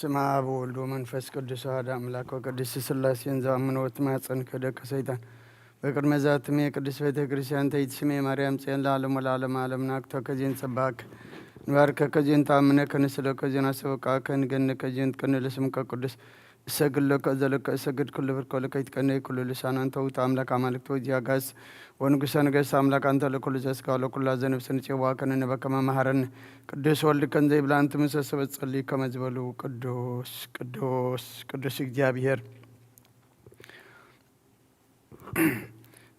ስመ አብ ወወልድ ወመንፈስ ቅዱስ አሐዱ አምላክ። ወቅድስት ሥላሴን ዘአምኖ ወትማጸን ክህደከ ሰይጣን በቅድመ ዛትሜ ቅድስት ቤተ ክርስቲያን ተይትስሜ ማርያም ጽዮን ለዓለም ወለዓለም ዓለም። ናክቶ ከዚን ጸባክ ንባርከ ከዚን ተአምነ ከንስለ ከዚን አሰበቃ ከንገነ ከዚን ትቀነ ለስምከ ቅዱስ እሰግድ ለከ ዘለከ እሰግድ ኩሉ ብርኮ ለከ ይትቀነ ኩሉ ልሳን አንተ ውእቱ አምላክ አማልክት ወእግዚአ አጋእዝት ወንጉሰ ነገስት አምላክ አንተ ለኩሉ ዘስጋ ለኩላ ዘነፍስ ንጽዋ ከነነበከ መማሃረን ቅዱስ ወልድ ከን ዘይብላ እንት ምሰ ሰበት ጸልይ ከመ ዝበሉ ቅዱስ ቅዱስ ቅዱስ እግዚኣብሔር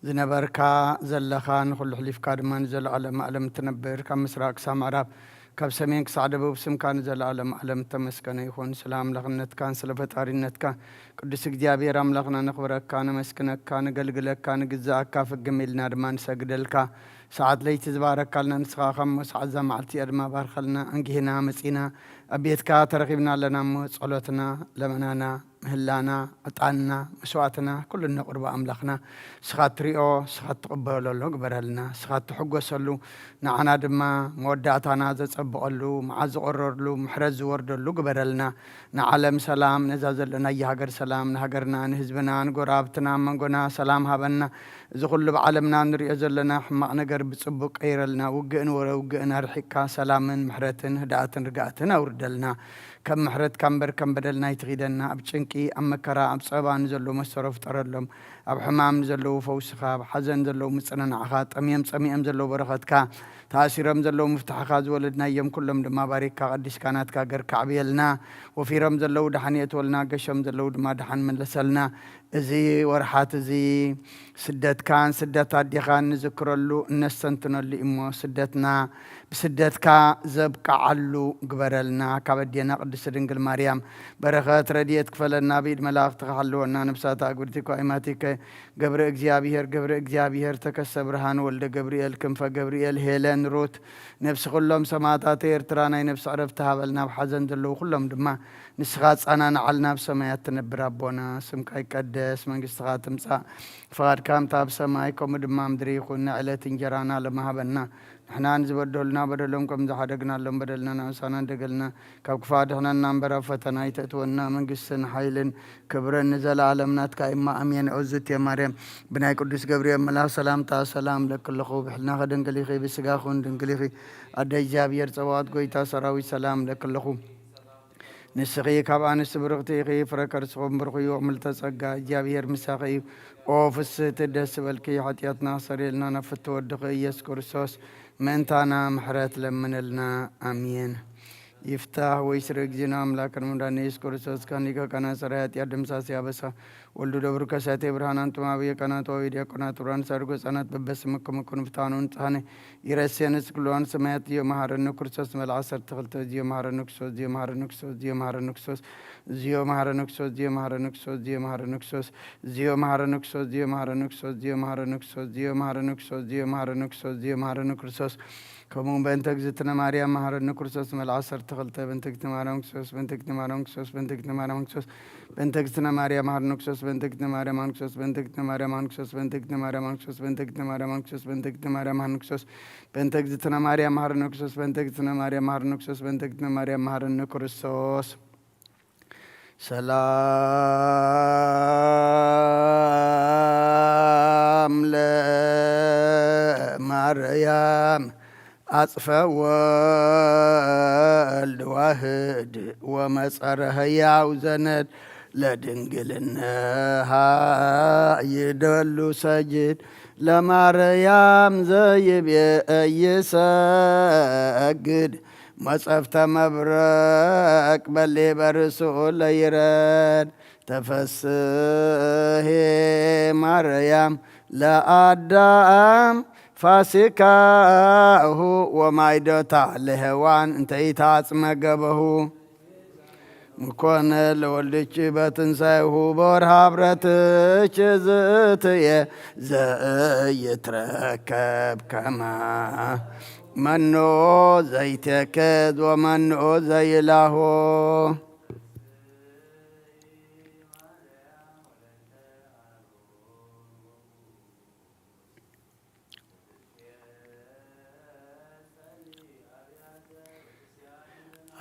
ዝነበርካ ዘለኻ ንኹሉ ሕሊፍካ ድማ ንዘለዓለም ዓለም እትነብር ካብ ምስራቅ ክሳብ ምዕራብ ካብ ሰሜን ክሳዕ ደቡብ ስምካ ንዘለዓለም ዓለም እተመስገነ ይኹን። ስለ ኣምላኽነትካን ስለ ፈጣሪነትካ ቅዱስ እግዚኣብሔር ኣምላኽና ነኽብረካ፣ ነመስግነካ፣ ነገልግለካ፣ ንግዛኣካ ፍግም ኢልና ድማ ንሰግደልካ። ሰዓት ለይቲ ዝባረካልና ንስኻ እኻ እሞ ሰዓት እዛ መዓልቲ እያ ድማ ባርኸልና። እንግሄና መጺና ኣብ ቤትካ ተረኺብና ኣለና እሞ ጸሎትና፣ ለመናና፣ ምህላና፣ ዕጣንና፣ መስዋእትና ኩሉ እነቕርቦ ኣምላኽና ንስኻ እትሪኦ፣ ንስኻ እትቕበለሉ ግበረልና። ንስኻ እትሕጎሰሉ ንዓና ድማ መወዳእታና ዘጸብቐሉ፣ መዓት ዝቐረርሉ፣ ምሕረት ዝወርደሉ ግበረልና። ንዓለም ሰላም፣ ነዛ ዘለናያ ሃገር ሰላም፣ ንሃገርና፣ ንህዝብና፣ ንጎረባብትና፣ ኣብ መንጎና ሰላም ሃበና። እዚ ኩሉ ኣብ ዓለምና እንሪኦ ዘለና ሕማቕ ነገር ብጽቡቕ ቀይረልና። ውግእን ወረ ውግእን ኣርሒቕካ ሰላምን ምሕረትን ህድኣትን ርግኣትን ኣውርደልና። ከም ምሕረትካ እምበር ከም በደልና ኣይትኺደና። ኣብ ጭንቂ፣ ኣብ መከራ፣ ኣብ ጸበባ ንዘለዉ መሰሮ ፍጠረሎም። ኣብ ሕማም ንዘለዉ ፈውስኻ፣ ኣብ ሓዘን ዘለዉ ምጽንናዕኻ፣ ጠምዮም ጸሚኦም ዘለዉ በረኸትካ፣ ተኣሲሮም ዘለዉ ምፍታሕኻ፣ ዝወለድናዮም ኩሎም ድማ ባሪክካ ቀዲስካ ናትካ ገርካ ኣዕብየልና። ወፊሮም ዘለዉ ደሓን የእትወልና፣ ገሾም ዘለዉ ድማ ደሓን መለሰልና። እዚ ወርሓት እዚ ስደትካን ስደት ኣዴኻን ንዝክረሉ እነስተንትነሉ እሞ ስደትና ብስደትካ ዘብቅዓሉ ግበረልና። ካብ ኣዴና ቅድስት ድንግል ማርያም በረኸት ረድኤት ክፈለና፣ ብኢድ መላእኽትኻ ሓልወና። ነብሳት ኣግብርቲ ኳይማቲከ ገብረ እግዚኣብሔር፣ ገብረ እግዚኣብሔር ተከሰ ብርሃን ወልደ ገብርኤል፣ ክንፈ ገብርኤል፣ ሄለን፣ ሩት፣ ነብሲ ኩሎም ሰማዕታት ኤርትራ ናይ ነብሲ ዕረፍቲ ሃበልና። ኣብ ሓዘን ዘለዉ ኩሎም ድማ ንስኻ ኣጻናንዓልና። ኣብ ሰማያት ትነብር ኣቦና፣ ስምካ ይቀደስ፣ መንግስትኻ ትምጻእ፣ ፍቓድካ ከምቲ ኣብ ሰማይ ከምኡ ድማ ኣብ ምድሪ ይኹን። ናይ ዕለት እንጀራና ሎሚ ሃበና። ንሕና ንዝበደሉና በደሎም ከም ዝሓደግናሎም በደልና ንኣምሳና እንደገልና፣ ካብ ክፉእ ኣድሕነና እምበር ኣብ ፈተና ኣይተእትወና። መንግስትን ሓይልን ክብርን ንዘለኣለም ናትካ እማ ኣሜን። ኦዝቴ ማርያም ብናይ ቅዱስ ገብርኤል መልኣኽ ሰላምታ ሰላም እለኪ ኣለኹ። ብሕልናኺ ድንግል ኢኺ፣ ብስጋኹን ድንግል ኢኺ። ኣደ እግዚኣብሔር ጸባኦት ጎይታ ሰራዊት ሰላም እለኪ ኣለኹ። ንስኺ ካብ ኣንስቲ ብርኽቲ ኢኺ፣ ፍረ ከርስኹም ብሩኽ እዩ። ምልዕተ ጸጋ እግዚኣብሔር ምሳኺ እዩ። ኦ ፍስህቲ ደስ በልኪ፣ ሓጢኣትና ክሰርየልና ናብ ፍትው ወድኺ ኢየሱስ ክርስቶስ ምእንታና ምሕረት ለምንልና። ኣሜን። ይፍታህ ወይስር እግዚእነ አምላክነ መድኃኒነ ኢየሱስ ክርስቶስ ካን ሊቀ ካህናት ሠራይ ኃጢአት ደምሳሴ አበሳ ወልዱ ደብሩ ከሳቴ ብርሃን አንቱም አብየ ካህናት ወአበየ ዲያቆናት ብርሃን ሳድጎ ሕፃናት በበስምክም ኩኑ ፍትሐነ ወንጽሐነ ይረሴነ ስክልዋን ሰማያት ዚዮ መሐረነ ክርስቶስ መልዓ ሰርተ ክልተ ዚዮ መሐረነ ክርስቶስ ዚዮ መሐረነ ክርስቶስ ዚዮ መሐረነ ክርስቶስ ዚዮ መሐረነ ክርስቶስ ዚዮ መሐረነ ክርስቶስ ዚዮ መሐረነ ክርስቶስ ዚዮ መሐረነ ክርስቶስ ዚዮ መሐረነ ክርስቶስ ዚዮ መሐረነ ክርስቶስ ዚዮ መሐረነ ክርስቶስ ዚዮ መሐረነ ክርስቶስ ከምኡ በእንተ እግዝእትነ ማርያም መሐረነ ክርስቶስ መልዓ ሰርተ ክልተ በእንተ እግዝእትነ ማርያም ክርስቶስ በእንተ እግዝእትነ ማርያም ክርስቶስ በእንተ እግዝእትነ ማርያም ክርስቶስ በእንተ እግዝእትነ ማርያም መሐረነ ክርስቶስ በእንተ እግዝእትነ ማርያም መሐረነ ክርስቶስ በእንተ እግዝእትነ ማርያም መሐረነ ክርስቶስ በእንተ እግዝእትነ ማርያም መሐረነ ክርስቶስ በእንተ እግዝእትነ ማርያም መሐረነ ክርስቶስ በእንተ እግዝእትነ ማርያም መሐረነ ክርስቶስ በእንተ እግዝእትነ ማርያም መሐረነ ክርስቶስ በእንተ እግዝእትነ ማርያም መሐረነ ክርስቶስ ሰላም ለማርያም አጽፈ ወልድ ዋህድ ወመጸረ ህያው ዘነድ ለድንግልነሃ ይደሉ ሰጅድ ለማርያም ዘይቤ እይሰግድ መጸፍተ መብረቅ በሌ በርሱ ለይረድ ተፈስሄ ማርያም ለአዳም ፋሲካሁ ወማይዶታ ለሔዋን እንተ ኢታጽመ ገበሁ ምኮነ ለወልድኪ በትንሳኤሁ በወርሃ ብረትኪ ዝእትየ ዘኢይትረከብ ከማ መኖ ዘይቴክዝ ወመኖ ዘይላሆ።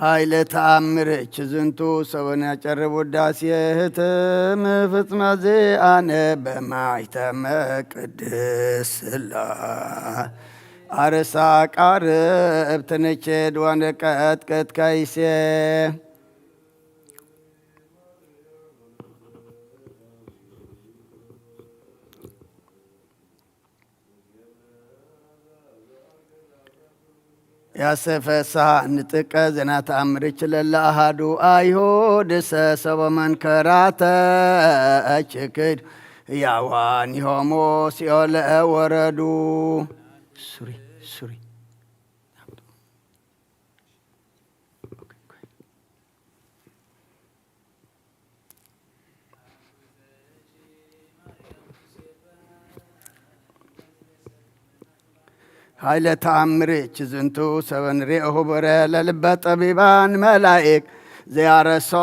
ኃይለ ተአምርኪ ዝንቱ ሰበን ያጨርብ ውዳሴ ህትም ፍጽመ ዚአነ በማይተመ ቅድስ ሥላሴ አርሳ ቃርብ ትንቼድ ወንቀጥቅጥ ከይሴ ያሰፈሳ ንጥቀ ዘና ተአምርች ለለ አሃዱ አይሁድ ሰሰቦ መንከራተ እችክድ ያዋን ይሆሞ ሲኦል ወረዱ። ሱሪ ሱሪ ኃይለ ተአምርች ዝንቱ ሰበን ርኤሁ በረ ለልበ ጠቢባን መላእክ ዘያረሶም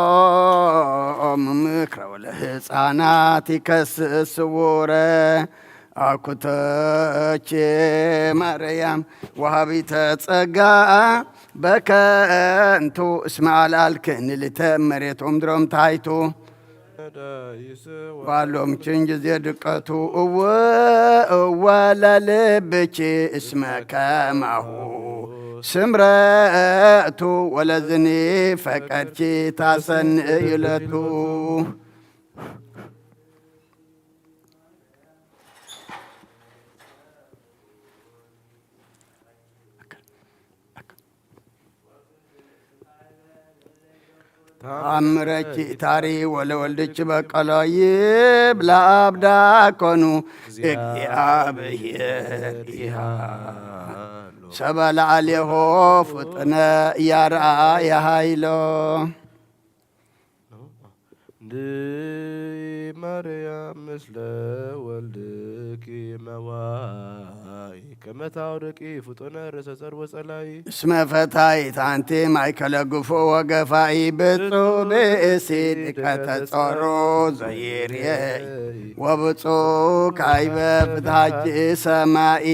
ምክረ ወለህፃናት ይከስስ ስውረ አኩተቼ ማርያም ወሃቢተ ጸጋ በከንቱ እስመ አልዓልክን ልተ መሬት ወምድሮም ታይቱ ዋሎም ችን ጊዜ ድቀቱ እወ እወ ለልብኪ እስመ ከማሁ ስምረቱ ወለዝኒ ፈቀድኪ ታሰንእዩ ለቱ። ተአምረኪ ታሪ ወለወልድኪ በቀሎ ይብላ አብዳ ኮኑ እግዚአብሔር ይሃ ሰበ ለአሌሆ ፍጥነ ያርአየ ኃይሎ። እንዲ ማርያም ምስለ ወልድኪ መዋይ ከመ ታውርቂ ፍጡነ ርእሰ ጸር ወጸላይ። እስመ ፈታይት አንቲ ማእከለ ግፉ ወገፋኢ ብፁዕ ብእሲ ድቀተ ጾሩ ዘይርየይ ወብፁዕ ካይበ ፍትሃኪ ሰማኢ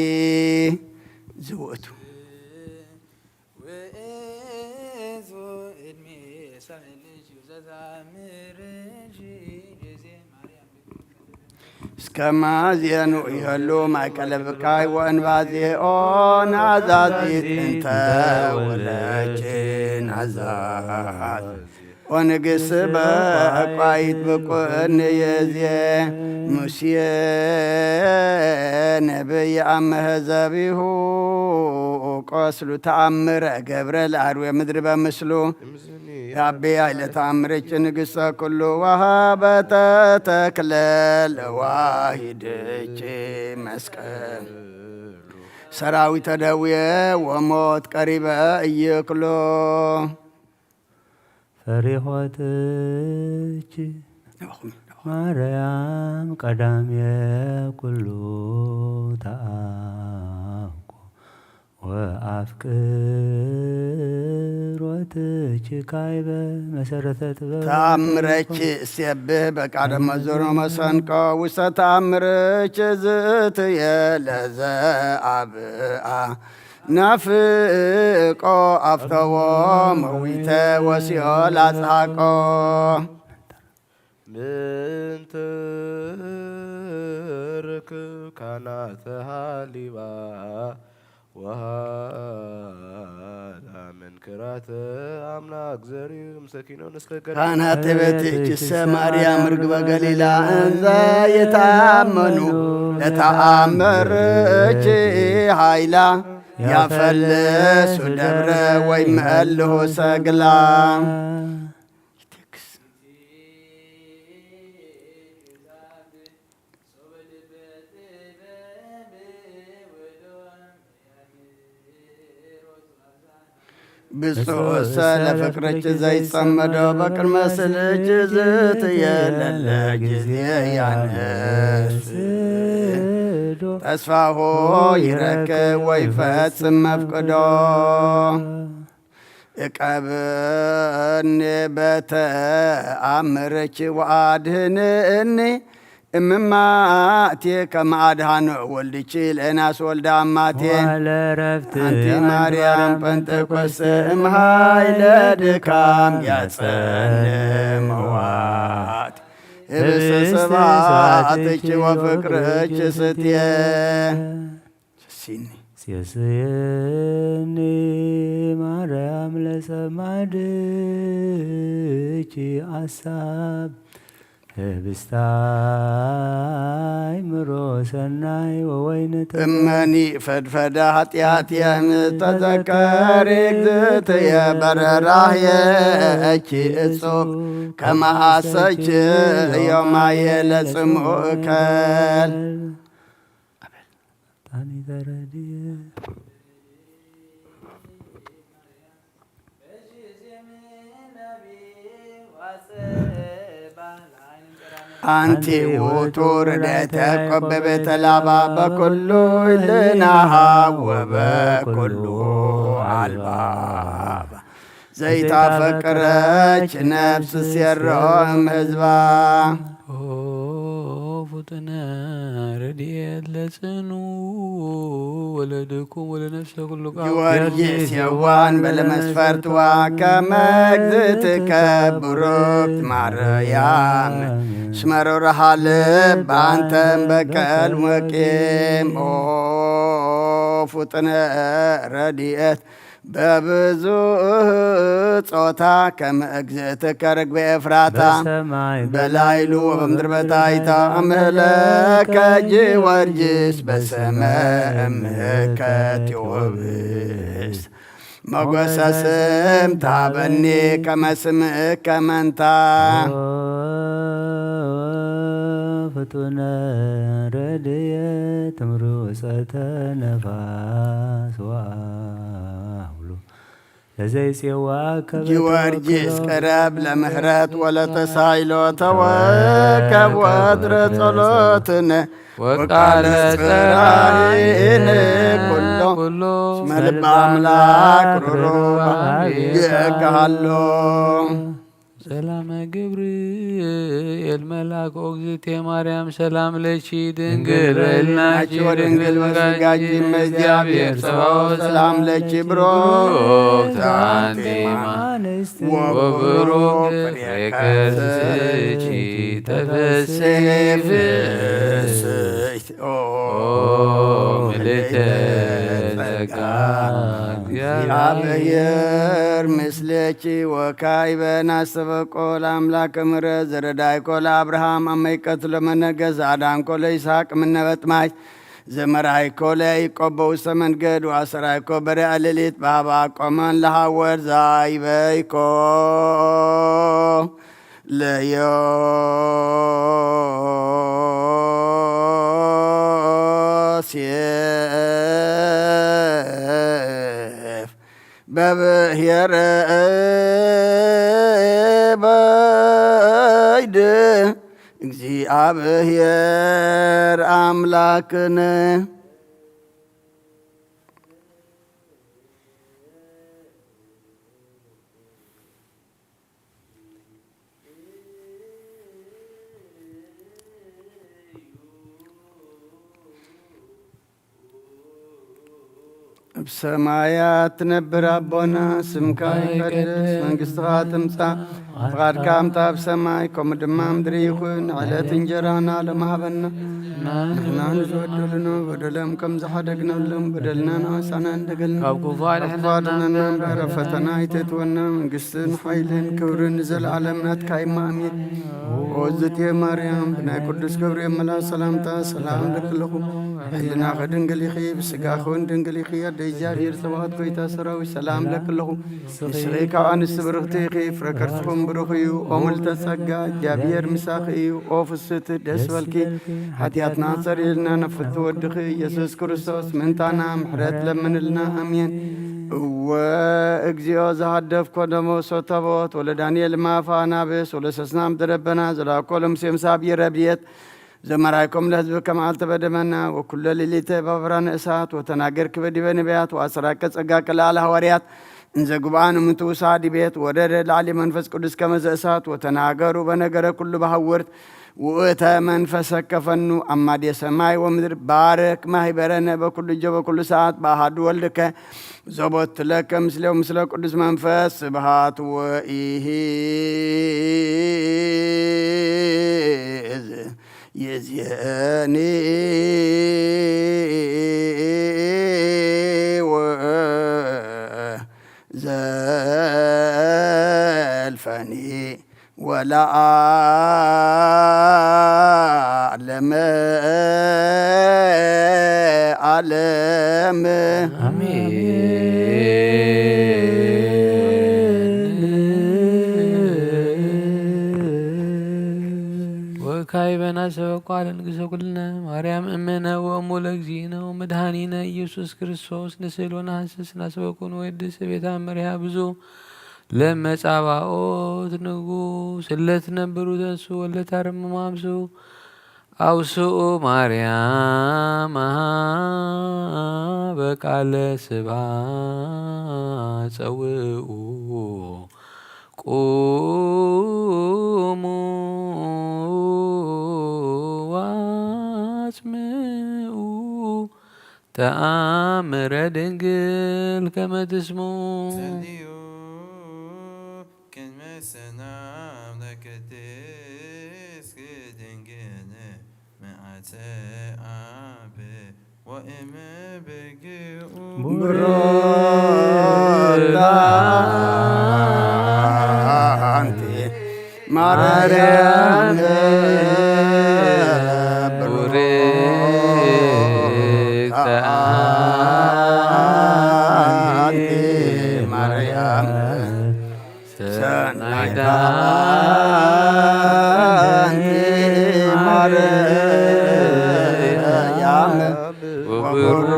ዝውእቱ። ውእቱ እድሜ ሰብእ ልጅ ዘዛምር እንጂ ጊዜ ማርያም እስከ ማዜኑ ይህሉ ማእከለ ብካይ ወእንባዜኦ ናዛዚት እንተ ወለች ናዛት ወንግስ በቋይት ብቁን የዜ ሙሴ ነብይ አመሀዘቢሁ ቆስሉ ተአምረ ገብረ ለአርዌ ምድር በምስሉ ያቤ ኃይለ ተአምርች ንግሥተ ኩሉ ወሃበተ ተክለ ለዋሂድች መስቀል ሰራዊተ ደዌ ወሞት ቀሪበ እይክሎ። ፈሪሆትች ማርያም ቀዳሜ ኩሉ ተአኮ ወአፍቅሮትች ካይበ መሰረተ ጥበብ። ተአምረች እሴብህ በቃለ መዞኖ መሰንቆ ውስተ ተአምርች ዝእትየ ለዘ አብአ ናፍቆ አፍተዎ መዊተ ወሲኦል አጽሐቆ። ምንትርክ ካህናተ ሃሊባ ወሃላ መንክራተ አምላክ ዘሪው ምሰኪኖን እስከ ገር ካህናተ ቤትኪሰ ማርያም ርግበ ገሊላ እንዘ የታመኑ ለተአምርኪ ኃይላ ያፈልሱ ደብረ ወይ መልሁ ሰግላ። ብፁዕሰ ለፍቅርኪ ዘይጸመዶ በቅድመ ስእልኪ ዝትየለለ ጊዜ ያነስ ተስፋሆ ይረክብ ወይፈጽም መፍቅዶ። እቀብኒ በተአምርኪ ወአድህንኒ እምማቴ ከመ አድኃኖ ወልድኪ ለዮናስ ወልደ አማቴ። ዋለ ረፍት አንቲ ማርያም ጴንጠቆስጠ እምኃይለ ድካም ያጸነ መዋት ህብስተ ስብሐትኪ ወፍቅርኪ ስትየ። ሲኒ ሴስየኒ ማርያም ለሰማድኪ አሳብ ህብስተ አእምሮ ሰናይ ወወይነ ጠ- እመኒ ፈድፈደ ኃጢአትየ እምተዘከሪ እግዝእትየ በረራህየኪ እጹብ ከመ አሰኪ ዮማየ ለጽምኡ እከል። ጣኒ ተረድየ አንቲ ውእቱ ረድኤተ ያዕቆብ በቤተ ላባ በኩሉ ህልናሃ ወበኩሉ አልባባ ዘይታፈቅረች ነፍስ ሴሮም ህዝባ። ኦ ፍጡነ ረድኤት ለጽኑ ወለድኩም ወለነፍሰ ኩሉ ቃል። ጊዮርጊስ የዋን በለመስፈርትዋ ከመ እግዝእትከ ብሩክት ማርያም እስመ ርሩሃ ልብ አንተም በቀል ወቂም። ኦ ፍጡነ ረድኤት በብዙ ጾታ ከመ እግዝእትከ ርግበ ኤፍራታ በሰማይ በላይሉ ወበምድር በታይታ እምህለከ ጊዮርጊስ በስመ እምከ ቴዎብስ ሞገሰ ስም ታበኒ ከመ ስምከ መንታ። ኦ ፍጡነ ረድኤት ምሩፀተ ነፋስ ወአውሎ ለዘይጼዋከ ጊዮርጊስ ቅረብ ለምህረት ወለተሳይሎ ተወከብ ወትረ ጸሎትነ ወቃለ ጽራይነ ኩሎ ኩሎ እስመ ልበ አምላክ ርሩህ ይእከሃሎ። ሰላመ ገብርኤል መልአክ ኦግዝእቴ ማርያም ሰላም ለኪ ድንግል በልናኪ ወድንግል በስጋኪ እመ እግዚአብሔር ጸባኦት ሰላም ለኪ ብሩክት አንቲ እም አንስት ወብሩክ ፍሬ ከርስኪ ተፈሥሒ ፍሥሕት ኦ ምልዕተ ጸጋ እግዚአብሔር ምስሌኪ ወካዕበ ናስተበቆ ለአምላክ ምሕረት ዘረዳይኮ ለአብርሃም አመ ይቀትሎ መነገስ አዳንኮ ለይስሐቅ ምነበጥማይ ዘመራይኮ ለያዕቆብ በውስተ መንገድ ወአሰራይኮ በርያ ሌሊት በሀባ ቆመን ለሐወር ዛይበይኮ ለዮሴፍ በብሔረ በይድ እግዚአብሔር አምላክነ። እብ ሰማያት ትነብር ኣቦና፣ ስምካ ይቀደስ፣ መንግስትኻ ትምጻእ፣ ፍቓድካ እምታ ኣብ ሰማይ ከምኡ ድማ ምድሪ ይኹን። ዕለት እንጀራና ሎም ሃበና፣ ንሕና ንዝበደሉና በደሎም ከም ዝሓደግናሎም በደልና ንኣሳና እንደገልና፣ ካብ ክፉ ኣድሕነና እምበር፣ ኣብ ፈተና ኣይተእትወና፣ መንግስትን ሓይልን ክብርን ንዘለኣለም ናትካ እዩ። ኣሜን። ኦ ዝትየ ማርያም፣ ብናይ ቅዱስ ገብርኤል መልኣክ ሰላምታ ሰላም እብለኪ ኣለኹ። ሕልናኺ ድንግል ኢኺ፣ ብስጋኺ እውን ድንግል ኢኺ። ኣደ እግዚኣብሔር ጸባኦት፣ ጎይታ ሰራዊት፣ ሰላም እብለኪ ኣለኹ። ንስኺ ካብ ኣንስቲ ብርኽቲ ኢኺ፣ ፍረ ከርስኹም ብሩኽ እዩ። ኦ ምልዕተ ጸጋ፣ እግዚኣብሔር ምሳኺ እዩ። ኦ ፍስሕቲ፣ ደስ በልኪ፣ ሓጢኣትና ኣስተሰርይልና፣ ናብ ፍትሒ ወድኺ ኢየሱስ ክርስቶስ ምእንታና ምሕረት ለምንልና። ኣሜን። እወ፣ እግዚኦ፣ ዘሃደፍኮ ደሞ ሶተቦት፣ ወለዳንኤል ማፋ ናብስ፣ ወለሰስናም ደረበና፣ ዘላኮ ለሙሴ ምሳብ ይረብየት፣ ዘመራይኮም ለህዝብ ከመ አልተበደመና ወኩሎ ሌሊተ ባበራነ እሳት ወተናገርኪ በዲበ ነቢያት ወአሰራቀ ጸጋከ ለአለ ሐዋርያት እንዘ ጉብኣን እምንቱ ውሳዲ ቤት ወረደ ላዕሊ መንፈስ ቅዱስ ከመዘ እሳት ወተናገሩ በነገረ ኩሉ በሃውርት ውእተ መንፈሰ ከፈኑ አማዴ ሰማይ ወምድር ባረክ ማህበረነ በኩሉ እጆ በኩሉ ሰዓት በአሃዱ ወልድከ ዘቦት ለከ ምስሌው ምስለ ቅዱስ መንፈስ ስብሃት ወኢሂ ይእዜኒ ወዘልፈኒ ወለዓለመ ዓለም። ወካዕበነ ሰበኳ ለንግሰ ኩልነ ማርያም እምነ ወእሙ ለእግዚእነ ወመድኃኒነ ኢየሱስ ክርስቶስ ንስእል ወነሐስስ ናሰበኩን ወድስ ቤታ መሪሃ ብዙ ለመጻባኦት ንጉስ ለትነብሩ ተንሱ ወለታርምሙ አምሱ አውስኡ ማርያም በቃለ ስብሐት ጸውኡ ቁሙ ዋጽምኡ ተአምረ ድንግል ከመ ትስሙ። ጸልዩ ቅድመ ሰላም ለቅድስት ድንግል መዓልተ አብ ወእመ ብግኡ። ብሩክ አንቲ ማርያም ብሩክ አንቲ ማርያም ሰናይት አንቲ ማርያም ወብሩክ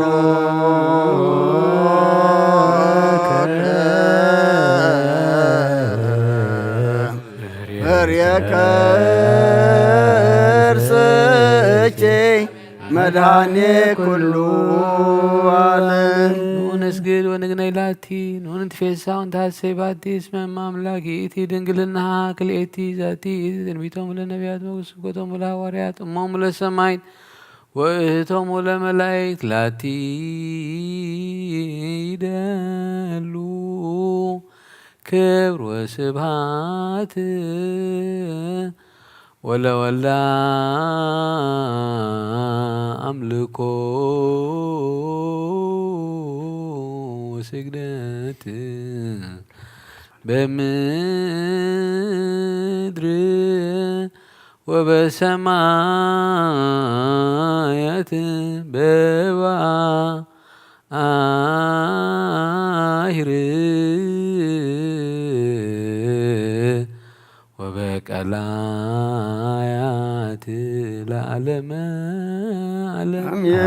ፍሬ ከርስኪ መድኃኔ ኩሉ ዓለም። ንስግድ ወንግነይ ላቲ፣ ንትፌሳ ወንትሐሰይ ባቲ፣ እስመ እመ አምላክ ይእቲ ድንግልናሃ ክልኤቲ ዛቲ ይእቲ ትንቢቶሙ ለነቢያት ወስብከቶሙ ለሐዋርያት እሞሙ ለሰማይት ወእህቶሙ ለመላእክት ላቲ ይደሉ ክብር ወስብሐት ወለወልዳ አምልኮ ወስግደት በምድር ወበሰማያት በባሕር ወበቀላያት ለዓለመ ዓለም። አሜን።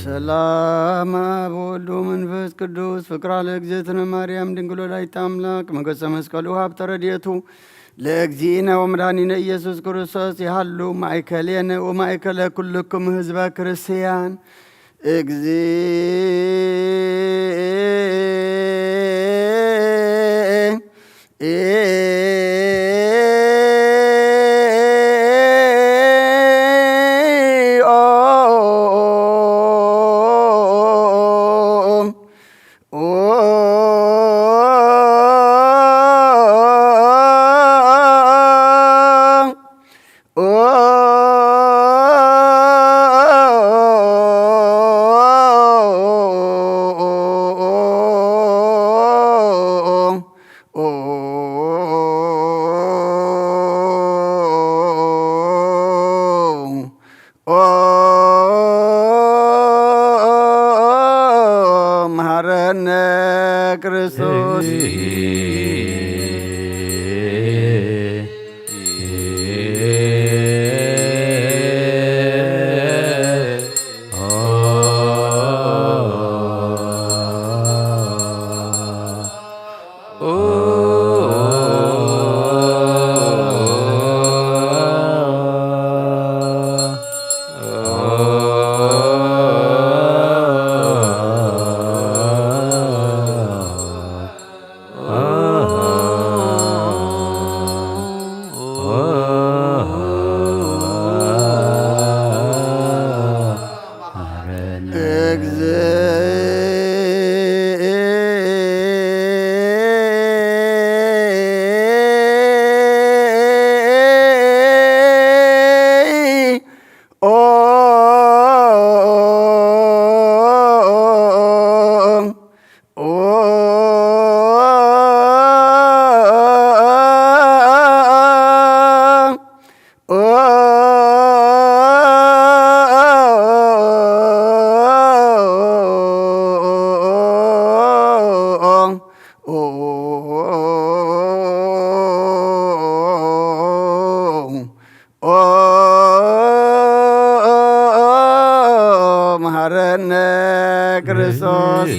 ሰላም አብ ወወልድ ወመንፈስ ቅዱስ ፍቅራ ለእግዝእትነ ማርያም ድንግል ወላዲተ አምላክ መገጸ መስቀሉ ሀብተ ረድኤቱ ለእግዚእነ ወመድኃኒነ ኢየሱስ ክርስቶስ ይሃሉ ማእከሌነ ወማእከለ ኩልክሙ ህዝበ ክርስቲያን። እግዚእ መሐረነ ክርስቶስ። መሐረነ ክርስቶስ።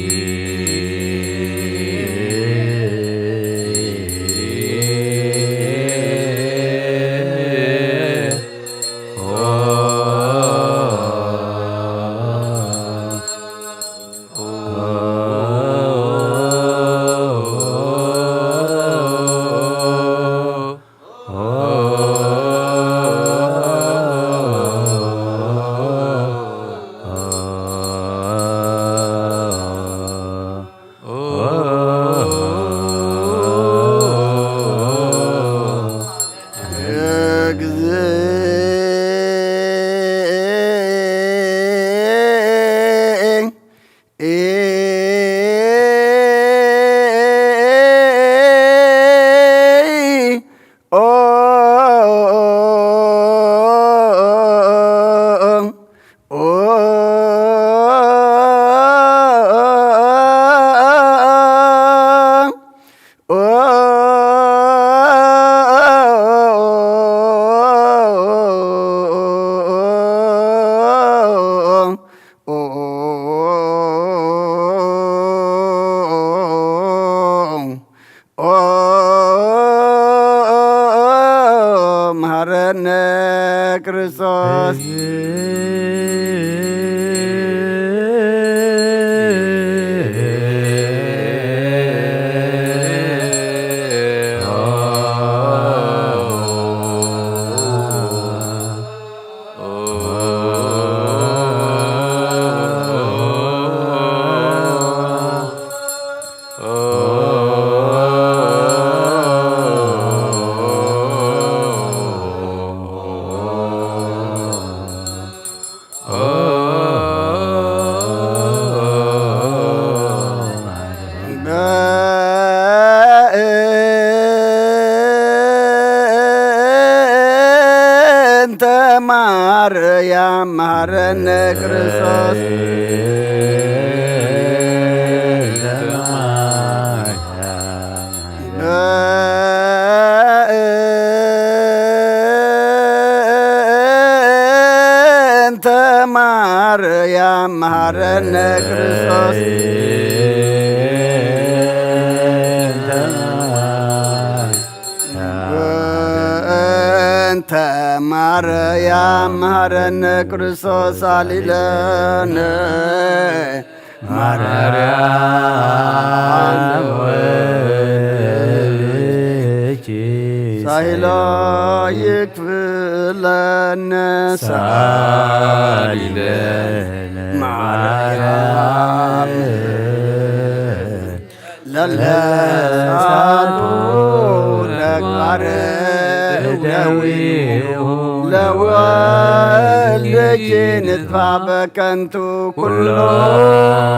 መሐረነ ክርስቶስ። በእንተ ማርያም መሐረነ ክርስቶስ። በእንተ ማርያም መሐረነ ክርስቶስ። በእንተ ማርያም መሐረነ ክርስቶስ ሳሊ ለነ። ማርያም ወልኪ ሳይሎ ይክፍለነ ሳሊ ለነ። ማርያም ለለሳቱ ለቃረ እደዊሁ ለወልድኪ ንጥፋ በከንቱ ኩሎ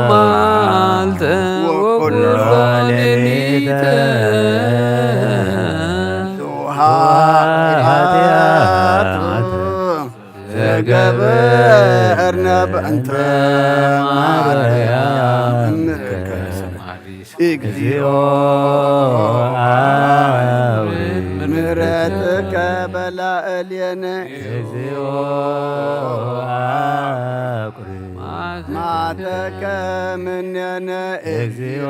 መዓልተ ወኩሎ ሌሊተ። ኃጢአት ዘገበርነ በእንተ ማርያም እምከ እግዚኦ አብ ምሕረትከ በላዕሌነ። እግዚኦ አብ ማተከ ምኔነ። እግዚኦ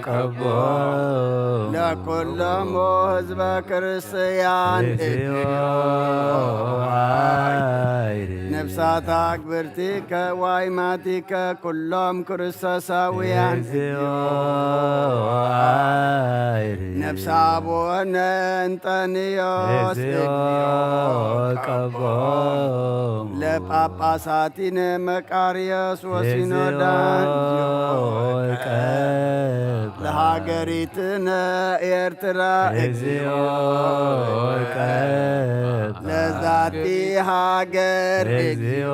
ቀቦ ለኩሎሙ ህዝበ ክርስቲያን። እግዚኦ አይሪ ነፍሳት አግብርቲከ ዋይማቲከ ኩሎም ክርስቶሳውያን። እግዚኦ አይሪ ነፍሳ አቡነ እንጠንዮስ። እግዚኦ ቀቦ ለጳጳሳቲነ መቃርዮስ ወሲኖዳ። እግዚኦ ቀባ ለሃገሪትነ ኤርትራ። እግዚኦ ቀባ ለዛቲ ሃገር። እግዚኦ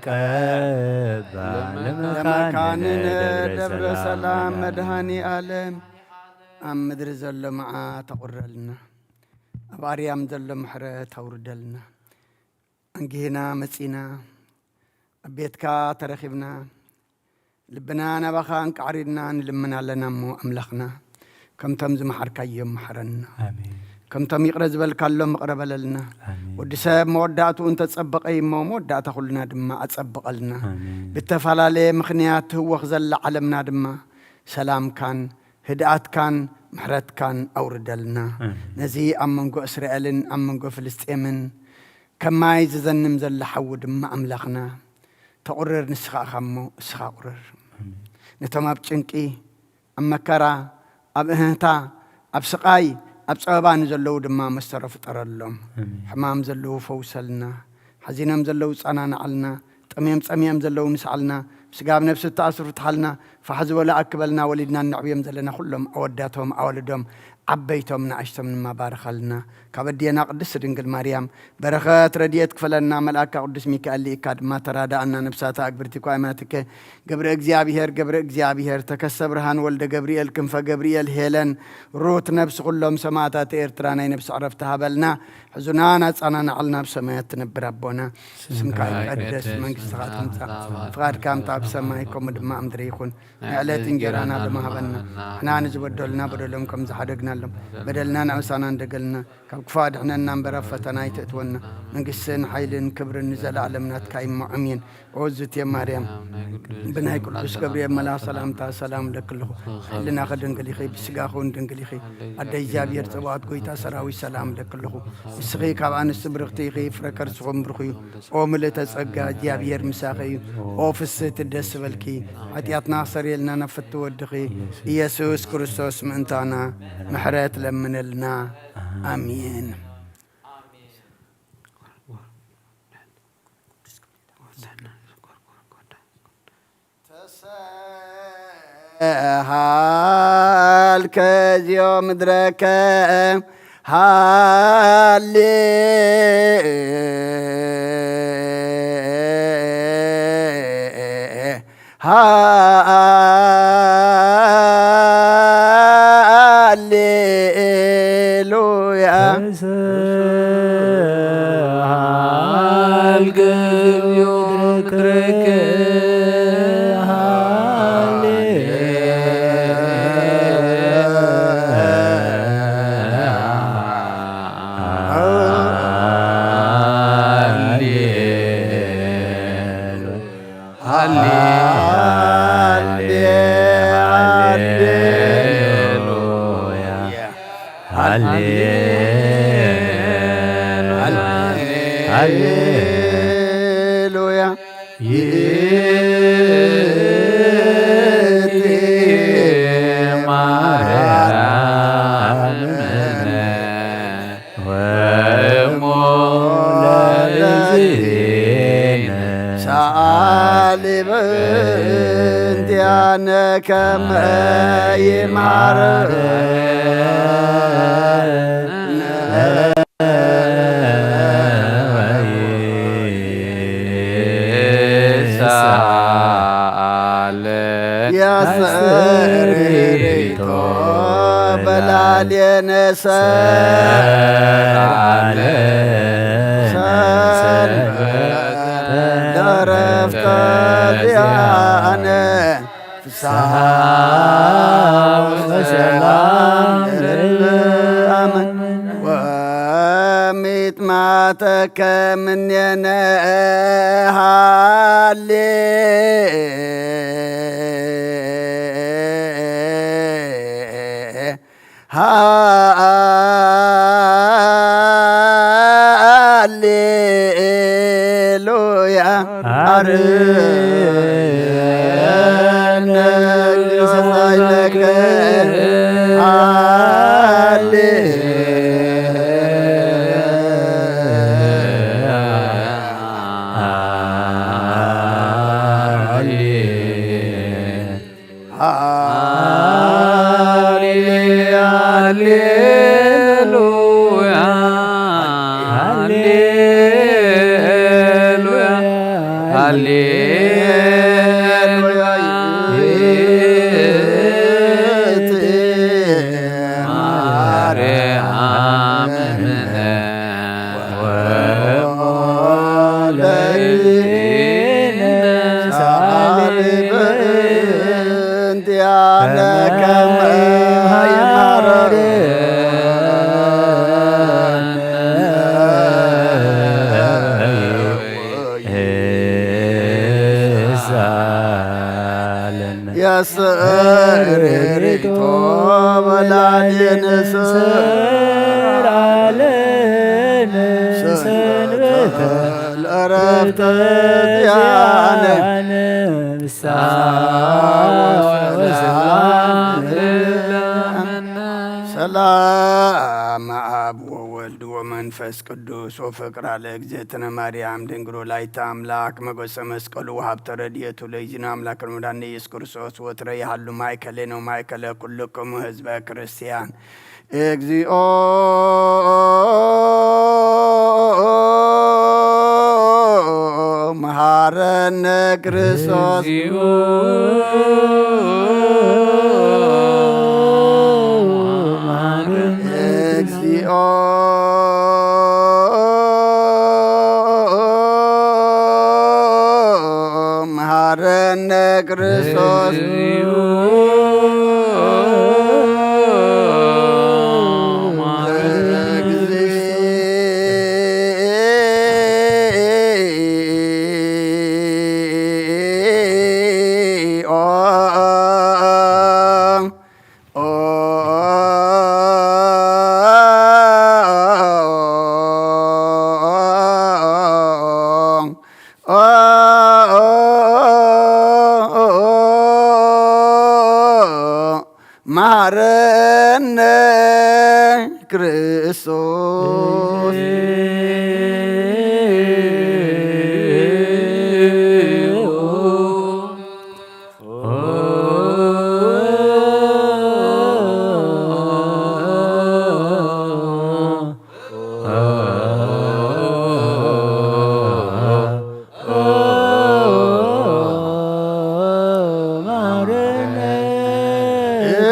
ቀባ ለመካንነ ለመካንነ ደብረ ደብረ ሰላም። ሰላም። መድኃኔ ዓለም ኣብ ምድሪ ዘሎ መዓት ተቑረልና፣ ኣብ ኣርያም ዘሎ ምሕረት ኣውርደልና። ኣንጊህና መጺና፣ ኣብ ቤትካ ተረኺብና፣ ልብና ናባኻ እንቃዕሪድና ንልምን ኣለና እሞ ኣምላኽና፣ ከምቶም ዝመሓርካዮም መሓረና። ኣሜን። ከምቶም ይቕረ ዝበልካሎም ይቕረ በለልና። ኣሜን። ወዲ ሰብ መወዳእትኡ እንተጸበቐ እዩ እሞ፣ መወዳእታ ኩልና ድማ ኣጸብቐልና። ኣሜን። ብተፈላለየ ምኽንያት ትህወኽ ዘላ ዓለምና ድማ ሰላምካን ህድኣትካን ምሕረትካን ኣውርደልና። ኣሜን። ነዚ ኣብ መንጎ እስራኤልን ኣብ መንጎ ፍልስጤምን ከም ማይ ዝዘንም ዘሎ ሓዊ ድማ ኣምላኽና ተቑርር፣ ንስኻ ኢኻ እሞ እስኻ ቁርር። ኣሜን። ነቶም ኣብ ጭንቂ፣ ኣብ መከራ፣ ኣብ እህህታ፣ ኣብ ስቓይ፣ ኣብ ጸበባ ንዘለዉ ድማ መስተሮ ፍጠረሎም። ኣሜን። ሕማም ዘለዉ ፈውሰልና፣ ሓዚኖም ዘለዉ ጸናንዓልና፣ ጠምዮም ጸሚኦም ዘለዉ ንስዓልና፣ ብስጋ ኣብ ነፍሲ እተኣስሩ ፍትሓልና፣ ፋሕ ዝበሉ ኣክበልና፣ ወሊድና እነዕብዮም ዘለና ኩሎም ኣወዳቶም፣ ኣዋልዶም፣ ዓበይቶም ንኣሽቶም ንማባርኸልና። ካብ ኣዴና ቅድስቲ ድንግል ማርያም በረኸት ረድኤት ክፈለና፣ መልኣካ ቅዱስ ሚካኤል ልኢካ ድማ ተራዳኣና። ነብሳታ ኣግብርቲ ኳይማትከ ገብረ እግዚኣብሔር፣ ገብረ እግዚኣብሔር፣ ተከሰ ብርሃን፣ ወልደ ገብርኤል፣ ክንፈ ገብርኤል፣ ሄለን፣ ሩት፣ ነብሲ ኩሎም ሰማዕታት ኤርትራ ናይ ነብሲ ዕረፍቲ ሃበልና። ሕዙናን ኣጻናናዕልና፣ ኣብ ሰማያት ትነብር ኣቦና፣ ስምካ ይቀደስ፣ መንግስትኻ ትምጻእ፣ ፍቓድካ ከምታ ኣብ ሰማይ ከምኡ ድማ ኣብ ምድሪ ይኹን። ናይ ዕለት እንጀራና ሎም ሃበና። ንሕና ንዝበደሉና በደሎም ከም ዝሓደግናሎም፣ በደልና ንዕሳና እንደገልና፣ ካብ ክፉእ ኣድሕነና እምበር ኣብ ፈተና ኣይተእትወና። መንግስትን ሓይልን ክብርን ንዘለኣለም ናትካ እዩ እሞ፣ ኣሜን። ኦ ዝትየ ማርያም፣ ብናይ ቅዱስ ገብርኤል መልኣኽ ሰላምታ ሰላም እለኪ ኣለኹ። ሕልናኺ ድንግል ኢኺ፣ ብስጋኺ እውን ድንግል ኢኺ። ኣደ እግዚኣብሔር ጸባኦት ጐይታ ሰራዊት ሰላም እለኪ ኣለኹ። ንስኺ ካብ ኣንስቲ ብርኽቲ ኢኺ፣ ፍረ ከርስኹም ብሩኽ እዩ። ኦ ምልእተ ጸጋ፣ እግዚኣብሔር ምሳኺ እዩ። ኦ ፍስህቲ ደስ በልኪ፣ ሓጢኣትና ክሰርየልና ናብ ፍትው ወድኺ ኢየሱስ ክርስቶስ ምእንታና ምሕረት ለምነልና። ኣሜን። ተሰሃል ከዚዮ ምድረከ ሃሌ ሃሌሉያ። ተሰሃል ገቢው ምድረከ ሃሌ ሃሌ ሃሌ ሃሌሉያ። ሃሌ ሃሌሉያ። ይእቲ ማርያም ወእሙ ለእግዚእነ ሰአሊ በእንቲአነ ከመ ይምሃረነ ወይስአል ያስተርእዮ በላዕሌነ ሰአለ ሰንበተ ለዕረፍተ ዚአነ። ፍስሓ ወሰላም ለእለ አመን ወሚጥማተከ ምኔነ ሃሌ ሃሌሉያ። አርነ ግሳይለከ ሃሌ ሃሌ ሃሌ ሃሌሉያ ሃሌሉያ ሃሌሉያ። ይእቲ ማርያም እምነ ወእሞ ለእግዚእነ ሰአሊ በእንቲአነ ከመ ይምሃረነ ፍጥያነ ፍስሐ ወሰላም። ሰላም አብ ወወልድ ወመንፈስ ቅዱስ ወፍቅራ ለእግዝእትነ ማርያም ድንግል ወላዲተ አምላክ መጎሰ መስቀሉ ወሀብተ ረድኤቱ ለእግዚእነ አምላክ ወመድኃኒነ ኢየሱስ ክርስቶስ ወትረ ይሃሉ ማእከሌነ ወማእከለ ኩልክሙ ህዝበ ክርስቲያን። እግዚኦ መሐረነ ክርስቶስ። እግዚኦ መሐረነ እግዚኦ መሐረነ ክርስቶስ። መሐረነ ክርስቶስ።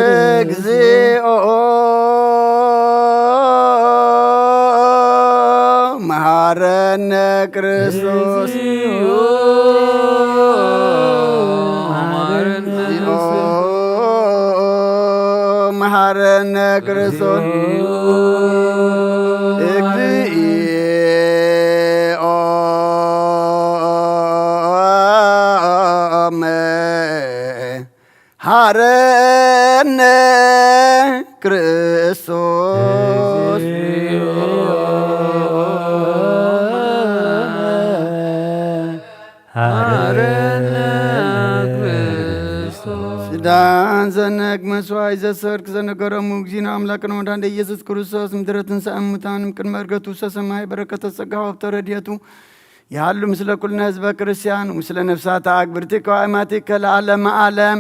እግዚኦ መሐረነ ክርስቶስ። መሐረነ ክርስቶስ። እግዚኦ መሐረነ ክርስቶስ። ሐረነ ክርስቶስ። ስዳን ዘነግ መስዋይ ዘሰርክ ዘነገረሙ እግዚእነ አምላክነ ወመድኃኒነ ኢየሱስ ክርስቶስ ምድረ ትንሣኤ እሙታን እምቅድመ ዕርገቱ ውስተ ሰማይ በረከተ ጸጋ ወሀብተ ረድኤቱ ይሃሉ ምስለ ኩልነ ህዝበ ክርስቲያን ምስለ ነፍሳተ አግብርቲከ ወአማቲከ ለዓለመ ዓለም።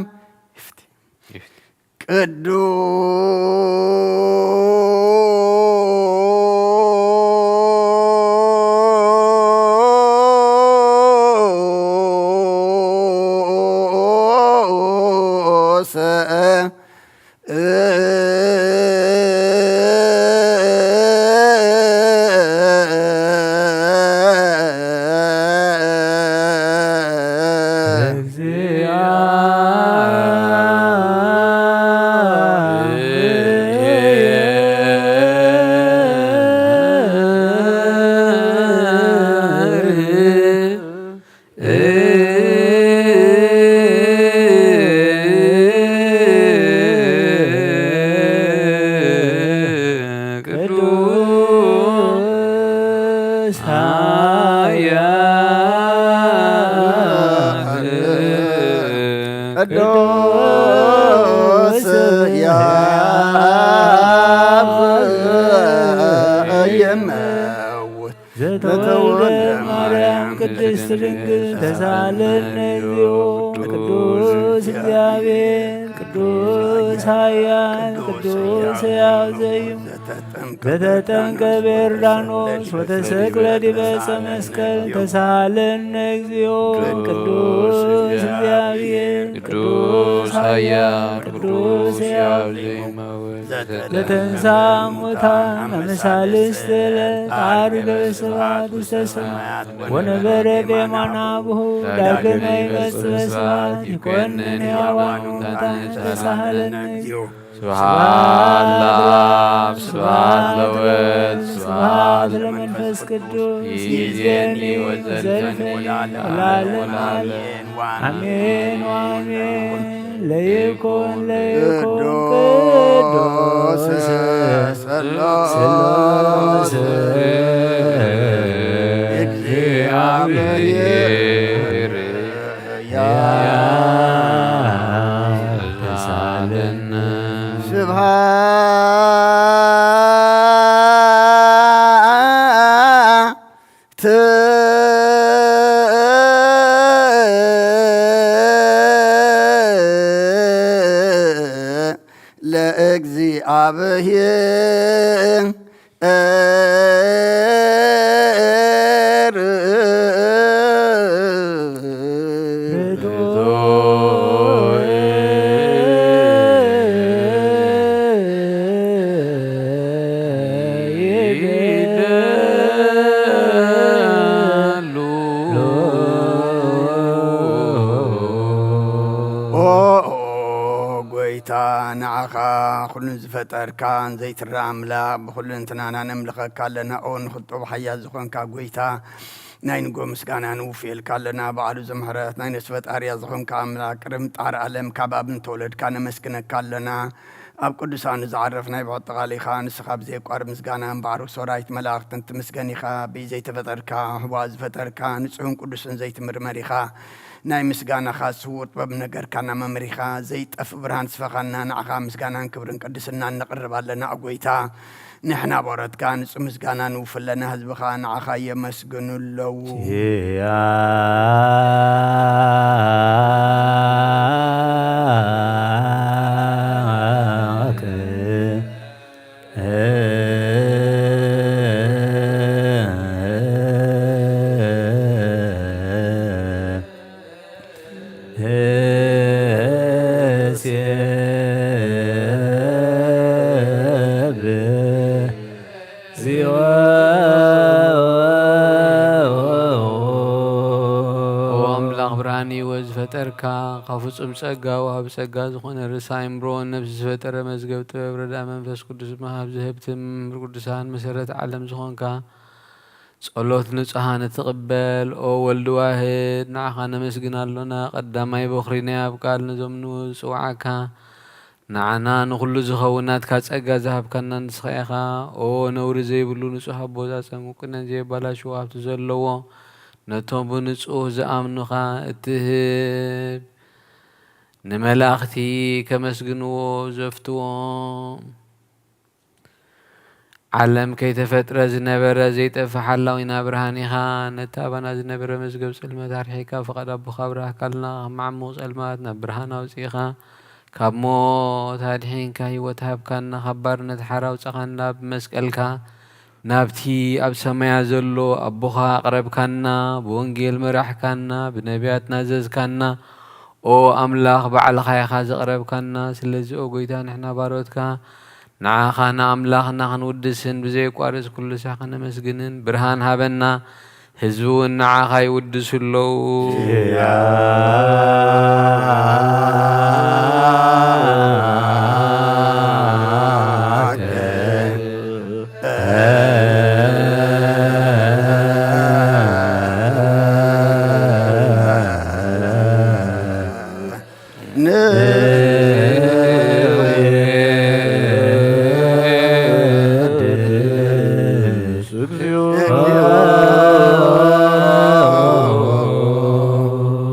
ቅዱስ ቅዱስ ኃያል ቅዱስ ያብ ይመውት ዘተወልደ ማርያም ቅድስት ድንግል ተሳለነ እግዚኦ። ቅዱስ እግዚአብሔር ቅዱስ ኃያል ቅዱስ ሕያው ዘይም ዘተጠምቀ በዮርዳኖስ ወተሰቅለ ዲበ ዕፀ መስቀል ተሳለነ እግዚኦ። ቅዱስ እግዚአብሔር ቅዱስ ኃያል ቅዱስ ሕያው ዘይመውት ዘተንሳ እሙታን አመሳልስት ዕለት ዐርገ በስብሐት ውስተ ሰማያት ወነበረ በየማነ አቡሁ ዳግመ ይመጽእ በስብሐት ይኮንን ሕያዋን ወሙታን ተሳሃለነ እግዚኦ። ስብሐት ለአብ ስብሐት ለወልድ ስብሐት ለመንፈስ ቅዱስ ይእዜኒ ወዘልፈኒ ወለዓለመ ዓለም አሜን ወአሜን። ለይኩን ለይኩን ቅዱስ ቅዱስ ሥላሴ እግዚአብሔር ያልተሳነን ስብሐት ለእግዚአብሔር። ኦ ጎይታ፣ ንዓኻ ኩሉ ዝፈጠርካን ዘይትረኣ ኣምላኽ፣ ብኹሉ እንትናና ነምልኸካ ኣለና። ኦ ንኽጡብ ሓያል ዝኾንካ ጎይታ፣ ናይ ንጎ ምስጋና ንውፍየልካ ኣለና። በዓሉ ዘምሕረት ናይ ነፍሲ ፈጣርያ ዝኾንካ ኣምላኽ፣ ቅድሚ ጣር ዓለም ካብ ኣብ እንተወለድካ ነመስግነካ ኣለና። ኣብ ቅዱሳኑ ዝዓረፍ ናይ ብሕቲ ቃል ኢኻ። ንስኻ ብዘየቋርብ ምስጋና እምበኣር፣ ሰራዊት መላእኽትን ትምስገን ኢኻ። ብዘይተፈጠርካ፣ ህዋ ዝፈጠርካ፣ ንጹህን ቅዱስን ዘይትምርመር ኢኻ። ናይ ምስጋናኻ ስውር ጥበብ ነገርካና መምሪኻ፣ ዘይጠፍ ብርሃን ስፈኻና። ንዓኻ ምስጋናን ክብርን ቅድስናን ነቕርብ ኣለና፣ ኦ ጎይታ። ንሕና ባሮትካ ንጹህ ምስጋና ንውፍለና፣ ህዝብኻ ንዓኻ የመስግኑ ኣለዉ። ኪያከ ኦ ኣምላኽ ብርሃን ህይወት ዝፈጠርካ፣ ካብ ፍጹም ጸጋ ወሃቢ ጸጋ ዝኾነ ርእሰ ኣእምሮ ነፍሲ ዝፈጠረ መዝገብ ጥበብ ረድኣ መንፈስ ቅዱስ መሃብ ዝህብ ትም ቅዱሳን መሰረት ዓለም ዝኾንካ፣ ጸሎት ንጹሃን እትቕበል፣ ኦ ወልድ ዋህድ፣ ንዓኻ ነመስግን ኣሎና። ቀዳማይ በኹሪ ናይ ኣብ ቃል ነዞም ንጽውዓካ፣ ንዓና ንኹሉ ዝኸውን ናትካ ጸጋ ዝሃብካና ንስኻ ኢኻ። ኦ ነውሪ ዘይብሉ ንጹህ ኣቦ፣ ጻጸም ውቅነት ዘየባላሽዎ ሃብቲ ዘለዎ፣ ነቶም ብንጹህ ዝኣምኑኻ እትህብ፣ ንመላእኽቲ ከመስግንዎ ዘፍትዎም። ዓለም ከይተፈጥረ ዝነበረ ዘይጠፍእ ሓላዊና ብርሃን ኢኻ። ነቲ ኣባና ዝነበረ መዝገብ ጸልማት ኣርሒቕካ፣ ፍቓድ ኣቦኻ ኣብራህካልና። ካብ መዓሙቕ ጸልማት ናብ ብርሃን ኣውጺእኻ፣ ካብ ሞት ኣድሒንካ፣ ህይወት ሃብካና። ካብ ባርነት ሓራ ኣውጻኻና። ብመስቀልካ ናብቲ ኣብ ሰማያ ዘሎ ኣቦኻ ኣቕረብካና። ብወንጌል መራሕካና፣ ብነቢያት ናዘዝካና። ኦ ኣምላኽ፣ ባዕልኻ ኢኻ ዘቕረብካና። ስለዚ ኦ ጎይታ፣ ንሕና ባሮትካ ንዓኻ ንኣምላኽና ክንውድስን ብዘየቋርጽ ኩሉ ሳዕ ከነመስግንን ብርሃን ሃበና። ህዝቢ እውን ንዓኻ ይውድሱ ኣለዉ። ንቅድስ እግዚኦ።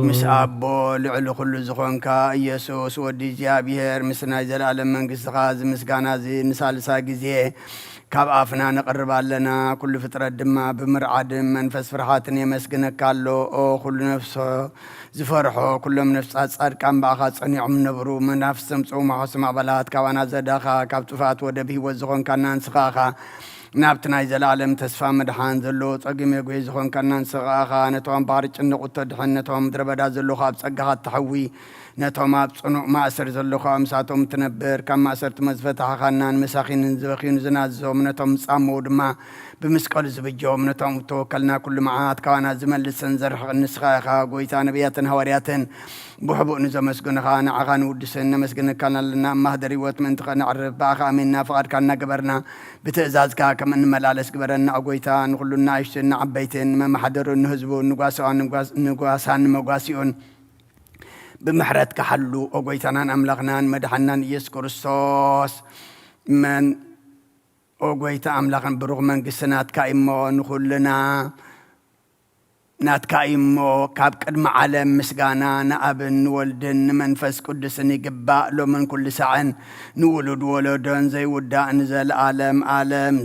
ምስ ኣቦ ልዕሊ ኩሉ ዝኾንካ ኢየሱስ ወዲ እግዚኣብሔር፣ ምስ ናይ ዘለኣለም መንግስትኻ እዚ ምስጋና እዚ ንሳልሳይ ግዜ ካብ ኣፍና ነቕርብ ኣለና። ኩሉ ፍጥረት ድማ ብምርዓድን መንፈስ ፍርሃትን የመስግነካ ኣሎ። ኦ ኩሉ ነፍሶ ዝፈርሖ፣ ኩሎም ነፍሳት ጻድቃን ብኣኻ ጸኒዖም ነበሩ። መናፍስቶም ጽውማሖ ስም ኣባላት ካባና ዘዳኻ፣ ካብ ጥፋት ወደብ ህይወት ዝኾንካና ንስኻ ኢኻ። ናብቲ ናይ ዘለኣለም ተስፋ መድሓን ዘለዎ ጸገም የጉየ ዝኾንካና ንስኻ ኢኻ። ነቶም ባሕሪ ጭንቕ እተድሕን፣ ነቶም ምድረ በዳ ዘለኹ ኣብ ጸጋኻ እተሕዊ፣ ነቶም ኣብ ጽኑዕ ማእሰር ዘለኹ ኣብ ምሳቶም እትነብር፣ ካብ ማእሰርቲ መዝፈታሕኻና፣ ንመሳኺንን ዝበኽዩን ዝናዝዞም፣ ነቶም ዝጻመዉ ድማ ብመስቀሉ ዝብጆም፣ ነቶም እተወከልና ኩሉ መዓት ካባና ዝመልስን ዘርሕቕን ንስኻ ኢኻ። ጎይታ፣ ነቢያትን ሃዋርያትን ብሕቡእ ንዘመስግኑኻ ንዓኻ ንውድስን ነመስግነካን ኣለና። ኣብ ማህደር ህይወት ምእንቲ ኸነዕርፍ ብኣኻ ኣሚንና ፍቓድካ እናገበርና ብትእዛዝካ ከም እንመላለስ ግበረና። ኦ ጎይታ፣ ንኹሉ ንኣሽቱን ንዓበይትን፣ ንመማሓደሩን ንህዝቡን፣ ንጓሳን ንጓስ-፣ ንጓሳን ንመጓሲኡን ብምሕረትካ ሓሉ። ኦ ጎይታናን ኣምላኽናን መድሓንናን ኢየሱስ ክርስቶስ፣ መን ኦ ጎይታ ኣምላኽን ብሩኽ መንግስቲ ናትካ እሞ ንኹልና ናትካ እዩ እሞ፣ ካብ ቅድሚ ዓለም ምስጋና ንኣብን ንወልድን ንመንፈስ ቅዱስን ይግባእ፣ ሎምን ኩሉ ሳዕን ንውሉድ ወለዶን ዘይውዳእ ንዘለዓለም ዓለም።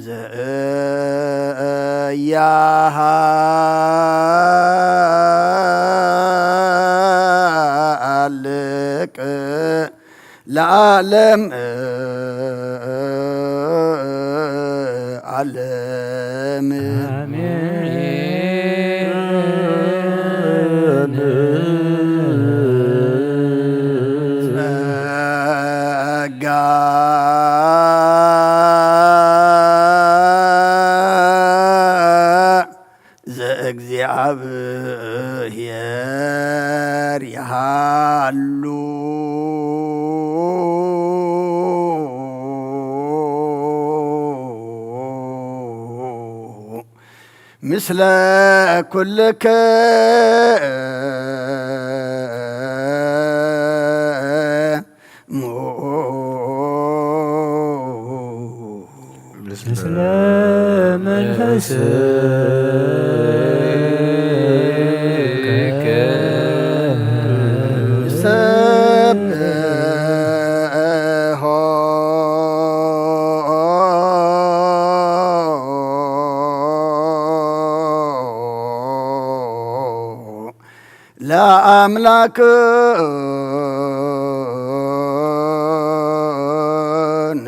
ዘያሃልቅ ለዓለም ዓለም። ጸጋ ዘእግዚኣብሔር ይሃሉ። ምስለ ኩልክ ምስለ መንፈስከ ሰብሖ ለአምላክነ።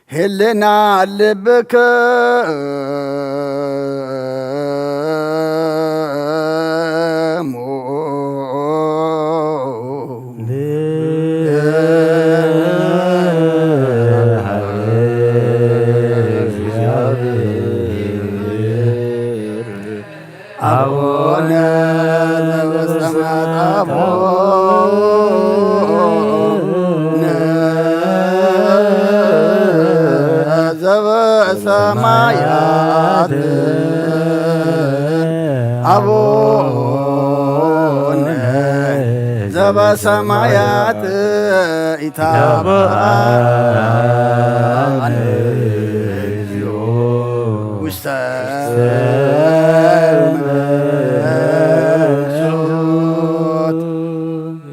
ህልና ልብክሙ አቡነ ዘበሰማያት አቡነ ዘበሰማያት አቡነ ዘበሰማያት ኢታብአነ እግዚኦ ውስተ መንሱት።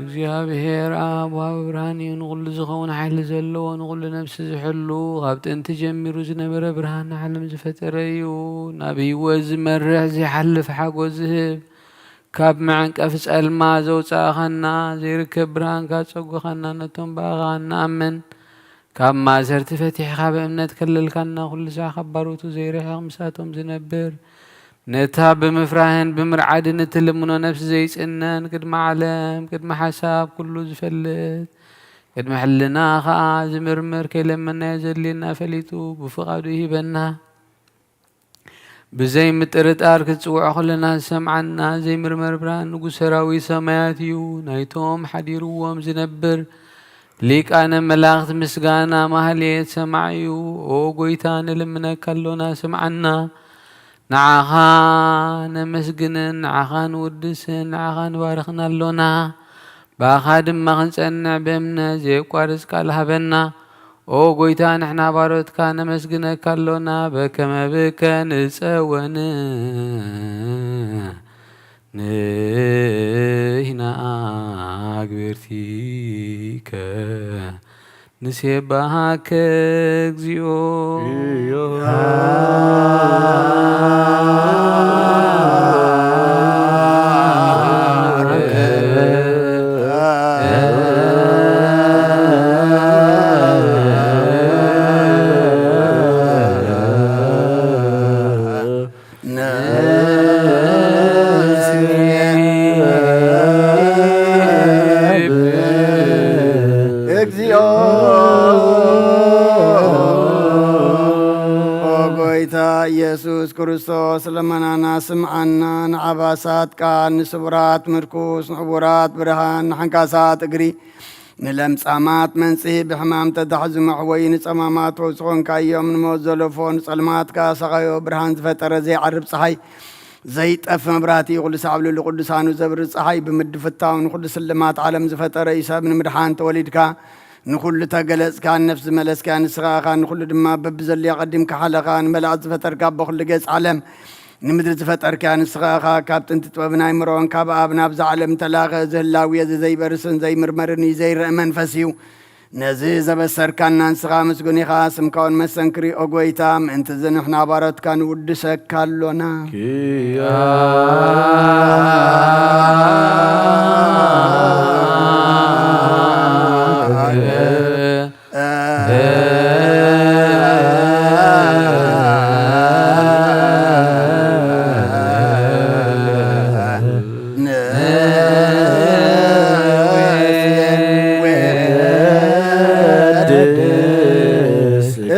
እግዚኣብሔር ኣብ ወሃቢ ብርሃን እዩ። ንኹሉ ዝኸውን ሓይሊ ዘለዎ፣ ንኹሉ ነፍሲ ዝሕሉ፣ ካብ ጥንቲ ጀሚሩ ዝነበረ ብርሃን ዓለም ዝፈጠረ እዩ። ናብ ህይወት ዝመርሕ ዘይሓልፍ ሓጎስ ዝህብ፣ ካብ መዕንቀፍ ጸልማ ዘውጻእኻና፣ ዘይርከብ ብርሃንካ ጸጉኻና፣ ነቶም ብኣኻ እንኣምን ካብ ማእሰርቲ ፈቲሕካ ብእምነት ከለልካና፣ ኩሉ ሳዕ ካብ ባሮቱ ዘይርሕቕ ምሳቶም ዝነብር፣ ነታ ብምፍራህን ብምርዓድን እትልምኖ ነፍሲ ዘይጽነን፣ ቅድሚ ዓለም፣ ቅድሚ ሓሳብ ኩሉ ዝፈልጥ፣ ቅድሚ ሕልና ኸኣ ዝምርምር፣ ከይለመናዮ ዘድልየና ፈሊጡ ብፍቓዱ ይህበና። ብዘይ ምጥርጣር ክትጽውዖ ከለና ዝሰምዓና ዘይምርመር ብርሃን ንጉስ ሰራዊት ሰማያት እዩ። ናይቶም ሓዲርዎም ዝነብር ሊቃነ መላእኽት ምስጋና ማህሌት ሰማዕ እዩ። ኦ ጎይታ፣ ንልምነካ ኣሎና፣ ስምዓና። ንዓኻ ነመስግንን ንዓኻ ንውድስን ንዓኻ ንባርኽን ኣሎና። ብኣኻ ድማ ክንጸንዕ ብእምነት ዘየቋርጽ ቃል ሃበና። ኦ ጎይታ፣ ንሕና ባሮትካ ነመስግነካ ኣሎና፣ በከመ ብከ ንጸወን ንሕና ኣግብርቲከ ንሴባሃከ እግዚኦ። እግዚኦ። ኦ ጎይታ ኢየሱስ ክርስቶስ፣ ልመናና ስምዓና። ንዓባሳት ቃል፣ ንስቡራት ምርኩስ፣ ንዕውራት ብርሃን፣ ንሓንካሳት እግሪ፣ ንለምጻማት መንጽሂ፣ ብሕማም ተታሕዙ መሕወዪ፣ ንጸማማት ፈውሲ ኾንካዮም፣ ንሞት ዘለፎ፣ ንጸልማት ከኣ ሰኻዮ ብርሃን ዝፈጠረ ዘይዓርብ ጸሓይ፣ ዘይጠፍ መብራህቲ፣ ኩሉ ሳዕ ኣብ ልዕሊ ቅዱሳኑ ዘብሪ ጸሓይ ብምድፍታው ንኹሉ ስልማት ዓለም ዝፈጠረ እዩ። ሰብ ንምድሓን ተወሊድካ፣ ንኹሉ ተገለጽካ፣ ንነፍሲ ዝመለስካ ንስኻ ኢኻ፣ ንኹሉ ድማ በብዘድልያ ቀዲምካ ሓለኻ፣ ንመላእክት ዝፈጠርካ፣ በኹሉ ገጽ ዓለም ንምድሪ ዝፈጠርካ ንስኻ ኢኻ። ካብ ጥንቲ ጥበብን ኣይምሮን ካብ ኣብ ናብዛ ዓለም ተላኸ። እዚ ህላዊ እዚ ዘይበርስን ዘይምርመርን እዩ፣ ዘይረአ መንፈስ እዩ። ነዚ ዘበሰርካና ንስኻ ምስጉን ኢኻ። ስምካ እውን መሰንክር እዩ፣ ኦ ጎይታ። ምእንቲ እዚ ንሕና ባሮትካ ንውድሰካ ኣሎና።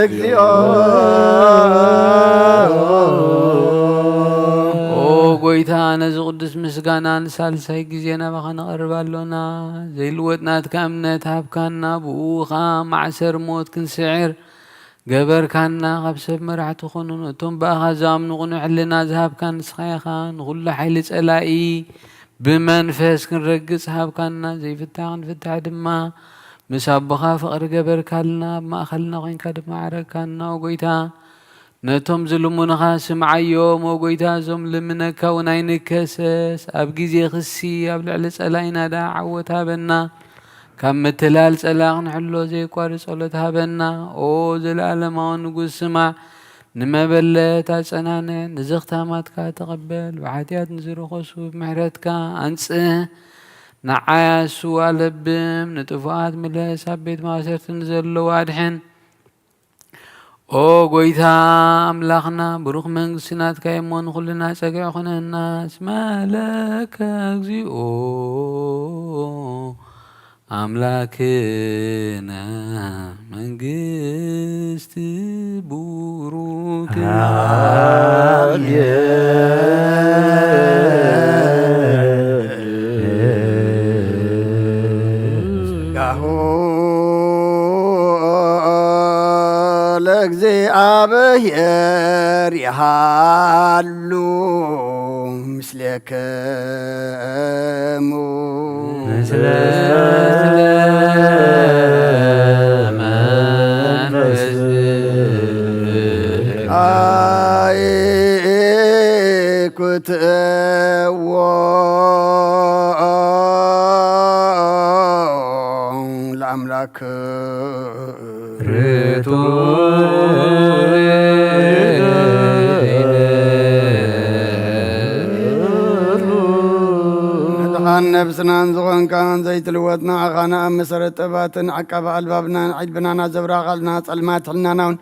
እግዚኦ። ኦ ጎይታ፣ ነዚ ቅዱስ ምስጋና ንሳልሳይ ግዜ ናባኻ ነቐርብ ኣሎና። ዘይልወጥ ናትካ እምነት ሃብካና፣ ብኡ ኸኣ ማዕሰር ሞት ክንስዕር ገበርካና። ካብ ሰብ መራሕቲ ኾኑ፣ ነቶም ብኣኻ ዝኣምኑ ቅኑዕ ሕልና ዝሃብካ ንስኻ ኢኻ። ንኹሉ ሓይሊ ጸላኢ ብመንፈስ ክንረግጽ ሃብካና። ዘይፍታሕ ክንፍታሕ ድማ ምስ ኣቦኻ ፍቕሪ ገበርካልና። ኣብ ማእከልና ኮንካ ድማ ዓረግካና። ኦ ጎይታ፣ ነቶም ዝልምኑኻ ስምዓዮም። ኦ ጎይታ፣ እዞም ልምነካ እውን ኣይንከሰስ። ኣብ ግዜ ክሲ ኣብ ልዕሊ ጸላኢና ደኣ ዓወት ሃበና። ካብ ምትላል ጸላኢ ክንሕሎ ዘየቋርጽ ጸሎት ሃበና። ኦ ዘለኣለማዊ ንጉስ፣ ስማዕ። ንመበለት ኣጸናንዕ፣ ንዘኽታማትካ ተቐበል። ብሓጢኣት ንዝረኸሱ ብምሕረትካ ኣንጽህ። ንዓያሱ ኣለብም፣ ንጥፉኣት ምለስ፣ ኣብ ቤት ማእሰርቲ ንዘለዉ ኣድሕን። ኦ ጎይታ ኣምላኽና፣ ብሩኽ መንግስቲ ናትካ እሞ ንኹልና ጸግዒ ኩነና። እስመ ለከ እግዚኦ ኣምላክነ መንግስት ቡሩክ። ስጋሁ ለእግዚኣብሔር ይሃሉ ምስሌክሙ። ምስለ መንፈስከ። ኣይኩትዎ ለኣምላክ። ርቱ ንድኻን ነብስናን ዝኾንካን ዘይትልወጥ ንዓኻና ኣብ መሰረት ጥበባትን ዓቃቢ ኣልባብናን ዒልብናን ኣዘብራኻልና ጸልማት ሕልናና እውን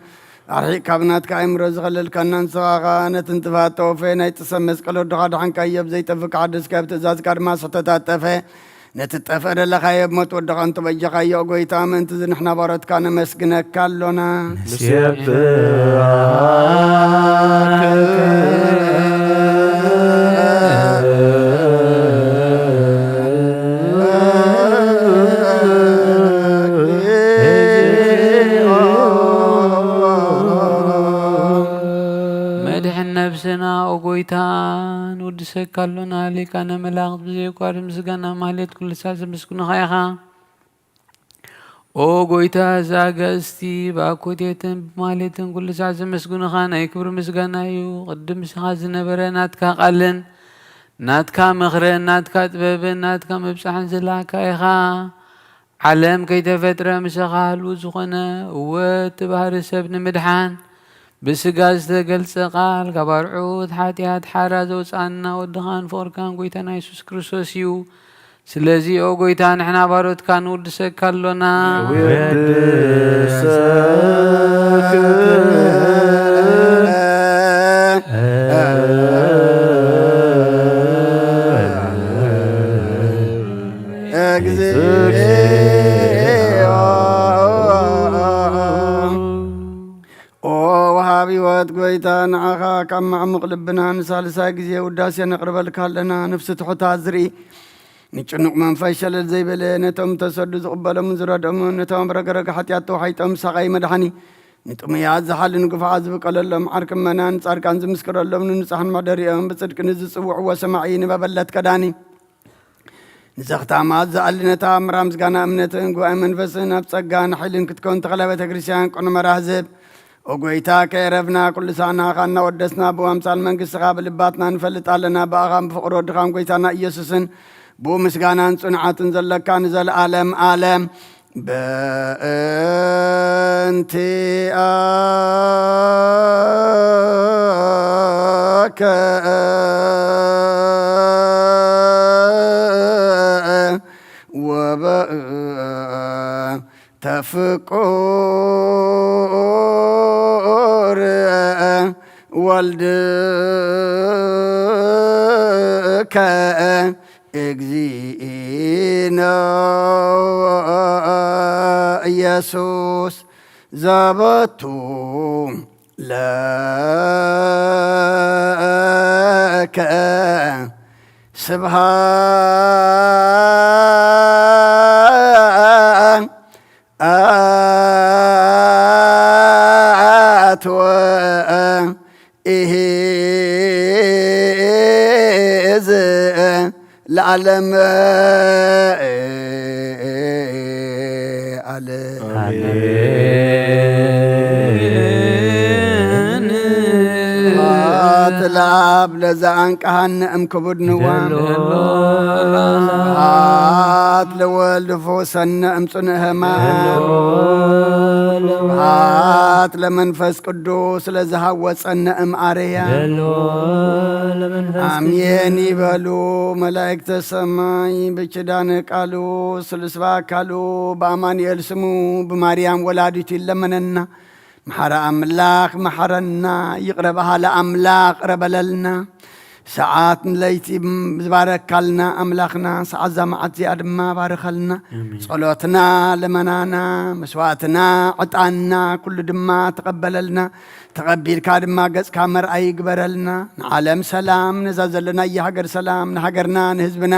ኣርሒቕ ካብ ናትካ ኣእምሮ ዝኸለልካና ንስኻ ኸኣ ነቲ ንጥፋት ተወፈየ ናይ ጥሰ መስቀል ወድኻ ድሓንካዮ ብዘይጠፍእ ክሓድስ ካብ ትእዛዝካ ድማ ስሕተታት ጠፈ። ነቲ ጠፍአ ደለኻዮ ብሞት ወድኻ እንተበጀኻዮ፣ ጐይታ፣ ምእንቲ እዚ ንሕና ባሮትካ ነመስግነካ ኣሎና። ንሴብሖ መድሕን ነብስና፣ ኦ ጐይታ፣ ንውድሰካ ኣሎና። ሊቃነ መላእኽት ብዘየቋርጽ ምስጋና ማህሌት ኩሉ ሳዕ ዘመስግኑኻ ኢኻ። ኦ ጐይታ፣ እዚ ኣጋእዝቲ ብኣኮቴትን ብማህሌትን ኩሉ ሳዕ ዘመስግኑኻ ናይ ክብሪ ምስጋና እዩ። ቅድም ንስኻ ዝነበረ ናትካ ቃልን ናትካ ምኽርን ናትካ ጥበብን ናትካ ምብጻሕን ዝለኣኽካ ኢኻ። ዓለም ከይተፈጥረ ምሳኻ ህልው ዝኾነ፣ እወ፣ እቲ ባህሪ ሰብ ንምድሓን ብስጋ ዝተገልጸ ቃል፣ ካብ ኣርዑት ሓጢኣት ሓራ ዘውጽኣና ወድኻን ፍቕርካን ጐይታና የሱስ ክርስቶስ እዩ። ስለዚ ኦ ጐይታ፣ ንሕና ባሮትካ ንውድሰካ ኣሎና። ንውድሰክ። እግዚኦ። ኦ ወሃቢ ሕይወት ጐይ ጎይታ፣ ንዓኻ ካብ ማዕሙቕ ልብና ንሳልሳይ ግዜ ውዳሴ ነቕርበልካ ኣለና። ነፍሲ ትሑታት ዝርኢ፣ ንጭኑቕ መንፈስ ሸለል ዘይበለ፣ ነቶም ተሰዱ ዝቕበሎምን ዝረድኦምን፣ ነቶም ረግረግ ሓጢኣት ተዋሒጦም ዝሳቐዩ መድሓኒ፣ ንጥሙያት ዝሓልን ግፉዓት ዝብቀለሎም ዓርኪ እመናን ጻድቃን ዝምስክረሎም ንንጹሓን መሕደሪኦም ብጽድቂ ንዝጽውዕዎ ሰማዒ ንበበለት ከዳኒ። ንዘኽታማት ዝኣሊ ነታ ምራ ምስጋና እምነትን ጉባኤ መንፈስን ኣብ ጸጋን ሓይልን ክትከውን ተኽለ ቤተ ክርስቲያን ቅኑዕ መራህ ዝህብ። ኦ ጎይታ፣ ከየረፍና ኩሉ ሳዕናኻ እናወደስና ብኣምሳል መንግስትኻ ብልባትና ንፈልጥ ኣለና። ብኣኻን ብፍቕሪ ወድኻን ጎይታና ኢየሱስን ብኡ ምስጋናን ጽንዓትን ዘለካ ንዘለኣለም ኣለም። በእንቲኣከ ወበእንተ ፍቁር ወልድከ እግዚእነ ኢየሱስ ዘበቱ ለከ ስብሃት ወኢሂዝ ለዓለም ዓለም። ኣሜን። ስብሐት ለአብ ለዘአንቀሃነ እምክቡድ ንዋም። ስብሐት ለወልድ ፈወሰነ እምጽኑዕ ሕማም። ስብሐት ለመንፈስ ቅዱስ ለዝሃወጸነ እምኣርያ። አሜን ይበሉ መላእክተ ሰማይ። ብኪዳነ ቃሉ ስሉስ በአካሉ በአማኑኤል ስሙ ብማርያም ወላዲቱ ይለመነና። መሓረ ኣምላኽ መሓረና፣ ይቕረ በሃሊ ኣምላኽ ይቕረ በለልና። ሰዓት ለይቲ ዝባረካልና ኣምላኽና፣ ሰዓት እዛ መዓት እዚኣ ድማ ባርኸልና። ኣሜን። ጸሎትና፣ ልመናና፣ መስዋዕትና፣ ዕጣንና ኩሉ ድማ ተቐበለልና። ተቐቢልካ ድማ ገጽካ መርኣይ ይግበረልና። ንዓለም ሰላም፣ ነዛ ዘለናያ ሃገር ሰላም፣ ንሃገርና፣ ንህዝብና፣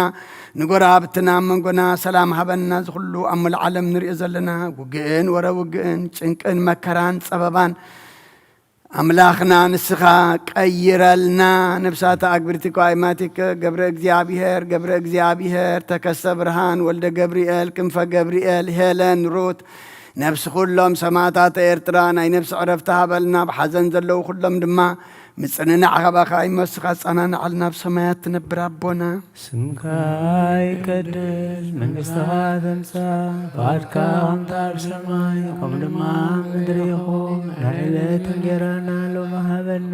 ንጎረባብትና፣ ኣብ መንጎና ሰላም ሃበና። እዚ ኩሉ ኣብ ሙሉእ ዓለም ንሪኦ ዘለና ውግእን ወረ ውግእን፣ ጭንቅን መከራን ጸበባን ኣምላኽና ንስኻ ቀይረልና። ነፍሳተ ኣግብርቲከ ወአእማቲከ ገብረ እግዚኣብሔር፣ ገብረ እግዚኣብሔር፣ ተከስተ ብርሃን፣ ወልደ ገብርኤል፣ ክንፈ ገብርኤል፣ ሄለን፣ ሩት፣ ነፍሲ ኩሎም ሰማዕታት ኤርትራ ናይ ነፍሲ ዕረፍቲ ሃበልና። ብሓዘን ዘለዉ ኩሎም ድማ ምጽንናዕ ካባኻ እዩ እሞ ንስኻ ኣጸናንዓልና። ኣብ ሰማያት ትነብር ኣቦና፣ ስምካ ይቀደስ፣ መንግስትኻ ትምጻእ፣ ፍቓድካ ከምቲ ኣብ ሰማይ ከምኡ ድማ ኣብ ምድሪ ይኹን። ናይ ዕለት እንጀራና ሎሚ ሃበና፣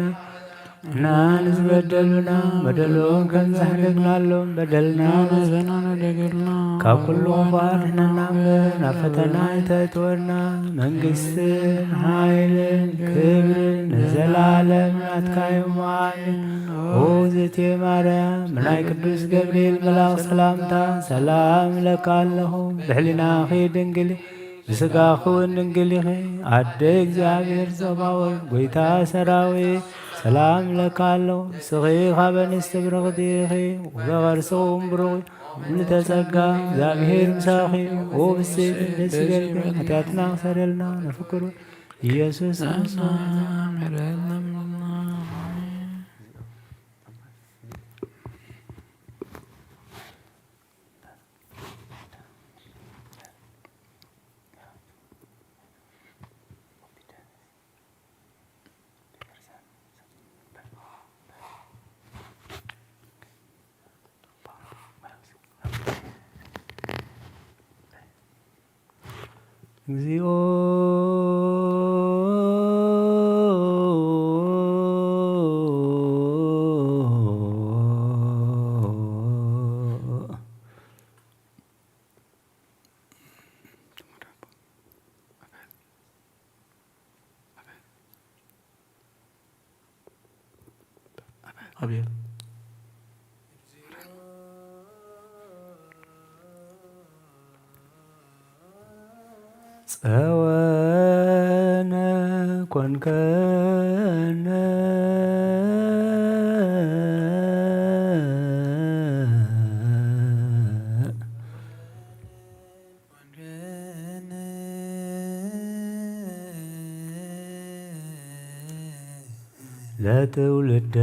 እና ንዝበደሉና በደሎም ከም ዘሕደግናሎም በደልና መዘና ነደግልና፣ ካብ ኩሉ ክፉእ ኣድሕነና እምበር ናብ ፈተና ኣይተእትወና። መንግስትን ሓይልን ክብርን ንዘለዓለም ናትካ እዩ። ኣሜን። ኦ ዝእቲ ማርያም፣ ብናይ ቅዱስ ገብርኤል መልኣኽ ሰላምታ ሰላም እብለካ ኣለኹ። ብሕሊናኺ ድንግል፣ ብስጋኺ እውን ድንግል ኢኺ። ኣደ እግዚኣብሔር ጸባኦት፣ ጐይታ ሰራዊት፣ ሰላም እብለካ ኣለኹ። ንስኺ ካብ ኣንስቲ ብርኽቲ ኢኺ፣ ወፈሪ ስኽውን ብሩኽ እዩ። ምልዕተ ጸጋ፣ እግዚኣብሔር ምሳኺ እዩ። ኦ ብጽዕቲ ደስ ይበልኪ፣ ሓጢኣትና ክሰርየልና ነፍቅሮ ኢየሱስ ክርስቶስ። እግዚኦ። ኣቤት። ጸወነ ኮንከነ ለትውልደ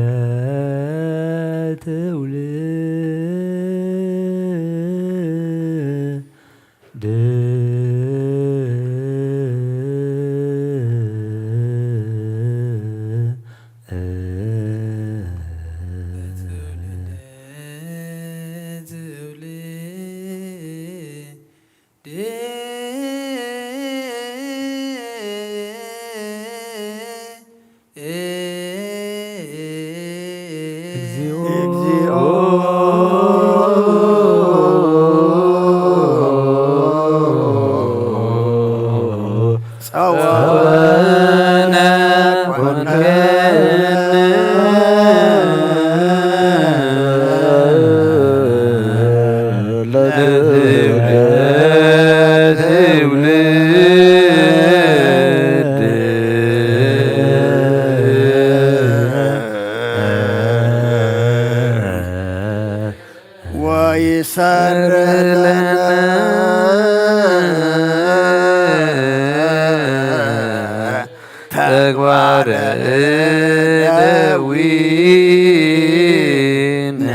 ትውልድ እግዚኦ። ጸወነ ኮንከነ ለትውልደ ትውልድ ወይሰርህ ለነ ተግባረ እደዊነ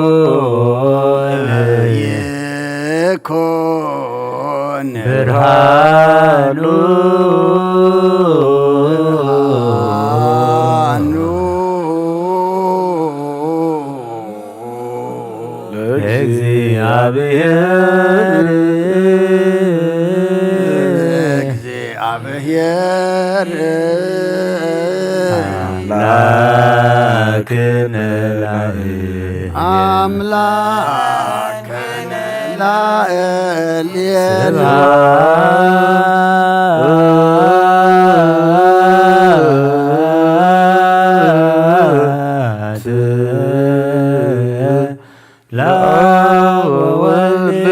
ለይኩን ይኩን ብርሃኑ ለእግዚአብሔር። ለእግዚአብሔር አምላክነ ላዕሌነ። አምላክነ ላዕሌነ። ስብሐት ለአብ ወወልድ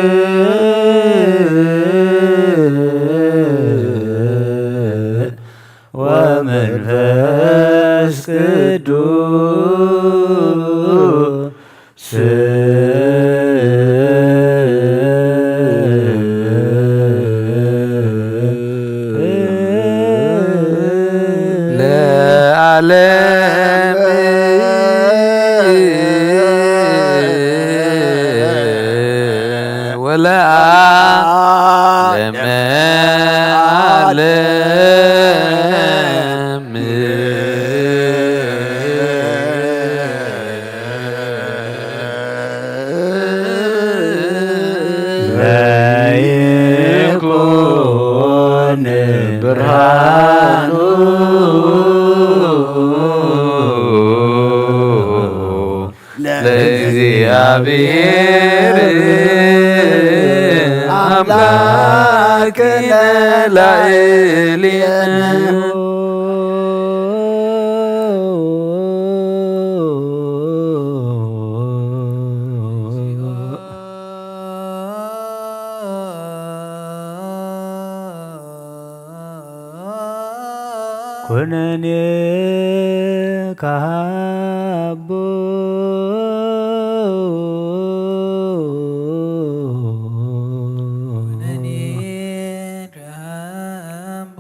ወመንፈስ ቅዱስ ለዓለም ወለዓለመ ዓለም። ለይኩን ብርሃኑ ለእግዚአብሔር አምላክነ ላዕሌነ። ኩነኔ ካቦ። ኩነኔ ካቦ።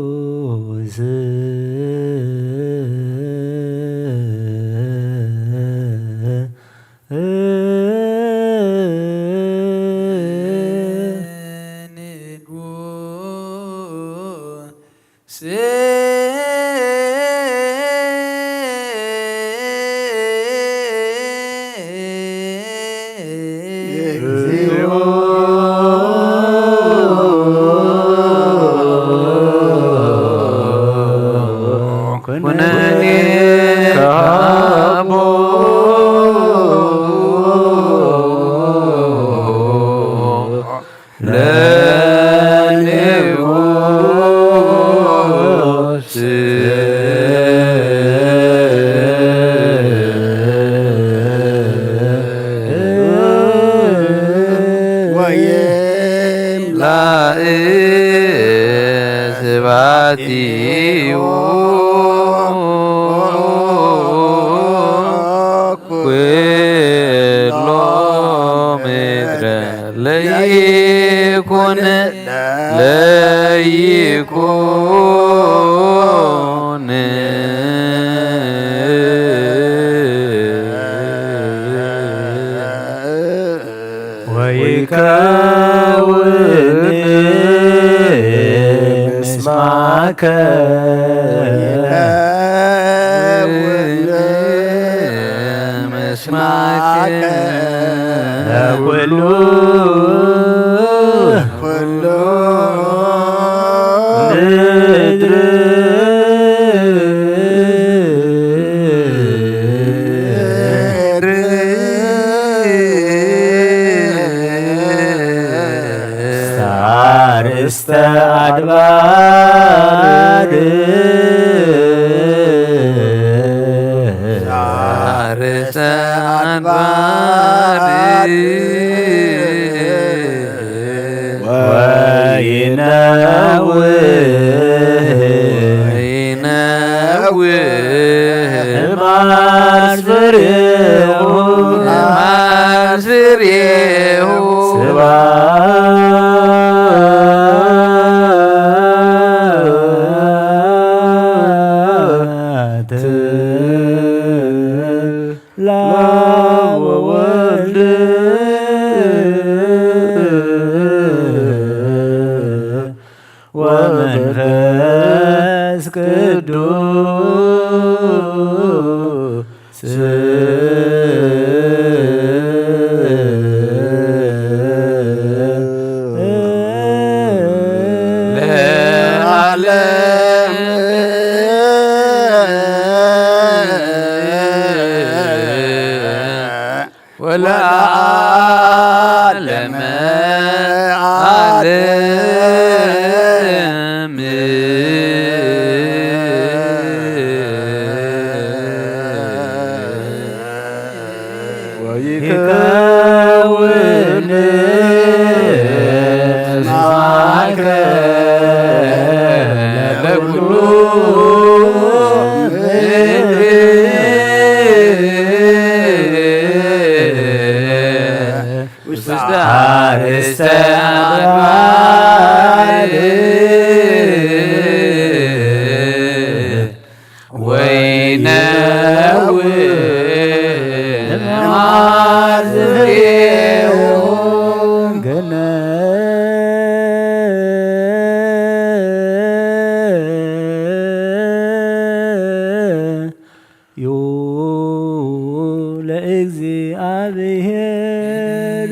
ለንጉስ ኩነኔ ካቦ። ለንጉስ ወይም ላእ ከውኒ ምስማከ ምስማከ ለኩሉ ኩሉ ምድር ስታርስተ ኣድባር ስታርስተ ኣድባር ወይነውር ወይነውር ማስፍሬሁ ማስፍሬሁ ስብሐት ለወወልድ ወመንፈስ ቅዱስ ለዓለም ወለዓለመ ዓለም። ወይከውን ምስማከ ለኩሉ ውስተ አርእስተ አድባር ወይነውር ማዝሬው ገነ ዩ ለእግዚአብሔር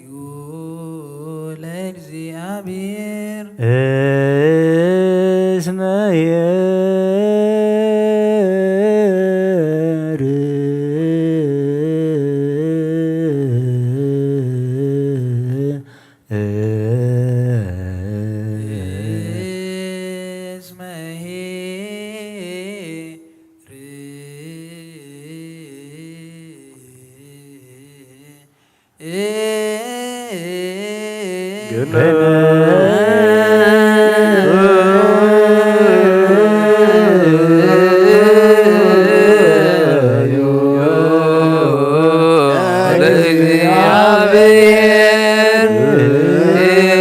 ዩ ለእግዚአብሔር እስመ ኄር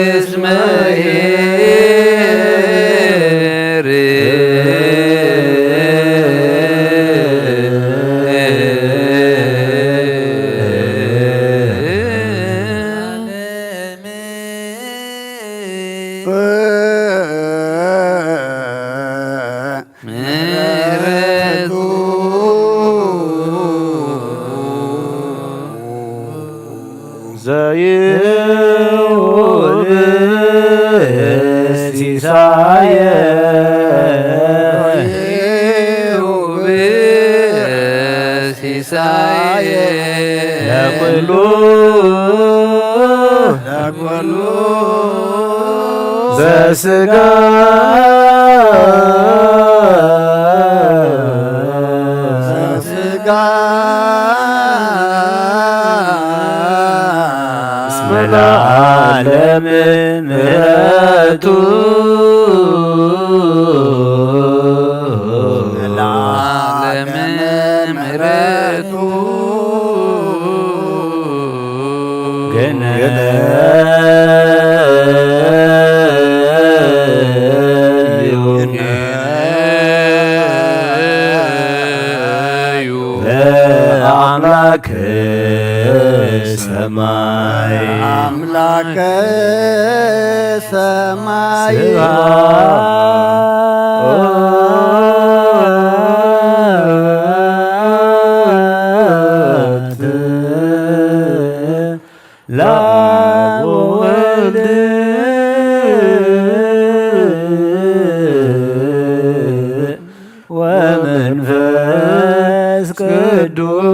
እስመ ኄር ምሕረቱ ዘይሁብ ሲሳየ ዘይሁብ ሲሳየ ለኩሉ ለኩሉ ዘስጋ ዘስጋ እስመ ለዓለም ምሕረቱ ለዓለም ምሕረቱ ገነ ላከ ሰማይ ለወልድ ወመንፈስ ቅዱስ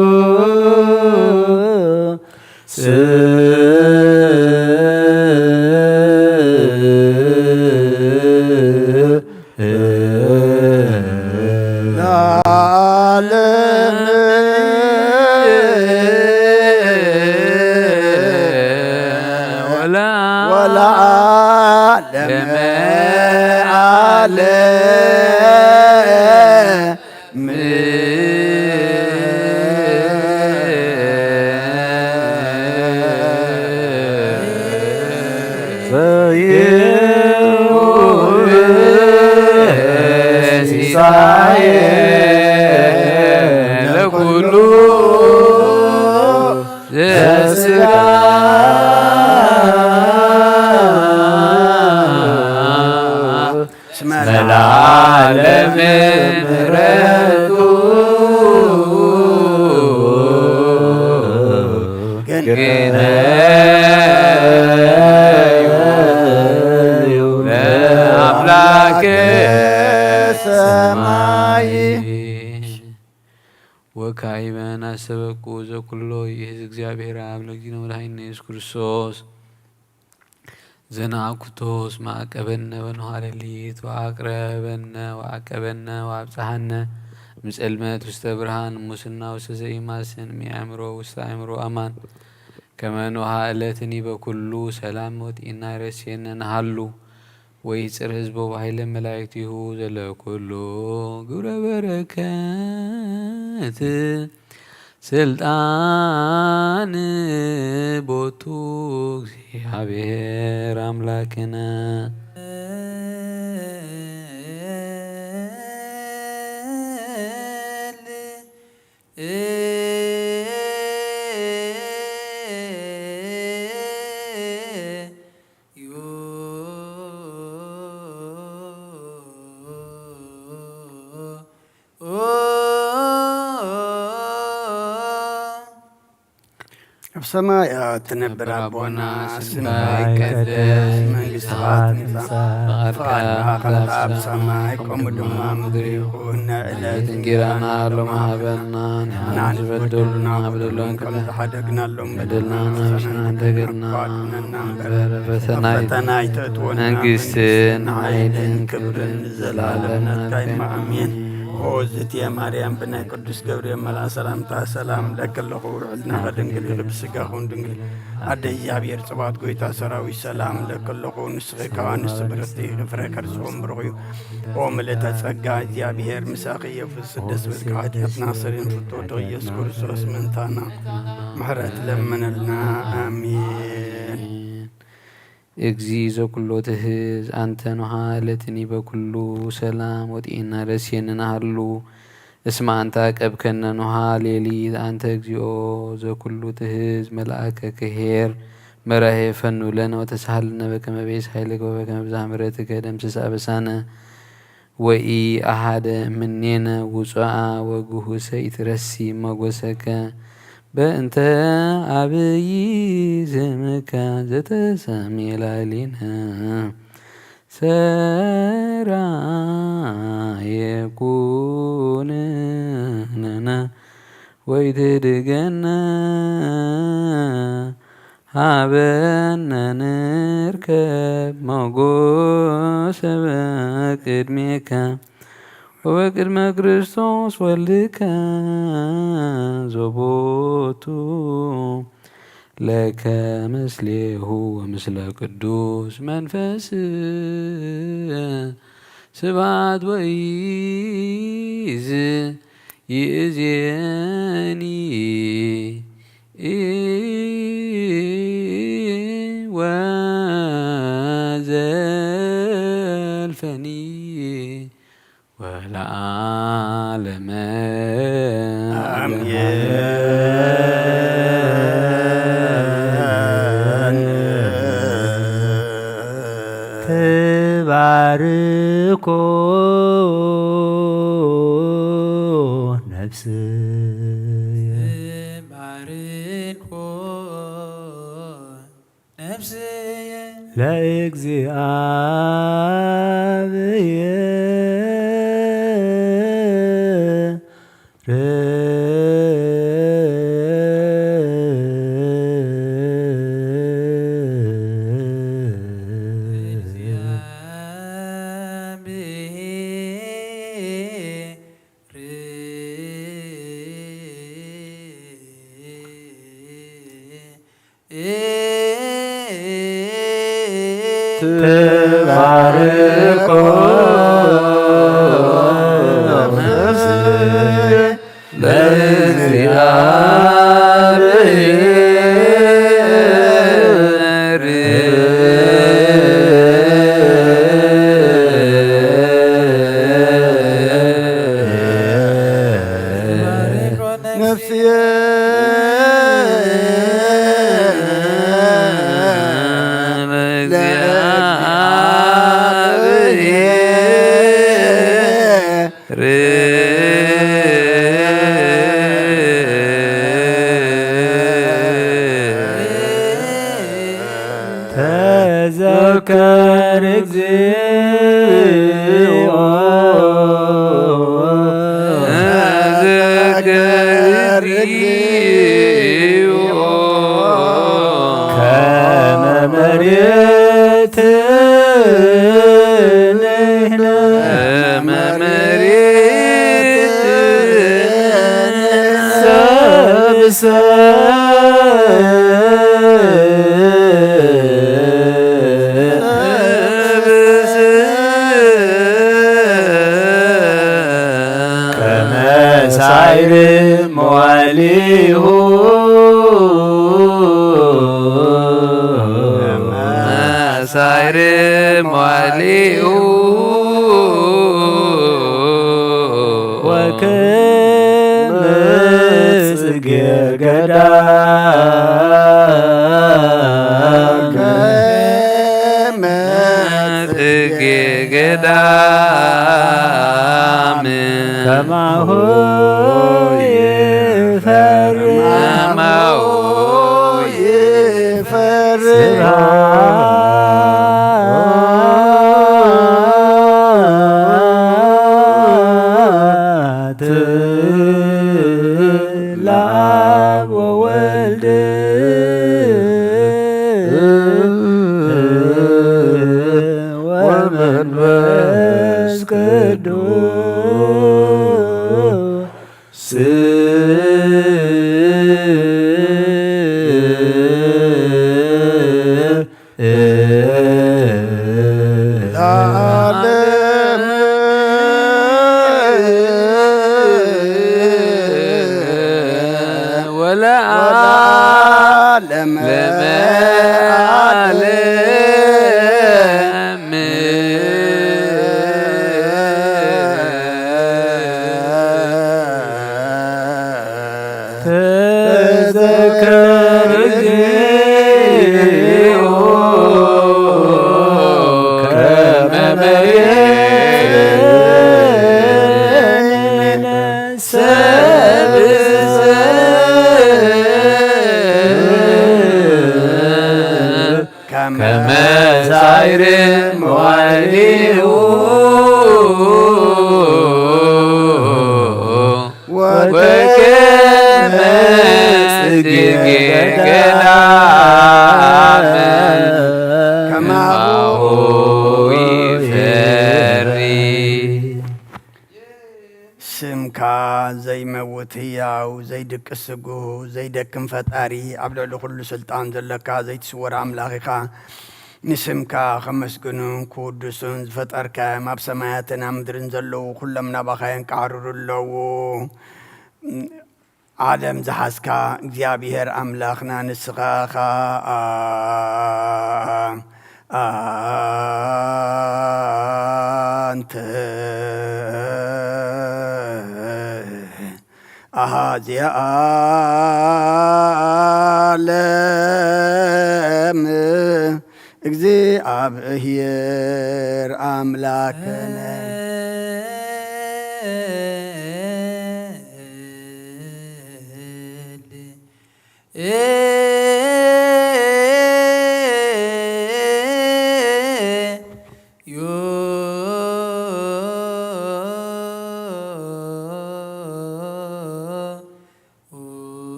ወካዕበ ናስተበቁ ዘኩሎ ይእዝ እግዚኣብሔር ኣብ ለጊኖ መድኃኒነ ኢየሱስ ክርስቶስ ዘናኩቶስ ማዕቀበነ በንሃ ሌሊት ወአቅረበነ ወአቀበነ ወአብጽሐነ ምጸልመት ውስተ ብርሃን ሙስና ውስተ ዘኢማስን ሚአእምሮ ውስተ አእምሮ አማን ከመ ኖሃ እለትኒ በኩሉ ሰላም ወጢና ረሴነ ንሃሉ ወይ ጽር ህዝቦ ባይለ መላእክቲሁ ዘለኩሉ ግብረ በረከት ስልጣን ቦቱ እግዚኣብሔር አምላክነ። ኣብ ሰማያት ትነብር ኣቦና፣ ስምካ ይቀደስ፣ መንግስትኻ ትምጻእ፣ ፍቓድካ ከም ኣብ ሰማይ ከምኡ ድማ ኣብ ምድሪ ይኹን። ንዕለት እንጀራና ሎሚ ሃበና፣ ንሕና ዝበደሉና በደሎም ከም ዝሓደግናሎም በደልና ንሕና ንሓድግ፣ ኣድሕነና እምበር፣ ፈተና ኣይተእትወና፣ መንግስትን ሓይልን ክብርን ንዘለዓለም ናትካ እዩ። ኣሜን። ኦ ዝትየ ማርያም፣ ብናይ ቅዱስ ገብርኤል መልኣክ ሰላምታ ሰላም እብለኪ ኣለኹ። ውዕልናኸ ድንግል ኢኺ፣ ብስጋኹን ድንግል። ኣደ እግዚኣብሔር፣ ጽባኦት ጎይታ ሰራዊት፣ ሰላም እብለኪ ኣለኹ። ንስኺ ካብ ኣንስቲ ብርኽቲ ኢኺ፣ ፍረ ከርስኺ እውን ብሩኽ እዩ። ኦ ምልእተ ጸጋ፣ እግዚኣብሔር ምሳኺ እዩ። ፍስህ ደስ በልካ፣ ኃጢአትና ሰሪን ፍቶ ወድኺ ኢየሱስ ክርስቶስ ምእንታና ምሕረት ለምነልና። ኣሜን። እግዚ ዘኩሎ ትህዝ አንተ ኖሃ ለትኒ በኩሉ ሰላም ወጢና ረሴን ናሃሉ እስማ አንተ አቀብከነ ኖሃ ሌሊት አንተ እግዚኦ ዘኩሉ ትህዝ መልአከ ክሄር መራሄ ፈኑ ለነ ወተሳሃልነ በከመ ቤስ ኃይልከ ወበከመ ብዝሃ ምሕረትከ ደምስስ አበሳነ። ወኢአሐደ እምኔነ ውጹአ ወግሁሰ ኢትረሲ መጎሰከ በእንተ አብይ ስምከ ዘተሰሜ ላዕሌነ ሰራየ ኩነነ ወኢትህድገነ ሀበነ ንርከብ ሞጎሰ በቅድሜከ ወበቅድመ ክርስቶስ ወልድከ ዘቦቱ ለከ ምስሌሁ ወምስለ ቅዱስ መንፈስ ስብሐት ወይዝ ይእዜኒ ወዘልፈኒ ወለዓለመ አሜን። ለእግዚኣብሔር ትባርኮ ነፍስየ ለእግዚኣብሔር። ነፍስየ ለእግዚኣብሔር። ተዘከር እግዚኦ። ተዘከር እግዚኦ። ከመ መሬት ንሕነ። ከመ መሬት ንሕነ። ሰብ ሰብ ከመ ሳይር መዋሊሁ። ከመ ሳይር መዋሊሁ። ወከመ ጽጌ ገዳም። ጽጌ ገዳም። ከማሁ ይፈሪ። ከማሁ ይፈሪ። ስብሐት ለአብ ወወልድ ወመንፈስ ቅዱስ። ለዓለም ወለዓለመ ዓለም። ተዘከር እግዚኦ ከመ መሬነ ሰብእ ከመ ሳይር መዋሊሁ ወከመ ጽጌ ገዳም ከማሁ ይፈሪ። ስምካ ዘይመውት ህያው ዘይድቅስ ስጉህ ዘይደክም ፈጣሪ ኣብ ልዕሊ ኩሉ ስልጣን ዘለካ ዘይትስወር ኣምላኽ ኢኻ። ንስምካ ከመስግኑን ክውድሱን ዝፈጠርካዮም ኣብ ሰማያትን ኣብ ምድርን ዘለዉ ኩሎም ናባኻ የንቃዕርሩ ኣለዉ። ዓለም ዝሓዝካ እግዚኣብሔር ኣምላኽና ንስኻ ኸኣ ኣንተ ኣሃዚ ዓለም እግዚኣብሔር ኣምላክነ።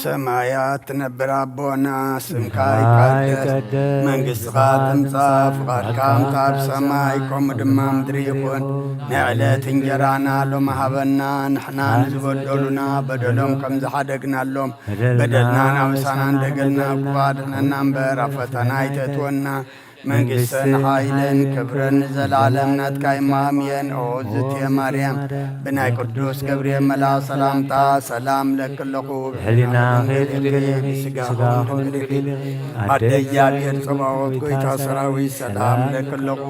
ሰማያት ትነብር ኣቦና፣ ስምካ ይቀደስ፣ መንግስትኻ ትምጻእ፣ ፍቓድካ ከምታ ኣብ ሰማይ ከምኡ ድማ ምድሪ ይኹን። ንዕለት እንጀራና ሎሚ ሃበና፣ ንሕና ንዝበደሉና በደሎም ከም ዝሓደግናሎም፣ በደልና ናብ ምሳና እንደገልና፣ እኳ ኣድሕነና እምበር፣ ኣብ ፈተና ኣይተእትወና፣ መንግስትን ሓይልን ክብርን ንዘለዓለም ናትካ እዩ። ኣሜን። ኦ ዝትየ ማርያም፣ ብናይ ቅዱስ ገብርኤል መልኣኽ ሰላምታ ሰላም ለኪ ኣለኹ። ብሕሊናኺ ድንግል ኢኺ፣ ብስጋኺ ድንግል ኢኺ። ኣደ እግዚኣብሔር ጸባኦት፣ ጎይታ ሰራዊት፣ ሰላም ለኪ ኣለኹ።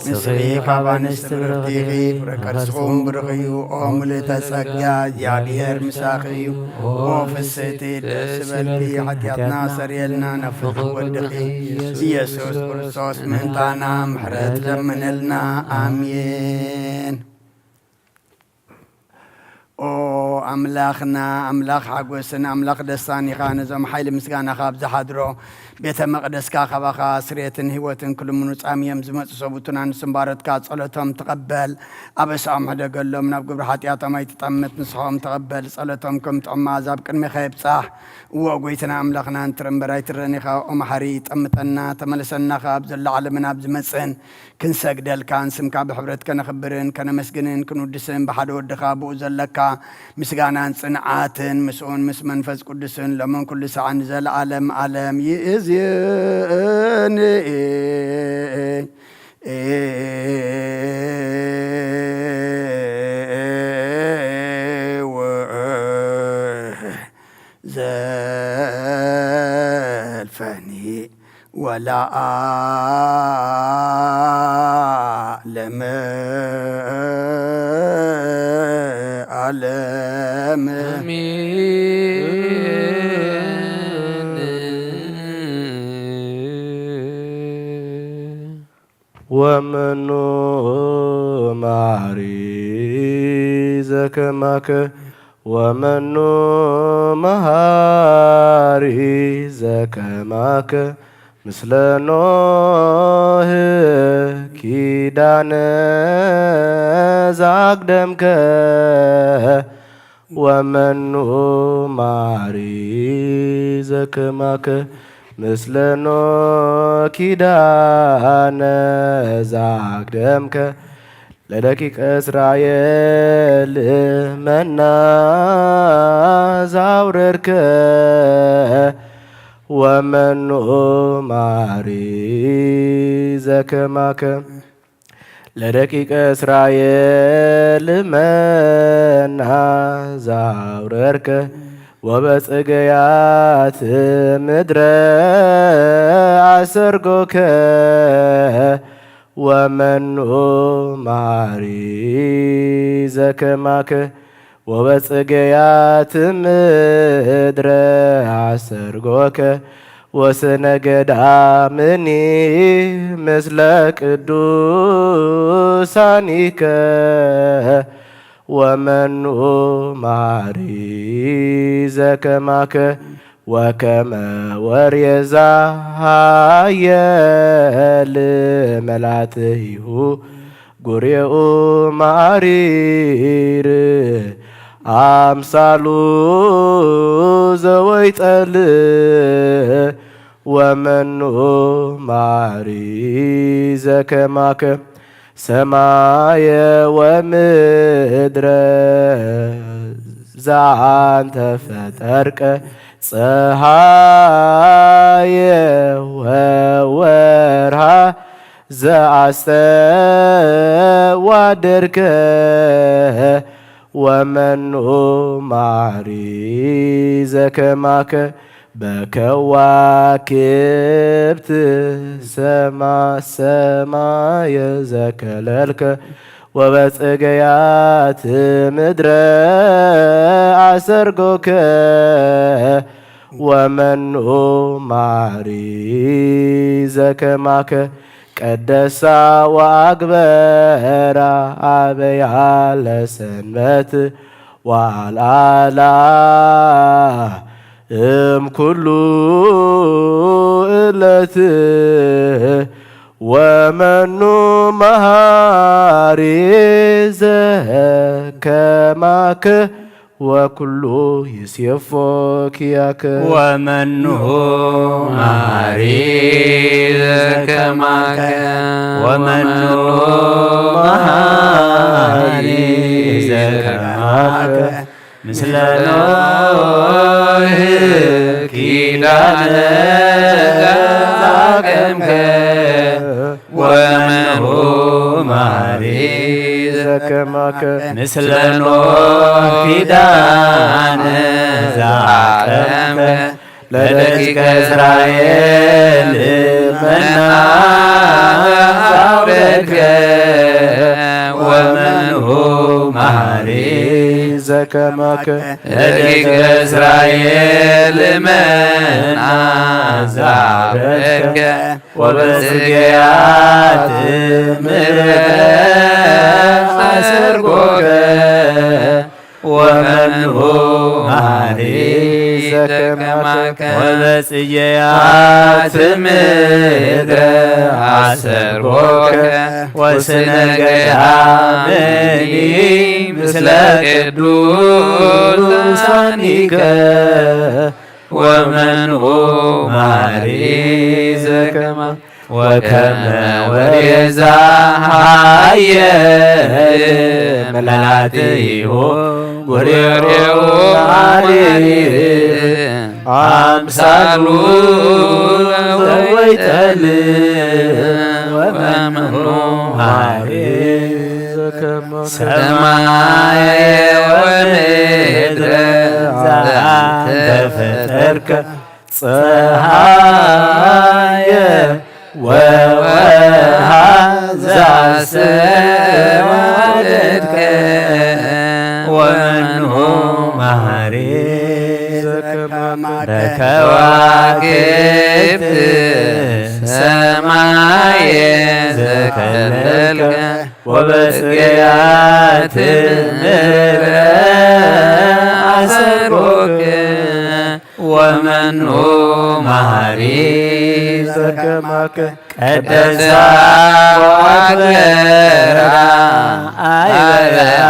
ንስኺ ካብ ኣንስቲ ብርኽቲ ኢኺ፣ ፍረ ከርስኹም ብሩኽ እዩ። ኦ ምልእተ ጸጋ፣ እግዚኣብሔር ምሳኺ እዩ። ኦ ፍስሕቲ፣ ደስ ይበልኪ፣ ሓጢኣትና ሰርየልና፣ ናብ ፍቕሪ ወድኺ ኢየሱስ ክርስቶስ ምእንታና ምሕረት ለምነልና። ኣሜን። ኦ ኣምላኽና፣ ኣምላኽ ሓጎስን ኣምላኽ ደስታን ኢኻ። ነዞም ሓይሊ ምስጋናኻ ኣብ ዝሓድሮ ቤተ መቕደስካ ካባኻ ስርየትን ህይወትን ክልምኑ ጻምዮም ዝመጹ ሰቡትና ንስምባረትካ ጸሎቶም ተቐበል። ኣበሳኦም ሕደገሎም፣ ናብ ግብሪ ሓጢኣቶም ኣይትጠምት፣ ንስኻኦም ተቐበል። ጸሎቶም ከም ጥዑም መኣዛ ኣብ ቅድሜኻ ይብጻሕ። እወ፣ ጐይታና ኣምላኽና፣ ንትረ እምበር ኣይትረን ኢኻ። ኦ መሓሪ፣ ጠምተና፣ ተመለሰና ካብ ዘሎ ዓለምን ኣብ ዝመጽእን ክንሰግደልካን ስምካ ብሕብረት ከነኽብርን ከነመስግንን ክንውድስን ብሓደ ወድኻ ብኡ ዘለካ ምስጋናን ጽንዓትን ምስኡን ምስ መንፈስ ቅዱስን ሎምን ኩሉ ሰዓን ንዘለዓለም ዓለም ይእዝን። ዘልፈኒ ወለዓለመ። ዓለም። አሜን። ወመኑ መሐሪ ዘከማከ፣ ወመኑ መሐሪ ዘከማከ፣ ምስለ ኖህ ኪዳነ ዘአቅደምከ፣ ወመኑ መሐሪ ዘከማከ፣ ምስለ ኖህ ኪዳነ ዘአቅደምከ፣ ለደቂቀ እስራኤል መና ዘአውረድከ፣ ወመኑ መሐሪ ዘከማከ፣ ለደቂቀ እስራኤል መና ዘአውረድከ፣ ወበጽገያት ምድረ አሰርጎከ፣ ወመኑ መሐሪ ዘከማከ፣ ወበጽገያት ምድረ አሰርጎከ፣ ወስነ ገዳምኒ ምስለ ቅዱሳኒከ፣ ወመኑ መሐሪ ዘከማከ፣ ወከመ ወሬዛ ኃየል መላትይሁ፣ ጉሬኡ መሪር አምሳሉ ዘወይጠል፣ ወመኑ መሐሪ ዘከማከ፣ ሰማየ ወምድረ ዘአንተ ፈጠርከ፣ ፀሐየ ወወርሃ ዘአስተዋደርከ፣ ወመኑ መሐሪ ዘከማከ፣ በከዋክብት ሰማ-፣ ሰማየ ዘከለልከ፣ ወበጽገያት ምድረ አሰርጎከ፣ ወመኑ መሐሪ ዘከማከ፣ ቀደሳ ወአግበራ አበያ ለሰንበት፣ ወአልዓላ እምኩሉ እለት፣ ወመኑ መሐሪ ዘከማከ፣ ወኩሉ ይሴፎ ኪያከ። ወመኑ መሃሪ ዘከማከ። ወመኑ መሃሪ ዘከማከ። ምስለ ኖህ ኪዳነ ዘአቀምከ። ወመኑ መሃሪ ዘከማከ። ምስለ ኖህ ኪዳነ ዘአቀምከ። ለደቂቀ እስራኤል መና አውረድከ። ወመኑ መሃሪ ዘከማከ። ለደቂቀ እስራኤል መና አውረድከ። ወበጽጌያት ምድረ አሰርጎከ። ወመኑ መሃሪ ዘከማከ። ወበጽጌያት ምድረ አሰርጎከ። ወስነ ገዳምኒ ምስለ ቅዱሳኒከ። ወመኑ መሃሪ ዘከማ። ወከመ ወሬዛ ሃየ መላትይሁ ጎሬሬው ማሪ አምሳሉ ዘወይተል። ወመኑ መሃሪ ዘከማ። ሰማየ ወምድረ ዘአንተ ፈጠርከ። ፀሃየ ወወርሃ ዘአስተዋደድከ። ወመኑ መሃሪ ዘከማከ። በከዋክብት ሰማየ ዘከለልከ። ወበጽጌያት ምድረ አሰርጎከ። ወመኑ መሃሪ ዘከማከ። ቀደሳ ወአክበራ አበያ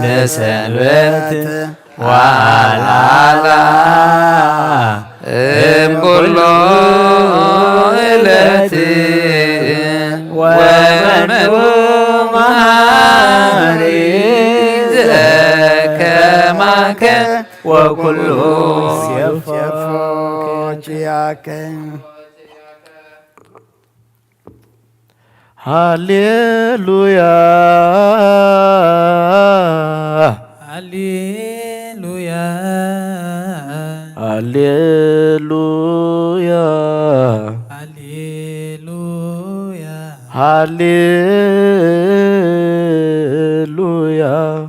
ለሰንበት። ወአልዓላ እምኩሉ ዕለት። ወመኑ መሃሪ ዘከማከ። ወኩሉ ሴፎ ኪያከ። ሃሌሉያ። ሃሌሉያ። ሃሌሉያ። ሃሌሉያ። ሃሌሉያ።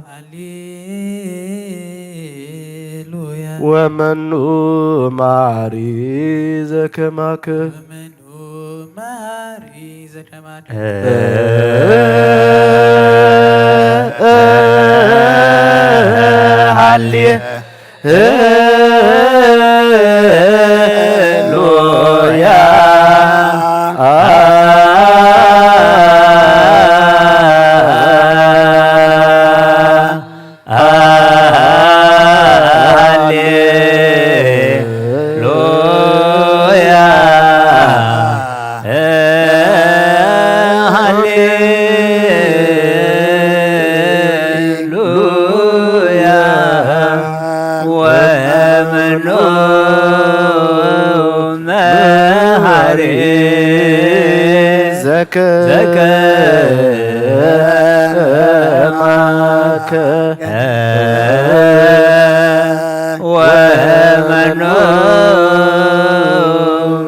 ሃሌሉያ። ወመኑ መሃሪ ዘከማከ። ወመኑ መሃሪ ዘከማከ። ሃሌ ሉያ። ሃሌሉያ። ሃሌሉያ። ወመኑ መሃሪ ዘከ ዘከማከ። ወመኑ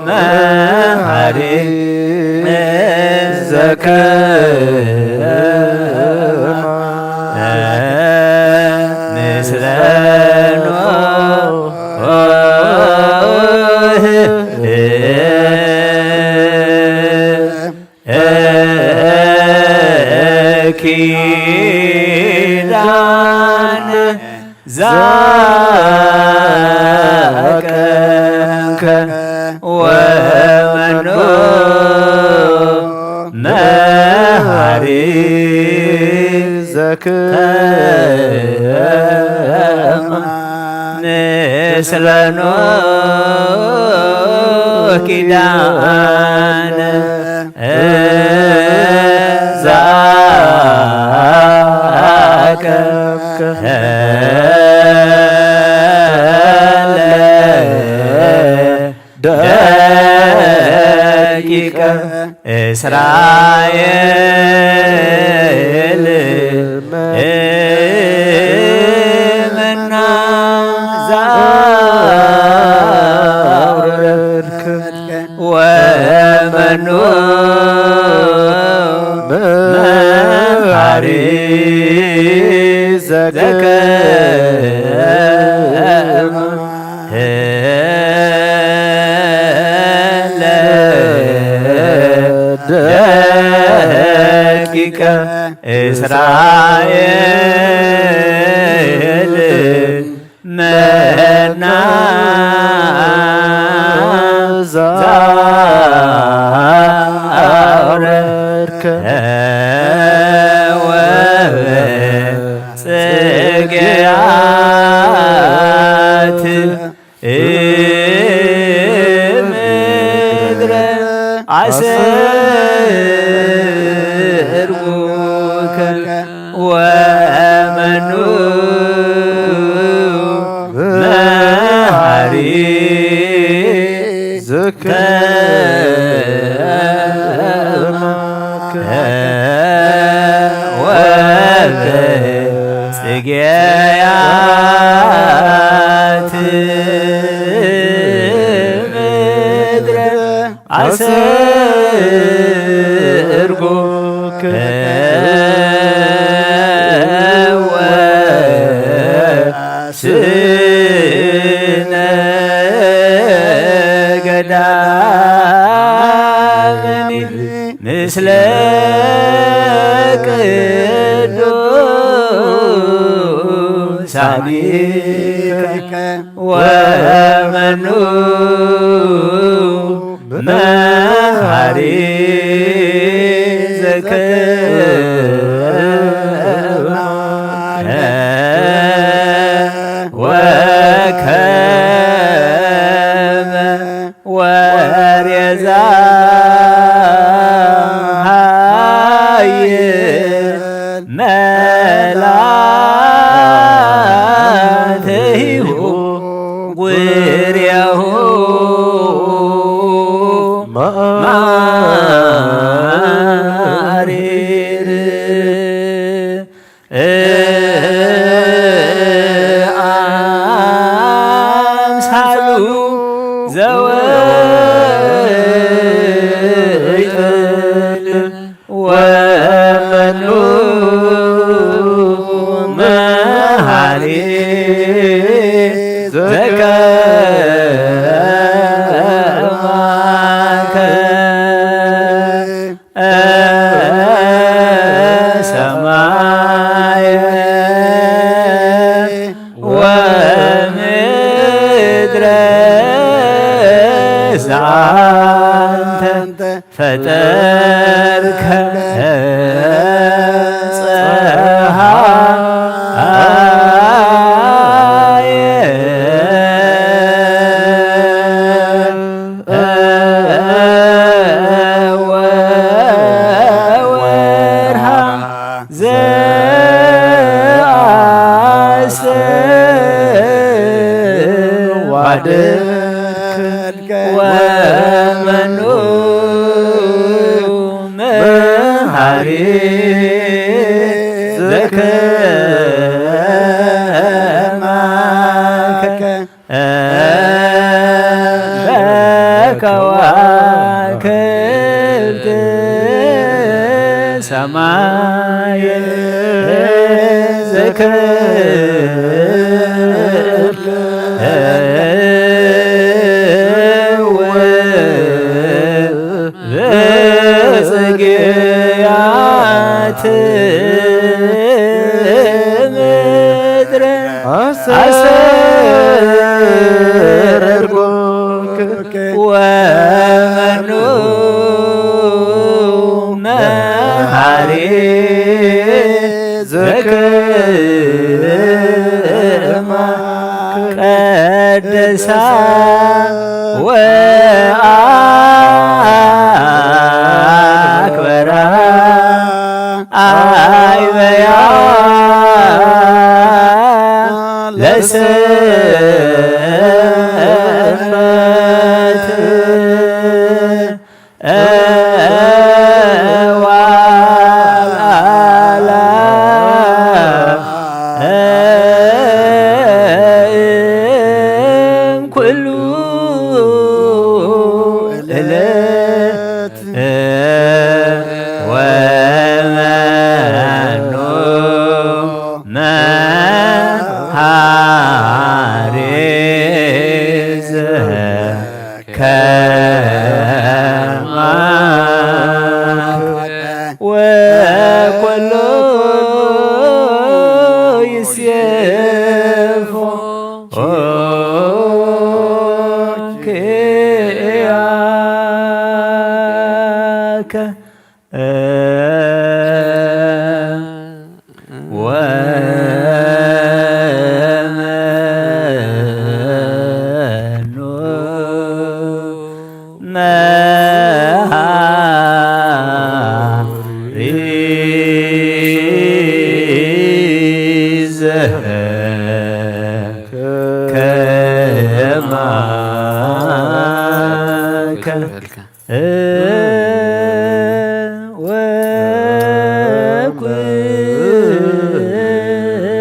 መሃሪ ዘከማ ምስለ ኖህ ኪዳን ዘአቀምከ። ወመኑ መሃሪ ዘከማ ምስለ ኖህ ኪዳነ ዘአቀብከ ለደቂቀ እስራኤል መና ዘአውረድከ ወመኑ መሐሪ ዘከመ ለደቂቀ እስራኤል መና ዘአውረድከ ወበጽግያትምድረ አሰርጉከ ወመኑ መሐሪ ዘከመ ወበጽግያትምድረ አሰርጎ ከወ ስነ ገዳም ምስለ ቅዱሳኒከ ወመኑ መሐሪ ዘከማከ ወከመ ወሬዛ ኃይል መላትሁ ጉርያሁ ማሪር አምሳሉ ዘወይጠል ወመኑ መሐሪ ዘከማከ ሰማየ ወምድረ ዘአንተ ፈጠርከ ጸሃየ ወወርሃ ዘአስተዋደድከ ወመኑ መሐሪ ዘከማከ በከዋክብት ሰማይ ዘከ ጽጌያት ምድረ አሰርጎ ወመኑ መሐሪ ዘከማ እለት ወመኑ መሃሪ ዘከማከ ወኮሎ ይሴፎ ኪያከ ወመኑ መሃሪ ዘከማከ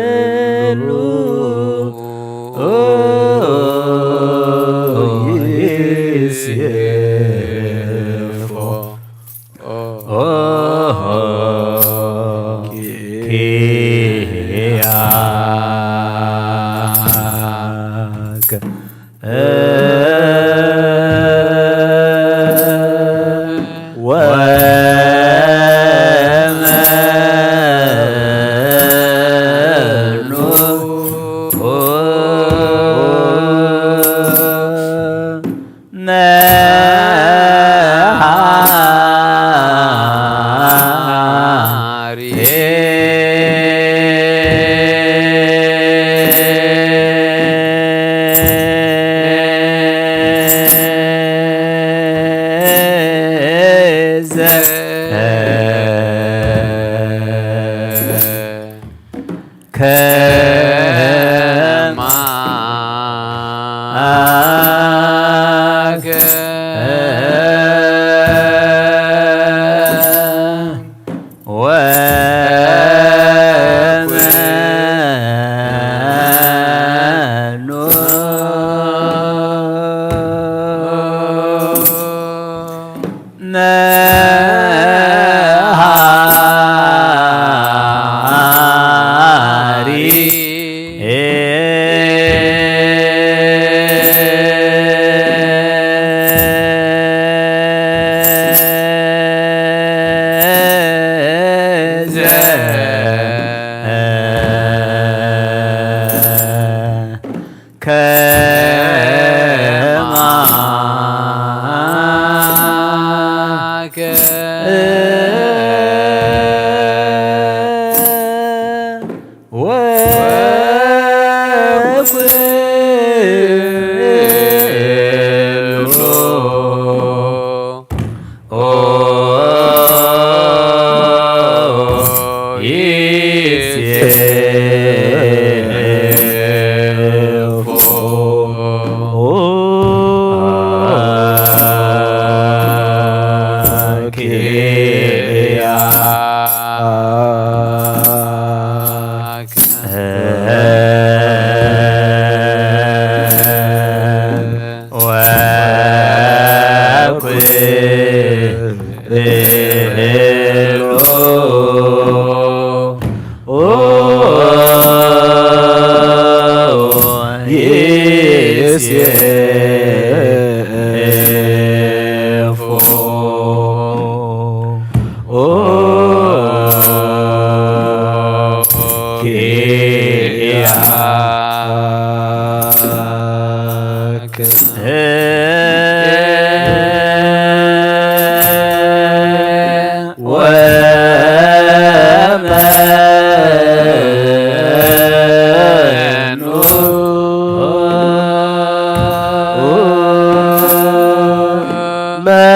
ወኩሉ ይሴፎ ኪያከ ወመኑ መሃሪ ዘከማከ ወመኑ መሃሪ ዘከማከ ወኩሉ ይሴፎ ኪያከ ወኩሉ ይሴፎ ኪያከ ወመኑ መሃ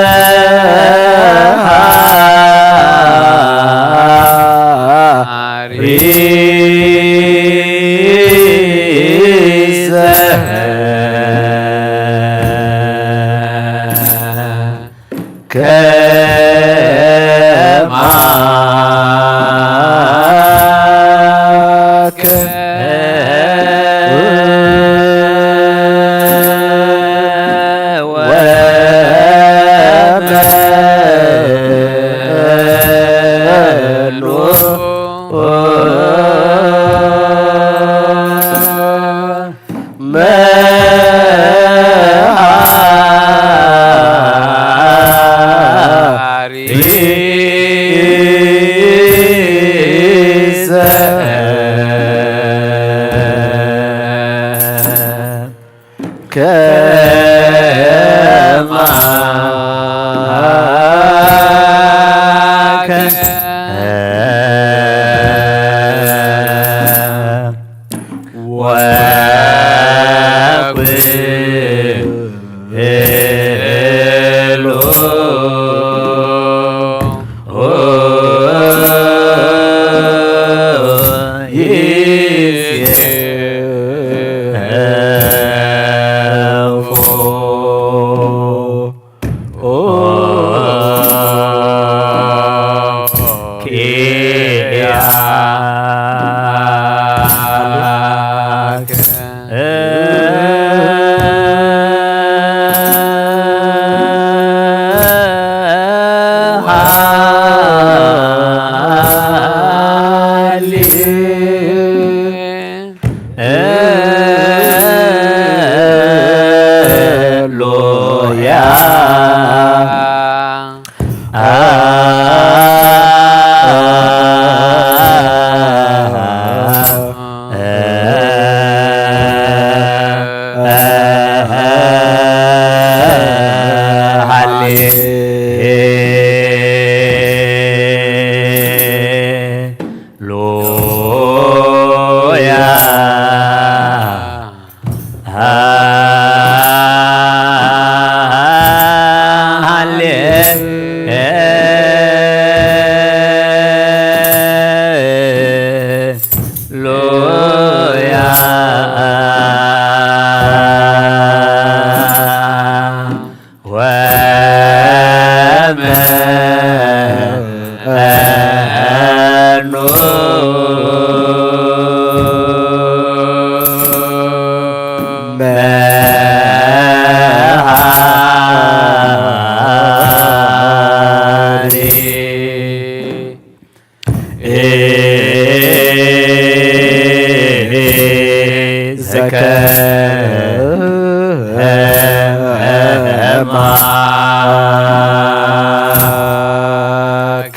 አምላክ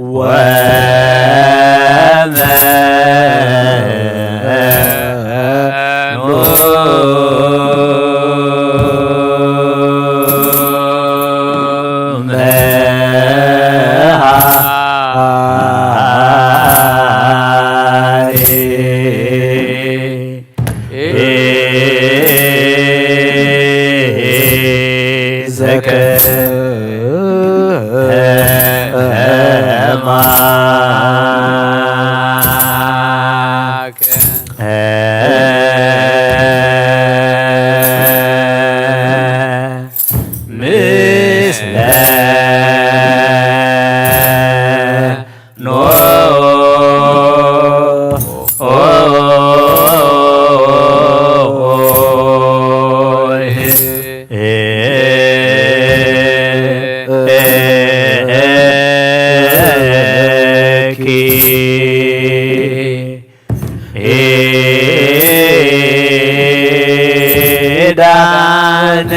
ወመድኃኔ ዘከማከ ምስለ ኖህ ኪዳነ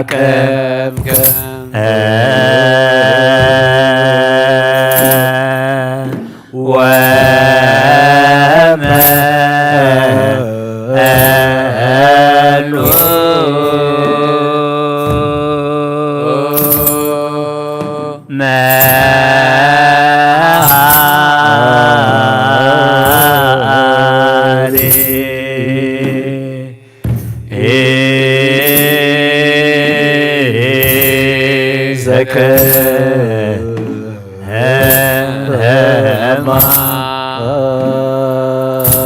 ዘአቀምከ ወመኑ መሐሪ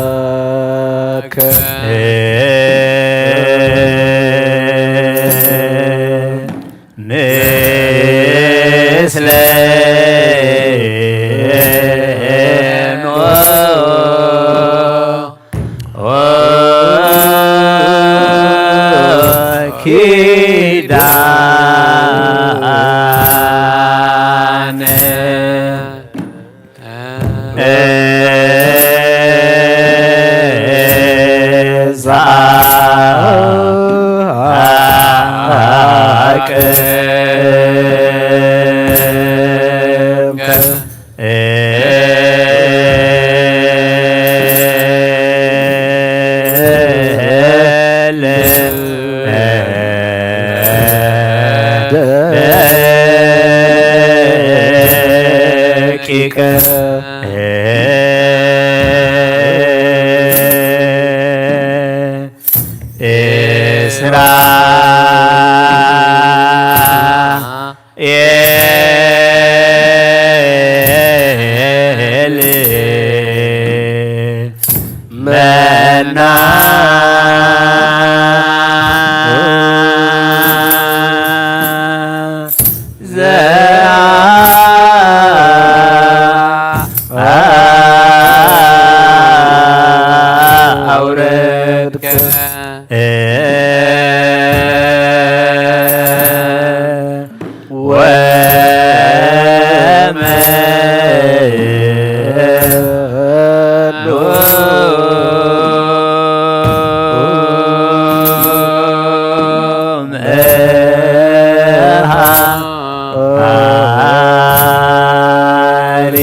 ዘከማከ ምስለ ኖህ ኪዳነ ዘአቀምከ ደቂቀ እስራኤል መና ዘአውረድከ ወመኑ መሐሪ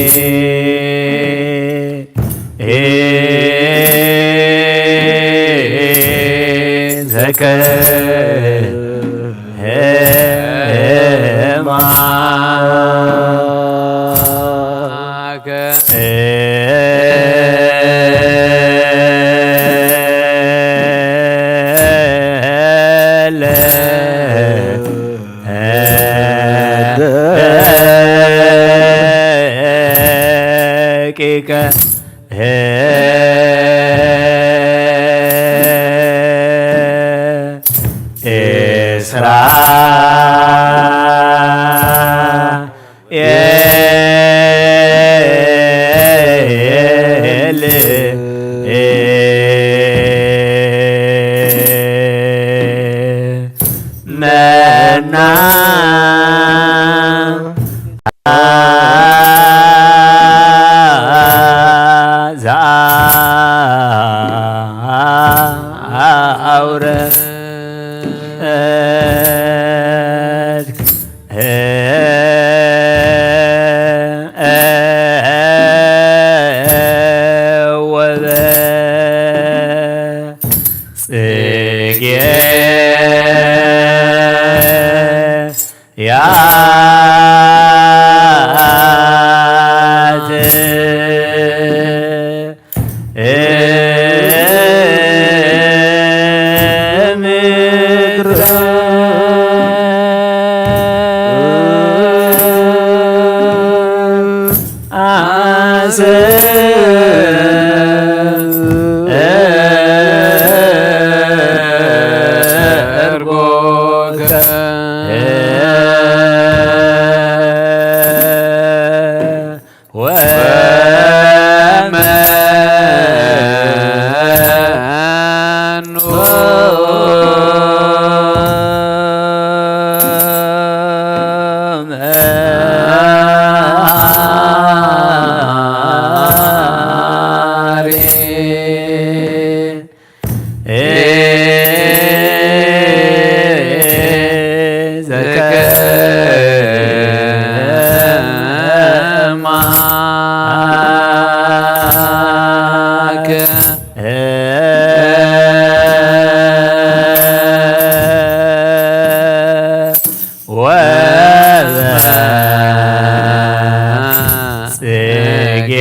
ዘከማከ ደቂቀ እስራኤል ና ዘአውረድክ ወበጽጌ ያት ምድር አሰ ጽጌ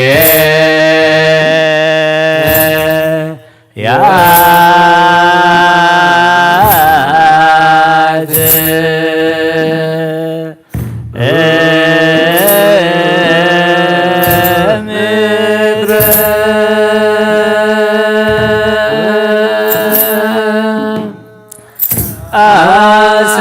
ያት ምድር አስ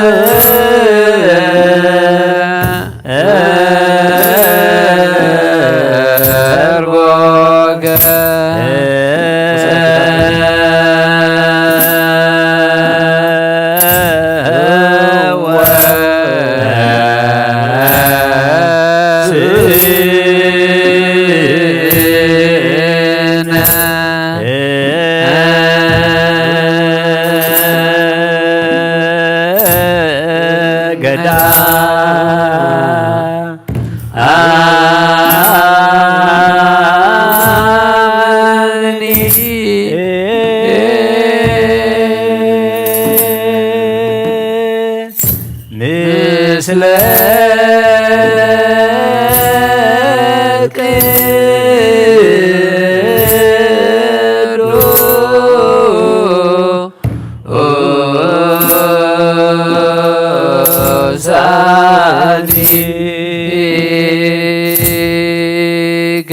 ምስለ ቅዱሳኒከ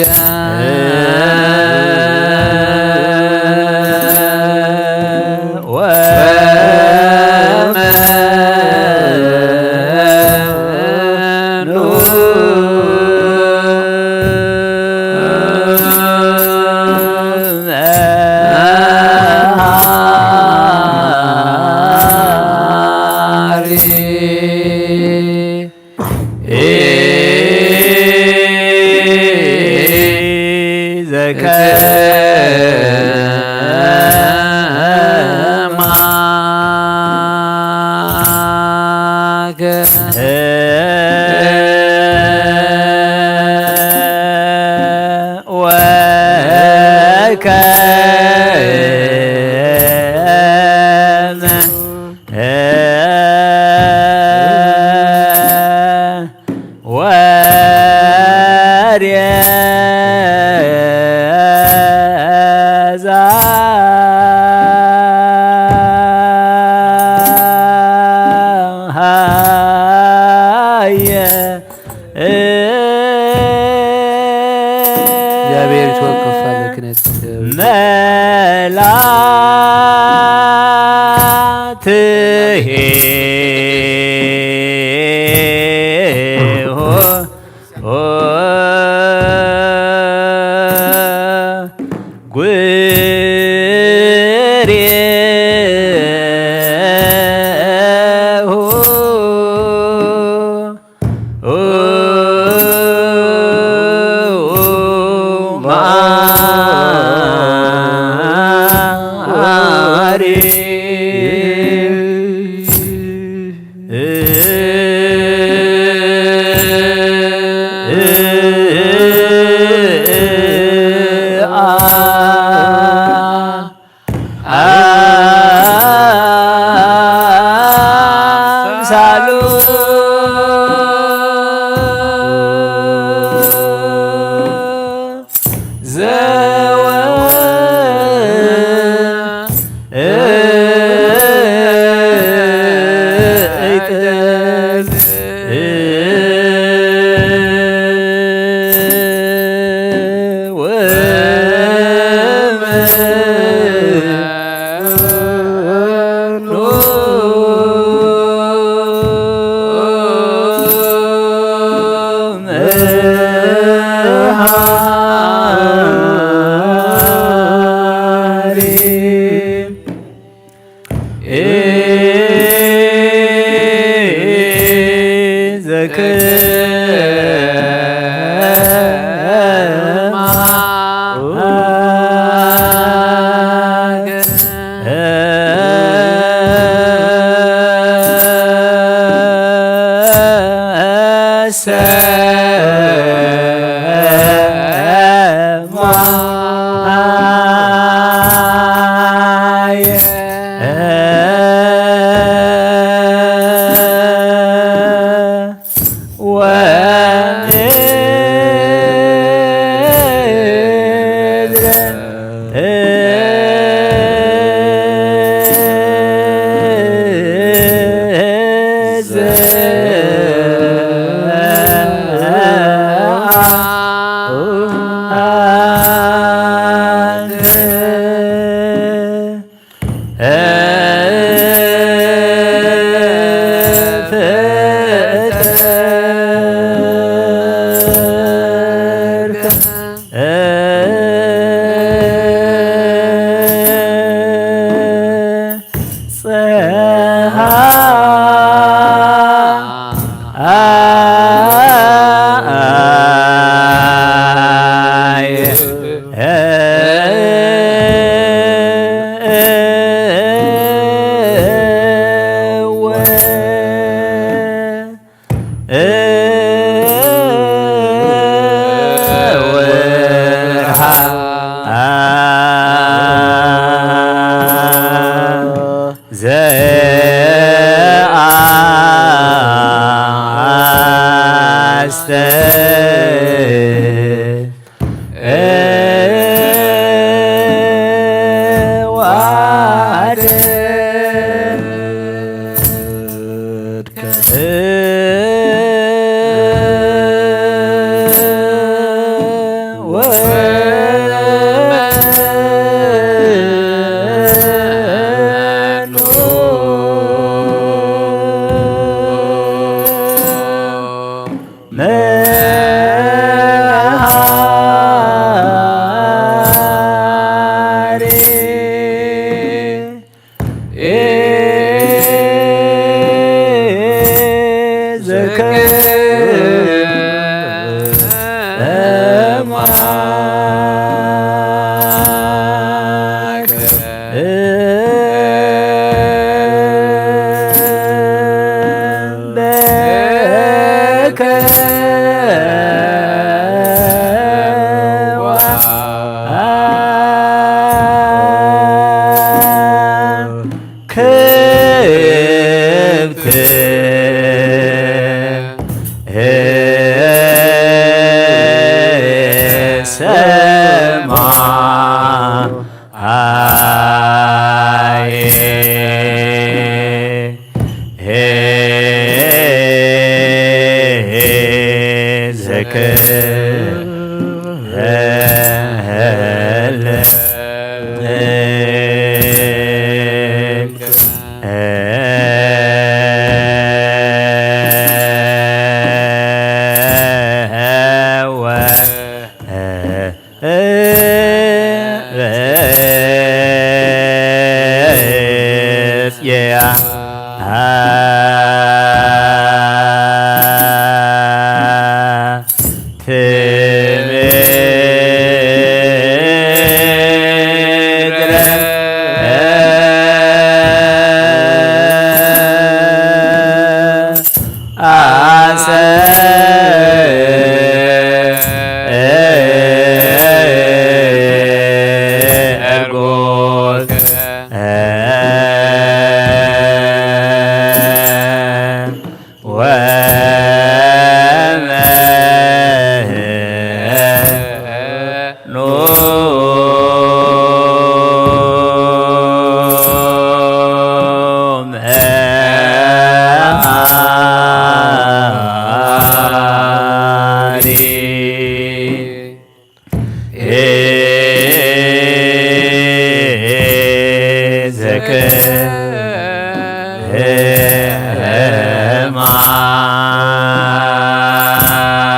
እግዚአብሔር ይትወከፍ አለ ክነት መላትሄ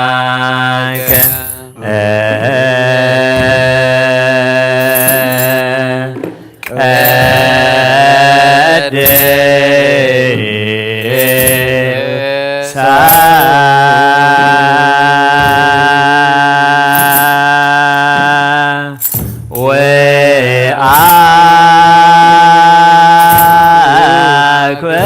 ማከ ቀድሳ ወአክብራ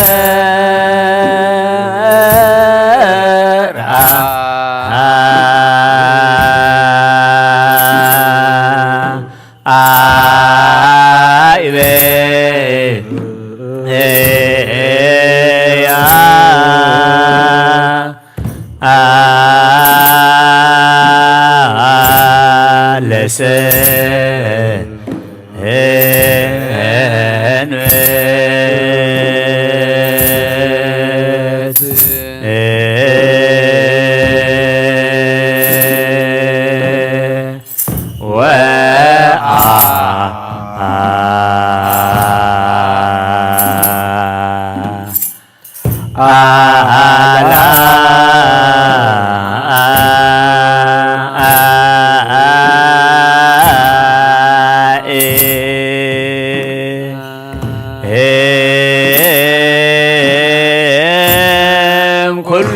አይቤያ ለሰንበት ወአ አላ እም ኩሉ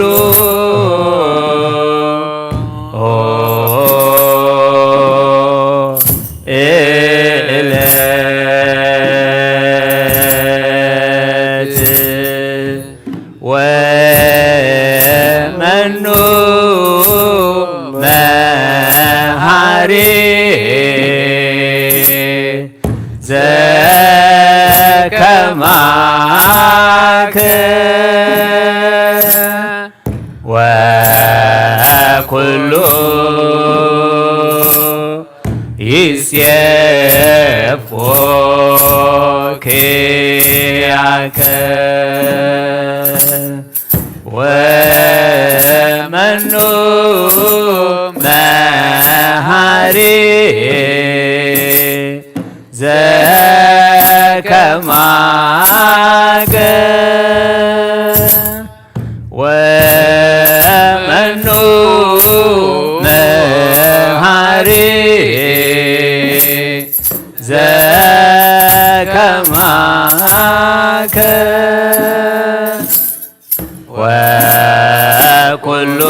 እለት ወመኑ መሃሪ ዘከማከ ወኩሉ ይሴፎ ኪያከ ወመኑ መሃሪ ዘከማከ ወመኑ መሃሪ ዘከማከ ወኩሉ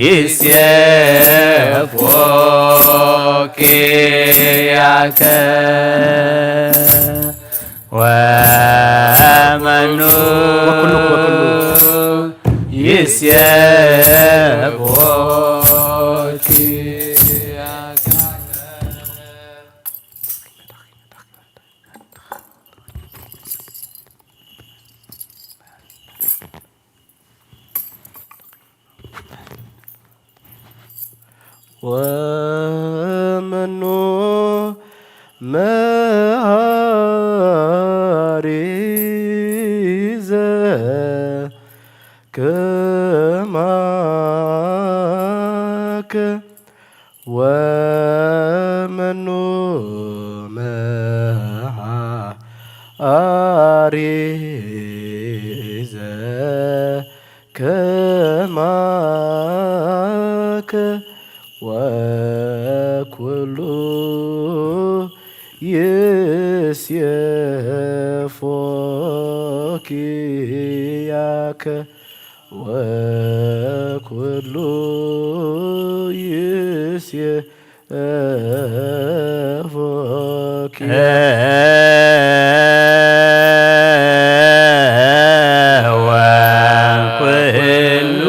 ይሴፎ ኪያከ ወመኑ ወኩሉ፣ ወኩሉ። ይሴፎ ኪያከ። ወመኑ መሃሪ ዘከማከ ወመኑ መሃሪ ዘከማከ ወኩሉ ይሴፎ ኪያከ ወኩሉ ይሴፎ ኪያከ ወኩሉ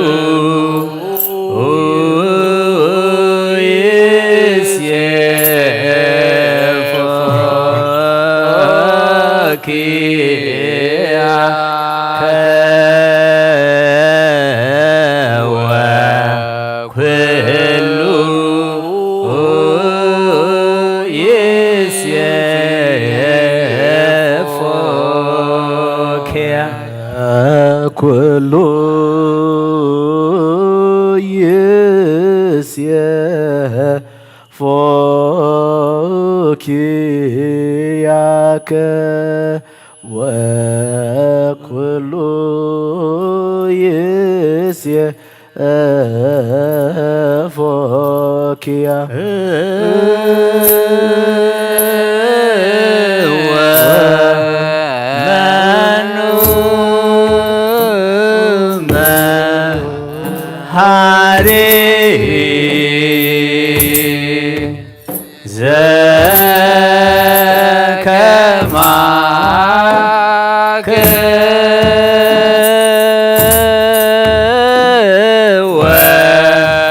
ይሴፎ ኪያከ ወኩሉ ይሴፎ ኪያከ ኩሉ ይሴፎ ኪያከ ወኩሉ ይሴፎኪያ ወመኑ መሃሪ ዘከማከ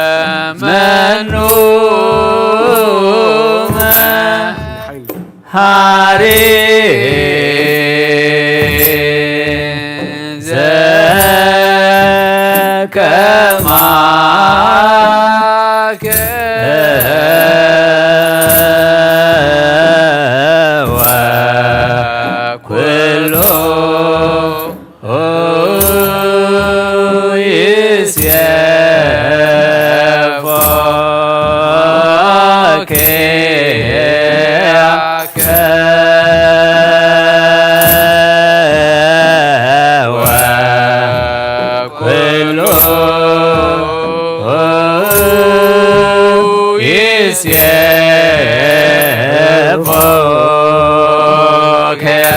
ወመኑ መሃሪ ዘከማከ ወኩሉ ይሴፎኪ ወኩሉ ይሴፎኪ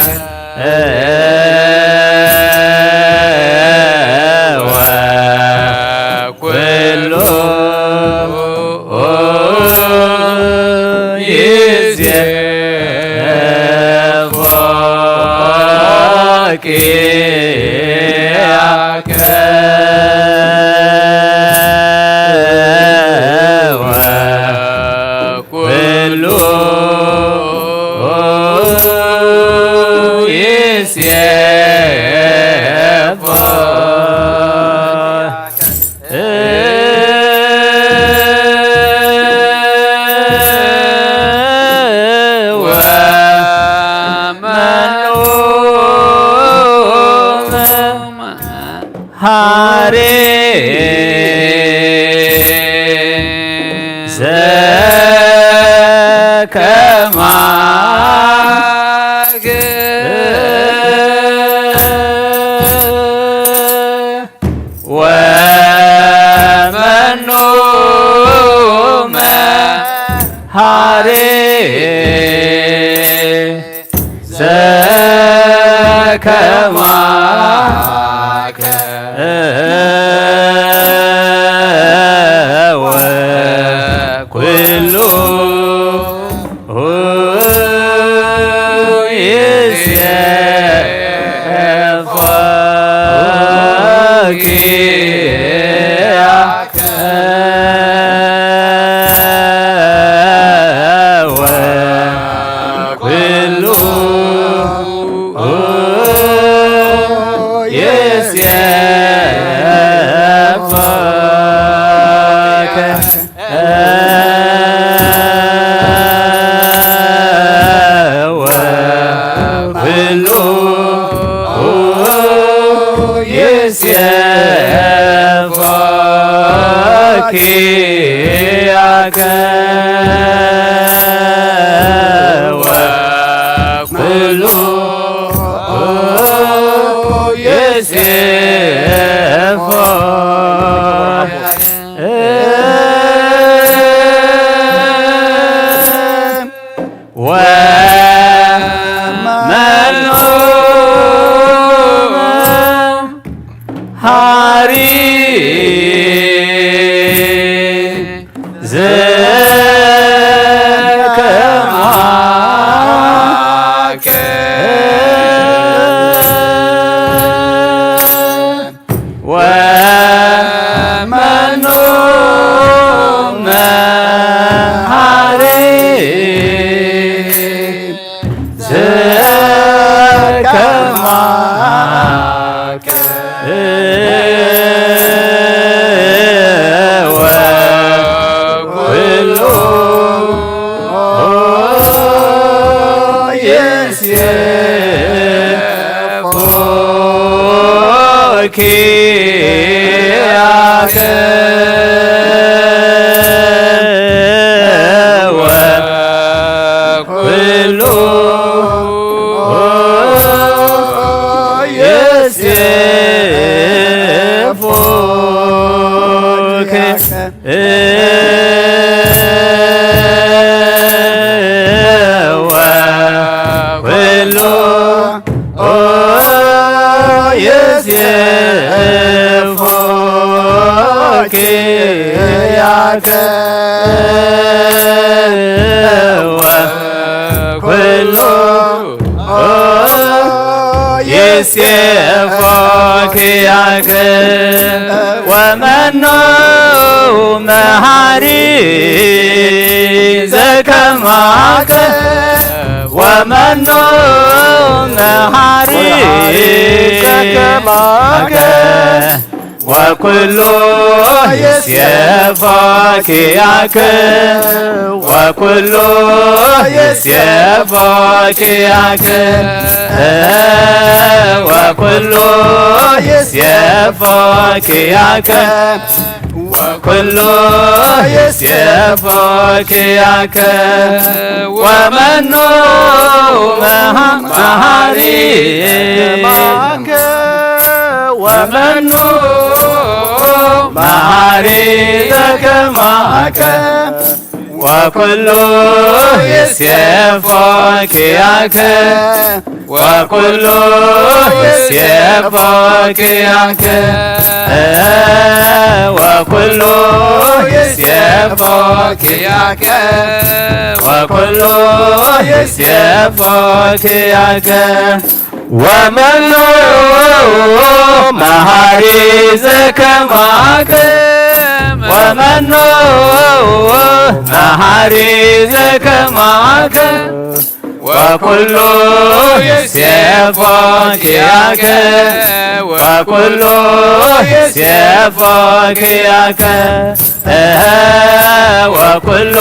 ወኩሉ ይሴፎኪ ወኩሉ ይሴፎኪ ወመኑ መሃሪ ዘከማከ ወመኑ መሃሪ ዘከማከ ወኩሉ ይሴፎኪ ወኩሉ ይሴፎኪ ወኩሉ ይሴፎኪ ያከ ወኩሉ ይሴፎ ወመኑ መሃሪ ዘከማከ ወመኑ መሃሪ ዘከማከ ወኩሉ ይሴ ኪያከ ወኩሉ ኦ ይሴፎ ኪያከ ወኩሉ ኦ ይሴፎ ኪያከ ወመኑ መሃሪ ዘከማከ ወመኑ መሃሪ ዘከማከ ወኩሉ ይሴፎ ኪያከ ወኩሉ ይሴፎ ኪያከ ወኩሉ ይሴፎ ኪያከ ወኩሉ ይሴፎ ኪያከ ወመኑ መሃ- መሃሪ ከማከ ወመኑ መሃሪ ዘከማከ ወኩሉ ይሴፎ ኪያከ ወኩሉ ይሴፎ ኪያከ ወኩሉ ይሴፎ ኪያከ ወኩሉ ይሴፎ ኪያከ ወመኑ መሃሪ ዘከማከ ወመኑ መሃሪ ዘከማከ ወኩሉ ይሴፎ ኪያከ ወኩሉ ይሴፎ ኪያከ ወኩሉ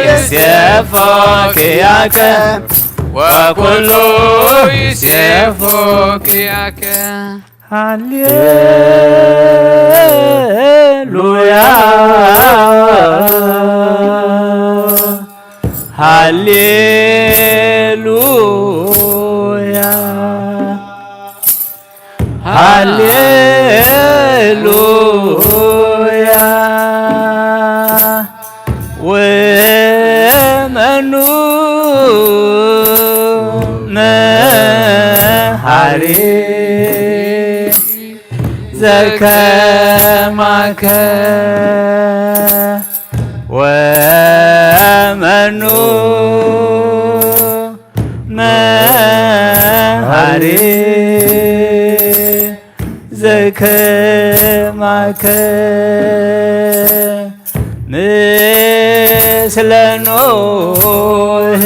ይሴፎ ኪያከ ወኩሉ ይሴፎ ኪያከ ሃሌሉያ ሃሌሉያ ሃሌሉያ ወመኑ መሃሪ ዘከማከ ወመኑ መሃሪ ዘከማከ ምስለ ኖህ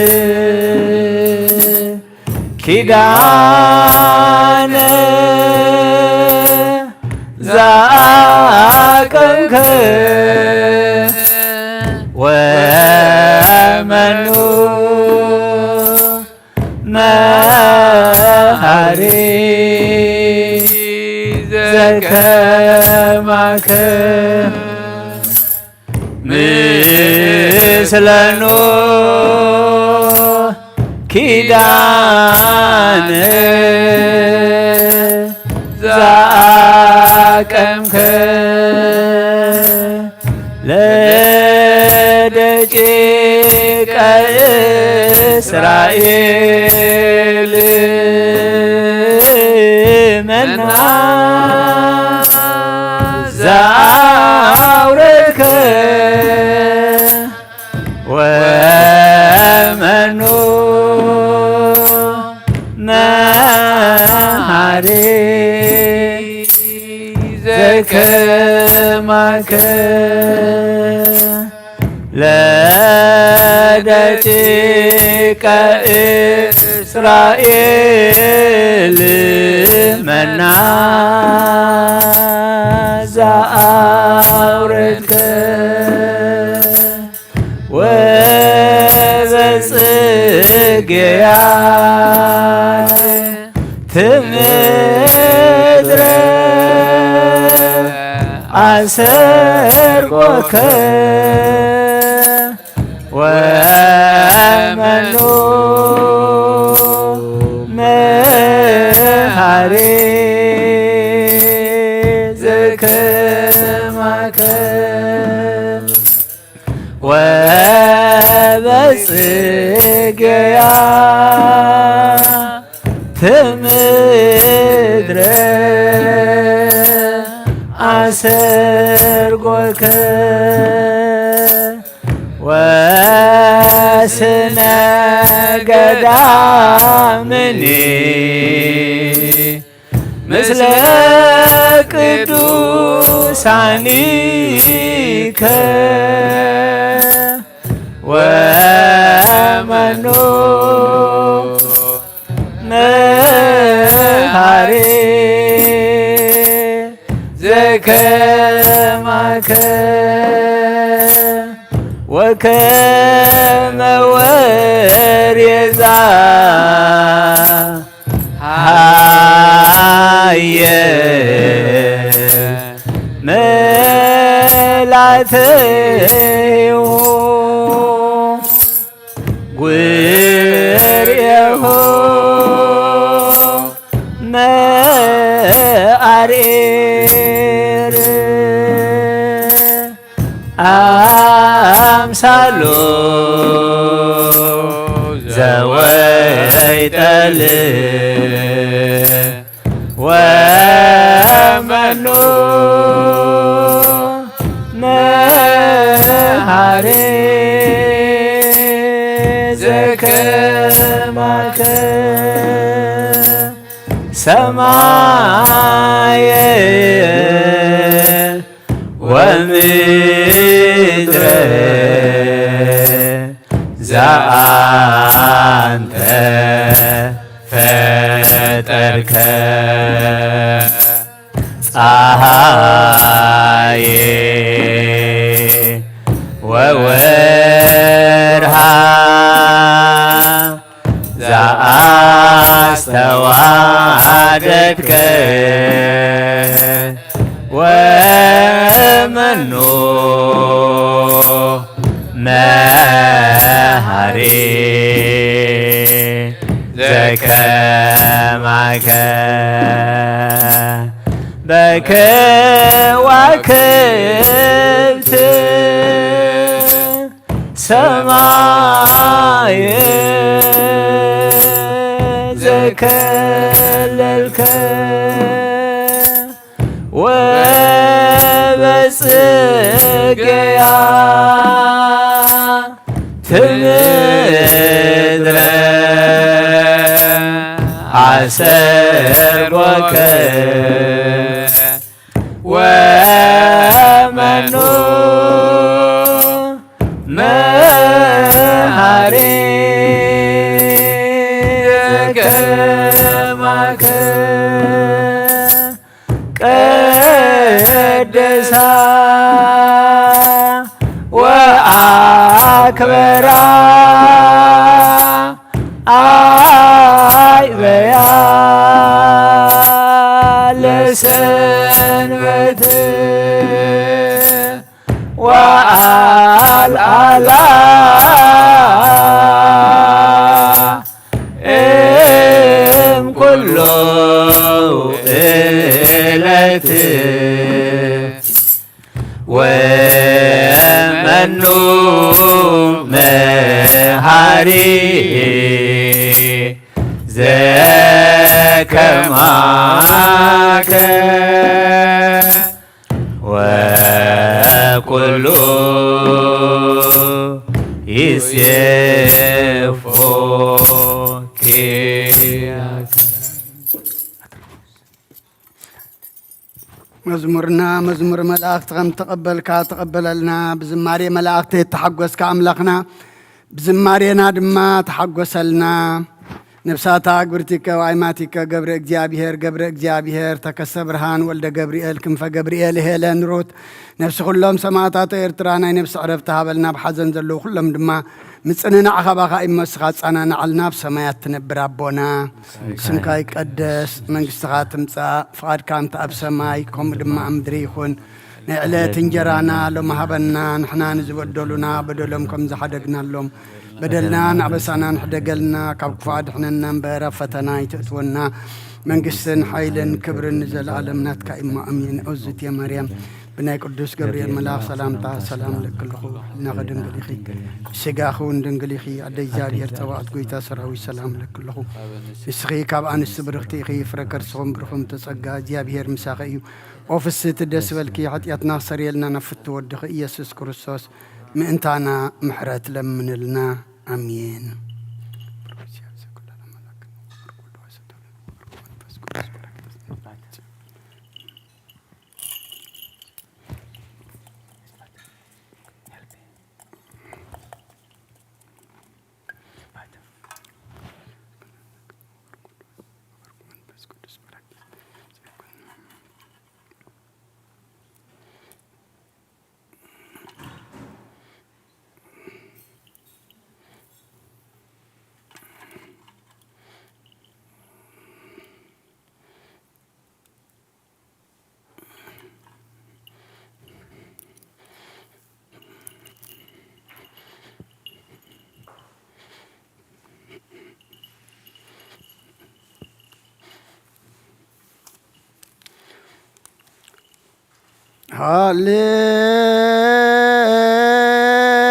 ኪዳነ ዘአቀምከ ወመኑ መሃሪ ዘከማከ ምስለ ኖህ ኪዳነ ዘአቀምከ ለደቂቀ እስራኤል መና ዘአውረድከ ወመኑ መሃሪ ዘከማከ ለደቂቀ እስራኤል መና ዘአውረድከ ወበጽግያት ምድረ አሰርጎከ ወመኑ መሃሪ ዘከማከ ወበጽግያት ምድረ ኣሰርጎከ ወስነ ገዳምኒ ምስለ ቅዱሳኒከ ወመኑ መሃሪ ዘከማከ ወከመ ወሬዛ ሃየ መላተዩ ጉርኤሁ መኣርኤር ኣምሳሎ ዘወይጠል ወመኑ መሃሪ ዘከማከ ሰማየ ወምድረ ዘአንተ ፈጠርከ ፀሐየ ወወርሃ ዘአስተዋደድከ ወመኑ መሃሪ ዘከማከ በከዋክብት ሰማየ ዘከለልከ ወበጽጌያ ትምድረ አሰርጎከ ወመኑ መሃሪ ከማከ ቀደሳ ወአክበራ አይበያ ለሰንበት ወአልዓላ እም ኩሉ ዕለት ወመኑ መሃሪ ዘከማከ ወኩሉ ይሴፎ ኪያከ። መዝሙርና መዝሙር መላእኽቲ ከም ተቐበልካ ተቐበለልና። ብዝማሬ መላእኽቲ ተሓጎስካ ኣምላኽና፣ ብዝማሬና ድማ ተሓጎሰልና። ነፍሳታ ግብርቲከ ወአይማቲከ ገብረ እግዚኣብሔር፣ ገብረ እግዚኣብሔር፣ ተከስተ ብርሃን፣ ወልደ ገብርኤል፣ ክንፈ ገብርኤል፣ ሄለን፣ ሩት፣ ነፍሲ ኩሎም ሰማእታተ ኤርትራ ናይ ነፍሲ ዕረፍቲ ሃበልና። ኣብ ሓዘን ዘለዉ ኩሎም ድማ ምጽንናዕ ካባኻ እሞ ንስኻ ኣጻናንዓልና። ኣብ ሰማያት ትነብር ኣቦና፣ ስምካ ይቀደስ፣ መንግስትኻ ትምጻእ፣ ፍቓድካ ከምቲ ኣብ ሰማይ ከምኡ ድማ ኣብ ምድሪ ይኹን። ናይ ዕለት እንጀራና ሎሚ ሃበና፣ ንሕና ንዝበደሉና በደሎም ከም ዝሓደግናሎም በደልና ንኣበሳና ንሕደገልና፣ ካብ ክፉእ ኣድሕነና እምበር ኣብ ፈተና ኣይተእትወና። መንግስትን ሓይልን ክብርን ንዘለኣለም ናትካ እሞ ኣሜን። ኦዝት የማርያም ብናይ ቅዱስ ገብርኤል መልኣኽ ሰላምታ ሰላም እለኪ ኣለኹ። ህሊናኺ ድንግል ኢኺ፣ ስጋኺ እውን ድንግል ኢኺ። ኣደ እግዚኣብሔር ጸባኦት፣ ጎይታ ሰራዊት፣ ሰላም እለኪ ኣለኹ። ንስኺ ካብ ኣንስቲ ብርኽቲ ኢኺ፣ ፍረ ከርስኹም ብሩኽ እምተ ጸጋ፣ እግዚኣብሔር ምሳኺ እዩ። ኦ ፍስህቲ ደስ በልኪ፣ ሓጢኣትና ክሰርየልና ናብ ፍትው ወድኺ ኢየሱስ ክርስቶስ ምእንታና ምሕረት ለምንልና። ኣሜን።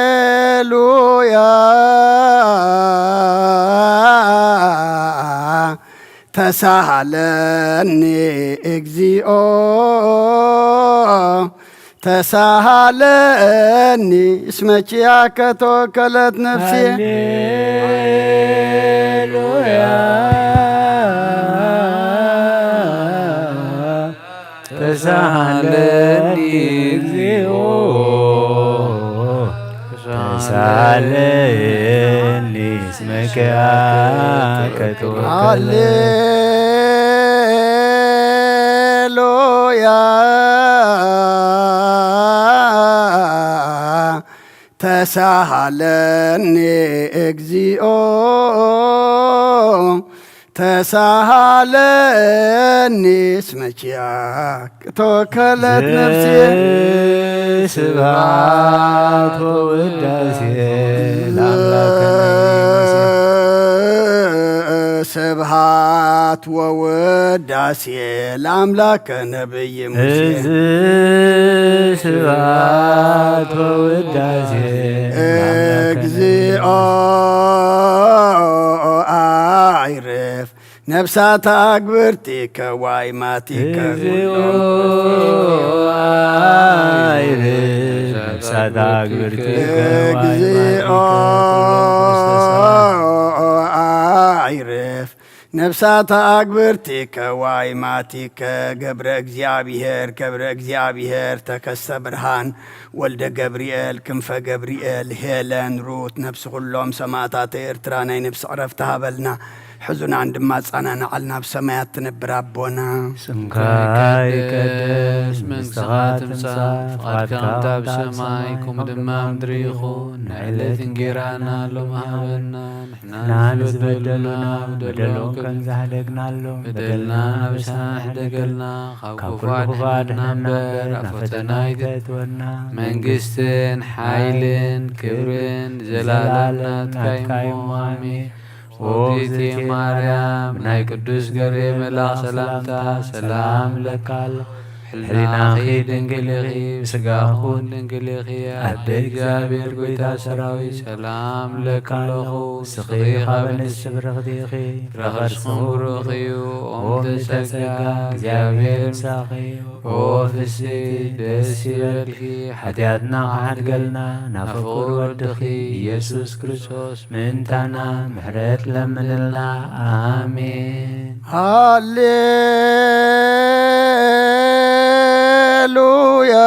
ሃሌሉያ። ተሳሃለኒ እግዚኦ፣ ተሳሃለኒ እስመ ኪያከ ተወከለት ነፍሴ። ሃሌሉያ። ተሳሃለኒ እግዚኦ፣ ተሳሃለኒ እስመ ኪያከ ተወከለ። ሃሌሉያ። ተሳሃለኒ እግዚኦ፣ ተሳሃለኒ እስመ ኪያከ ተወከለት ነፍሴ። ስብሐት ወውዳሴ ለአምላከ ነቢይ ሙሴ። ስብሐት ወውዳሴ ለአምላከ ነቢይ ሙሴ። እዝ ስብሐት ወውዳሴ ለአምላከ ነቢይ እግዚኦ ሙሴ። አይርፍ ነፍሳት አግብርቲከ ዋይማቲከ። እግዚኦ አይርፍ ነፍሳት አግብርቲከ እግዚኦ ዋይማቲከ። አይርፍ ነፍሳት አግብርቲከ ዋይማቲከ። ገብረ እግዚኣብሔር፣ ገብረ እግዚኣብሔር፣ ተከስተ ብርሃን፣ ወልደ ገብርኤል፣ ክንፈ ገብርኤል፣ ሄለን፣ ሩት፣ ነፍሲ ኩሎም ሰማእታተ ኤርትራ ናይ ነፍሲ ዕረፍቲ ሃበልና። ሕዙናን ድማ ጻናናዓል ናብ ሰማያት ትነብር ኣቦና። ስምካ ይቀደስ፣ መንግስትኻ ትምጻእ፣ ፍቓድካ ከምታ ብሰማይ ከምኡ ድማ ምድሪ ይኹን። ንዕለት እንጌራና ሎሚ ሃበና፣ ንሕና ንዝበደሉና በደሎም ከም ዝሃደግናሎም በደልና ናብሳና ሕደገልና፣ ካብ ክፉ ኣድሕነና እምበር፣ ኣብ ፈተና ኣይተእትወና። መንግስትን ሓይልን ክብርን ዘላለም ናትካ እዩ እሞ፣ ኣሜን። ኦ እግዝእትየ ማርያም፣ ናይ ቅዱስ ገብርኤል መልኣኽ ሰላምታ ሰላም እለካ ኣለኹ። ሕሊናኺ ድንግል ኢኺ፣ ብስጋኺ እውን ድንግል ኢኺ። ኣደ እግዚኣብሔር፣ ጎይታ ሰራዊት፣ ሰላም እለካ ኣለኹ። ንስኺ ካብ ኣንስቲ ብርኽቲ ኢኺ፣ ፍረ ከርስኺ እውን ብሩኽ እዩ። ኦ ምልዕተ ጸጋ፣ እግዚኣብሔር ምሳኺ እዩ። ኦ ፍስሕቲ ደስ ይበልኪ፣ ሓጢኣትና ክሓድገልና ናብ ፍቁር ወድኺ ኢየሱስ ክርስቶስ ምእንታና ምሕረት ለምንልና። ኣሜን። ሃሌሉያ።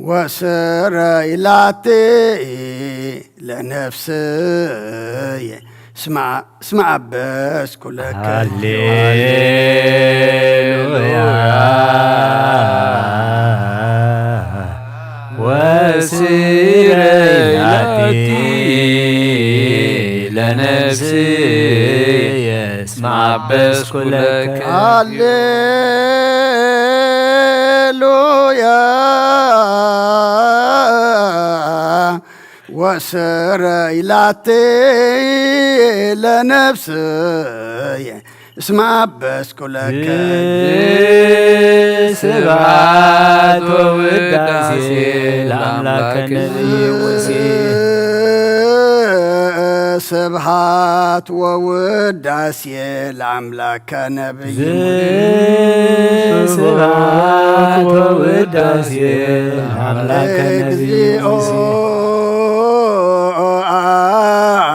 ወስረይ ላቲ ለነፍስየ እስማ-፣ እስማ ኣበስኩ ለከ። ሃሌሉያ። ወስረይ ላቲ ለነፍስየ እስማ ኣበስኩ ለከ። ሃሌሉያ። ወስረይ ላቲ ለነፍስየ እስመ አበስኩ ለከ። ስብሐት ወውዳሴ ለአምላከ ነቢይ ሙሴ። ስብሐት ወውዳሴ ለአምላከ ነቢይ ሙሴ። ስብሐት ወውዳሴ ለአምላከ ነቢይ እግዚኦ ሙሴ።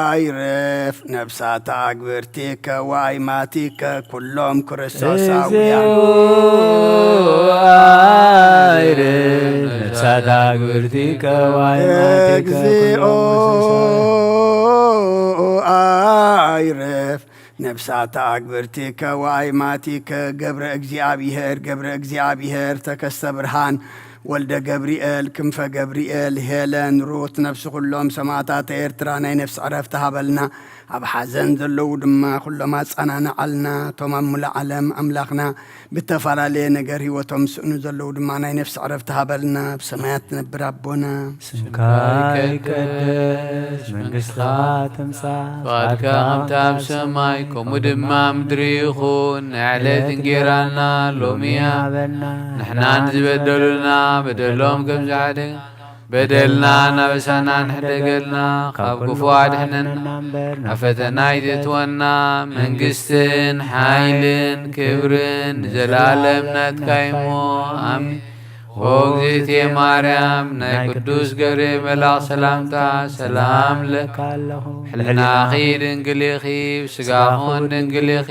አይርፍ ነፍሳት አግብርቲከ ወአይማቲከ ኩሎም ክርስቶሳውያን። እግዚኦ አይርፍ ነፍሳት አግብርቲከ ወአይማቲከ እግዚኦ ኩሎም ክርስቶሳውያን። አይርፍ ነፍሳት አግብርቲከ ወአይማቲከ ገብረ እግዚአብሔር፣ ገብረ እግዚአብሔር ተከስተ ብርሃን፣ ወልደ ገብርኤል፣ ክንፈ ገብርኤል፣ ሄለን፣ ሩት፣ ነፍሲ ኩሎም ሰማእታት ኤርትራ ናይ ነፍሲ ዕረፍቲ ሃበልና። ኣብ ሓዘን ዘለዉ ድማ ኩሎም ኣጸናንዓልና። እቶም ኣብ ሙሉእ ዓለም ኣምላኽና ብተፈላለየ ነገር ህይወቶም ዝስእኑ ዘለዉ ድማ ናይ ነፍሲ ዕረፍቲ ሃበልና። ኣብ ሰማያት ትነብር ኣቦና። ስምካ ይቀደስ፣ መንግስትኻ ትምጻእ፣ ፍቓድካ ከምቲ ኣብ ሰማይ ከምኡ ድማ ኣብ ምድሪ ይኹን። ናይ ዕለት እንጌራና ሎሚ ሃበና። ንሕናን ዝበደሉና በደሎም ከም ዝዓደ በደልና ናበሳና ንሕደገልና፣ ካብ ክፉ ኣድሕነና እምበር፣ ናብ ፈተና ኣይተእትወና። መንግስትን ሓይልን ክብርን ንዘለኣለም ናትካ እዩ እሞ፣ ኣሜን። ኦ እግዝእትየ ማርያም፣ ናይ ቅዱስ ገብርኤል መልኣኽ ሰላምታ ሰላም እለካ ኣለኹ። ሕልናኺ ድንግል ኢኺ፣ ስጋኹን ድንግል ኢኺ፣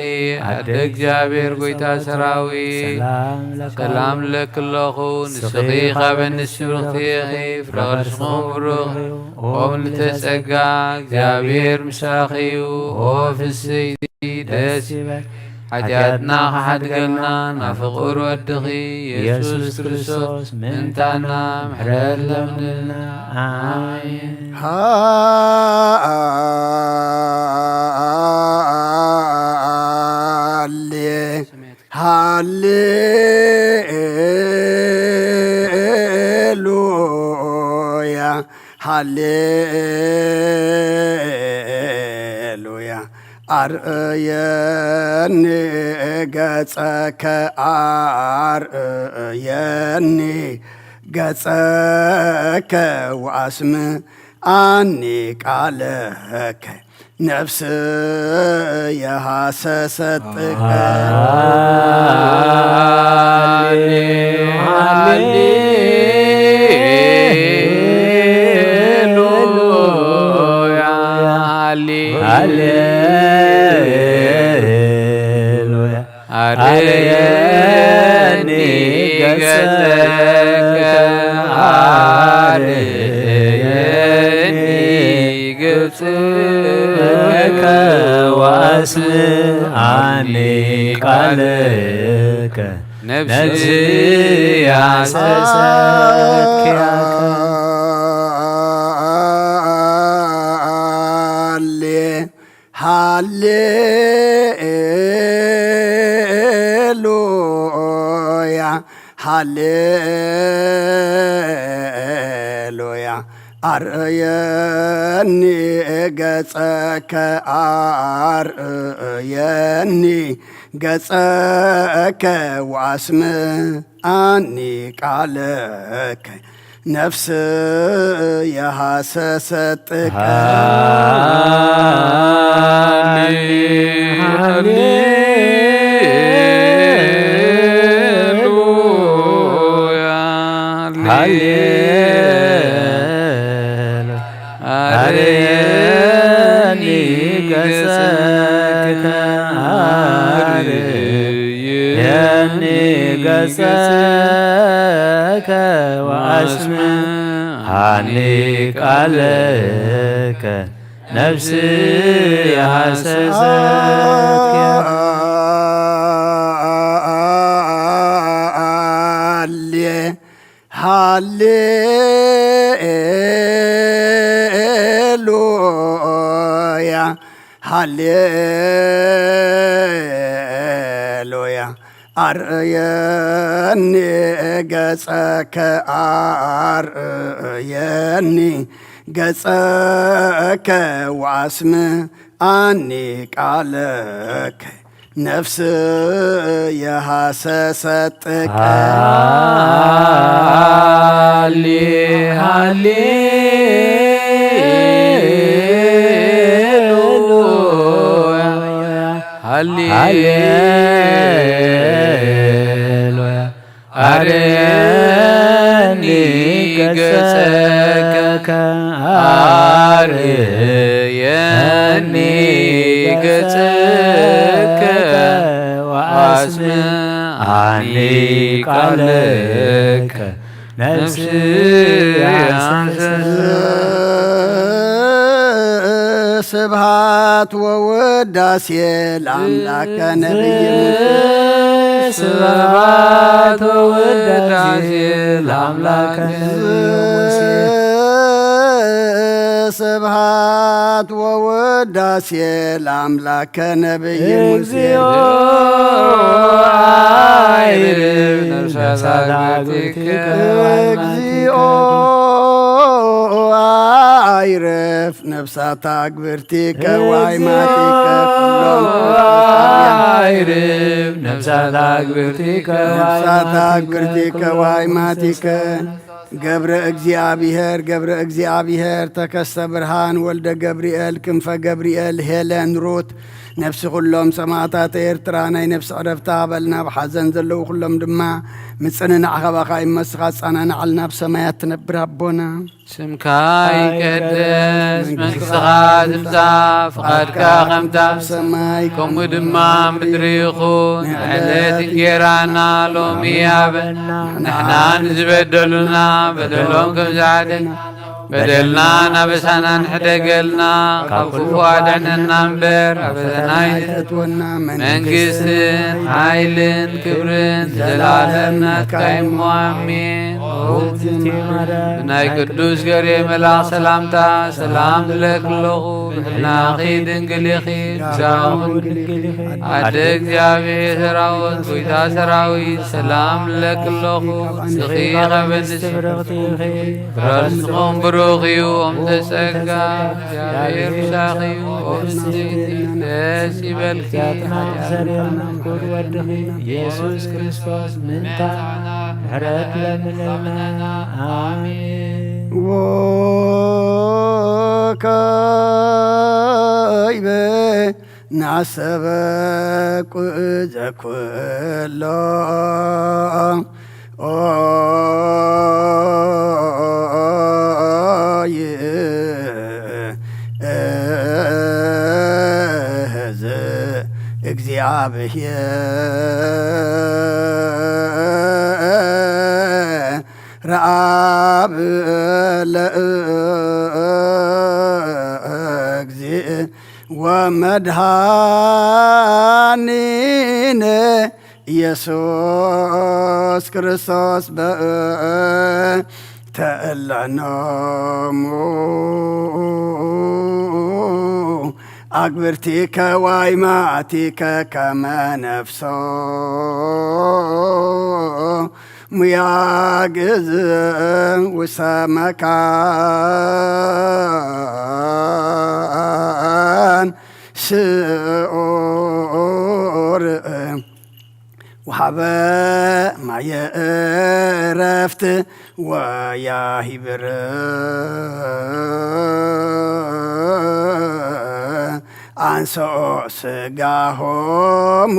ኣደ እግዚኣብሔር ጎይታ ሰራዊት። ሰላም ለኪ ሰላም እለኪ ኣለኹ። ንስኺ ካብ ኣንስቲ ብርኽቲ ኢኺ፣ ፍረ ከርስኹም ብሩኽ እዩ። ኦ ምልዕተ ጸጋ፣ እግዚኣብሔር ምሳኺ እዩ። ኦ ፍስሕቲ ደስ ይበል፣ ሓጢኣትና ክሓድገልና ናብ ፍቑር ወድኺ ኢየሱስ ክርስቶስ ምእንታና ምሕረት ለምንልና። ኣሜን። ሃሌ ሃሌሉያ፣ ሃሌሉያ። አርእየኒ ገጸከ፣ አርእየኒ ገጸከ ወአስምዓኒ ቃለከ። ነፍስየ ሃሰሰት ጥቀ። ሃሌሉያ፣ ሃሌ- ሃሌሉያ። አርእየኒ ገጸከ፣ አርእየኒ ገጸከ ወአስምዓኒ ቃለከ። ነፍስየ ሃሰሰት ኪያከ። ሃሌ ሃሌሉያ፣ ሃሌሉያ። አርእየኒ ገጸከ፣ አርእየኒ ገጸከ ወአስምዓኒ ቃለከ። ነፍስየ ሃሰሰት ጥቀ። ሃሌ- ሃሌሉያ፣ ሃሌ- ሃሌሉያ። አርእየኒ ገጸከ፣ አርእየኒ ገጸከ ወአስምዓኒ ቃለከ። ነፍስየ ሃሰሰት ኪያከ። ሃሌ ሃሌሉያ፣ ሃሌሉያ። አርእየኒ ገጸከ፣ አርእየኒ ገጸከ ወአስምዓኒ ቃለከ። ነፍስ የሃሰሰት ጥቀ ሃሌ ሃሌ ሉያ ሃሌ ሉያ አርየኒ ገጸከ አርየኒ ገጸከ ወአስምዓኒ ቃለከ ነፍስ ስብሃት ወውዳሴ ለአምላከ ነቢይ ሙሴ ስብሃት ወውዳሴ ለአምላከ ነቢይ ሙሴ ስብሃት ወውዳሴ ለአምላከ ነቢይ ሙሴ እግዚኦ አይርፍ ነፍሳት አግብርቲከ እግዚኦ አይረፍ ነፍሳት አግብርቲከ ዋይማቲከ ኩሎም አይርፍ ነፍሳት አግብርቲከ ነፍሳት አግብርቲከ ዋይማቲከ ገብረ እግዚኣብሔር ገብረ እግዚኣብሔር ተከስተ ብርሃን ወልደ ገብርኤል ክንፈ ገብርኤል ሄለን ሩት ነፍሲ ኩሎም ሰማዕታት ኤርትራ ናይ ነፍሲ ዕረፍታ በልና ብሓዘን ዘለዉ ኩሎም ድማ ምጽንናዕ ካባኻ ይመስኻ ጻናናዕልና ብሰማያት ትነብር ኣቦና ስምካ ይቀደስ መንግስትኻ ትምጻእ ፍቓድካ ከምታ ኣብ ሰማይ ከምኡ ድማ ምድሪ ይኹን ዕለት እንጌራና ሎሚ ሃበና ንሕና ንዝበደሉና በደሎም ከም ዝሓደና በደልና ናበሳና ንሕደገልና ካብ ክፉ ኣድሕነና እምበር ኣብ ፈተና ኣይተእትወና መንግስትን ሓይልን ክብርን ዘላለም ናትካ እሞ ኣሜን ናይ ቅዱስ ገርኤ መልኣኽ ሰላምታ ሰላም እብለኪ ኣለኹ ብሕልናኺ ድንግል ኢኺ ብስጋኺ ኣደ እግዚኣብሔር ሰራዊት ጎይታ ሰራዊት ሰላም እብለኪ ኣለኹ ንስኺ ካብ ኣንስቲ ብርኽቲ ኢኺ ፍረስኹም ብሩኽ እዩ ኦም ተጸጋ እግዚኣብሔር ምሳኺ እዩ ኦም ደስ ይበልኪ ዘርና ምኩር ወድኺ ኢየሱስ ክርስቶስ ምንታ ምሕረት ለምንልና ኣሜን። ወካይበ ናሰበ ቁዘ ኩሎ ኦይ እዝ እግዚኣብሔር ረኣብ ለእግዚእ ወመድሃኒነ ኢየሱስ ክርስቶስ በእንተ እለኖሙ ኣግብርቲከ ዋይማቲከ ከመ ነፍሶ ሙያግዝ ውሰ መካን ስዑር ወሃበ ማየ እረፍት ወያሂብር አንሶ ስጋሆሙ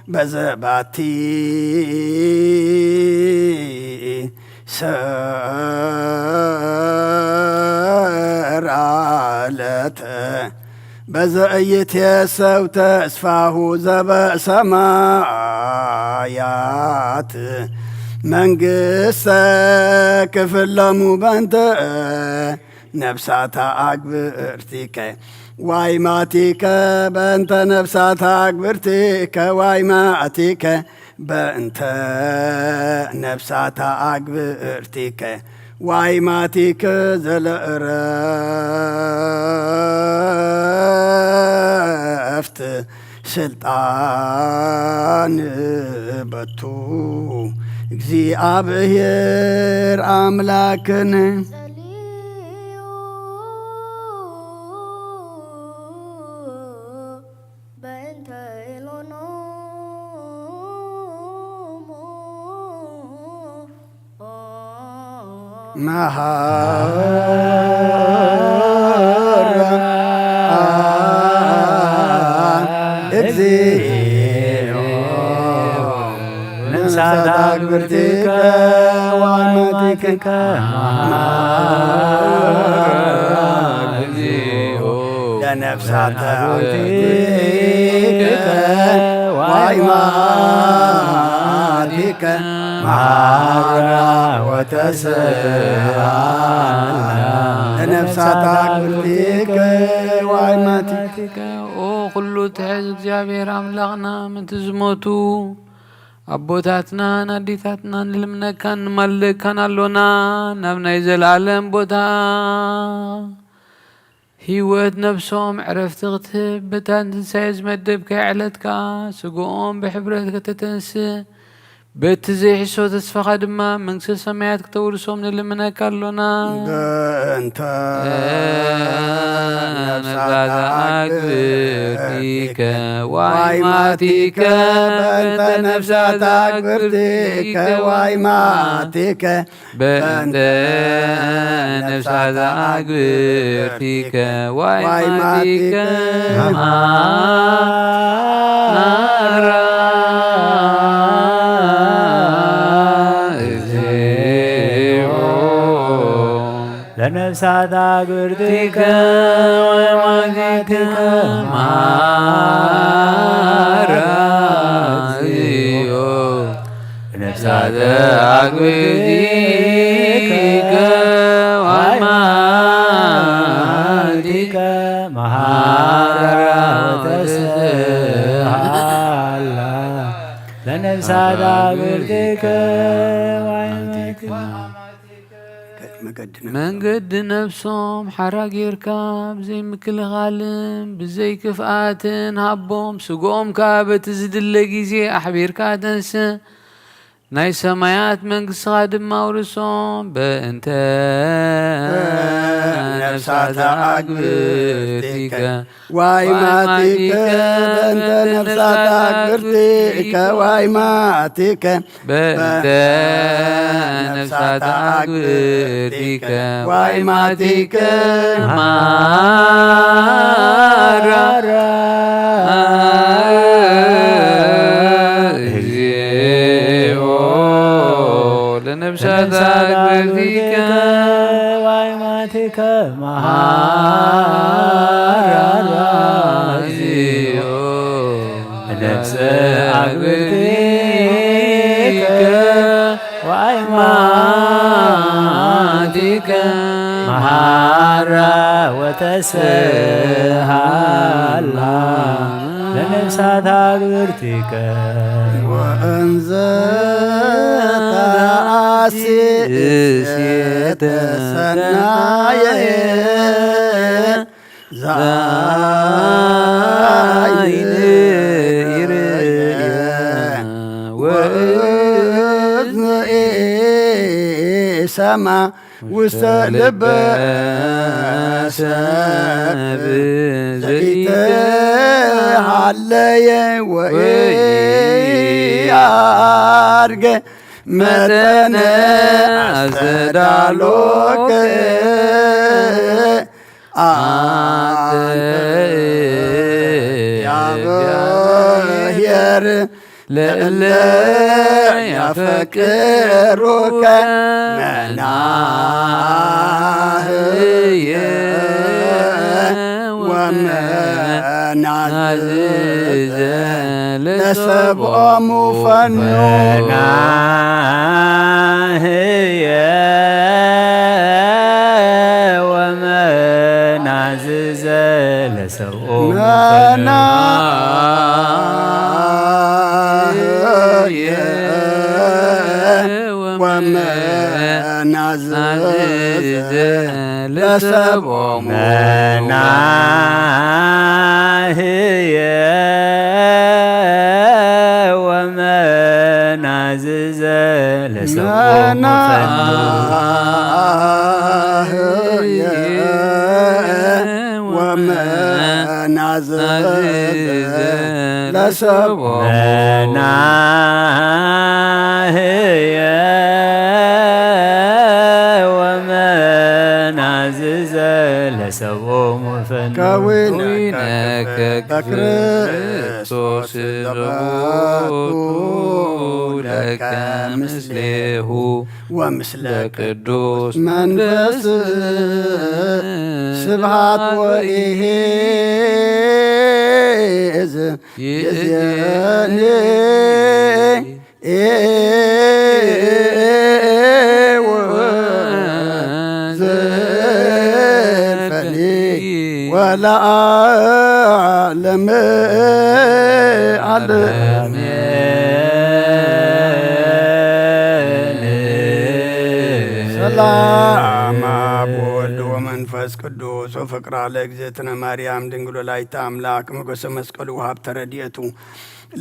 በዘባቲ ሰራለተ በዘእይትየሰው ተስፋሁ ዘበሰማያት መንግስተ ክፍለሙ በንተ ነፍሳታ ኣግብርቲከ ዋይማቲከ በእንተ ነፍሳታ ኣግብርቲከ ዋይማቲከ በእንተ ነፍሳታ ኣግብርቲከ ዋይማቲከ ዘለእረፍት ስልጣን በቱ እግዚኣብሔር ኣምላክን መሃራ እግዚኦ ነፍሳት ኣግብርቲከ ወኣማቲከ መሃራ እግዚኦ ለነፍሳት ኣግብርቲከ ወኣማቲከ መሃራ ወተስሃላ ለነፍሳት ኣግብርቲከ ወኣማቲከ። ኦ ኩሉ ትሕዝ እግዚኣብሔር ኣምላኽና፣ ምእንቲ ዝሞቱ ኣቦታትናን ኣዴታትናን ንልምነካን ንማልደካን ኣሎና። ናብ ናይ ዘለኣለም ቦታ ህይወት ነፍሶም ዕረፍቲ ክትህብ፣ በታ ንትንሳኤ ዝመደብካያ ዕለት ከኣ ስግኦም ብሕብረት ከተተንስእ፣ በቲ ዘይሕሶ ተስፋኻ ድማ መንግስተ ሰማያት ክተውርሶም ንልምነካ ኣሎና። በእንተ ነፍሳት ኣግብርቲከ ዋይማቲከ፣ በእንተ ነፍሳት ኣግብርቲከ ዋይማቲከ፣ በእንተ ነፍሳት ኣግብርቲከ ዋይማቲከ መሃራ እግዚኦ ለነፍሳት ኣግብርቲከ ወማቲከ መሃራ እግዚኦ ነፍሳት ኣግብርቲከ ወማቲከ መሃራ ወተስሃላ ለነፍሳት ኣግብርቲከ ወማቲከ። መገዲ ነፍሶም። መንገዲ ነፍሶም ሓራ ጌርካ ብዘይ ምክልኻልን ብዘይ ክፍኣትን ሃቦም፣ ስግኦም ከኣ በቲ ዝድለ ግዜ ኣሕቢርካ ተንስእ። ናይ ሰማያት መንግስትኻ ድማ ኣውርሶም። በእንተ ነፍሳት ኣግብርቲከ ዋይማቲከ፣ በእንተ ነፍሳት ኣግብርቲከ ዋይማቲከ፣ በእንተ ነፍሳት ኣግብርቲከ ዋይማቲከ መሃራ እግዚኦ ለነፍሳት ኣግብርቲከ ዋይማቲከ መሃራ እግዚኦ ነፍሰ ኣግብርቲከ ወአይማቲከ መሃራ ወተስሃላ ለነፍሳት ኣግብርቲከ። ወእንዘ ተአሲ እሴተ ሰናየ ዛይን ይርየ ወእዝን ኢሰማ ውስተ ልበ ሰብ ዘይተሃለየ ወኢያርገ መጠነ አስተዳሎከ አንተ ያብሔር ለእለ ያፈቅሩከ መናህየ ወመናዝዘ ለሰብኦሙ ፈኑ። መናህየ ወመናዝዘ ለሰብኦሙ መናህየ ወመናዝዘ ለሰብኦሙ መናህየ ወመናዝዘ ለሰብኦሙ መናህየ ወመናዝዘ ለሰብኦሙ መናህየ ሰብኦም ወፈኑ ከዊነከ በክርስቶስ ዘባቱ ለከ ምስሌሁ ወምስለ ቅዱስ መንፈስ ስብሃት ወኢሄዝ ይእዜኒ ወዘልፈኒ ወለዓለመ ዓለም። ሰላም አብ ወወልድ ወመንፈስ ቅዱስ ወፍቅራ ለእግዝእትነ ማርያም ድንግል ወላዲተ አምላክ ሞገሰ መስቀሉ ወሀብተ ረድኤቱ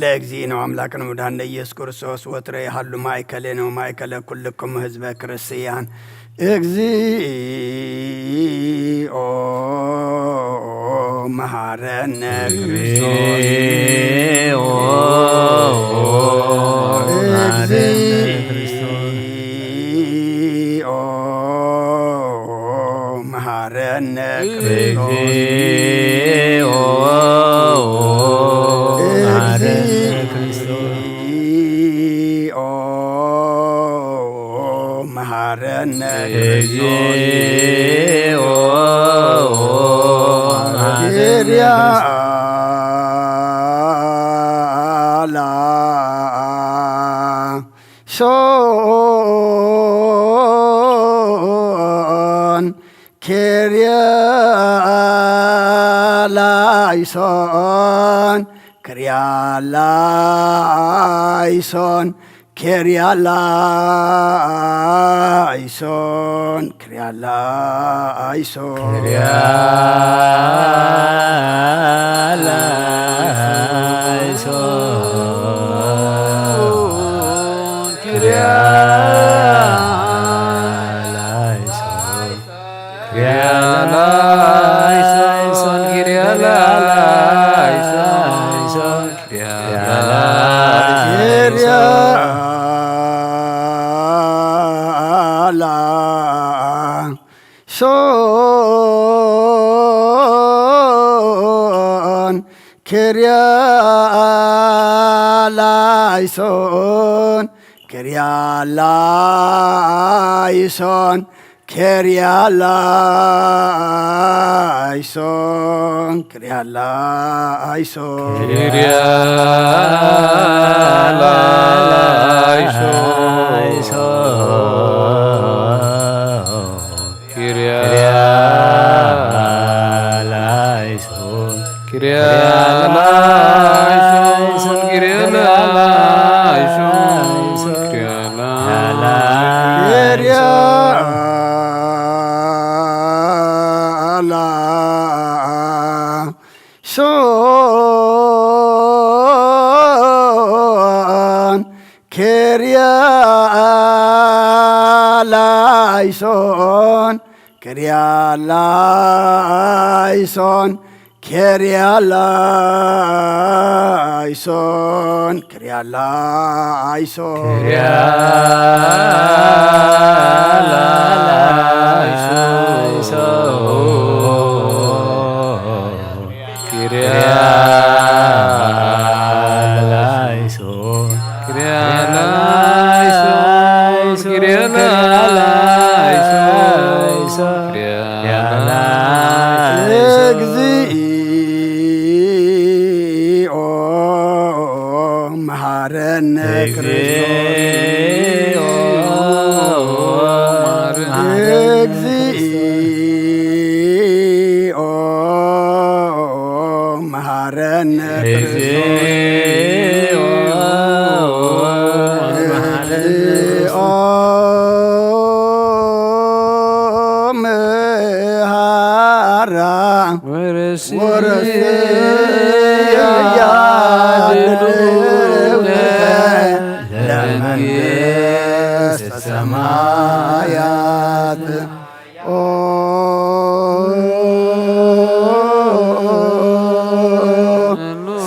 ለእግዚእነ ወአምላክነ ወመድኃኒነ ኢየሱስ ክርስቶስ ወትረ ይሃሉ ማእከሌነ ወማእከለ ኩልክሙ ህዝበ ክርስቲያን። እግዚኦ መሐረነ ክርስቶስ። እግዚኦ መሐረነ ክርስቶስ። እግዚኦ መሐረነ ክርስቶስ። እግዚኦ መሐረነ ክርስቶስ። እግዚኦ መሐረነ ክርስቶስ። እግዚኦ መሐረነ ክርስቶስ። ሶን ኪርያ ላይሶን፣ ኪርያ ላይሶን፣ ኪርያ ላይሶን፣ ኪርያ ላይሶን። ኪርያ ላይሶን፣ ኪርያ ላይሶን፣ ኪርያ ላይሶን፣ ኪርያ ላይሶን፣ ኪርያ ላይሶን። ሶን ኪርያ ላይሶን፣ ኪርያ ላይሶን፣ ኪርያ ላይሶን፣ ኪርያ ላይሶን። ኪርያ ላይሶን። ኪርያ ላይሶን፣ ኪርያ ላይሶን፣ ኪርያ ላይሶን፣ ኪርያ ላይሶን። ኪርያ ላይሶን፣ ኪርያ ላይሶን፣ ኪርያ ላይሶን፣ ኪርያ ላይሶን፣ ኪርያ ላይሶን። ኪርያ ላይሶን፣ ኪርያ ላይሶን፣ ኪርያ ላይሶን፣ ኪርያ ላይሶን፣ ኪርያ ላይሶን። እግዚኦ መሐረነ ክርስቶስ። እግዚኦ መሐረነ ክርስቶስ። እግዚኦ መሐራ ወረስያ ወረስያ ድልውከ ድልውከ ለመንግሥተ ሰማያት። ኦ ስሉስ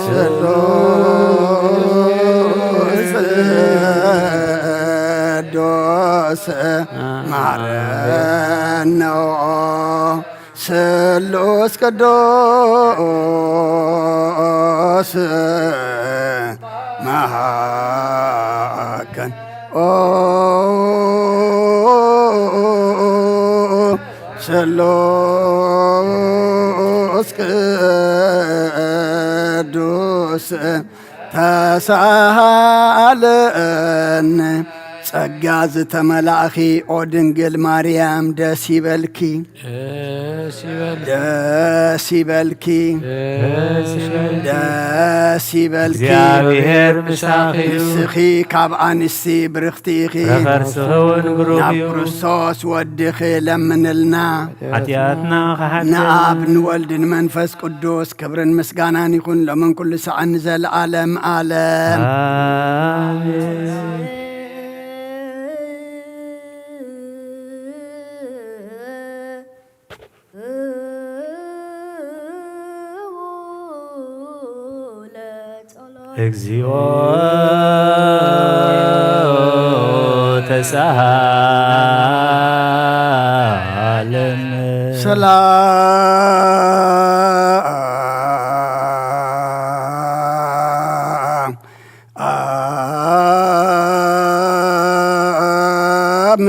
ቅዱስ መሐረነ ኦ ቅዱስ መሃከን ኦ ስሉስ ቅዱስ ተሳሃለነ። ጸጋ ዝተመላእኺ ኦ ድንግል ማርያም ደስ ይበልኪ። ደስ ይበልኪ። ደስ ይበልኪ። ደስ ይበልኪ። ደስ ይበልኪ። እግዚኣብሔር ምሳኺ እዩ። ንስኺ ካብ ኣንስቲ ብርኽቲ ኢኺ። ፍረ ከርስኺ እውን ብሩኽ ናብ እዩ። ክርስቶስ ወድኺ ለምንልና። ሓጢኣትና ክሓድገና። ንኣብ ንወልድ ንመንፈስ ቅዱስ ክብርን ምስጋናን ይኹን ሎምን ኩሉ ሰዓን ንዘለዓለም ዓለም። ኣሜን። እግዚኦ ተሳሃለነ። ሰላም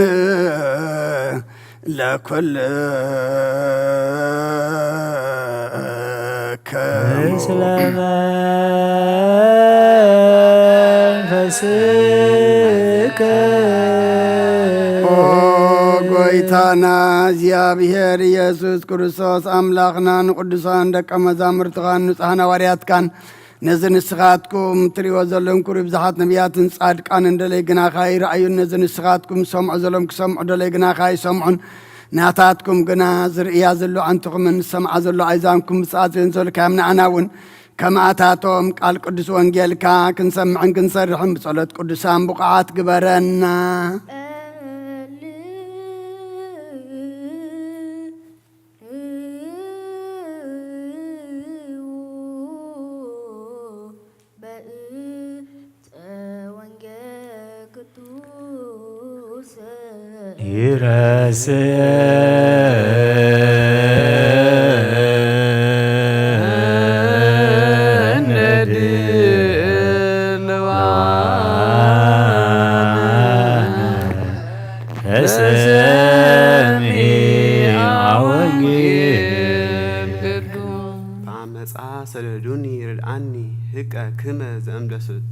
ለኩልክሙ። ምስለ መንፈስከ። ኦ ጎይታና እግዚኣብሔር ኢየሱስ ክርስቶስ ኣምላኽና ንቅዱሳን ደቀ መዛሙርትኻን ንጹሓን ሃዋርያትካን ነዚ ንስኻትኩም ትርእይዎ ዘለኹም ክብሪ ብዙሓት ነቢያትን ጻድቃንን ደለይ ግናኻ ይረኣዩን፣ ነዚ ንስኻትኩም ዝሰምዑ ዘለኹም ክሰምዑ ደለይ ግናኻ ይሰምዑን፣ ናታትኩም ግና ዝርእያ ዘሎ ኣዕንትኹምን ዝሰምዓ ዘሎ ኣእዛንኩም ብጻት ዘንዘልካዮም ንዓና እውን ከማታቶም ቃል ቅዱስ ወንጌልካ ክንሰምዕን ክንሰርሕን ብጸሎት ቅዱሳን ብቑዓት ግበረና። በእንተ ወንጌል ቅዱስ ይረስን ድልዋን ተሰሚዐ ወንጌል ቅዱስ። በአመፃ ሰደዱኒ ርድአኒ ህቀ ክመ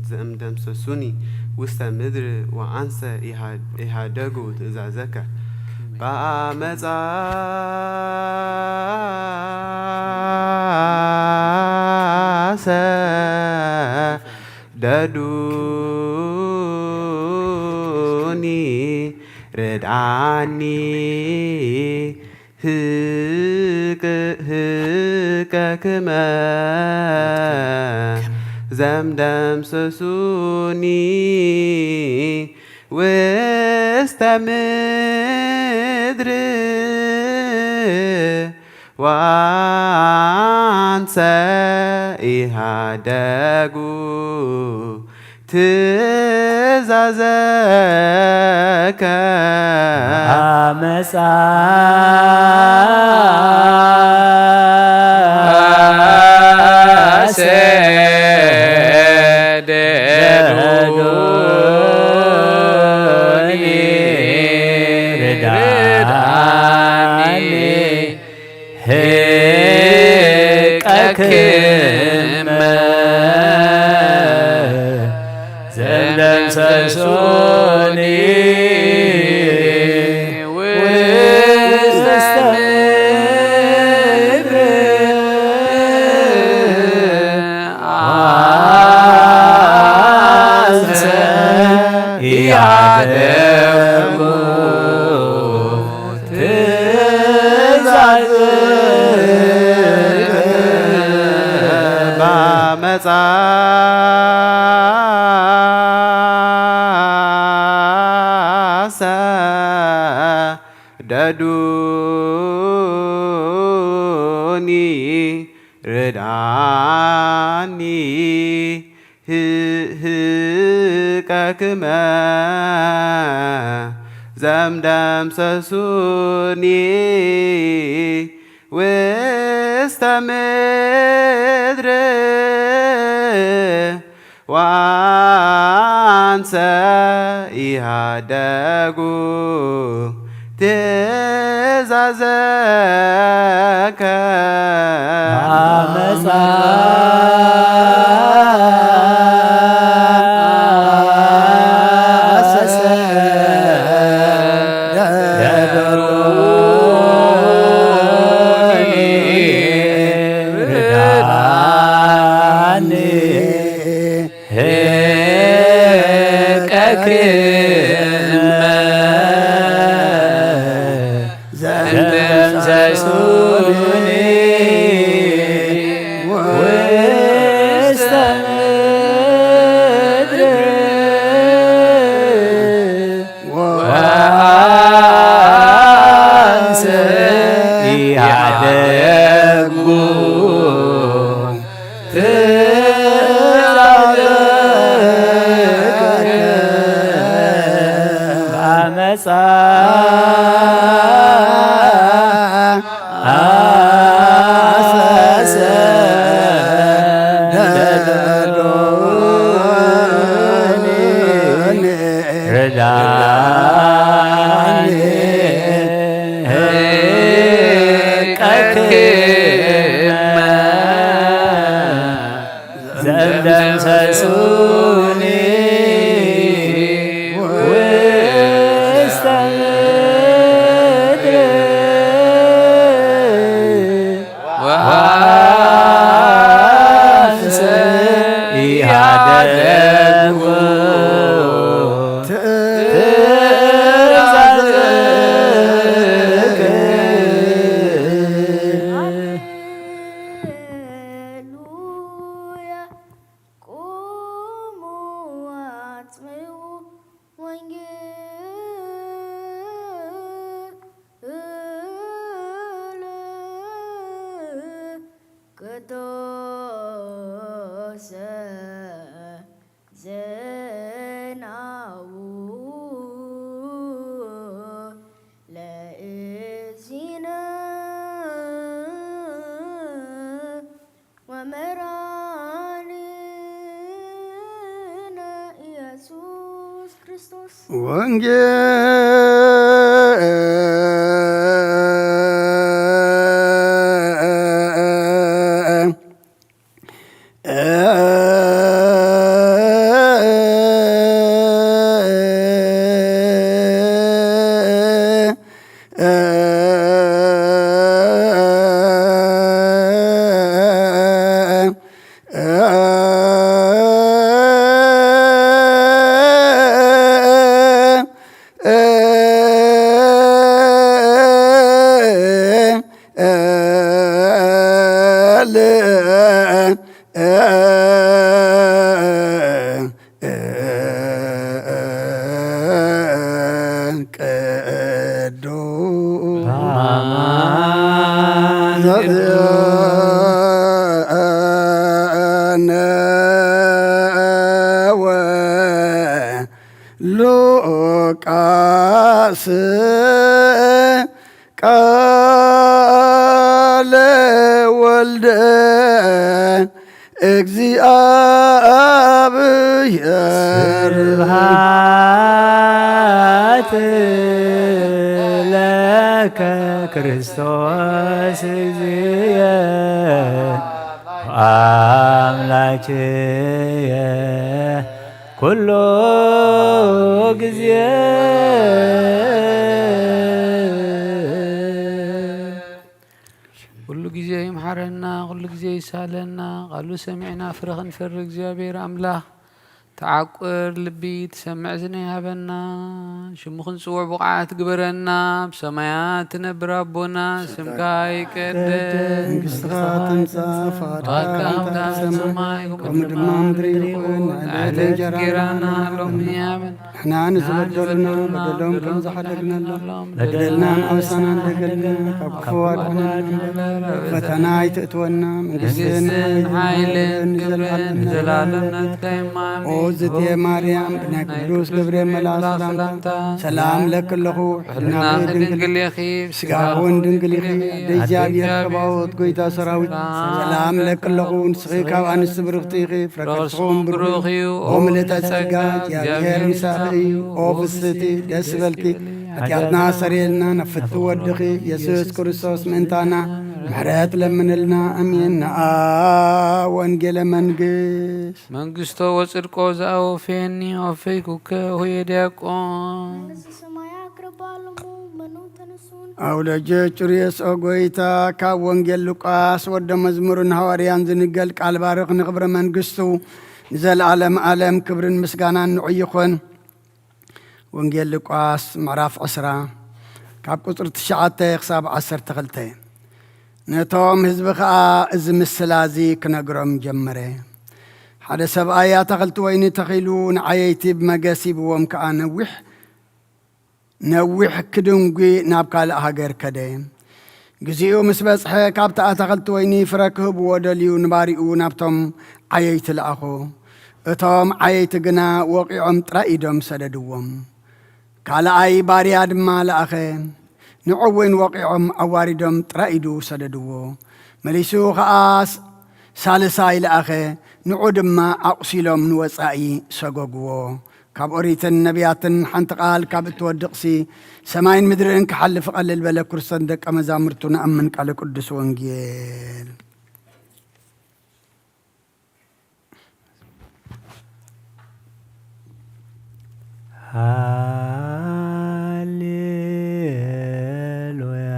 ዘእምደምሰሱኒ ውስተ ምድር ወአንሰ ኢሃደጉ ትእዛዘከ። በአመፃ ሰደዱኒ ርድአኒ ህቅ- ህቀክመ ዘምደምሰሱኒ ውስተ ምድር ወአንሰ ኢሃደጉ ትእዛዘከ። አመፃ ሰደዱኒ ርድአኒ ህቀክመ ዘምደምሰሱኒ ውስተ ምድር አንሰ ኢሃደጉ ትእዛዝ ባመፃ ሰደዱኒ ርድአኒ ህህቀክመ ዘምደምሰሱኒ ውስተ ምድር ወአንሰ ኢሃደጉ ትእዛዘከ። አመፃ ኩሉ ግዜ ይምሓረና፣ ኩሉ ግዜ ይሳለና። ቃሉ ሰሚዕና ፍረ ክንፈሪ እግዚኣብሔር ኣምላኽ ተዓቁር ልቢ ትሰምዕ ዝነ ይሃበና። ሽሙ ክንጽውዕ ብቕዓት ግበረና። ብሰማያት ትነብር ኣቦና፣ ስምካ ይቀደስ፣ መንግስትኻ ትምጻእ፣ ፈቓድካ ከም ኣብ ሰማይ ከምኡ ድማ ምድሪ ይኹን። ዕለት እንጀራና ሎሚ ሃበና። ንሕና ንዝበደሉና በደሎም ከም ዝሓደግናሎም፣ በደልናን ኣበሳናን ደገልና ካብ ክፉ ኣድሕነና እምበር፣ ፈተና ኣይትእትወና። መንግስትን መንግስትን ሓይልን ሓይልን ክብርን ክብርን ንዘለዓለም ንዘለዓለም ናትካ እዩ። ኣሜን። ኦ ዝቴ ማርያም፣ ብናይ ቅዱስ ገብርኤል መልኣክ ሰላምታ ሰላም ለኪ ኣለኹ። ሕልናኺ ድንግል ኢኺ፣ ስጋውን ድንግል ኢኺ። ኣደ እግዚኣብሔር ጸባኦት፣ ጎይታ ሰራዊት፣ ሰላም ለኪ ኣለኹ። ንስኺ ካብ ኣንስቲ ብርኽቲ ኢኺ፣ ፍረ ከርስኹም ብሩኽ እዩ። ኦ ምልዕተ ጸጋ፣ እግዚኣብሔር ምሳኺ እዩ። ኦ ፍስቲ፣ ደስ ይበልኪ፣ ኃጢአትና ሰርየልና፣ ናብ ፍትው ወድኺ ኢየሱስ ክርስቶስ ምእንታና ምሕረት ለምንልና። ኣሜን። ነኣ ወንጌለ መንግስት። መንግስቶ ወጽድቆ ዘአወፈየኒ ወፈይኩከ ሆየ ዲያቆን። መንግስተ ሰማይ አቅርባለሙ መኑ ተነሱን። አውለጀ ጩርየስ ኦ ጎይታ። ካብ ወንጌል ሉቃስ ወደ መዝሙርን ሃዋርያን ዝንገል ቃል ባርኽ ንኽብረ መንግስቱ ንዘለዓለም ዓለም ክብርን ምስጋናን ንዑ ይኹን። ወንጌል ሉቃስ ምዕራፍ ዕስራ ካብ ቁጽሪ ትሽዓተ ክሳብ ዓሰርተ ክልተ። ነቶም ህዝቢ ኸኣ እዚ ምስላ እዚ ክነግሮም ጀመረ። ሓደ ሰብኣይ ኣታኽልቲ ወይኒ ተኺሉ ንዓየይቲ ብመገስ ሂብዎም ከኣ ነዊሕ ነዊሕ ክድንጒ ናብ ካልእ ሃገር ከደ። ግዜኡ ምስ በጽሐ፣ ካብቲ ኣታኽልቲ ወይኒ ፍረ ክህብዎ ደልዩ ንባሪኡ ናብቶም ዓየይቲ ለኣኾ። እቶም ዓየይቲ ግና ወቒዖም ጥራይ ኢዶም ሰደድዎም። ካልኣይ ባርያ ድማ ለኣኸ። ንዑ እውን ወቒዖም ኣዋሪዶም ጥራይ ኢዱ ሰደድዎ። መሊሱ ኸኣ ስ-፣ ሳልሳይ ለኣኸ። ንዑ ድማ ኣቑሲሎም ንወጻኢ ሰጎግዎ። ካብ ኦሪትን ነቢያትን ሓንቲ ቃል ካብ እትወድቕሲ፣ ሰማይን ምድርን ክሓልፍ እቐልል በለ። ክርስቶስ ደቀ መዛሙርቱ ንኣምን። ቃለ ቅዱስ ወንጌል። ሃሌሉያ።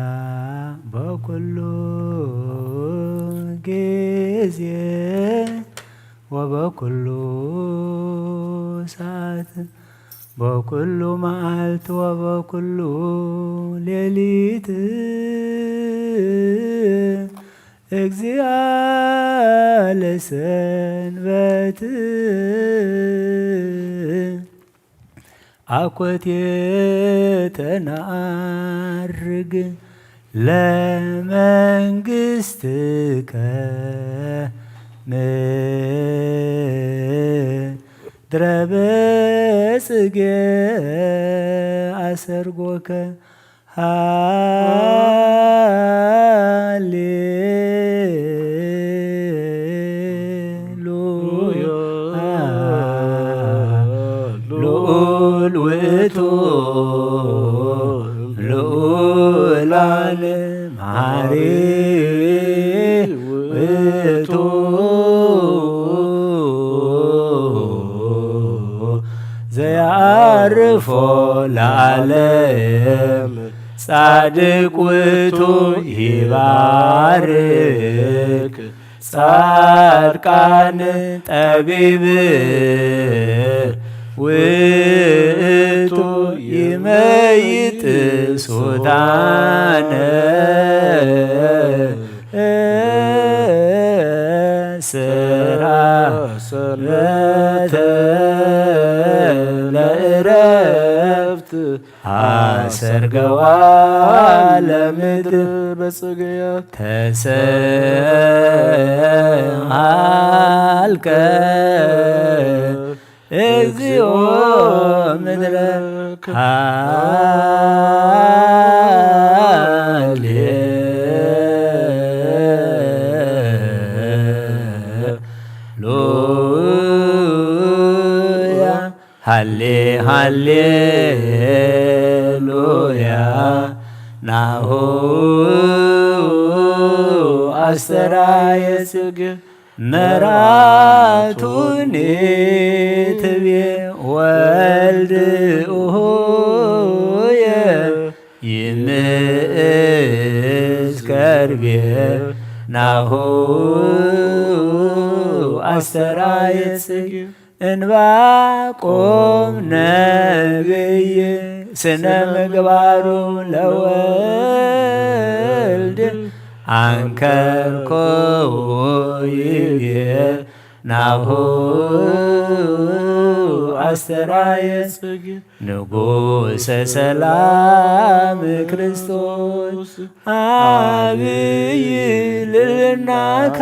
በኩሉ ጊዜ ወበኩሉ ሰዓት፣ በኩሉ መዓልት ወበኩሉ ሌሊት፣ እግዚአ ለሰንበት አኮቴተ ነዐርግ ለመንግሥትከ ምድረ በጽጌ አሰርጎከ። ሃሌሉያ። ልዑል ውእቱ ልዑል አለ መሐሪ ውእቱ ዘያርፎ ለዓለም ጻድቅ ውእቱ ይባርክ ጻድቃን ጠቢብ ውእቱ ይመይጥ ሱዳነ ስራ ሰንበተ ለእረፍት አሰርገዋ ለምድር በጽግያ ተሰሃልከ እግዚኦ ምድረ ሃሌሉያ። ሃሌ ሃሌሉያ ናሁ አስተርአየ ጽጌ መራቱኒ ትቤ ወልድ ኡሁየ ይምእዝ ከርቤ ናሁ አስተርአየ ጽጌ እንባቆም ነቢይ ስነ ምግባሩ ለወልድ አንከርኮ ይቤ ናሁ ኣስተርኣየ። ጽጌ ንጉሰ ሰላም ክርስቶስ ኣብይ ልልናከ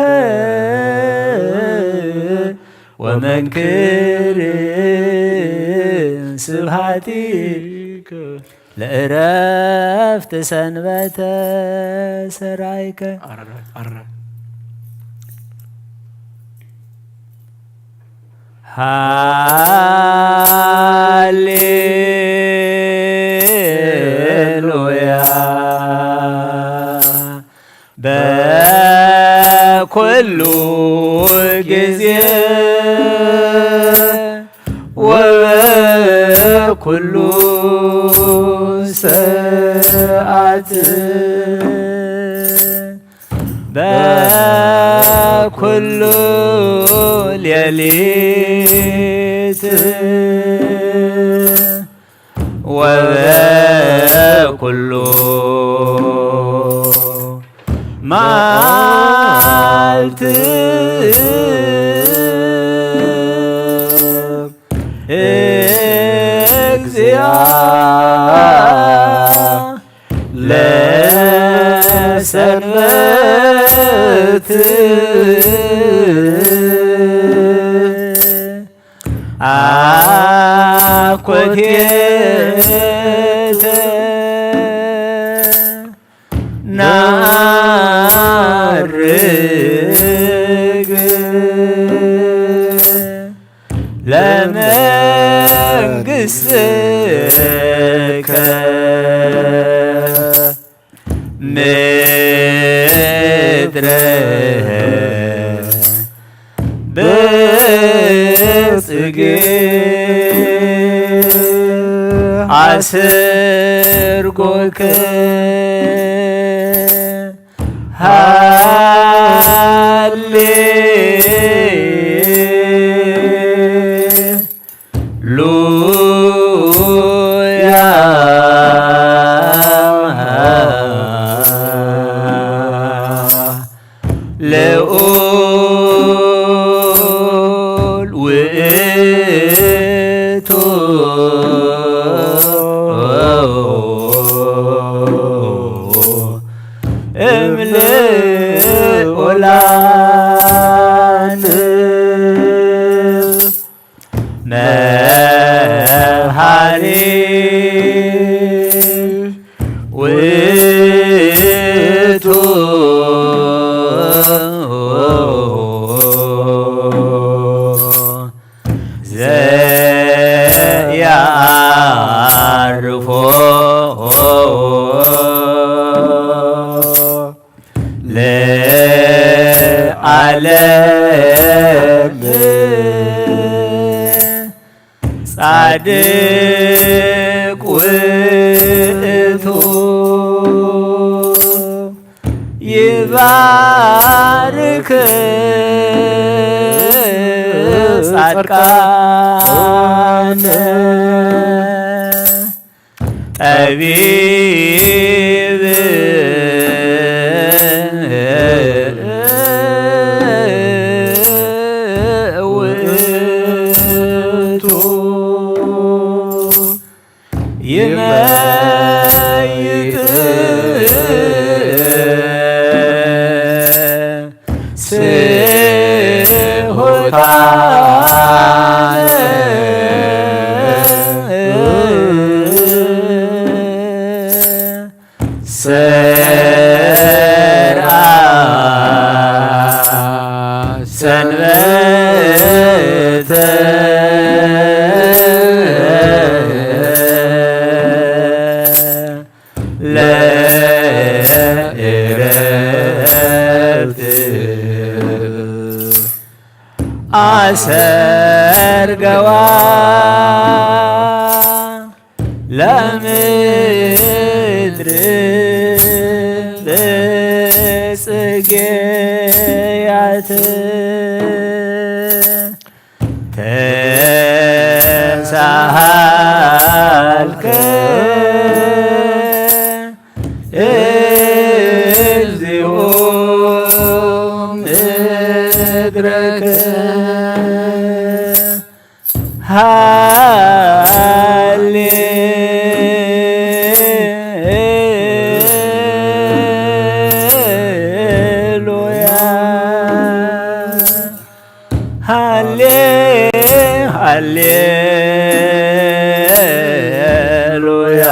ወመንክር ስብሃቲከ ለእረፍት ሰንበተ ሰራይከ። ሃሌሉያ። በኩሉ ጊዜ ወበኩሉ ሰዓት በኩሉ ሌሊት ወበኩሉ መዓልት እግዚአ ለሰንበት አኮቴተ ናርግ ለመንግሥትከ ምድረ ብጽጌ አስርጎከ ሃሌ ሉያ ልዑል ውእቱ እም ልዑላን መሃሪ ውእቱ ዘያርፎ ለዓለም ጻድቅ ውእቱ ይባርክ ጻድቃን ጠቢብ ውእቱ ይመይጥ ስሑታነ ሰርዓ ሰንበተ ለእረፍት አሰርገዋ ለምድር ጽጌያት ተሳሃልከ እግዚኦ ምድረከ ሃሌ ሃሌ ሃሌሉያ።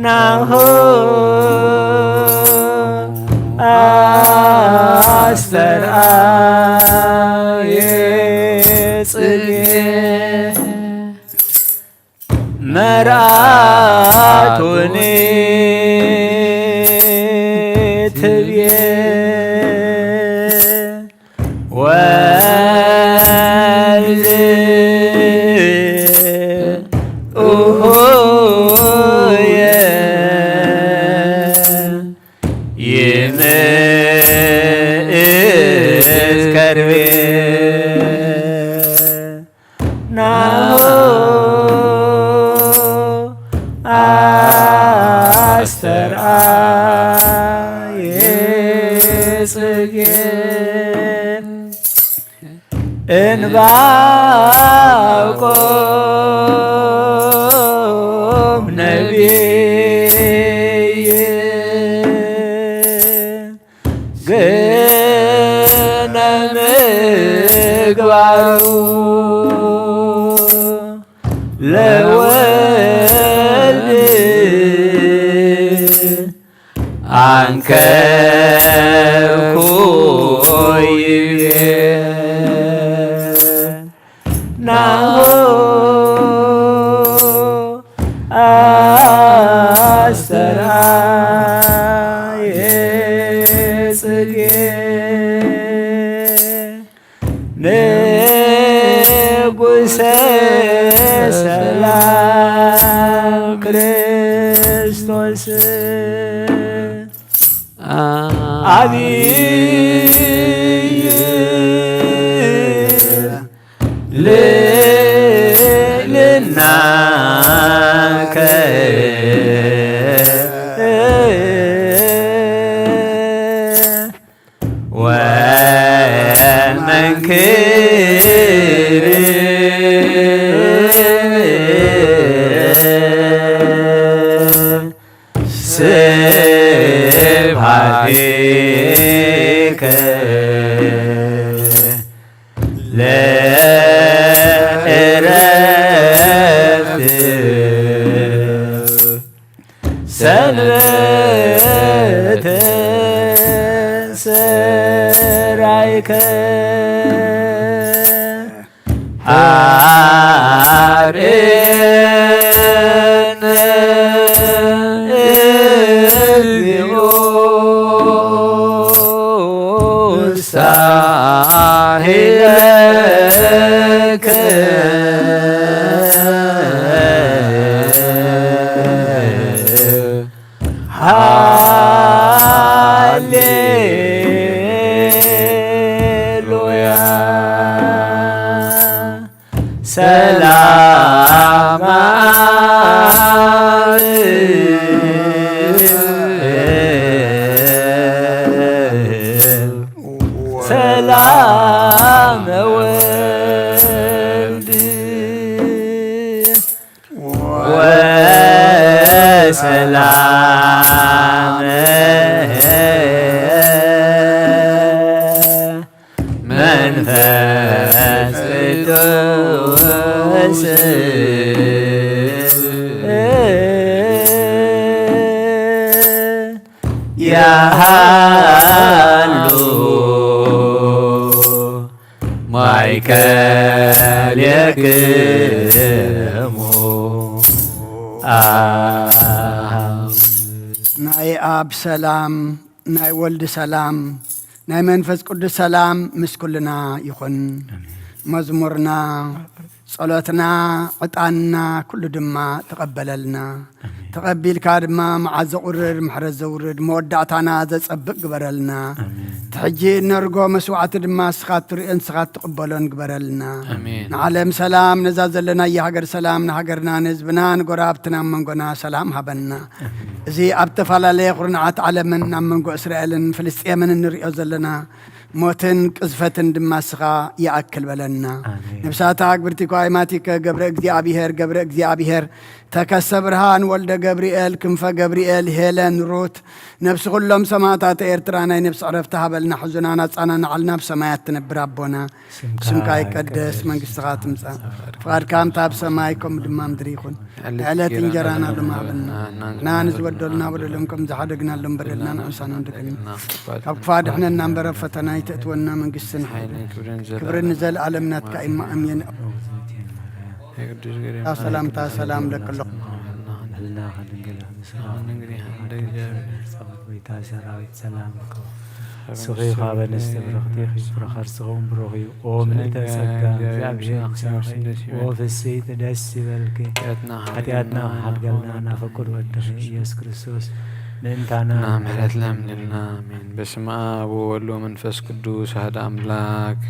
ናሁ ኣስተርኣየ ጽጌ መርኣቱኒ ትብየ ወልድ ኡሁየ ይምእዝ ከርቤ ናሁ ኣስተርኣየ ጽጌ እንባቆም ነቢይ ግነ ምግባሩ ለወልድ ኣንከርኩ ይቤ ናሁ ኣስተርኣየ ጽጌ ንጉሰ ሰላም ክርስቶስ ዓብይ ልዕልናከ ወመንክር ስብሐቲከ ለዕረፍት ሰንበት ሰራይከ አርኤነ እግዚኦ ሳሂለከ ሃሌሉያ። ሰላም አብ ሰላም ወልድ ወሰላም መንፈስ ቅዱስ ያሃሉ ማእከሌክሙ። ናይ ኣብ ሰላም፣ ናይ ወልድ ሰላም፣ ናይ መንፈስ ቅዱስ ሰላም ምስ ኩልና ይኹን። መዝሙርና፣ ጸሎትና፣ ዕጣንና ኩሉ ድማ ተቐበለልና። ተቐቢልካ ድማ መዓት ዘቑርር፣ ምሕረት ዘውርድ፣ መወዳእታና ዘጸብቕ ግበረልና። እቲ ሕጂ እነርጎ መስዋዕቲ ድማ ንስኻ እትርእዮ፣ ንስኻ እትቕበሎን ግበረልና። ኣሜን። ንዓለም ሰላም፣ ነዛ ዘለናያ ሃገር ሰላም፣ ንሃገርና፣ ንህዝብና፣ ንጎረባብትና፣ ኣብ መንጎና ሰላም ሃበና። እዚ ኣብ ዝተፈላለየ ኩርናዓት ዓለምን ኣብ መንጎ እስራኤልን ፍልስጤምን እንርእዮ ዘለና ሞትን ቅዝፈትን ድማ ስኻ ይኣክል በለና። ነብሳታ ኣግብርቲ ኳይማቲከ ገብረ እግዚኣብሔር፣ ገብረ እግዚኣብሔር፣ ተከሰ ብርሃን፣ ወልደ ገብርኤል፣ ክንፈ ገብርኤል፣ ሄለን፣ ሩት፣ ነብሲ ኩሎም ሰማእታት ኤርትራ ናይ ነብሲ ዕረፍቲ ሃበልና። ሕዙናን ኣጻናንዓልና፣ ኣብ ሰማያት ትነብር ኣቦና፣ ስምካ ይቀደስ፣ መንግስትኻ ትምጻእ፣ ፍቓድካ እንተ ኣብ ሰማይ ከምኡ ድማ ምድሪ ይኹን። ዕለት እንጀራና ሎም ሃበና፣ ንሕና ንዝበደሉና በደሎም ከም ዝሓደግናሎም በደልና ንዕሳና ንደገና፣ ካብ ክፉእ ኣድሕነና እምበር ኣብ ፈተና ኣይተእትወና፣ መንግስትን ሓይልን ክብርን ንዘለኣለም ናትካ እዩ። ኣሜን። ሰላምታ ሰላም ለክሎ። ስኺ ካብ ኣንስቲ ብርኽቲ ፍረ ከርስኺ እውን ብሩኽ እዩ። ኦ ምልእተ ጸጋ፣ እግዚኣብሔር ምሳኺ፣ ኦ ፍስሕቲ ደስ ይበልኪ። ሓጢኣትና ክሓድገልና ናብ ፍቁር ወድኺ ኢየሱስ ክርስቶስ ምእንታና ምሕረት ለምንልና። ኣሜን። በስመ አብ ወወልድ ወመንፈስ ቅዱስ አሐደ አምላክ።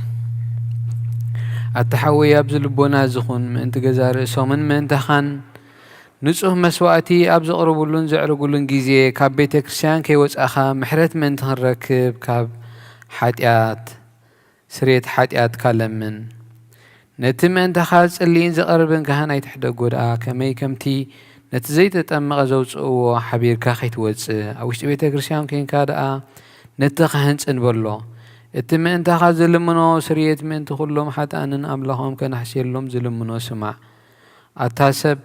ኣታ ሓወይ፣ ኣብዚ ልቦና እዚ ኹን፣ ምእንቲ ገዛ ርእሶምን ምእንታኻን ንጹህ መስዋእቲ ኣብ ዘቕርቡሉን ዘዕርጉሉን ግዜ፣ ካብ ቤተ ክርስቲያን ከይወጻኻ ምሕረት ምእንቲ ክንረክብ፣ ካብ ሓጢኣት፣ ስርየት ሓጢኣትካ ለምን። ነቲ ምእንታኻ ዝጽልይን ዘቐርብን ካህን ኣይትሕደጎ ደኣ፣ ከመይ ከምቲ ነቲ ዘይተጠምቐ ዘውጽእዎ ሓቢርካ ከይትወጽእ፣ ኣብ ውሽጢ ቤተ ክርስቲያን ኮይንካ ደኣ ነቲ ካህን ጽን በሎ። እቲ ምእንታኻ ዝልምኖ ስርየት ምእንቲ ኩሎም ሓጥኣንን ኣምላኾም ከናሕስየሎም ዝልምኖ ስማዕ። ኣታ ሰብ፣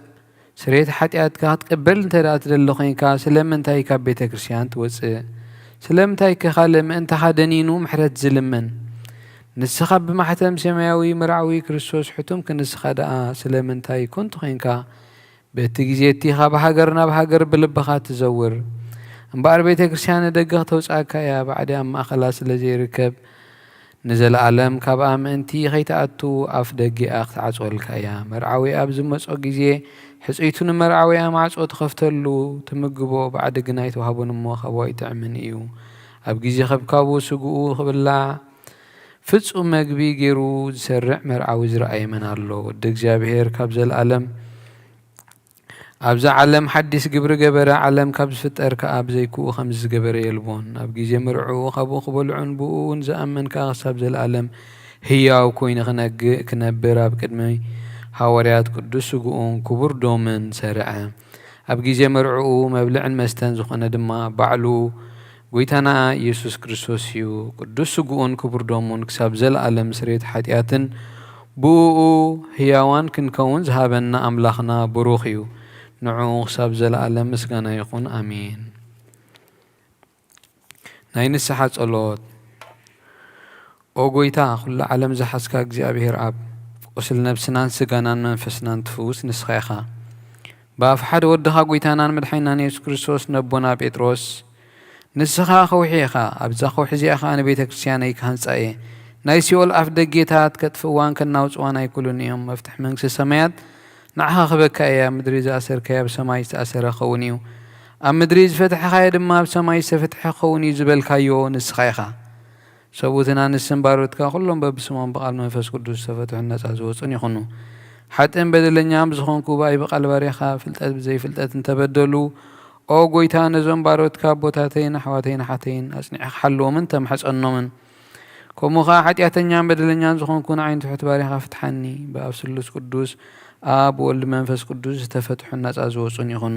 ስርየት ሓጢኣትካ ክትቅበል እንተ ደኣ ትደሊ ኮይንካ፣ ስለምንታይ ካብ ቤተ ክርስቲያን ትወጽእ? ስለምንታይ ከ ካልእ ምእንታኻ ደኒኑ ምሕረት ዝልምን? ንስኻ ብማሕተም ሰማያዊ መርዓዊ ክርስቶስ ሕቱም ክንስኻ ደኣ፣ ስለምንታይ ኮንቱ ኮይንካ በቲ ግዜ እቲ ካብ ሃገር ናብ ሃገር ብልብኻ ትዘውር? እምበኣር ቤተ ክርስቲያን ንደገ ክተውጽኣካ እያ፣ ባዕዲ ኣብ ማእከላ ስለ ዘይርከብ፣ ንዘለኣለም ካብኣ ምእንቲ ኸይትኣቱ ኣፍ ደጌኣ ክትዓጽወልካ እያ። መርዓዊ ኣብ ዝመጾ ግዜ፣ ሕጽይቱ ንመርዓውያ ማዕጾ ትኸፍተሉ፣ ትምግቦ፣ ባዕዲ ግና ኣይትወሃቦን እሞ፣ ካብኡ ኣይጥዕምን እዩ። ኣብ ግዜ ከብካቡ ስግኡ ክብላዕ፣ ፍጹም መግቢ ገይሩ ዝሰርዕ መርዓዊ ዝረኣየ መን ኣሎ? ወዲ እግዚኣብሔር ካብ ዘለኣለም ኣብዛ ዓለም ሓዲስ ግብሪ ገበረ፣ ዓለም ካብ ዝፍጠር ከኣ ብዘይክኡ ከምዚ ዝገበረ የልቦን። ኣብ ግዜ መርዕኡ ካብኡ ክበልዑን ብኡ እውን ዝኣምን ከኣ ክሳብ ዘለኣለም ህያው ኮይኑ ክነግ-፣ ክነብር ኣብ ቅድሚ ሃዋርያት ቅዱስ ስግኡን ክቡር ደሙን ሰርዐ። ኣብ ግዜ መርዕኡ መብልዕን መስተን ዝኾነ ድማ ባዕሉ ጎይታና ኢየሱስ ክርስቶስ እዩ። ቅዱስ ስግኡን ክቡር ደሙን ክሳብ ዘለኣለም ስርየት ሓጢኣትን ብእኡ ህያዋን ክንከውን ዝሃበና ኣምላኽና ብሩኽ እዩ። ንዕኡ ክሳብ ዘለኣለም ምስጋና ይኹን። ኣሜን። ናይ ንስሓ ጸሎት። ኦ ጎይታ፣ ኩሉ ዓለም ዝሓዝካ እግዚኣብሔር ኣብ፣ ቁስል ነብስናን ስጋናን መንፈስናን ትፍውስ ንስኻ ኢኻ። ብኣፍ ሓደ ወድኻ ጎይታናን መድሓኒናን የሱስ ክርስቶስ ነቦና ጴጥሮስ፣ ንስኻ ከውሒ ኢኻ፣ ኣብዛ ከውሒ እዚኣ ኸኣ ንቤተ ክርስቲያነይ ክሃንጻ እየ። ናይ ሲኦል ኣፍ ደጌታት ከጥፍእዋን ከናውጽዋን ኣይክእሉን እዮም። መፍትሕ መንግስቲ ሰማያት ንዓኻ ክበካ እየ። ኣብ ምድሪ ዝኣሰርካዮ ኣብ ሰማይ ዝተኣሰረ ክኸውን እዩ፣ ኣብ ምድሪ ዝፈትሕኻዮ ድማ ኣብ ሰማይ ዝተፈትሐ ክኸውን እዩ ዝበልካዮ ንስኻ ኢኻ። ሰብኡትን ኣንስትን ባሮትካ ኩሎም በብስሞም ብቓል መንፈስ ቅዱስ ዝተፈትሑን ነጻ ዝወጹን ይኹኑ። ሓጥእን በደለኛን ብዝኾንኩ ብኣይ ብቓል ባርያኻ ፍልጠት ብዘይፍልጠት እንተበደሉ፣ ኦ ጎይታ፣ ነዞም ባሮትካ ኣቦታተይን ኣሕዋተይን ኣሓተይን ኣጽኒዕኻ ሓልዎምን ተማሕጸኖምን። ከምኡ ኸኣ ሓጢኣተኛን በደለኛን ዝኾንኩ ንዓይ ንትሑት ባርያኻ ፍትሓኒ። ብኣብ ስሉስ ቅዱስ ኣብ ወልድ መንፈስ ቅዱስ ዝተፈትሑን ናጻ ዝወጹን ይኹኑ።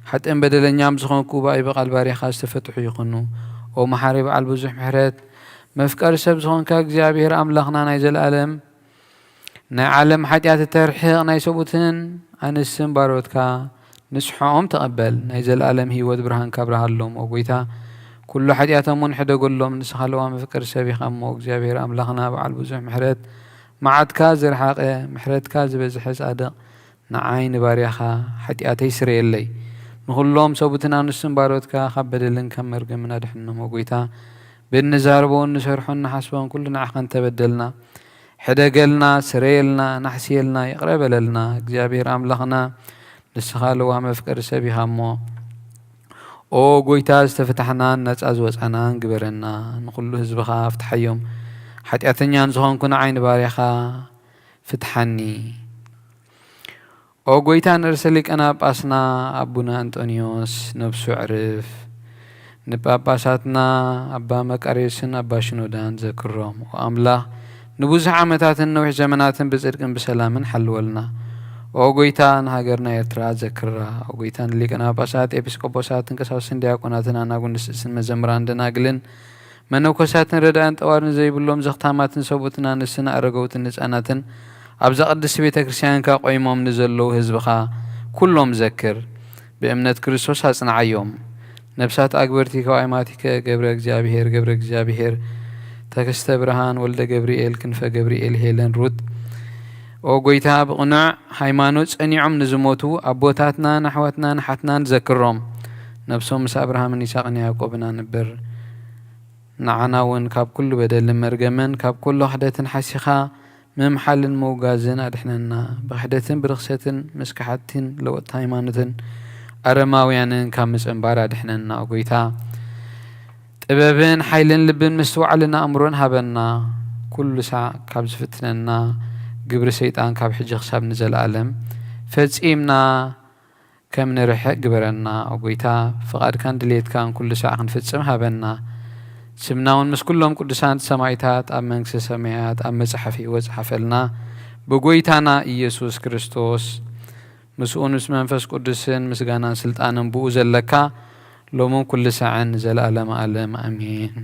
ሓጥእን በደለኛን ብዝኾንኩ ብኣይ ብቓል ባርያኻ ዝተፈትሑ ይኹኑ። ኦ መሓሪ በዓል ብዙሕ ምሕረት፣ መፍቀሪ ሰብ ዝኾንካ እግዚኣብሔር ኣምላኽና ናይ ዘለኣለም ናይ ዓለም ሓጢኣት እተርሕቕ ናይ ሰብኡትን ኣንስትን ባሮትካ ንስሖኦም ተቐበል። ናይ ዘለኣለም ህይወት ብርሃንካ ኣብርሃሎም። ኦ ጎይታ፣ ኩሉ ሓጢኣቶም እውን ሕደገሎም። ንስኻ ለዋም መፍቀሪ ሰብ ኢኻ እሞ እግዚኣብሔር ኣምላኽና በዓል ብዙሕ ምሕረት፣ መዓትካ ዝረሓቐ ምሕረትካ ዝበዝሐ ጻድቕ ንዓይ ንባርያኻ ሓጢኣተይ ስረየለይ። ንኹሎም ሰብኡትን ኣንስትን ባሮትካ ካብ በደልን ካብ መርገምን ኣድሕኖም። ኦ ጎይታ፣ ብእንዛረቦ እንሰርሖን ንሓስቦን ኩሉ ንዓኻ እንተበደልና፣ ሕደገልና፣ ስረየልና፣ ናሕስየልና፣ ይቕረ በለልና። እግዚኣብሔር ኣምላኽና፣ ንስኻ ለዋም መፍቀሪ ሰብ ኢኻ እሞ፣ ኦ ጎይታ፣ ዝተፈታሕናን ነጻ ዝወጻናን ግበረና። ንኹሉ ህዝብኻ ፍትሓዮም። ሓጢኣተኛን ዝኾንኩ ንዓይ ንባርያኻ ፍትሓኒ። ኦ ጎይታ፣ ንርእሰ ሊቃነ ጳጳስና ኣቡነ ኣንጦንዮስ ነብሱ ዕርፍ፣ ንጳጳሳትና ኣባ መቃርዮስን ኣባ ሽኖዳን ዘክሮም። ኦ ኣምላኽ፣ ንብዙሕ ዓመታትን ነዊሕ ዘመናትን ብጽድቅን ብሰላምን ሓልወልና። ኦ ጎይታ፣ ንሃገርና ኤርትራ ዘክራ። ኦ ጎይታ፣ ንሊቃነ ጳጳሳት፣ ኤጲስቆጶሳትን ቀሳውስትን ዲያቆናትን ኣናጉን ንስስን መዘምራን ደናግልን መነኮሳትን ረዳእን ጠዋርን ዘይብሎም ዘኽታማትን ሰብኡትን ኣንስትን ኣረገውትን ህጻናትን ኣብዛ ቅድስቲ ቤተ ክርስቲያንካ ቆይሞም ንዘለዉ ህዝብኻ ኩሎም ዘክር። ብእምነት ክርስቶስ ኣጽንዓዮም። ነፍሳት ኣግበርቲ ከዋይማቲከ ገብረ እግዚኣብሔር፣ ገብረ እግዚኣብሔር፣ ተክስተ ብርሃን፣ ወልደ ገብርኤል፣ ክንፈ ገብርኤል፣ ሄለን፣ ሩት፣ ኦ ጎይታ፣ ብቕኑዕ ሃይማኖት ጸኒዖም ንዝሞቱ ኣቦታትናን ኣሕዋትናን ኣሓትናን ዘክሮም። ነፍሶም ምስ ኣብርሃምን ይስሐቅን ያዕቆብን ኣንብር። ንዓና እውን ካብ ኩሉ በደልን መርገምን ካብ ኩሉ ክሕደትን ሓሲኻ ምምሓልን ምውጋዝን ኣድሕነና። ብክሕደትን ብርኽሰትን ምስ ከሓድትን ለወጥቲ ሃይማኖትን ኣረማውያንን ካብ ምጽንባር ኣድሕነና፣ ኦ ጎይታ። ጥበብን ሓይልን ልብን ምስትውዓልን ኣእምሮን ሃበና። ኩሉ ሳዕ ካብ ዝፍትነና ግብሪ ሰይጣን ካብ ሕጂ ክሳብ ንዘለኣለም ፈጺምና ከም ንርሕቕ ግበረና። ኦ ጎይታ፣ ፍቓድካን ድሌትካን ኩሉ ሳዕ ክንፍጽም ሃበና። ስምና እውን ምስ ኩሎም ቅዱሳን ሰማዕታት ኣብ መንግስተ ሰማያት ኣብ መጽሓፍ ህይወት ጸሓፈልና። ብጎይታና ኢየሱስ ክርስቶስ ምስኡን ምስ መንፈስ ቅዱስን ምስጋናን ስልጣንን ብኡ ዘለካ ሎምን ኩሉ ሳዕን ንዘለኣለመ ኣለም ኣሜን።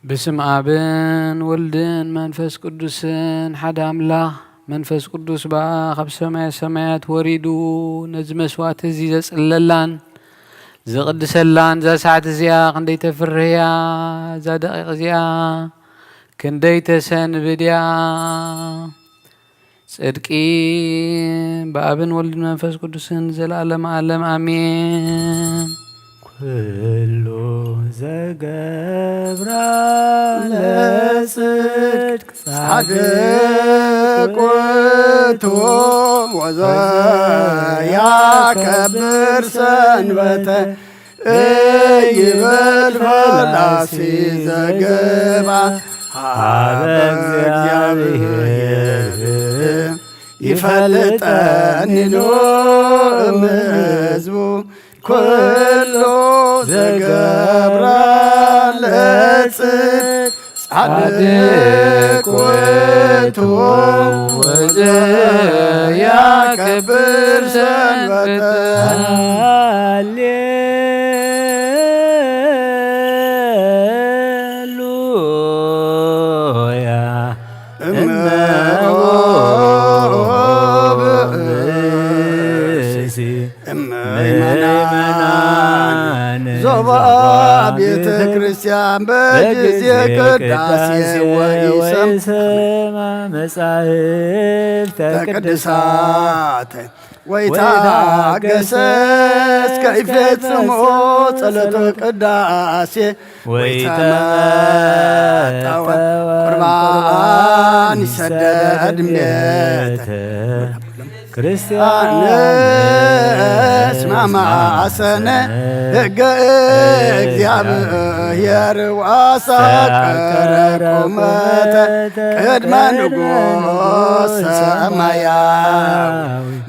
በስመ ኣብን ወልድን መንፈስ ቅዱስን ሓደ ኣምላኽ። መንፈስ ቅዱስ በኣ ካብ ሰማየ ሰማያት ወሪዱ ነዚ መስዋዕቲ እዚ ዘጽልለላን ዝቕድሰላን እዛ ሰዓት እዚኣ ክንደይ ተፍርህ እያ፣ እዛ ደቂቕ እዚኣ ክንደይ ተሰንብድ እያ። ጽድቂ ብኣብን ወልድን መንፈስ ቅዱስን ዘለዓለመ ዓለም ኣሜን። ኩሉ ዘገብራ ለጽድቅ ጻድቅ ውእቱ ወዘያከብር ሰንበተ እይበል ፈላሲ ዘገባ ሀበ እግዚአብሔር ይፈልጠኒ ኖ እምሕዝቡ ኩሎ ዘገብራ ለጽድቅ ጻድቅ ውእቱ ወዘያከብር ሰንበተ። ሃሌሉያ። እመ ብእሲ እመ ምእመናን ዞባ ቤተ ክርስቲያን በጊዜ ቅዳሴ ወይሰማ መጻሕፍተ ቅዱሳት ወይታገሰ እስከ ይፌጽሞ ጸሎተ ቅዳሴ ወይተመጠወ ቁርባን ይሰደድ እምቤት። ክርስቲያን እስማማሰነ ሕገ እግዚኣብሔር ዋሳከረ ቁመተ ቅድመ ንጉሥ ሰማያዊ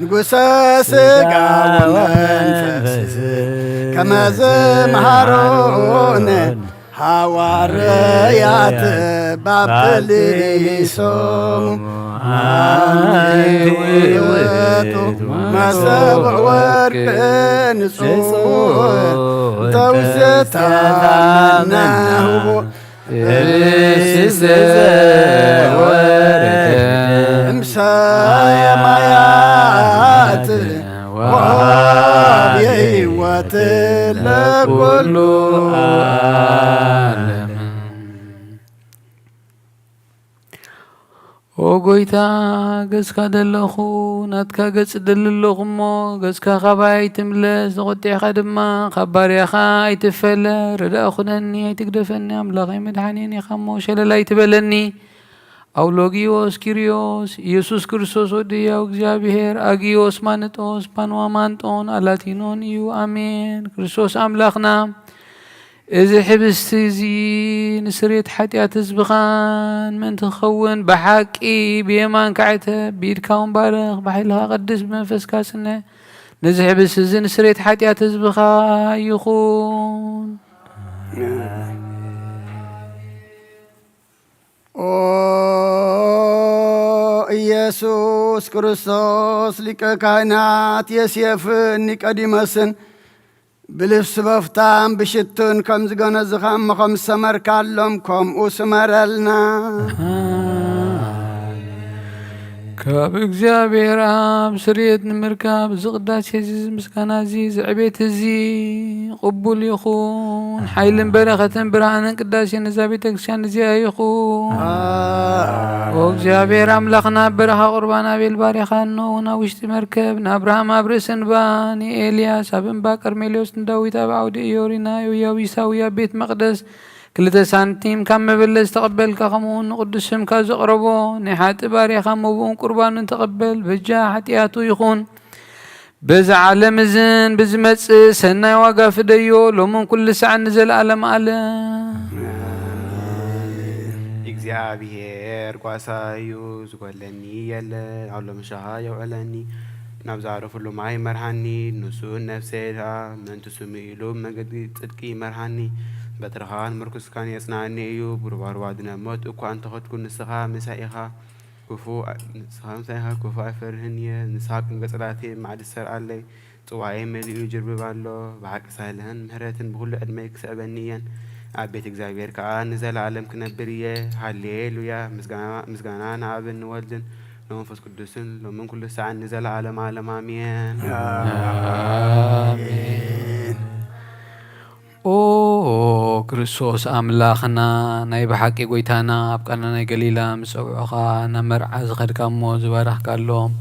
ንጉሠ ሥጋ ወመንፈስ ከመ ዘምሃሮነ ሃዋርያት ባብሊሶሙ አንቲ ውእቱ መሶበ ወርቅ ንጹሕ ተውስታ መናህቦ እምሰማያት ወአብ የህይወት ለኩሉ ዓለም። ኦ ጎይታ፣ ገጽካ ደለኹ፣ ናትካ ገጽ እደሊ ኣለኹ እሞ፣ ገጽካ ካባይ ኣይትምለስ፣ ተቖጢዕካ ድማ ካብ ባርያኻ ኣይትፈለ። ርዳእ ኩነኒ፣ ኣይትግደፈኒ፣ ኣምላኸይ መድሓኒን ኢኻ እሞ፣ ሸለል ኣይትበለኒ። ኣውሎጊዮስ ኪርዮስ፣ ኢየሱስ ክርስቶስ ወዲ ሕያው እግዚኣብሔር፣ ኣጊዮስ ማንጦስ፣ ፓንዋ ማንጦን ኣላቲኖን እዩ። ኣሜን። ክርስቶስ ኣምላኽና፣ እዚ ሕብስቲ እዚ ንስርየት ሓጢኣት ህዝብኻን ምእንቲ ክኸውን፣ ብሓቂ ብየማንካ ዕተብ፣ ብኢድካ እውን ባርኽ፣ ብሓይልኻ ቀድስ፣ ብመንፈስካ ጽንዕ። ነዚ ሕብስቲ እዚ ንስርየት ሓጢኣት ህዝብኻ ይኹን። ኦ ኢየሱስ ክርስቶስ ሊቀ ካህናት ዮሴፍን ኒቆዲሞስን ብልብሲ በፍታን ብሽቱን ከም ዝገነዝኻ እሞ ከም ዝሰመርካሎም ከምኡ ስመረልና። ካብ እግዚኣብሔር ኣብ ስርየት ንምርካብ እዚ ቅዳሴ እዚ፣ እዚ ምስጋና እዚ፣ እዚ ዕቤት እዚ ቅቡል ይኹን። ሓይልን በረኸትን ብርሃንን ቅዳሴ ነዛ ቤተ ክርስቲያን እዚኣ ይኹን። ኦ እግዚኣብሔር ኣምላኽና፣ ኣብ በረኻ ቁርባን ኣቤል ባርያኻ፣ እነሆ እውን ኣብ ውሽጢ መርከብ ንኣብርሃም ኣብ ርእሲ እንባ፣ ንኤልያስ ኣብ እምባ ቀርሜሌዎስ፣ ንዳዊት ኣብ ዓውዲ እዮሪ፣ ንያቡሳዊ ኣብ ቤት መቕደስ ክልተ ሳንቲም ካብ መበለት ዝተቐበልካ፣ ከምኡ እውን ንቅዱስ ስምካ ዘቕረቦ ናይ ሓጥእ ባርያኻ መብኡን ቁርባኑን ተቐበል፣ በጃ ሓጢኣቱ ይኹን። በዚ ዓለም እዝን ብዝመጽእ ሰናይ ዋጋ ፍደዮ፣ ሎምን ኩሉ ሳዕን ንዘለዓለም ዓለም። እግዚኣብሔር ጓሳ እዩ፣ ዝጎድለኒ የለን። ኣብ ሎምሻኻ የውዕለኒ፣ ናብ ዝዓረፍሉ ማይ መርሃኒ። ንሱ ነፍሰይ ደኣ ምእንቲ ስሙ ኢሉ መገዲ ጽድቂ ይመርሃኒ። በትርኻን ምርኩስካን የጽንዓኒ እዩ። ብሩባሩባ ድነ ሞት እኳ እንተኸድኩ፣ ንስኻ ምሳይ ኢኻ። ክፉእ፣ ንስኻ ምሳይ ኢኻ፣ ክፉእ ኣይፈርህን እየ። ንስኻ ቅንገ ጽላቴ ማዕድ ትሰርዓለይ። ጽዋኤ መሊኡ ይጅርብብ ኣሎ። ብሓቂ ሳልህን ምሕረትን ብኹሉ ዕድመይ ክስዕበኒ እየን። ኣብ ቤት እግዚኣብሔር ከኣ ንዘለዓለም ክነብር እየ። ሃሌሉያ። ምስጋና፣ ምስጋና ንኣብን ንወልድን ንመንፈስ ቅዱስን ሎምን ኩሉ ሰዓን ንዘለዓለም ዓለም ኣሜን። ኣሜን። ኦ ክርስቶስ ኣምላኽና፣ ናይ ብሓቂ ጐይታና፣ ኣብ ቃና ናይ ገሊላ ምስ ጸውዑኻ፣ ናብ መርዓ ዝኸድካ እሞ ዝባረኽካሎም፣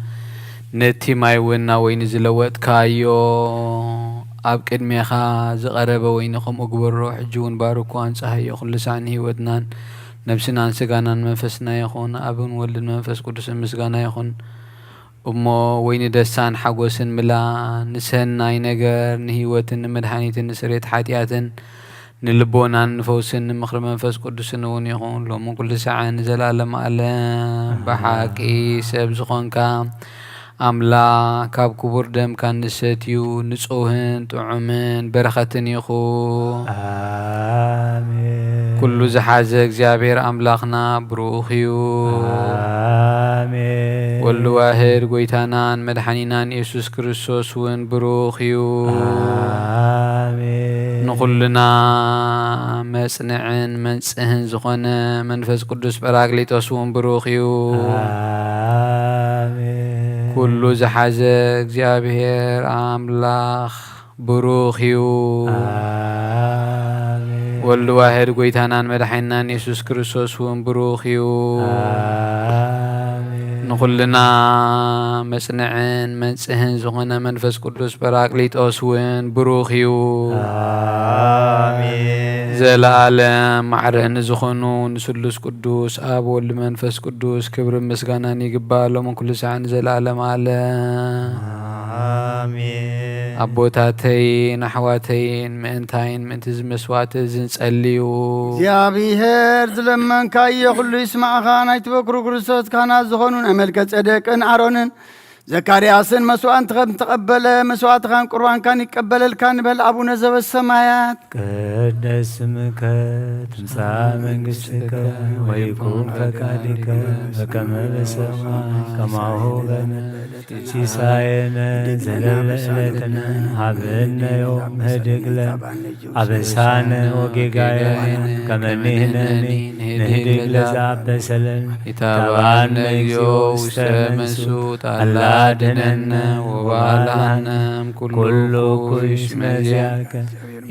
ነቲ ማይ እውን ናብ ወይኒ ዝለወጥካዮ፣ ኣብ ቅድሜኻ ዝቐረበ ወይኒ ከምኡ ግበሮ። ሕጂ እውን ባርኮ፣ ኣንጽሃዮ፣ ኩሉ ሳዕ ንህይወትናን ነብስናን ስጋናን መንፈስና ይኹን። ኣብን ወልድን መንፈስ ቅዱስን ምስጋና ይኹን። እሞ ወይኒ ደስታን ሓጎስን ምላ፣ ንሰናይ ነገር፣ ንህይወትን ንመድሓኒትን ንስሬት ሓጢኣትን ንልቦናን ንፈውስን ንምኽሪ መንፈስ ቅዱስን እውን ይኹን፣ ሎምን ኩሉ ሰዓን ንዘለኣለም ዓለም። ብሓቂ ሰብ ዝኾንካ ኣምላኽ፣ ካብ ክቡር ደምካ ንሰትዩ ንጹህን ጥዑምን በረኸትን ይኹን። ኣሜን። ኩሉ ዝሓዘ እግዚኣብሔር ኣምላኽና ብሩኽ እዩ። ኣሜን። ወልድ ዋህድ ጐይታናን መድሓኒናን የሱስ ክርስቶስ እውን ብሩኽ እዩ። ኣሜን። ንኹልና መጽንዕን መንጽህን ዝኾነ መንፈስ ቅዱስ ጳራቅሊጦስ እውን ብሩኽ እዩ። ኣሜን። ኩሉ ዝሓዘ እግዚኣብሔር ኣምላኽ ብሩኽ እዩ። ኣሜን። ወልድ ዋህድ ጐይታናን መድሓኒናን የሱስ ክርስቶስ እውን ብሩኽ እዩ። ኣሜን። ንኹልና መጽንዕን መንጽህን ዝኾነ መንፈስ ቅዱስ ጳራቅሊጦስ እውን ብሩኽ እዩ። ኣሜን። ዘለኣለም ማዕረ ንዝኾኑ ንስሉስ ቅዱስ ኣብ ወልድ መንፈስ ቅዱስ ክብርን ምስጋናን ይግባእ፣ ሎምን ኩሉ ሰዓት ንዘለኣለም ዓለም። ኣሜን። ኣቦታተይን ኣሕዋተይን፣ ምእንታይን ምእንቲ እዚ መስዋዕቲ እዚ ንጸልዩ። እግዚኣብሔር ዝለመንካዮ ኩሉ ይስማዕኻ። ናይ ትበክሩ ክርስቶስ ካህናት ዝኾኑ ናይ መልከ ጼዴቅን ኣሮንን ዘካርያስን መስዋዕቲ ከም ተቐበለ፣ መስዋዕትኻን ቁርባንካን ይቀበለልካ ንበል። ኣቡነ ዘበሰማያት። ቅደስ ስምከ ትምጻእ መንግስትከ ወይኩን ፈቃድከ በከመ በሰማይ ከማሁ በምድር። ሲሳየነ ዘለለ ዕለትነ ሀበነ ዮም ህድግ ለነ አበሳነ ወጌጋየነ ከመ ንሕነኒ ንህድግ ለዘአበሰ ለነ። ኢታብአነ እግዚኦ ውስተ መንሱት አላ አድነነ ወባልዓነ እምኩሉ ኩሉ ኩይሽ መዚያከ።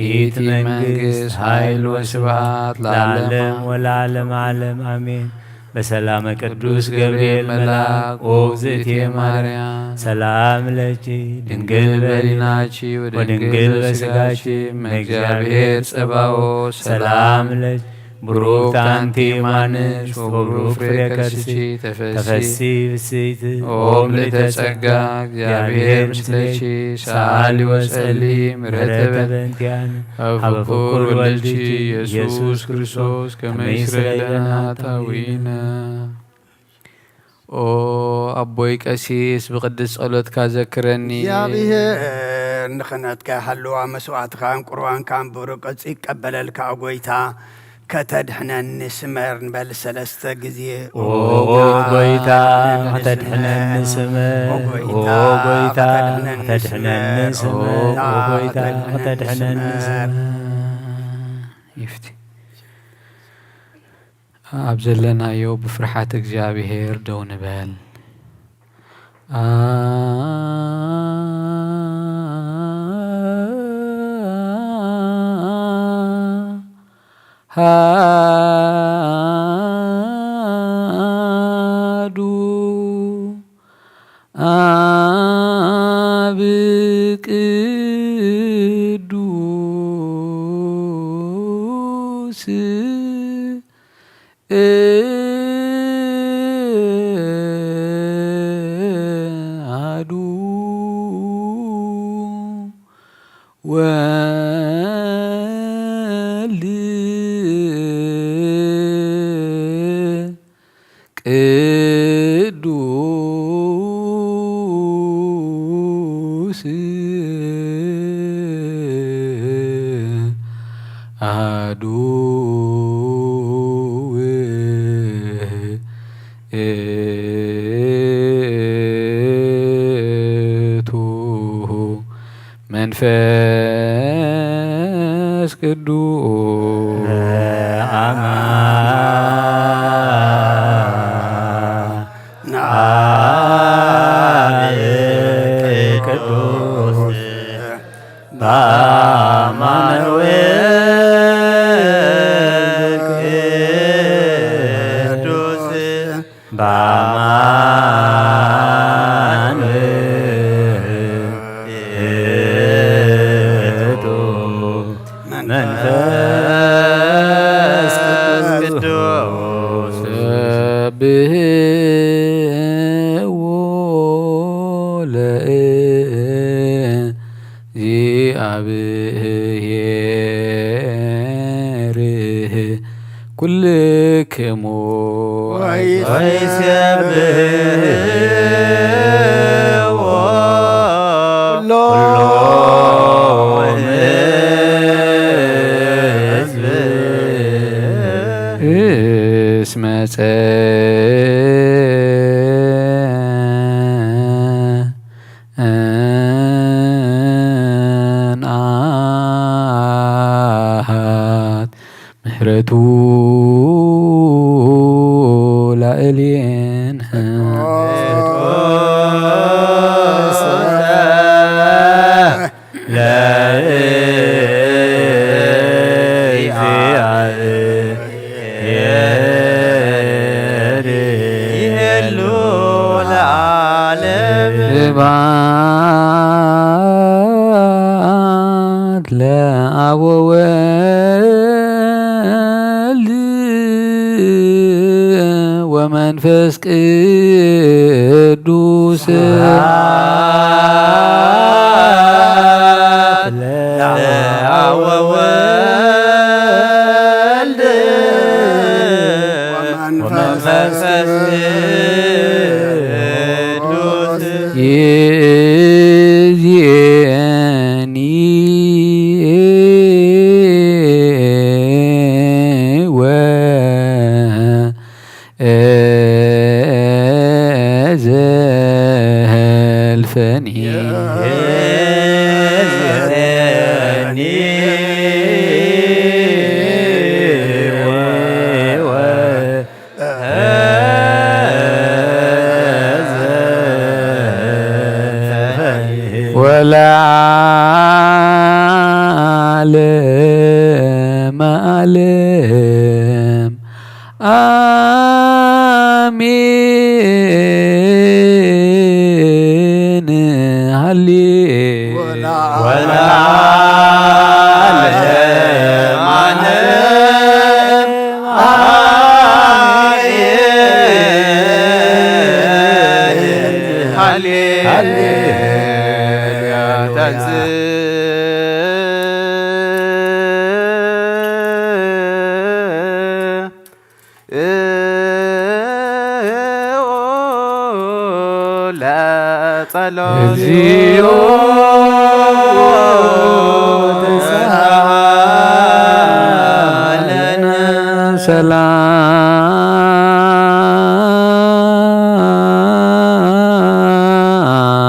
ይእቲ መንግስት ኃይል ወስብሐት ለዓለም ወለዓለም ዓለም አሜን። በሰላመ ቅዱስ ገብርኤል መልአክ ኦ እግዝእትየ ማርያም ሰላም ለኪ ድንግል በሊናኪ ወድንግል በስጋኪ እመ እግዚአብሔር ጸባኦት ሰላም ለኪ ብሩክት አንቲ እማንስ ወብሩክ ፍሬ ከርስኪ ተፈሲ ፍስሕቲ ኦ ምልዕተ ጸጋ እግዚአብሔር ምስሌኪ ሰአሊ ወጸሊ ምሕረተ በእንቲአነ አብ ፍቁር ወልድኪ ኢየሱስ ክርስቶስ ከመ ይስረይ ለነ ኃጣውኢነ። ኦ ኣቦይ ቀሲስ ብቅድስ ጸሎትካ ዘክረኒ። እግዚኣብሔር ንኽህነትካ ይሃልዋ መስዋዕትኻን ቁርባንካን ብሩቅ ቅርጺ ይቀበለልካ ኦ ጎይታ። ከተድሕነኒ ስመር ንበል ሰለስተ ግዜ። ኦ ጎይታ ከተድሕነኒ ስመር፣ ኦ ጎይታ ከተድሕነኒ ስመር፣ ኦ ጎይታ ከተድሕነኒ ስመር። ይፍቲ። ኣብ ዘለናዮ ብፍርሓት እግዚኣብሔር ደው ንበል። ኣሃዱ ኣብ ቅዱስ አሐዱ ወልድ ቅዱስ አሐዱ ውእቱ መንፈስ ቅዱስ በአማን አብ ቅዱስ በአማን ወልድ ቅዱስ በአማን ውእቱ መንፈስ ቅዱስ። ሰብሕዎ ለእግዚአብሔር ኩልክሙ ወይሴብሕዎ ኩሎም ሕዝብ እስመ ጸንዓት ምሕረቱ ላዕሌነ። ለእግዚአብሔር ይሄሉ ለዓለም። ስብሐት ለአብ ወወልድ ወመንፈስ ቅዱስ። ስብሐት ለአብ ወወልድ ወመንፈስ ቅዱስ። ይእዜኒ ወ እዘልፈኒ። ወለዓለመ ዓለም። አሜን። ሃሌ ወለዓለመ ዓለም። አሜን። ሃሌ ሃሌ ተንሥእ ለጸሎት። እግዚኦ ተሳሃለነ።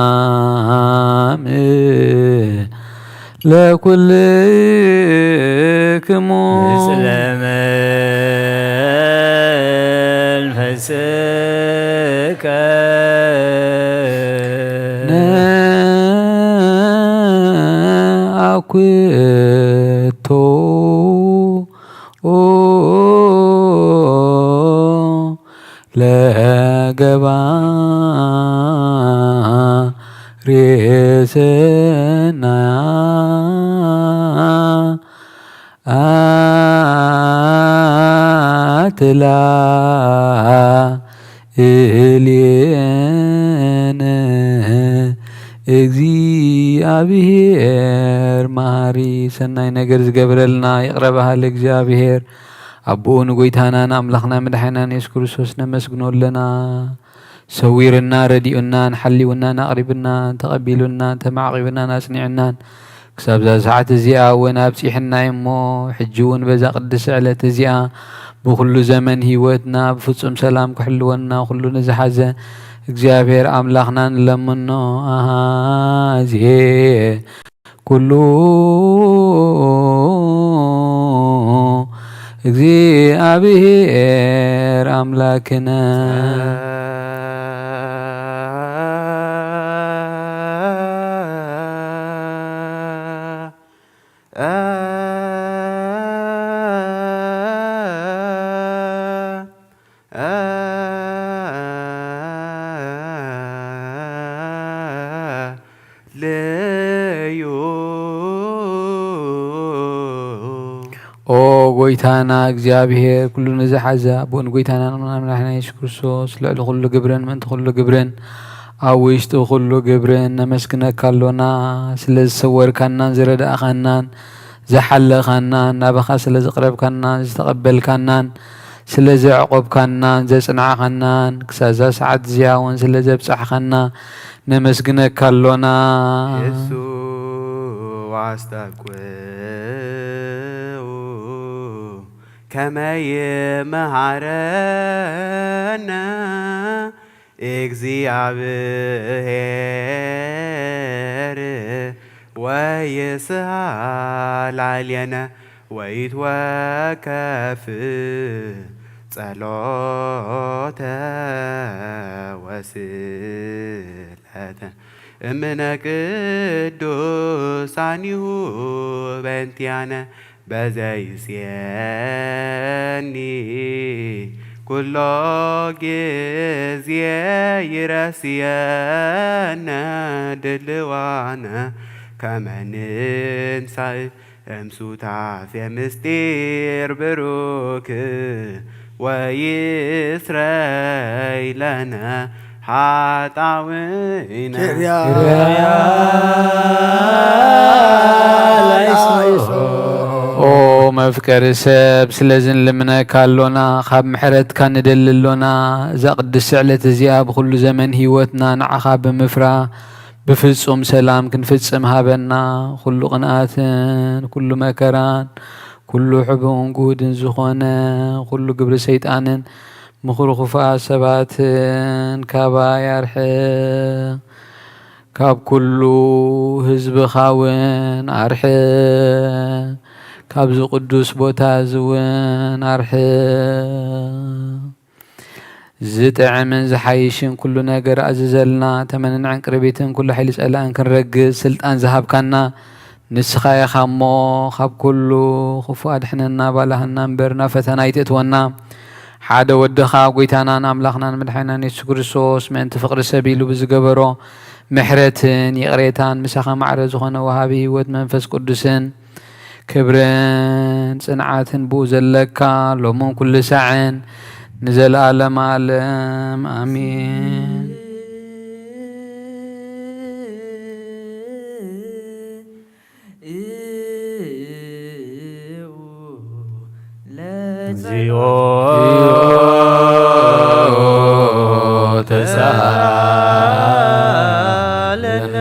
ሰላም ለኩልክሙ። ምስለ መንፈስከ። ነአኩቶ ለገባሬ ሰናያት ላዕሌነ። እግዚአብሔር መሐሪ፣ ሰናይ ነገር ዝገብረልና ይቕረ በሃሊ እግዚኣብሔር ኣቦኡ ንጎይታናን ኣምላኽና መድሓኒናን የሱስ ክርስቶስ ነመስግኖ ኣለና። ሰዊርና፣ ረዲኡናን ሓሊውናን ኣቕሪብናን ተቐቢሉናን ተማዕቒቡናን ኣጽኒዑናን ክሳብ እዛ ሰዓት እዚኣ እውን ኣብጺሕና እዩ እሞ፣ ሕጂ እውን በዛ ቅድስቲ ዕለት እዚኣ ብኹሉ ዘመን ህይወትና ብፍጹም ሰላም ክሕልወና ኩሉ ንዝሓዘ እግዚኣብሔር ኣምላኽና ንለምኖ። ኣሃዜ ኩሉ እግዚኣብሔር ኣምላክነ። ልዩ። ኦ ጎይታና እግዚኣብሔር፣ ኩሉ ንዝሓዘ ኣቦን ጎይታናን ኣምላኽና የሱስ ክርስቶስ፣ ልዕሊ ኩሉ ግብርን ምእንቲ ኩሉ ግብርን ኣብ ውሽጢ ኩሉ ግብርን ነመስግነካ ኣሎና። ስለ ዝሰወርካናን ዝረዳእኻናን ዝሓለኻናን፣ ናባኻ ስለ ዝቕረብካናን ዝተቐበልካናን፣ ስለ ዘዕቆብካናን ዘጽናዕኻናን፣ ክሳብ እዛ ሰዓት እዚኣ እውን ስለ ዘብጻሕኻና ነመስግነካ ኣሎና። የሱ ኣስተብቅዑ ከመ ይመሃረነ እግዚኣብሔር ወይስሃ ላዕሌነ ወይትወከፍ ጸሎተ ወስእለተ እምነ ቅዱሳኒሁ በእንቲአነ በዘይስየኒ ኩሎ ጊዜ ይረስየነ ድልዋነ ከመ ንንሳእ እምሱታፌ ምስጢር ብሩክ ወይስረይ ለነ ሓጣውኢነ። ኪርያ ላይሶ። ኦ መፍቀሪ ሰብ፣ ስለዚ ንልምነካ ኣሎና፣ ካብ ምሕረትካ ንደሊ ኣሎና። እዛ ቅድስቲ ዕለት እዚኣ ብኹሉ ዘመን ህይወትና ንዓኻ ብምፍራ ብፍጹም ሰላም ክንፍጽም ሃበና። ኩሉ ቅንኣትን ኩሉ መከራን ኩሉ ሕቡእን ግሁድን ዝኾነ ኩሉ ግብሪ ሰይጣንን ምኽሪ ክፉኣት ሰባትን ካባይ ኣርሕቕ። ካብ ኩሉ ህዝብኻ እውን ኣርሕቕ። ካብዚ ቅዱስ ቦታ እዚ እውን ኣርሕቕ። ዝጥዕምን ዝሓይሽን ኩሉ ነገር ኣዝዘልና። ተመንን ዕንቅርቢትን ኩሉ ሓይሊ ጸላእን ክንረግጽ ስልጣን ዝሃብካና ንስኻ ኢኻ እሞ፣ ካብ ኩሉ ክፉእ ኣድሕነና፣ ባልሃና እምበር ናብ ፈተና ኣይትእትወና። ሓደ ወድኻ ጐይታናን ኣምላኽናን መድሓኒናን የሱስ ክርስቶስ ምእንቲ ፍቕሪ ሰብ ኢሉ ብዝገበሮ ምሕረትን ይቕሬታን ምሳኻ ማዕረ ዝኾነ ወሃቢ ህይወት መንፈስ ቅዱስን ክብርን ጽንዓትን ብኡ ዘለካ ሎምን ኩሉ ሳዕን ንዘለኣለም ኣለም ኣሜን። እግዚኦ ተሳሃለነ።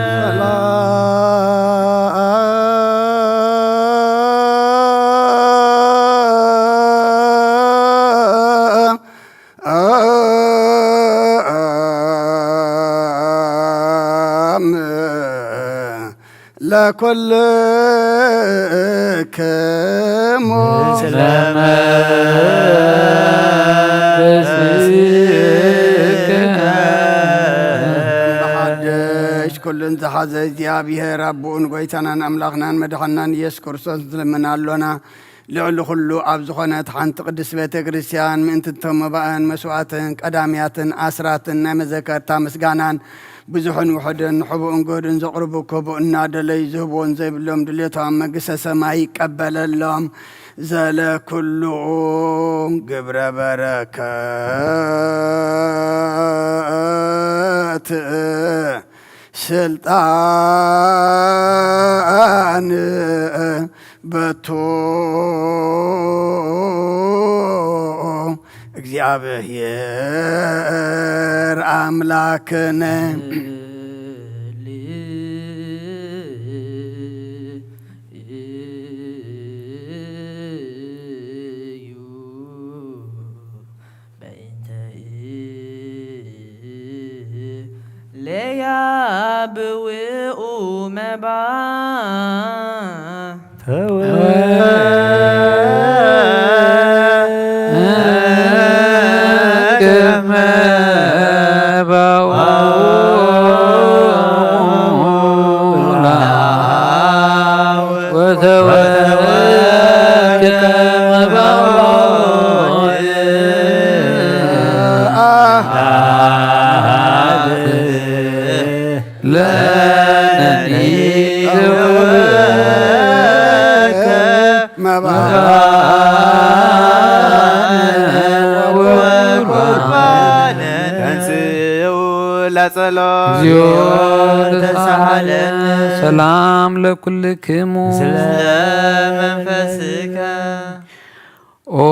ለኩልክሙ። በሓድሽ ኩሉን ዝሓዘ እግዚኣብሔር ኣቦኡን ጐይታናን ኣምላኽናን መድሓናን ኢየሱስ ክርስቶስ ንልምን ኣሎና። ልዕሊ ኩሉ ኣብ ዝኾነት ሓንቲ ቅድስቲ ቤተ ክርስቲያን ምእንቲ እቶም መባእን መስዋእትን ቀዳምያትን ኣስራትን ናይ መዘከርታ ምስጋናን ብዙሕን ውሑድን ሕቡእን ግሁድን ዘቕርቡ ክህቡ እናደለዩ ዝህብዎን ዘይብሎም ድሌቶም ኣብ መንግስተ ሰማይ ይቀበለሎም። ዘለኩሉ ግብረ በረከት ስልጣን በቱ እግዚኣብሔር ኣምላክነ። በእንተ ለያብውኡ ተወከመ ባውላ ወተወከመ ባውላ ለነኒ ተወከ መባነ ወቁርባነ ተንስኡ ለጸሎት። እግዚኦ ተሳሃለነ። ሰላም ለኩልክሙ። ስለ መንፈስከ። ኦ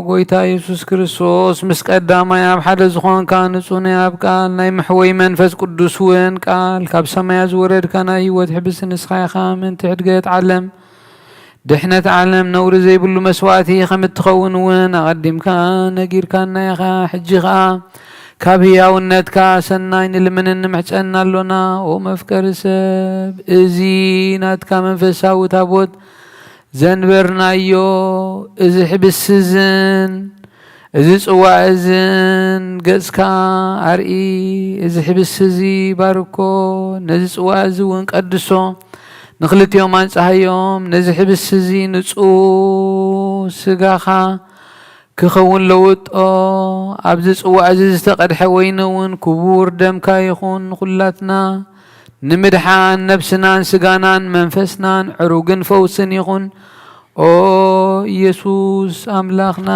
ጎይታ የሱስ ክርስቶስ፣ ምስ ቀዳማይ ኣብ ሓደ ዝኾንካ ንጹህ ናይ ኣብ ቃል ናይ መሕወይ መንፈስ ቅዱስ እውን ቃል ካብ ሰማያ ዝወረድካ ናይ ህይወት ሕብስቲ ንስኻ ኢኻ። ምእንቲ ሕድገት ዓለም፣ ድሕነት ዓለም፣ ነውሪ ዘይብሉ መስዋእቲ ከም እትኸውን እውን ኣቐዲምካ ነጊርካና ኢኻ። ሕጂ ኸኣ ካብ ህያውነትካ ሰናይ ንልምንን ንምሕጸን ኣሎና። ኦ መፍቀሪ ሰብ፣ እዚ ናትካ መንፈሳዊ ታቦት ዘንበርናዮ እዚ ሕብስቲ እዝን እዚ ጽዋእ እዝን ገጽካ ኣርኢ። እዚ ሕብስቲ እዚ ባርኮ፣ ነዚ ጽዋእ እዚ እውን ቀድሶ፣ ንኽልቲኦም ኣንጽሃዮም። ነዚ ሕብስቲ እዚ ንጹህ ስጋኻ ክኸውን ለውጦ፣ ኣብዚ ጽዋእ እዚ ዝተቐድሐ ወይኒ እውን ክቡር ደምካ ይኹን። ንኹላትና ንምድሓን ነብስናን ስጋናን መንፈስናን ዕሩግን ፈውስን ይኹን። ኦ ኢየሱስ ኣምላኽና፣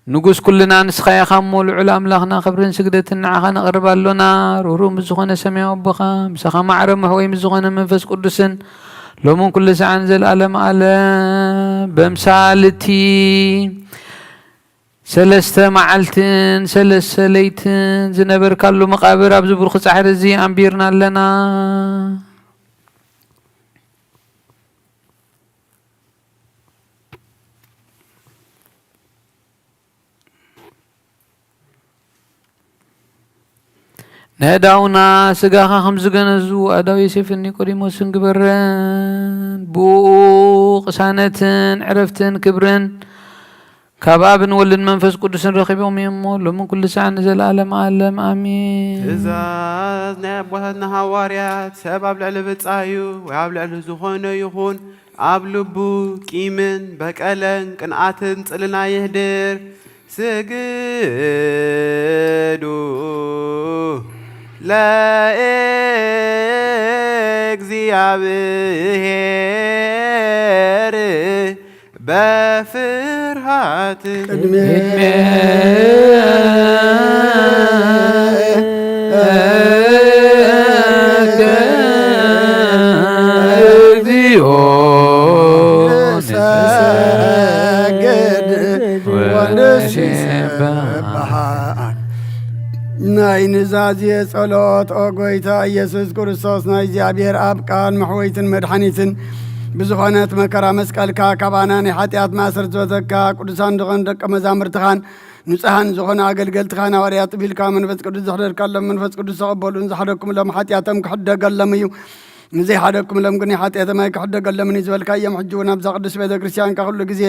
ንጉስ ኩልና ንስኻ ኢኻ እሞ፣ ልዑል ኣምላኽና፣ ክብርን ስግደትን ንዓኻ ነቕርብ ኣሎና። ርህሩህ ምስ ዝኾነ ሰማያዊ ኣቦኻ፣ ምሳኻ ማዕረ መሕወይ ምስ ዝኾነ መንፈስ ቅዱስን፣ ሎምን ኩሉ ሰዓን ዘልኣለም ኣለም በምሳል እቲ ሰለስተ መዓልትን ሰለስተ ለይትን ዝነበርካሉ መቓብር ኣብዚ ብሩኽ ጻዕሪ እዚ ኣንቢርና ኣለና። ነዳውና ስጋኻ ከም ዝገነዙ ኣዳው ዮሴፍን ኒቆዲሞስን ግበረን። ብኡ ቅሳነትን ዕረፍትን ክብርን ካብ ኣብን ወልድን መንፈስ ቅዱስን ረኺቦም እዮም እሞ፣ ሎምን ኩሉ ሰዓት ንዘለኣለም ዓለም ኣሜን። ትእዛዝ ናይ ኣቦታትና ሃዋርያት፣ ሰብ ኣብ ልዕሊ ብጻዩ ወይ ኣብ ልዕሊ ዝኾነ ይኹን ኣብ ልቡ ቂምን በቀለን ቅንኣትን ጽልና የህድር። ስግዱ ለእግዚኣብሔር በፍርሃት። ቅድሜ ናይ ኑዛዜ ጸሎት። ኦ ጎይታ ኢየሱስ ክርስቶስ፣ ናይ እግዚኣብሔር ኣብ ቃል መሕወይትን መድሓኒትን ብዝኾነት መከራ መስቀልካ፣ ካባና ናይ ሓጢኣት ማእሰርቲ ዝፈተካ ቅዱሳን ዝኾኑ ደቀ መዛሙርትኻን ንጹሃን ዝኾኑ ኣገልገልትኻን ሃዋርያት ጥቢልካ መንፈስ ቅዱስ ዘሕደርካሎም፣ መንፈስ ቅዱስ ተቐበሉን ዝሓደግኩምሎም ሓጢኣቶም ክሕደገሎም እዩ። ንዘይሓደግኩምሎም ግን ሓጢኣቶም ኣይክሕደገሎምን እዩ ዝበልካዮም፣ ሕጂ እውን ኣብዛ ቅዱስ ቤተ ክርስቲያንካ ኩሉ ግዜ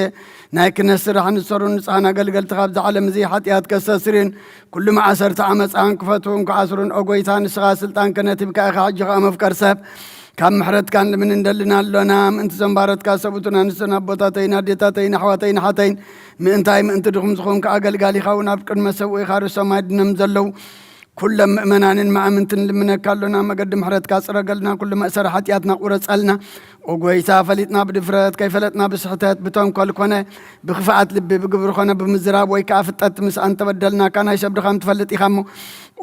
ናይ ክህነት ስራሕ ንዝሰሩን ንጹሃን ኣገልገልትኻ ኣብዛ ዓለም እዚ ሓጢኣት ከስተስርዩን ኩሉ መኣሰርቲ ዓመፃን ክፈትዉን ክኣስሩን፣ ኦ ጎይታ፣ ንስኻ ስልጣን ክህነት ሂብካ ኢኻ። ሕጂ ኸኣ መፍቀር ሰብ ካብ ምሕረትካ ንልምን እንደልን ኣሎና። ምእንቲ ዘንባረትካ ሰብኡትን ኣንስትን ኣቦታተይን ኣዴታተይን ኣሕዋተይን ኣሓተይን ምእንታይ ምእንቲ ድኹም ዝኾንካ ኣገልጋሊኻ እውን ኣብ ቅድመ ሰብኡ ኢኻ ርእሶም ኣይድነም ዘለዉ ኩሎም ምእመናንን መኣምንትን ልምነካ ኣሎና። መገዲ ምሕረትካ ጽረገልና፣ ኩሉ መእሰሪ ሓጢኣትና ቁረጸልና። ኦ ጎይታ፣ ፈሊጥና ብድፍረት፣ ከይፈለጥና ብስሕተት፣ ብተንኮል ኮነ ብክፍኣት ልቢ፣ ብግብሪ ኮነ ብምዝራብ ወይ ከኣ ፍጠት ምስ ኣንተበደልናካ፣ ናይ ሰብ ድኻም ትፈልጥ ኢኻ እሞ፣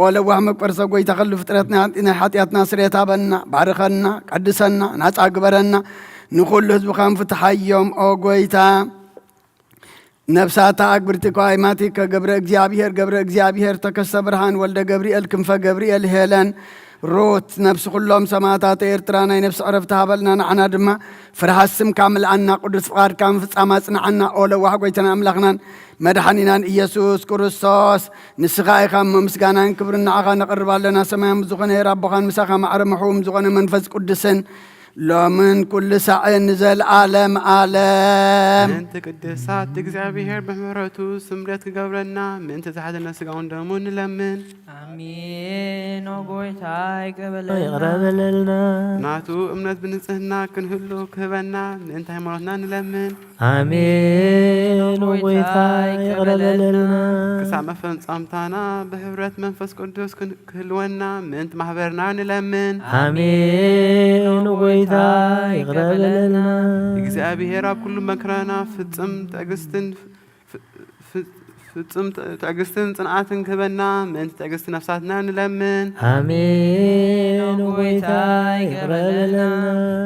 ኦ ለዋህ መቅበር ሰብ ጎይታ፣ ከሉ ፍጥረት ናይ ናይ ሓጢኣትና ስርየት ሃበና፣ ባርኸና፣ ቀድሰና፣ ናጻ ግበረና፣ ንኹሉ ህዝብኻን ፍትሓዮም። ኦ ጎይታ፣ ነፍሳታ ኣግብርቲ ከዋይማቲከ ገብረ እግዚኣብሔር፣ ገብረ እግዚኣብሔር ተከስተ ብርሃን፣ ወልደ ገብርኤል፣ ክንፈ ገብርኤል፣ ሄለን፣ ሩት፣ ነፍሲ ኩሎም ሰማእታት ኤርትራ ናይ ነፍሲ ዕረፍቲ ሃበልና፣ ንዓና ድማ ፍርሃት ስምካ ምልኣና፣ ቅዱስ ፍቓድካ ምፍጻም ኣጽንዓና። ኦ ለዋህ ጎይታና ኣምላኽናን መድሓኒናን ኢየሱስ ክርስቶስ፣ ንስኻ ኢኻ እሞ ምስጋናን ክብርን ንዓኻ ነቕርብ ኣለና። ሰማያዊ ዝኾነ ሄር ኣቦኻን ምሳኻ ማዕረ ምሕውም ዝኾነ መንፈስ ቅዱስን ሎምን ኩሉ ሳዕን ንዘለዓለም ዓለም። ምእንቲ ቅድሳት እግዚኣብሔር ብምሕረቱ ስምረት ክገብረና፣ ምእንቲ ዝሓዘነ ስጋውን ደሙን ንለምን። ኣሜን። ኦ ጎይታ ይቅረ በለልና። ይቅረ በለልና። ናቱ እምነት ብንጽህና ክንህሉ ክህበና፣ ምእንቲ ሃይማኖትና ንለምን። ኣሜን። ኦ ጎይታ ይቅረ በለልና። ክሳብ መፈጸምታና ብህብረት መንፈስ ቅዱስ ክን-፣ ክህልወና፣ ምእንቲ ማህበርና ንለምን። ኣሜን። ኦ ጎይታ ይቅረ በለልና። እግዚኣብሔር ኣብ ኩሉ መከራና ፍጽም ትዕግስትን ፍ-፣ ፍ-፣ ፍጹም ት-፣ ትዕግስትን ጽንዓትን ክህበና፣ ምእንቲ ትዕግስቲ ነፍሳትና ንለምን። ኣሜን። ኦ ጎይታ ይቅረ በለልና።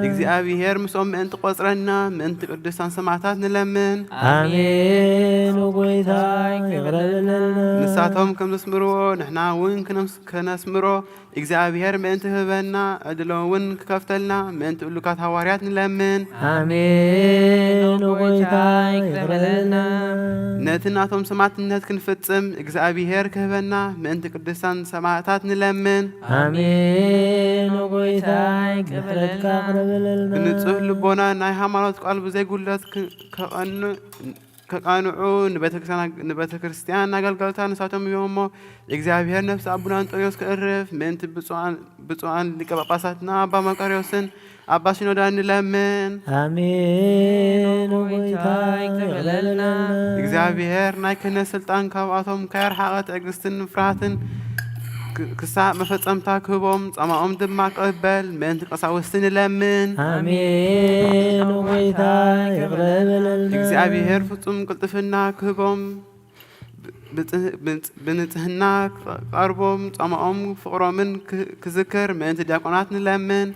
እግዚኣብሔር ምስኦም ምእንቲ ቆጽረና፣ ምእንቲ ቅዱሳን ሰማዕታት ንለምን። ኣሜን። ኦ ጎይታ ይቅረ በለልና። ንሳቶም ከም ዘስምርዎ ንሕና እውን ክነምስ-፣ ከነስምሮ እግዚኣብሔር ምእንቲ ክህበና፣ ዕድሎ እውን ክከፍተልና፣ ምእንቲ እሉካት ሃዋርያት ንለምን። ኣሜን። ኦ ጎይታ ይቅረ በለልና። ነቲ ናቶም ሰማዕትነት ክንፍጽም እግዚኣብሔር ክህበና፣ ምእንቲ ቅዱሳን ሰማዕታት ንለምን። ኣሜን። ኦ ጎይታ ይቅረ በለልና። ብንጹህ ልቦና ናይ ሃይማኖት ቃል ብዘይ ጉድለት ክ-፣ ከቐንዕ ከቃንዑ ንቤተክርስቲያን፣ ንቤተክርስቲያን ኣገልገልታ ንሳቶም እዮም እሞ፣ እግዚኣብሔር ነፍሲ ኣቡነ ኣንጦንዮስ ክእርፍ፣ ምእንቲ ብፁዓን፣ ብፁዓን ሊቀ ጳጳሳትና ኣባ መቃርዮስን ኣባ ሲኖዳን ንለምን። ኣሜን። ኦ ጎይታ ይቅረ በለልና። እግዚኣብሔር ናይ ክህነት ስልጣን ካብኣቶም ከየርሓቐ ትዕግስትን ፍርሃትን ክ-፣ ክሳዕ መፈጸምታ ክህቦም፣ ጻማኦም ድማ ክቕበል ምእንቲ ቀሳውስቲ ንለምን። ኣሜን። ኦ ጎይታ ይቕረ በለልና። እግዚኣብሔር ፍጹም ቅልጥፍና ክህቦም፣ ብ-፣ ብጽህ-፣ ብንጽ-፣ ብንጽህና ክቐርቦም፣ ጻማኦም ፍቕሮምን ክ-፣ ክዝክር ምእንቲ ዲያቆናት ንለምን።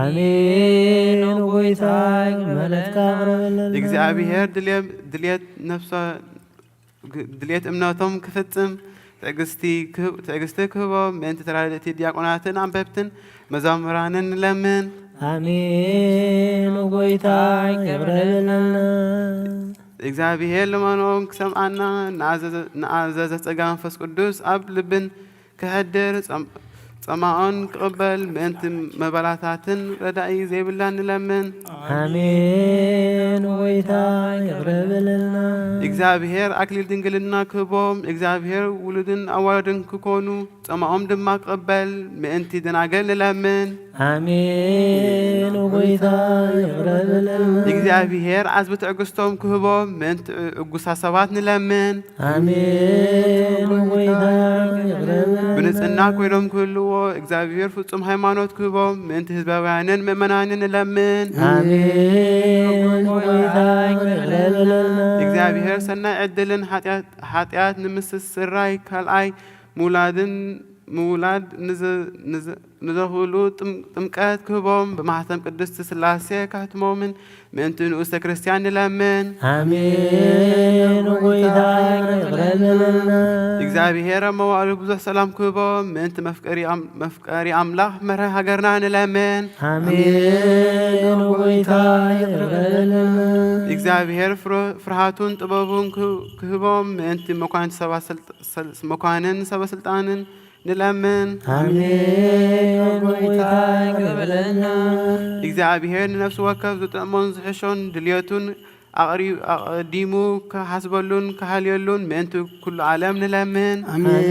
ኣሜን። ኦ ጎይታ ይቕረ በለልና። እግዚኣብሔር ድልየ-፣ ድልየት ነፍሰ ግ-፣ ድልየት እምነቶም ክፍጽም ትዕግስቲ ክህብ-፣ ትዕግስቲ ክህቦም፣ ምእንቲ ተራድእቲ ዲያቆናትን ኣንበብትን መዘምራንን ንለምን። ኣሜን። ኦ ጎይታ ይቕረ በለልና። እግዚኣብሔር ልመኖም ክሰምዓና፣ ንኣዘዘ-፣ ንኣዘዘ ጸጋ መንፈስ ቅዱስ ኣብ ልብን ክሕድር፣ ጸም-፣ ጸማኦን ክቕበል፣ ምእንቲ መባላታትን ረዳኢ ዘይብላን ንለምን። ኣሜን። ኦ ጎይታ ይቕረ በለልና። እግዚኣብሔር ኣክሊል ድንግልና ክህቦም፣ እግዚኣብሔር ውሉድን ኣዋልድን ክኮኑ፣ ጸማኦም ድማ ክቕበል፣ ምእንቲ ደናገል ንለምን። ኣሜን። ኦ ጎይታ ይቕረ በለልና። እግዚኣብሔር ዓዝቢ ትዕግስቶም ክህቦም፣ ምእንቲ ዕጉሳት ሰባት ንለምን። ኣሜን። ኦ ጎይታ ይቕረ በለልና። ብንጽህና ኮይኖም ክህልዎ እግዚኣብሔር ፍጹም ሃይማኖት ክህቦም ምእንቲ ህዝባውያንን ምእመናንን ንለምን። ኣሜን። ኦ ጎይታ ይቕረ በለልና። እግዚኣብሔር ሰናይ ዕድልን ሓጢኣት፣ ሓጢኣት ንምስስራይ ካልኣይ ምውላድን ምውላድ ንዘ-፣ ንዘ-፣ ንዘኽእሉ ጥም-፣ ጥምቀት ክህቦም ብማህተም ቅድስቲ ስላሴ ካህትሞምን ምእንቲ ንኡስተ ክርስቲያን ንለምን። ኣሜን። ኦ ጎይታ ይቕረ በለልና። እግዚኣብሔር ኣብ መዋእሉ ብዙሕ ሰላም ክህቦም ምእንቲ መፍቀሪ ኣም-፣ መፍቀሪ ኣምላኽ መርህ ሃገርና ንለምን። ኣሜን። ኦ ጎይታ ይቕረ በለልና። እግዚኣብሔር ፍር-፣ ፍርሃቱን ጥበቡን ክህ-፣ ክህቦም ምእንቲ መኳንንቲ ሰባ ስልጣ-፣ ሰል-፣ መኳንን ሰበ ስልጣንን ንለምን። ኣሜን። ኦ ጎይታ ይቕረ በለልና። እግዚኣብሔር ንነፍሲ ወከፍ ዝጥዕሞን ዝሕሾን ድልየቱን ኣቕሪ-፣ ኣቐዲሙ ክሓስበሉን ክሓልየሉን ምእንቲ ኩሉ ዓለም ንለምን። ኣሜን።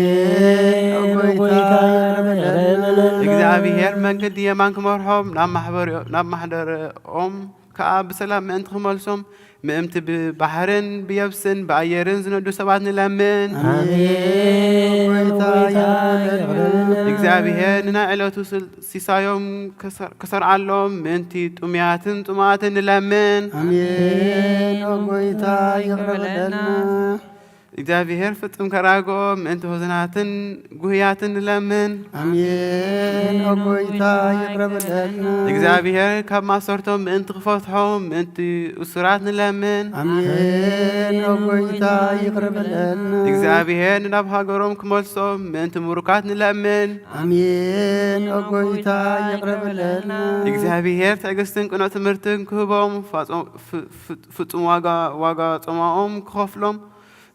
ኦ ጎይታ ይቕረ በለልና። እግዚኣብሔር መንገዲ የማን ክመርሖም ናብ ማሕበሪ-፣ ናብ ማሕደረኦም ከኣ ብሰላም ምእንቲ ክመልሶም ምእንቲ ብባሕርን ብየብስን ብኣየርን ዝነዱ ሰባት ንለምን። ኣሜን። ኦ ጎይታ ይቕረ በለልና። እግዚኣብሔር ንናይ ዕለቱ ስል-፣ ሲሳዮም ክሰር-፣ ክሰርዓሎም ምእንቲ ጥሙያትን ጽሙኣትን ንለምን። ኣሜን። ኦ ጎይታ ይቕረ በለልና። እግዚኣብሔር ፍጹም ከራግኦ ምእንቲ ህዙናትን ጉህያትን ንለምን። ኣሜን። ኦ ጎይታ ይቕረ በለልና። እግዚኣብሔር ካብ ማሰርቶም ምእንቲ ክፈትሖም ምእንቲ እሱራት ንለምን። ኣሜን። ኦ ጎይታ ይቕረ በለልና። እግዚኣብሔር ናብ ሃገሮም ክመልሶም ምእንቲ ምሩካት ንለምን። ኣሜን። ኦ ጎይታ ይቕረ በለልና። እግዚኣብሔር ትዕግስትን ቅኑዕ ትምህርትን ክህቦም ፋጾ-፣ ፍ-፣ ፍ-፣ ፍጹም ዋጋ፣ ዋጋ ጾማኦም ክኸፍሎም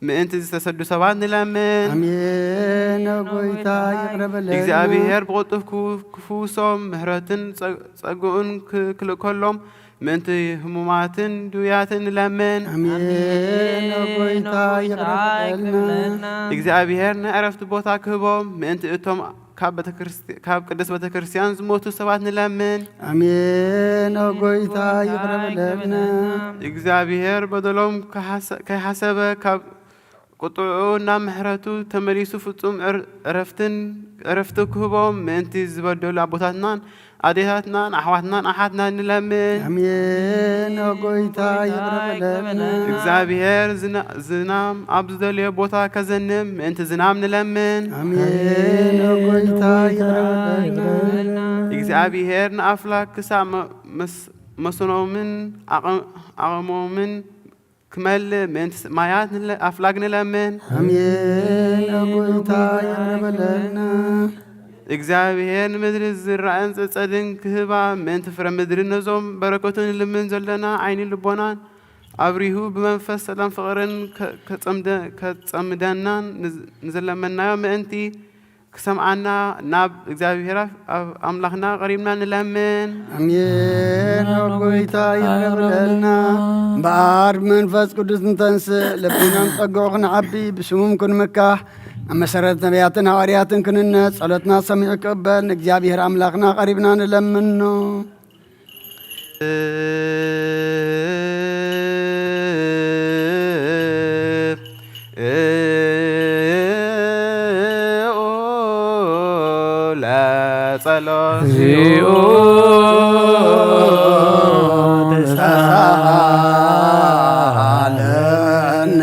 ምእንቲ ዝተሰዱ ሰባት ንለምን። ኣሜን። ኦ ጎይታ ይቕረ በለልና። እግዚኣብሔር ብቕልጡፍ ክው-፣ ክፍውሶም ምሕረትን ጸ-፣ ጸግኡን ክ-፣ ክልእከሎም ምእንቲ ህሙማትን ድውያትን ንለምን። ኣሜን። ኦ ጎይታ ይቕረ በለልና። እግዚኣብሔር ናይ ዕረፍቲ ቦታ ክህቦም ምእንቲ እቶም ካብ ቤተክርስቲ-፣ ካብ ቅድስት ቤተክርስትያን ዝሞቱ ሰባት ንለምን። ኣሜን። ኦ ጎይታ ይቕረ በለልና። እግዚኣብሔር በደሎም ከሓሰ-፣ ከይሓሰበ ካብ ቁጥዕኡ ናብ ምሕረቱ ተመሊሱ ፍጹም ዕር-፣ ዕረፍትን፣ ዕረፍቲ ክህቦም ምእንቲ ዝበደሉ ኣቦታትናን ኣዴታትናን ኣሕዋትናን ኣሓትናን ንለምን። ኣሜን። ኦ ጎይታ ይቕረ በለልና። እግዚኣብሔር ዝና-፣ ዝናም ኣብ ዝደልዮ ቦታ ከዘንም ምእንቲ ዝናም ንለምን። ኣሜን። ኦ ጎይታ ይቕረ በለልና። እግዚኣብሔር ንኣፍላክ ክሳብ መ-፣ መስ-፣ መስኖምን ዓቐ-፣ ዓቐሞምን ክመልእ ምእንቲ ማያት ንለ-፣ ኣፍላግ ንለምን። ኣሜን። ኦ ጎይታ ይቕረ በለልና። እግዚኣብሔር ንምድሪ ዝራእን ጸጸድን ክህባ ምእንቲ ፍረ ምድሪ ነዞም በረከቱ ንልምን ዘለና ዓይኒ ልቦናን ኣብሪሁ ብመንፈስ ሰላም ፍቕርን ከ-፣ ከጸምደ-፣ ከጸምደናን ንዝ-፣ ንዘለመናዮ ምእንቲ ክሰምዓና ናብ እግዚኣብሔር ኣብ-፣ ኣብ ኣምላኽና ቀሪብና ንለምን። ኣሜን። ኣብ ጎይታ ይቕረ በለልና። እምበኣር ብመንፈስ ቅዱስ ንተንስእ፣ ልብናን ጸግዑ ክንዓቢ፣ ብሽሙም ክንምካሕ፣ ኣብ መሰረት ነቢያትን ሃዋርያትን ክንነ፣ ጸሎትና ሰሚዑ ክቕበል ንእግዚኣብሔር ኣምላኽና ቀሪብና ንለምኖ። ለጸሎት እግዚኦ ተሳሃለነ።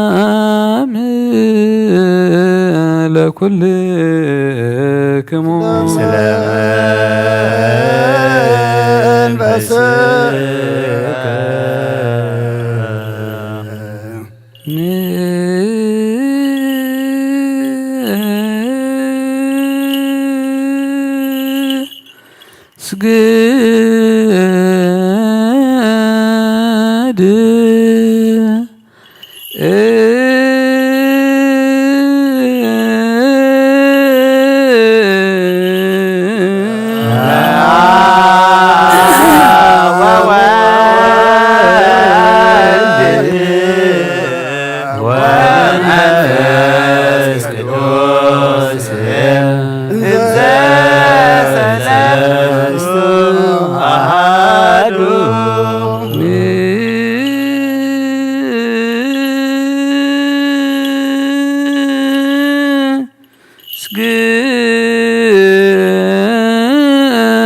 ሰላም ለኩልክሙ። ስለ መንፈስከ ንስግድ። ወወልድ ወመንፈስ ቅዱስ እንዘ ሰለስቱ አሐዱ።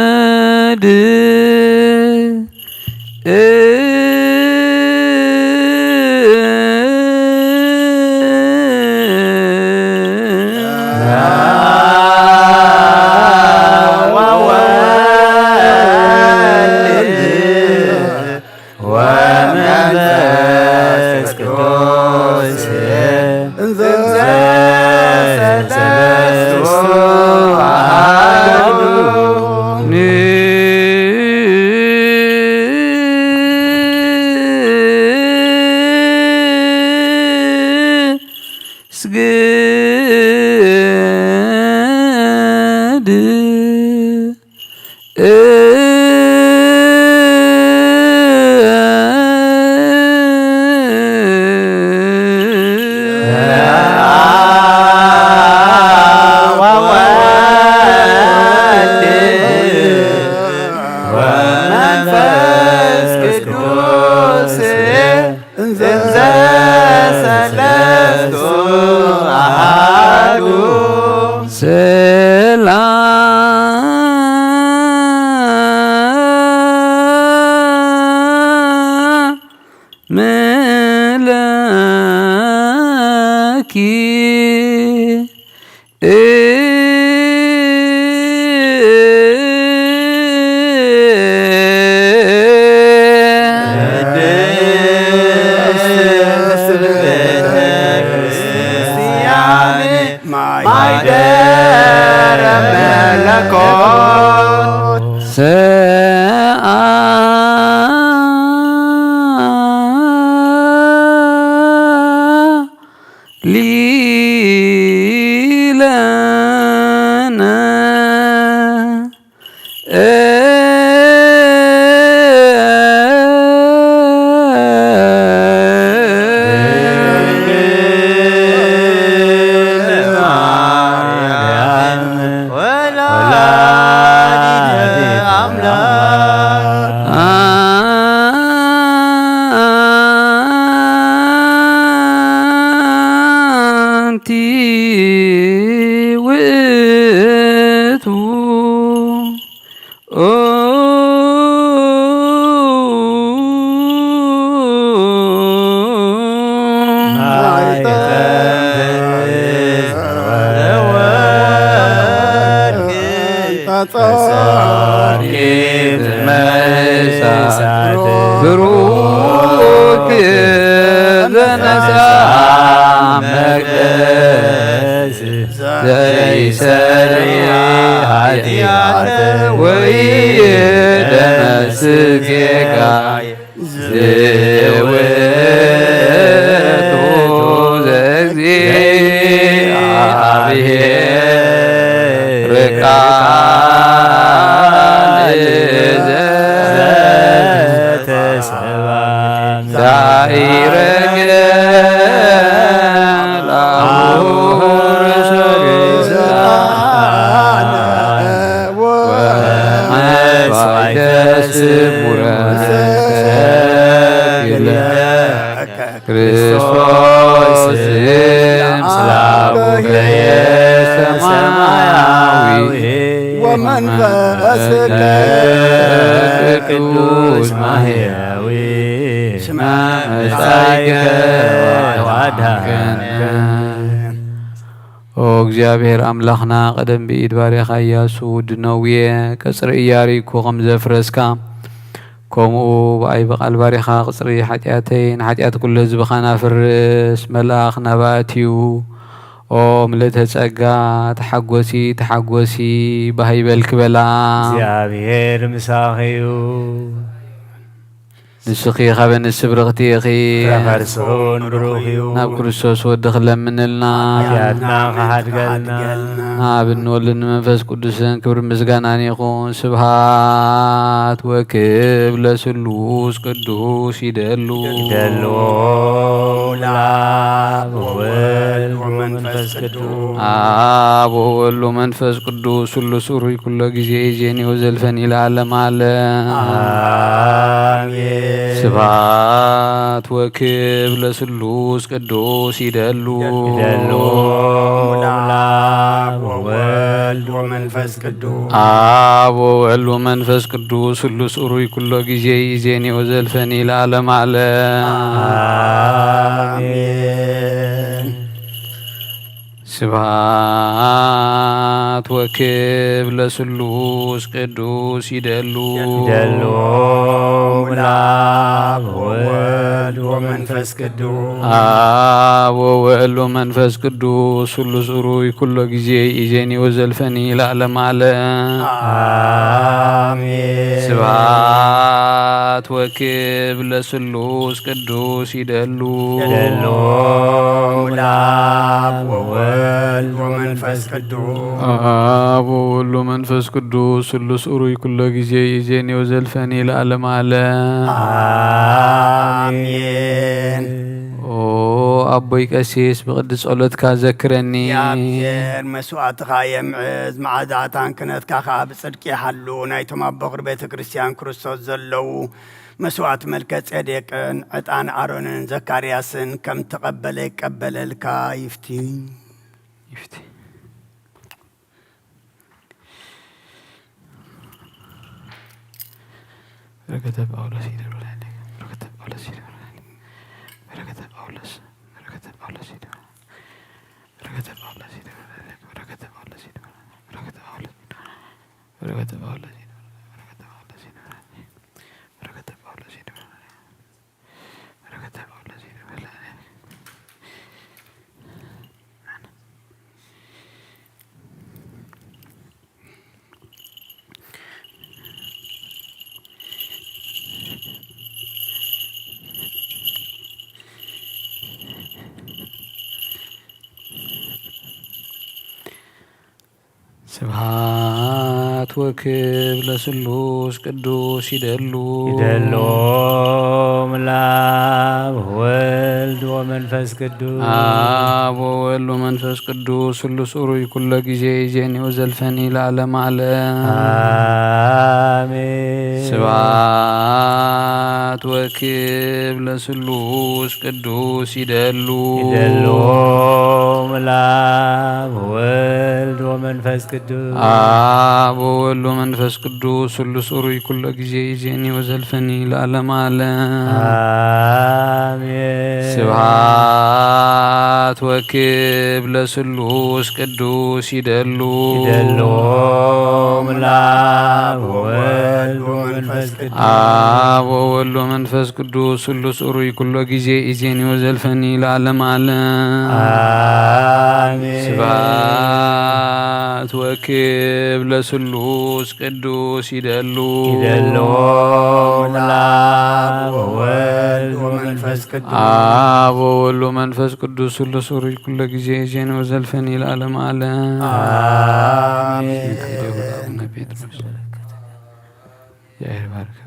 ስግድ። ወወልድ ወመንፈስ ቅዱስ እንዘ ሰለስቱ አሐዱ። ስግድ። ወወልድ ወመንፈስ ቅዱስ እንዘ ሰለስቱ አሐዱ። ሰላም ኪ ቅድስት ቤተ ክርስቲያን ማይደረ መለኮት ሰአ ሊለነ አንቲ ውእቱ ብሩክ ዘነሳ መቅደስ ዘይሰሪ ኃጢአት ወይ ደመስጌጋ ዝውቱ ዘእግዚኣብሔር ቃል ዘተሰባ ዛኢረገ ላሁ ርእሰ ወመስዋዕተ ስሙረ ሰግድ ለከ ክርስቶስ ምስለ አቡከየ ሰማያዊ ወመንፈስከ ቅዱስ ማሕያዊ ስመ መጻእከ ወአድኃንከነ። ኦ እግዚኣብሔር ኣምላኽና፣ ቀደም ብኢድ ባሪያኻ ኢያሱ ወዲ ነውየ ቀጽሪ ኢያሪኮ ከም ዘፍረስካ፣ ከምኡ ብኣይ ብቓል ባሪኻ ቅጽሪ ሓጢኣተይ ንሓጢኣት ኩሉ ህዝብኻን ኣፍርስ። መልኣኽ ናብኣ ኣትዩ፣ ኦ ምልእተ ጸጋ፣ ተሓጎሲ፣ ተሓጎሲ፣ ባህ ይበልኪ በላ። እግዚኣብሔር ምሳኺ እዩ። ንስኺ ካብ ኣንስቲ ብርኽቲ ኢኺ። ፍረ ከርስኺ እውን ብሩኽ እዩ። ናብ ክርስቶስ ወድኺ ለምንልና። ሓጢኣትና ክሓድገልና። ንኣብን ወልድን መንፈስ ቅዱስን ክብሪ ምስጋናን ይኹን። ስብሃት ወክብር ለስሉስ ቅዱስ ይደሉ። ይደሉ ለአብ ወወልድ ወመንፈስ ቅዱስ። አብ ወወልድ ወመንፈስ ቅዱስ ስሉስ ሩይ ኩሎ ጊዜ ይዜኒ ወዘልፈኒ ለዓለም ዓለም። አሜን። ስብሐት ወክብር ለስሉስ ቅዱስ ይደሉ። ይደሉ ለአብ ወወልድ ወመንፈስ ቅዱስ። አብ ወወልድ ወመንፈስ ቅዱስ ስሉስ ሩይ ኩሎ ጊዜ ይዜኒ ወዘልፈኒ ለዓለም ዓለም። አሜን። ስብሐት ወክብር ለስሉስ ቅዱስ ይደሉ። ይደሉ ለአብ ወወልድ ወመንፈስ ቅዱስ። አብ ወወልድ ወመንፈስ ቅዱስ ስሉስ ሩይ ኩሎ ጊዜ ይዜኒ ወዘልፈኒ ለዓለም ዓለም። አሜን። ስብሐት ወክብር ለስሉስ ቅዱስ ይደሉ። ይደሉ ለአብ ወወልድ ወመንፈስ ቅዱስ። አብ ወወልድ ወመንፈስ ቅዱስ ስሉስ ኡሩይ ኩሎ ጊዜ ይእዜኒ ወዘልፈኒ ለዓለም ዓለም። አሜን። ኦ ኣቦይ ቀሲስ ብቕዲ ጸሎትካ ዘክረኒ። እግዚኣብሔር መስዋዕትኻ የምዕዝ፣ መዓዛ ዕጣን ክህነትካ ኸኣ ብጽድቂ ይሓሉ። ናይቶም ኣብ በኹሪ ቤተ ክርስቲያን ክርስቶስ ዘለዉ መስዋዕት መልከ ጼዴቅን ዕጣን ኣሮንን ዘካርያስን ከም ተቐበለ ይቀበለልካ። ይፍቲ። ይፍቲ። በረከተ ጳውሎስ ይደርበላል። በረከተ ጳውሎስ ይደርበላል። በረከተ ጳውሎስ፣ በረከተ ጳውሎስ ይደርበላል። በረከተ ጳውሎስ ይደረን። በረከተ ጳውሎስ ይደረን። በረከተ ጳውሎስ ይደረን። በረከተ ጳውሎስ ይደረን። ስብሐት ወክብር ለስሉስ ቅዱስ ይደሉ። ይደሎ ምላብ ወልድ ወመንፈስ ቅዱስ። አብ ወወልድ ወመንፈስ ቅዱስ ስሉስ ኡሩይ ኩሎ ጊዜ ይዜኒ ወዘልፈኒ ለዓለም ዓለም። አሜን። ስብሐት ወክብር ለስሉስ ቅዱስ ይደሉ። ይደሎ ምላብ ወልድ ወመንፈስ ቅዱስ። አብ ወወልድ ወመንፈስ ቅዱስ ስሉስ ኡሩይ ኩሎ ጊዜ ይዜኒ ወዘልፈኒ ለዓለም ዓለም። አሜን። ስብሐት ወክብር ለስሉስ ቅዱስ ይደሉ። ይደሎ ምላብ ወወልድ ወመንፈስ ቅዱስ። አብ ወወልድ ወመንፈስ ቅዱስ ስሉስ ኡሩይ ኩሎ ጊዜ ይዜኒ ወዘልፈኒ ለዓለም ዓለም። አሜን። ስብሐት ወክብር ለስሉስ ቅዱስ ይደሉ። ይደሎ ምላብ ወወልድ ወመንፈስ ቅዱስ። አብ ወወልድ ወመንፈስ ቅዱስ ስሉስ ኡሩይ ኩሎ ጊዜ ይዜኒ ወዘልፈኒ ለዓለም ዓለም። አሜን። አቡነ ጴጥሮስ። እግዚአብሔር ባርክ።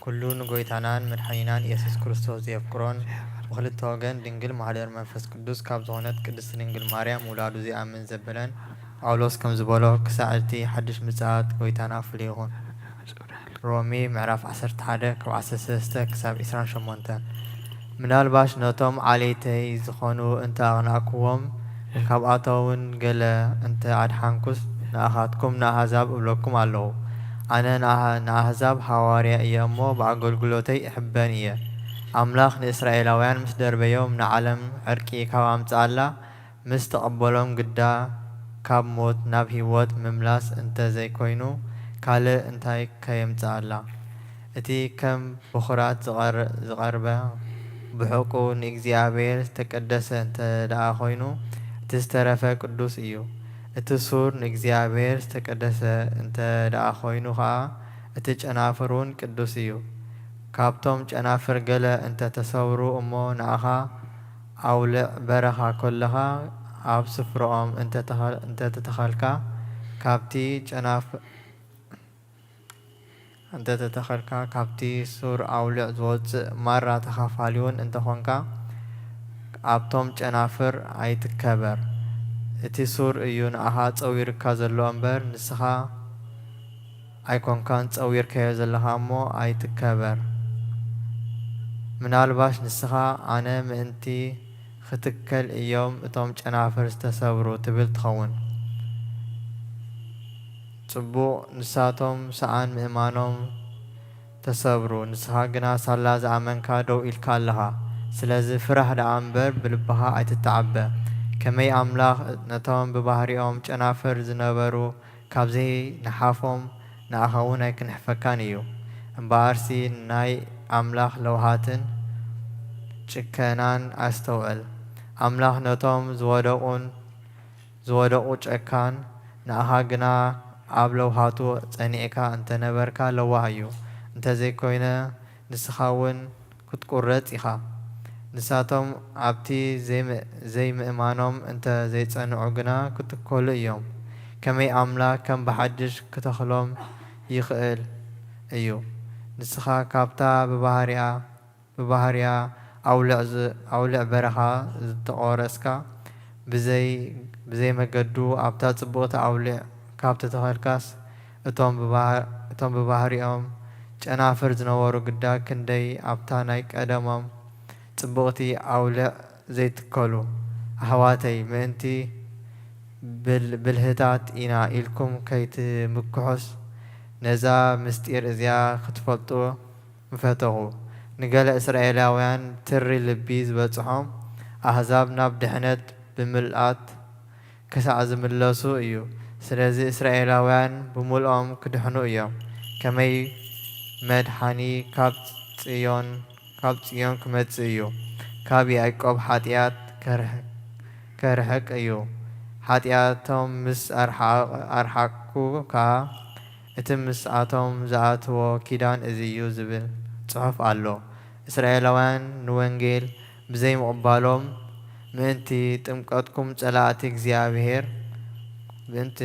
ኩሉ ንጎይታናን መድሓኒናን ኢየሱስ ክርስቶስ ዘየፍቅሮን፣ ብኽልተ ወገን ድንግል ማህደር መንፈስ ቅዱስ ካብ ዝኾነት ቅድስት ድንግል ማርያም ውላዱ ዘይኣምን ዘበለን ጳውሎስ ከም ዝበሎ፣ ክሳዕ እቲ ሓድሽ ምጽኣት ጎይታና ፍሉይ ይኹን። ሮሜ ምዕራፍ ዓሰርተ ሓደ ካብ ዓሰርተ ሰለስተ ክሳብ ዕስራን ሸሞንተን። ምናልባሽ ነቶም ዓሌተይ ዝኾኑ እንተ ኣቕናእክዎም፣ ካብኣቶውን ገለ እንተ ኣድሓንኩስ፣ ንኣኻትኩም ንኣህዛብ እብለኩም ኣለኹ። ኣነ ንኣህ-፣ ንኣህዛብ ሃዋርያ እየ እሞ፣ ብኣገልግሎተይ እሕበን እየ። ኣምላኽ ንእስራኤላውያን ምስ ደርበዮም፣ ንዓለም ዕርቂ ካብ ኣምጽኣላ፣ ምስ ተቐበሎም ግዳ፣ ካብ ሞት ናብ ህይወት ምምላስ እንተ ዘይኮይኑ፣ ካልእ እንታይ ከየምጽኣላ? እቲ ከም ብኹራት ዝቐር-፣ ዝቐርበ ብሑቁ ንእግዚኣብሔር ዝተቀደሰ እንተ ደኣ ኾይኑ፣ እቲ ዝተረፈ ቅዱስ እዩ። እቲ ሱር ንእግዚኣብሔር ዝተቀደሰ እንተ ደኣ ኾይኑ ኸኣ፣ እቲ ጨናፍር እውን ቅዱስ እዩ። ካብቶም ጨናፍር ገለ እንተ ተሰብሩ እሞ፣ ንኣኻ ኣውልዕ በረኻ ኮለኻ፣ ኣብ ስፍርኦም እንተ ተኸ-፣ እንተ ተተኸልካ፣ ካብቲ ጨናፍ-፣ እንተ ተተኸልካ፣ ካብቲ ሱር ኣውልዕ ዝወጽእ ማራ ተኻፋሊውን እንተ ኾንካ፣ ኣብቶም ጨናፍር ኣይትከበር። እቲ ሱር እዩ ንኣኻ ጸዊሩካ ዘሎ እምበር፣ ንስኻ ኣይኮንካን ጸዊርካዮ ዘለኻ እሞ ኣይትከበር። ምናልባሽ ንስኻ ኣነ ምእንቲ ኽትከል እዮም እቶም ጨናፍር ዝተሰብሩ ትብል ትኸውን። ጽቡቕ፣ ንሳቶም ሰኣን ምእማኖም ተሰብሩ፣ ንስኻ ግና ሳላ ዝኣመንካ ደው ኢልካ ኣለኻ። ስለዚ ፍራህ ደኣ እምበር ብልብኻ ኣይትተዓበ። ከመይ ኣምላኽ ነቶም ብባህሪኦም ጨናፍር ዝነበሩ ካብ ዘይንሓፎም ንኣኻ እውን ኣይክንሕፈካን እዩ። እምበኣርሲ ናይ ኣምላኽ ለውሃትን ጭከናን ኣስተውዕል። ኣምላኽ ነቶም ዝወደቑን ዝወደቑ ጨካን፣ ንኣኻ ግና ኣብ ለውሃቱ ጸኒዕካ እንተ ነበርካ ለዋህ እዩ። እንተ ዘይኮይነ ንስኻ እውን ክትቁረጽ ኢኻ። ንሳቶም ኣብቲ ዘይም-፣ ዘይምእማኖም እንተ ዘይጸንዑ ግና ክትከሉ እዮም። ከመይ ኣምላኽ ከም ብሓድሽ ክተኽሎም ይኽእል እዩ? ንስኻ ካብታ ብባህሪኣ፣ ብባህሪኣ ኣውልዕ ዝ-፣ ኣውልዕ በረኻ ዝተቖረጽካ፣ ብዘይ-፣ ብዘይመገዱ ኣብታ ጽብቕቲ ኣውልዕ ካብ ተተኸልካስ፣ እቶም ብባህ-፣ እቶም ብባህሪኦም ጨናፍር ዝነበሩ ግዳ ክንደይ ኣብታ ናይ ቀደሞም ጽብቕቲ ኣውልዕ ዘይትከሉ። ኣሕዋተይ፣ ምእንቲ ብል-፣ ብልህታት ኢና ኢልኩም ከይትምክሑስ፣ ነዛ ምስጢር እዚኣ ክትፈልጡ ምፈተኹ። ንገለ እስራኤላውያን ትሪ ልቢ ዝበጽሖም ኣህዛብ ናብ ድሕነት ብምልኣት ክሳዕ ዝምለሱ እዩ። ስለዚ እስራኤላውያን ብምልኦም ክድሕኑ እዮም። ከመይ መድሓኒ ካብ ጽዮን፣ ካብ ጽዮን ክመጽእ እዩ። ካብ ያዕቆብ ሓጢኣት ከርሕ-፣ ከርሕቅ እዩ። ሓጢኣቶም ምስ ኣርሓ-፣ ኣርሓቅኩ ከኣ፣ እቲ ምስኣቶም ዝኣትዎ ኪዳን እዚ እዩ ዝብል ጽሑፍ ኣሎ። እስራኤላውያን ንወንጌል ብዘይምቕባሎም ምእንቲ ጥምቀትኩም ጸላእቲ እግዚኣብሔር፣ ምእንቲ፣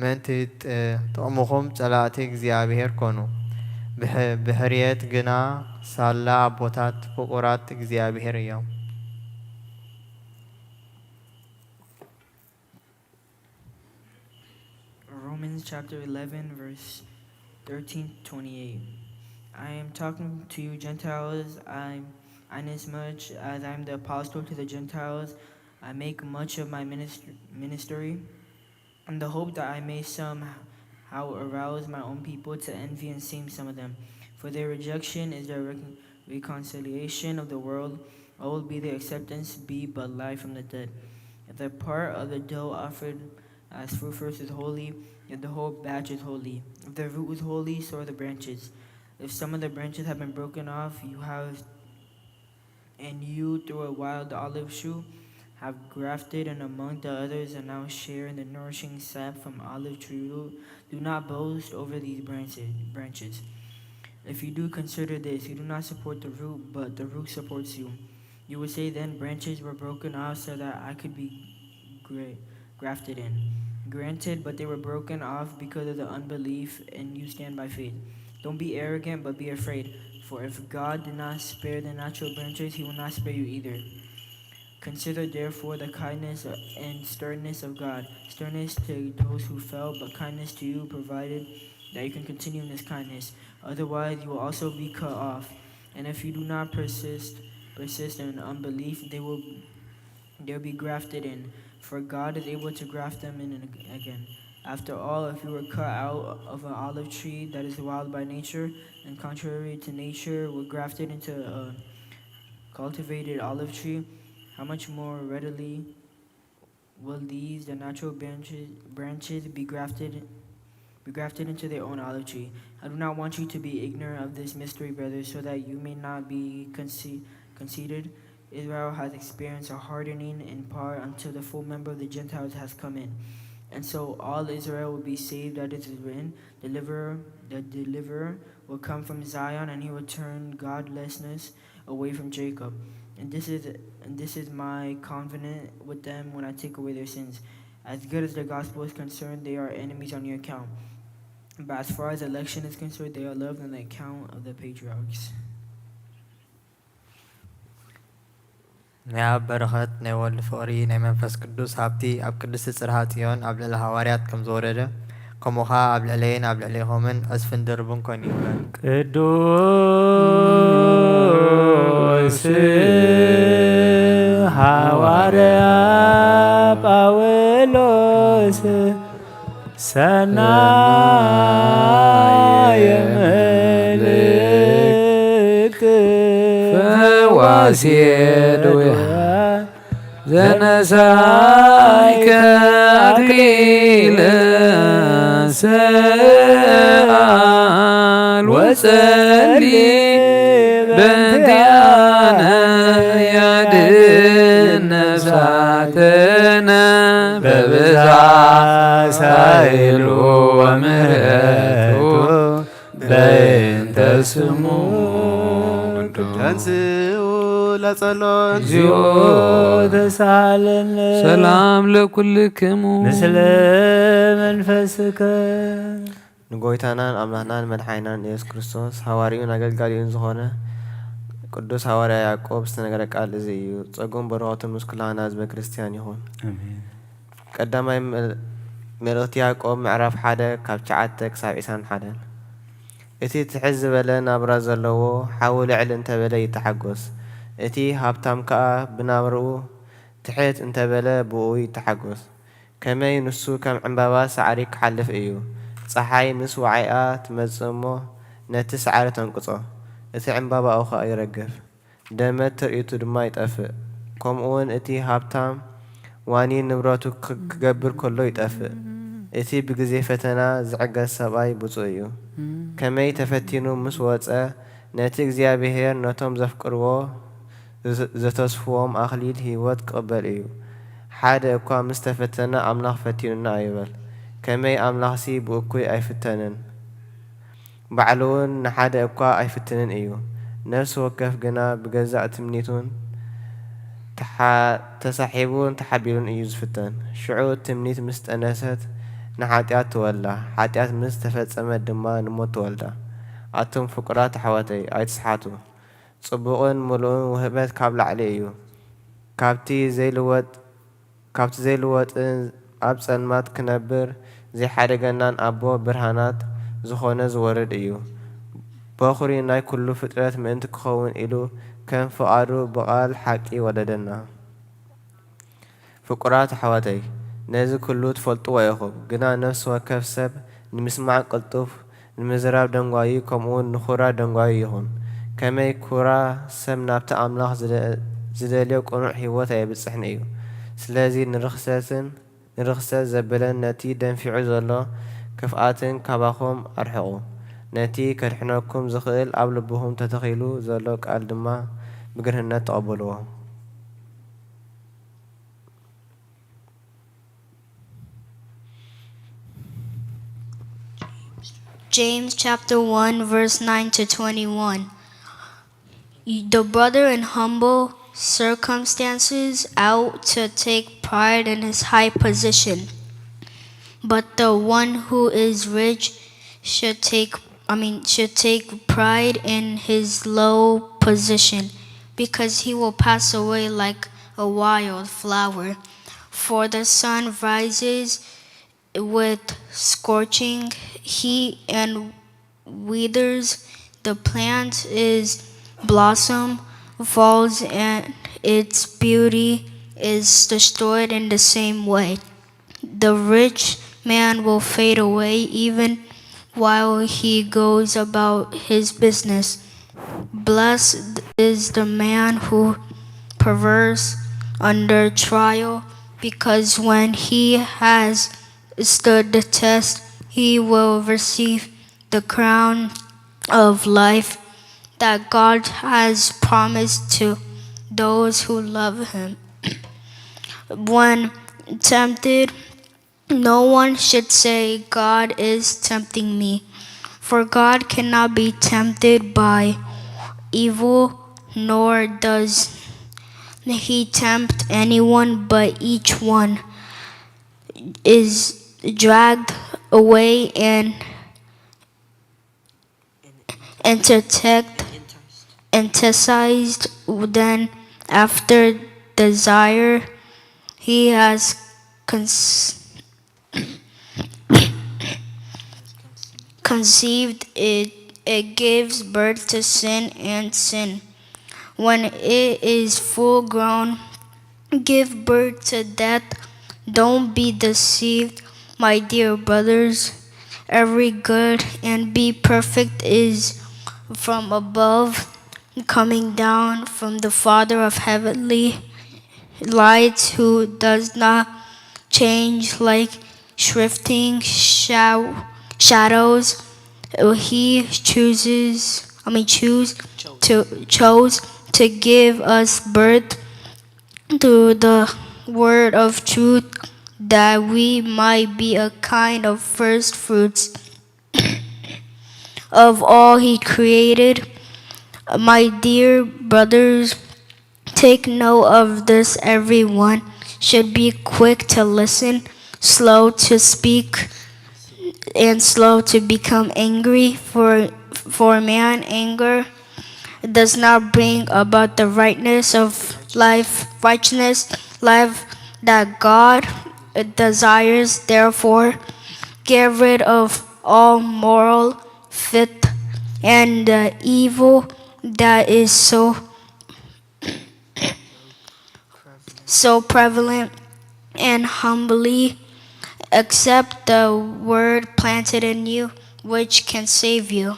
ምእንቲ ጥ-፣ ጥቕምኹም ጸላእቲ እግዚኣብሔር ኮኑ። ብሕ-፣ ብሕርየት ግና ሳላ ኣቦታት ፍቑራት እግዚኣብሔር እዮም። Romans chapter eleven, verse thirteen to twenty-eight. I am talking to you Gentiles, I, inasmuch as I am the apostle to the Gentiles, I make much of my ministry, ministry in the hope that I may somehow arouse my own people to envy and shame some of them. For their rejection is their recon-, reconciliation of the world. What will be their acceptance be but life from the dead? If the part of the dough offered as fruit first is holy, yet the whole batch is holy. If the root is holy, so are the branches. If some of the branches have been broken off, you have, and you through a wild olive shoe have grafted in among the others and now share in the nourishing sap from olive tree root, do not boast over these branches. Branches. If you do, consider this: you do not support the root, but the root supports you. You would say, "Then branches were broken off so that I could be gra-, grafted in." Granted, but they were broken off because of the unbelief, and you stand by faith. Don't be arrogant, but be afraid. For if God did not spare the natural branches, he will not spare you either. Consider therefore the kindness and sternness of God. Sternness to those who fell, but kindness to you, provided that you can continue in this kindness. Otherwise, you will also be cut off. And if you do not persist, persist in unbelief, they will, they'll be grafted in. For God is able to graft them in again. After all, if you were cut out of an olive tree that is wild by nature, and contrary to nature were grafted into a cultivated olive tree, how much more readily will these, the natural branches, branches be grafted, be grafted into their own olive tree? I do not want you to be ignorant of this mystery, brothers, so that you may not be conce-, conceited. Israel has experienced a hardening in part until the full member of the Gentiles has come in. And so all Israel will be saved, as it is written, "Deliverer, the deliverer will come from Zion, and he will turn godlessness away from Jacob. And this is, and this is my covenant with them when I take away their sins. As good as the gospel is concerned, they are enemies on your account. But as far as election is concerned, they are loved on the account of the patriarchs." ናይ ኣብ በረኸት፣ ናይ ወልድ ፍቕሪ፣ ናይ መንፈስ ቅዱስ ሃብቲ ኣብ ቅድስቲ ጽርሃ ጽዮን ኣብ ልዕሊ ሃዋርያት ከም ዝወረደ፣ ከምኡ ኸኣ ኣብ ልዕለይን ኣብ ልዕሌኹምን ዕጽፍን ድርብን ኮይኑ ይውረድ። ቅዱስ ሃዋርያ ጳውሎስ ሰናየ መልእክት ፈዋሲ ድውያን ዘነሳይከ ኣክሊለ ሰኣል ወጸሊ በእንቲኣነ ያድን ነፍሳትነ በብዝሓ ሳይሉ ወምህረቱ በእንተ ስሙ። ተንስኡ ለጸሎት። እግዚኦ ተሳለነ። ሰላም ለኩልክሙ። ምስለ መንፈስከ። ንጎይታናን ኣምላኽናን መድሓኒናን ኢየሱስ ክርስቶስ ሃዋርዩን ኣገልጋሊኡን ዝኾነ ቅዱስ ሃዋርያ ያዕቆብ ዝተነገረ ቃል እዚ እዩ። ጸጉን በረኸቱን ምስ ኩላህና ህዝበ ክርስትያን ይኹን። ኣሜን። ቀዳማይ መል-፣ መልእኽቲ ያዕቆብ ምዕራፍ ሓደ ካብ ትሽዓተ ክሳብ ዒስራን ሓደን። እቲ ትሕት ዝበለ ናብራ ዘለዎ ሓዉ ልዕል እንተበለ ይተሓጎስ፣ እቲ ሃብታም ከኣ ብናብርኡ ትሕት እንተበለ ብእኡ ይተሓጎስ። ከመይ ንሱ ከም ዕምባባ ሳዕሪ ክሓልፍ እዩ። ጸሓይ ምስ ወዓይኣ ትመጽእ እሞ ነቲ ሳዕሪ ተንቅጾ፣ እቲ ዕምባባኡ ኸኣ ይረግፍ። ደመት ትርኢቱ ድማ ይጠፍእ። ከምኡውን እቲ ሃብታም ዋኒን ንብረቱ ክ-፣ ክገብር ከሎ ይጠፍእ። እቲ ብግዜ ፈተና ዝዕገስ ሰብኣይ ብፁዕ እዩ። ከመይ ተፈቲኑ ምስ ወጸ፣ ነቲ እግዚኣብሔር ነቶም ዘፍቅርዎ ዘ-፣ ዘተስፍዎም ኣኽሊል ህይወት ክቕበል እዩ። ሓደ እኳ ምስ ተፈተነ፣ ኣምላኽ ፈቲኑና ኣይበል። ከመይ ኣምላኽሲ ብእኩይ ኣይፍተንን? ባዕሉውን ንሓደ እኳ ኣይፍትንን እዩ። ነፍሲ ወከፍ ግና ብገዛእ ትምኒቱን ተሓ-፣ ተሳሒቡን ተሓቢሉን እዩ ዝፍተን። ሽዑ ትምኒት ምስ ጠነሰት ንሓጢኣት ትወልዳ፣ ሓጢኣት ምስ ተፈጸመት ድማ ንሞት ትወልዳ። ኣቱም ፍቁራት ኣሕዋተይ፣ ኣይትስሓቱ። ጽቡቕን ምሉእን ውህበት ካብ ላዕሊ እዩ። ካብቲ ዘይልወጥ፣ ካብቲ ዘይልወጥን ኣብ ጸልማት ክነብር ዘይሓደገናን ኣቦ ብርሃናት ዝኾነ ዝወርድ እዩ። በኹሪ ናይ ኩሉ ፍጥረት ምእንቲ ክኸውን ኢሉ ከም ፍቓዱ ብቓል ሓቂ ወለደና። ፍቁራት ኣሕዋተይ፣ ነዚ ኩሉ ትፈልጥዎ ኢኹም፣ ግና ነፍሲ ወከፍ ሰብ ንምስማዕ ቅልጡፍ፣ ንምዝራብ ደንጓዩ፣ ከምኡውን ንኹራ ደንጓዩ ይኹን። ከመይ ኩራ ሰብ ናብቲ ኣምላኽ ዝደ-፣ ዝደልዮ ቅኑዕ ህይወት ኣየብጽሕን እዩ። ስለዚ ንርኽሰትን፣ ንርኽሰት ዘብለን ነቲ ደንፊዑ ዘሎ ክፍኣትን ካባኹም ኣርሕቑ። ነቲ ከድሕነኩም ዝኽእል ኣብ ልብኹም ተተኺሉ ዘሎ ቃል ድማ ብግርህነት ተቐበልዎ። James chapter one, verse nine to twenty-one. The brother in humble circumstances out to take pride in his high position, but the one who is rich should take, I mean, should take pride in his low position, because he will pass away like a wild flower. For the sun rises with scorching heat and withers, the plant is blossom falls, and its beauty is destroyed in the same way. The rich man will fade away even while he goes about his business. Blessed is the man who perseveres under trial, because when he has stood the test, he will receive the crown of life that God has promised to those who love him. When tempted, no one should say, "God is tempting me," for God cannot be tempted by evil, nor does he tempt anyone, but each one is dragged away and entertained, enticed. Then after desire, he has cons- conceived it, it gives birth to sin, and sin, when it is full grown, give birth to death. Don't be deceived, my dear brothers. Every good and be perfect is from above, coming down from the Father of heavenly lights, who does not change like shifting shadows. He chooses, I mean, choose to chose to give us birth through the word of truth, that we might be a kind of first fruits of all he created. My dear brothers, take note of this. Everyone should be quick to listen, slow to speak, and slow to become angry. For, for man anger does not bring about the rightness of life, righteousness, life that God desires. Therefore, get rid of all moral fit and the evil that is so so prevalent, and humbly Accept the word planted in you, which can save you.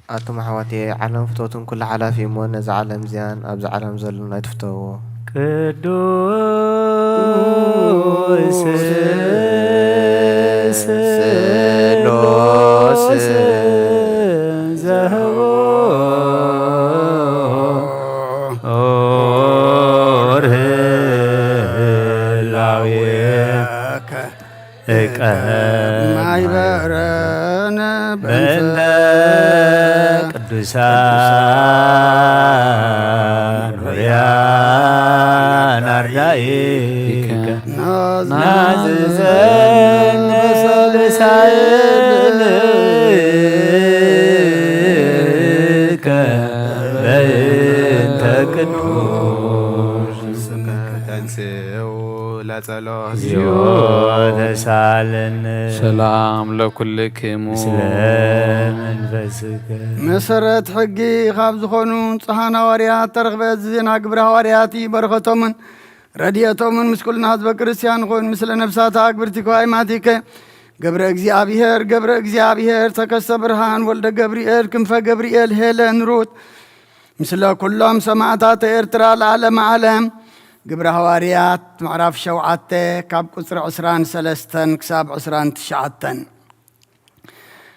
ኣቱም ኣሕዋትየ፣ ዓለም ፍቶትን ኩሉ ሓላፊ እሞ፣ ነዛ ዓለም እዚያን ኣብዚ ዓለም ዘሎን ኣይትፍተውዎ። ቅዱስ ስሉስ ዘህቦ ኦር ህላዌ እቀብ ማይበረነ በእንተ ቅዱሳን ሆርያን ኣርዳኢከ ናዝዘን በሳእልከ በእንተ ቅዱስ ስምከ ተንስኡ ለጸሎት። እግዚኦ ተሳለነ። ሰላም ለኩልክሙ። ምስለ መንፈስከ። መሰረት ሕጊ ካብ ዝኾኑ ንጹሓን ሃዋርያት ተረኽበ። እዚ ዜና ግብረ ሃዋርያት እዩ። በረኸቶምን ረድኤቶምን ምስ ኩልና ህዝበ ክርስቲያን ኹን። ምስለ ነፍሳት ኣግብርቲ ከዋይማቲከ ገብረ እግዚኣብሔር፣ ገብረ እግዚኣብሔር፣ ተከስተ ብርሃን፣ ወልደ ገብርኤል፣ ክንፈ ገብርኤል፣ ሄለን፣ ሩት፣ ምስለ ኩሎም ሰማዕታት ኤርትራ ለዓለመ ዓለም። ግብረ ሃዋርያት ምዕራፍ ሸውዓተ ካብ ቁጽሪ ዕስራን ሰለስተን ክሳብ ዕስራን ትሽዓተን።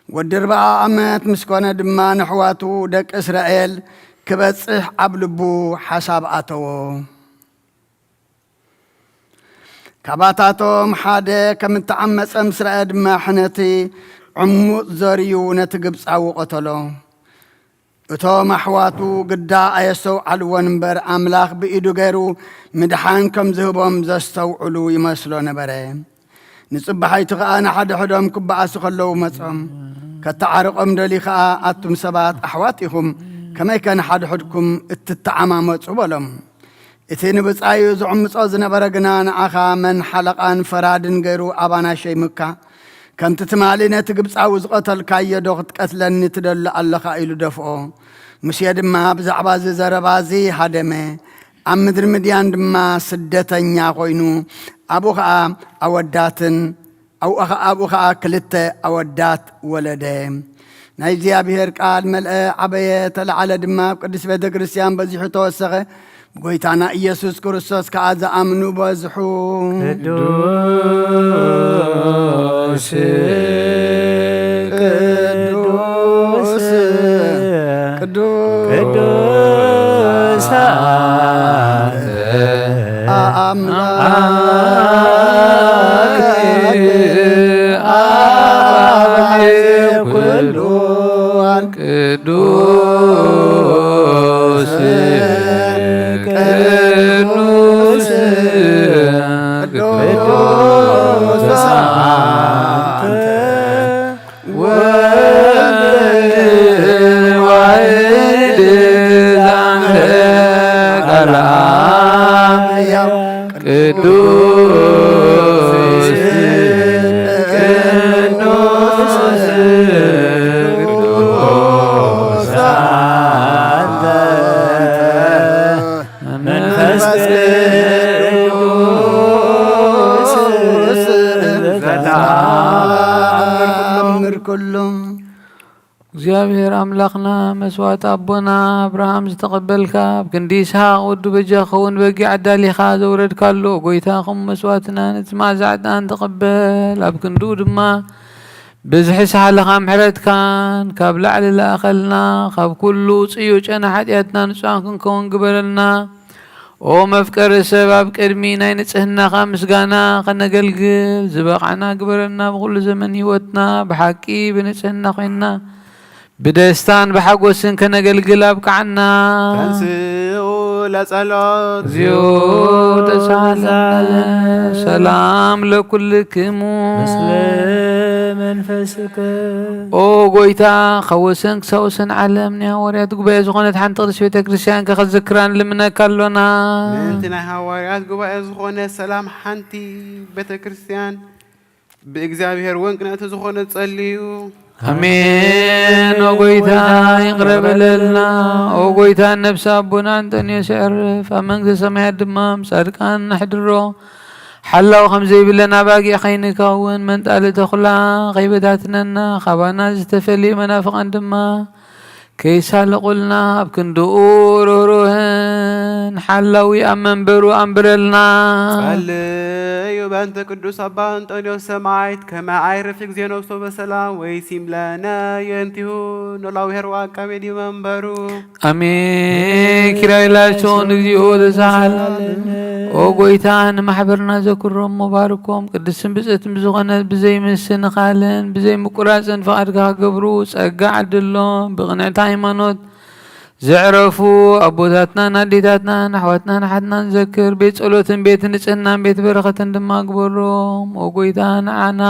ወዲ ኣርብዓ ዓመት ምስ ኮነ ድማ፣ ነሕዋቱ ደቂ እስራኤል ክበጽሕ ኣብ ልቡ ሓሳብ ኣተዎ። ካባታቶም ሓደ ከም እተዓመጸ ምስ ረኣ ድማ፣ ሕነቲ ዕሙጽ ዘርዩ ነቲ ግብጻዊ ቀተሎ። እቶም ኣሕዋቱ ግዳ ኣየስተውዓልዎን እምበር፣ ኣምላኽ ብኢዱ ገይሩ ምድሓን ከም ዝህቦም ዘስተውዕሉ ይመስሎ ነበረ። ንጽባሓይቲ ኸኣ ንሓድሕዶም ክበኣሱ ከለዉ መጾም። ከተዓርቖም ደልዩ ኸኣ፣ ኣቱም ሰባት ኣሕዋት ኢኹም፣ ከመይከ ንሓድሕድኩም እትተዓማመጹ? በሎም። እቲ ንብጻዩ ዝዕምጾ ዝነበረ ግና፣ ንዓኻ መን ሓለቓን ፈራድን ገይሩ ኣባና ሸይሙካ? ከምቲ ትማሊ ነቲ ግብጻዊ ዝቐተልካዮ ዶ ክትቀትለኒ ትደሊ ኣለኻ? ኢሉ ደፍኦ። ሙሴ ድማ ብዛዕባ እዚ ዘረባ እዚ ሃደመ። ኣብ ምድሪ ምድያን ድማ ስደተኛ ኾይኑ፣ ኣብኡ ኸኣ ኣወዳትን ኣብኡ ኸ-፣ ኣብኡ ኸኣ ክልተ ኣወዳት ወለደ። ናይ እግዚኣብሔር ቃል መልአ፣ ዓበየ፣ ተለዓለ ድማ፣ ኣብ ቅድስት ቤተ ክርስቲያን በዚሑ ተወሰኸ። ብጎይታና ኢየሱስ ክርስቶስ ከኣ ዝኣምኑ በዝሑ። ቅዱስ፣ ቅዱስ፣ ቅዱስ፣ ቅዱስ ኣንተ ኣምላክ ኣብ ኩሉ እዋን። ቅዱስ፣ ቅዱስ፣ ቅዱስ ኣንተ ወልድ ዋሕድ ዛንተ ቃል አብ ሕያው ቅዱስ፣ ቅዱስ፣ ቅዱስ አንተ መንፈስ ቅዱስ ዘተአምር ኩሉ። እግዚኣብሔር ኣምላኽና፣ መስዋእቲ ኣቦና ኣብርሃም ዝተቐበልካ፣ ኣብ ክንዲ ይስሓቅ ወዱ በጃ ክኸውን በጊዕ ኣዳሊኻ ዘውረድካሉ፣ ጎይታ፣ ከም መስዋእትና ነቲ መዓዛ ዕጣን ተቐበል። ኣብ ክንድኡ ድማ ብዝሒ ሳህልኻ ምሕረትካን ካብ ላዕሊ ለኣኸልና፣ ካብ ኩሉ ጽዩው ጨና ሓጢኣትና ንጹሃን ክንከውን ግበረልና። ኦ መፍቀሪ ሰብ፣ ኣብ ቅድሚ ናይ ንጽህናኻ ምስጋና ከነገልግል ዝበቓዕና ግበረና። ብኹሉ ዘመን ህይወትና ብሓቂ ብንጽህና ኮይንና ብደስታን ብሓጎስን ከነገልግል ኣብቅዓና። ተንስኡ ለጸሎት። እግዚኦ ተሳሃለነ። ሰላም ለኩልክሙ። ምስለ መንፈስከ። ኦ ጎይታ፣ ካብ ወሰን ክሳብ ወሰን ዓለም ናይ ሃዋርያት ጉባኤ ዝኾነት ሓንቲ ቅድስት ቤተ ክርስቲያን ከዘክራ ንልምነካ ኣሎና። ምእንቲ ናይ ሃዋርያት ጉባኤ ዝኾነ ሰላም ሓንቲ ቤተ ክርስቲያን ብእግዚኣብሔር ወንቅነቱ ዝኾነ ጸልዩ። ኣሜን። ኦ ጎይታ፣ ይቕረ በለልና። ኦ ጎይታ፣ ነፍሲ ኣቦና እንጠንዮስ የዕርፍ፣ ኣብ መንግስተ ሰማያት ድማ ምስ ጻድቃን ኣሕድሮ። ሓላው ከም ዘይብለን ኣባጊዕ ከይንከውን፣ መንጣሊ ተኹላ ከይበታትነና፣ ካባና ዝተፈልዩ መናፍቓን ድማ ከይሳለቑልና፣ ኣብ ክንድኡ ርህሩህን ሓላዊ ኣብ መንበሩ ኣንብረልና። ጸልዩ በእንተ ቅዱስ ኣባ እንጦንዮስ ሰማዕት፣ ከመ ኣይርፍ ጊዜ ነፍሶ በሰላም ወይሲም ለነ የንቲሁ ኖላዊ ሄርዋ አቃቤ ዲመንበሩ። አሜን። ኪራይ ላይሶን እግዚኦ ተሳሃል። ኦ ጎይታ፣ ንማሕበርና ዘክሮም፣ ባርኮም። ቅድስትን ብጽእትን ብዝኾነት ብዘይ ምስንኻልን ብዘይ ምቁራጽን ፍቓድካ ክገብሩ ጸጋ ዓድሎም። ብቕንዕቲ ሃይማኖት ዘዕረፉ ኣቦታትናን ኣዴታትናን ኣሕዋትናን ኣሓትናን ዘክር። ቤት ጸሎትን ቤት ንጽህናን ቤት በረኸትን ድማ ግበሮም። ኦ ጎይታ፣ ንዓና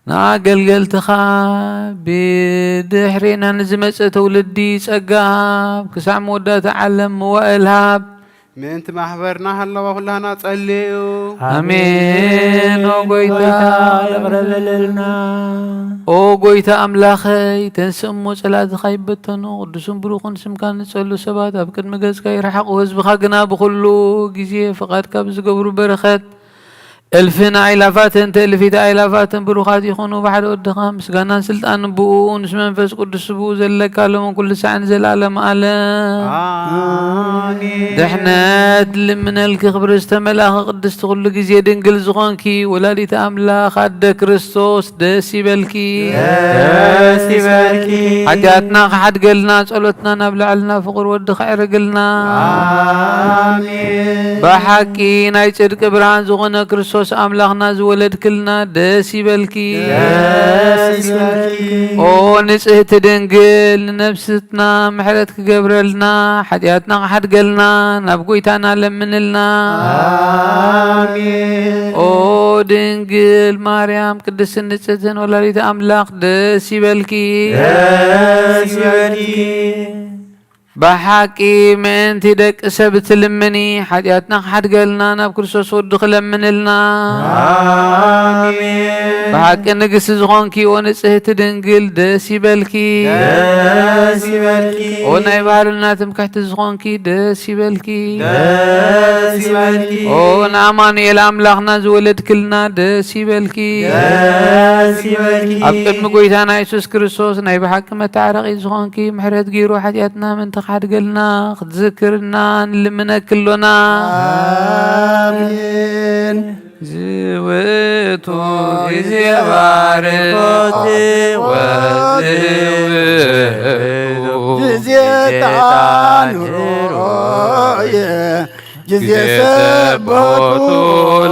ንኣገልገልትኻ ብድሕሬና ንዝመጽእ ትውልዲ ጸጋ ሃብ፣ ክሳዕ መወዳእታ ዓለም መዋእል ሃብ። ምእንቲ ማሕበርና ሃለዋ ኩላህና ጸልዩ። ኣሜን። ኦ ጎይታ፣ ይቕረ በለልና። ኦ ጎይታ ኣምላኸይ፣ ተንስእ እሞ ጸላእትኻ ይበተኑ። ቅዱስን ብሩኽን ስምካ ንጸሉ ሰባት ኣብ ቅድሚ ገጽካ ይርሓቑ። ህዝብኻ ግና ብኹሉ ግዜ ፍቓድካ ብዝገብሩ በረኸት እልፍን ኣእላፋትን ትእልፊት ኣእላፋትን ብሩኻት ይኹኑ። ብሓደ ወድኻ ምስጋናን ስልጣንን ብኡ፣ ምስ መንፈስ ቅዱስ ብኡ ዘለካ ሎምን ኩሉ ሳዕን ንዘለኣለም ዓለም። ኣሜን። ድሕነት ልምነልኪ ክብሪ ዝተመልኣኺ ቅድስቲ ኩሉ ግዜ ድንግል ዝኾንኪ ወላዲተ ኣምላኽ ኣደ ክርስቶስ ደስ ይበልኪ። ደስ ይበልኪ። ሓጢኣትና ክሓድገልና ጸሎትና ናብ ላዕልና ፍቕሪ ወዲ ከዕርግልና። ኣሜን። ብሓቂ ናይ ጽድቂ ብርሃን ዝኾነ ክርስቶስ ኣምላኽና ዝወለድክልና ደስ ይበልኪ። ደስ ይበልኪ። ኦ ንጽህቲ ድንግል፣ ንነፍስትና ምሕረት ክገብረልና፣ ሓጢኣትና ክሓድገልና ናብ ጎይታና ለምንልና። ኣሜን። ኦ ድንግል ማርያም ቅድስትን ንጽህትን ወላዲተ ኣምላኽ ደስ ይበልኪ። ደስ ይበልኪ። ብሓቂ ምእንቲ ደቂ ሰብ ትልምኒ፣ ሓጢኣትና ክሓድገልና ናብ ክርስቶስ ወዱ ክለምንልና። ኣሜን። ብሓቂ ንግስቲ ዝኾንኪ ኦ ንጽህቲ ድንግል ደስ ይበልኪ። ደስ ይበልኪ። ኦ ናይ ባህርና ትምክሕቲ ዝኾንኪ ደስ ይበልኪ። ደስ ይበልኪ። ኦ ንኣማኑኤል ኣምላኽና ዝወለድክልና ደስ ይበልኪ። ደስ ይበልኪ። ኣብ ቅድሚ ጎይታና የሱስ ክርስቶስ ናይ ብሓቂ መታረቒ ዝኾንኪ፣ ምሕረት ገይሩ ሓጢኣትና ምእንቲ ክሓድገልና ክትዝክርና ንልምነኪ ኣሎና። ኣሜን። ዝውቱ ግዜ ባርኮት ወዝውቱ ግዜ ተኣንሮ ጊዜ ሰቦቱ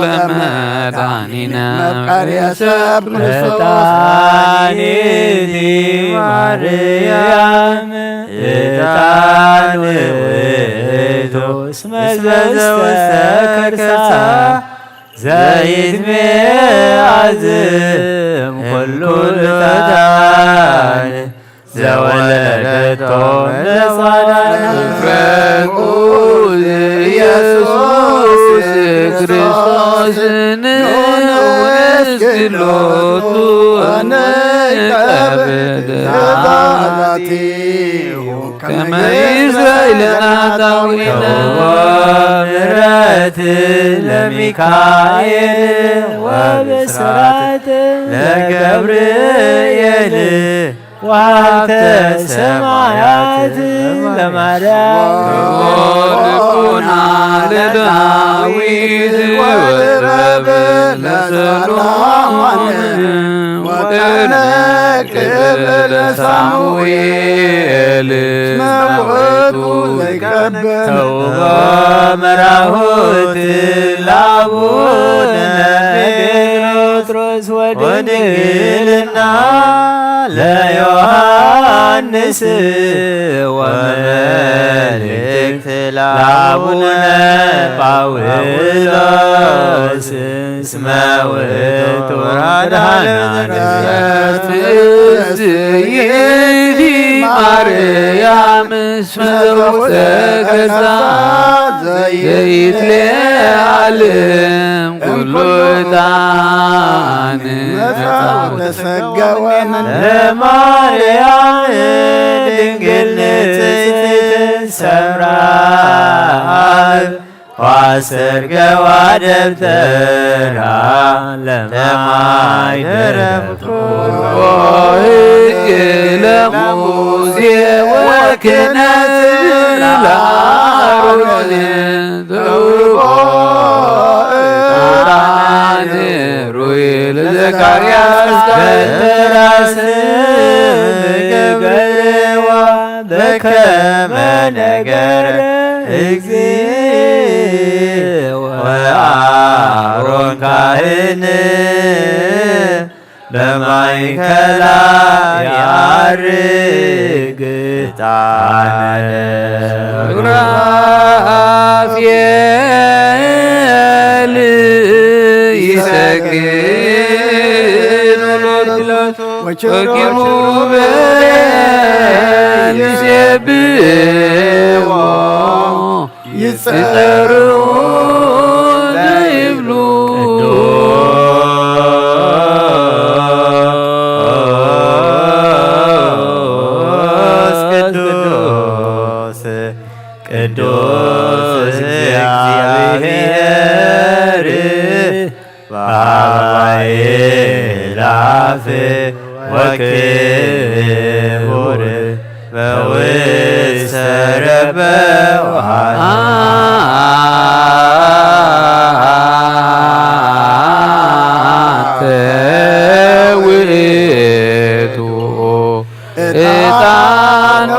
ለመድኃኒነ መፍቀሬ ሰብ ክርስቶስ መድኃኒት ማርያም ዕጣን ውእቱ እስመ ዘውስተ ከርሳ ዘይትሜ አዝም ኩሉ ዕጣን ዘወለደቶ መጽዋዕት ፍቁር ኢየሱስ ክርስቶስ ንውስግድ ሎቱ ንቀብድ ትእዛዛቲሁ ከመ ይስረይ ለነ ኃጣውኢነ። ምሕረት ለሚካኤል ወብስራት ለገብርኤል ወሀብተ ሰማያት ለማርያም። ልቦና ለዳዊት ወጥበብ ለሰሎሞን ወቀነ ክብር ለሳሙኤል። መውቱ ዘይቀብር ተውቦ መራሁት ለአቡነ ጴጥሮስ ወድንግልና ለዮሐንስ ወመልእክት ለአቡነ ጳውሎስ እስመ ውእቱ አድኃነ። ትእዝዝ ይእቲ ማርያም እስመ ዘውስተ ከርሳ ዘይትለዓለም ኩሉ ዕጣን መጻ ወተሰገወ ለማርያም ድንግል ንጽሕት ሰምራ ወአስተርገዋ ደብተራ ለማይ ደረብኩ። ለሙሴ ወክህነት ለአሮን ተውቦ ዕጣን ሩይ ለዘካርያስ በትራስ ገበርዋ በከመ ነገረ እግዚእ ወአሮን ካህን በማእከላ ያርግ ዕጣነ። ሱራፌል ይሰግድ ሎቱ ወኪሩቤል ይሴብሕዎ ይጸርዉ ዘይብሉ። ቅዱስ ቅዱስ ቅዱስ እግዚአብሔር በአበባየ ላፍ ወክቡር በውስተ ረበዋት። አንተ ውእቱ ዕጣኖ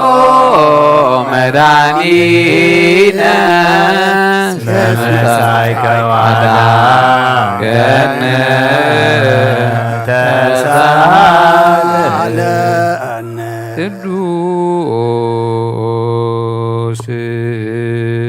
መድኃኒነ እስመ መሳይከ ወአዳንከነ ተሳሃለነ። ቅዱስ እግዚአብሔር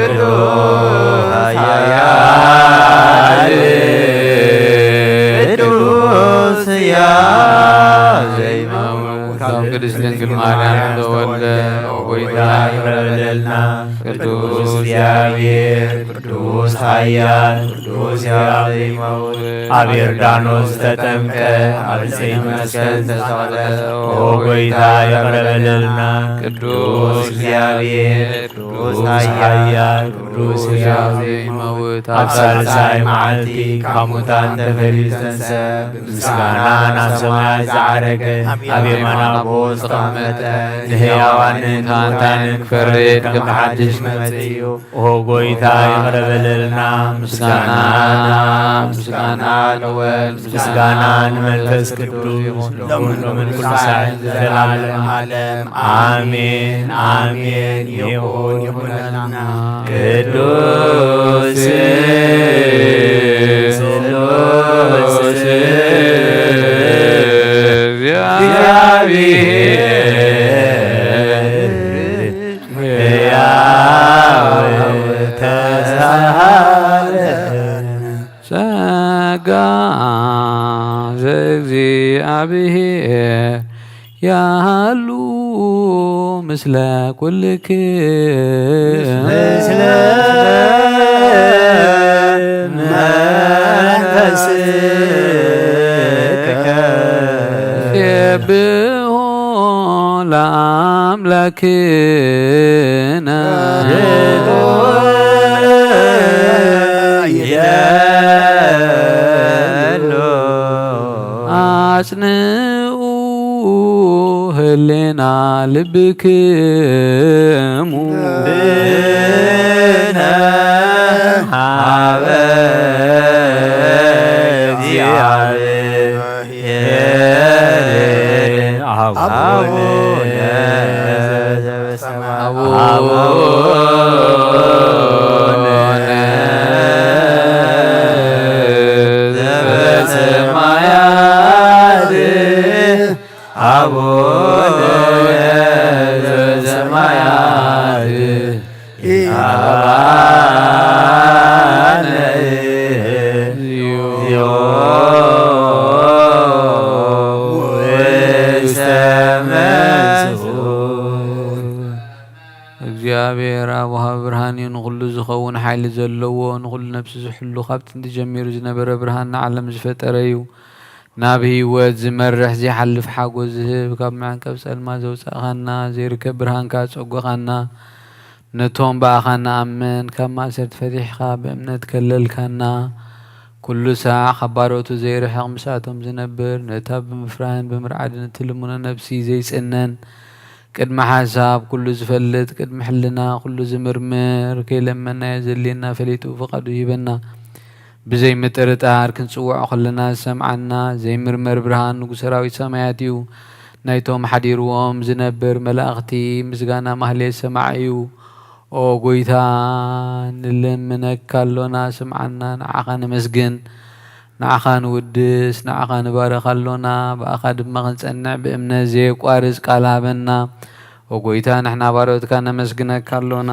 ቅዱስ ኃያል ቅዱስ ያዜመው። ካብ ቅድስት ድንግል ማርያም ተወልደ፣ ኦ ጎይታ ይቕረ በለልና። ቅዱስ እግዚአብሔር፣ ቅዱስ ኃያል፣ ቅዱስ ያዜመው። ኣብ ዮርዳኖስ ተጠምቀ፣ ኣብ ዕፀይ መስቀል ተሰቕለ፣ ኦ ጎይታ ይቕረ በለልና። ቅዱስ እግዚአብሔር፣ ቅዱስ ኃያል፣ ቅዱስ ያዜመው። ኣብ ሳልሳይ መዓልቲ ካብ ሙታን ተፈልዩ ዝተንስአ፣ ምስጋና ናብ ሰማያት ዝዓረገ፣ ኣብ የማን ኣቦ ዝተቐመጠ፣ ንሕያዋንን ሙታንን ክፈርድ ከም ሓድሽ መጺኡ። ኦ ጎይታ ይቕረ በለልና። ምስጋና፣ ምስጋና ንወልድ፣ ምስጋና ንመንፈስ ቅዱስ፣ ሎምን ሎምን ኩሉ ሳዕን ዘዘለዓለም ዓለም። ኣሜን፣ ኣሜን። ይኹን፣ ይኹነልና። ቅዱስ ስሉስ እግዚአብሔር ሕያው ተሳሃለ። ጸጋ ዘእግዚአብሔር ያሉ ምስለ ኩልክ ምስለ መንፈስከ። ሴብሖ ለአምላክነ ይደሉ አጽንኡ ህሌና ልብክሙ ብነ ሀበ እግዚአብሔር አቡነ ዘበሰማያት። አቡነ ዘበሰማያት፣ አቡነ ዘበሰማያት፣ ይትቀደስ ስምከ ሓይሊ ዘለዎ፣ ንኹሉ ነፍሲ ዝሕሉ፣ ካብ ጥንቲ ጀሚሩ ዝነበረ ብርሃን ንዓለም ዝፈጠረ እዩ። ናብ ህይወት ዝመርሕ ዘይሓልፍ ሓጎስ ዝህብ፣ ካብ መዕንቀፍ ጸልማት ዘውጻእካና፣ ዘይርከብ ብርሃንካ ጸጎኻና፣ ነቶም ብኣኻ ንኣምን ካብ ማእሰርቲ ፈቲሕካ ብእምነት ከለልካና፣ ኩሉ ሳዕ ካብ ባሮቱ ዘይርሕቕ ምስኣቶም ዝነብር፣ ነታ ብምፍራህን ብምርዓድን እትልምኖ ነፍሲ ዘይጽነን፣ ቅድሚ ሓሳብ ኩሉ ዝፈልጥ፣ ቅድሚ ሕልና ኩሉ ዝምርምር፣ ከይለመናዮ ዘድልየና ፈሊጡ ፍቓዱ ይህበና። ብዘይ ምጥርጣር ክንጽውዖ ከለና ዝሰምዓና ዘይምርመር ብርሃን ንጉስ ሰራዊት ሰማያት እዩ። ናይቶም ሓዲርዎም ዝነብር መላእኽቲ ምስጋና ማህሌት ሰማዒ እዩ። ኦ ጎይታ፣ ንልምነካ ኣሎና፣ ስምዓና፣ ንዓኻ ነመስግን፣ ንዓኻ ንውድስ፣ ንዓኻ ንባረኽ ኣሎና፣ ብኣኻ ድማ ክንጸንዕ ብእምነት ዘየቋርጽ ቃል ሃበና። ኦ ጎይታ፣ ንሕና ባሮትካ ነመስግነካ ኣሎና።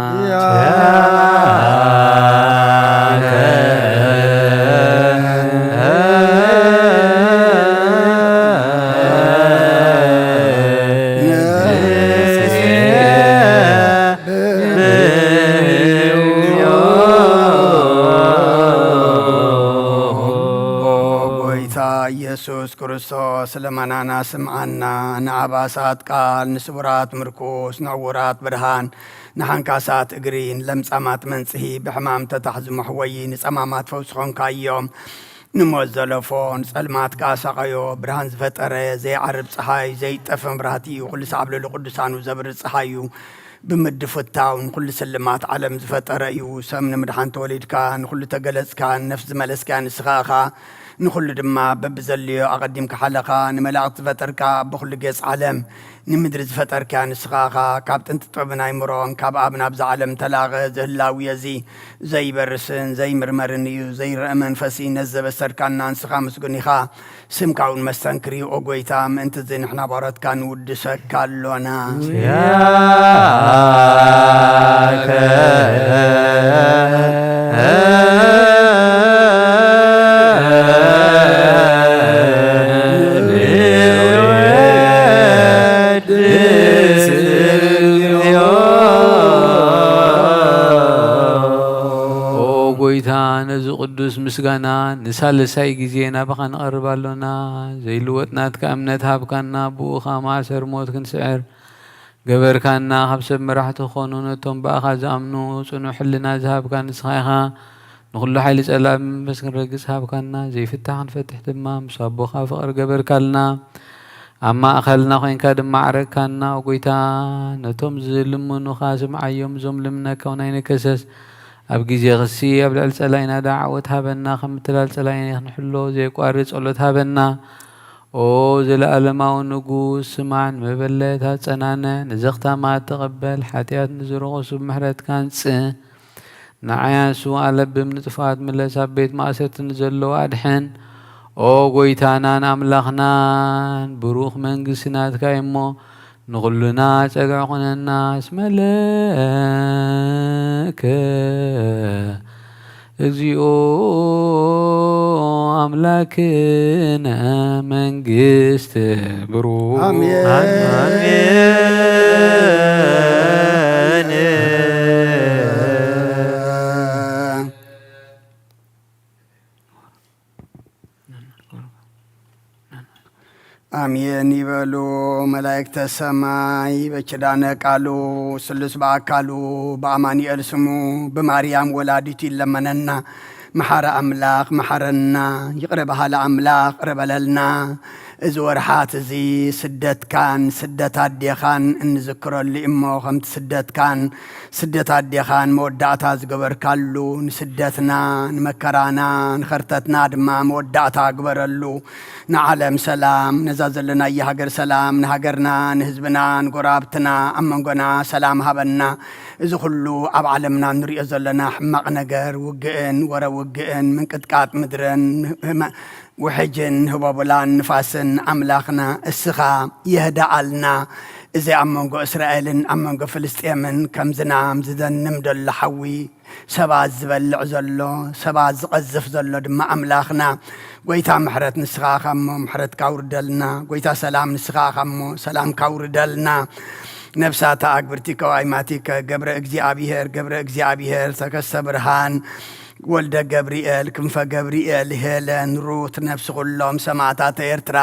ኦ ጎይታ ኢየሱስ ክርስቶስ፣ ልመናና ስምዓና። ንኣባሳት ቃል፣ ንስቡራት ምርኩስ፣ ንዕዉራት ብርሃን፣ ንሓንካሳት እግሪ፣ ንለምጻማት መንጽሂ፣ ብሕማም ተታሕዙ መሕወዪ፣ ንጸማማት ፈውሲ ኾንካዮም። ንሞት ዘለፎ፣ ንጸልማት ከኣ ሳቐዮ። ብርሃን ዝፈጠረ፣ ዘይዓርብ ጸሓይ፣ ዘይጠፍእ መብራህቲ እዩ። ኩሉ ሳዕ ኣብ ልዕሊ ቅዱሳኑ ዘብርህ ጸሓይ እዩ። ብምድፍታው ንኹሉ ስልማት ዓለም ዝፈጠረ እዩ። ሰብ ንምድሓን ተወሊድካ፣ ንኹሉ ተገለጽካ፣ ንነፍሲ ዝመለስካ ንስኻ ኢኻ። ንኹሉ ድማ በብዘድልዮ ኣቐዲምካ ሓለኻ። ንመላእኽቲ ዝፈጠርካ፣ ኣቦ ኩሉ ጌጽ ዓለም፣ ንምድሪ ዝፈጠርካያ ንስኻ ኢኻ። ካብ ጥንቲ ጥበብን ኣይምሮን፣ ካብ ኣብ ናብዛ ዓለም ተላቐ። እዚ ህላዌ እዚ ዘይበርስን ዘይምርመርን እዩ። ዘይረአ መንፈስ እዩ። ነዚ ዘበሰርካና ንስኻ ምስጉን ኢኻ። ስምካ እውን መስተንክር እዩ። ኦ ጎይታ፣ ምእንቲ እዚ ንሕና ባሮትካ ንውድሰካ ኣሎና። ያከ ኦ ጎይታ፣ ነዚ ቅዱስ ምስጋና ንሳልሳይ ግዜ ናባኻ ንቐርብ ኣሎና። ዘይልወጥ ናትካ እምነት ሃብካና፣ ብኡ ኸኣ ማእሰር ሞት ክንስዕር ገበርካና። ካብ ሰብ መራሕቲ ክኾኑ ነቶም ብኣኻ ዝኣምኑ ጽኑዕ ሕልና ዝሃብካ ንስኻ ኢኻ። ንኹሉ ሓይሊ ጸላኢ ብመንፈስ ክንረግጽ ሃብካና። ዘይፍታሕ ክንፈትሕ ድማ ምስ ኣቦኻ ፍቕሪ ገበርካልና። ኣብ ማእከልና ኮይንካ ድማ ዓረግካና። ኦ ጎይታ፣ ነቶም ዝልምኑኻ ስምዓዮም፣ እዞም ልምነካ እውን ኣይንከሰስ። ኣብ ግዜ ክሲ ኣብ ልዕሊ ጸላኢና ደኣ ዓወት ሃበና። ከም ምትላል ጸላኢና ክንሕሎ ዘየቋርጽ ጸሎት ሃበና። ኦ ዘለኣለማዊ ንጉስ፣ ስማዕ፣ ንመበለት ኣጸናንዕ፣ ንዘኽታማት ተቐበል፣ ሓጢኣት ንዝረኸሱ ብምሕረትካ ኣንጽህ። ንዓያሱ ኣለብም፣ ንጥፋት ምለስ፣ ኣብ ቤት ማእሰርቲ ንዘለዉ ኣድሕን። ኦ ጎይታናን ኣምላኽናን፣ ብሩኽ መንግስቲ ናትካ እዩ እሞ፣ ንኹልና ጸግዒ ኩነና። እስመ ለከ እግዚኦ ኣምላክነ መንግስት ብሩክ። ኣሜን። ኣሜን ይበሉ መላእክተ ሰማይ። በኪዳነ ቃሉ ስሉስ ብኣካሉ ብኣማኑኤል ስሙ ብማርያም ወላዲቱ ይለመነና። መሓሪ ኣምላኽ መሓረና፣ ይቕረ በሃሊ ኣምላኽ ይቕረ በለልና። እዚ ወርሓት እዚ ስደትካን ስደት ኣዴኻን እንዝክረሉ እሞ፣ ከምቲ ስደትካን ስደት ኣዴኻን መወዳእታ ዝገበርካሉ፣ ንስደትና ንመከራና ንኸርተትና ድማ መወዳእታ ግበረሉ። ንዓለም ሰላም፣ ነዛ ዘለናያ ሃገር ሰላም፣ ንሃገርና፣ ንህዝብና፣ ንጎረባብትና፣ ኣብ መንጎና ሰላም ሃበና። እዚ ኩሉ ኣብ ዓለምና ንሪኦ ዘለና ሕማቕ ነገር፣ ውግእን ወረ ውግእን፣ ምንቅጥቃጥ ምድርን፣ ህመ-፣ ውሕጅን ህቦብላን ንፋስን፣ ኣምላኽና እስኻ የህድኣልና። እዚ ኣብ መንጎ እስራኤልን ኣብ መንጎ ፍልስጤምን ከም ዝናም ዝዘንም ዘሎ ሓዊ፣ ሰባት ዝበልዕ ዘሎ፣ ሰባት ዝቐዝፍ ዘሎ ድማ ኣምላኽና፣ ጎይታ ምሕረት ንስኻ ኢኻ እሞ ምሕረትካ ኣውርደልና። ጎይታ ሰላም ንስኻ ኢኻ እሞ ሰላምካ ኣውርደልና። ነፍሳት ኣግብርቲከ ወኣይማቲከ ገብረ እግዚኣብሔር፣ ገብረ እግዚኣብሔር፣ ተከስተ ብርሃን፣ ወልደ ገብርኤል፣ ክንፈ ገብርኤል፣ ሄለን፣ ሩት፣ ነፍሲ ኩሎም ሰማዕታተ ኤርትራ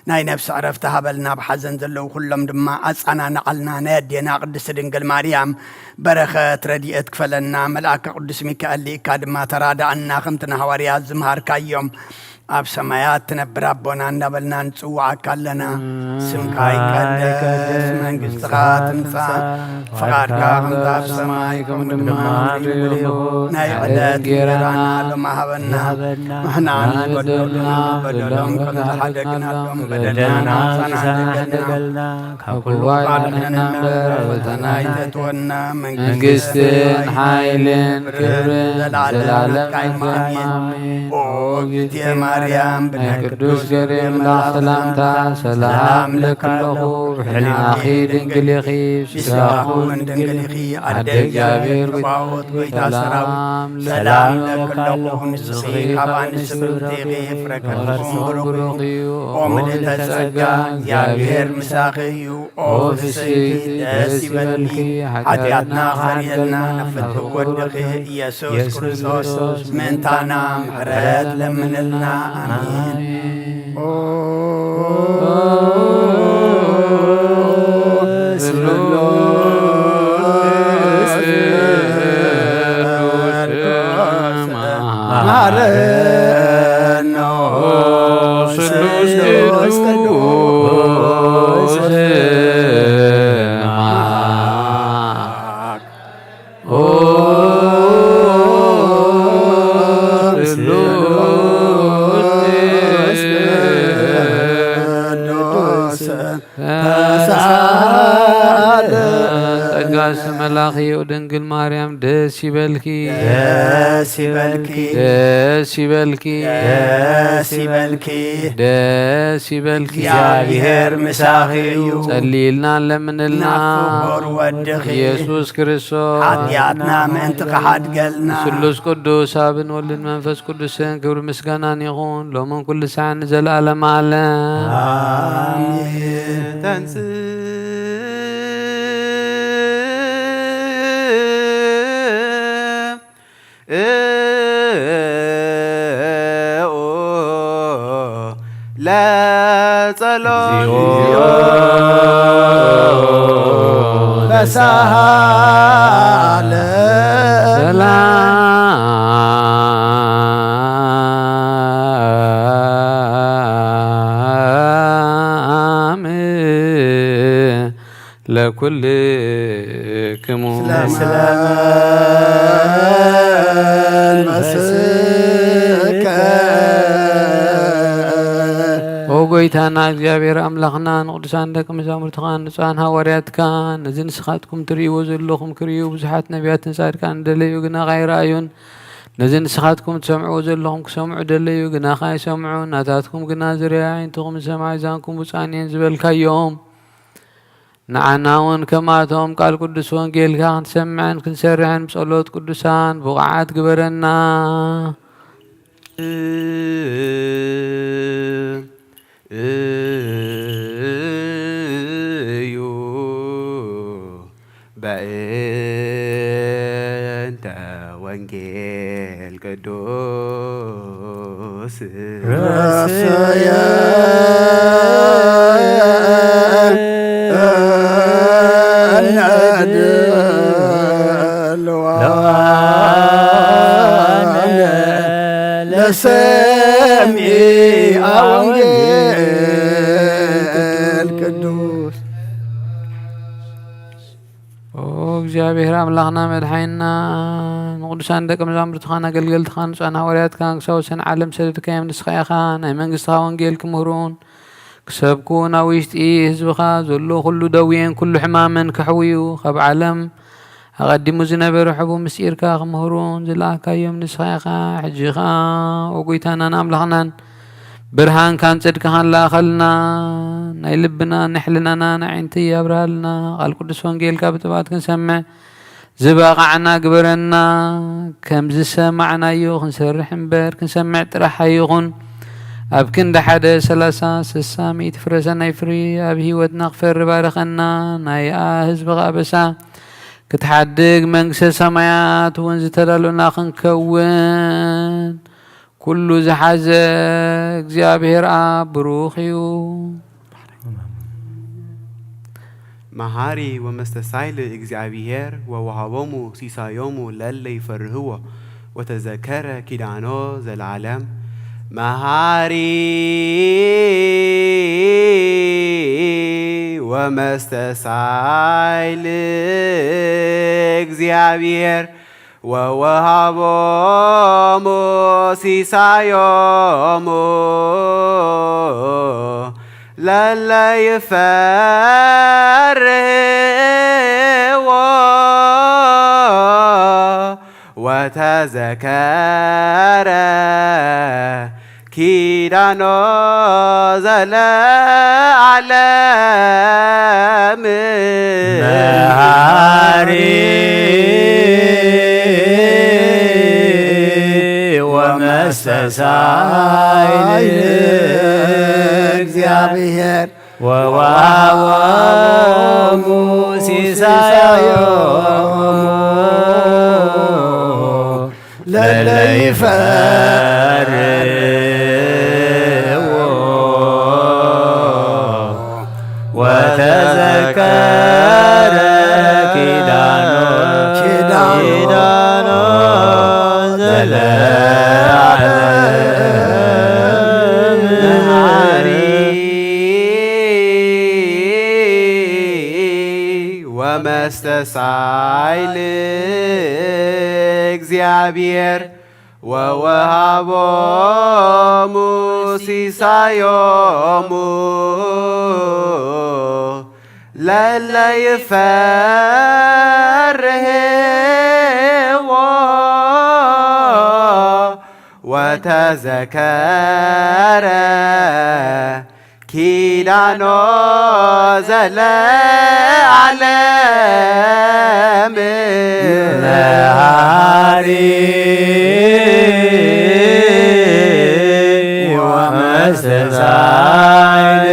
ናይ ነፍሲ ዕረፍቲ ሃበልና፣ ኣብ ሓዘን ዘለዉ ኩሎም ድማ ኣጸናንዓልና። ናይ ኣዴና ቅድስቲ ድንግል ማርያም በረኸት ረድኤት ክፈለና። መልኣከ ቅዱስ ሚካኤል ልኢካ ድማ ተራዳኣና፣ ከምቲ ንሃዋርያት ዝምሃርካዮም። ኣብ ሰማያት ትነብር ኣቦና እንዳበልና ንጽውዓካ ኣለና። ስምካ ይቀደስ፣ መንግስትኻ ትምጻእ፣ ፍቓድካ ከምቲ ኣብ ሰማይ ከምኡ ድማ ኣብ ምድሪ ይኹን። ናይ ዕለት እንጀራና ሎሚ ሃበና። ንሕና ንበደሉና በደሎም ከም ዝሓደግናሎም በደልና ንሳና ሓደገልና። ካብ ኩሉ ኣድሕነና እምበር ፈተና ኣይተእትወና። መንግስትን ሓይልን ክብርን ዘለዓለም ናትካ እዩ። ኣሜን። ኦ እግዝእትየ ማርያም፣ ብናይ ቅዱስ ገብርኤል መልኣኽ ሰላምታ ሰላም እብለኪ ኣለኹ። ብሕልናኺ ድንግል ኢኺ፣ ብስጋኺ እውን ድንግል ኢኺ። ኣደ እግዚኣብሔር፣ ጸባኦት፣ ጎይታ ሰራዊት፣ ሰላም እብለኪ ኣለኹ። ንስኺ ካብ ኣንስቲ ብርክቲ ኢኺ፣ ፍረ ከርስኺ ብሩኽ እዩ። ኦ ምልእተ ጸጋ፣ እግዚኣብሔር ምሳኺ እዩ። ኦ ፍስሕቲ፣ ደስ ይበልኪ፣ ሓጢኣትና ክሰርየልና ናብ ፍትው ወድኺ ኢየሱስ ክርስቶስ ምእንታና ምሕረት ለምንልና። ኣሜን። ኦ ስሉስ ቅዱስ መሐረነ። ስሉስ ቅዱስ መሐረነ። ኦ ስሉስ ቅዱስ ተሳለ። ጸጋ ዝተመላኺ ድንግል ማርያም ደስ ይበልኪ። ደስ ይበልኪ። ደስ ይበልኪ። ደስ ይበልኪ። ደስ ይበልኪ። እግዚኣብሔር ምሳኺ እዩ። ጸልይልና ለምንልና። ናብ ፍቑር ወድኺ ኢየሱስ ክርስቶስ ሓጢኣትና ምእንቲ ክሓድገልና። ስሉስ ቅዱስ ኣብን ወልድን መንፈስ ቅዱስን ክብሪ ምስጋናን ይኹን ሎምን ኩሉ ሳዕን ንዘለኣለም ዓለም። ኣሜን። ተንስ ለጸሎት እግዚኦ ተሳሃለ። ሰላም ለኩልክሙ። ስለምን መስከ ኦ ጎይታና እግዚኣብሔር ኣምላኽና፣ ንቅዱሳን ደቂ መዛሙርትኻን ንጹሓን ሃዋርያትካን፣ ነዚ ንስኻትኩም ትርእይዎ ዘለኹም ክርእዩ ብዙሓት ነቢያትን ጻድቃን ደለዩ፣ ግና ካይረኣዩን። ነዚ ንስኻትኩም ትሰምዕዎ ዘለኹም ክሰምዑ ደለዩ፣ ግና ካይሰምዑን። ናታትኩም ግና ዝርእያ ኣዒንትኹም ዝሰምዓ ኣእዛንኩም ብፁዓን እየን ዝበልካዮም። ንዓና እውን ከማቶም ቃል ቅዱስ ወንጌልካ ክንሰምዕን ክንሰርሕን ብጸሎት ቅዱሳን ብቑዓት ግበረና። እዩ በእንተ ወንጌል ቅዱስ ረሰየ ነድልዋ ለሰሚዐ ወንጌል ቅዱስ። ኦ እግዚኣብሔር ኣምላኽና መድሓኒና፣ ንቅዱሳን ደቂ መዛሙርትኻን ኣገልገልትኻን ንጹሓን ሃዋርያትካን ክሳብ ወሰን ዓለም ሰደድካዮም። ንስኻ ኢኻ ናይ መንግስትኻ ወንጌል ክምህሩን ክሰብኩን ኣብ ውሽጢ ህዝብኻ ዘሎ ኩሉ ደዌን ኩሉ ሕማምን ከሕውዩ፣ ካብ ዓለም ኣቐዲሙ ዝነበረ ሕቡእ ምስጢርካ ክምህሩን ዝለኣካዮም ንስኻ ኢኻ። ሕጂ ኸኣ ኦ ጎይታናን ኣምላኽናን ብርሃንካን ጽድቅኻን ለኣኸልና። ናይ ልብና ናይ ሕልናና ናይ ኣዒንቲ ኣብርሃልና። ቃል ቅዱስ ወንጌልካ ብጥባት ክንሰምዕ ዝበቓዕና ግበረና። ከም ዝሰማዕናዮ ክንሰርሕ እምበር ክንሰምዕ ጥራሕ ኣይኹን። ኣብ ክንዲ ሓደ ሰላሳ፣ ስሳ፣ ሚእቲ ፍረ ሰናይ ፍሪ ኣብ ህይወትና ክፈሪ ባርኸና። ናይኣ ህዝቢ ከኣ በሳ ክትሓድግ መንግስተ ሰማያት እውን ዝተዳሎና ክንከውን ኩሉ ዝሓዘ እግዚኣብሔር ኣብ ብሩኽ እዩ። መሃሪ ወመስተሳይል እግዚኣብሔር ወወሃቦሙ ሲሳዮሙ ለለ ይፈርህዎ ወተዘከረ ኪዳኖ ዘለዓለም። መሃሪ ወመስተሳይል እግዚኣብሔር ወወሃቦሙ ሲሳዮሙ ለለ ይፈርህዎ ወተዘከረ ኪዳኖ ዘለዓለም። መሃሪ ወመስተሳይል እግዚኣብሔር ወወሃቦሙ ሲሳዮሙ ለለ ይፈርህዎ ወተዘከረ ኪዳኖ ኪዳኖ ኪዳኖ ዘለዓለም። መሃሪ ወመስተሳይል እግዚኣብሔር ወወሃቦሙ ሲሳዮሙ ለለ ይፈርህዎ ወተዘከረ ኪዳኖ ዘለዓለም። መሃሪ ወመስተሳይል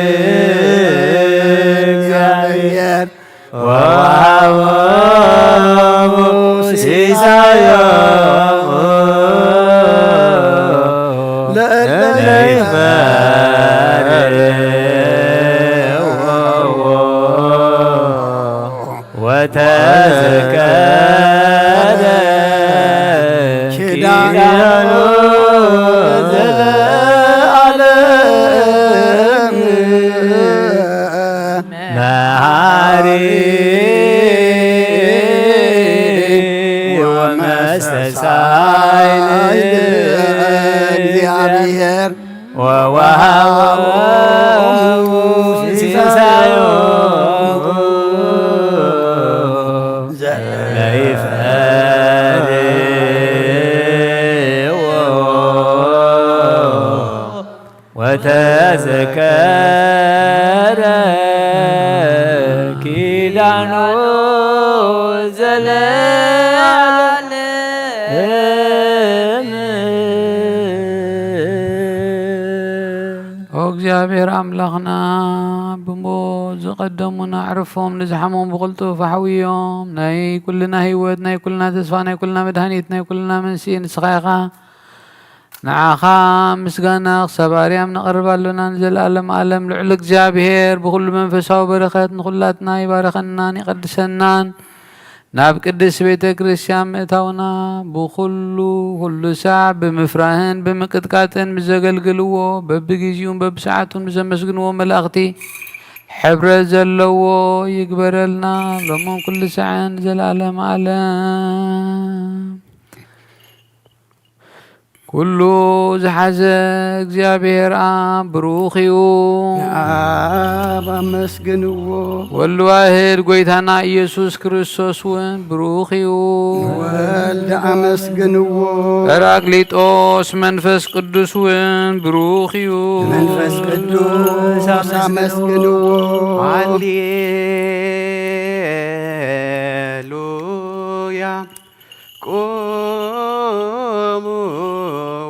እግዚኣብሔር ወወሃቦሙ ሲሳዮሙ ለእለ ይፈርህዎ ወተዘከረ ኪዳኑ ዘለዓለም። መሃሪ ወመስተሳይል እግዚኣብሔር ወወሃቦሙ ሲሳዮሙ ለይፈርህዎ ወተዘከረ ኪዳኑ ዘለዓለም። ኦ እግዚኣብሔር ኣምላኽና፣ ብሞት ዝቐደሙና ዕርፎም ንዝሓሞም ብቕልጡፍ ኣሕውዮም። ናይ ኩልና ህይወት፣ ናይ ኩልና ተስፋ፣ ናይ ኩልና መድሃኒት፣ ናይ ኩልና መንስኤ ንስኻ ኢኻ። ንዓኻ ምስጋና ክሳብ ኣርያም ነቕርብ ኣሎና ንዘለኣለም ኣለም። ልዑል እግዚኣብሔር ብኹሉ መንፈሳዊ በረኸት ንኹላትና ይባርኸናን ይቐድሰናን። ናብ ቅድስት ቤተ ክርስቲያን ምእታውና ብኹሉ፣ ኩሉ ሳዕ ብምፍራህን ብምቅጥቃጥን ምስ ዘገልግልዎ፣ በብጊዜኡን በብሰዓቱን ምስ ዘመስግንዎ መላእኽቲ ሕብረት ዘለዎ ይግበረልና፣ ሎምን ኩሉ ሳዕን ንዘለኣለም ኣለም። ኩሉ ዝሓዘ እግዚኣብሔር ኣብ ብሩኽ እዩ። ንኣብ ኣመስግንዎ። ወልድ ዋህድ ጐይታና ኢየሱስ ክርስቶስ እውን ብሩኽ እዩ። ንወልድ ኣመስግንዎ። ጰራቅሊጦስ መንፈስ ቅዱስ እውን ብሩኽ እዩ። መንፈስ ቅዱስ ኣመስግንዎ። ሃሌሉያ። ቁሙ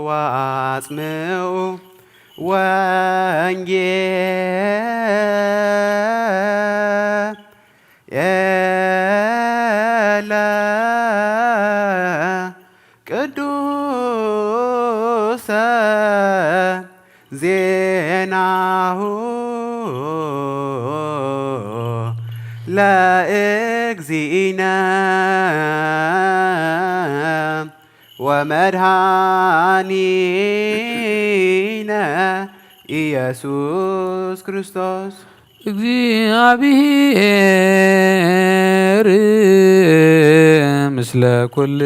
ወአጽምዑ ወንጌለ ቅዱሰ ዜናሁ ለእግዚእነ ወመድኃኒነ ኢየሱስ ክርስቶስ። እግዚኣብሔር ምስለ ኩል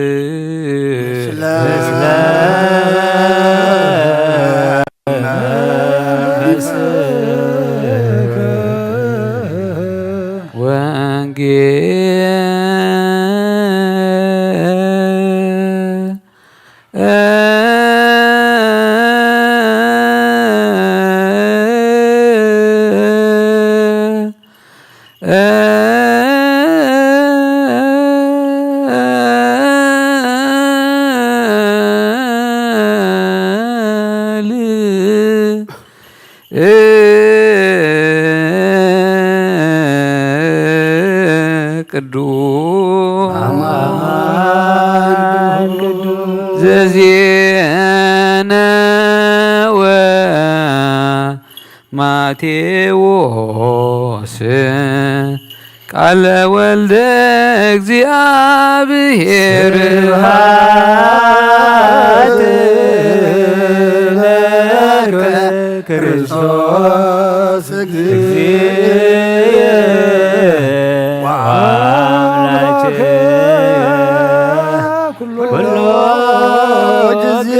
ወንጌል ቅዱስ ዘዜነወ ማቴዎስ ቃለ ወልደ እግዚአብሔር። ስብሐት ለከ ክርስቶስ እግዚእ ወአምላክ ኩሎ ጊዜ።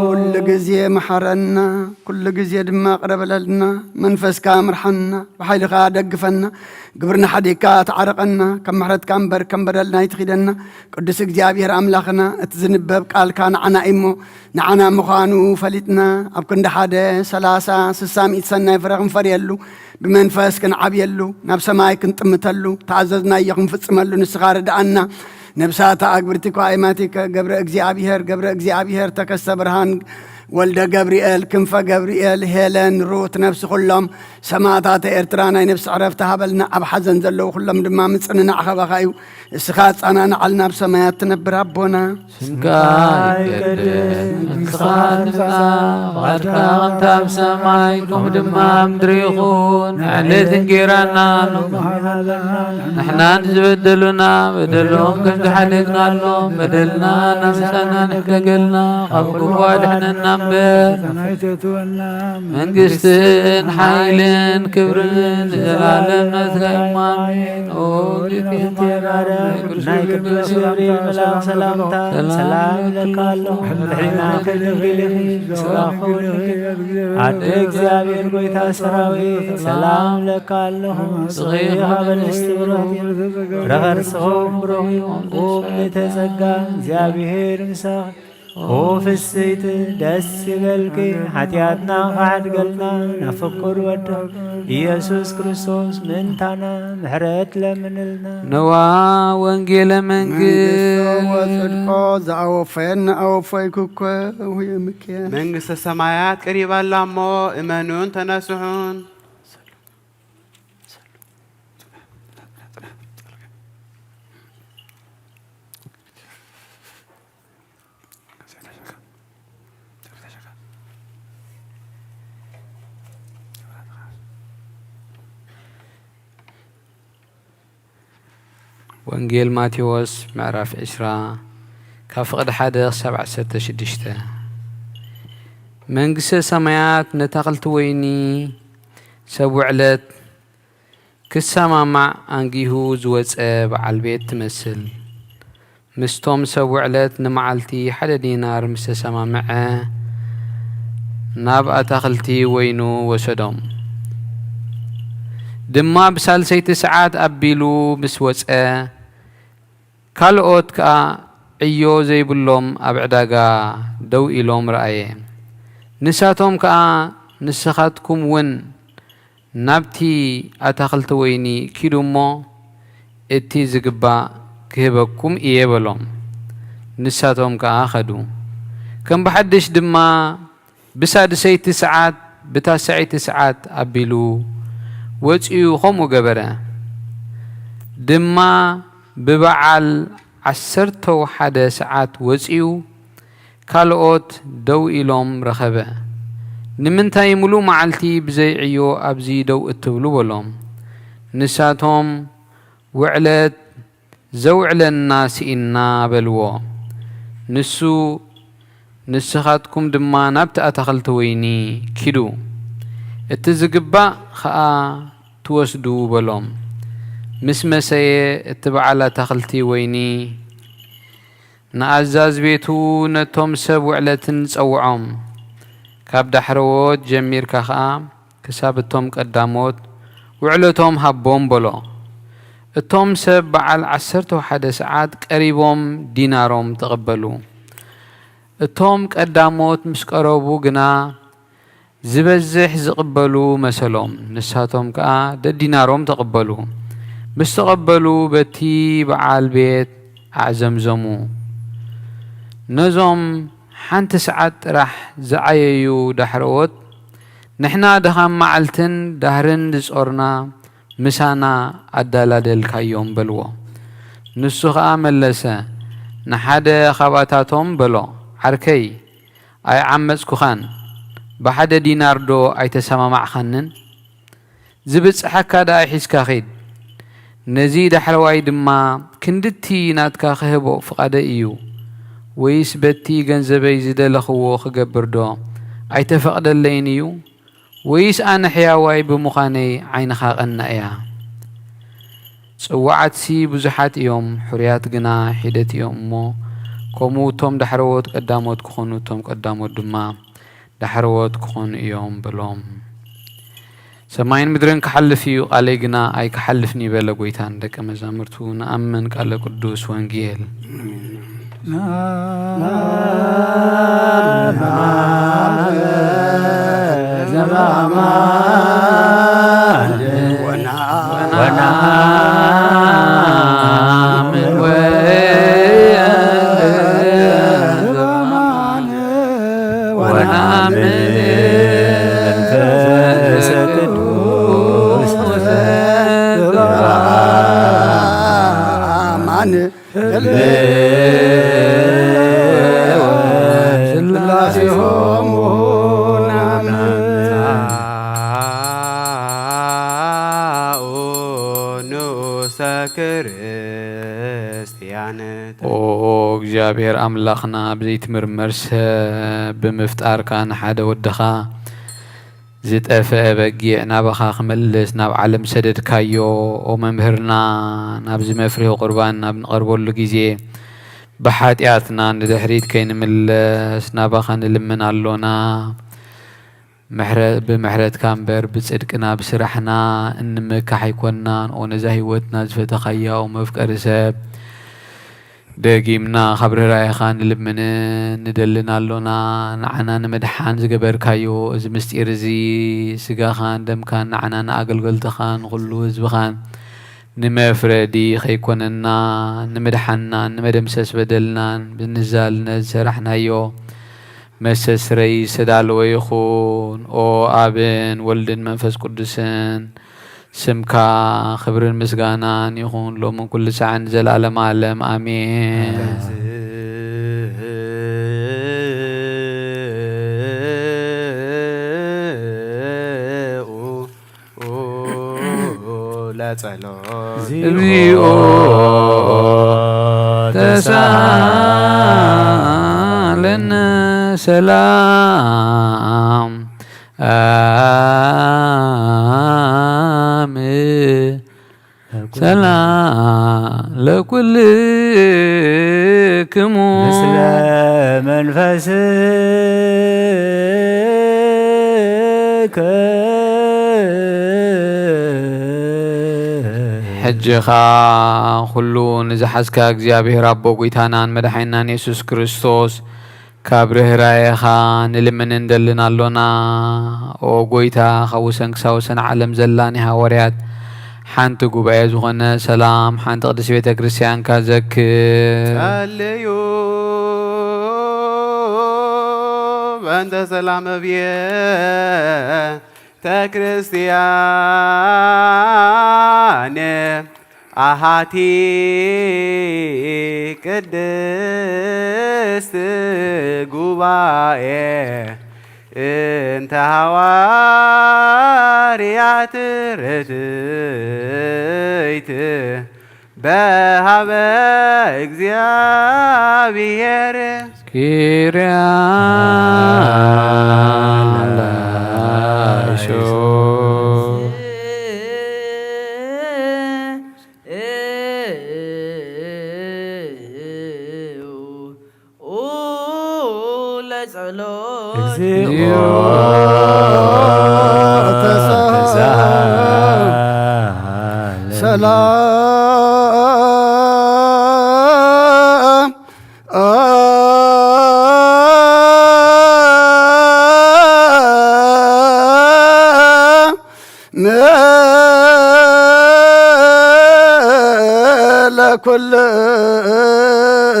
ኩሉ ግዜ መሓረና፣ ኩሉ ግዜ ድማ ቅረ በለልና። መንፈስካ ምርሓና፣ ብሓይልኻ ደግፈና። ግብርና ሓዲግካ ተዓረቐና፣ ካብ ምሕረትካ እምበር ከም በደልና ኣይትኺደና። ቅዱስ እግዚኣብሔር ኣምላኽና፣ እቲ ዝንበብ ቃልካ ንዓና እዩ እሞ፣ ንዓና ምዃኑ ፈሊጥና፣ ኣብ ክንዲ ሓደ፣ ሰላሳ፣ ስሳ፣ ሚእቲ ሰናይ ፍረ ክንፈርየሉ፣ ብመንፈስ ክንዓብየሉ፣ ናብ ሰማይ ክንጥምተሉ፣ ተኣዘዝናዮ ክንፍጽመሉ ንስኻ ርድኣና። ነብሳታ ኣግብርቲ እኳ ኣይማቲከ ገብረ እግዚኣብሔር፣ ገብረ እግዚኣብሔር፣ ተከስተ ብርሃን፣ ወልደ ገብርኤል፣ ክንፈ ገብርኤል፣ ሄለን፣ ሩት፣ ነብሲ ኩሎም ሰማእታተ ኤርትራ ናይ ነብሲ ዕረፍቲ ሃበልና። ኣብ ሓዘን ዘለዉ ኩሎም ድማ ምጽንናዕ ካባኻ እዩ። እስኻ ኣጻናንዓልና ኣብ ሰማያት ትነብር ኣቦና። ስምካ ይቀደስ፣ መንግስትኻ ትምጻእ፣ ፍቓድካ ከምቲ ኣብ ሰማይ ከምኡ ድማ ኣብ ምድሪ ይኹን። ንዕሌት እንጌራና ሎሚ ንሕና ንዝበደሉና በደሎም ከም ዝሓለግናሎም በደልና እናመሳና ንሕደገልና ካብ ክፉ ኣድሕነና እምበር። መንግስትን ሓይልን ክብርን ንዘላለም ናትካ እዩ። ኣሜን። ኦ ሊቀ ማርያም ናይ ቅዱስ ገብርኤል መልኣክ ሰላምታ ሰላም እለካ ኣለኹ። ድሕሪና ከድንግል ኢኺ፣ ስጋኺ ወልድኪ ኣደ እግዚኣብሔር ጎይታ ሰራዊት ሰላም እለካ ኣለኹ። ንስኺ ካብ ኣንስቲ ብሩኽቲ ፍረ ከርስኺ እውን ብሩኽ እዩ። ኦም ምልእተ ጸጋ እግዚኣብሔር ምሳኺ። ኦ ፍስሕቲ ደስ ይበልኪ፣ ሓጢኣትና ክሓድገልና ናብ ፍቁር ወድኺ ኢየሱስ ክርስቶስ ምእንታና ምሕረት ለምንልና። ነዋ ወንጌለ መንግስት መንግስቶ ወጽድቆ ዘኣወፈየኒ ኣወፈይኩ እኮ ውየምኬ። መንግስተ ሰማያት ቀሪባ ኣላ እሞ እመኑን ተነስሑን። ወንጌል ማቴዎስ ምዕራፍ ዕስራ ካብ ፍቕዲ ሓደ ክሳብ ዓሰርተ ሽዱሽተ። መንግስተ ሰማያት ነታ ክልተ ወይኒ ሰብ ውዕለት ክሰማማዕ ኣንጊሁ ዝወጸ በዓል ቤት ትመስል። ምስቶም ሰብ ውዕለት ንመዓልቲ ሓደ ዲናር ምስ ተሰማምዐ፣ ናብ ኣታኽልቲ ወይኑ ወሰዶም። ድማ ብሳልሰይቲ ሰዓት ኣቢሉ ምስ ወጸ፣ ካልኦት ከኣ ዕዮ ዘይብሎም ኣብ ዕዳጋ ደው ኢሎም ረኣየ። ንሳቶም ከኣ፣ ንስኻትኩም እውን ናብቲ ኣታኽልቲ ወይኒ ኪዱ እሞ፣ እቲ ዝግባእ ክህበኩም እየ በሎም። ንሳቶም ከኣ ኸዱ። ከም ብሓድሽ ድማ ብሳድሰይቲ ሰዓት፣ ብታስዐይቲ ሰዓት ኣቢሉ ወጺኡ ኸምኡ ገበረ። ድማ ብበዓል ዓሰርተው ሓደ ሰዓት ወጺኡ ካልኦት ደው ኢሎም ረኸበ። ንምንታይ ምሉእ መዓልቲ ብዘይ ዕዮ ኣብዚ ደው እትብሉ በሎም። ንሳቶም ውዕለት ዘውዕለና ስኢንና በልዎ። ንሱ ንስኻትኩም ድማ ናብቲ ኣታኽልቲ ወይኒ ኪዱ፣ እቲ ዝግባእ ኸኣ ትወስዱ በሎም። ምስ መሰየ እቲ በዓል ኣታኽልቲ ወይኒ ንኣዛዝ ቤቱ ነቶም ሰብ ውዕለትን ጸውዖም። ካብ ዳሕረዎት ጀሚርካ ኸኣ ክሳብ እቶም ቀዳሞት ውዕለቶም ሃቦም በሎ። እቶም ሰብ በዓል ዓሰርተ ሓደ ሰዓት ቀሪቦም ዲናሮም ተቐበሉ። እቶም ቀዳሞት ምስ ቀረቡ ግና ዝበዝሕ ዝቕበሉ መሰሎም። ንሳቶም ከኣ ደዲናሮም ተቐበሉ። ምስ ተቐበሉ በቲ በዓል ቤት ኣዕዘምዘሙ። ነዞም ሓንቲ ሰዓት ጥራሕ ዝዓየዩ ዳሕረዎት፣ ንሕና ድኻም መዓልትን ዳህርን ዝጾርና ምሳና ኣዳላደልካዮም በልዎ። ንሱ ኸኣ መለሰ፣ ንሓደ ኻባታቶም በሎ፣ ዓርከይ፣ ኣይዓመጽኩኻን፣ ብሓደ ዲናር ዶ ኣይተሰማማዕኻንን? ዝብጽሓካ ደኣ ሒዝካ ኺድ። ነዚ ዳሕረዋይ ድማ ክንድቲ ናትካ ክህቦ ፍቓደይ እዩ። ወይስ በቲ ገንዘበይ ዝደለኽዎ ክገብር ዶ ኣይተፈቕደለይን እዩ? ወይስ ኣነ ሕያዋይ ብምዃነይ ዓይንኻ ቐና እያ? ጽዉዓትሲ ብዙሓት እዮም፣ ሕሩያት ግና ሒደት እዮም እሞ፣ ከምኡ እቶም ዳሕረዎት ቀዳሞት ክኾኑ፣ እቶም ቀዳሞት ድማ ዳሕረዎት ክኾኑ እዮም በሎም። ሰማይን ምድርን ክሓልፍ እዩ፣ ቃለይ ግና ኣይክሓልፍን እዩ በለ ጐይታ ንደቀ መዛሙርቱ። ንኣምን ቃለ ቅዱስ ወንጌል። ኦ እግዚኣብሔር ኣምላኽና፣ ብዘይትምርመር ሰብ ብምፍጣርካ፣ ንሓደ ወድኻ ዝጠፍአ በጊዕ ናባኻ ክመልስ ናብ ዓለም ሰደድካዮ። ኦ መምህርና፣ ናብዚ መፍርሂ ቁርባን ናብ ንቐርበሉ ግዜ፣ ብሓጢኣትና ንድሕሪት ከይንምለስ ናባኻ ንልምን ኣሎና። ምሕረ-፣ ብምሕረትካ እምበር ብጽድቅና ብስራሕና እንመካሕ ኣይኮንናን። ኦ ነዛ ህይወትና ዝፈተኻያ፣ ኦ መፍቀሪ ሰብ፣ ደጊምና ካብ ርህራሄኻ ንልምንን ንደልን ኣሎና። ንዓና ንምድሓን ዝገበርካዮ እዚ ምስጢር እዚ፣ ስጋኻን ደምካን ንዓና ንኣገልገልትኻን ንኹሉ ህዝብኻን ንመፍረዲ ከይኮነና፣ ንምድሓንናን ንመደምሰስ በደልናን ብንዛልነት ዝሰራሕናዮ መስተስረይ ዝተዳለወ ይኹን። ኦ ኣብን ወልድን መንፈስ ቅዱስን ስምካ ክብርን ምስጋናን ይኹን፣ ሎምን ኩሉ ሳዕን ንዘለዓለመ ዓለም። ኣሜን። ለጸሎት። እግዚኦ ተሳለነ ሰላም ሰላም ለኩልክሙ። ምስለ መንፈስከ። ሕጂ ኸኣ ኩሉ ንዝሓዝካ እግዚኣብሔር ኣቦ ጐይታናን መድሓኒናን የሱስ ክርስቶስ ካብ ርህራሄኻ ንልምን እንደልን ኣሎና። ኦ ጐይታ፣ ካብ ወሰን ክሳብ ወሰን ዓለም ዘላ ናይ ሃዋርያት ሓንቲ ጉባኤ ዝኾነ ሰላም ሓንቲ ቅድስት ቤተ ክርስቲያንካ ዘክር። ጸልዩ በእንተ ሰላም ቤተ ክርስቲያን ኣሃቲ ቅድስት ጉባኤ እንተ ሃዋርያት ርትይት በሃበ እግዚኣብሔር። ኪርያ ላይሶ። ለጸሎት እግዚኦ ተሳሃለ። ሰላም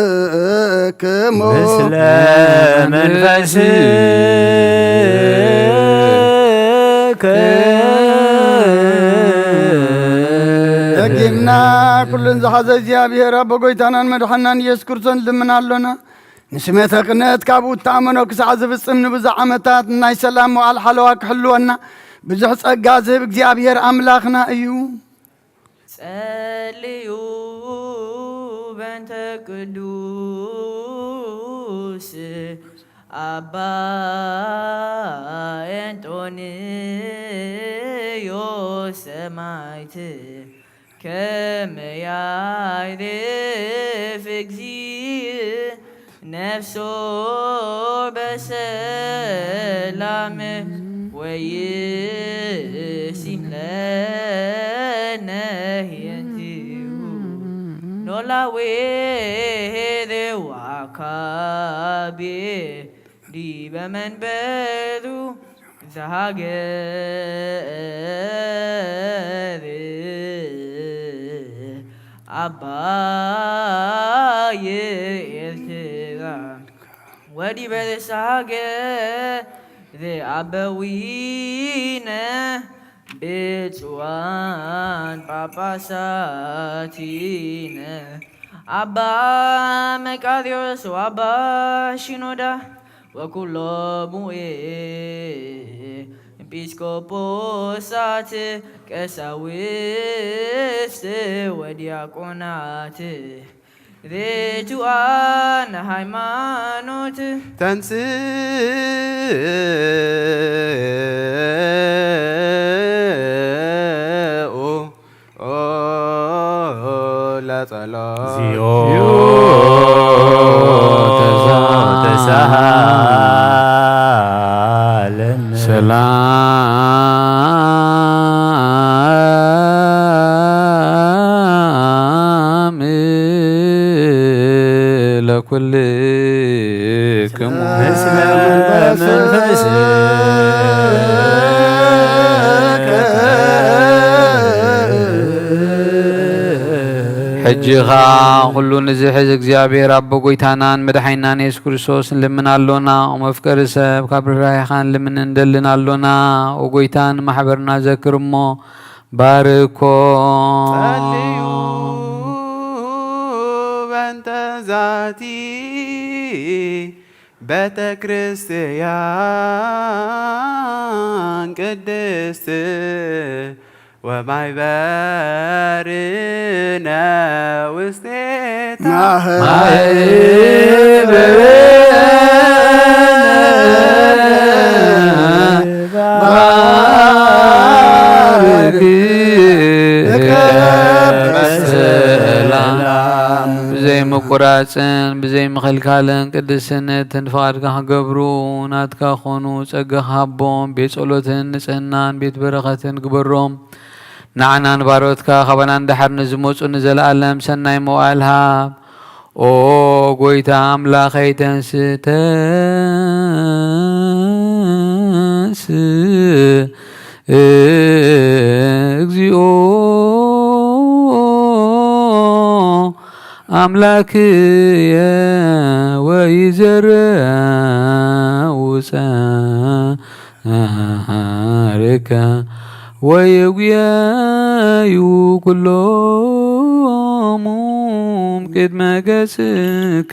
ለኩልክሙ ምስለ መንፈስከ። ደጊምና ኩሉን ዝሓዘ እግዚኣብሔር ኣቦ ጐይታናን መድሓናን ኢየሱስ ክርስቶስ ልምን ኣሎና። ንስሜተ ክህነት ካብኡ እተኣመኖ ክሳዕ ዝፍጽም ንብዙሕ ዓመታት ናይ ሰላም መዋዕል ሓለዋ ክሕልወና ብዙሕ ጸጋ ዝህብ እግዚኣብሔር ኣምላኽና እዩ። ጸልዩ በእንተ ቅዱስ ኣባ እንጦንዮስ ሰማዕት ከመ ያዕርፍ እግዚእ ነፍሶ በሰላም ወይሲም ለነ ህየንቲሁ ኖላዊ ሄሬ ወአካቤ ዲበ መንበሩ ዘሃገር አባይ ኤርትራ ወዲበ ርእሰ ሃገር አበዊነ ብፁዓን ጳጳሳቲነ አባ መቃርዮስ ወአባ ሺኖዳ ወኩሎሙ ኤጲስቆጶሳት ቀሳውስት ወዲያቆናት ርቱዓን ሃይማኖት ተንስኡ ለጸሎት እግዚኦ ተሳሃለነ። ሰላም ለኩልክሙ። ምስለ መንፈስከ። ሕጂ ኸኣ ኩሉ ንዝሕዝ እግዚኣብሔር ኣቦ ጐይታናን መድሓኒናን የሱስ ክርስቶስ ንልምን ኣሎና። ኦ መፍቀሪ ሰብ፣ ካብ ርህራሄኻ ንልምን እንደልን ኣሎና። ኦ ጐይታ፣ ንማሕበርና ዘክር እሞ ባርኮ። ጸልዩ በእንተ ዛቲ ቤተ ክርስቲያን ቅድስት ወማይበርነ ውስቴታ ማህበርነ ባርክ በሰላም። ብዘይምቁራጽን ብዘይምኽልካልን ቅድስነትን ፍቓድካ ክገብሩ ናትካ ኮኑ። ጸጋኻ ሃቦም። ቤት ጸሎትን ንጽህናን ቤት በረኸትን ግበሮም። ንዓናን ባሮትካ ካባናን ድሓር ንዝመጹ ንዘለኣለም ሰናይ መዋእል ሃብ። ኦ ጎይታ ኣምላኸይ፣ ተንስ-፣ ተንስ-፣ እግዚኦ ኣምላክየ ወይዘረው ጸ- ጻድቃ ወየጉያዩ ኩሎሙ ቅድመ ገጽከ።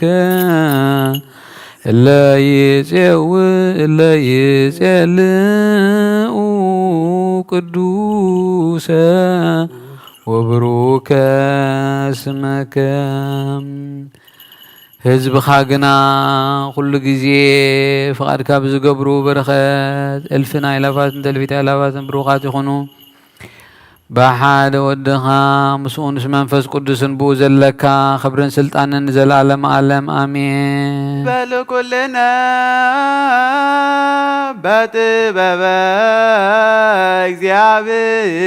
እለ ይጼው እለ ይጼልኡ ቅዱሰ ወብሩከ ስመከ። ህዝብኻ ግና ኩሉ ግዜ ፍቓድካ ብዝገብሩ በረኸት እልፍን ኣእላፋትን እልፊት ኣእላፋትን ብሩኻት ይኹኑ። ብሓደ ወድኻ ምስኡ ምስ መንፈስ ቅዱስን ብኡ ዘለካ ክብርን ስልጣንን ንዘለኣለም ኣለም ኣሜን። በል ኩልነ በጥበበ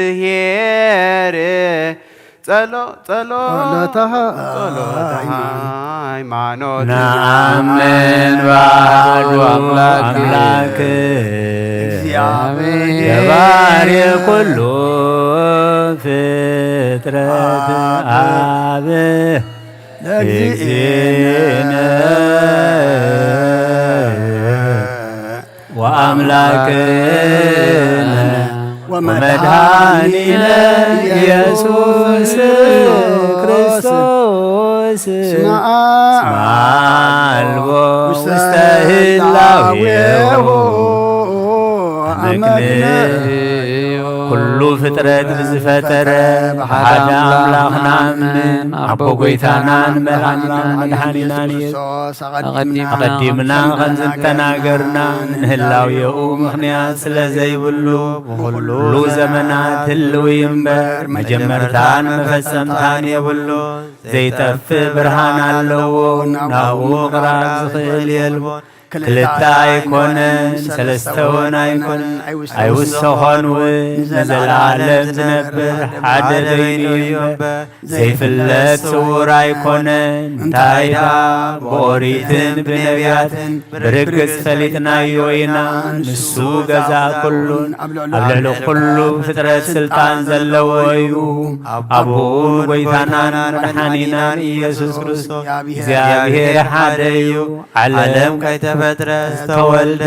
እግዚኣብሔር ጸሎ-፣ ጸሎ-፣ ጸሎተ ሃ-፣ ጸሎተ ሃይማኖት። ነአምን በአሐዱ አምላክ አምላክ እግዚአብሔር ገባሬ ኩሉ ፍጥረት አብ ለእግዚእነ ወአምላክነ ወመድኃኒነ ኢየሱስ ክርስቶስ። እስመ አልቦ ውስተ ህላዌሁ አመክንዮ። ኩሉ ፍጥረት ብዝፈጠረ ብሓደ ኣምላኽ ንኣምን። ኣቦ ጎይታናን መድኃኒናን ኢየሱስ ኣቐዲምና ከም ዝተናገርና ንህላዌኡ ምኽንያት ስለ ዘይብሉ ብኹሉ ዘመናት ህልው እምበር መጀመርታን መፈጸምታን የብሉ። ዘይጠፍእ ብርሃን ኣለዎ፣ ናብኡ ምቕራብ ዝኽእል የልቦን። ክልተ ኣይኮነን፣ ሰለስተ እውን ኣይኮነን፣ ኣይውሰኾን እውን፣ ንዘለዓለም ዝነብር ሓደ በይኑ እዩ እምበር። ዘይፍለጥ ስውር ኣይኮነን። እንታይ ደኣ ብኦሪትን ብነቢያትን ብርግጽ ፈሊጥናዮ ኢና። ንሱ ገዛ ኩሉን ኣብ ልዕሊ ኩሉ ፍጥረት ስልጣን ዘለዎ እዩ። ኣቦኡ ጎይታናን መድሓኒናን ኢየሱስ ክርስቶስ እግዚኣብሔር ሓደ እዩ። ዓለም ከይተፈጥረ ዝተወልደ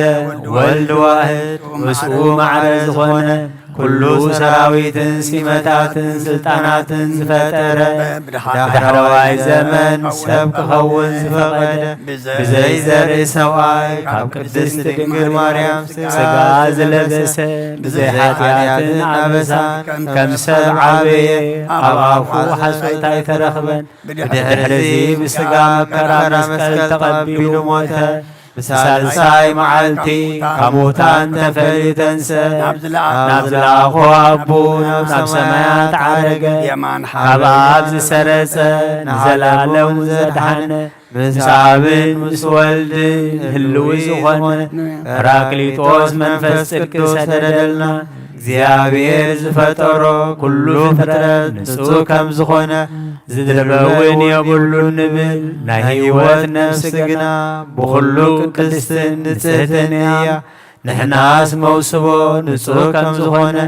ወልድ ዋህድ ምስኡ ማዕረ ዝኾነ ኩሉ ሰራዊትን ሲመታትን ስልጣናትን ዝፈጠረ ብዳሕረዋይ ዘመን ሰብ ክኸውን ዝፈቐደ ብዘይ ዘርኢ ሰብኣይ ካብ ቅድስት ድንግል ማርያም ስጋ ዝለበሰ ብዘይ ሓጢኣትን ኣበሳን ከም ሰብ ዓበየ። ኣብ ኣፉ ሓሶት ኣይተረኽበን። ብድሕርዚ ብስጋ መከራ መስቀል ተቐቢሉ ሞተ። ብሳልሳይ መዓልቲ ካብ ሙታን ተፈልዩ ተንሰ። ናብ ዝለኣኾ ኣቦ ናብ ሰማያት ዓረገ። ካብ ኣብ ዝሰረጸ ንዘለኣለሙ ዘድሓነ ምስ ኣብን ምስ ወልድን ህልዊ ዝኾነ ጳራቅሊጦስ መንፈስ ጽድቂ ሰደደልና። እግዚኣብሔር ዝፈጠሮ ኩሉ ፍጥረት ንጹህ ከም ዝኾነ ዝድርበ እውን የብሉን ንብል። ናይ ህይወት ነፍሲ ግና ብኹሉ ቅድስትን ንጽህትን እያ። ንሕናስ መውስቦ ንጹህ ከም ዝኾነ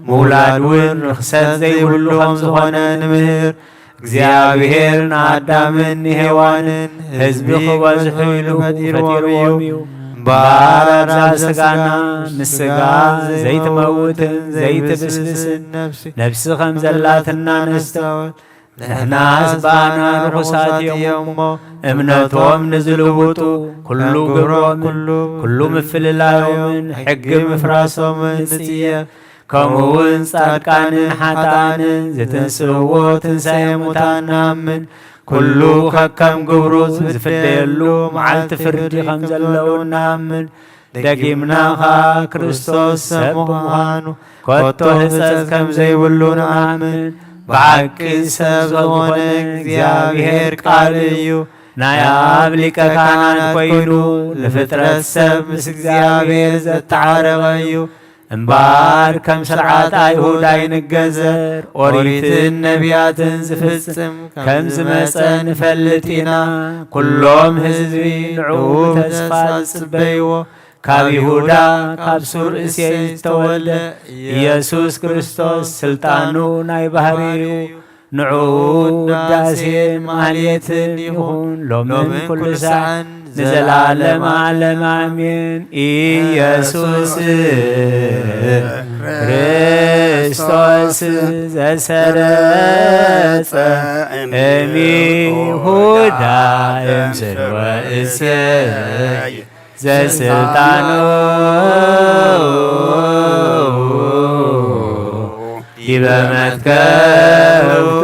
ምውላድ እውን ርኽሰት ዘይብሉ ከም ዝኾነ ንምህር። እግዚኣብሔር ንኣዳምን ንሄዋንን ህዝቢ ክበዝሑ ኢሉ ፈጢርዎም እዩ። እምበኣር ኣብዛ ስጋና ምስ ስጋ ዘይትመውትን ዘይትብስብስን ነፍሲ ከም ዘላትና ነስተውል። ንሕናስ ብኣና ርኹሳት እዮም እሞ እምነቶም ንዝልውጡ ኩሉ ግብሮምን ኩሉ ምፍልላዮምን ሕጊ ምፍራሶምን ንጽየፍ። ከምኡውን ጻድቃንን ሓጥኣንን ዝትንስእዎ ትንሳኤ ሙታን ንኣምን። ኩሉ ከከም ግብሩ ዝፍደየሉ መዓልቲ ፍርዲ ከም ዘለዉ ንኣምን። ደጊምና ኸኣ ክርስቶስ ሰብ ብምዃኑ ከቶ ህጸጽ ከም ዘይብሉ ንኣምን። ብሓቂ ሰብ ዝኾነ እግዚኣብሔር ቃል እዩ። ናይ ኣብ ሊቀ ካህናት ኮይኑ ንፍጥረት ሰብ ምስ እግዚኣብሔር ዘተዓረቐ እዩ። እምበኣር ከም ስርዓት ኣይሁድ ኣይንገዘር፣ ኦሪትን ነቢያትን ዝፍጽም ከም ዝመጸ ንፈልጥ ኢና። ኩሎም ህዝቢ ንዕኡ ብተስፋ ዝጽበይዎ፣ ካብ ይሁዳ ካብ ሱር እሴይ ዝተወልደ ኢየሱስ ክርስቶስ ስልጣኑ ናይ ባህሪ እዩ። ንዕኡ ውዳሴን ማህሌትን ይኹን ሎምን ኩሉ ሰዓን ንዘለዓለም ዓለም ኣሜን። ኢየሱስ ክርስቶስ ዘሰረጸ እምይሁዳ እምስርወ እሴይ ዘስልጣኑ ዲበ መትከፍቱ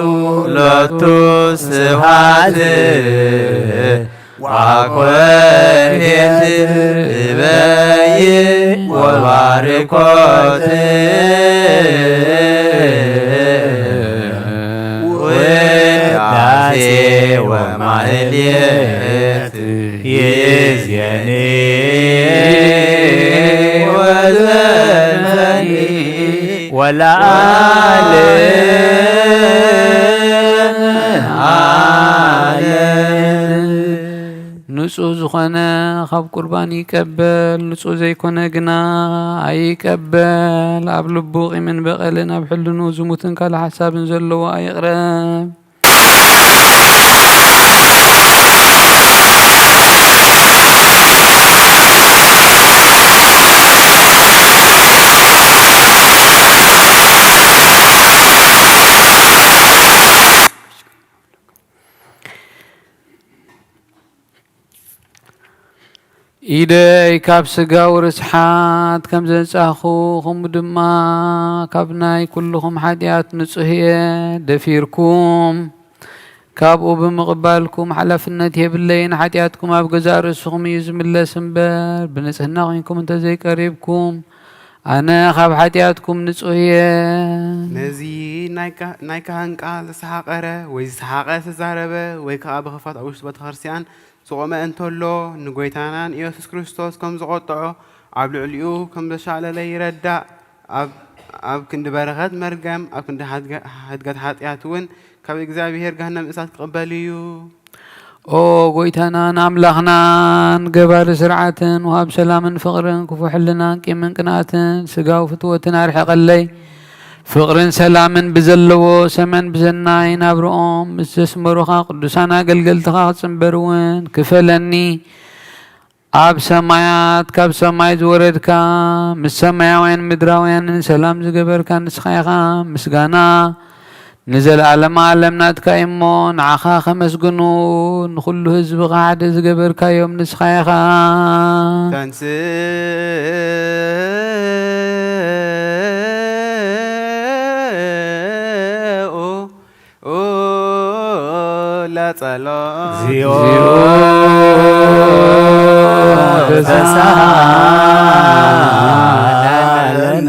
ሎቱ ስብሐት ወኮንየት እበይ ወባርኮት ውዳሴ ወማህሌት ይእዜኒ ወዘልፈኒ ወለዓለም ዓለም። ንጹህ ዝኾነ ካብ ቁርባን ይቀበል፣ ንጹህ ዘይኮነ ግና ኣይቀበል። ኣብ ልቡ ቂምን በቐልን፣ ኣብ ሕልንኡ ዝሙትን ካልእ ሓሳብን ዘለዎ ኣይቕረብ። ኢደይ ካብ ስጋዊ ርስሓት ከም ዘንጻኹ፣ ከምኡ ድማ ካብ ናይ ኩልኹም ሓጢኣት ንጹህ እየ። ደፊርኩም ካብኡ ብምቕባልኩም ሓላፍነት የብለይን። ሓጢኣትኩም ኣብ ገዛእ ርእስኹም እዩ ዝምለስ እምበር፣ ብንጽህና ኾይንኩም እንተዘይቀሪብኩም፣ ኣነ ካብ ሓጢኣትኩም ንጹህ እየ። ነዚ ናይ ካ-፣ ናይ ካህን ቃል ዝሰሓቐረ ወይ ዝሰሓቐ ዝተዛረበ ወይ ከኣ ብኽፋት ኣብ ውሽጢ ቤተ ክርስቲያን ዝቖመ እንተሎ፣ ንጎይታና ንኢየሱስ ክርስቶስ ከም ዝቖጥዖ፣ ኣብ ልዕሊኡ ከም ዘሻቕለለ ይረዳእ። ኣብ፣ ኣብ ክንዲ በረኸት መርገም፣ ኣብ ክንዲ ሓድገ-፣ ሕድገት ሓጢኣት እውን ካብ እግዚኣብሔር ገሃነም እሳት ክቕበል እዩ። ኦ ጎይታናን ኣምላኽናን፣ ገባሪ ስርዓትን ወሃብ ሰላምን ፍቕርን፣ ክፉ ሕልናን ቂምን ቅንኣትን ስጋዊ ፍትወትን ኣርሕቐለይ። ፍቕርን ሰላምን ብዘለዎ ሰመን ብዘናይ ናብርኦም ምስ ዘስመሩኻ ቅዱሳን ኣገልገልትኻ ክጽንበር እውን ክፈለኒ። ኣብ ሰማያት ካብ ሰማይ ዝወረድካ፣ ምስ ሰማያውያን ምድራውያንን ሰላም ዝገበርካ ንስኻ ኢኻ። ምስጋና ንዘለኣለመ ዓለም ናትካ እዩ እሞ፣ ንዓኻ ከመስግኑ፣ ንኹሉ ህዝብኻ ሓደ ዝገበርካዮም ንስኻ ኢኻ። ተንስእ ለጸሎ እግዚኦ ተሳሃለነ።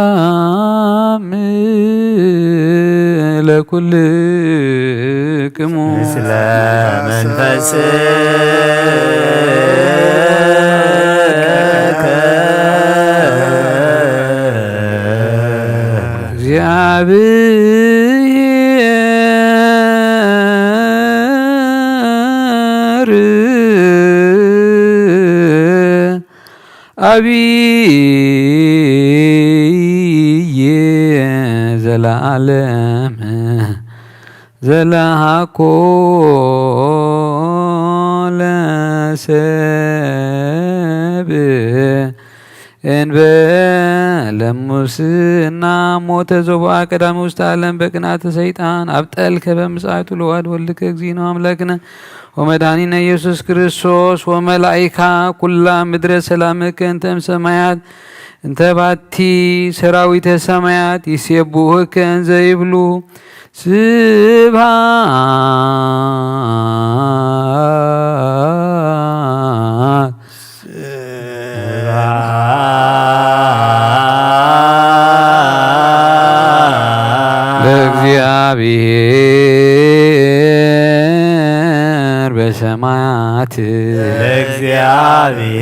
ሰላም ለኩልክሙ። ምስለ መንፈስከ። ኣብይ ዘለዓለም ዘለሃኮ ለሰብ እንበለ ሙስና ሞተ ዘቦአ ቀዳሚ ውስተ ዓለም በቅንዓተ ሰይጣን ኣብ ጠልከ በምጽኣቱ ለዋድ ወልድከ እግዚእነ አምላክነ ወመድኃኒነ ኢየሱስ ክርስቶስ ወመላኢካ ኩላ ምድረ ሰላምከ እንተ እምሰማያት እንተ ባቲ ሰራዊተ ሰማያት ይሴብሑከ እንዘ ይብሉ፣ ስብሐት ለእግዚአብሔር በሰማያት። ለእግዚአብሔር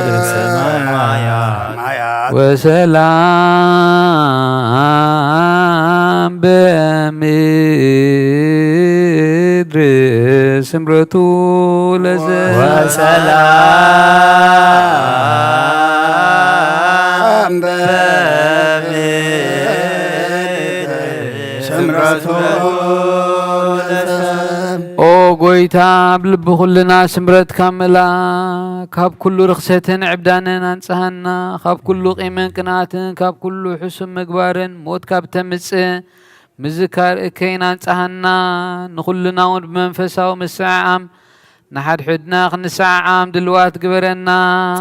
በሰማያት። ወሰላም በምድር ስምረቱ ለዘ- ወሰላም በምድር ስምረቱ ለዘ- ኦ ጎይታ፣ ኣብ ልቢ ኩልና ስምረትካ ምላ፣ ካብ ኩሉ ርኽሰትን ዕብዳንን ኣንጽሃና፣ ካብ ኩሉ ቂምን ቅንኣትን፣ ካብ ኩሉ ሕሱም ምግባርን ሞት ካብ ተምጽእ ምዝካር እከይን ኣንጽሃና፣ ንኹልና እውን ብመንፈሳዊ ምስዕዓም ንሓድሕድና ክንሰዓዓም ድልዋት ግበረና።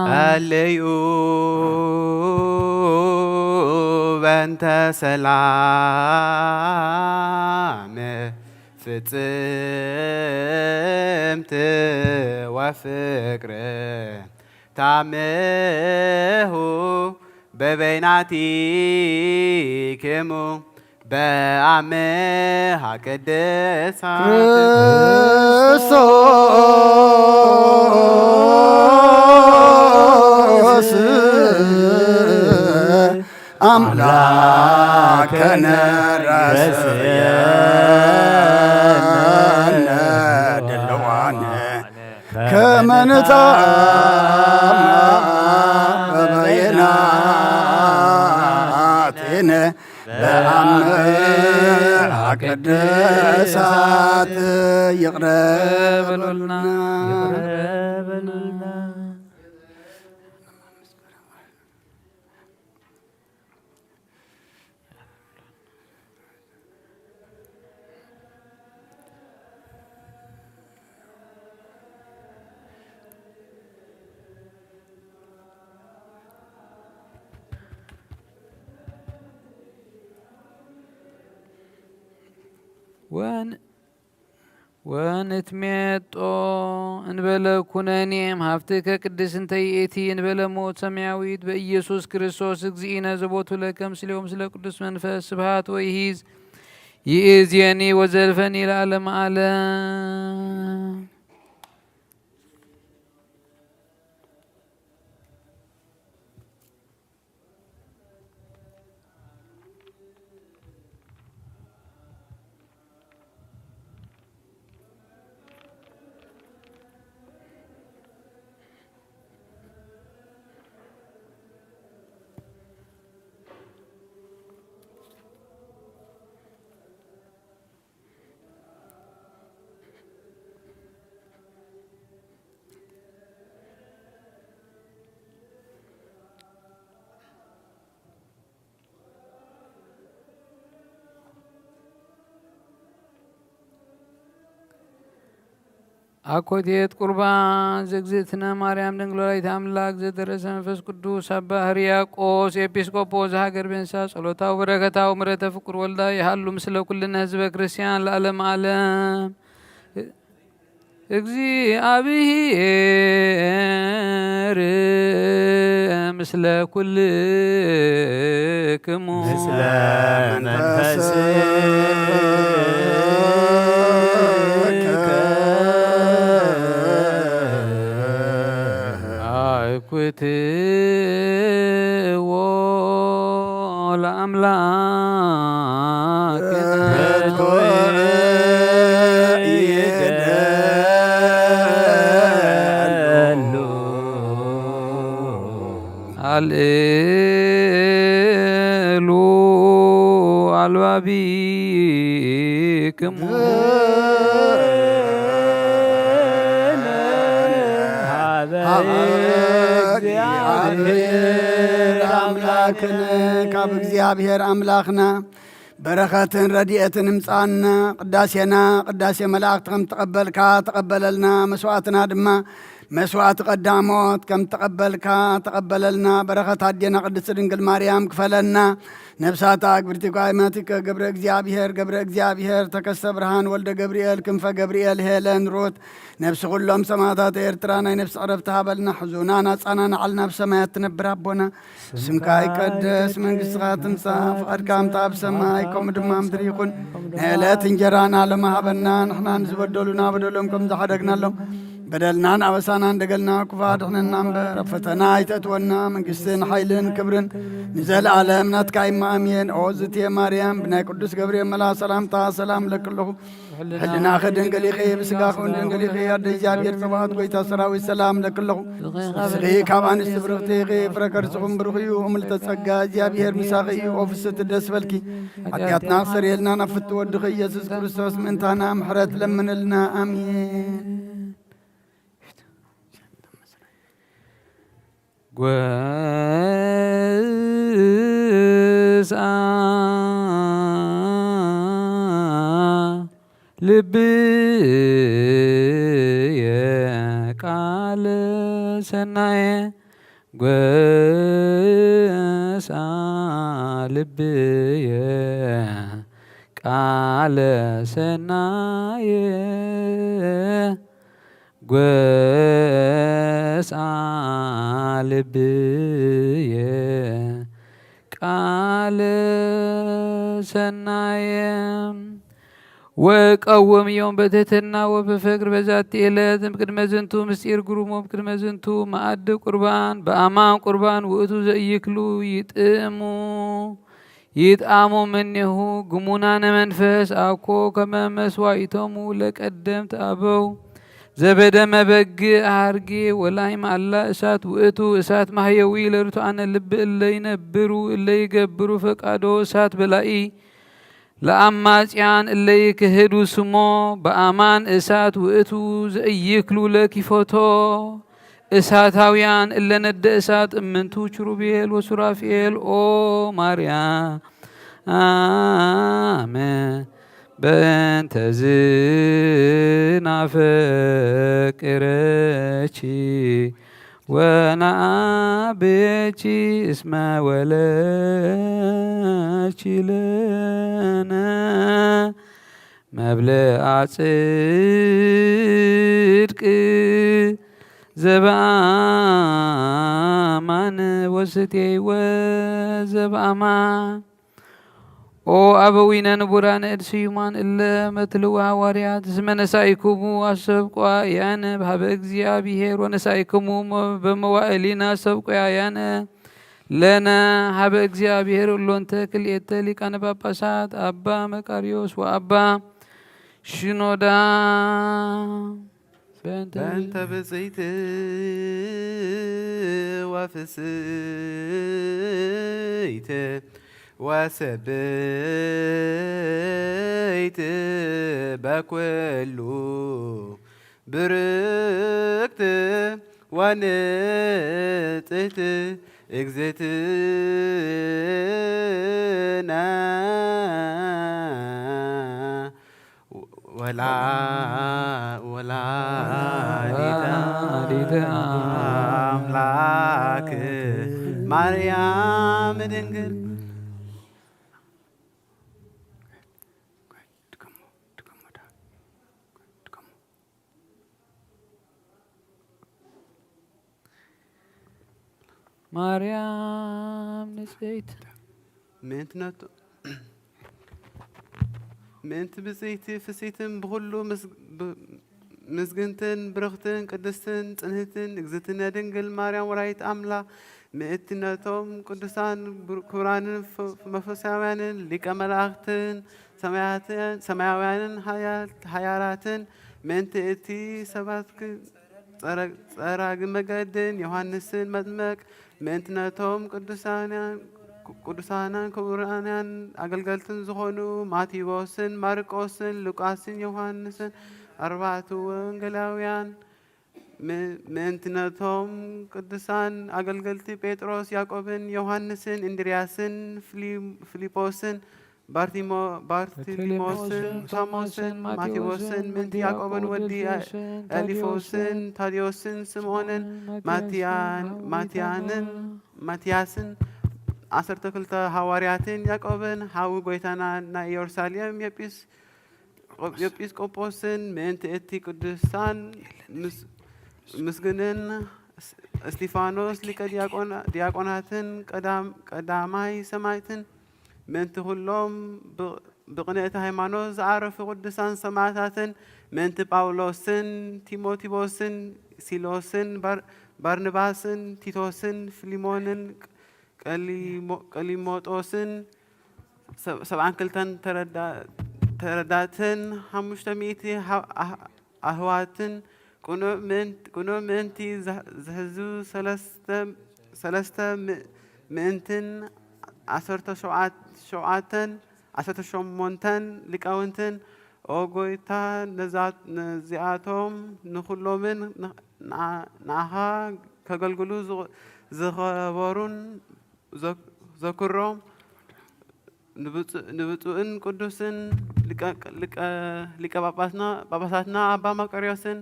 ጸልዩ በእንተ ሰላም ፍጽምት ወፍቅር ታምሁ በበይናቲክሙ በአምሃ ቅድሳት ክርስቶስ አምላከነ ረስየነ ድልዋነ ከመ ንታማ በበይናቲነ በአምሃ ቅድሳት ይቅረ በሉልና። ወን- ወንትሜጦ እንበለ ኩነኔም ሃብትከ ቅድስት እንተ ይእቲ እንበለ ሞት ሰማያዊት በኢየሱስ ክርስቶስ እግዚእነ ዘቦቱ ለከ ምስሌው ምስለ ቅዱስ መንፈስ ስብሐት ወይሂዝ ይእዜኒ ወዘልፈኒ ለዓለመ ዓለም። አኮቴት ቁርባን ዘእግዝእትነ ማርያም ድንግል ወላዲተ አምላክ ዘደረሰ መንፈስ ቅዱስ አባ ህርያቆስ ኤጲስቆጶስ ዘሀገር ቤንሳ ጸሎታው በረከታው ምረተ ፍቁር ወልዳ ይሃሉ ምስለ ኩልነ ህዝበ ክርስቲያን ለዓለም ዓለም። እግዚአብሔር ምስለ ኩልክሙ ምስለ መንፈስከ አኩትዎ ለአምላክ። አልዕሉ አልባቢክሙ ሀበ እግዚአብሔር አምላክነ። ካብ እግዚኣብሔር ኣምላኽና በረኸትን ረድኤትን እምጻና። ቅዳሴና ቅዳሴ መላእክቲ ከም ተቐበልካ ተቐበለልና። መስዋዕትና ድማ መስዋዕቲ ቀዳሞት ከም ተቐበልካ ተቐበለልና። በረኸት ኣዴና ቅድስት ድንግል ማርያም ክፈለና። ነፍሳታ ኣግብርቲ ጓይማቲከ ገብረ እግዚኣብሔር፣ ገብረ እግዚኣብሔር፣ ተከስተ ብርሃን፣ ወልደ ገብርኤል፣ ክንፈ ገብርኤል፣ ሄለን፣ ሩት፣ ነፍሲ ኩሎም ሰማዕታት ኤርትራ ናይ ነፍሲ ዕረፍቲ ሃበልና። ሕዙና ናጻና ንዓልና ኣብ ሰማያት ትነብር ኣቦና፣ ስምካ ይቀደስ፣ መንግስትኻ ትምጻእ፣ ፍቓድካ ከምታ ኣብ ሰማይ ከምኡ ድማ ኣብ ምድሪ ይኹን። ናይ ዕለት እንጀራና ሎሚ ሃበና፣ ንሕና ንዝበደሉና በደሎም ከም ዝሓደግናሎም፣ በደልናን ኣበሳናን ደገልና ክፉእ ኣድሕነና እምበር፣ ኣብ ፈተና ኣይተእትወና፣ መንግስትን ሓይልን ክብርን ንዘለኣለም ናትካ እማ፣ ኣሜን። ኦ ዝትየ ማርያም፣ ብናይ ቅዱስ ገብርኤል መልኣኽ ሰላምታ ሰላም እለኪ ኣለኹ። ሕልናኺ ድንግል ኢኺ፣ ብስጋኺ እውን ድንግል ኢኺ። ኣደ እግዚኣብሔር ጸባኦት፣ ጎይታ ሰራዊት፣ ሰላም እለኪ ኣለኹ። ንስኺ ካብ ኣንስቲ ብርኽቲ ኢኺ፣ ፍረ ከርስኹም ብሩኽ እዩ። እምልተ ጸጋ፣ እግዚኣብሔር ምሳኺ እዩ። ኦ ፍስቲ ደስ በልኪ፣ ሓጢኣትና ክሰርየልና ናብ ፍቲ ወድኺ ኢየሱስ ክርስቶስ ምእንታና ምሕረት ለምንልና። ኣሜን። ጎስኣ ልብየ ቃለ ሰናየ፣ ጎስኣ ልብየ ቃለ ሰናየ፣ ጎስኣ ልብየ ቃለ ሰናየ። ወቀውም እዮም በትሕትና ወበፍቅር በዛቲ ዕለት እምቅድመ ዝንቱ ምስጢር ግሩም ወእምቅድመ ዝንቱ መኣዲ ቁርባን በአማን ቁርባን ውእቱ ዘኢይክሉ ይጥእሙ ይጥኣሙ እምኔሁ ግሙናነ መንፈስ አኮ ከመ መስዋዕቶሙ ለቀደምት አበው ዘበደመ በግዕ ሀርጌ ወላይም አላ እሳት ውእቱ እሳት ማህየዊ ለርቱዓነ ልብ እለ ይነብሩ እለ ይገብሩ ፈቃዶ እሳት በላኢ ለአማጽያን እለ ይክህዱ ስሞ በአማን እሳት ውእቱ ዘኢይክሉ ለኪፎቶ እሳታውያን እለ ነደ እሳት እምንቱ ኪሩቤል ወሱራፌል። ኦ ማርያም በእንተዝ ናፈቅረኪ ወነአቤኪ እስመ ወለድኪ ለነ መብልዓ ጽድቅ ዘበአማን ወስቴ ወዘበአማን። ኦ አበዊነ ንቡራነ እድ ስዩማን እለ መትልዋ ሐዋርያት እስመ ነሳኢኩሙ አሰብቋ ያነ በሀበ እግዚአብሔር ወነሳኢኩሙ በመዋዕሊነ አሰብቋ ያነ ለነ ሀበ እግዚአብሔር እሎንተ ክልኤተ ሊቃነ ጳጳሳት አባ መቃርዮስ ወአባ ሽኖዳ በእንተ በእንተ ብፅዕት ወፍስሕት ወሰብእት በኩሉ ብርክት ወንጽሕት እግዝእትነ ወላ ወላዲተ አምላክ ማርያም ድንግል። ማርያም ንጽሕት ምእንቲ ነቱ ምእንቲ ብጽይቲ ፍሲትን ብኹሉ ምስ- ብ- ምስግንትን ብርኽትን ቅድስትን ጽንህትን እግዝእትነ ድንግል ማርያም ወላዲት ኣምላኽ ምእንቲ ነቶም ቅዱሳን ብሩ- ክቡራንን ፍ- መፈሳውያንን ሊቀ መላእክትን ሰማያትን- ሰማያውያንን ሃያ- ሃያላትን ምእንቲ እቲ ሰባት ክ- ጸረ- ጸራጊ መገድን ዮሃንስን መጥመቅ ምእንቲ ነቶም ቅዱሳንያን- ቅዱሳንን ክቡራንያን ኣገልገልትን ዝኾኑ ማቴዎስን ማርቆስን ሉቃስን ዮሃንስን ኣርባዕቱ ወንጌላውያን ም- ምእንቲ ነቶም ቅዱሳን ኣገልገልቲ ጴጥሮስ ያዕቆብን ዮሃንስን እንድርያስን ፍሊ- ፊልጶስን ባርቲሞ-፣ ባርቲሊሞስን ቶሞስን ማቴዎስን ምእንቲ ያዕቆብን ወዲ ኣልፊዮስን ታዲዮስን ስምዖንን ማትያን-፣ ማትያንን ማትያስን ዓሰርተ ክልተ ሃዋርያትን ያዕቆብን ሓው ጐይታና ናይ ኢየሩሳሌም ኤጲስ-፣ ኤጲስቆጶስን ምእንቲ እቲ ቅዱሳን ምስ-፣ ምስግንን እስጢፋኖስ ሊቀ ዲያቆና-፣ ዲያቆናትን ቀዳም-፣ ቀዳማይ ሰማዕትን ምእንቲ ኩሎም ብ-፣ ብቕንእቲ ሃይማኖት ዝዓረፉ ቅዱሳን ሰማዕታትን ምእንቲ ጳውሎስን ጢሞቴዎስን ሲሎስን ባር-፣ ባርንባስን ቲቶስን ፊልሞንን ቀሊሞ-፣ ቀሊሞጦስን ሰብ-፣ ሰብዓን ክልተን ተረዳ-፣ ተረዳእትን ሓሙሽተ ሚእቲ ሃ-፣ ኣህ-፣ ኣህዋትን ቅኑዕ ምእንት-፣ ቅኑዕ ምእንቲ ዘ-፣ ዝሕዙ ሰለስተ፣ ሰለስተ ም-፣ ምእንትን ዓሰርተ ሸውዓት-፣ ሸውዓተን ዓሰርተ ሸሞንተን ሊቃውንትን፣ ኦ ጐይታ፣ ነዛ-፣ ነዚኣቶም ንኹሎምን ን-፣ ንዓ-፣ ንዓኻ ከገልግሉ ዝኸ-፣ ዝኸበሩን ዘ-፣ ዘክሮም። ንብፁ-፣ ንብፁዕን ቅዱስን ሊቀ፣ ሊቀ፣ ሊቀ ጳጳስና፣ ጳጳሳትና ኣባ መቃርዮስን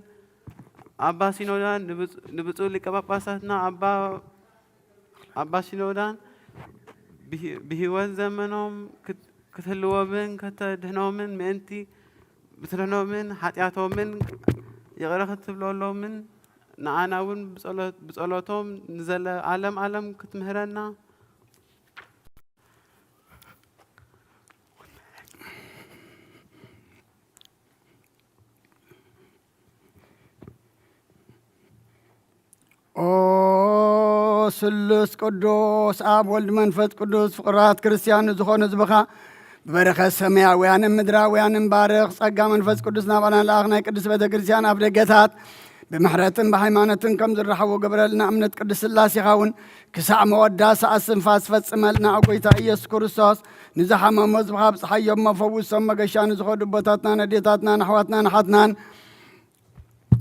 ኣባ ሲኖዳን፣ ንብፁ-፣ ንብፁዕ ሊቀ ጳጳሳትና ኣባ፣ ኣባ ሲኖዳን ብሂ-፣ ብህይወት ዘመኖም ክት-፣ ክትህልዎምን ከተድሕኖምን ምእንቲ፣ ብትድሕኖምን ሓጢኣቶምን ይቕረ ክትብለሎምን ንዓና እውን ብጸሎ-፣ ብጸሎቶም ንዘለኣለም ዓለም ክትምህረና። ኦ ስሉስ ቅዱስ ኣብ ወልድ መንፈስ ቅዱስ ፍቕራት ክርስቲያን ዝኾነ ህዝብኻ ብበረኸት ሰማያውያንን ምድራውያንን ባርኽ። ጸጋ መንፈስ ቅዱስ ናባና ለኣኽ። ናይ ቅድስት ቤተ ክርስቲያን ኣብ ደገታት ብምሕረትን ብሃይማኖትን ከም ዝረኸቡ ግበረልና። እምነት ቅድስት ሥላሴኻ እውን ክሳዕ መወዳእታ እስትንፋስ ፈጽመልና። ኦ ጐይታ ኢየሱስ ክርስቶስ፣ ንዝሓመሙ ህዝብኻ ኣብጽሓዮም፣ ፈውሶም። መገሻ ንዝኸዱ ኣቦታትናን ኣዴታትናን ኣሕዋትናን ኣሓትናን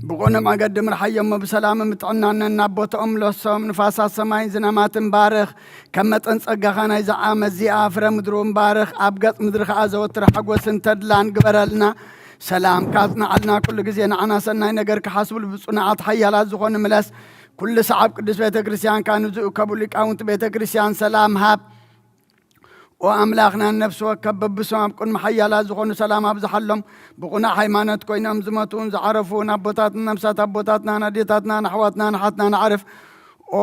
ብቕኑዕ መገዲ ምርሓዮም፣ ብሰላምን ብጥዕናን ናብ ቦታኦም ምለሶም። ንፋሳት ሰማይን ዝናማትን ባርኽ። ከም መጠን ጸጋኻ ናይዛ ዓመት እዚኣ ፍረ ምድሪ እውን ባርኽ። ኣብ ገጽ ምድሪ ኸኣ ዘወትር ሓጎስን ተድላን ግበረልና። ሰላምካ ኣጽንዓልና። ኩሉ ግዜ ንዓና ሰናይ ነገር ክሓስቡሉ ብጽኑዓት ሓያላት ዝኾኑ ምለስ። ኩሉ ሰዓብ ቅዱስ ቤተ ክርስቲያንካ ንዝእከቡ ሊቃውንቲ ቤተ ክርስቲያን ሰላም ሃብ። ኦ ኣምላኽና፣ ነፍሲ ወከፍ በብስም ኣብ ቅድሚ ሓያላት ዝኾኑ ሰላም ኣብዝሓሎም። ብቕኑዕ ሃይማኖት ኮይኖም ዝመቱን ዝዓረፉን ኣቦታትን ነፍሳት ኣቦታትናን ኣዴታትናን ኣሕዋትናን ኣሓትናን ኣዕርፍ። ኦ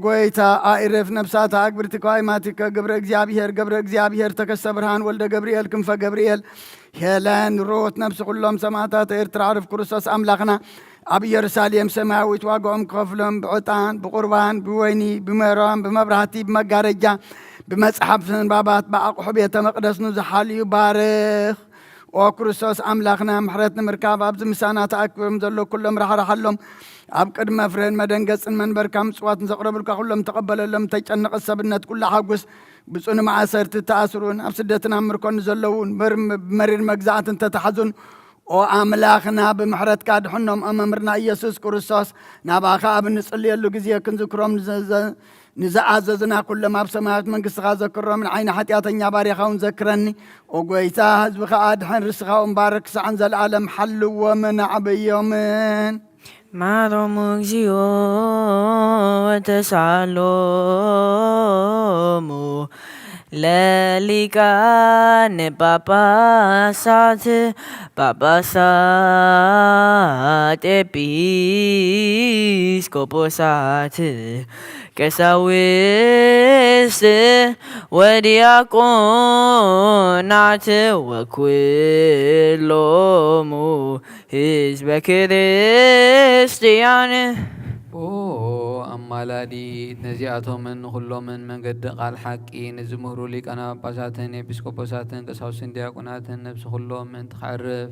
ጐይታ፣ ኣዕርፍ ነፍሳት ኣግብርቲከ ወኣይማቲከ ገብረ እግዚኣብሔር፣ ገብረ እግዚኣብሔር ተከስተ ብርሃን ወልደ ገብርኤል ክንፈ ገብርኤል ሄለን ሩት ነፍሲ ኩሎም ሰማዕታት ኤርትራ ኣዕርፍ ክርስቶስ ኣምላኽና ኣብ ኢየሩሳሌም ሰማያዊት ዋጋኦም ክኸፍሎም ብዕጣን ብቁርባን ብወይኒ ብሜሮን ብመብራህቲ ብመጋረጃ ብመጽሓፍ ዘንባባት ብኣቑሑ ቤተ መቕደስ ንዝሓልዩ ባርኽ። ኦ ክርስቶስ ኣምላኽና፣ ምሕረት ንምርካብ ኣብዚ ምሳና ተኣኪቦም ዘለዉ ኩሎም ራሕራሓሎም። ኣብ ቅድመ ፍሬን መደንገጽን መንበርካ ምጽዋት ንዘቕረቡልካ ኩሎም ተቐበለሎም። ተጨነቐ ሰብነት ኩሉ ሓጉስ። ብጹእ ንማእሰርቲ ተኣስሩን ኣብ ስደትን ኣብ ምርኮን ዘለዉን መር-፣ መሪር መግዛእትን ተታሕዙን። ኦ ኣምላኽና፣ ብምሕረትካ ድሕኖም። ኦ መምህርና ኢየሱስ ክርስቶስ፣ ናባኻ ኣብ እንጽልየሉ ግዜ ክንዝክሮም ንዘ-፣ ንዘ-፣ ንዝኣዘዙና ኩሎም ኣብ ሰማያዊት መንግስትኻ ዘክሮም። ንዓይ ንሓጢኣተኛ ባርያኻ እውን ዘክረኒ። ኦ ጐይታ፣ ህዝብኻ ኣድሕን፣ ርስኻ እውን ባርክ፣ ክሳዕን ዘለኣለም ሓልዎምን ኣዕብዮምን። ማሮሙ እግዚኦ ወተሳሎሙ ለሊቃነ ጳጳሳት፣ ጳጳሳት ኤጲስቆጶሳት ቀሳውስት ወዲያቆናት ወኩሎሙ ህዝበ ክርስቲያን። ኦ ኣማላዲት ነዚኣቶምን ንኹሎምን መንገዲ ቃል ሓቂ ንዝምህሩ ሊቃነ ጳጳሳትን ኤጲስቆጶሳትን ቀሳውስትን ዲያቆናትን ነብሲ ኩሎም ምእንቲ ክዕርፍ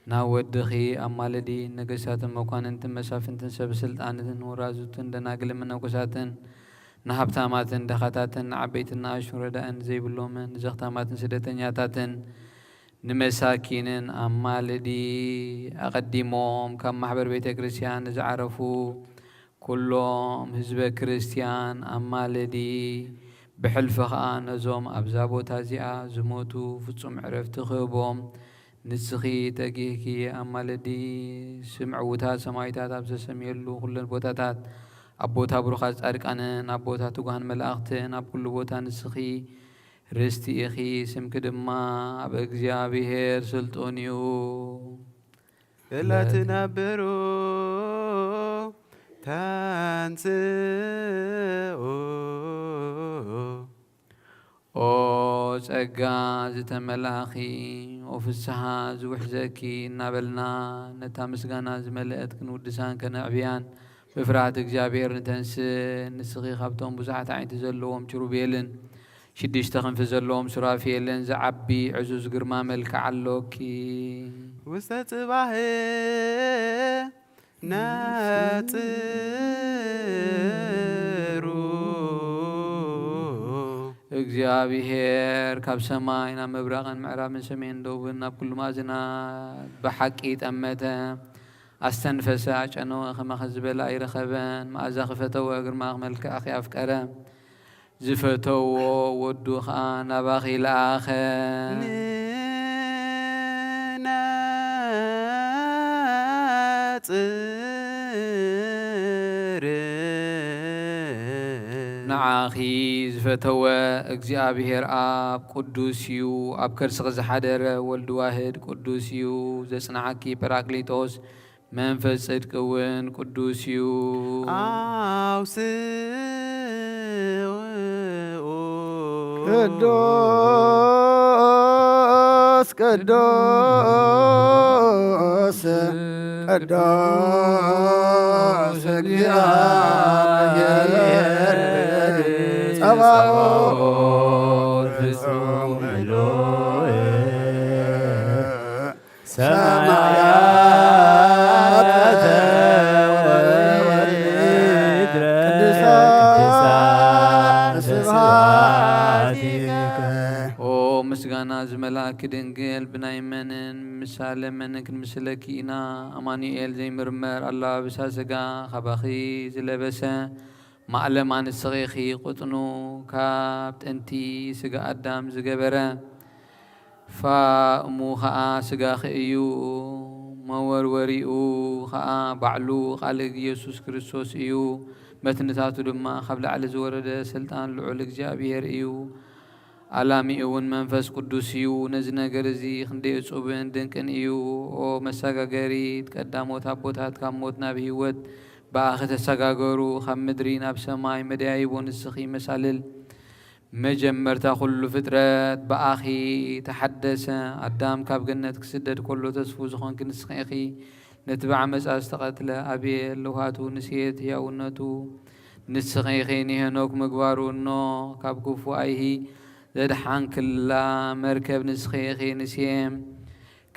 ናብ ወድኺ ኣማልዲ። ነገስታትን መኳንንትን መሳፍንትን ሰብ ስልጣንን ወራዙትን ደናግልን መነኮሳትን ንሃብታማትን ድኻታትን ንዓበይትን ንኣሽቱን ረዳእን ዘይብሎምን ንዘኽታማትን ስደተኛታትን ንመሳኪንን ኣማልዲ። ኣቐዲሞም ካብ ማሕበር ቤተ ክርስቲያን ንዝዓረፉ ኩሎም ህዝበ ክርስቲያን ኣማልዲ። ብሕልፊ ኸኣ ነዞም ኣብዛ ቦታ እዚኣ ዝሞቱ ፍጹም ዕረፍቲ ክህቦም ንስኺ ተጊህኪ ኣማልዲ። ስም ዕዉታት ሰማይታት ኣብ ዘሰምየሉ ኩለን ቦታታት፣ ኣብ ቦታ ብሩኻት ጻድቃንን ኣብ ቦታ ትጉሃን መላእኽትን ኣብ ኩሉ ቦታ ንስኺ ርስቲ ኢኺ፣ ስምኪ ድማ ኣብ እግዚኣብሔር ስልጡን እዩ። እለ ትነብሩ ተንስኡ። ኦ ጸጋ ዝተመላእኺ፣ ኦ ፍስሓ ዝውሕዘኪ እናበልና ነታ ምስጋና ዝመልአት ክንውድሳን ከነዕብያን ብፍርሃት እግዚኣብሔር ንተንስእ። ንስኺ ካብቶም ብዙሓት ኣዒንቲ ዘለዎም ኪሩቤልን ሽዱሽተ ክንፊ ዘለዎም ሱራፌልን ዝዓቢ ዕዙዝ ግርማ መልክዕ ኣሎኪ። ውስተ ጽባህ ነጽሩ። እግዚኣብሔር ካብ ሰማይ ናብ ምብራቕን ምዕራብን ሰሜን ደቡብን ናብ ኩሉ ማእዝናት ብሓቂ ጠመተ። ኣስተንፈሰ፣ ኣጨነወ፣ ከማኺ ዝበለ ኣይረኸበን። መኣዛኺ ፈተወ፣ ግርማኺ መልክዕኺ ኣፍቀረ። ዝፈተዎ ወዱ ኸኣ ናባኺ ለኣኸ። ንነጽር። ንዓኺ ዝፈተወ እግዚኣብሔር ኣብ ቅዱስ እዩ፣ ኣብ ከርስኺ ዝሓደረ ወልድ ዋህድ ቅዱስ እዩ፣ ዘጽንዓኪ ጳራቅሊጦስ መንፈስ ጽድቂ እውን ቅዱስ እዩ። ኣውስኡ። ቅዱስ፣ ቅዱስ፣ ቅዱስ እግዚኣብሔር ጸባኦት ፍጹም ምሉእ ሰማያተ ወምድረ ቅዱሳን ቅዱሳን ስብሐቲከ። ኦ ምስጋና ዝመልኣኪ ድንግል፣ ብናይ መንን ምሳሌ መንን ክንምስለኪ ኢና? ኣማኑኤል ዘይምርመር ኣለባብሳ ሥጋ ካባኺ ዝለበሰ፣ ማእለማ ንስኺ ኢኺ፣ ቁጽኑ ካብ ጥንቲ ሥጋ ኣዳም ዝገበረ። ፋእሙ ኸኣ ሥጋኺ እዩ፣ መወርወሪኡ ኸኣ ባዕሉ ቃል ኢየሱስ ክርስቶስ እዩ። መትንታቱ ድማ ካብ ላዕሊ ዝወረደ ሥልጣን ልዑል እግዚኣብሔር እዩ። ኣላሚኡ እውን መንፈስ ቅዱስ እዩ። ነዚ ነገር እዚ ክንደይ እጹብን ድንቅን እዩ። ኦ መሰጋገሪት፣ ቀዳሞት ኣቦታት ካብ ሞት ናብ ህይወት ብኣኺ ተሰጋገሩ፣ ካብ ምድሪ ናብ ሰማይ መደያይቦ ንስኺ መሳልል መጀመርታ ኩሉ ፍጥረት ብኣኺ ተሓደሰ። ኣዳም ካብ ገነት ክስደድ ከሎ ተስፉ ዝኾንኪ ንስኺ ኢኺ። ነቲ ብዓመጻ ዝተቐትለ ኣቤል ለውሃቱ ንሴት ህያውነቱ ንስኺ ኢኺ። ንሄኖክ ምግባሩ እኖ ካብ ክፉእ ኣይሂ ዘድሓንክላ መርከብ ንስኺ ኢኺ። ንሴም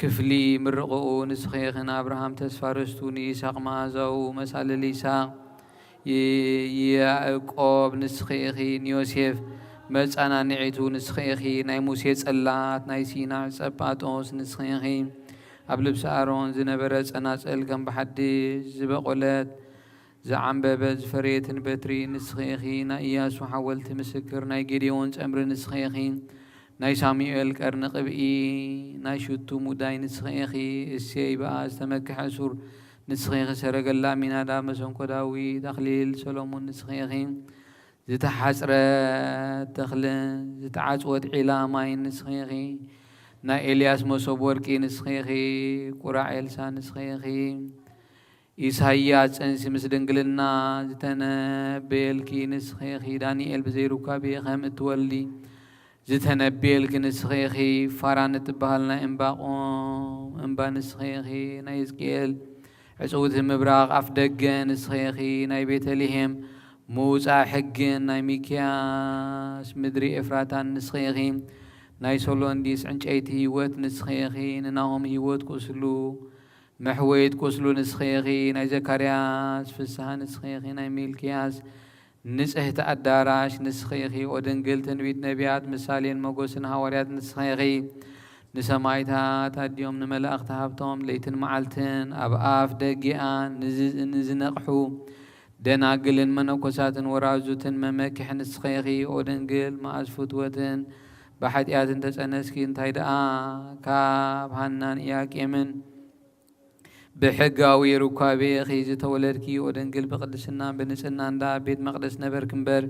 ክፍሊ ምርቕኡ ንስኺ ኢኺ። ንኣብርሃም ተስፋ ርስቱ፣ ንይስሐቅ መኣዛኡ መሳልል ይስሐቅ፣ ይ-፣ ያዕቆብ ንስኺ ኢኺ። ንዮሴፍ መጸናንዒቱ ንስኺ ኢኺ። ናይ ሙሴ ጽላት፣ ናይ ሲና ጸጳጦስ ንስኺ ኢኺ። ኣብ ልብሲ ኣሮን ዝነበረ ጸናጽል ከም ብሓድሽ ዝበቖለት ዝዓምበበት ዝፈረየትን በትሪ ንስኺ ኢኺ። ናይ ኢያሱ ሓወልቲ ምስክር፣ ናይ ጌዴዎን ጸምሪ ንስኺ ኢኺ። ናይ ሳሙኤል ቀርኒ ቅብኢ፣ ናይ ሽቱ ሙዳይ ንስኺ ኢኺ። እሴይ ብኣ ዝተመክሐ ሱር ንስኺ ኢኺ። ሰረገላ ኣሚናዳብ፣ መሰንቆ ዳዊት፣ ኣኽሊል ሰሎሞን ንስኺ ኢኺ። ዝተሓጽረ ተኽልን ዝተዓጽወት ዒላ ማይን ንስኺ ኢኺ። ናይ ኤልያስ መሶብ ወርቂ ንስኺ ኢኺ። ቁራዕ ኤልሳ ንስኺ ኢኺ። ኢሳይያስ ጽንሲ ምስ ድንግልና ዝተነበየልኪ ንስኺ ኢኺ። ዳንኤል ብዘይ ሩካቤ ከም እትወልዲ ዝተነበየልኪ ንስኺ ኢኺ። ፋራን እትበሃል ናይ እምባቆም እምባ ንስኺ ኢኺ። ናይ ሕዝቅኤል ዕጽውቲ ምብራቕ ኣፍ ደገ ንስኺ ኢኺ። ናይ ቤተልሔም ምውጻእ ሕግን ናይ ሚክያስ ምድሪ ኤፍራታን ንስኺ ኢኺ። ናይ ሶሎንዲስ ዕንጨይቲ ህይወት ንስኺ ኢኺ። ንናሆም ህይወት ቁስሉ መሕወይት ቁስሉ ንስኺ ኢኺ። ናይ ዘካርያስ ፍስሃ ንስኺ ኢኺ። ናይ ሚልክያስ ንጽሕቲ ኣዳራሽ ንስኺ ኢኺ። ኦ ድንግል፣ ትንቢት ነቢያት፣ ምሳሌን መጎስን ሃዋርያት ንስኺ ኢኺ። ንሰማይታት ኣድዮም፣ ንመላእኽቲ ሃብቶም፣ ለይትን መዓልትን ኣብ ኣፍ ደጊኣ ንዝ-፣ ንዝነቕሑ ደናግልን መነኮሳትን ወራዙትን መመኪሕ ንስኺ ኢኺ። ኦ ድንግል፣ መኣዝ ፍትወትን ብሓጢኣትን ተጸነስኪ፣ እንታይ ደኣ ካብ ሃናን ኢያቄምን ብሕጋዊ ሩካቤ ኢኺ ዝተወለድኪ። ኦ ድንግል፣ ብቅድስናን ብንጽህናን ደኣ ኣብ ቤት መቕደስ ነበርኪ እምበር፣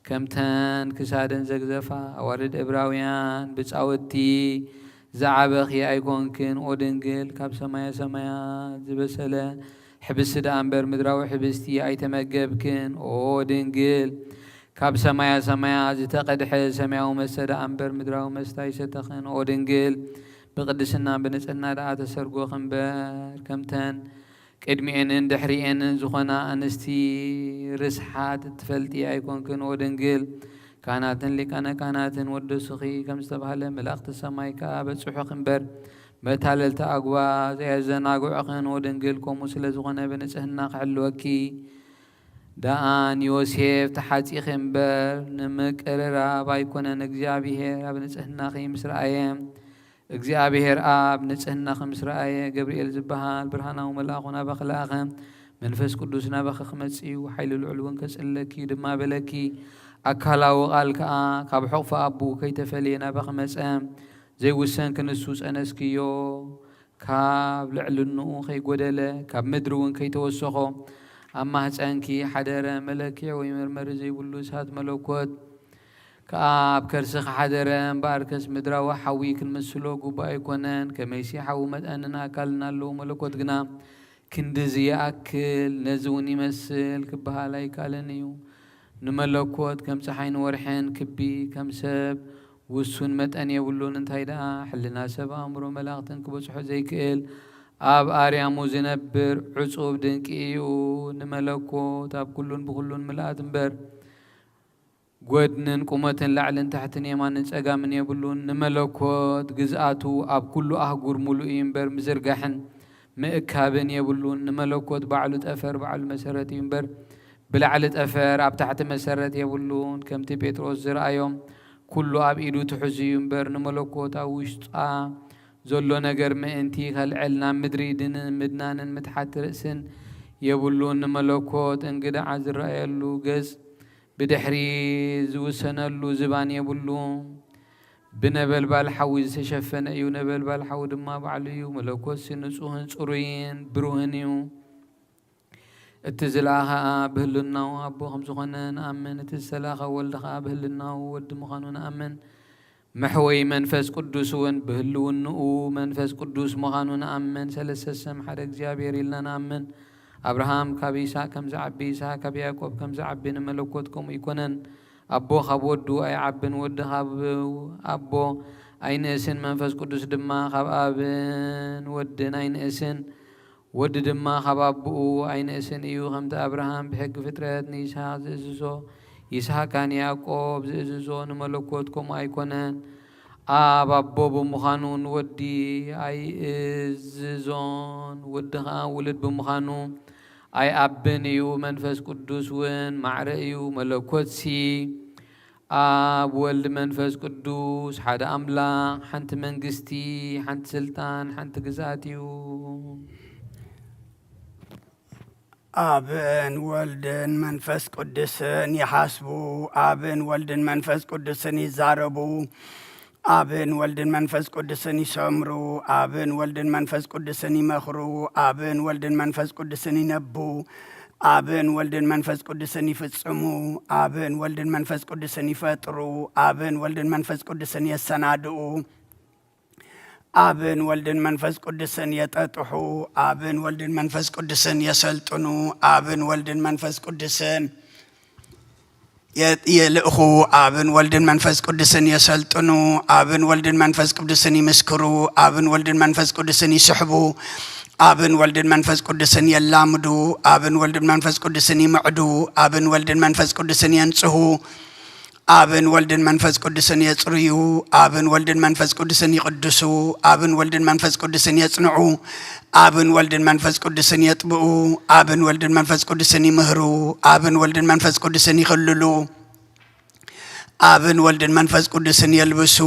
ከምተን ክሳደን ዘግዘፋ ኣዋልድ እብራውያን ብጻውቲ ዝዓበኺ ኣይኮንክን። ኦ ድንግል፣ ካብ ሰማየ ሰማያት ዝበሰለ ሕብስቲ ደኣ እምበር ምድራዊ ሕብስቲ ኣይተመገብክን። ኦ ድንግል፣ ካብ ሰማያ ሰማያት ዝተቐድሐ ሰማያዊ መስተ ደኣ እምበር ምድራዊ መስተ ኣይሰተኽን። ኦ ድንግል፣ ብቅድስና ብንጽህና ደኣ ተሰርጎኺ እምበር፣ ከምተን ቅድሚኤንን ድሕሪኤንን ዝኾና ኣንስቲ ርስሓት እትፈልጢ ኣይኮንክን። ኦ ድንግል፣ ካህናትን ሊቃነ ካህናትን ወደሱኺ ከም ዝተባህለ፣ መላእኽቲ ሰማይ ከኣ በጽሑኺ እምበር፣ መታለልቲ ኣጉባዝ ኣየዘናግዑኽን። ኦ ድንግል፣ ከምኡ ስለ ዝኾነ ብንጽህና ክሕልወኪ ደኣ ንዮሴፍ ተሓጺኺ እምበር፣ ንምቅርራብ ኣይኮነን። እግዚኣብሄር ኣብ ንጽህናኺ ምስ ረኣየ፣ እግዚኣብሄር ኣብ ንጽህናኺ ምስ ረኣየ፣ ገብርኤል ዝበሃል ብርሃናዊ መልኣኹ ናባኺ ለኣኸ። መንፈስ ቅዱስ ናባኺ ክመጽእ እዩ፣ ሓይሊ ልዑል እውን ከጽልለኪ እዩ ድማ በለኪ። ኣካላዊ ቃል ከኣ ካብ ሕቑፊ ኣቦኡ ከይተፈልየ ናባኺ መጸ። ዘይውሰንኪ ንሱ ጸነስክዮ፣ ካብ ልዕልንኡ ከይጎደለ፣ ካብ ምድሪ እውን ከይተወሰኾ፣ ኣብ ማህጸንኪ ሓደረ። መለክዒ ወይ መርመሪ ዘይብሉ እሳት መለኮት ከኣ ኣብ ከርስኺ ሓደረ። እምበኣርከስ ምድራዊ ሓዊ ክንምስሎ ግቡእ ኣይኮነን። ከመይሲ ሓዊ መጠንን ኣካልን ኣለዎ፣ መለኮት ግና ክንድዚ ይኣክል፣ ነዚ እውን ይመስል ክበሃል ኣይከኣልን እዩ። ንመለኮት ከም ጸሓይን ወርሕን ክቢ፣ ከም ሰብ ውሱን መጠን የብሉን። እንታይ ደኣ፣ ሕልና ሰብ ኣእምሮ መላእኽትን ክበጽሖ ዘይክእል፣ ኣብ ኣርያሙ ዝነብር ዕጹብ ድንቂ እዩ። ንመለኮት ኣብ ኩሉን ብኹሉን ምልኣት እምበር፣ ጐድንን ቁመትን ላዕልን ታሕትን የማንን ጸጋምን የብሉን። ንመለኮት ግዝኣቱ ኣብ ኩሉ ኣህጉር ምሉእ እዩ እምበር፣ ምዝርጋሕን ምእካብን የብሉን። ንመለኮት ባዕሉ ጠፈር፣ ባዕሉ መሰረት እዩ እምበር፣ ብላዕሊ ጠፈር፣ ኣብ ታሕቲ መሰረት የብሉን። ከምቲ ጴጥሮስ ዝረኣዮ፣ ኩሉ ኣብ ኢዱ ትሑዝ እዩ እምበር፣ ንመለኮት ኣብ ውሽጣ ዘሎ ነገር ምእንቲ ከልዕል ናብ ምድሪ ድንን ምድናንን ምትሓት ርእስን የብሉን። ንመለኮት እንግድዓ ዝረኣየሉ ገጽ ብድሕሪ ዝውሰነሉ ዝባን የብሉን። ብነበልባል ሓዊ ዝተሸፈነ እዩ። ነበልባል ሓዊ ድማ ባዕሉ እዩ። መለኮትሲ ንጹህን ጽሩይን ብሩህን እዩ። እቲ ዝለኣኸ ኣብ ብህልናኡ ኣቦ ከም ዝኾነ ንኣምን። እቲ ዝተላእኸ ወልድ ኸኣ ብህልናኡ ወዲ ምዃኑ ንኣምን። መሕወዪ መንፈስ ቅዱስ እውን ብህልውንኡ መንፈስ ቅዱስ ምዃኑ ንኣምን። ሰለስተ ስም ሓደ እግዚኣብሔር ኢልና ንኣምን። ኣብርሃም ካብ ይስሐቅ ከም ዝዓቢ፣ ይስሐቅ ካብ ያዕቆብ ከም ዝዓቢ ንመለኮት ከምኡ ኣይኮነን። ኣቦ ካብ ወዱ ኣይዓብን፣ ወዲ ካብ ኣቦ ኣይንእስን፣ መንፈስ ቅዱስ ድማ ካብ ኣብን ወድን ኣይንእስን። ወዲ ድማ ካብ ኣቦኡ ኣይንእስን እዩ። ከምቲ ኣብርሃም ብሕጊ ፍጥረት ንይስሐቅ ዝእዝዞ፣ ይስሐቅ ከኣ ንያዕቆብ ዝእዝዞ፣ ንመለኮት ከምኡ ኣይኮነን። ኣብ ኣቦ ብምዃኑ ንወዲ ኣይእዝዞን፣ ወዲ ኸኣ ውሉድ ብምዃኑ ኣይኣብን እዩ። መንፈስ ቅዱስ እውን ማዕረ እዩ። መለኮትሲ ኣብ ወልድ መንፈስ ቅዱስ ሓደ ኣምላኽ፣ ሓንቲ መንግስቲ፣ ሓንቲ ስልጣን፣ ሓንቲ ግዝኣት እዩ። ኣብን ወልድን መንፈስ ቅዱስን ይሓስቡ፣ ኣብን ወልድን መንፈስ ቅዱስን ይዛረቡ፣ ኣብን ወልድን መንፈስ ቅዱስን ይሰምሩ፣ ኣብን ወልድን መንፈስ ቅዱስን ይመኽሩ፣ ኣብን ወልድን መንፈስ ቅዱስን ይነቡ፣ ኣብን ወልድን መንፈስ ቅዱስን ይፍጽሙ፣ ኣብን ወልድን መንፈስ ቅዱስን ይፈጥሩ፣ ኣብን ወልድን መንፈስ ቅዱስን የሰናድኡ፣ ኣብን ወልድን መንፈስ ቅዱስን የጠጥሑ፣ ኣብን ወልድን መንፈስ ቅዱስን የሰልጥኑ፣ ኣብን ወልድን መንፈስ ቅዱስን የ-፣ የልእኹ፣ ኣብን ወልድን መንፈስ ቅዱስን የሰልጥኑ፣ ኣብን ወልድን መንፈስ ቅዱስን ይምስክሩ፣ ኣብን ወልድን መንፈስ ቅዱስን ይስሕቡ፣ ኣብን ወልድን መንፈስ ቅዱስን የላምዱ፣ ኣብን ወልድን መንፈስ ቅዱስን ይምዕዱ፣ ኣብን ወልድን መንፈስ ቅዱስን የንጽሁ፣ ኣብን ወልድን መንፈስ ቅዱስን የጽርዩ፣ ኣብን ወልድን መንፈስ ቅዱስን ይቕድሱ፣ ኣብን ወልድን መንፈስ ቅዱስን የጽንዑ፣ ኣብን ወልድን መንፈስ ቅዱስን የጥብኡ፣ ኣብን ወልድን መንፈስ ቅዱስን ይምህሩ፣ ኣብን ወልድን መንፈስ ቅዱስን ይኽልሉ፣ ኣብን ወልድን መንፈስ ቅዱስን የልብሱ፣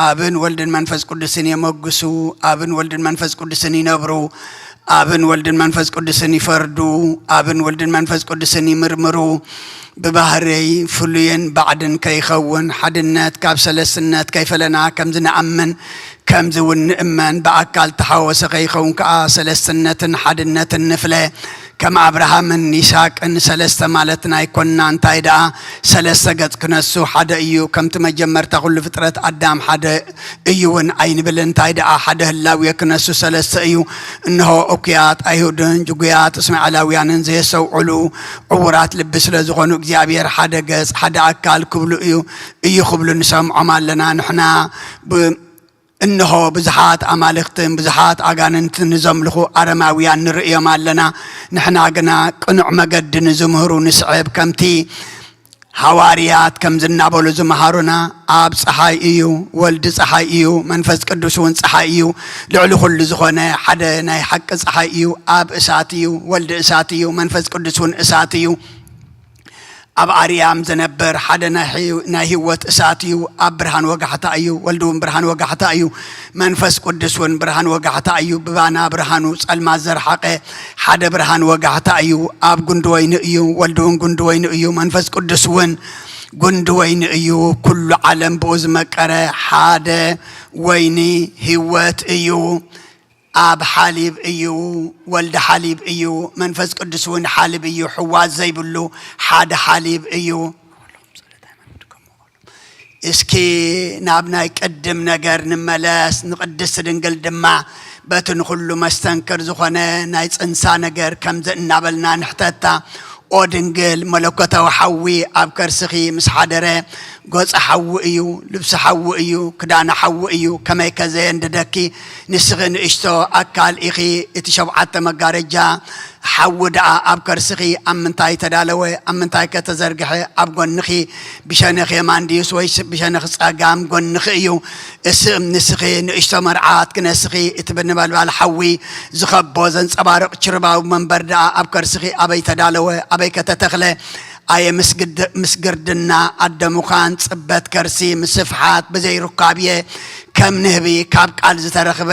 ኣብን ወልድን መንፈስ ቅዱስን የመግሱ፣ ኣብን ወልድን መንፈስ ቅዱስን ይነብሩ፣ ኣብን ወልድን መንፈስ ቅዱስን ይፈርዱ፣ ኣብን ወልድን መንፈስ ቅዱስን ይምርምሩ። ብባህርይ ፍሉይን ባዕድን ከይኸውን፣ ሓድነት ካብ ሰለስትነት ከይፈለና ከምዚ ንኣምን፣ ከምዚ እውን ንእመን። ብኣካል ተሓወሰ ከይኸውን ከኣ ሰለስትነትን ሓድነትን ንፍለ። ከም ኣብርሃምን ይስሐቅን ሰለስተ ማለትና ኣይኮንና። እንታይ ደኣ ሰለስተ ገጽ ክነሱ ሓደ እዩ። ከምቲ መጀመርታ ኩሉ ፍጥረት ኣዳም ሓደ እዩ እውን ኣይንብልን። እንታይ ደኣ ሓደ ህላዌ ክነሱ ሰለስተ እዩ። እንሆ እኩያት ኣይሁድን ጅጉያት እስማኤላውያንን ዘየስተውዕሉ ዕዉራት ልቢ ስለ ዝኾኑ እግዚኣብሔር ሓደ ገጽ ሓደ ኣካል ክብሉ እዩ፣ እዩ ክብሉ ንሰምዖም ኣለና። ንሕና ብ-፣ እንሆ ብዙሓት ኣማልኽትን ብዙሓት ኣጋንንትን ንዘምልኹ ኣረማውያን ንርእዮም ኣለና። ንሕና ግና ቅኑዕ መገዲ ንዝምህሩ ንስዕብ፣ ከምቲ ሃዋርያት ከም ዝናበሉ ዝመሃሩና፣ ኣብ ጸሓይ እዩ፣ ወልዲ ጸሓይ እዩ፣ መንፈስ ቅዱስ እውን ጸሓይ እዩ፣ ልዕሊ ኩሉ ዝኾነ ሓደ ናይ ሓቂ ጸሓይ እዩ፣ ኣብ እሳት እዩ፣ ወልዲ እሳት እዩ፣ መንፈስ ቅዱስ እውን እሳት እዩ። ኣብ ኣርያም ዝነብር ሓደ ናይ ህይ-፣ ናይ ህይወት እሳት እዩ፣ ኣብ ብርሃን ወጋሕታ እዩ፣ ወልዲ እውን ብርሃን ወጋሕታ እዩ፣ መንፈስ ቅዱስ እውን ብርሃን ወጋሕታ እዩ፣ ብባና ብርሃኑ ጸልማት ዘርሓቐ ሓደ ብርሃን ወጋሕታ እዩ፣ ኣብ ጉንዲ ወይኒ እዩ፣ ወልዲ እውን ጉንዲ ወይኒ እዩ፣ መንፈስ ቅዱስ እውን ጉንዲ ወይኒ እዩ፣ ኩሉ ዓለም ብኡ ዝመቀረ ሓደ ወይኒ ህይወት እዩ። ኣብ ሓሊብ እዩ፣ ወልዲ ሓሊብ እዩ፣ መንፈስ ቅዱስ እውን ሓሊብ እዩ፣ ሕዋስ ዘይብሉ ሓደ ሓሊብ እዩ። እስኪ ናብ ናይ ቅድም ነገር ንመለስ። ንቅድስት ድንግል ድማ በቲ ንኹሉ መስተንክር ዝኾነ ናይ ጽንሳ ነገር ከምዚ እናበልና ንሕተታ። ኦ ድንግል፣ መለኮታዊ ሓዊ ኣብ ከርስኺ ምስ ሓደረ፣ ገጹ ሓዊ እዩ፣ ልብሱ ሓዊ እዩ፣ ክዳኑ ሓዊ እዩ፣ ከመይከ ዘየንድደኪ? ንስኺ ንእሽቶ ኣካል ኢኺ፣ እቲ ሸውዓተ መጋረጃ ሓዊ ደኣ ኣብ ከርስኺ ኣብ ምንታይ ተዳለወ? ኣብ ምንታይ ከ ተዘርግሐ? ኣብ ጎንኺ ብሸነኽ የማን ድዩስ ወይስ ብሸነኽ ጸጋም ጎንኺ እዩ? እስም ንስኺ ንእሽቶ መርዓት ክነስኺ፣ እቲ ብነበልባል ሓዊ ዝኸቦ ዘንጸባርቕ ችርባዊ መንበር ደኣ ኣብ ከርስኺ ኣበይ ተዳለወ? ኣበይ ከ ተተኽለ? ኣየ ምስ ግድ-፣ ምስ ግርድና ኣደ ምዃን፣ ጽበት ከርሲ ምስ ስፍሓት ብዘይ ሩካብየ ከም ንህቢ ካብ ቃል ዝተረኽበ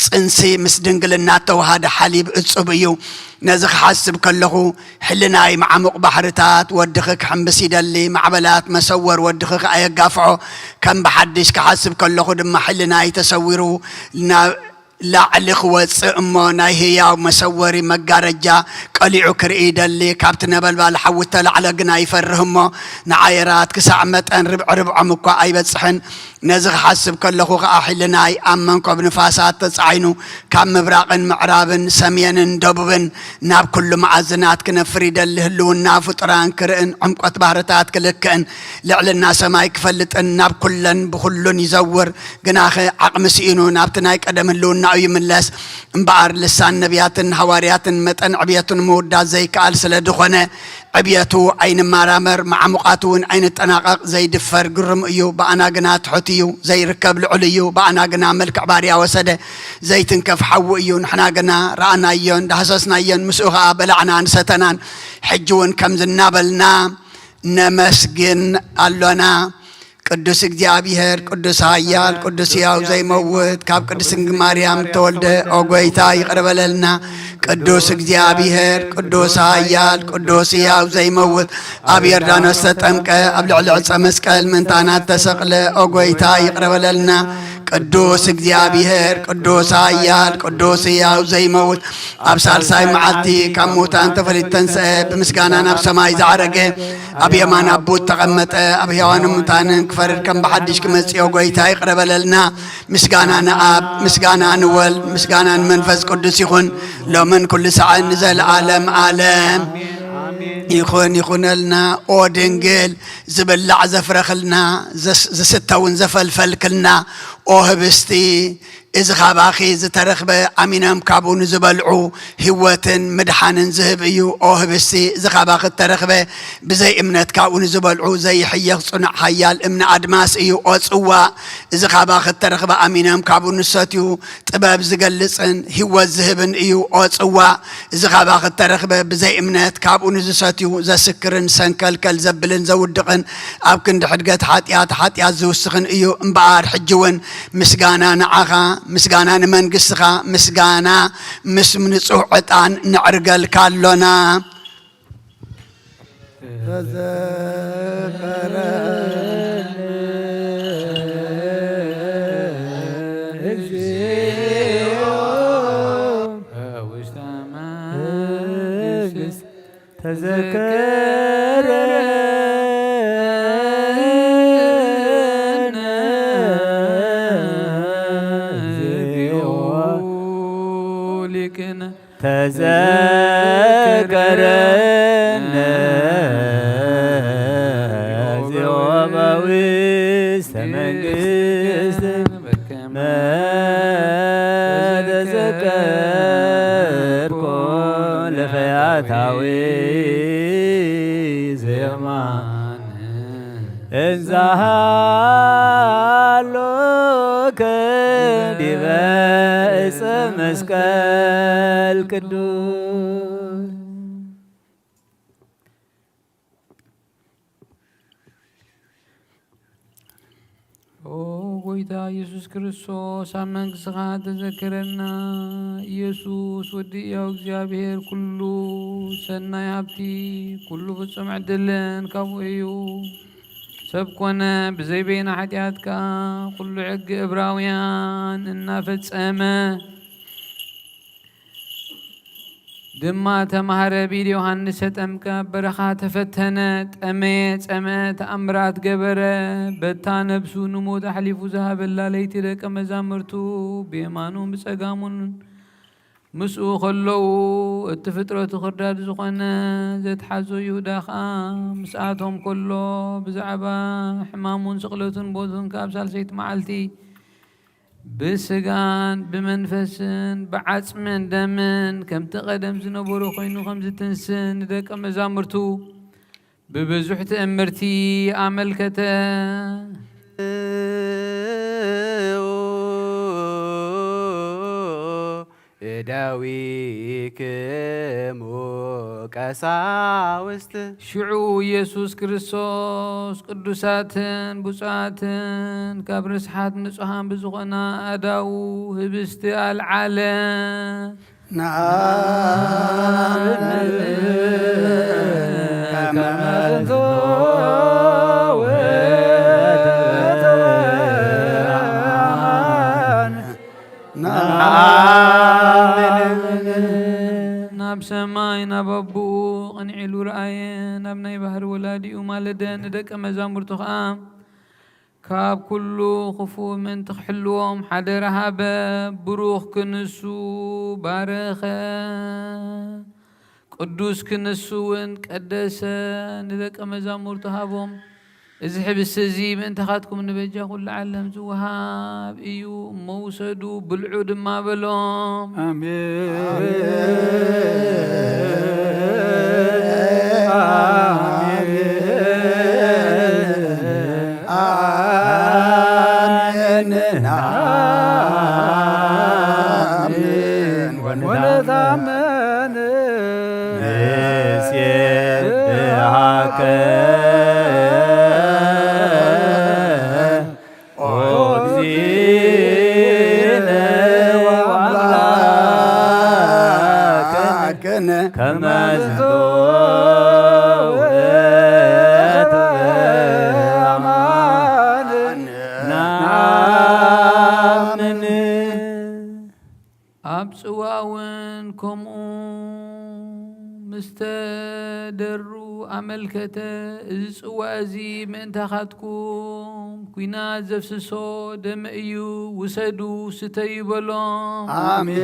ጽንሲ ምስ ድንግልና እተዋሃደ ሓሊብ እጹብ እዩ። ነዚ ክሓስብ ከለኹ፣ ሕልናይ መዓሙቕ ባሕርታት ወድኺ ክሕምብስ ይደሊ፣ ማዕበላት መሰወር ወድኺ ከኣ የጋፍዖ። ከም ብሓድሽ ክሓስብ ከለኹ ድማ፣ ሕልናይ ተሰዊሩ ና-፣ ላዕሊ ክወጽእ እሞ፣ ናይ ህያው መሰወሪ መጋረጃ ቀሊዑ ክርኢ ይደሊ። ካብቲ ነበልባል ሓዊ እተላዕለ ግና ይፈርህ እሞ፣ ንዓየራት ክሳዕ መጠን ርብዒ ርብዖም እኳ ኣይበጽሕን። ነዚ ክሓስብ ከለኹ ኸኣ፣ ሕልናይ ኣብ መንኮብ ንፋሳት ተጻዒኑ፣ ካብ ምብራቕን ምዕራብን ሰሜንን ደቡብን ናብ ኩሉ መኣዝናት ክነፍር ይደሊ። ህልውና ፍጡራን ክርእን፣ ዕምቆት ባህርታት ክልክእን፣ ልዕልና ሰማይ ክፈልጥን፣ ናብ ኩለን ብኹሉን ይዘውር። ግናኸ ዓቕሚ ስኢኑ ናብቲ ናይ ቀደም ህልውናኡ ይምለስ። እምበኣር ልሳን ነቢያትን ሃዋርያትን መጠን ዕብየቱ ንምውዳስ ዘይከኣል ስለ ዝኾነ፣ ዕብየቱ ኣይንመራመር፣ መዓሙቓቱ እውን ኣይንጠናቐቕ። ዘይድፈር ግሩም እዩ፣ ብኣና ግና ትሑት እዩ። ዘይርከብ ልዑል እዩ፣ ብኣና ግና መልክዕ ባርያ ወሰደ። ዘይትንከፍ ሓዊ እዩ፣ ንሕና ግና ረኣናዮን ዳህሰስናዮን፣ ምስኡ ኸኣ በላዕናን ሰተናን። ሕጂ እውን ከምዚ እናበልና ነመስግን ኣሎና። ቅዱስ እግዚኣብሔር፣ ቅዱስ ኃያል፣ ቅዱስ ሕያው ዘይመውት፣ ካብ ቅድስት ድንግል ማርያም ተወልደ፣ ኦ ጐይታ፣ ይቕረ በለልና። ቅዱስ እግዚኣብሔር፣ ቅዱስ ኃያል፣ ቅዱስ ሕያው ዘይመውት፣ ኣብ ዮርዳኖስ ተጠምቀ፣ ኣብ ልዕሊ ዕፀ መስቀል ምእንታና ተሰቕለ፣ ኦ ጐይታ፣ ይቕረ በለልና። ቅዱስ እግዚኣብሔር፣ ቅዱስ ኃያል፣ ቅዱስ ሕያው ዘይመውት፣ ኣብ ሳልሳይ መዓልቲ ካብ ሙታን ተፈሊጡ ተንስአ፣ ብምስጋና ናብ ሰማይ ዝዓረገ፣ ኣብ የማን ኣቦ ተቐመጠ፣ ኣብ ሕያዋንን ሙታንን ክፈርድ ከም ብሓድሽ ክመጽእ፣ ኦ ጐይታ፣ ይቕረ በለልና። ምስጋና ንኣብ፣ ምስጋና ንወልድ፣ ምስጋና ንመንፈስ ቅዱስ ይኹን፣ ሎምን ኩሉ ሰዓን ንዘለዓለም ዓለም። ይኹን፣ ይኹነልና። ኦ ድንግል፣ ዝብላዕ ዘፍረኽልና፣ ዘስ-፣ ዝስተ እውን ዘፈልፈልክልና፣ ኦ ህብስቲ፣ እዚ ኻባኺ ዝተረኽበ ኣሚኖም ካብኡ ንዝበልዑ ህይወትን ምድሓንን ዝህብ እዩ። ኦ ህብስቲ፣ እዚ ኻባኺ እተረኽበ ብዘይ እምነት ካብኡ ንዝበልዑ ዘይሕየኽ ጽኑዕ ሓያል እምኒ ኣድማስ እዩ። ኦ ጽዋእ፣ እዚ ኻባኺ እተረኽበ ኣሚኖም ካብኡ ንዝሰትዩ ጥበብ ዝገልጽን ህይወት ዝህብን እዩ። ኦ ጽዋእ፣ እዚ ኻባኺ እተረኽበ ብዘይ እምነት ካብኡ ንዝሰትዩ ዘስክርን ሰንከልከል ዘብልን ዘውድቕን ኣብ ክንዲ ሕድገት ሓጢኣት፣ ሓጢኣት ዝውስኽን እዩ። እምበኣር ሕጂ እውን ምስጋና ንዓኻ፣ ምስጋና ንመንግስትኻ፣ ምስጋና ምስ ንጹህ ዕጣን ነዕርገልካ ኣሎና። ተዘከረኒ እግዚኦ ውስተ መንግስት ተዘከረነ እግዚኦ ሊቅነ ተዘከረነ እግዚኦ በውስተ መንግስት መተዘከርኩ ለፈያታዊ ዘየማን እንዛሃሎከ ዲበ እፀ መስቀል ቅዱስ። ኦ ጎይታ ኢየሱስ ክርስቶስ፣ ኣብ መንግስትኻ ተዘክረና። ኢየሱስ ወዲ ሕያው እግዚኣብሔር፣ ኩሉ ሰናይ ሃብቲ፣ ኩሉ ፍጹም ዕድልን ካብኡ እዩ። ሰብ ኮነ ብዘይ በይና ሓጢኣት ከኣ፣ ኩሉ ሕጊ እብራውያን እናፈጸመ፣ ድማ ተማህረ፣ ብኢድ ዮሃንስ ተጠምቀ፣ ኣብ በረኻ ተፈተነ፣ ጠመየ፣ ጸምአ፣ ተኣምራት ገበረ። በታ ነብሱ ንሞት ኣሕሊፉ ዝሃበላ ለይቲ ደቀ መዛሙርቱ ብየማኑን ብጸጋሙን ምስኡ ከለዉ፣ እቲ ፍጥረቱ ክርዳድ ዝኾነ ዘትሓዞ ይሁዳ ኸኣ ምስኣቶም ከሎ፣ ብዛዕባ ሕማሙን ስቕለቱን ሞቱን ከኣ ኣብ ሳልሰይቲ መዓልቲ ብስጋን ብመንፈስን ብዓጽምን ደምን ከምቲ ቀደም ዝነበሮ ኮይኑ ከም ዝትንስእ ንደቀ መዛሙርቱ ብብዙሕ ትእምርቲ ኣመልከተ። እደዊክሙ ቀሳውስት። ሽዑ ኢየሱስ ክርስቶስ ቅዱሳትን ብፁዓትን ካብ ርስሓት ንጹሓን ብዝኾና ኣእዳዉ ህብስቲ ኣልዓለ። ንኣምን ከመ ዝንቱ ውእቱ ኣማን። ንኣምን። ናብ ሰማይ ናብ ኣቦኡ ቕንዒ ኢሉ ረኣየ፣ ናብ ናይ ባህሪ ወላዲኡ ማለደ፣ ንደቀ መዛሙርቱ ኸኣ ካብ ኩሉ ኽፉእ ምእንቲ ኽሕልዎም ሓደራ ሃበ። ብሩኽ ክንሱ ባረኸ፣ ቅዱስ ክንሱ እውን ቀደሰ፣ ንደቀ መዛሙርቱ ሃቦም። እዚ ሕብስቲ እዚ ምእንታኻትኩም ንበጃ ኩሉ ዓለም ዝወሃብ እዩ፣ እሞ ውሰዱ፣ ብልዑ ድማ በሎም። ኣሜን። ኣሜን። ኣሜን። ንኣምን ወንታመን። ንሴብሐከ ኦ እግዚእነ ወአምላክነ ከመ ዝንቱ ውእቱ አማን። ንአምን። ኣብ ጽዋእ እውን ከምኡ ምስ ተደሩ ኣመልከተ። እዚ ጽዋእ እዚ ምእንታኻትኩም ኲናት ዘፍስሶ ደመ እዩ፣ ውሰዱ፣ ስተዩ በሎም። ኣሜን።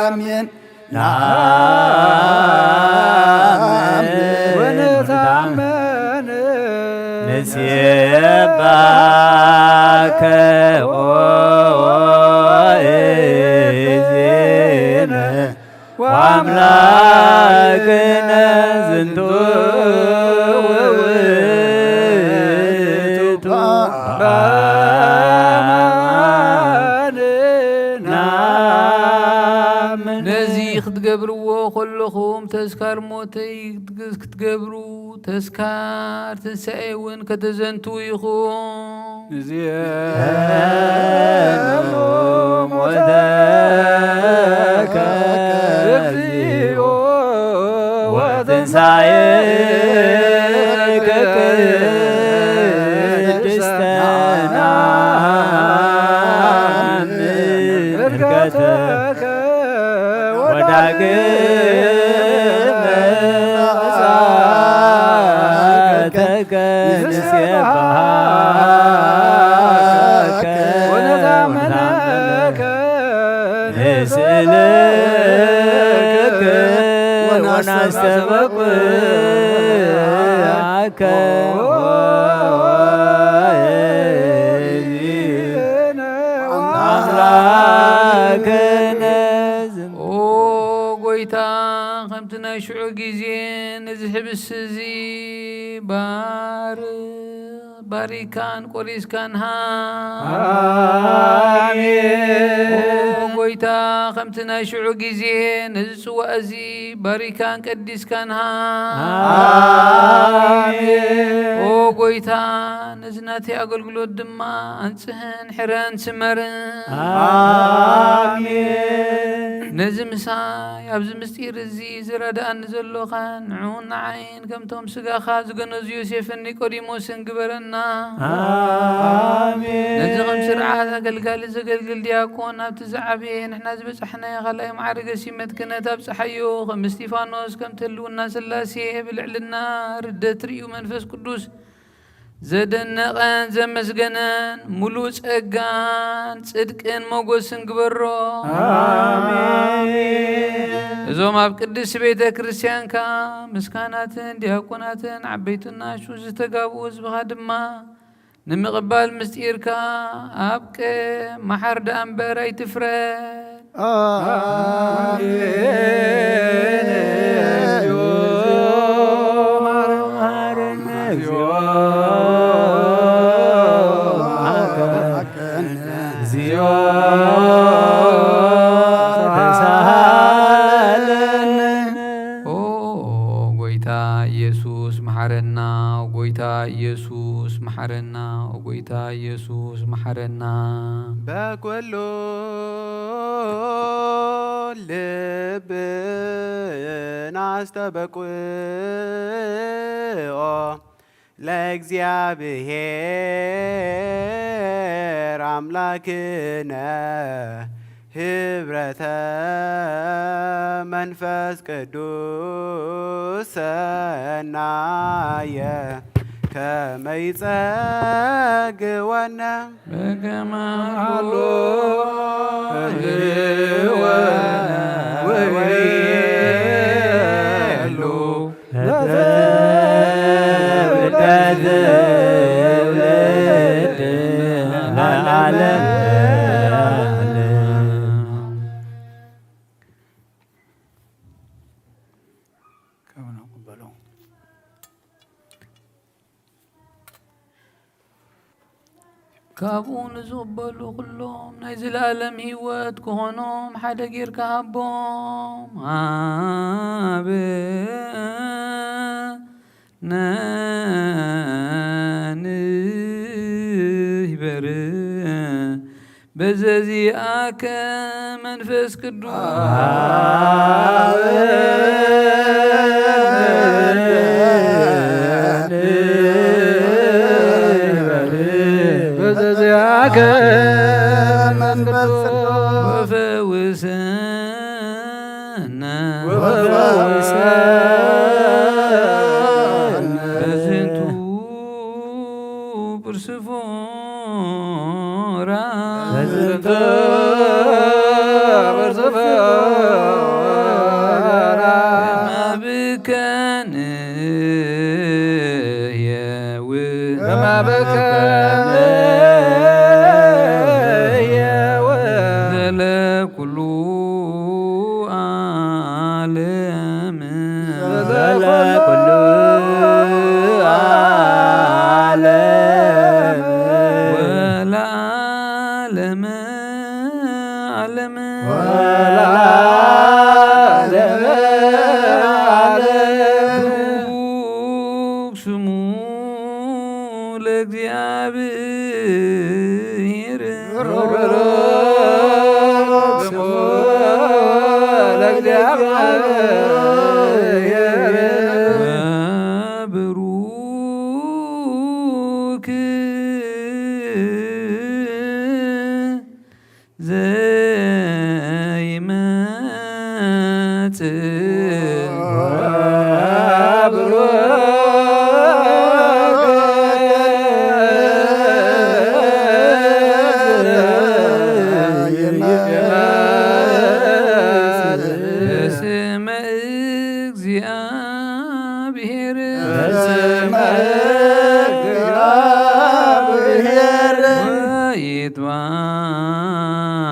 ኣሜን። ንአምን ወንታመን። ንሴባከ ኦ እግዚእነ ወአምላክነ ዝንቱ ውእቱ አማን። ነዚ ክትገብርዎ ከለኹም ተስካር ሞተይ ክትገብሩ፣ ተስካር ትንሳኤ እውን ከተዘንትዉ ኢኹም። ንዜኑ ሞተከ እግዚኦ ወትንሳኤከ ቅድስተ ነአምን ዕርገተከ ወዳግመ ምጽአተከ ንሴብሐከ ወነታመነከ ንስእለከ ወናስተበቅዓከ። ኣምላክነ። ኦ ጎይታ፣ ከምቲ ናይ ሽዑ ግዜ ነዚ ሕብስ እዚ ባር ባሪካን ቆሪስካን ሃ። ኣሜን። ኦ ጎይታ፣ ከምቲ ናይ ሽዑ ግዜ ነዚ ጽዋእ እዚ ባሪካን ቀዲስካን ሃ። ኣሜን። ኦ ጎይታ፣ ነዚ ናተይ ኣገልግሎት ድማ ኣንጽህን ሕረን ስመርን። ኣሜን። ነዚ ምሳይ ኣብዚ ምስጢር እዚ ዝረድኣኒ ዘሎኻን ንዑን ንዓይን ከምቶም ስጋኻ ዝገነዙ ዮሴፍን ኒቆዲሞስን ግበረና። ኣሜን። ነዚ ከም ስርዓት ኣገልጋሊ ዘገልግል ዲያቆን ኣብቲ ዝዓበየ ንሕና ዝበጻሕናዮ ካልኣይ ማዕርገ ሲመት ክህነት ኣብጽሓዮ። ከም እስጢፋኖስ ከምቲ ህልውና ስላሴ ብልዕልና ርደት ርእዩ መንፈስ ቅዱስ ዘደነቐን ዘመስገነን ምሉእ ጸጋን ጽድቅን ሞገስን ግበሮ። ኣሜን። እዞም ኣብ ቅድስቲ ቤተ ክርስቲያንካ ምስ ካህናትን ዲያቆናትን ዓበይትን ናሹ ዝተጋብኡ ህዝብኻ ድማ ንምቕባል ምስጢርካ ኣብ ቀ መሓር ደኣ እምበር ኣይትፍረድ። ኣሜን። እግዚኦ መሐረነ እግዚኦ መሐረነ እግዚኦ ተሳሃለነ። ኦ ጎይታ ኢየሱስ መሐረና፣ ኦ ጎይታ ኢየሱስ መሐረና፣ ኦ ጎይታ ኢየሱስ መሐረና። በኩሉ ልብና አስተበቁኦ ለእግዚአብሔር አምላክነ ህብረተ መንፈስ ቅዱስ ሰናየ ከመ ይጸግወነ በከማሎ ህልወ ወይሉ ለትውልድ ለዓለም። ካብኡ ንዝቕበሉ ኩሎም ናይ ዘለኣለም ህይወት ክኾኖም ሓደ ጌርካ ሃቦም። ሃበነ ንህበር በዘዚኣከ መንፈስ ቅዱስ። በዘዚኣከ መንፈስ ቅዱስ። ወፈውሰነ። ወፈውሰነ። በዝንቱ ብርስ ፎራ። በዝንቱ ብርስ ፎራ። በማብከ ንሕየው። በማብከ ንሕየው። ዘለኩሉ ዓለም ዘለኩሉ ዓለም ወለዓለመ ዓለም ወለዓለመ ለእግዚአብሔር ብሩክ ዘይመጽእ በስመ እግዚአብሔር በስመ እግዚአብሔር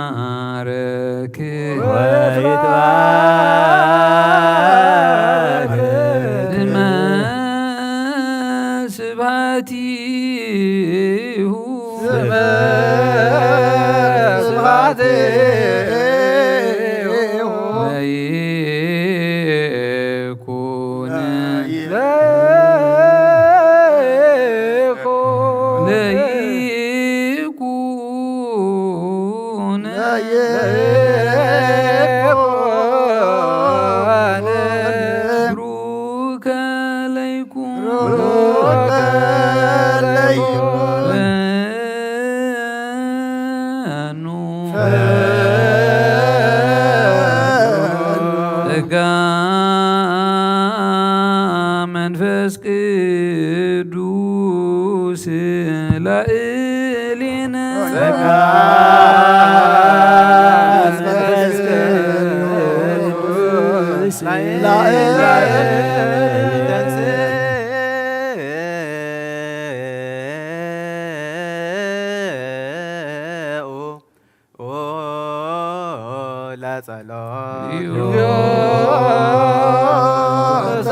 ወይትባረክ ወይትባረክ ስመ ስብሐቲሁ ስመ ስብሐቲሁ ለይኩን ለይኩን ለይኩን ብሩከ ለይኩን ብሩከ ለይኩን ፈኑ ፈኑ ጸጋ መንፈስ ቅዱስ ላዕሌነ ጸጋ መንፈስ ቅዱስ ላዕሌነ ለጸሎት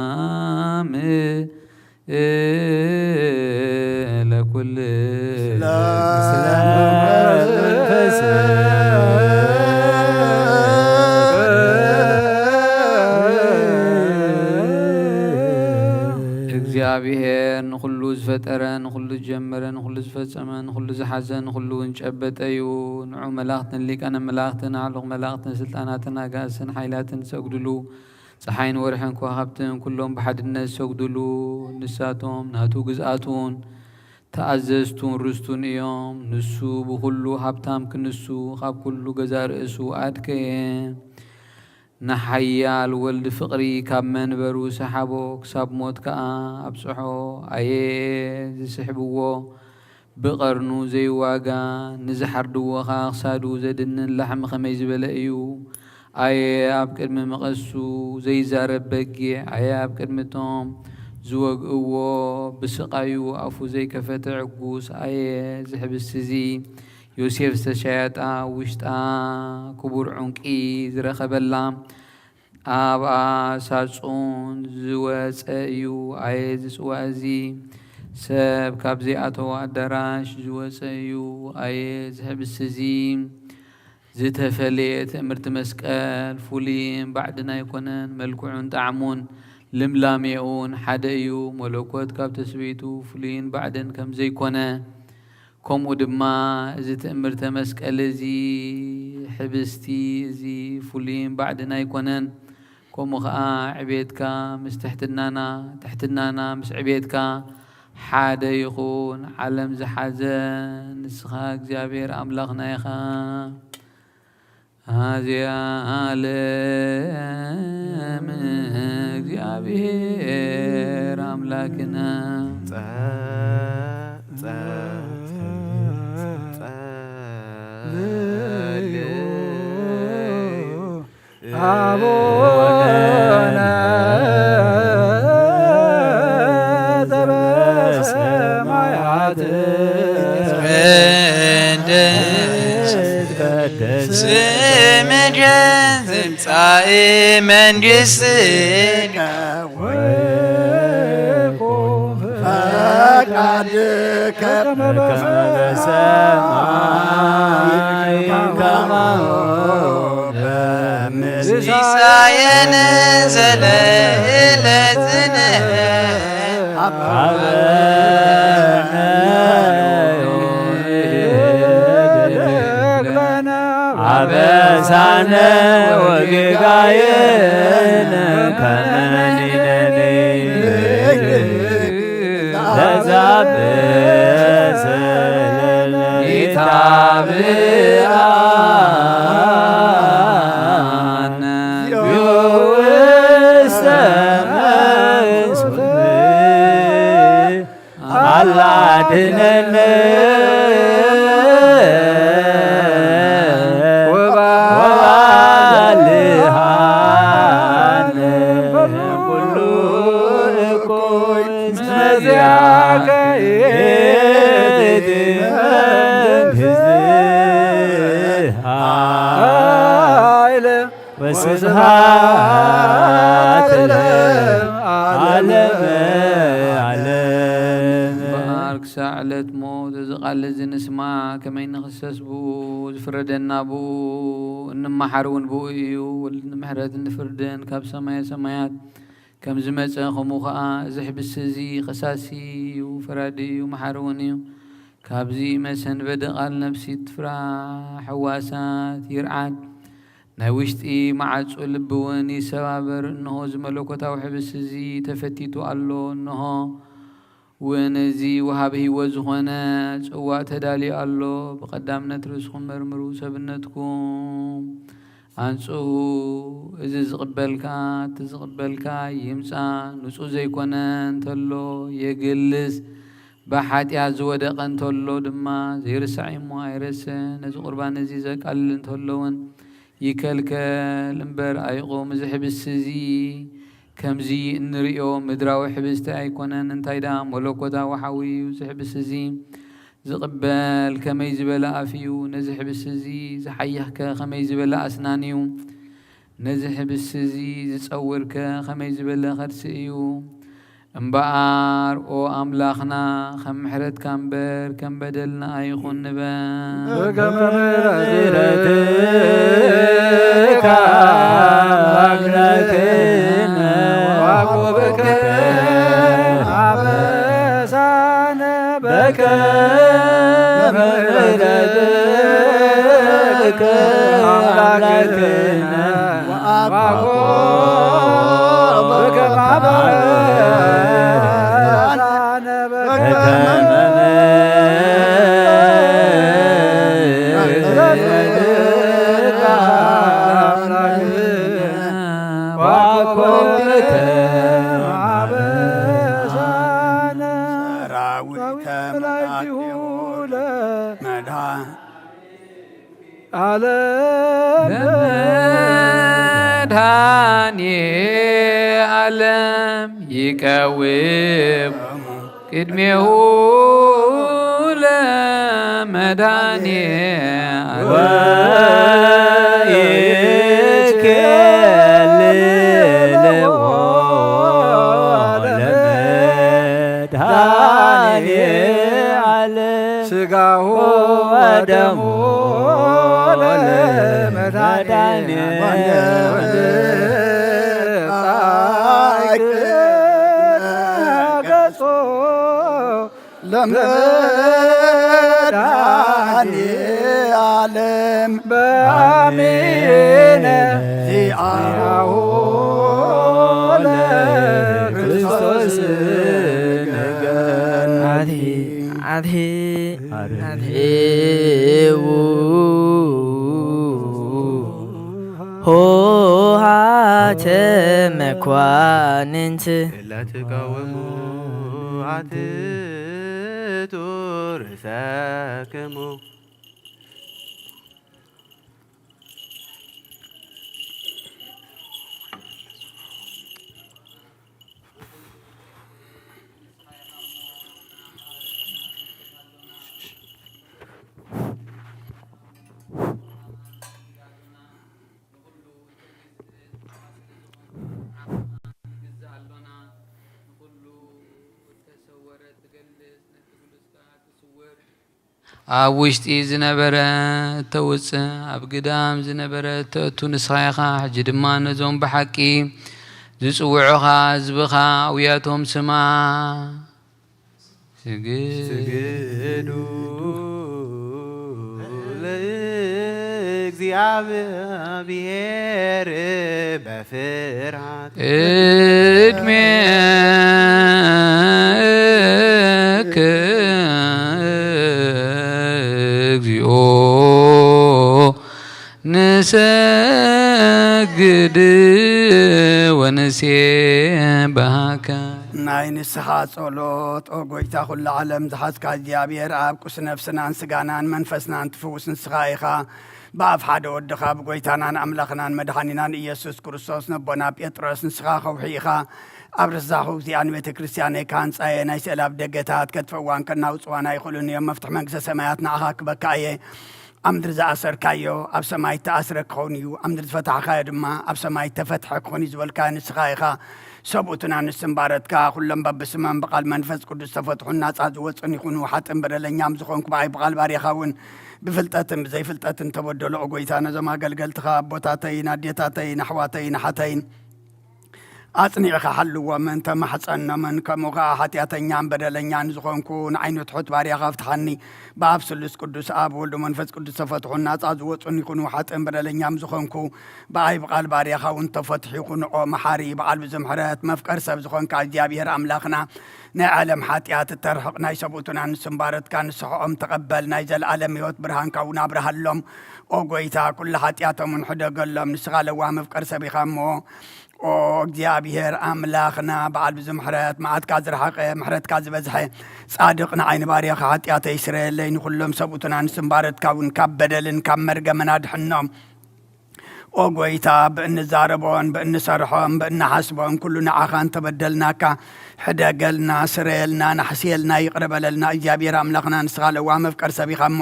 ሰላም ለኩል እግዚኣብሔር ንኹሉ ዝፈጠረ፣ ንኹሉ ዝጀመረ፣ ንኹሉ ዝፈጸመ፣ ንኹሉ ዝሓዘ፣ ንኹሉ እውን ጨበጠ እዩ። ንዑ መላእኽትን ሊቃነ መላእኽትን፣ ኣዕሉቕ መላእኽትን፣ ስልጣናትን ኣጋእዝትን ሓይላትን ዝሰግዱሉ፣ ጸሓይን ወርሕን ከዋኽብትን ኩሎም ብሓድነት ዝሰግዱሉ፣ ንሳቶም ናቱ ግዝኣቱን ተኣዘዝቱን ርስቱን እዮም። ንሱ ብኹሉ ሃብታም ክንሱ፣ ካብ ኩሉ ገዛ ርእሱ ኣድከየ። ንሓያል ወልድ ፍቕሪ ካብ መንበሩ ሰሓቦ፣ ክሳብ ሞት ከኣ ኣብጽሖ። ኣየ ዝስሕብዎ ብቐርኑ ዘይዋጋ፣ ንዝሓርድዎ ኸኣ ክሳዱ ዘድንን ላሕሚ ኸመይ ዝበለ እዩ። ኣየ ኣብ ቅድሚ መቐሱ ዘይዛረብ በጊዕ፣ ኣየ ኣብ ቅድሚ እቶም ዝወግእዎ ብስቓዩ ኣፉ ዘይከፈተ ዕጉስ፣ ኣየ እዚ ሕብስቲ እዚ ዮሴፍ ዝተሻየጣ ውሽጣ ክቡር ዑንቂ ዝረኸበላ ኣብኣ ሳጹን ዝወጸ እዩ። ኣየ እዚ ጽዋእ እዚ ሰብ ካብ ዘይኣተዎ ኣዳራሽ ዝወጸ እዩ። ኣየ እዚ ሕብስቲ እዚ ዝተፈልየ ትእምርቲ መስቀል ፍሉይን ባዕድን ኣይኮነን። መልክዑን ጣዕሙን ልምላሜኡን ሓደ እዩ። መለኮት ካብ ትስብእቱ ፍሉይን ባዕድን ከም ዘይኮነ፣ ከምኡ ድማ እዚ ትእምርተ መስቀል እዚ፣ ሕብስቲ እዚ ፍሉይን ባዕድን ኣይኮነን። ከምኡ ኸኣ ዕቤትካ ምስ ትሕትናና፣ ትሕትናና ምስ ዕቤትካ ሓደ ይኹን። ዓለም ዝሓዘ ንስኻ እግዚኣብሔር ኣምላኽና ኢኻ። ኣዜ ዓለም እግዚኣብሔር ኣምላክና። ጸ-፣ ጸ-፣ ጸ-፣ አቡነ ዘበሰማያት ይትቀደስ ስምከ ትምጻእ መንግሥትከ ወይኩን ፈቃድከ በከመ በሰማይ ከማሁ በምድር። ሲሳየነ ዘለለትነ ሃበነ አበሳነ ወጌጋየነ ከመ ንሕነኒ ለዘ አበሰ ለነ ኢታብአነ ውስተ መንሱት አላድነነ ወባልሃነ ኩሉ እኩይ እስመ ዚአከ ይእቲ መንግስት ኃይል ወስብሐት ለዓለመ ዓለም። እምበኣር ክሳዕ ዕለት ሞት እዚ ቃል እዚ ንስማዕ፣ ከመይ ንኽሰስ ብኡ፣ ዝፍረደና ብኡ፣ እንመሓር እውን ብኡ እዩ። ወልድ ንምሕረትን ንፍርድን ካብ ሰማየ ሰማያት ከም ዝመጸ፣ ከምኡ ኸኣ እዚ ሕብሲ እዚ ኸሳሲ እዩ፣ ፈራዲ እዩ፣ መሓሪ እውን እዩ። ካብዚ መሰንበዲ ቃል ነፍሲ ትፍራሕ፣ ሕዋሳት ይርዓድ፣ ናይ ውሽጢ መዓጹ ልቢ እውን ይሰባበር። እንሆ፣ እዚ መለኮታዊ ሕብሲ እዚ ተፈቲቱ ኣሎ። እንሆ፣ እውን እዚ ወሃቢ ህይወት ዝኾነ ጽዋእ ተዳልዩ ኣሎ። ብቐዳምነት ርእስኹም መርምሩ፣ ሰብነትኩም ኣንጽሁ። እዚ ዝቕበልካ፣ እቲ ዝቕበልካ ይምጻእ። ንጹህ ዘይኮነ እንተሎ የግልስ፣ ብሓጢኣት ዝወደቐ እንተሎ ድማ ዘይርሳዕ እሞ ኣይረስዕ። ነዚ ቁርባን እዚ ዘቃልል እንተሎ እውን ይከልከል እምበር ኣይቑም። እዚ ሕብስቲ እዚ ከምዚ እንርእዮ ምድራዊ ሕብስቲ ኣይኮነን፣ እንታይ ደኣ መለኮታዊ ሓዊ እዩ። እዚ ሕብስቲ እዚ ዝቕበል ከመይ ዝበለ ኣፍ እዩ። ነዚ ሕብስቲ እዚ ዝሓይኽከ ከመይ ዝበለ ኣስናን እዩ። ነዚ ሕብስቲ እዚ ዝጸውርከ ከመይ ዝበለ ከርሲ እዩ። እምበኣር ኦ ኣምላኽና፣ ከም ምሕረትካ እምበር ከም በደልና ኣይኹን ንበል። በከመ ምሕረትካ ኣምላክነ ወቁብከ አበሳነ በከመ ምሕረትከ አምላክነ ሰራዊተ መላእክቲሁ ለመድኃ ለመድኃኔ ዓለም ይቀውም ቅድሜሁ ለመድኃኔ ዓለም ወይኬልልዎ ለመድኃኔ ዓለም ሥጋሁ ወደሙ ለመድኃኔ ዓለም ገጾ ለመድኃኔ ዓለም በአሜነ ዚአሁ ለክርስቶስ ገነት አትሂ አትሂ ሆሃተ መኳንንት እለ ትቀውሙ አትቱ ርእሰክሙ። ኣብ ውሽጢ ዝነበረ እተውጽእ፣ ኣብ ግዳም ዝነበረ እተእቱ ንስኻ ኢኻ። ሕጂ ድማ ነዞም ብሓቂ ዝጽውዑኻ ህዝብኻ ኣውያቶም ስማ። ስግድ ስግዱ ለእግዚኣብሔር በፍርሃት። ቅድሜክ እግዚኦ ንሰግድ ወንሴብሐከ። ናይ ንስሓ ጸሎት። ኦ ጐይታ ኵሉ ዓለም ዝሓዝካ እግዚኣብሔር ኣብ፣ ቁስ ነፍስናን ስጋናን መንፈስናን ትፍውስ ንስኻ ኢኻ። ብኣፍ ሓደ ወድኻ ብጐይታናን ኣምላኽናን መድሓኒናን ኢየሱስ ክርስቶስ ነቦና ጴጥሮስ ንስኻ ከውሒ ኢኻ። ኣብ ርዛኹ እዚኣ ንቤተ ክርስቲያነይ ክሃንጻ እየ። ናይ ስእሊ ኣፍደገታት ከጥፍእዋን ከናውጽዋን ኣይኽእሉን እዮም። መፍትሕ መንግስተ ሰማያት ንዓኻ ክበካ እየ። ኣብ ምድሪ ዝኣሰርካዮ ኣብ ሰማይ እተኣስረ ክኸውን እዩ፣ ኣብ ምድሪ ዝፈታሕካዮ ድማ ኣብ ሰማይ እተፈትሐ ክኸውን እዩ ዝበልካዮ ንስኻ ኢኻ። ሰብኡትን ኣንስትን ባረትካ፣ ኩሎም በብስሞም ብቓል መንፈስ ቅዱስ ዝተፈትሑን ናጻ ዝወጹን ይኹኑ። ሓጥእን በደለኛን ዝኾንኩ ብኣይ ብቓል ባርያኻ እውን ብፍልጠትን ብዘይፍልጠትን ተበደሉ። ኦ ጐይታ፣ ነዞም ኣገልገልትኻ ኣቦታተይን ኣዴታተይን ኣሕዋተይን ኣሓተይን ኣጽኒዕኻ ሓልዎምን ተማሕጸኖምን፣ ከምኡ ኸኣ ሓጢኣተኛን በደለኛን ዝኾንኩ ንዓይ ንትሑት ባርያኻ ፍትሓኒ። ብኣብ ስሉስ ቅዱስ ኣብ ወልድ መንፈስ ቅዱስ ተፈትሑን ናጻ ዝወጹን ይኹኑ። ሓጥእን በደለኛም ዝኾንኩ ብኣይ ብቓል ባርያኻ እውን ተፈትሑ ይኹኑ። ኦ መሓሪ በዓል ብዙሕ ምሕረት መፍቀር ሰብ ዝኾንካ እግዚኣብሔር ኣምላኽና፣ ናይ ዓለም ሓጢኣት እተርሕቕ ናይ ሰብኡትን ኣንስትን ባረትካ ንስሕኦም ተቐበል። ናይ ዘለኣለም ህይወት ብርሃንካ እውን ኣብርሃሎም። ኦ ጐይታ፣ ኩሉ ሓጢኣቶም እውን ሕደገሎም። ንስኻ ለዋህ መፍቀር ሰብ ኢኻ እሞ፣ ኦ እግዚኣብሔር ኣምላኽና፣ በዓል ብዙሕ ምሕረት፣ መዓትካ ዝረሓቐ፣ ምሕረትካ ዝበዝሐ፣ ጻድቕ፣ ንዓይ ንባርያኻ ሓጢኣተይ ስረየለይ፣ ንኹሎም ሰብኡትን ኣንስትን ባረትካ እውን ካብ በደልን ካብ መርገምን ኣድሕኖም። ኦ ጐይታ፣ ብእንዛረቦን ብእንሰርሖን ብእንሓስቦን ኩሉ ንዓኻ እንተበደልናካ፣ ሕደገልና፣ ስረየልና፣ ናሕስየልና፣ ይቕረ በለልና። እግዚኣብሔር ኣምላኽና፣ ንስኻ ለዋህ መፍቀር ሰብ ኢኻ እሞ፣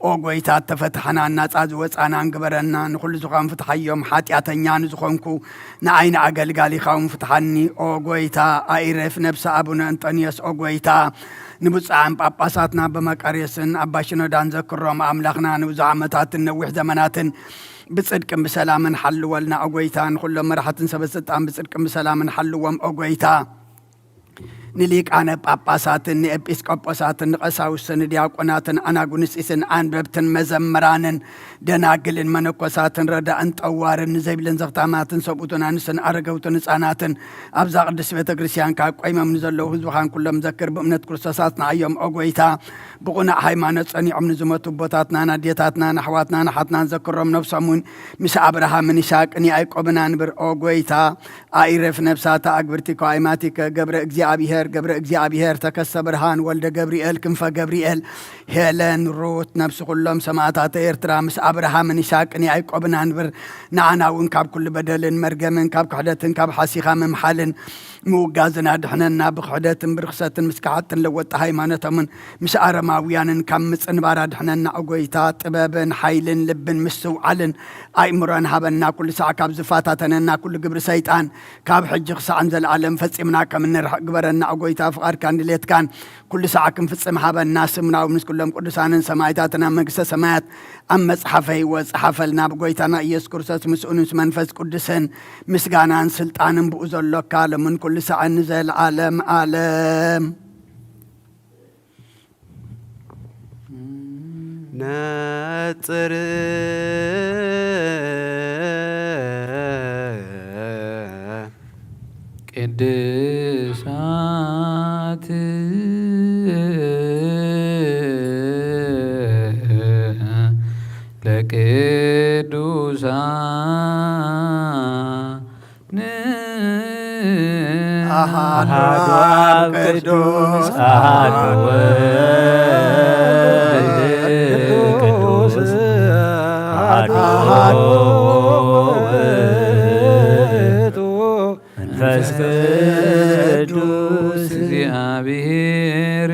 ኦ ጐይታ፣ እተፈትሐናን ናጻ ዝወጻናን ግበረና። ንኹሉ ዝኾን ፍትሓዮም፣ ሓጢኣተኛ ንዝኾንኩ ንዓይ ንኣገልጋሊኻ እውን ፍትሓኒ። ኦ ጐይታ፣ ኣይረፍ ነብሲ ኣቡነ እንጠንዮስ። ኦ ጐይታ፣ ንብፁዓን ጳጳሳትና ኣባ መቃርዮስን ኣባ ሽኖዳን ዘክሮም። ኣምላኽና ንብዙሕ ዓመታትን ነዊሕ ዘመናትን ብጽድቅን ብሰላምን ሓልወልና ኦ ጐይታ። ንኹሎም መራሕትን ሰበ ስልጣን ብጽድቅን ብሰላምን ሓልዎም ኦ ጐይታ። ንሊቃነ ጳጳሳትን ንኤጲስቆጶሳትን ንቐሳውስትን ንዲያቆናትን ኣናጉንስጢስን ኣንበብትን መዘምራንን ደናግልን መነኮሳትን ረዳእን ጠዋርን ንዘይብለን ዘኽታማትን ሰብኡትን ኣንስትን ኣረገውትን ህፃናትን ኣብዛ ቅድስት ቤተ ክርስቲያን ካብ ቆይሞም ንዘለዉ ህዝብኻን ኩሎም ዘክር። ብእምነት ክርስቶስ ኣጽንዓዮም ኦ ጐይታ። ብቕኑዕ ሃይማኖት ጸኒዖም ንዝሞቱ ኣቦታትናን ኣዴታትናን ኣሕዋትናን ኣሓትናን ዘክሮም። ነፍሶም እውን ምስ ኣብርሃምን ይስሐቅን ያዕቆብን ኣንብር ኦ ጐይታ። ኣይረፍ ነፍሳተ ኣግብርቲከ ወኣይማቲከ ገብረ እግዚኣብሔር፣ ገብረ እግዚኣብሔር ተከስተ ብርሃን፣ ወልደ ገብርኤል፣ ክንፈ ገብርኤል፣ ሄለን፣ ሩት፣ ነፍሲ ኩሎም ሰማእታተ ኤርትራ ምስ ኣብርሃምን ይስሐቅን ያዕቆብን ኣንብር። ንዓና እውን ካብ ኩሉ በደልን መርገምን ካብ ክሕደትን ካብ ሓሲኻ ምምሓልን ምውጋዝን ኣድሕነና። ብክሕደትን ብርኽሰትን ምስ ከሓድትን ለወጥቲ ሃይማኖቶምን ምስ ኣረማውያንን ካብ ምጽንባር ኣድሕነና ኦ ጐይታ። ጥበብን ሓይልን ልብን ምስትውዓልን ኣእምሮን ሃበና። ኩሉ ሳዕ ካብ ዝፈታተነና ኩሉ ግብሪ ሰይጣን ካብ ሕጂ ክሳዕ ንዘለኣለም ፈጺምና ከም እንርሕቕ ግበረና ኦ ጐይታ። ፍቓድካን ድሌትካን ኩሉ ሳዕ ክንፍጽም ሃበና። ስምና እውን ምስ ኩሎም ቅዱሳንን ሰማእታትን ኣብ መንግስተ ሰማያት ኣብ መጽሓፈ ህይወት ጸሓፈልና። ብጐይታና ኢየሱስ ክርስቶስ ምስኡን ምስ መንፈስ ቅዱስን ምስጋናን ስልጣንን ብኡ ዘሎካ ሎምን ኩሉ ሳዕን ንዘለኣለም ኣለም። ነጽር ቅድሳት ለቅዱሳን አሃዱ አብ ቅዱስ አሃዱ ወወልድ ቅዱስ አሃዱ ውእቱ መንፈስ ቅዱስ። እግዚአብሔር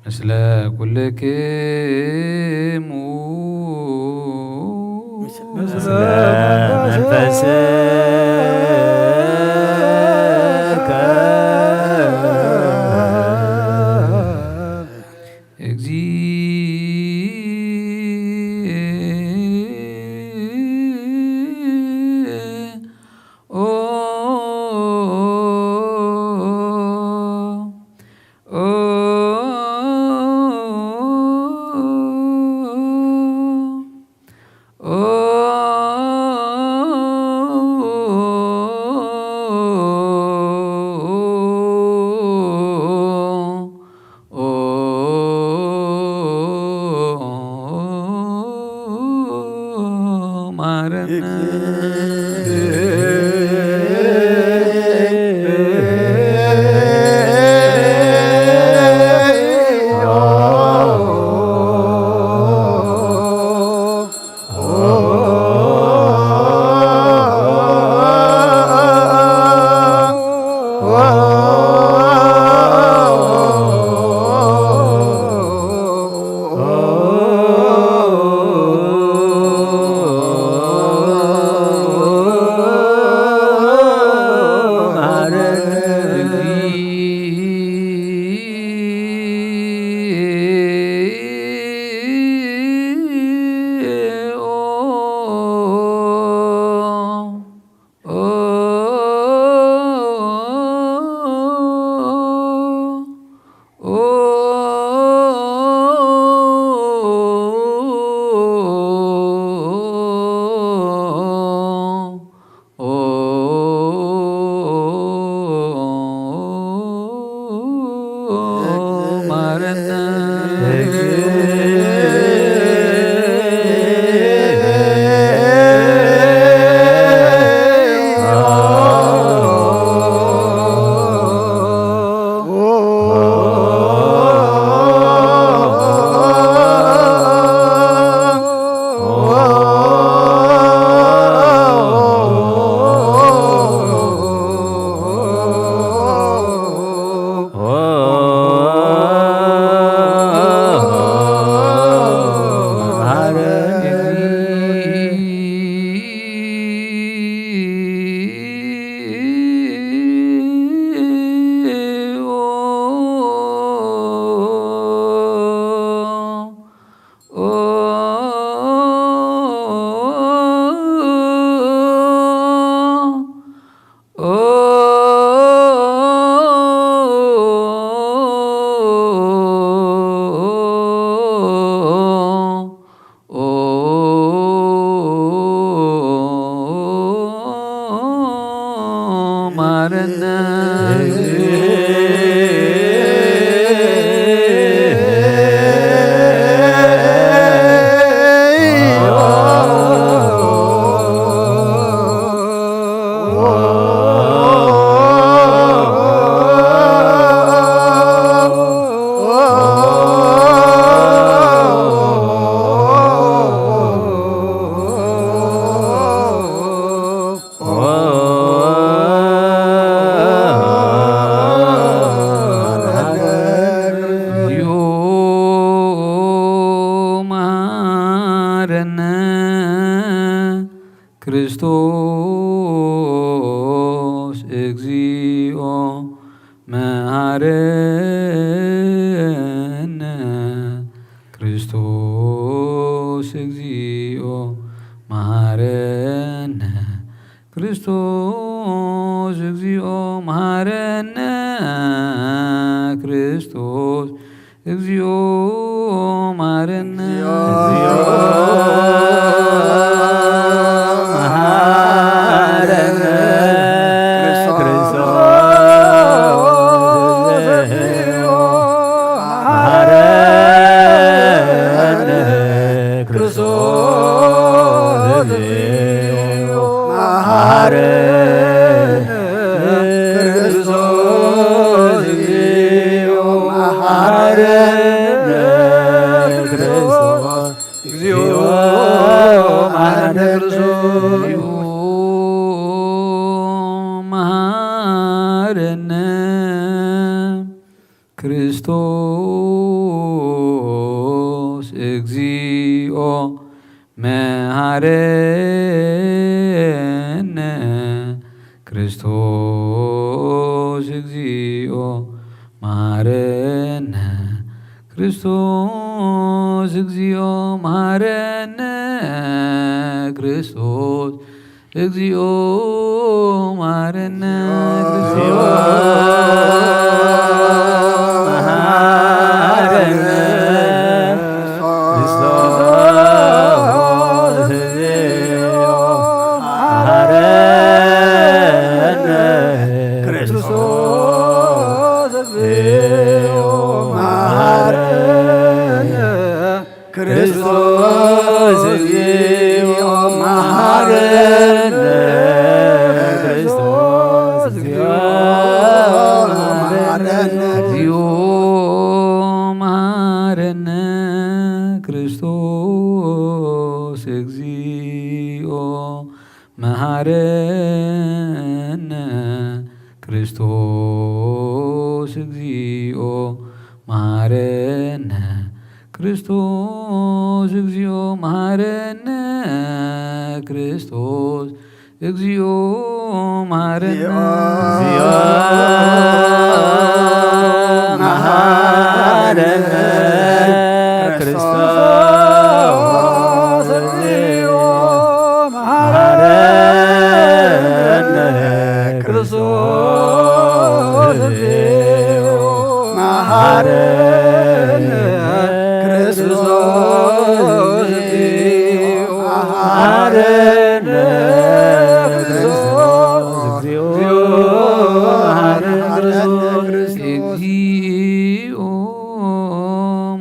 ምስለ ኩልክሙ። ምስለ መንፈስከ። መሃረነ ክርስቶስ እግዚኦ መሃረነ ክርስቶስ እግዚኦ መሃረነ ክርስቶስ እግዚኦ መሃረነ ክርስቶስ እግዚኦ መሃረነ። መሃረነ ክርስቶስ እግዚኦ መሃረነ ክርስቶስ እግዚኦ መሃረነ ክርስቶስ እግዚኦ መሃረነ ክርስቶስ እግዚኦ መሃረነ። ክርስቶስ እግዚኦ መሃረነ። እግዚኦ መሃረነ ክርስቶስ፣ እግዚኦ መሃረነ ክርስቶስ፣ እግዚኦ መሃረነ ክርስቶስ፣ እግዚኦ መሃረነ። እግዚኦ መሃረነ ክርስቶስ፣ እግዚኦ መሃረነ ክርስቶስ፣ እግዚኦ መሃረነ ክርስቶስ፣ እግዚኦ መሃረነ ክርስቶስ፣ እግዚኦ መሃረነ ክርስቶስ፣ እግዚኦ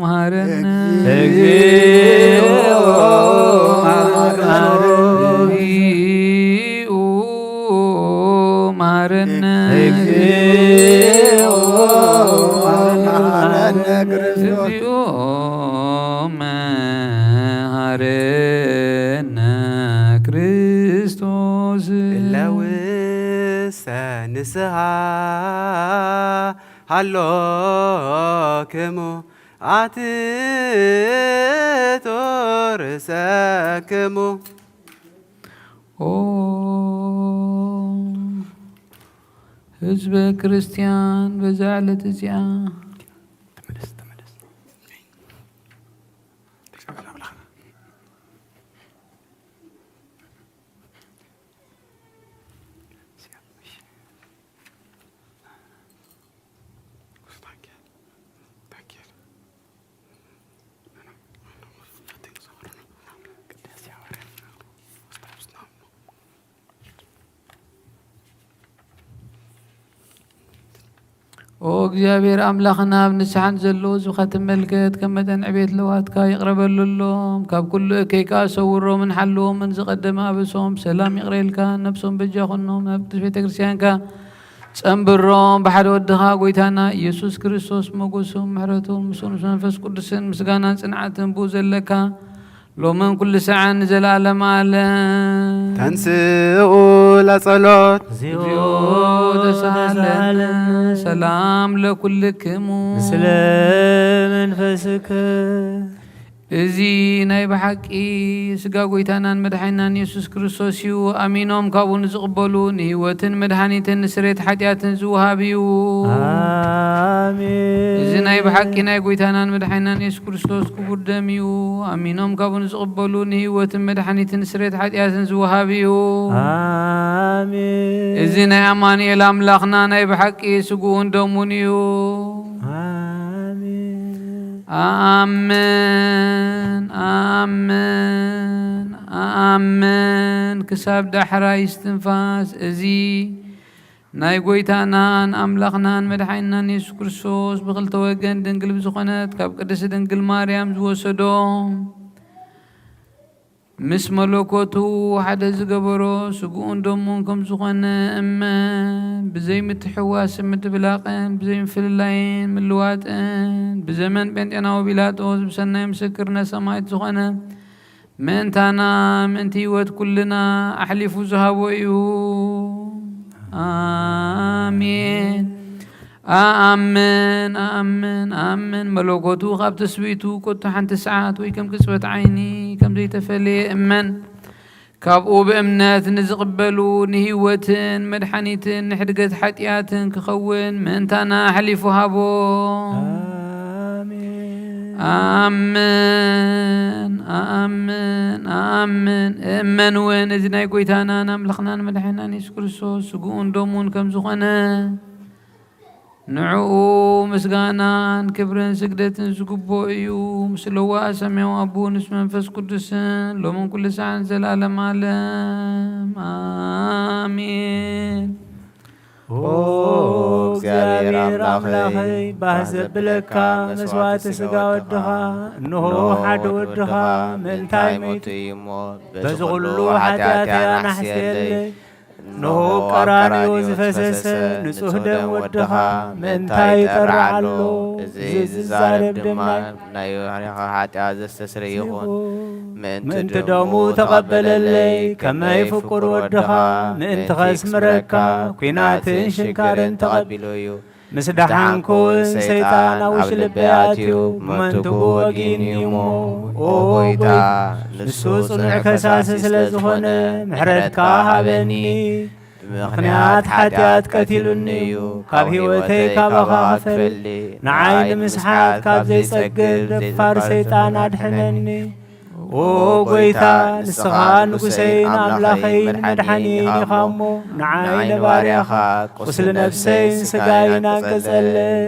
መሃረነ። እግዚኦ መሃረነ። እግዚኦ መሃረነ። እግዚኦ መሃረነ። እግዚኦ መሃረነ ክርስቶስ። እለ ውስተ ንስሓ ሃሎክሙ ኣትቶ ርእሰክሙ። ኦ ህዝበ ክርስቲያን፣ በዛ ዕለት እዚኣ ኦ እግዚኣብሔር ኣምላኽና፣ ኣብ ንስሓ ንዘለዉ ህዝብኻ ትመልከት፣ ከም መጠን ዕቤት ለውሃትካ ይቕረ በለሎም። ካብ ኩሉ እከይ ከኣ ሰውሮምን ሓልዎምን፣ ዝቐደመ ኣበሶም ብሰላም ይቕረ ኢልካ፣ ነብሶም በጃ ኩኖም፣ ናብ ቅድስት ቤተ ክርስቲያንካ ጸንብሮም። ብሓደ ወድኻ ጐይታና ኢየሱስ ክርስቶስ ሞገሱን ምሕረቱን ምስኡ ምስ መንፈስ ቅዱስን ምስጋናን ጽንዓትን ብኡ ዘለካ ሎምን ኩሉ ሰዓን ንዘለዓለመ ዓለም። ተንስኡ ለጸሎት። እግዚኦ ተሳሃለነ። ሰላም ለኩልክሙ። ምስለ መንፈስክ። እዚ ናይ ብሓቂ ስጋ ጐይታናን መድሓኒናን የሱስ ክርስቶስ እዩ። ኣሚኖም ካብኡ ንዝቕበሉ ንህይወትን መድሓኒትን ንስሬት ሓጢኣትን ዝወሃብ እዩ። ኣሜን። እዚ ናይ ብሓቂ ናይ ጐይታናን መድሓኒናን የሱስ ክርስቶስ ክቡር ደም እዩ። ኣሚኖም ካብኡ ንዝቕበሉ ንህይወትን መድሓኒትን ንስሬት ሓጢኣትን ዝወሃብ እዩ። ኣሜን። እዚ ናይ ኣማኑኤል ኣምላኽና ናይ ብሓቂ ስግኡን ደሙን እዩ። ኣሜን። ኣኣምን፣ ኣኣምን፣ ኣኣምን፣ ክሳብ ዳሕራይ እስትንፋስ እዚ ናይ ጐይታናን ኣምላኽናን መድሓኒናን የሱስ ክርስቶስ ብኽልተ ወገን ድንግል ብዝኾነት ካብ ቅድስቲ ድንግል ማርያም ዝወሰዶ ምስ መለኮቱ ሓደ ዝገበሮ ስግኡን ደሙን ከም ዝኾነ እመን። ብዘይ ምትሕዋስን ምድብላቕን፣ ብዘይ ምፍልላይን ምልዋጥን፣ ብዘመን ጴንጤናዊ ጲላጦስ ብሰናይ ምስክርነት ሰማዕት ዝኾነ ምእንታና፣ ምእንቲ ህይወት ኩልና ኣሕሊፉ ዝሃቦ እዩ። ኣሜን። ኣኣምን፣ ኣኣምን፣ ኣኣምን። መለኮቱ ካብ ትስብእቱ ኮቶ ሓንቲ ሰዓት ወይ ከም ቅጽበት ዓይኒ ከም ዘይተፈልየ እመን። ካብኡ ብእምነት ንዝቕበሉ ንህይወትን መድሓኒትን ንሕድገት ሓጢኣትን ክኸውን ምእንታና ኣሕሊፉ ሃቦ። ኣሜን። ኣኣምን፣ ኣኣምን፣ ኣኣምን። እመን እውን እዚ ናይ ጐይታናን ኣምላኽናን መድሓኒናን የሱስ ክርስቶስ ስግኡን ደሙን ከም ዝኾነ ንዕኡ ምስጋናን ክብርን ስግደትን ዝግብኦ እዩ። ምስ ለዋእ ሰማያዊ ኣቦ ምስ መንፈስ ቅዱስን ሎምን ኩሉ ሰዓን ዘላለም ዓለም። ኣሜን። ኦ እግዚኣብሔር ኣምላኸይ፣ ባህ ዘብለካ መስዋዕቲ ስጋ ወድኻ፣ እንሆ ሓደ ወድኻ ምእንታይ ሞይቱ እዩ እሞ፣ በዚ ኩሉ ሓጢኣተይ ኣናሕስየለይ። እነሆ ኣብ ቀራንዮ ዝፈሰሰ ንጹሕ ደም ወድኻ ምእንታይ ይጠርዕ ኣሎ። እዚ ዝዛረብ ድማ ናይ ባሕርኻ ሓጢኣት ዘስተስርይ ይኹን። ምእንቲ ደሙ ተቐበለለይ፣ ከመይ ፍቁር ወድኻ ምእንቲ ኸስምረካ ኲናትን ሽንካርን ተቐቢሉ እዩ። ምስ ደሓንኩ እውን ሰይጣን ኣብ ውሽልበይ ኣትዩ ብመንትኡ ወጊኡኒ እሞ፣ ኦ ጎይታ፣ ንሱ ጽኑዕ ከሳሲ ስለ ዝኾነ ምሕረትካ ሃበኒ። ብምኽንያት ሓጢኣት ቀቲሉኒ እዩ። ካብ ህይወተይ ካባኻ ክፈሊ፣ ንዓይ ንምስሓት ካብ ዘይጸግብ ደፋር ሰይጣን ኣድሕነኒ። ኦ ጎይታ፣ ንስኻ ንጉሰይን ኣምላኸይን መድሓኒን ኢኻ እሞ፣ ንዓይ ንባርያኻ ቁስሊ ነፍሰይን ስጋይን ኣንቅጸለይ።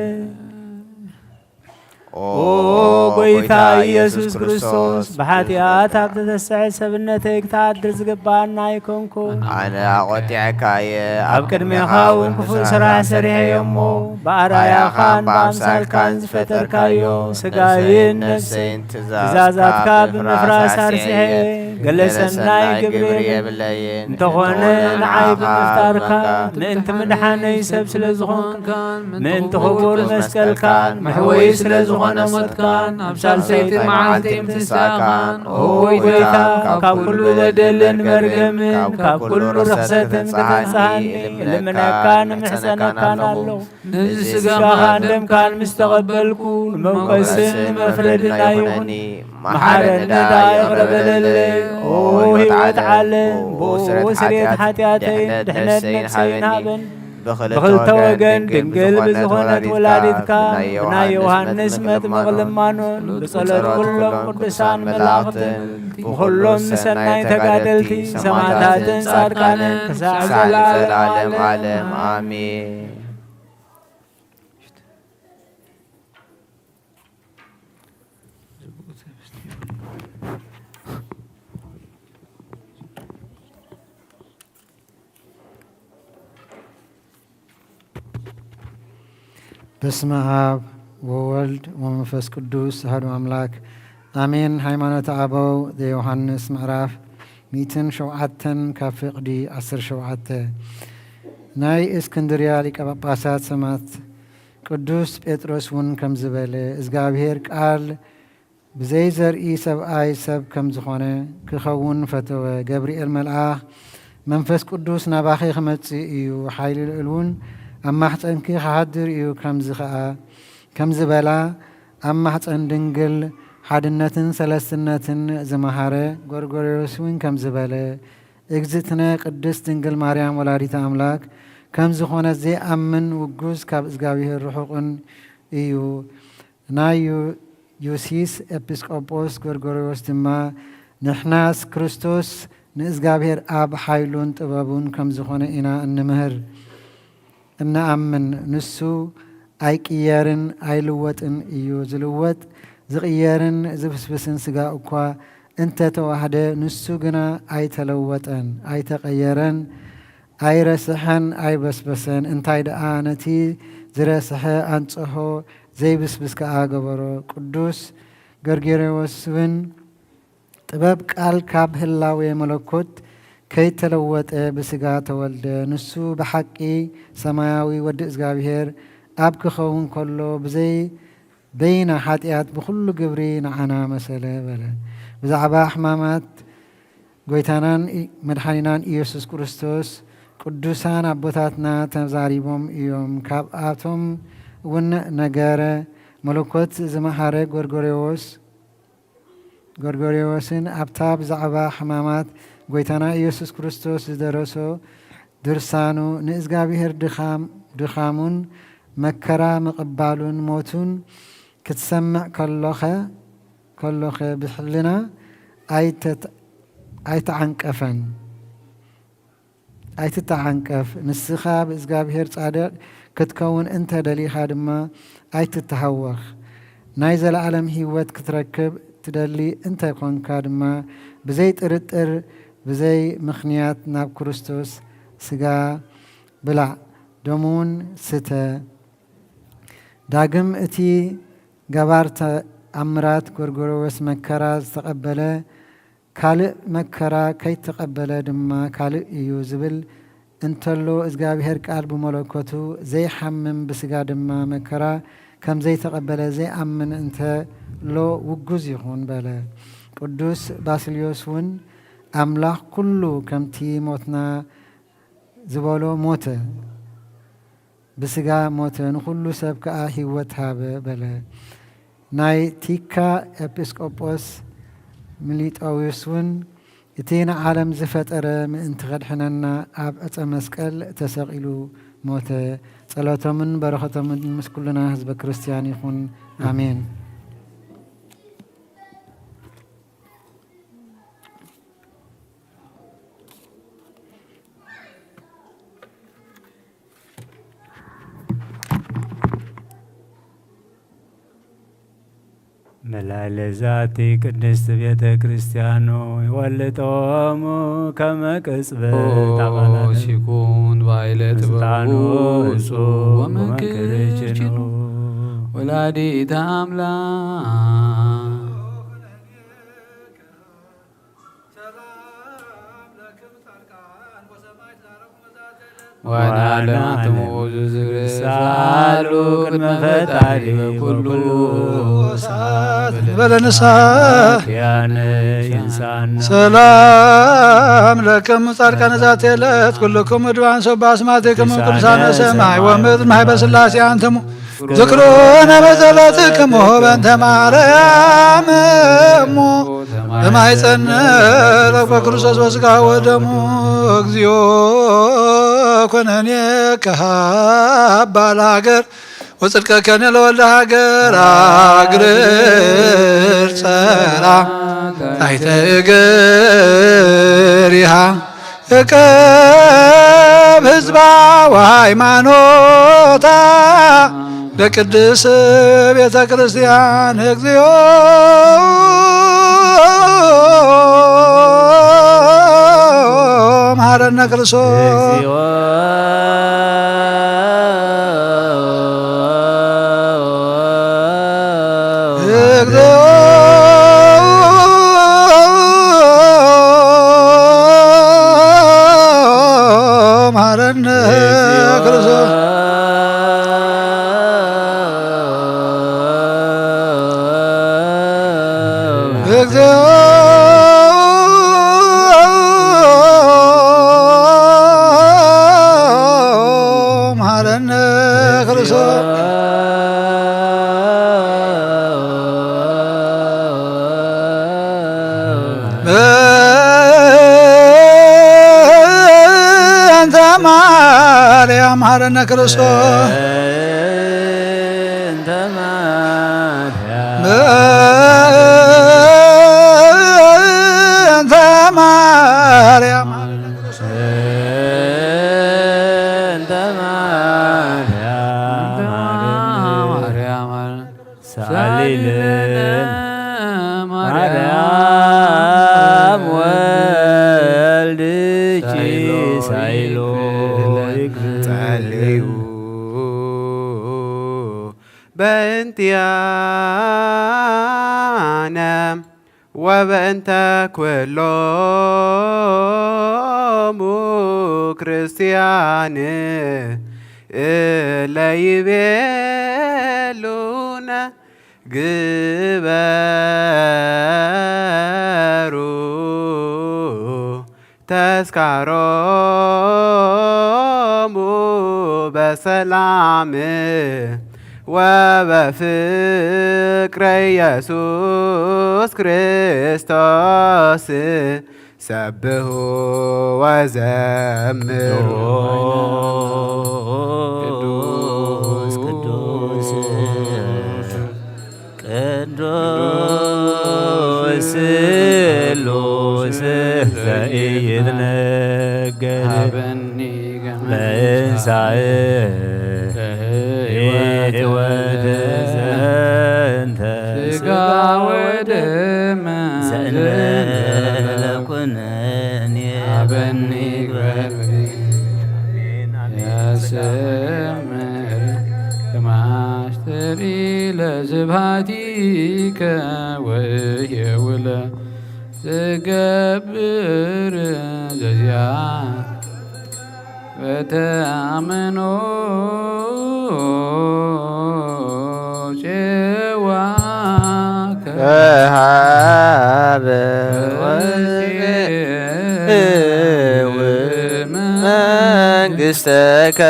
ኦ ጎይታ ኢየሱስ ክርስቶስ፣ ብሓጢኣት ኣብ ዝተስዐ ሰብነተይ ክትዓድር ዝግብኣኒ ኣይኮንኩን። ኣነ ኣቖጢዐካ እየ፣ ኣብ ቅድሜኻ እውን ክፉእ ስራሕ ሰሪሐ እየ እሞ፣ ብኣርኣያኻን ብኣምሳልካን ዝፈጠርካዮ ስጋይን ነፍሰይን ትእዛዛትካ ብምፍራስ ኣርሲሐ እየ። ገለ ሰናይ ግብሪ የብለይን። እንተኾነ ንዓይ ብምፍጣርካ ምእንቲ ምድሓነይ ሰብ ስለ ዝኾንካን ምእንቲ ክቡር መስቀልካን መሕወዪ ስለ ዝኾነ ሞትካን ኣብ ሳልሰይቲ መዓልቲ ምትንሳእካን፣ ኦ ጎይታ፣ ካብ ኩሉ በደልን መርገምን ካብ ኩሉ ርኽሰትን ከተንጽሃኒ እልምነካን እምሕጸነካን ኣለኹ። ነዚ ስጋኻን ደምካን ምስ ተቐበልኩ ንመውቀስን ንመፍረድን ኣይኹነኒ። መሓረኒ ደኣ ይቕረ በለለይ። ኦ ህይወት ዓለም፣ ብኡ ስርየት ሓጢኣተይ ድሕነት ነፍሰይን ሃበኒ። ብኽልተ ወገን ድንግል ብዝኾነት ወላዲትካ ብናይ ዮሃንስ መጥምቕ ልማኖን ብጸሎት ኩሎም ቅዱሳን መላእኽትን ብኹሎም ሰናይ ተጋደልቲ ሰማዕታትን ጻድቃንን ክሳዕ ክሳዕ ዘለዓለም ዘለዓለም ዓለም። ዓለም። ኣሜን። በስመ አብ ወወልድ ወመንፈስ ቅዱስ አሐዱ አምላክ አሜን። ሃይማኖተ አበው ዘዮሐንስ ምዕራፍ ሚእትን ሸውዓተን ካብ ፍቕዲ ዓሰርተ ሸውዓተ። ናይ እስክንድርያ ሊቀ ጳጳሳት ሰማዕት ቅዱስ ጴጥሮስ እውን ከምዚ በለ፣ እግዚኣብሔር ቃል ብዘይ ዘርኢ ሰብኣይ ሰብ ከም ዝኾነ ክኸውን ፈተወ። ገብርኤል መልኣኽ፣ መንፈስ ቅዱስ ናባኺ ክመጽእ እዩ፣ ሓይሊ ልዑል እውን ኣብ ማሕጸንኪ ክሓድር እዩ፣ ከምዚ ኸኣ፣ ከምዚ በላ፣ ኣብ ማሕጸን ድንግል ሓድነትን ሰለስትነትን ዝመሃረ ጎርጎርዮስ እውን ከምዚ በለ፣ እግዝእትነ ቅድስት ድንግል ማርያም ወላዲተ ኣምላክ ከም ዝኾነት ዘይኣምን ውጉዝ ካብ እግዚኣብሔር ርሑቕን እዩ። ናይ ዩ-፣ ዩሲስ ኤጲስቆጶስ ጎርጎርዮስ ድማ፣ ንሕናስ ክርስቶስ ንእዝጋብሔር ኣብ ሓይሉን ጥበቡን ከም ዝኾነ ኢና እንምህር፣ እንኣምን። ንሱ ኣይቅየርን ኣይልወጥን እዩ። ዝልወጥ ዝቕየርን ዝብስብስን ስጋ እኳ እንተ ተዋህደ፣ ንሱ ግና ኣይተለወጠን፣ ኣይተቐየረን፣ ኣይረስሐን ኣይበስበሰን። እንታይ ደኣ ነቲ ዝረስሐ ኣንጽሆ፣ ዘይብስብስ ከኣ ገበሮ። ቅዱስ ገርጌሬዎስ እውን ጥበብ ቃል ካብ ህላዌ መለኮት ከይተለወጠ ብስጋ ተወልደ። ንሱ ብሓቂ ሰማያዊ ወዲ እግዚኣብሔር ኣብ ክኸውን ከሎ ብዘይ በይና ሓጢኣት ብኹሉ ግብሪ ንዓና መሰለ በለ። ብዛዕባ ሕማማት ጎይታናን ኢ-፣ መድሓኒናን ኢየሱስ ክርስቶስ ቅዱሳን ኣቦታትና ተዛሪቦም እዮም። ካብኣቶም እውን ነገረ መለኮት ዝመሃረ ጎርጎርዮስ፣ ጎርጎርዮስን ኣብታ ብዛዕባ ሕማማት ጎይታና ኢየሱስ ክርስቶስ ዝደረሶ ድርሳኑ ንእዝጋብሔር ድኻም-፣ ድኻሙን መከራ ምቕባሉን ሞቱን ክትሰምዕ ከሎኸ፣ ከሎኸ ብሕልና ኣይተት-፣ ኣይተዓንቀፈን። ኣይትተዓንቀፍ። ንስኻ ብእዝጋብሔር ጻድቕ ክትከውን እንተ ደሊኻ ድማ ኣይትተሃወኽ። ናይ ዘለኣለም ህይወት ክትረክብ ትደሊ እንተ ኾንካ ድማ ብዘይ ጥርጥር ብዘይ ምኽንያት ናብ ክርስቶስ ስጋ ብላዕ፣ ደሙውን ስተ። ዳግም እቲ ገባር ተኣምራት ጎርጎርዮስ መከራ ዝተቐበለ ካልእ መከራ ከይተቐበለ ድማ ካልእ እዩ ዝብል እንተሎ እግዚኣብሔር ቃል ብመለኮቱ ዘይሓምም ብስጋ ድማ መከራ ከም ዘይተቐበለ ዘይኣምን እንተሎ ውጉዝ ይኹን በለ። ቅዱስ ባስልዮስ እውን ኣምላኽ ኩሉ ከምቲ ሞትና ዝበሎ ሞተ፣ ብስጋ ሞተ፣ ንኹሉ ሰብ ከኣ ህይወት ሃበ በለ። ናይ ቲካ ኤጲስቆጶስ ሚሊጦዊስ እውን እቲ ንዓለም ዝፈጠረ ምእንቲ ከድሕነና ኣብ ዕፀ መስቀል ተሰቒሉ ሞተ። ጸሎቶምን በረኸቶምን ምስ ኩልና ህዝበ ክርስቲያን ይኹን። ኣሜን። መላእለ ዛቲ ቅድስት ቤተ ክርስቲያኑ ይወልጦሙ ከመ ቅጽበት አባላት ሲኩን ባይለ ስልጣኑ ጥበቡ እጹ እጹ ወመንክር ወመንክር ችኑ። ችኑ። ወላዲተ አምላክ ወናለማትሙ ዝዝግር ሳሉ ቅድመ ፈጣሪ በኩሉ ሰዓት በለ ንስሐ። ያነ ይንሳን ሰላም ለክሙ ጻድቃነ ዛቲ ዕለት ኩልክሙ ድባን ሶባ አስማቲክሙ ቅዱሳነ ሰማይ ወምድር ማህበ ስላሴ አንትሙ ዝክሩነ በጸሎትክሙ በእንተ ማርያም እሙ በማይጸነ ለቆ ክርስቶስ ወስጋ ወደሙ እግዚኦ ኮነኔ ከሃባ ለሀገር ወጽድቀ ከነ ለወልደ ሀገር አግርር ጸራ ታሕተ እገሪሃ እቀብ ህዝባ ወሃይማኖታ ለቅድስ ቤተ ክርስቲያን እግዚኦ መሐረነ ክርስቶስ። እግዚኦ እግዚኦ መሐረነ ክርስቶስ። እግዚኦ መሐረነ ክርስቶስ። በእንተ ማርያም መሐረነ ክርስቶስ። በእንተ ማርያም። በእንተ ማርያም። በእንተ ማርያም። ማርያም። ሳሊ ለነ ማርያም ወልድኪ ሳይሎ ሳይሎ ይግበረነ። ይግበረነ። ጸልዩ በእንቲአነ ወበእንተ ኩሎሙ ክርስቲያን እለ ይቤሉነ ግበሩ ተስካሮሙ በሰላም ወበፍቅረ ኢየሱስ ክርስቶስ ሰብሑ ወዘምሩ። ቅዱስ ቅዱስ ቅዱስ ስሉስ ዘኢይትነገር ሀበኒ ገመ በእንሳእ በሕይወት በሕይወት ዘንተ ስጋ ወደም ዘእንበለ ኩነኔ ሀበኒ ግበሪ። ያሰምር ከማስተሪ ለስብሐቲከ ወየውለ ዘገብር ዘዚአ ወተአምኖ ጭዋ ከሃበ ወፅኤው መንግሥተከ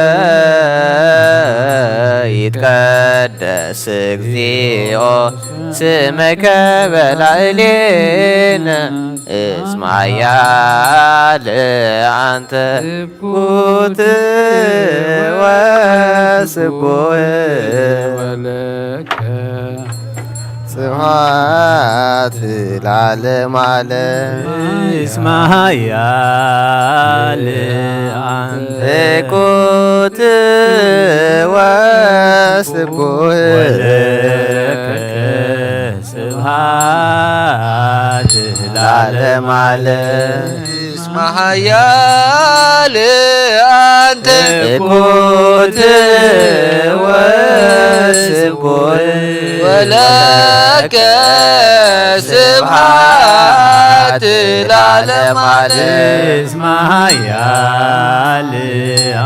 ይትቀደስ እግዚኦ ስመከ በላዕሌነ እስመ ኃያል አንተ ኩት ወስቡሕ ወለከ ስብሐት ለዓለመ ዓለም። እስመ ኃያል አንተ ኩት ወስቡሕ ወለከ ስብሐት ለዓለመ ዓለም። እስመ ኃያል አንተ ኩት ወስቡሕ ወለከ ስብሐት ለዓለመ ዓለም። እስመ ኃያል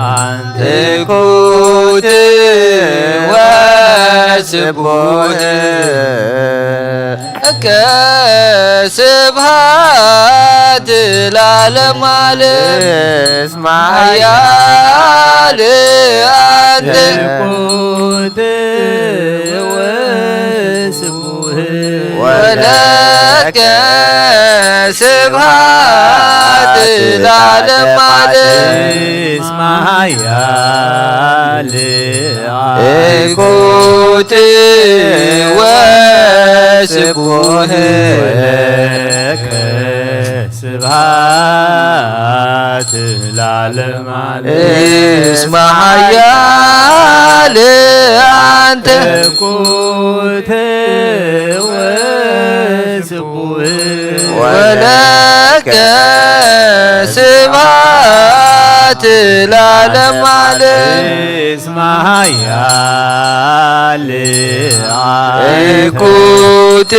አንተ ኩት ወስቡሕ ለከ ስብሐት ለዓለመ ዓለም። እስመ ኃያል አንተ ኩት ወስቡሕ ወለከ ስብሐት ለዓለመ ዓለም። እስመ ኃያል ኩት ወስቡሕ ወለከ ስብሐት ለዓለመ ዓለም። እስመ ኃያል አንተ ኩት ወስቡሕ ወለከ ስብሐት ለዓለመ ዓለም። እስመ ኃያል ኩት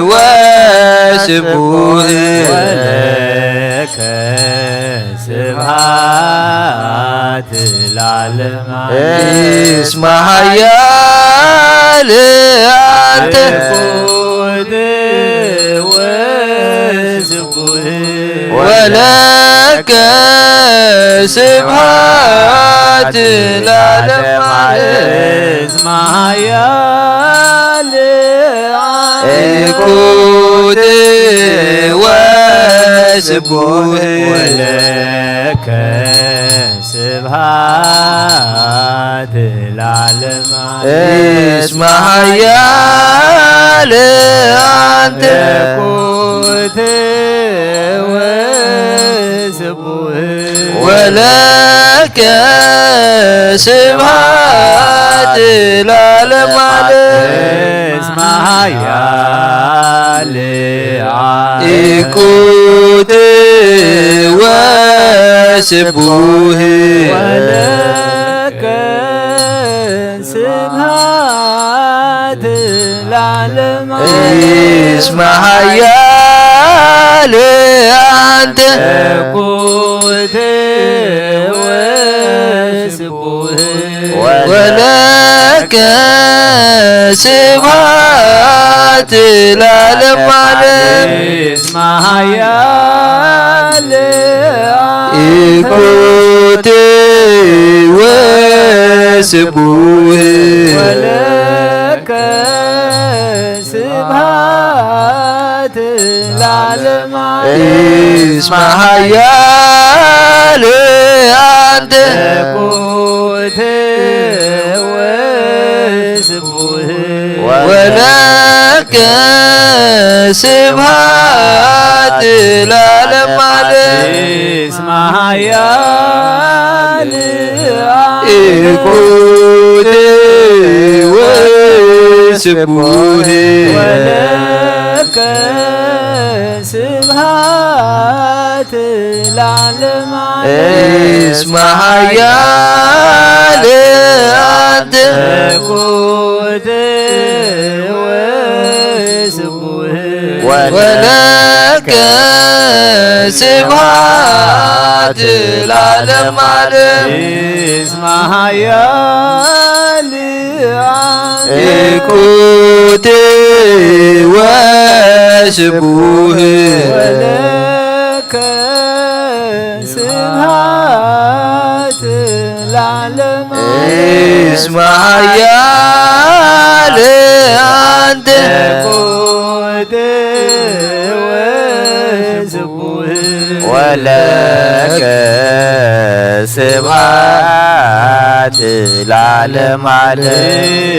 ወስቡሕ ወለከ ስብሐት ለዓለመ ዓለም። እስመ ኃያል አንተ ኩት ወስቡሕ ወለከ ስብሐት ለዓለመ ዓለም። እስመ ኃያል ኩት ወስቡሕ ወለከ ስብሐት ለዓለመ ዓለም። እስመ ኃያል አንተ ኩት ወስቡሕ ወለከ ስብሐት ለዓለመ ዓለም። እስመ ኃያል ኩት ወስቡሕ ወለከ ስብሐት ለዓለመ ዓለም። እስመ ኃያል አንተ ኩት ወስቡሕ ወለከ ስብሐት ለዓለመ ዓለም። እስመ ኃያል ኩት ወስቡሕ ወለከ ስብሐት ለዓለመ ዓለም። እስመ ኃያል አንተ ኩት ወስቡሕ ወለከ ስብሐት ለዓለመ ዓለም። እስመ ኃያል ኩት ወስቡሕ ወለከ ስብሐት ለዓለመ ዓለም። እስመ ኃያል አንተ ኩት ወስቡሕ ወለከ ስብሐት ለዓለም ዓለም። እስመ ኃያል እኩት ወስቡህ ወለከ ስብሐት ለዓለም ዓለም። እስመ ኃያል አንተ እኩት ወስቡህ ወለከ ስብሐት ለዓለም ዓለም።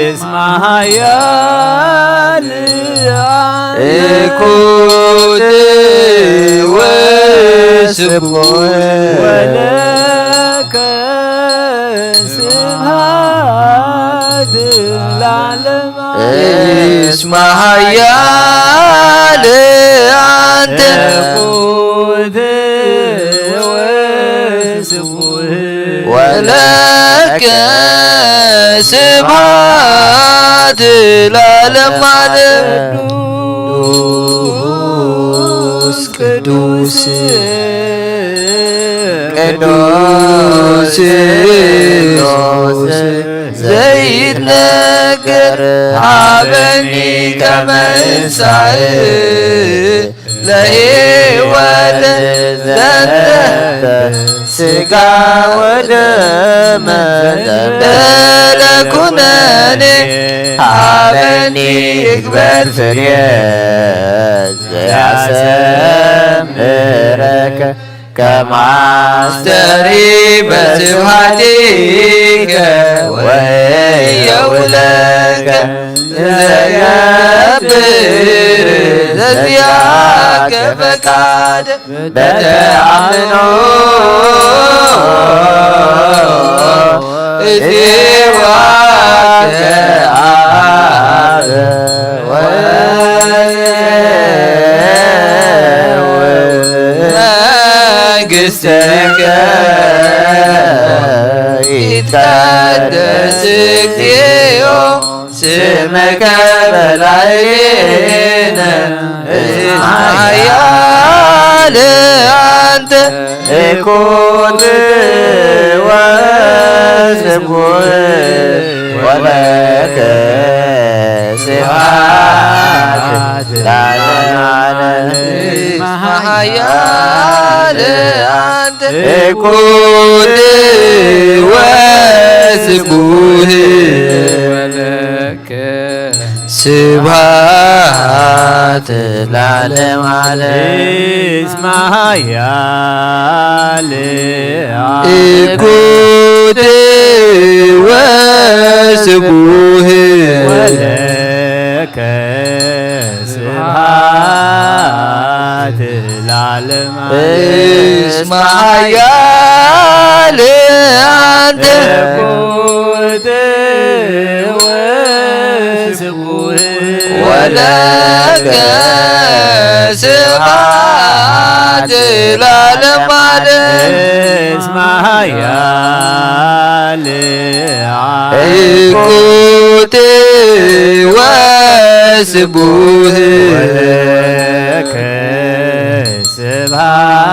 እስመ ኃያል እኩት ወስቡህ ወለከ ስብሐት ለዓለም ዓለም። እስመ ኃያል አንተ እኩት ወስቡህ ወለከ ስብሐት ለዓለም ዓለም። ቅዱስ ቅዱስ ቅዱስ ዘይትነገር ሀበኒ ከመ እንሳእ ለሕይወት ዘንተ ስጋ ወደመ ዘንበለ ኩነኔ ሀበኒ እግበር ፍሬ ዘያሰምረከ ከማስተሪ በስብሐቲከ ወየውለከ ዘገብር ዘዚአከ ፈቃድ በተአምኖ እዜዋከ አበ ወመንግሥትከ ይትቀደስ እግዚኦ ስምከ በላዕሌነ። እስመ ኃያል አንተ እኩት ወስቡህ ወለከ ስብሐት ለዓለመ ዓለም። እስመ ኃያል አንተ እኩት ወስቡህ ወለከ ስብሐት ለዓለመ ዓለም። እስመ ኃያል እኩት ወስቡህ ወለከ ስብሐት ለዓለመ ዓለም። እስመ ኃያል አንተ እኩት ወስቡህ ወለከ ስብሐት ለዓለመ ዓለም። እስመ ኃያል እኩት ወስቡህ ወለከ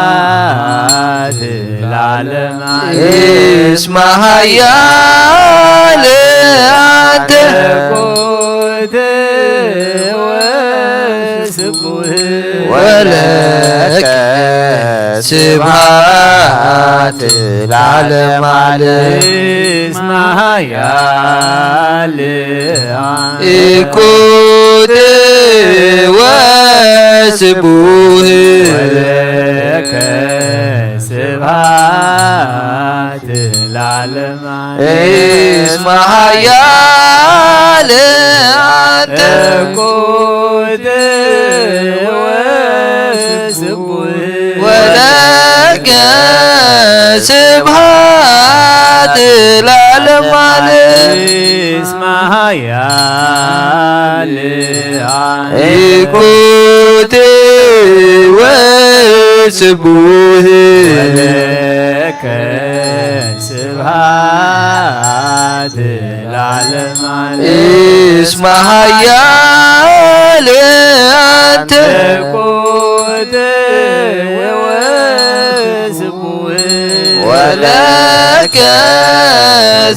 ስብሐት ለዓለመ ዓለም። እስመ ኃያል አንተ እኩት ወስቡህ ወለከ ስብሐት ለዓለመ ዓለም። እስመ ኃያል እኩት ወስቡህ ወለከ ስብሐት ለዓለመ ዓለም። እስመ ኃያል አንተ እኩት ወስቡህ ወለከ ስብሐት ለዓለመ ዓለም። እስመ ኃያል እኩት ወስቡህ ወለከ ስብሐት ለዓለመ ዓለም። እስመ ኃያል አንተ እኩት ወስቡህ ለከ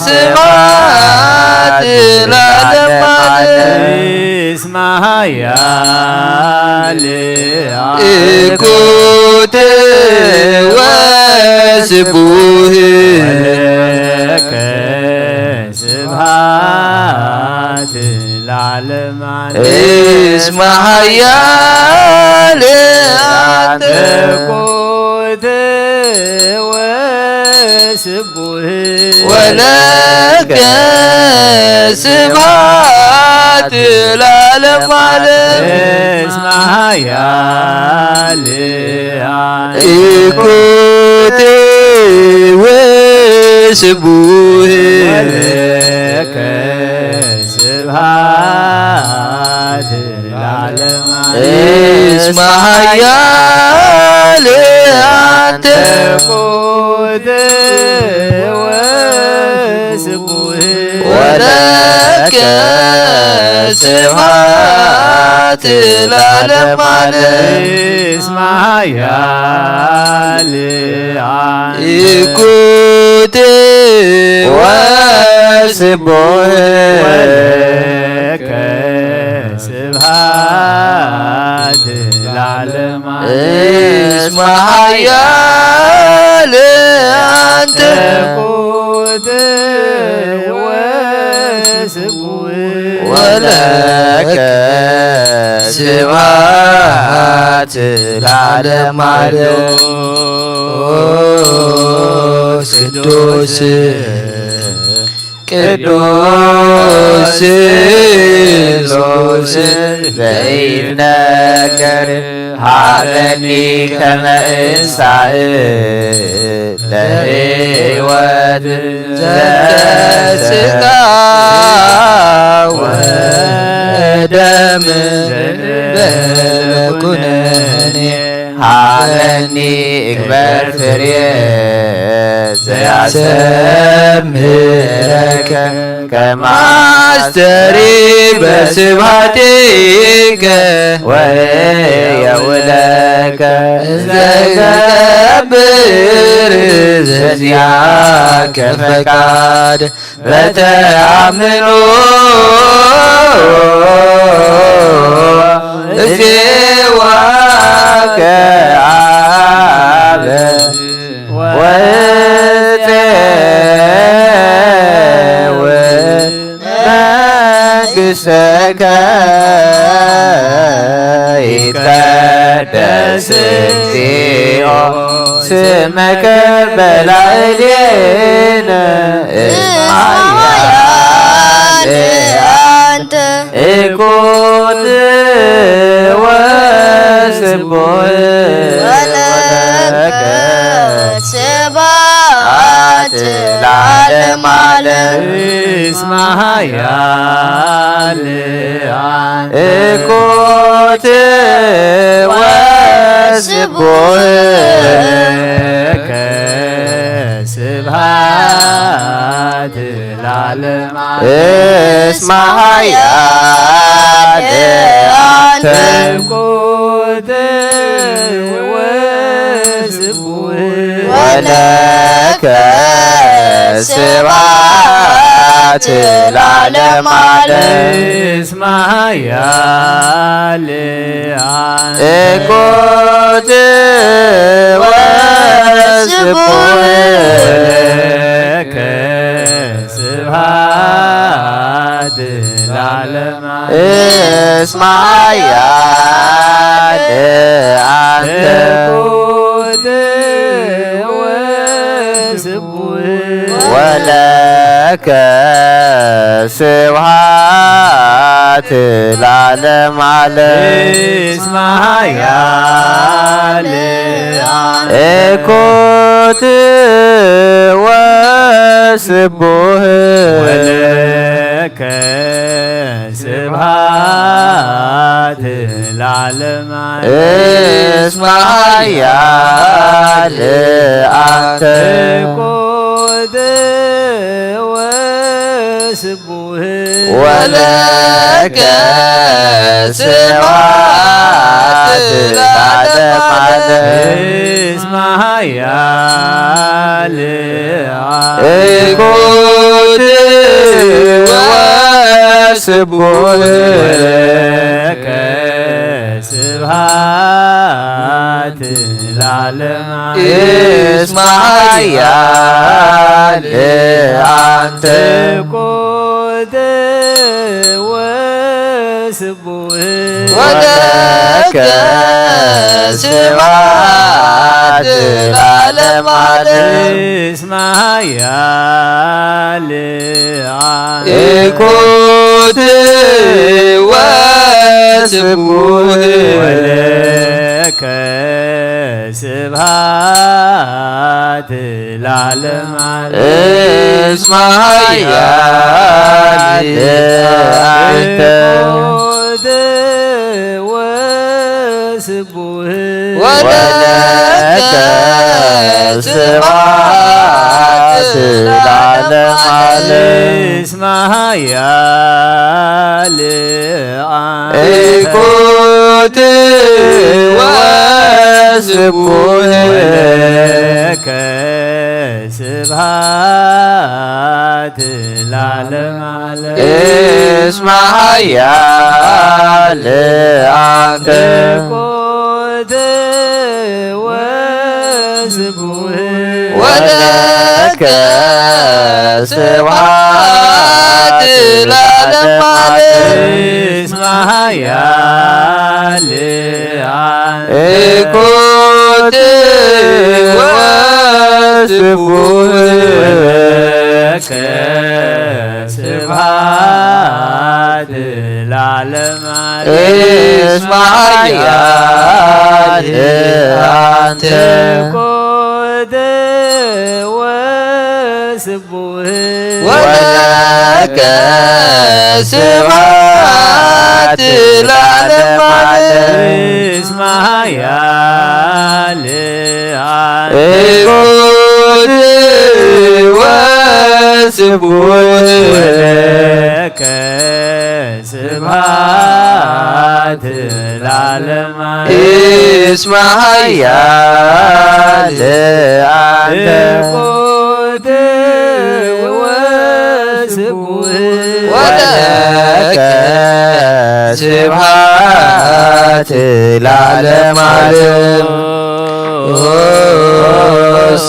ስብሐት ለዓለመ ዓለም። እስመ ኃያል እኩት ወስቡህ ወለከ ስብሐት ለዓለመ ዓለም። እስመ ኃያል አንተ እኩት ወስቡህ ወለከ ስብሐት ለዓለመ ዓለም። እስመ ኃያል እኩት ወስቡህ ወለከ ስብሐት ለዓለመ ዓለም። እስመ ኃያል አንተ እኩት ወስቡህ ወለከ ስብሐት ለዓለመ ዓለም። እስመ ኃያል እኩት ወስቡህ ወለከ ስብሐት ለዓለመ ዓለም። እስመ ኃያል አንተ እኩት ወስቡህ ወለከ ስብሐት ለዓለመ ዓለም። ቅዱስ ቅዱስ ስሉስ ዘይትነገር ሀበኒ ከመ እንሳእ ለህይወት ዘንተ ስጋ ወደም በኩነኔ ሀበኒ እግበር ፍሬ ዘያሰምረከ ከመ አስተሪ በስብሐቲከ ወእየውለከ እንዘ እገብር ዘዚአከ ፈቃድ በተአምኖ እዜዋከ አበ ወእጼው መንግሥተከ ይትቀደስ እግዚኦ ስመከ በላዕሌነ እስመ ኃያል አንተ እኩት ወስቡህ ወለከ ስብሐት ለዓለመ ዓለም። እስመ ኃያል እኩት ወስቡህ ወለከ ስብሐት ለዓለመ ዓለም። እስመ ኃያል አንተ እኩት ወስቡህ ወለከ ስብሐት ለዓለመ ዓለም። እስመ ኃያል እኩት ወስቡህ ወለከ ስብሐት ለዓለመ ዓለም። እስመ ኃያል አንተ እኩት ወስቡህ ወለከ ስብሐት ለዓለመ ዓለም። እስመ ኃያል እኩት ወስቡህ ወለከ ስብሐት ለዓለመ ዓለም። እስመ ኃያል አንተ እኩት ወስቡህ ወለከ ስብሐት ለዓለመ ዓለም። እስመ ኃያል ኢኮት ወስቡሕ ወለከ ስብሐት ለዓለመ ዓለም። እስመ ኃያል አንተ። ኢኮት ወስቡሕ ወለከ ስብሐት ለዓለመ ዓለም። እስመ ኃያል ኢኮት ወስቡሕ ወለከ ስብሐት ለዓለመ ዓለም። እስመ ኃያል አንተ። ኢኮት ወስቡሕ ወለከ ስብሐት ለዓለመ ዓለም። እስመ ኃያል ኢኮት ወስቡሕ ወለከ ስብሐት ለዓለመ ዓለም። እስመ ኃያል አንተ። ኢኮት ወስቡሕ ወለከ ስብሐት ለዓለመ ዓለም። እስመ ኃያል ኢኮት ወስቡሕ ወለከ ስብሐት ለዓለመ ዓለም። እስመ ኃያል አንተ። ኢኮት ወስቡሕ ወለከ ስብሐት ለዓለመ ዓለም። እስመ ኃያል ኢኮት ወስቡሕ ወለከ ስብሐት ለዓለመ ዓለም። እስመ ኃያል አንተ። ኢኮት ወስቡሕ ወለከ ስብሐት ለዓለመ ዓለም። ቅዱስ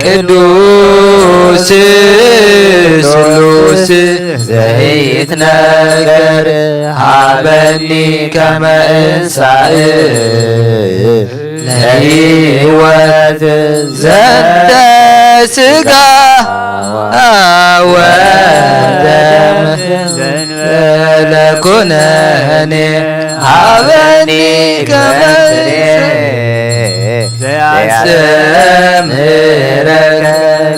ቅዱስ ስሉስ ዘይትነገር ሀበኒ ከመ እንሳእ ለሕይወት ዘንተ ስጋ ወደም ዘንበለ ኩነኔ ሀበኒ ከመ ዘያስተምህረከ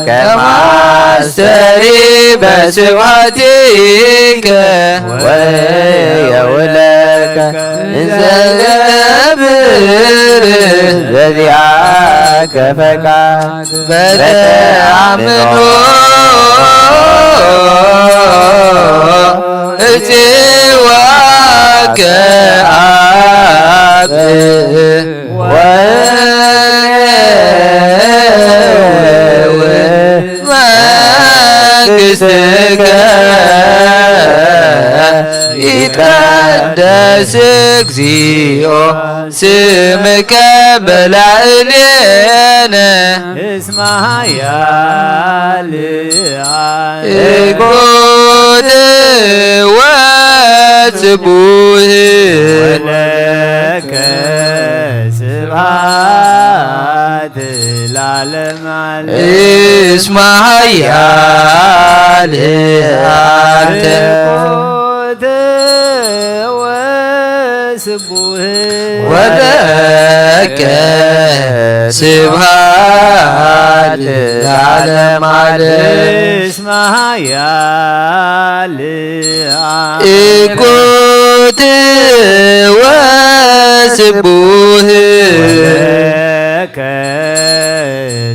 ከመ አስተሪ በስብሐቲከ ወየውለከ እንዘ ገብር ዘዚአከ ፈቃድ በተአምኖ እጽዋከ አብ ወወልድ መንግሥትከ ይትቀደስ እግዚኦ ስምከ በላዕሌነ። እስመ ኃያል ኢኮት ወስቡሕ ወለከ ስብሐት ለዓለመ ዓለም። እስመ ኃያል አንተ። ኢኮት ወስቡሕ ወለከ ስብሐት ለዓለመ ዓለም። እስመ ኃያል ኢኮት ወስቡሕ ወለከ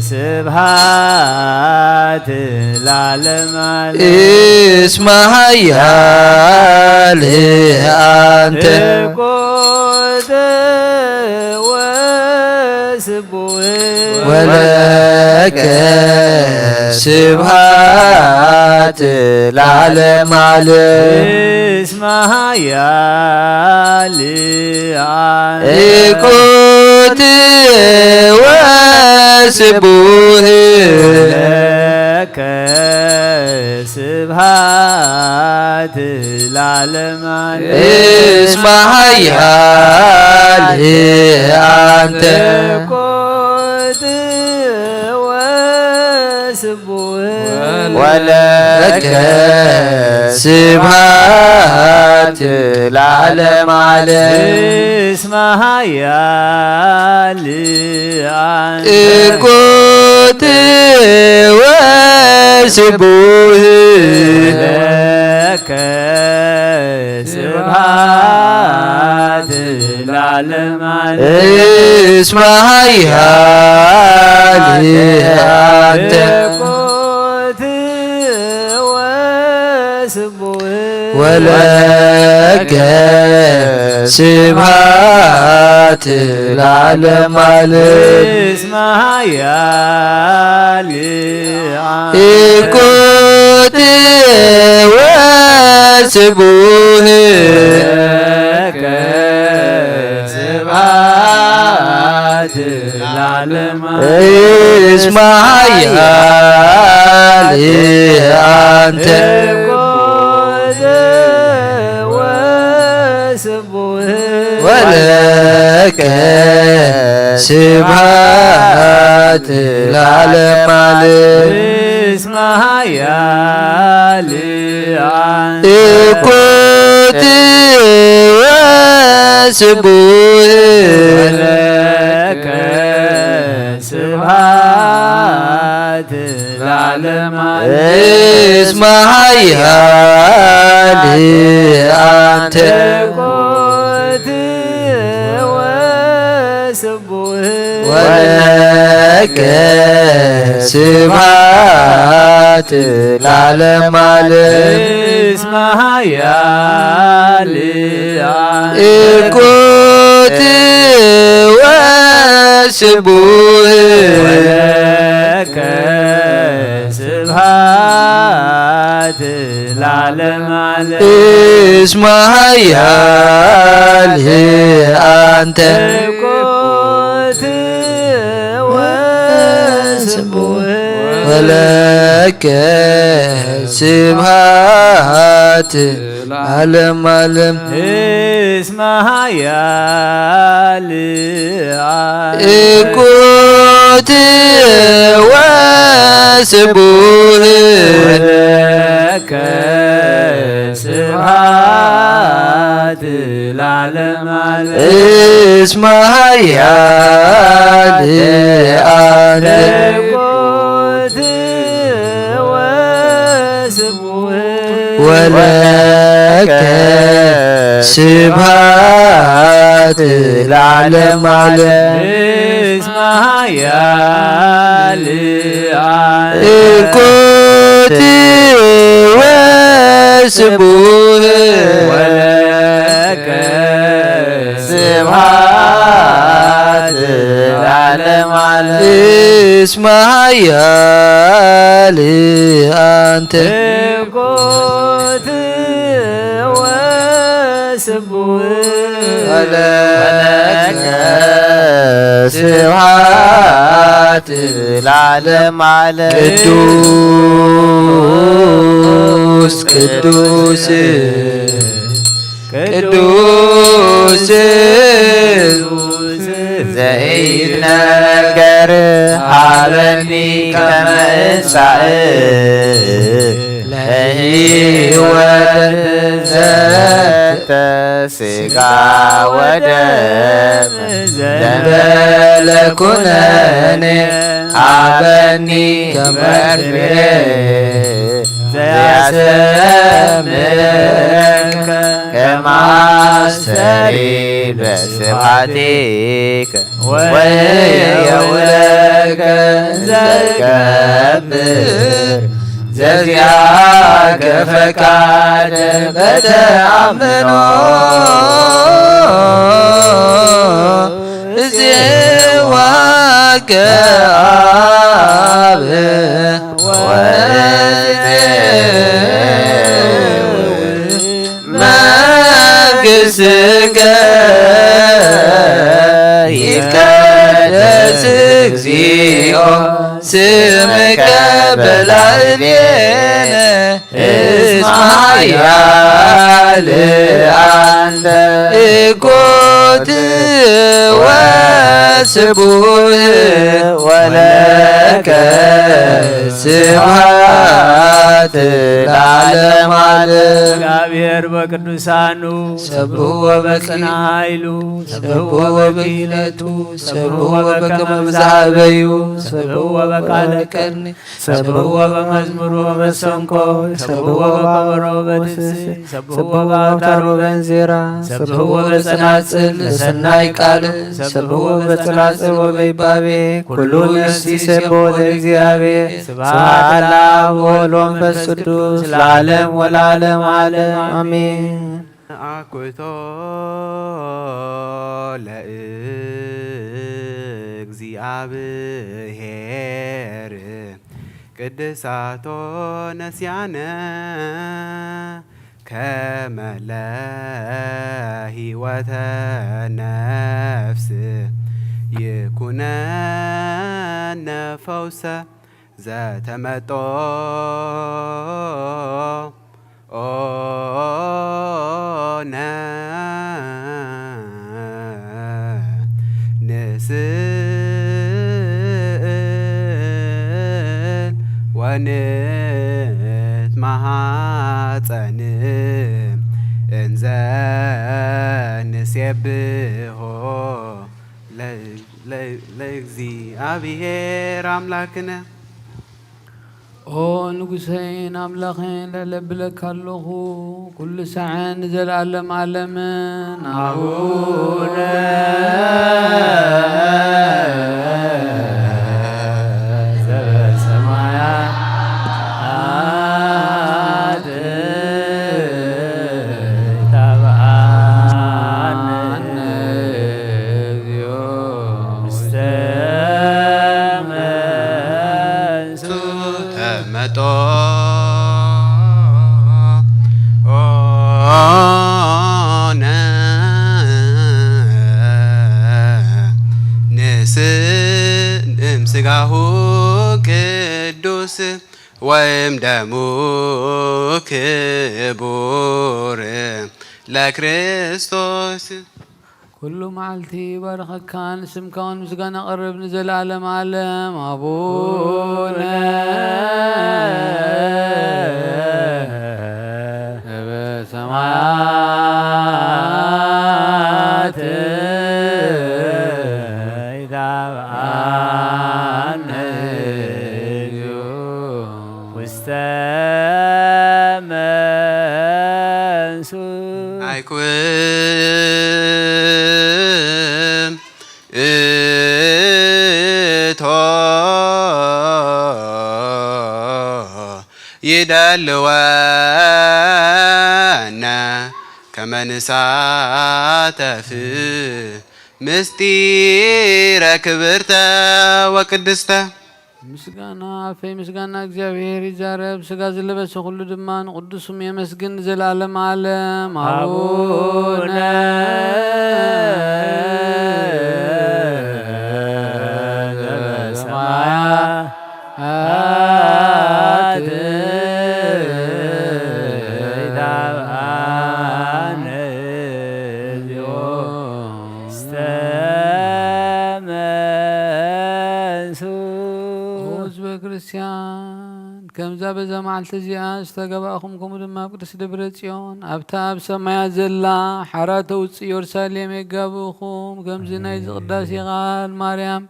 ስብሐት ዓለም ዓለም። እስመ ኃያል አንተ። ትኩት ወስቡህ። ወለከ ስብሐት ለዓለም ዓለም። እስመ ኃያል አንተ። ትኩት ወስቡህ። ለከ ስብሐት ለዓለም ዓለም። እስመ ኃያል አንተ። ትኩት ወስቡህ። ወለከ ስብሐት ለዓለም ዓለም። እስመ ኃያል አንተ። ትኩት ወስቡህ። ለከ ስብሐት ለዓለም ዓለም። እስመ ኃያል አንተ። ትኩት ወስቡህ። ወለከ ስብሐት ለዓለም ዓለም። እስመ ኃያል ትኩት ወስቡህ። ለከ ስብሐት ለዓለም ዓለም። እስመ ኃያል አንተ። ትኩት ወስቡህ። ወለከ ስብሐት ለዓለም ዓለም። እስመ ኃያል አንተ። ትኩት ወስቡህ። ወለከ ስብሐት ለዓለም ዓለም። እስመ ኃያል አንተ። ትኩት ወስቡህ። ወለከ ስብሐት ለዓለም ዓለም። እስመ ኃያል አንተ። ትኩት ወስቡህ። ወለከ ስብሐት ለዓለም ዓለም። እስመ ኃያል አንተ። ትኩት ወስቡህ። ወለከ ስብሐት ለዓለም ዓለም። እስመ ኃያል ትኩት ወስቡህ። ወለከ ስብሐት ለዓለም ዓለም። እስመ ኃያል አንተ። ትኩት ወስቡህ። ወለከ ስብሐት ለዓለም ዓለም። እስመ ኃያል አንተ። ትኩት ወስቡህ። ወለከ ስብሐት ለዓለም ዓለም። እስመ ኃያል አንተ። ትኩት ወስቡህ። ወለከ ስብሐት ለዓለም ዓለም። ቅዱስ ቅዱስ ቅዱስ ዘይትነገር ሀበኒ ከመ እንሳእ ለህይወት ዘንተ ስጋ ወደም ዘንበለ ኩነኔ ሀበኒ ከመ ፍሬ ዘያሰምረከ ከመ አስተሪ በስብሐቲከ ወየውለከ ዘገብር ዘዚኣከ ፈቃድ በተኣምኖ እዜዋከ ኣብ ወእዜ መንግሥትከ ይትቀደስ እግዚኦ ስምከ በላዕሌነ እስመ ኃያል አንተ እኮት ወስቡህ ወለከ ስብሐት ለዓለመ ዓለም። እግዚአብሔር በቅዱሳኑ ሰብሕዎ በጽንዓ ኃይሉ ሰብሕዎ በክህነቱ ሰብሕዎ በከመ ብዝሃበዩ ሰብሕዎ በቃለ ቀርኒ ሰብሕዎ በመዝሙር ወመሰንቆ ሰብሕዎ በከበሮ በትስብእት ሰብሕዎ በአውታር ወበእንዚራ ሰብሕዎ በጸናጽል በሰናይ ቃል ሰብሕዎ በጸናጽል ወበይባቤ ኩሉ ነፍሲ ሰብሖ ለእግዚአብሔር። ስብሐት ለአብ ወወልድ ወመንፈስ ቅዱስ ለዓለም ወለዓለመ ዓለም አሜን። አኩቶ ለእግዚአብሔር ቅድሳቶ ነስያነ ከመ ለህይወተ ነፍስ ይኩነነ ፈውሰ ዘተመጦ ኦነ ንስእል ወንትማሃፀን እንዘ ንሴብሖ ለ- ለ- ለእግዚአብሔር አምላክነ። ኦ ንጉሰይን ኣምላኸይን፣ ልዕል እብለካ ኣለኹ፣ ኩሉ ሳዕን ንዘለኣለም ዓለምን። ኣቡነ ዘበሰማያት ይትባረክ ስምከ። ውስተ መንሱ ተመጦ ኦነ ንስ እምስጋሁ ቅዱስ ወይም ደሙ ክቡር ለክርስቶስ። ኩሉ መዓልቲ ይባርኸካ፣ ንስምካ እውን ምስጋና ቀርብ ንዘለዓለም ዓለም። ኣቡነ ዘበሰማያት ይትባረክ ስምከ። ውስተ መንሱ አይኩን እቶ ይደልወነ ከመ ንሳተፍ ምስጢረ ክብርተ ወቅድስተ። ምስጋና ኣፈይ ምስጋና እግዚኣብሔር ይዛረብ፣ ስጋ ዝለበሰ ኩሉ ድማ ንቅዱስ ስሙ የመስግን ንዘለዓለም ዓለም። ኣቡነ ዘበሰማያት ይትባረክ ስምከ። ውስተ መንሱ። ኦ ህዝበ ክርስቲያን፣ ከምዛ በዛ መዓልቲ እዚኣ ዝተጋባእኹም፣ ከምኡ ድማ ኣብ ቅድስት ደብረ ጽዮን፣ ኣብታ ኣብ ሰማያት ዘላ ሓራ ተውጽእ ኢየሩሳሌም የጋብእኹም። ከምዚ ናይዚ ቅዳሴ ቃል ማርያም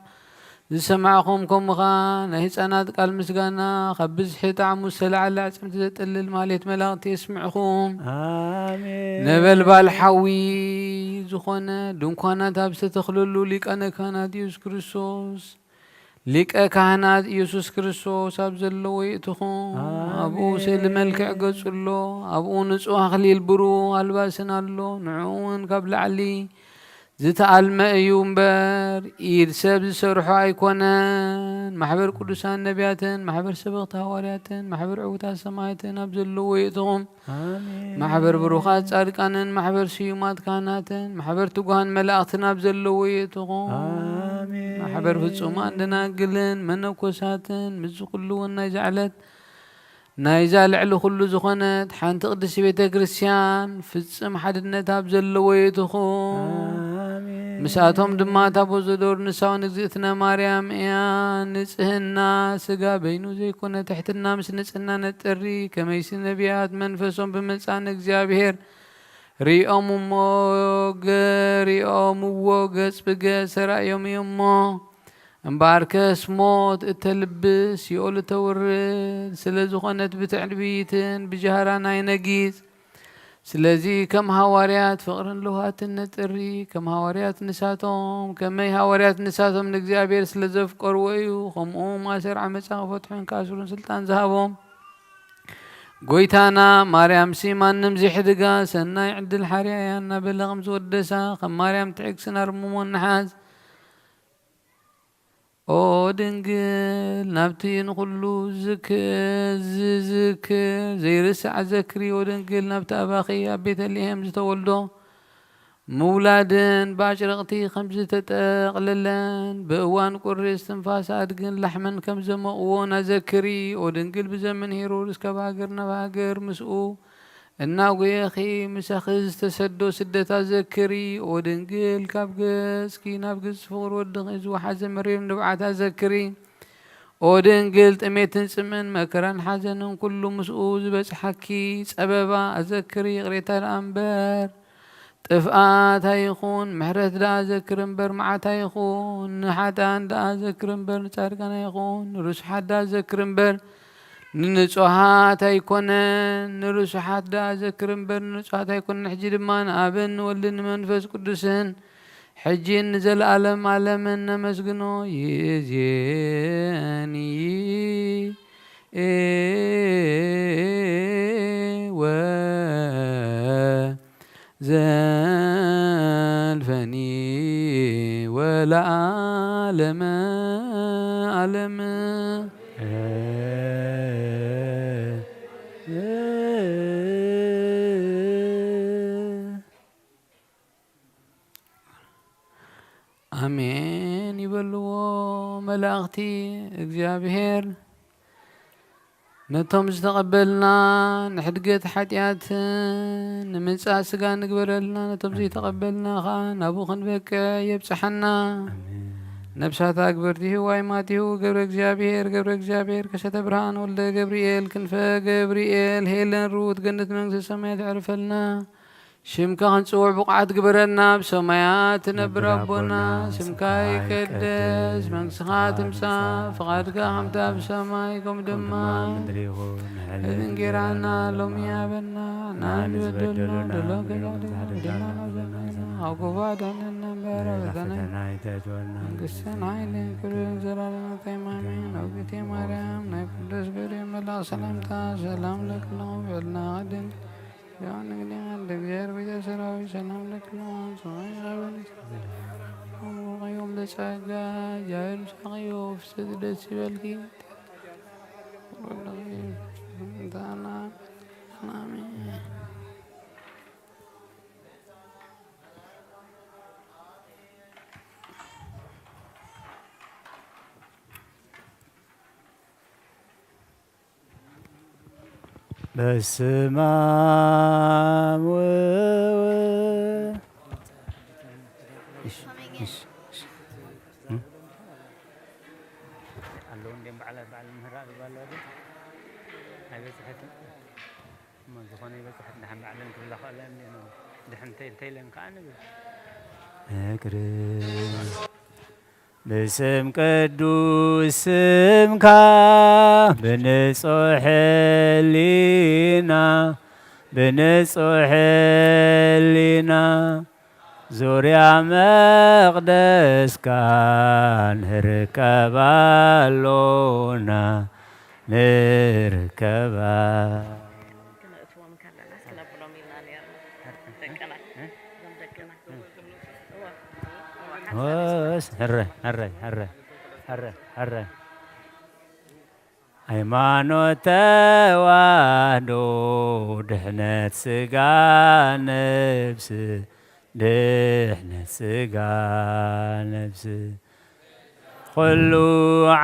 ዝሰማዕኹም፣ ከምኡ ኸዓ ናይ ህፃናት ቃል ምስጋና ካብ ብዝሒ ጣዕሙ ዝተላዕለ ኣዕፅምቲ ዘጥልል ማሌት መላእኽቲ የስምዕኹም። ኣሜን። ነበልባል ሓዊ ዝኾነ ድንኳናት ኣብ ዝተተኽለሉ ሊቃነ ካህናት ኢየሱስ ክርስቶስ ሊቀ ካህናት ኢየሱስ ክርስቶስ ኣብ ዘለዎ የእትኹም። ኣብኡ ኣሜን። ስእሊ መልክዕ ገጹ ኣሎ። ኣብኡ ንጹሕ ኣኽሊል ብሩህ ኣልባስን ኣሎ። ንዕኡ እውን ካብ ላዕሊ ዝተኣልመ እዩ እምበር፣ ኢድ ሰብ ዝሰርሖ ኣይኮነን። ማሕበር ቅዱሳን ነቢያትን፣ ማሕበር ሰበኽቲ ሃዋርያትን፣ ማሕበር ዕዉታት ሰማዕትን ኣብ ዘለዎ የእትኹም። ኣሜን። ማሕበር ብሩኻት ጻድቃንን፣ ማሕበር ስዩማት ካህናትን፣ ማሕበር ትጉሃን መላእኽትን ኣብ ዘለዎ የእትኹም። ኣሜን። ማሕበር ፍጹማን ደናግልን፣ መነኮሳትን፣ ምስዚ ኩሉ እውን ናይዛ ዕለት ናይዛ ልዕሊ ኩሉ ዝኾነት ሓንቲ ቅድስቲ ቤተ ክርስቲያን ፍጽም ሓድነት ኣብ ዘለዎ የእትኹም። ኣሜን። ምስኣቶም ድማ እታ ቦዞዶር ንሳውን እግዝእትነ ማርያም እያ። ንጽህና ስጋ በይኑ ዘይኮነ ትሕትና ምስ ንጽህና ነጠሪ፣ ከመይሲ ነቢያት መንፈሶም ብምጻን እግዚኣብሔር ሪኦም እሞ ገ-፣ ሪኦም እዎ ገጽ ብገጽ ተራእዮም እዮም እሞ። እምበኣርከስ ሞት እተልብስ ሲኦል እተውርድ ስለ ዝኾነት ብትዕቢትን ብጃህራን ኣይነጊጽ። ስለዚ ከም ሃዋርያት ፍቕርን ለውሃትን ነጥሪ። ከም ሃዋርያት ንሳቶም፣ ከመይ ሃዋርያት ንሳቶም ንእግዚኣብሔር ስለ ዘፍቀርዎ እዩ። ከምኡ ማእሰር ዓመጻ ክፈትሑን ክኣስሩን ስልጣን ዝሃቦም። ጎይታና ማርያምሲ ማንም ዘይሕድጋ ሰናይ ዕድል ሓርያ እያ እናበለ ከም ዝወደሳ ከም ማርያም ትዕግስን ኣርምሞን ንሓዝ። ኦ ድንግል፣ ናብቲ ንኹሉ ዝክ-፣ ዝዝክር ዘይርስዕ ዘክሪ። ኦ ድንግል፣ ናብቲ ኣባኺ ኣብ ቤተልሔም ዝተወልዶ ምውላድን ብኣጭረቕቲ ከም ዝተጠቕለለን ብእዋን ቁሪ እስትንፋስ ኣድግን ላሕምን ከም ዘሞቕዎን ኣዘክሪ። ኦ ድንግል፣ ብዘመን ሄሮድስ ካብ ሃገር ናብ ሃገር ምስኡ እናጎየኺ ምሳኺ ዝተሰዶ ስደት ኣዘክሪ። ኦ ድንግል፣ ካብ ገጽኪ ናብ ገጽ ፍቕሪ ወድኺ ዝወሓዘ መሪር ንብዓት ኣዘክሪ። ኦ ድንግል፣ ጥሜትን ጽምእን መከራን ሓዘንን ኩሉ ምስኡ ዝበጽሓኪ ጸበባ ኣዘክሪ። ይቕሬታ ደኣ እምበር ጥፍኣት ኣይኹን፣ ምሕረት ደኣ ዘክር እምበር መዓት ኣይኹን። ንሓጥኣን ደኣ ዘክር እምበር ንጻድቃን ኣይኹን። ንርሱሓት ደኣ ዘክር እምበር ንንጹሃት ኣይኮነን። ንርሱሓት ደኣ ዘክር እምበር ንንጹሃት ኣይኮነን። ሕጂ ድማ ንኣብን ንወልድን ንመንፈስ ቅዱስን ሕጂን ንዘለኣለም ኣለምን ነመስግኖ። ይእዜኒ ወዘልፈኒ ወለዓለመ ዓለም። ኣሜን ይበልዎ መላእኽቲ እግዚኣብሔር። ነቶም ዝተቐበልና ንሕድገት ሓጢኣትን ንምንጻእ ስጋ ንግበረልና፣ ነቶም ዘይተቐበልና ኸኣ ናብኡ ክንበቅዕ የብጽሓና። ኣሜን። ነብሳት ኣግበርቲ ህዋይ ማቲሁ ገብረ እግዚኣብሔር፣ ገብረ እግዚኣብሔር ከሰተ ብርሃን ወልደ ገብርኤል፣ ክንፈ ገብርኤል፣ ሄለን ሩት፣ ገነት መንግስተ ሰማያት የዕርፈልና። ሽምካ ክንጽውዕ ብቑዓት ግበረና። ኣብ ሰማያት ትነብር ኣቦና፣ ስምካ ይቀደስ፣ መንግስትኻ ትምጻእ፣ ፍቓድካ ከምቲ ኣብ ሰማይ ከምኡ ድማ ምድሪ ይኹን። ንዕለትና እንጌራና ሎሚ ሃበና፣ ንዓና ዝበደልና ንበድለና፣ ደሎ ገዛእና፣ በደልና ናብ ክፉ ኣድሕነና እምበር፣ ኣብ ፈተና ኣይተእትወና። መንግስትን ሓይልን ክብርን ዘላለማት ኣሜን። ኣሜን። ኣውግቴ ማርያም፣ ናይ ቅዱስ ገብርኤል መልኣክ ሰላምታ፣ ሰላም ለኪ፣ ብዕልና ድንግል ያን እንግዲህ አንድ እግዚአብሔር ቤተ ሰራዊት ሰላም ለኪ ነው። ሰማይ ራበን። ሙቀዮም ለጸጋ እግዚአብሔር ምሳቀዮ ፍስት ደስ ይበልኪ። ወለኪ እንታና ናሚ። በስመ አብ ወወልድ። እሺ፣ እሺ፣ እሺ። እም? ኣለዉ እንድዮም በዓላት፣ በዓል ምህራ ዝባል ኣይበጽሐትን። እሞ ዝኾነ ይበጽሐት፣ ደሓን ባዕለን ክብላ ክእላ እንድየን። ድሕን እንተ-፣ እንተ ኢለን ከኣ ንብል። እግሪ ብስም ቅዱስ ስምካ ብንጹሕ ሕሊና፣ ብንጹሕ ሕሊና ዙርያ መቕደስካ ንርከባ ኣሎና፣ ንርከባ። ክንእትዎም ከለናስ ክነብሎም ኢልና ነርና። ደቅና፣ እዞም ደቅና። እወ፣ እወ፣ ሓንሳብ ወስ፣ ህረ፣ ህረ፣ ህረ፣ ህረ፣ ህረ። ሃይማኖት ተዋህዶ ድሕነት ስጋ ነብስ፣ ድሕነት ስጋ ነብስ። ኩሉ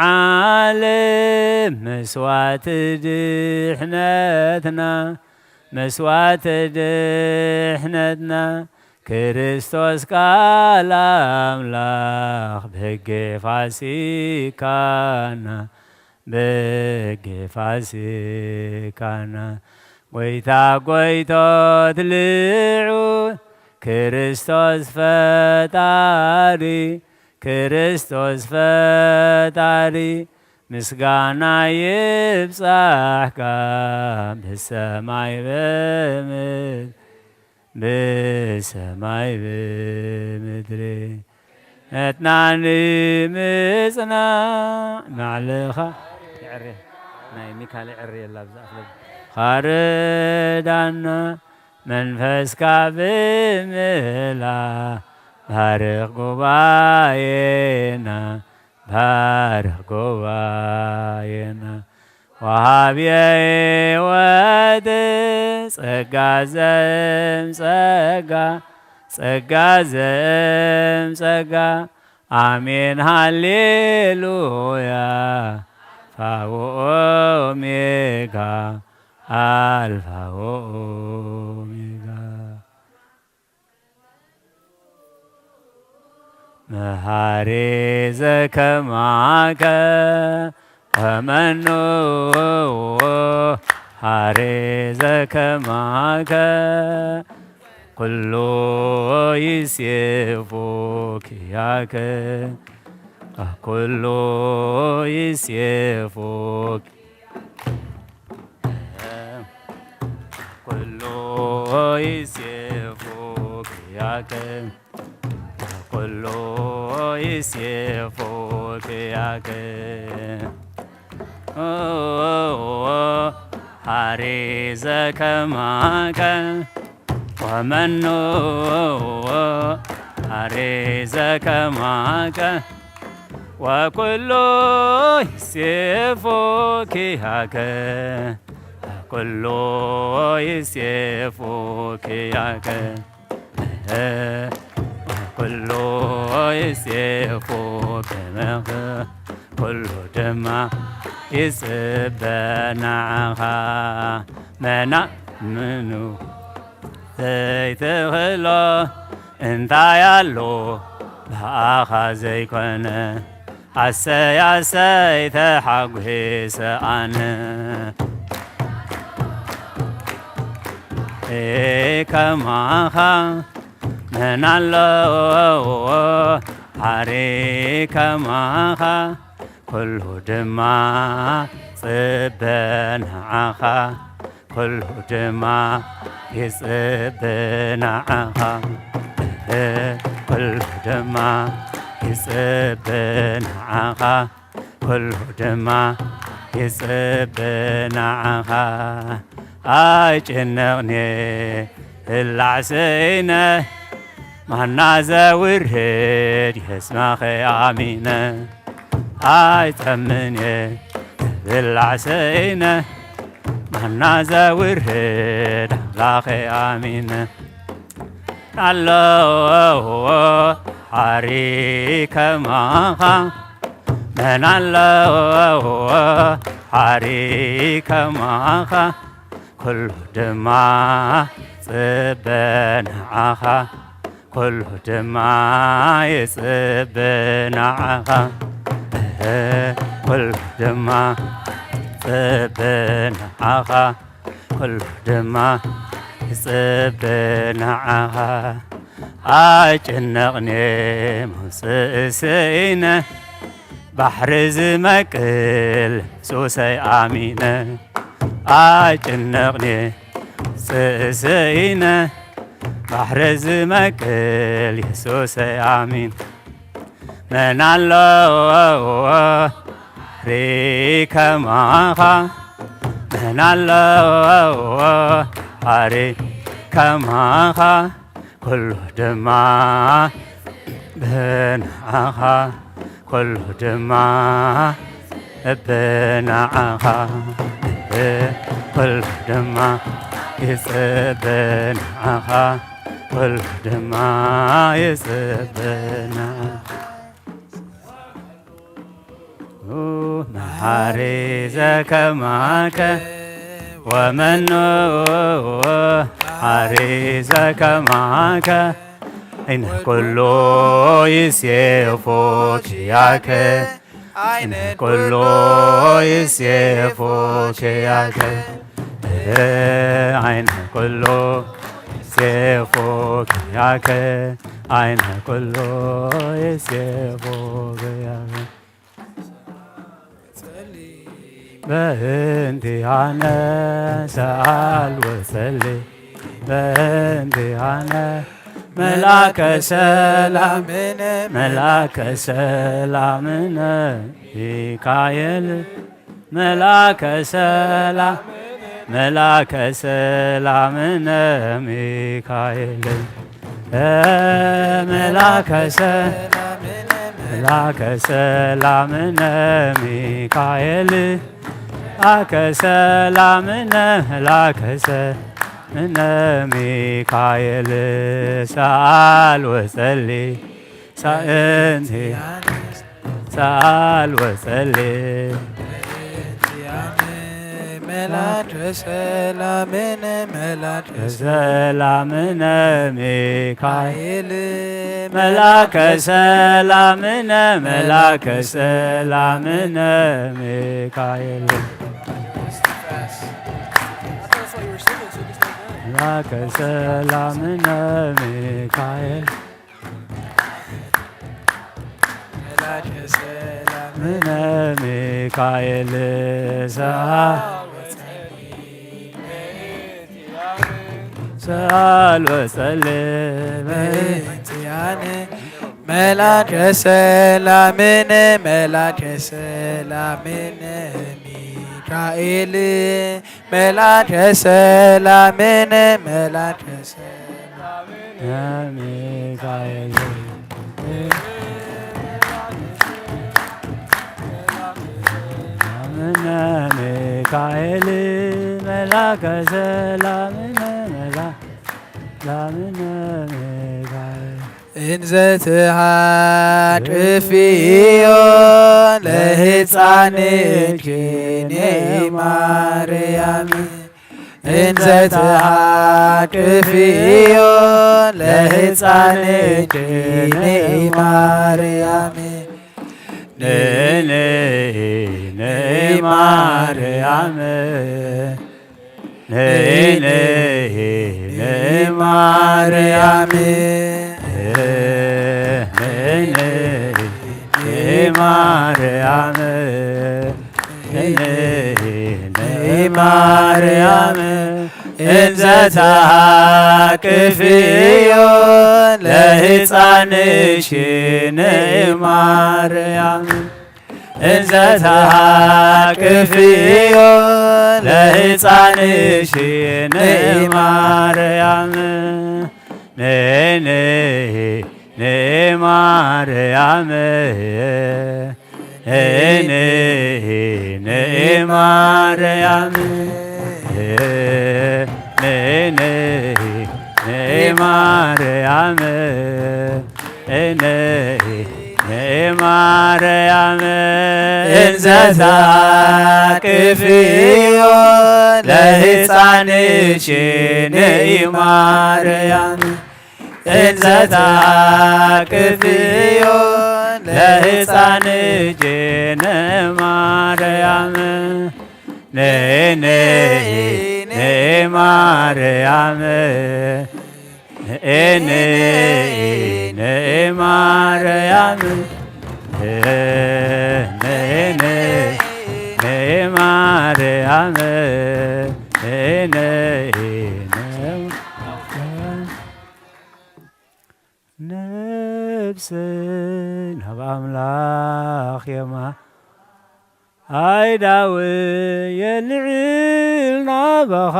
ዓለም መስዋዕቲ ድሕነትና፣ መስዋዕቲ ድሕነትና፣ ክርስቶስ ቃል ኣምላኽ በጌ ፋሲካና፣ በጌ ፋሲካና። ጎይታ ጎይቶት ልዑል ክርስቶስ ፈጣሪ፣ ክርስቶስ ፈጣሪ፣ ምስጋና ይብጻሕካ ብሰማይ ብምድሪ፣ ብሰማይ ብምድሪ። ነትና ንምጽናዕ ናዕልኻ የዕርየ፣ ናይ ሚካል የዕርየ ኣላ ብዛዕባ ኻርዳና መንፈስካ ብምላ ባርኽ ጉባኤና፣ ባርኽ ጉባኤና። ወሃብየ ሕይወት ጸጋ ዘእም ጸጋ፣ ጸጋ ዘእም ጸጋ። ኣሜን ሃሌሉያ። ኣልፋ ወኦሜጋ፣ ኣልፋ ወኦሜጋ። መሃሪ ዘከማከ ወመኑ ሃሪ ዘከማከ ኩሉ ይሴፉ ኪያከ ኩሉ ይሴፉ ኩሉ ይሴፉ ኪያከ ኩሉ ይሴፉ ኪያከ ሃሪ ዘከማከ ወመኑ ሃሪ ዘከማከ ወኩሉ ይሴፉ ኪያከ ኩሉ ይሴፉ ኪያከ ኩሉ ይሴፉ ከመኸ ኩሉ ድማ ይጽበ ንዓኻ መና ምኑ ዘይትኽእሎ እንታይ ኣሎ ብኣኻ ዘይኮነ ኣሰይ ኣሰይ ተሓጒሰ ኣነ ከማኻ መን ኣለዎ ሓሪ ከማኻ ኩሉ ድማ ጽበ ንዓኻ ኩሉ ድማ ይጽበ ንዓኻ ኩሉ ድማ ይጽበ ንዓኻ ኩሉ ድማ ይጽበ ንዓኻ ኣይጭነቕኒ ብላዕ ስኢነ ማና ዘውርድ የስማኸ ኣሚነ ኣይጠምንየ ብላዕ ስኢነ ማና ዘውርድ ኣምላኸ ኣሚነ ኣለዎ ሓሪ ከማኻ መን ኣለዎ ሓሪ ከማኻ ኩሉ ድማ ጽበ ንዓኻ ኩሉ ድማ ይጽበ ንዓኻ ኩሉ ድማ ጽበ ንዓኻ ኩሉ ድማ ይጽበ ንዓኻ ኣይጭነቕኒ መውፅእ ስኢነ ባሕሪ ዝመቅል ሱሰይ ኣሚነ ኣይጭነቕኒ መውፅእ ስኢነ ባሕሪ ዝመቅል የሱሰይ ኣሚን። መን ኣሎ ሪ ከማኻ? መን ኣሎ ሪ ከማኻ? ኩሉ ድማ ብንዓኻ፣ ኩሉ ድማ ብንዓኻ፣ ኩሉ ድማ ይጽበ ንዓኻ፣ ኩሉ ድማ ይጽበ ንዓኻ። መሓሪ ዘከማከ ወመኑ መሓሪ ዘከማከ፣ ዓይነ ኩሉ ይሴፎ ኪያከ፣ ዓይነ ኩሉ ይሴፎ ኪያከ፣ ዓይነ ኩሉ ይሴፎ ኪያከ፣ ዓይነ ኩሉ ይሴፎ ኪያከ። በእንቲአነ ሰአል ወጸሊ በእንቲአነ፣ መላከ ሰላምን መላከ ሰላምን ሚካኤል፣ መላከ ሰላም መላከ ሰላምን ሚካኤል፣ መላከ ሰላም መላከ ሰላምን ሚካኤል፣ መላከ ሰላምን መላከ ሰላምን ሚካኤል፣ ሰአል ወጸሊ ሳእንቲ ሰአል ወጸሊ መላከ ሰላምን መላከ ሰላምን ሚካኤል፣ መላከ ሰላምን መላከ ሰላምን ሚካኤል፣ መላከ ሰላምን ሚካኤል፣ መላከ ሰላምን ሚካኤል፣ ሰአል ሰአል ወጸሊ በእንቲአነ፣ መላከ ሰላምን መላከ ሰላምን ሚካኤል፣ መላከ ሰላምን መላከ ሰላምን ሚካኤል፣ ሰላምን ሚካኤል፣ መላከ ሰላምን መላከ ሰላምን ሚካኤል፣ እንዘ ትሃቅፍዮ ለህፃንኪ ማርያም፣ እንዘ ትሃቅፍዮ ለህፃንኪ ማርያም፣ ነይ ነይ ነይ ማርያም፣ ነይ ነይ ነይ ማርያም፣ ነይ ነይ ነይ ማርያም፣ ነይ ነይ ማርያም፣ እንዘ ተሃቅፍዮ ለህፃንኪ ነይ ማርያም፣ እንዘ ተሃቅፍዮ ለህፃንኪ ነይ ማርያም፣ ነይ ነይ ነይ ማርያም፣ ነይ ነይ ነይ ማርያም፣ ነይ ነይ ነይ ማርያም፣ ነይ ነይ ማርያም፣ እንዘ ታቅፍዮ ለህፃንኪ ነይ ማርያም፣ እንዘ ታቅፍዮ ለህፃንኪ ነይ ማርያም፣ ነይ ነይ ነይ ማርያም፣ ነይ ነይ ማርያም፣ ነይ ነይ ነይ ማርያም፣ ነይ ነይ ነይ ኣምላኽ የማ ኣይዳዊ የልዕል ናባኻ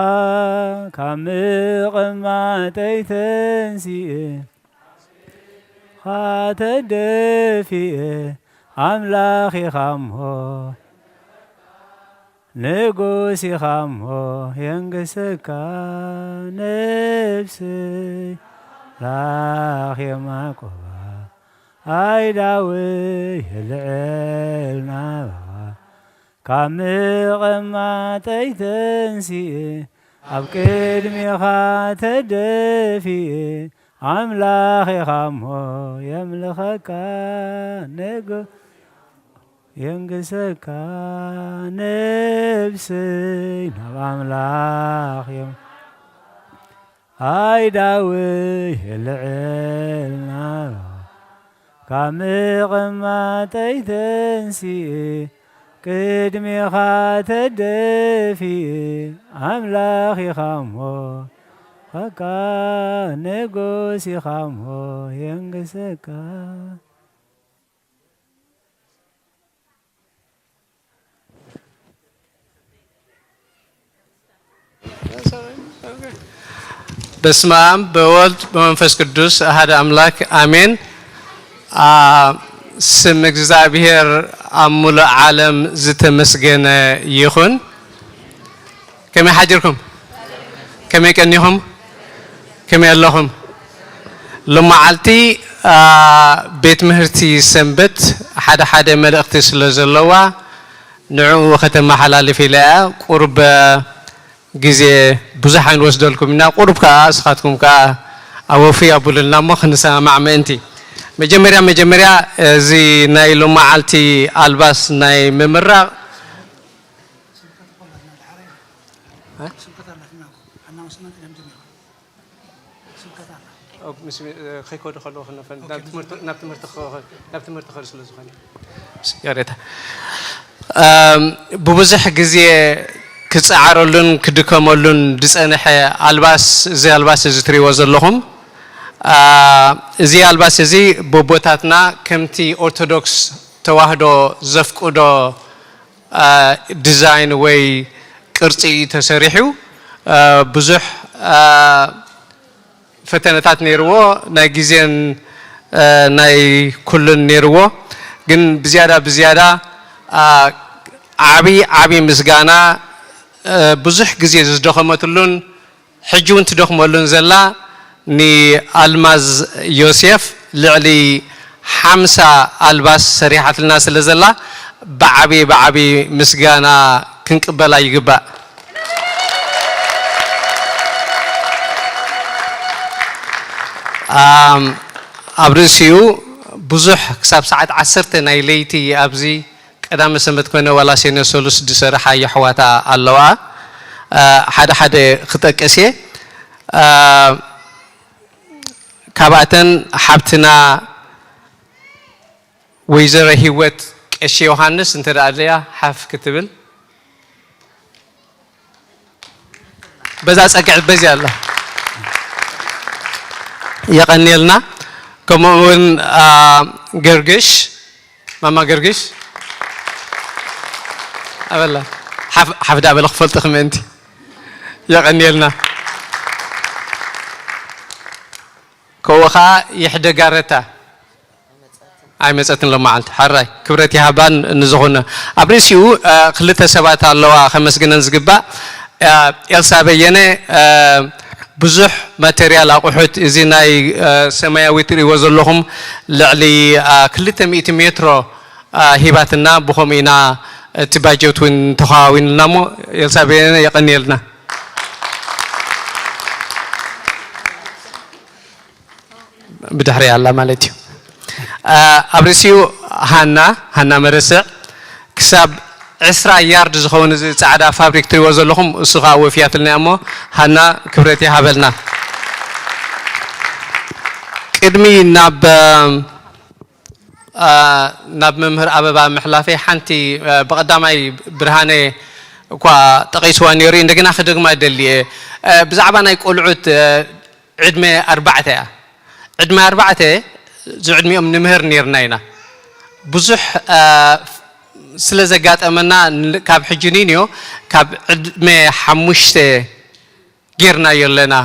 ካብ ምቕማጠይ ተንሲኤ ኻተደፊኤ ኣምላኽ ኢኻ እሞ ንጉስ ኢኻ እሞ የንግሰካ ነፍሰይ ኣምላኽ የማቆባ ኣይዳዊ የልዕል ናባኻ ካብ ምቕማጠይ ተንሲኤ ኣብ ቅድሜኻ ተደፊኤ ኣምላኽ ኢኻ እሞ የምልኸካ ንጉ የንግሰካ ነብሰይ ናብ ኣምላኽ እዮም ኣይዳዊ የልዕል ናባኻ ካብ ምቕማጠይ ተንሲኤ ቅድሜኻ ተደፊኤ ኣምላኽ ኢኻ እሞ ኸካ ንጉስ ኢኻ እሞ የንግሰካ በስመ አብ በወልድ በመንፈስ ቅዱስ አሐደ አምላክ አሜን። አ፣ ስም እግዚኣብሔር ኣብ ሙሉእ ዓለም ዝተመስገነ ይኹን። ከመይ ሓዲርኩም? ከመይ ቀኒኹም? ከመይ ኣለኹም? ሎመዓልቲ አ፣ ቤት ምህርቲ ሰንበት ሓደ ሓደ መልእኽቲ ስለ ዘለዋ ንዕኡ ከተመሓላልፍ ኢለ እያ። ቁሩብ ግዜ ብዙሕ ኣይንወስደልኩም ኢና። ቁሩብ ከኣ እስኻትኩም ከኣ ኣወፍይ ኣቡልና እሞ ክንሰማማዕ ምእንቲ። መጀመርያ መጀመርያ እዚ ናይ ሎመዓልቲ ኣልባስ ናይ ምምራቕ ከይከዱ ከለዉ ክነፈን ናብ ትምህርቲ ናብ ትምህርቲ ክኸ- ናብ ትምህርቲ ክኸዱ ስለ ዝኾነ ይቅሬታ። እም፣ ብብዙሕ ግዜ ክጸዓረሉን ክድከመሉን ዝጸንሐ ኣልባስ እዚ ኣልባስ እዚ ትሪእዎ ዘለኹም አ፣ እዚ ኣልባስ እዚ በቦታትና ከምቲ ኦርቶዶክስ ተዋህዶ ዘፍቅዶ ዲዛይን ወይ ቅርፂ እዩ ተሰሪሑ። ብዙሕ ፈተነታት ነይርዎ፣ ናይ ግዜን ናይ ኩሉን ነይርዎ። ግን ብዝያዳ ብዝያዳ ዓብዪ ዓብዪ ምስጋና ብዙሕ ግዜ ዝደኸመትሉን ሕጂ እውን ትደኽመሉን ዘላ ንኣልማዝ ዮሴፍ ልዕሊ ሓምሳ ኣልባስ ሰሪሓትልና ስለ ዘላ ብዓቢ ብዓቢ ምስጋና ክንቅበላ ይግባእ። ኣብ ርእሲኡ ብዙሕ ክሳብ ሰዓት ዓሰርተ ናይ ለይቲ ኣብዚ ቀዳመ ሰንበት ኮይነ ዋላ ሰነ ሰሉስ ዝሰርሓ የሕዋታ ኣለዋ። ሓደ ሓደ ክጠቅስ እየ። ካብኣተን ሓብትና ወይዘሮ ሂወት ቀሺ ዮሃንስ እንተ ደኣ ኣድልያ ሓፍ ክትብል በዛ ጸግዕ በዚ ኣላ። የቐንየልና። ከምኡ እውን ገርግሽ ማማ ገርግሽ ኣበላ ሓፍ ሓፍ ዳበለ ክፈልጥኺ ምእንቲ የቐንየልና። ከምኡ ኸዓ ይሕደጋ ረታ ኣይመጸትን ሎመዓልቲ። ሕራይ ክብረት ይሃባን ንዝኾነ ኣብ ርእሲኡ ክልተ ሰባት ኣለዋ ከመስግነን ዝግባእ። ኤልሳ በየነ ብዙሕ ማተርያል ኣቑሑት እዚ ናይ ሰማያዊ ትርእይዎ ዘለኹም ልዕሊ ክልተ ሚእቲ ሜትሮ ሂባትና። ብኸምኡ ኢና እቲ ባጀት እውን ተኸዋዊንልና እሞ ኤልሳ በየነ የቐንየልና። ብድሕሪ ኣላ ማለት እዩ። ኣብ ርእሲኡ ሃና ሃና መረስዕ ክሳብ ዕስራ ያርድ ዝኸውን እዚ ጻዕዳ ፋብሪክ ትሪእዎ ዘለኹም እሱ ከዓ ወፍያትልና እሞ ሃና ክብረት ይሃበልና። ቅድሚ ናብ ናብ መምህር ኣበባ ምሕላፈይ ሓንቲ ብቐዳማይ ብርሃነ እኳ ጠቒስዋ ነይሩ እዩ። እንደገና ክደግማ ይደሊ እየ። ብዛዕባ ናይ ቆልዑት ዕድመ ኣርባዕተ እያ። ዕድመ ኣርባዕተ ዝዕድሚኦም ንምህር ነይርና ኢና። ብዙሕ ስለ ዘጋጠመና ካብ ሕጂ ንንዮ ካብ ዕድመ ሓሙሽተ ጌርናዮ ኣለና።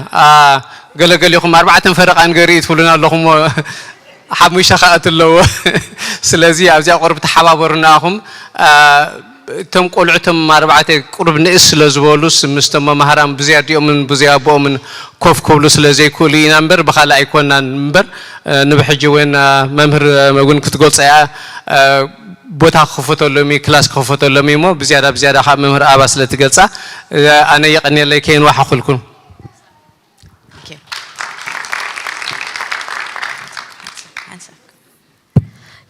ገለገሊኹም ኣርባዕተን ፈረቓን ገርኢ ትብሉና ኣለኹም፣ ሓሙሽተ ከኣት ኣለዎ። ስለዚ ኣብዚኣ ቁርብ ተሓባበሩና ኣኹም። እቶም ቆልዑ እቶም ኣርባዕተ ቁሩብ ንእስ ስለ ዝበሉስ ምስቶም መማህራን ብዝያ ኣዲኦምን ብዝያ ኣቦኦምን ኮፍ ክብሉ ስለ ዘይክእሉ ኢና እምበር ብኻልእ ኣይኮናን እምበር ንብሕጂ እውን መምህር እውን ክትገልጾ እያ። ቦታ ክኽፈተሎም እዩ፣ ክላስ ክኽፈተሎም እዩ እሞ ብዝያዳ ብዝያዳ ካብ መምህር ኣባ ስለ ትገልጻ ኣነ የቐንየለይ ከየንዋሓኹልኩም።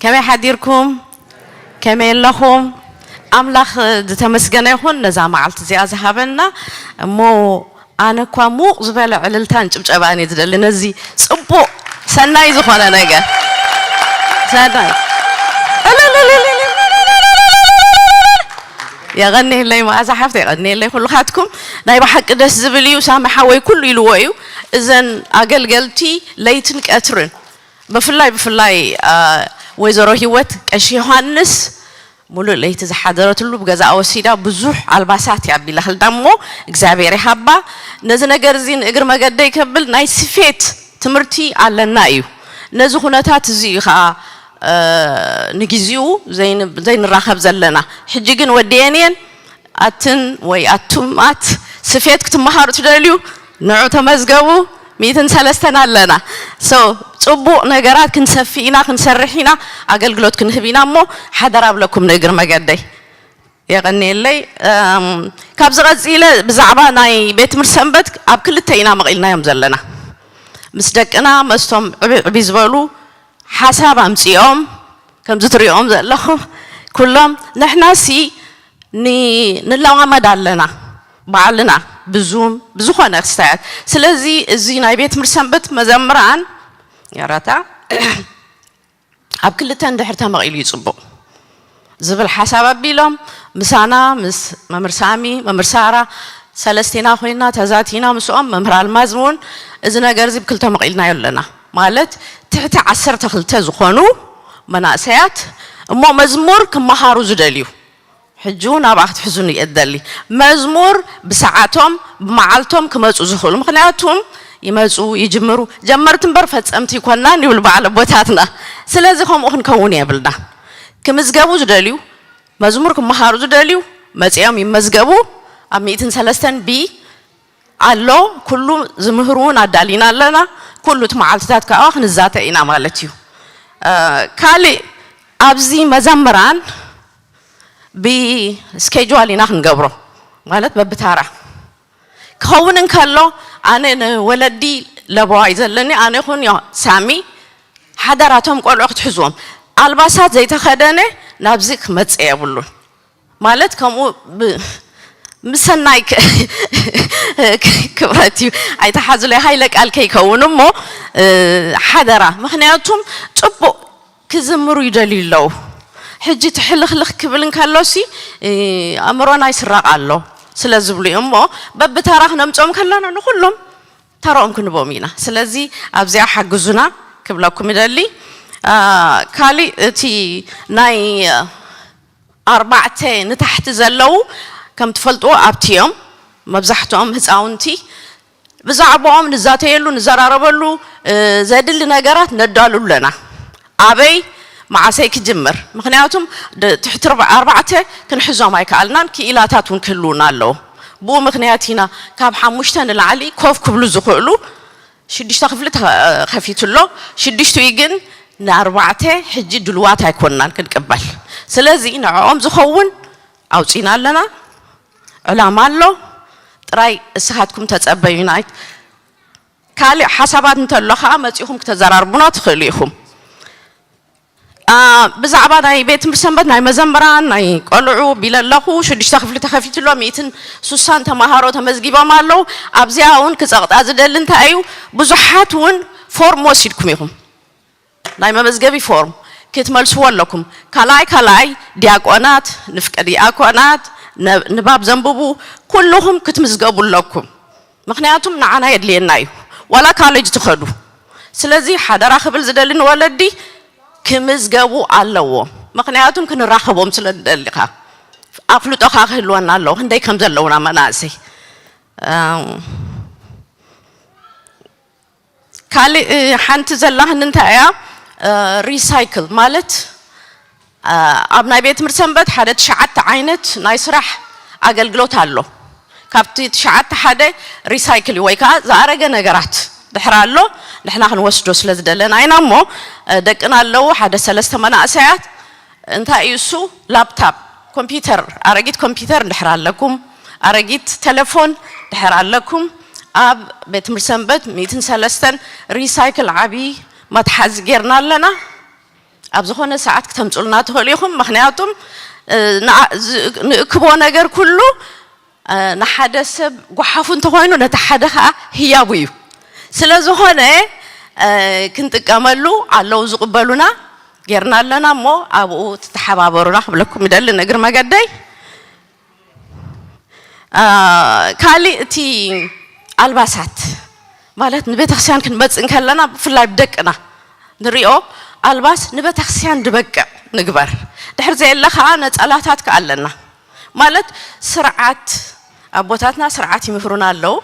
ከመይ ሓዲርኩም? ከመይ ኣለኹም? ኣምላኽ ዝተመስገነ ይኹን ነዛ መዓልቲ እዚኣ ዝሃበና። እሞ ኣነ እኳ ሙቕ ዝበለ ዕልልታን ጭብጨባን እየ ዝደሊ ነዚ ጽቡቕ ሰናይ ዝኾነ ነገር። ሰናይ የቐንየለይ መኣዛ ሓፍተ፣ የቐንየለይ ኩልኻትኩም። ናይ ብሓቂ ደስ ዝብል እዩ። ሳሚ ሓወይ ኩሉ ኢልዎ እዩ። እዘን ኣገልገልቲ ለይትን ቀትርን ብፍላይ ብፍላይ ወይዘሮ ሂወት ቀሺ ዮሃንስ ሙሉእ ለይቲ ዝሓደረትሉ ብገዛኣ ወሲዳ ብዙሕ ኣልባሳት እያ ኣቢላኽልና እሞ እግዚኣብሔር ይሃባ። ነዚ ነገር እዚ ንእግሪ መገደይ ከብል ናይ ስፌት ትምህርቲ ኣለና እዩ። ነዚ ኩነታት እዚ እዩ ከዓ ንግዚኡ ዘይንራኸብ ዘለና። ሕጂ ግን ወዲኤን እየን። ኣትን ወይ ኣቱም ኣት ስፌት ክትመሃሩ ትደልዩ ንዑ ተመዝገቡ። ሚእትን ሰለስተን ኣለና። So ጽቡቕ ነገራት ክንሰፊ ኢና፣ ክንሰርሕ ኢና፣ ኣገልግሎት ክንህብ ኢና እሞ ሓደራ ኣብለኩም ንእግሪ መገደይ። የቐንየለይ። ካብዚ ቀጺለ ብዛዕባ ናይ ቤት ትምህርቲ ሰንበት ኣብ ክልተ ኢና መቒልናዮም ዘለና። ምስ ደቅና መስቶም ዕብይ ዕብይ ዝበሉ ሓሳብ ኣምጺኦም ከምዚ ትሪኦም ዘለኹም ኩሎም ንሕናሲ ንለማመድ ኣለና ባዕልና ብዙም ብዝኾነ ክስታያት። ስለዚ እዚ ናይ ቤት ትምህርቲ ሰንበት መዘምራን ያራታ ኣብ ክልተ እንድሕር ተመቒሉ እዩ ጽቡቕ ዝብል ሓሳብ ኣቢሎም ምሳና ምስ መምህር ሳሚ መምህር ሳራ ሰለስቴና ኮይና ተዛቲና ምስኦም መምህር ኣልማዝ እውን እዚ ነገር እዚ ብክልተ መቒልናዮ ኣለና። ማለት ትሕቲ ዓሰርተ ክልተ ዝኾኑ መናእሰያት እሞ መዝሙር ክመሃሩ ዝደልዩ ሕጂ እውን ኣብኣ ክትሕዙኒ እየ ዝደሊ። መዝሙር ብሰዓቶም ብመዓልቶም ክመፁ ዝኽእሉ ምክንያቱም ይመፁ ይጅምሩ ጀመርቲ እምበር ፈፀምቲ ይኮናን ይብሉ በዓል ኣቦታትና። ስለዚ ከምኡ ክንከውን የብልና። ክምዝገቡ ዝደልዩ መዝሙር ክመሃሩ ዝደልዩ መፂኦም ይመዝገቡ። ኣብ ሚእትን ሰለስተን ቢ ኣሎ ኩሉ ዝምህር እውን ኣዳሊና ኣለና። ኩሉ እቲ መዓልትታት ከዓ ክንዛተ ኢና ማለት እዩ። ካሊእ ኣብዚ መዘምራን ብስኬጅዋል ኢና ክንገብሮ ማለት በብታራ ክኸውን እንከሎ ኣነ ንወለዲ ለበዋ እዩ ዘለኒ ኣነ ይኹን ሳሚ ሓደራ እቶም ቆልዑ ክትሕዝዎም ኣልባሳት ዘይተኸደነ ናብዚ ክመፅእ የብሉን። ማለት ከምኡ ምሰናይ ክብረት እዩ ኣይተሓዙለይ ሃይለ ቃል ከይከውን እሞ ሓደራ ምክንያቱም ፅቡቅ ክዝምሩ ይደልዩ ኣለዉ። ሕጂ ትሕልኽልኽ ክብል እንከሎሲ ኣእምሮና ይስረቕ ኣሎ ስለ ዝብሉ እዩ እሞ በብተራ ክነምፆም ከለና ንኩሎም ተራኦም ክንቦም ኢና። ስለዚ ኣብዚኣ ሓግዙና ክብለኩም ይደሊ። ካሊእ እቲ ናይ ኣርባዕተ ንታሕቲ ዘለዉ ከም ትፈልጥዎ ኣብቲ እዮም መብዛሕትኦም ህፃውንቲ ብዛዕባኦም ንዛተየሉ ንዘራረበሉ ዘድሊ ነገራት ነዳሉ ኣለና። ኣበይ መዓሰይ ክጅምር ምክንያቱም ትሕቲ ኣርባዕተ ክንሕዞም ኣይከኣልናን ክኢላታት እውን ክህልውና ኣለዎ። ብኡ ምክንያት ኢና ካብ ሓሙሽተ ንላዕሊ ኮፍ ክብሉ ዝኽእሉ ሽዱሽተ ክፍሊ ተኸፊቱ ኣሎ። ሽዱሽቲኡ ግን ንኣርባዕተ ሕጂ ድልዋት ኣይኮንናን ክንቅበል። ስለዚ ንዕኦም ዝኸውን ኣውፂና ኣለና። ዕላማ ኣሎ። ጥራይ እስኻትኩም ተፀበዩና። ካልእ ሓሳባት እንተሎ ከዓ መፂኹም ክተዘራርቡና ትኽእሉ ኢኹም። ብዛዕባ ናይ ቤት ትምህርቲ ሰንበት ናይ መዘምራን ናይ ቆልዑ ቢለ ኣለኹ ሽዱሽተ ክፍሊ ተኸፊቱ ኣሎ ሚእትን ሱሳን ተማሃሮ ተመዝጊቦም ኣለዉ። ኣብዚኣ እውን ክፀቕጣ ዝደሊ እንታይ እዩ ብዙሓት እውን ፎርም ወሲድኩም ኢኹም ናይ መመዝገቢ ፎርም ክትመልስዎ ኣለኩም። ካልኣይ ካልኣይ ዲያቆናት ንፍቀ ዲያቆናት ንባብ ዘንብቡ ኩልኹም ክትምዝገቡ ኣለኩም። ምክንያቱም ንዓና የድልየና እዩ ዋላ ካሌጅ ትኸዱ። ስለዚ ሓደራ ክብል ዝደሊ ንወለዲ ክምዝገቡ ኣለዎም። ምኽንያቱም ክንራኸቦም ስለ ንደሊ፣ ኣፍልጦኻ ክህልወና ኣለዎ፣ ክንደይ ከም ዘለውና መናእሰይ። እም፣ ካሊእ ሓንቲ ዘላኽኒ እንታይ እያ? እ፣ ሪሳይክል ማለት፣ እ፣ ኣብ ናይ ቤት ትምህርቲ ሰንበት ሓደ ትሽዓተ ዓይነት ናይ ስራሕ ኣገልግሎት ኣሎ። ካብቲ ትሽዓተ ሓደ ሪሳይክል እዩ፣ ወይ ከዓ ዝኣረገ ነገራት ድሕር ኣሎ፣ ንሕና ክንወስዶ ስለ ዝደለና ኢና እሞ፣ እ፣ ደቅና ኣለዉ ሓደ ሰለስተ መናእሰያት። እንታይ እዩ እሱ? ላፕታፕ፣ ኮምፒውተር፣ ኣረጊት ኮምፒውተር እንድሕር ኣለኩም፣ ኣረጊት ቴሌፎን እንድሕር ኣለኩም፣ ኣብ ቤት ትምህርቲ ሰንበት ሚእትን ሰለስተን ሪሳይክል ዓብዪ መትሓዚ ጌርና ኣለና። ኣብ ዝኾነ ሰዓት ክተምጹልና ትኽእሉ ኢኹም። ምኽንያቱም፣ እ፣ ንኣ-፣ ዝ-፣ ንእክቦ ነገር ኩሉ፣ እ፣ ንሓደ ሰብ ጓሓፉ እንተኾይኑ፣ ነቲ ሓደ ኸኣ ህያቡ እዩ። ስለ ዝኾነ፣ እ፣ ክንጥቀመሉ፣ ኣለዉ ዝቕበሉና፣ ጌርና ኣለና እሞ፣ ኣብኡ ትተሓባበሩና ክብለኩም ይደሊ ንእግሪ መገደይ። እ፣ ካሊእ እቲ ኣልባሳት ማለት ንቤተክርስትያን ክንመጽእ እንከለና ብፍላይ ብደቅና ንሪኦ ኣልባስ ንቤተክርስትያን ዝበቅዕ ንግበር። ድሕር ዘየለ ከኣ ነጸላታት ከኣ ኣለና። ማለት ስርዓት ኣቦታትና ስርዓት ይምህሩና ኣለዉ።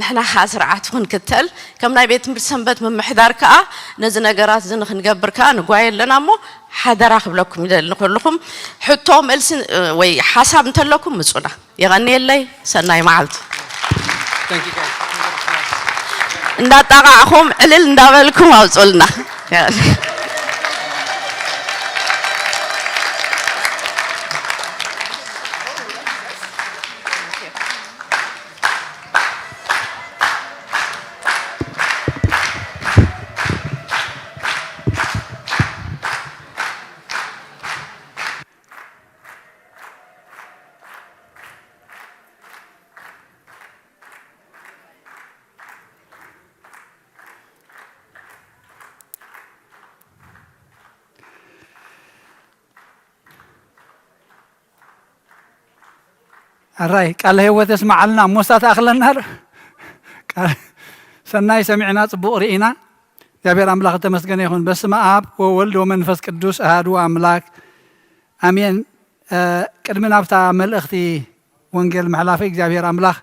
ንሕና ከኣ ስርዓት ክንክተል ከም ናይ ቤት ትምህርቲ ሰንበት ምምሕዳር ከኣ ነዚ ነገራት እዚ ንክንገብር ከኣ ንጓየ ኣለና እሞ ሓደራ ክብለኩም ይደሊ ንኩልኹም። ሕቶ መልሲ፣ እ፣ ወይ ሓሳብ እንተለኩም ምጹና። የቐንየለይ፣ ሰናይ መዓልቲ። እንዳጣቓዕኹም ዕልል እንዳበልኩም ኣውጹልና። ኣራይ ቃለ ህይወት የስምዓልና። እሞ እስታ ትኣኽለና ዶ? ቃል-፣ ሰናይ ሰሚዕና፣ ጽቡቕ ርኢና። እግዚኣብሔር ኣምላኽ እተመስገነ ይኹን። በስመ ኣብ ወወልድ ወመንፈስ ቅዱስ ኣሃዱ ኣምላክ ኣሜን። እ፣ ቅድሚ ናብታ መልእኽቲ ወንጌል ምሕላፈይ እግዚኣብሔር ኣምላኽ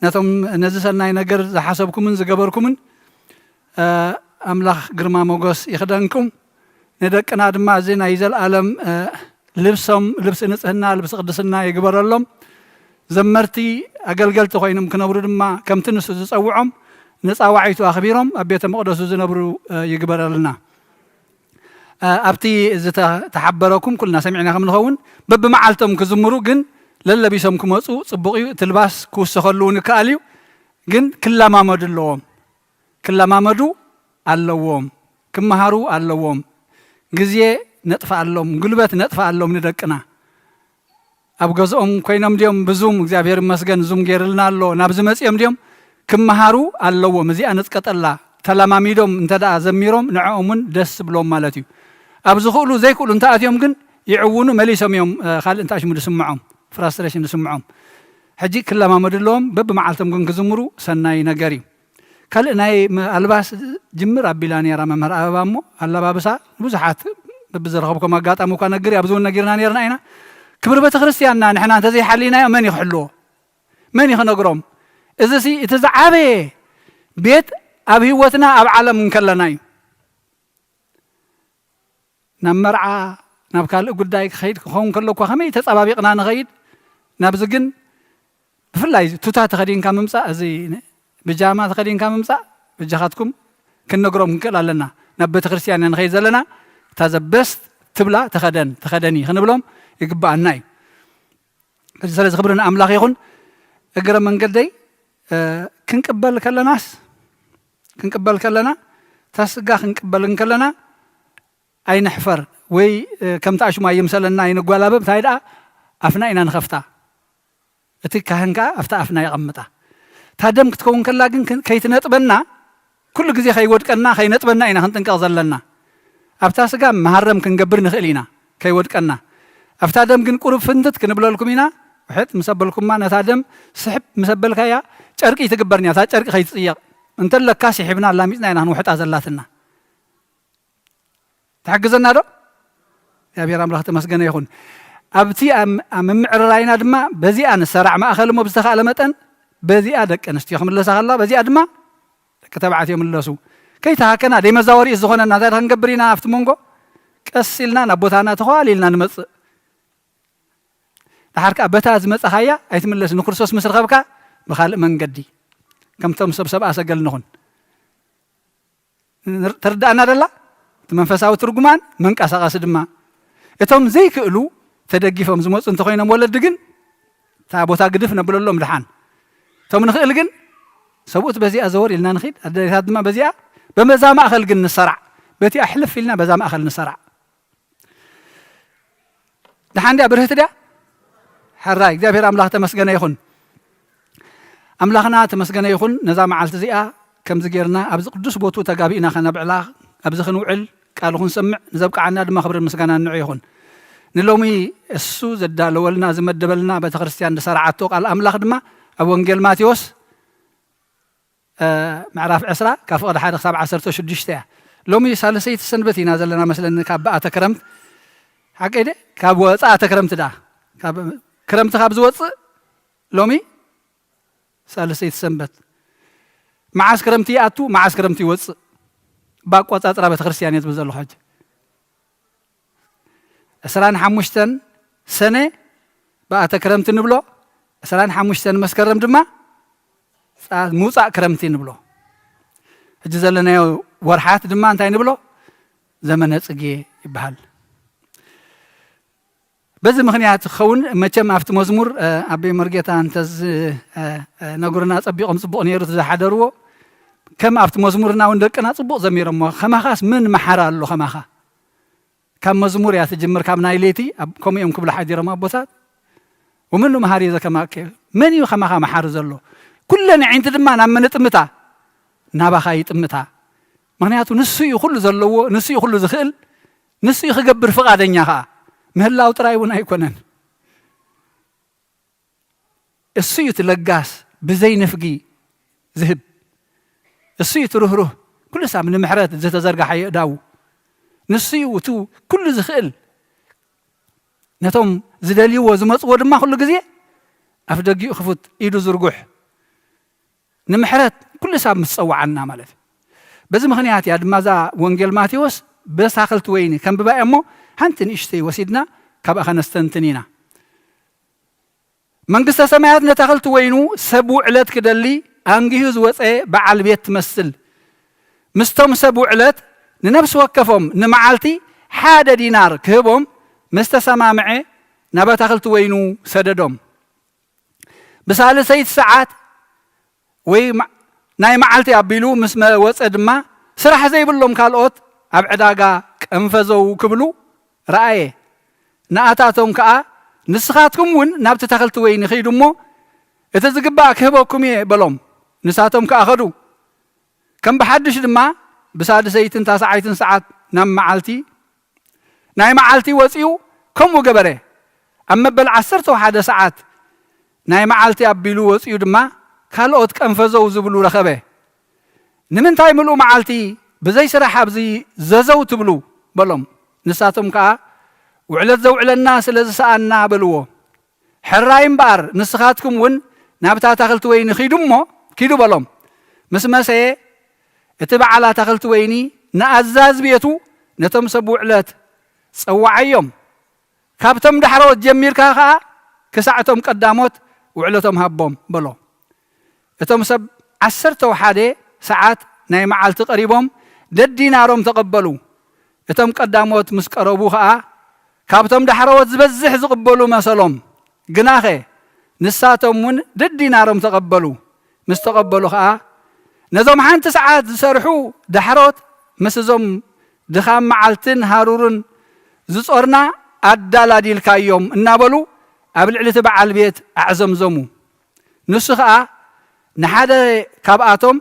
ነቶም ነዚ ሰናይ ነገር ዝሓሰብኩምን ዝገበርኩምን፣ እ፣ ኣምላኽ ግርማ ሞገስ ይኽደንኩም። ንደቅና ድማ እዚ ናይ ዘለኣለም፣ እ፣ ልብሶም ልብሲ ንጽህና፣ ልብሲ ቅድስና ይግበረሎም። ዘመርቲ ኣገልገልቲ ኮይኖም ክነብሩ ድማ ከምቲ ንሱ ዝጸውዖም ንጻዋዒቱ ኣኽቢሮም ኣብ ቤተ መቕደሱ ዝነብሩ፣ እ፣ ይግበረልና። እ፣ ኣብቲ ዝተሓበረኩም ኩልና ሰሚዕና ከም ንኸውን በብመዓልቶም ክዝምሩ ግን ለለቢሶም ክመጹ ጽቡቕ እዩ። እቲ ልባስ ክውሰኸሉ እውን ይከኣል እዩ። ግን ክለማመዱ ኣለዎም። ክለማመዱ ኣለዎም። ክመሃሩ ኣለዎም። ግዜ ነጥፍኣሎም፣ ጉልበት ነጥፍኣሎም ንደቅና። ኣብ ገዝኦም ኮይኖም ድዮም ብዙም፣ እግዚኣብሔር ይመስገን ዙም ገይርልና ኣሎ፣ ናብዚ መጺኦም ድዮም ክመሃሩ ኣለዎም። እዚኣ ንጥቀጠላ። ተለማሚዶም እንተ ደኣ ዘሚሮም ንዕኦም እውን ደስ ዝብሎም ማለት እዩ። ኣብ ዝኽእሉ ዘይክእሉ እንተ ኣትዮም ግን ይዕውኑ፣ መሊሶም እዮም፣ እ፣ ካልእ እንታይ ሽሙ ዝስምዖም፣ ፍራስትሬሽን ዝስምዖም። ሕጂ ክለማመዱ ኣለዎም፣ በብመዓልቶም ግን ክዝምሩ ሰናይ ነገር እዩ። ካልእ ናይ መ-፣ ኣልባስ ጅምር ኣቢላ ነይራ መምህር ኣበባ እሞ፣ ኣለባብሳ ብዙሓት በብዝረኸብኩም ኣጋጣሚ እኳ ነግር እያ፣ ኣብዚ እውን ነጊርና ነይርና ኢና። ክብሪ ቤተ ክርስቲያንና ንሕና እንተዘይሓሊናዮ መን እዩ ክሕልዎ? መን እዩ ክነግሮም? እዚሲ እቲ ዝዓበየ ቤት ኣብ ህይወትና ኣብ ዓለም እንከለና እዩ። ናብ መርዓ፣ ናብ ካልእ ጉዳይ ክኸይድ ክኸውን ከሎ እኳ ከመይ ተጸባቢቕና ንኸይድ፣ ናብዚ ግን ብፍላይ እዚ ቱታ ተኸዲንካ ምምጻእ፣ እዚ ብጃማ ተኸዲንካ ምምጻእ፣ በጃኻትኩም ክንነግሮም ክንክእል ኣለና። ናብ ቤተክርስትያን ኢና ንኸይድ ዘለና፣ እታ ዘበስት ትብላ ተኸደን፣ ተኸደኒ ክንብሎም ይግብኣና እዩ። ስለዚ ክብሪ ንኣምላኽ ይኹን። እግረ መንገደይ፣ እ፣ ክንቅበል ከለናስ፣ ክንቅበል ከለና፣ እታ ስጋ ክንቅበል እንከለና ኣይንሕፈር ወይ፣ እ፣ ከምቲ ኣሽሙ ኣይምሰለና ኣይንጓላበብ፣ እንታይ ደኣ ኣፍና ኢና ንኸፍታ። እቲ ካህን ከኣ ኣብታ ኣፍና የቐምጣ። እታ ደም ክትከውን ከላ ግን ክን-፣ ከይትነጥበና፣ ኩሉ ግዜ ከይወድቀና፣ ከይነጥበና ኢና ክንጥንቀቕ ዘለና። ኣብታ ስጋ መሃረም ክንገብር ንኽእል ኢና፣ ከይወድቀና። ኣብታ ደም ግን ቁሩብ ፍንትት ክንብለልኩም ኢና። ውሕጥ ምስ ኣበልኩማ፣ ነታ ደም ስሕብ ምስ ኣበልካያ፣ ጨርቂ ትግበርንያ፣ እታ ጨርቂ ከይትጽየቕ። እንተለካ ስሒብና ኣላሚጽና ኢና ክንውሕጣ ዘላትና። ትሕግዘና ዶ? እግዚኣብሔር ኣምላኽ ተመስገነ ይኹን። ኣብቲ ኣብ ምምዕርራይና ድማ በዚኣ ንሰራዕ፣ ማእኸል እሞ ብዝተኻእለ መጠን በዚኣ ደቂ ኣንስትዮ ክምለሳ ከለዋ፣ በዚኣ ድማ ደቂ ተባዕትዮ ምለሱ። ከይተሃከና ደይ መዛወሪ ዝኾነና እንታይ ክንገብር ኢና? ኣብቲ መንጎ ቀስ ኢልና ናብ ቦታና ተኸዋል ኢልና ንመጽእ። ደሓር ከኣ በታ ዝመጻኻያ ኣይትምለስ፣ ንክርስቶስ ምስ ረኸብካ ብኻልእ መንገዲ ከምቶም ሰብ ሰብኣ ሰገል ንኹን። ተርዳእና ደላ? እቲ መንፈሳዊ ትርጉማን መንቀሳቐሲ ድማ። እቶም ዘይክእሉ ተደጊፎም ዝመጹ እንተኾይኖም ወለዲ ግን እታ ቦታ ግድፍ ነብለሎም ድሓን። እቶም ንኽእል ግን ሰብኡት በዚኣ ዘወር ኢልና ንኺድ፣ ኣደታት ድማ በዚኣ፣ በመዛ ማእኸል ግን ንሰራዕ። በቲኣ ሕልፍ ኢልና በዛ ማእኸል ንሰራዕ። ደሓን ድያ? ብርህቲ ድያ? ሕራይ እግዚኣብሔር ኣምላኽ ተመስገነ ይኹን። ኣምላኽና ተመስገነ ይኹን። ነዛ መዓልቲ እዚኣ ከምዚ ጌርና ኣብዚ ቅዱስ ቦቱ ተጋቢእና ከነብዕላ፣ ኣብዚ ክንውዕል፣ ቃሉ ክንሰምዕ ንዘብቅዓና ድማ ክብርን ምስጋናን ንዑ ይኹን። ንሎሚ እሱ ዘዳለወልና፣ ዝመደበልና፣ ቤተ ክርስቲያን ዝሰራዓቶ ቃል ኣምላኽ ድማ ኣብ ወንጌል ማቴዎስ ምዕራፍ ዕስራ ካብ ፍቕዲ ሓደ ክሳብ ዓሰርተ ሽዱሽተ እያ። ሎሚ ሳልሰይቲ ሰንበት ኢና ዘለና መስለኒ ካብ በኣተ ክረምት። ሓቀይ ደ? ካብ ወፃእተ ክረምት ደኣ። ካብ ክረምቲ ካብ ዝወፅእ ሎሚ ሳልሰይቲ ሰንበት። መዓስ ክረምቲ ይኣቱ፣ መዓስ ክረምቲ ይወፅእ። ብኣቋፃፅራ ቤተክርስትያን እየ ዝብል ዘለኹ ሕጂ። ዕስራን ሓሙሽተን ሰነ በኣተ ክረምቲ ንብሎ፣ ዕስራን ሓሙሽተን መስከረም ድማ ፃ-፣ ምውፃእ ክረምቲ ንብሎ። ሕጂ ዘለናዮ ወርሓት ድማ እንታይ ንብሎ? ዘመነ ፅጌ ይበሃል። በዚ ምኽንያት ክኸውን መቸም ኣብቲ መዝሙር፣ እ፣ ኣቦይ መርጌታ እንተዝ-፣ እ፣ እ፣ ነግሩና ጸቢቖም ጽቡቕ ነይሩ እቲ ዝሓደርዎ። ከም ኣብቲ መዝሙርና እውን ደቅና ጽቡቕ ዘሚሮሞ። ከማኻስ መን መሓሪ ኣሎ ከማኻ? ካብ መዝሙር እያ ትጅምር፣ ካብ ናይ ለይቲ፣ ኣብ-፣ ከምኡ እዮም ክብሉ ሓዲሮም ኣቦታት። "ወመኑ መሃሪ ዘከማከ?" መን እዩ ከማኻ መሓሪ ዘሎ? ኩለን ኣዒንቲ ድማ ናብ መን ይጥምታ? ናባኻ ይጥምታ። ምኽንያቱ ንሱ እዩ ኩሉ ዘለዎ፣ ንሱ እዩ ኩሉ ዝኽእል፣ ንሱ እዩ ክገብር ፍቓደኛ ኸኣ። ምህላው ጥራይ እውን ኣይኮነን። እሱ እዩ እቲ ለጋስ፣ ብዘይ ንፍጊ ዝህብ። እሱ እዩ እቲ ርህሩህ፣ ኩሉ ሳብ ንምሕረት ዝተዘርግሐ የእዳዉ። ንሱ እዩ እቲ ኩሉ ዝኽእል። ነቶም ዝደልይዎ ዝመጽዎ ድማ ኩሉ ግዜ ኣፍ ደጊኡ ክፉት፣ ኢዱ ዝርጉሕ፣ ንምሕረት ኩሉ ሳብ ምስ ጸውዓና ማለት እዩ። በዚ ምኽንያት እያ ድማ እዛ ወንጌል ማቴዎስ በሳኽልቲ ወይኒ ከንብባ እያ እሞ፣ ሓንቲ ንእሽተይ ወሲድና ካብኣ ኸነስተንትን ኢና። መንግስተ ሰማያት ነታኽልቲ ወይኑ ሰብ ውዕለት ክደሊ ኣንጊሁ ዝወጸ በዓል ቤት ትመስል። ምስቶም ሰብ ውዕለት ንነፍሲ ወከፎም ንመዓልቲ ሓደ ዲናር ክህቦም ምስ ተሰማምዐ፣ ናብ ኣታኽልቲ ወይኑ ሰደዶም። ብሳልሰይቲ ሰዓት ወይ ማ-፣ ናይ መዓልቲ ኣቢሉ ምስ መ-፣ ወጸ ድማ፣ ስራሕ ዘይብሎም ካልኦት ኣብ ዕዳጋ ቀንፈዘው ክብሉ ረኣየ። ንኣታቶም ከኣ፣ "ንስኻትኩም እውን ናብቲ ተኽልቲ ወይኒ ኺዱ እሞ፣ እቲ ዝግባእ ክህበኩም እየ" በሎም። ንሳቶም ከኣ ኸዱ። ከም ብሓድሽ ድማ ብሳድሰይትን ታስዓይትን ሰዓት ናብ መዓልቲ፣ ናይ መዓልቲ ወጺኡ ከምኡ ገበረ። ኣብ መበል ዓሰርተ ሓደ ሰዓት ናይ መዓልቲ ኣቢሉ ወጺኡ ድማ ካልኦት ቀንፈዘው ዝብሉ ረኸበ። "ንምንታይ ምሉእ መዓልቲ ብዘይ ስራሕ ኣብዚ ዘዘው ትብሉ?" በሎም። ንሳቶም ከኣ፣ "ውዕለት ዘውዕለና ስለ ዝሰኣና" በልዎ። "ሕራይ እምበኣር ንስኻትኩም እውን ናብታ ኣታኽልቲ ወይኒ ኺዱ እሞ፣ ኪዱ" በሎም። ምስ መሰየ፣ እቲ በዓል ኣታኽልቲ ወይኒ ንኣዛዚ ቤቱ ነቶም ሰብ ውዕለት፣ "ጸውዓዮም፣ ካብቶም ዳሕረዎት ጀሚርካ ኸኣ ክሳዕ እቶም ቀዳሞት ውዕለቶም ሃቦም" በሎ። እቶም ሰብ ዓሰርተ ሓደ ሰዓት ናይ መዓልቲ ቀሪቦም ደዲናሮም ተቐበሉ። እቶም ቀዳሞት ምስ ቀረቡ ኸኣ፣ ካብቶም ዳሕረዎት ዝበዝሕ ዝቕበሉ መሰሎም። ግናኸ ንሳቶም እውን ደዲናሮም ተቐበሉ። ምስ ተቐበሉ ኸኣ፣ "ነዞም ሓንቲ ሰዓት ዝሰርሑ ዳሕሮት ምስ እዞም ድኻም መዓልትን ሃሩርን ዝጾርና ኣዳላዲልካዮም" እናበሉ ኣብ ልዕሊ እቲ በዓል ቤት ኣዕዘምዘሙ። ንሱ ኸኣ ንሓደ ካብኣቶም፣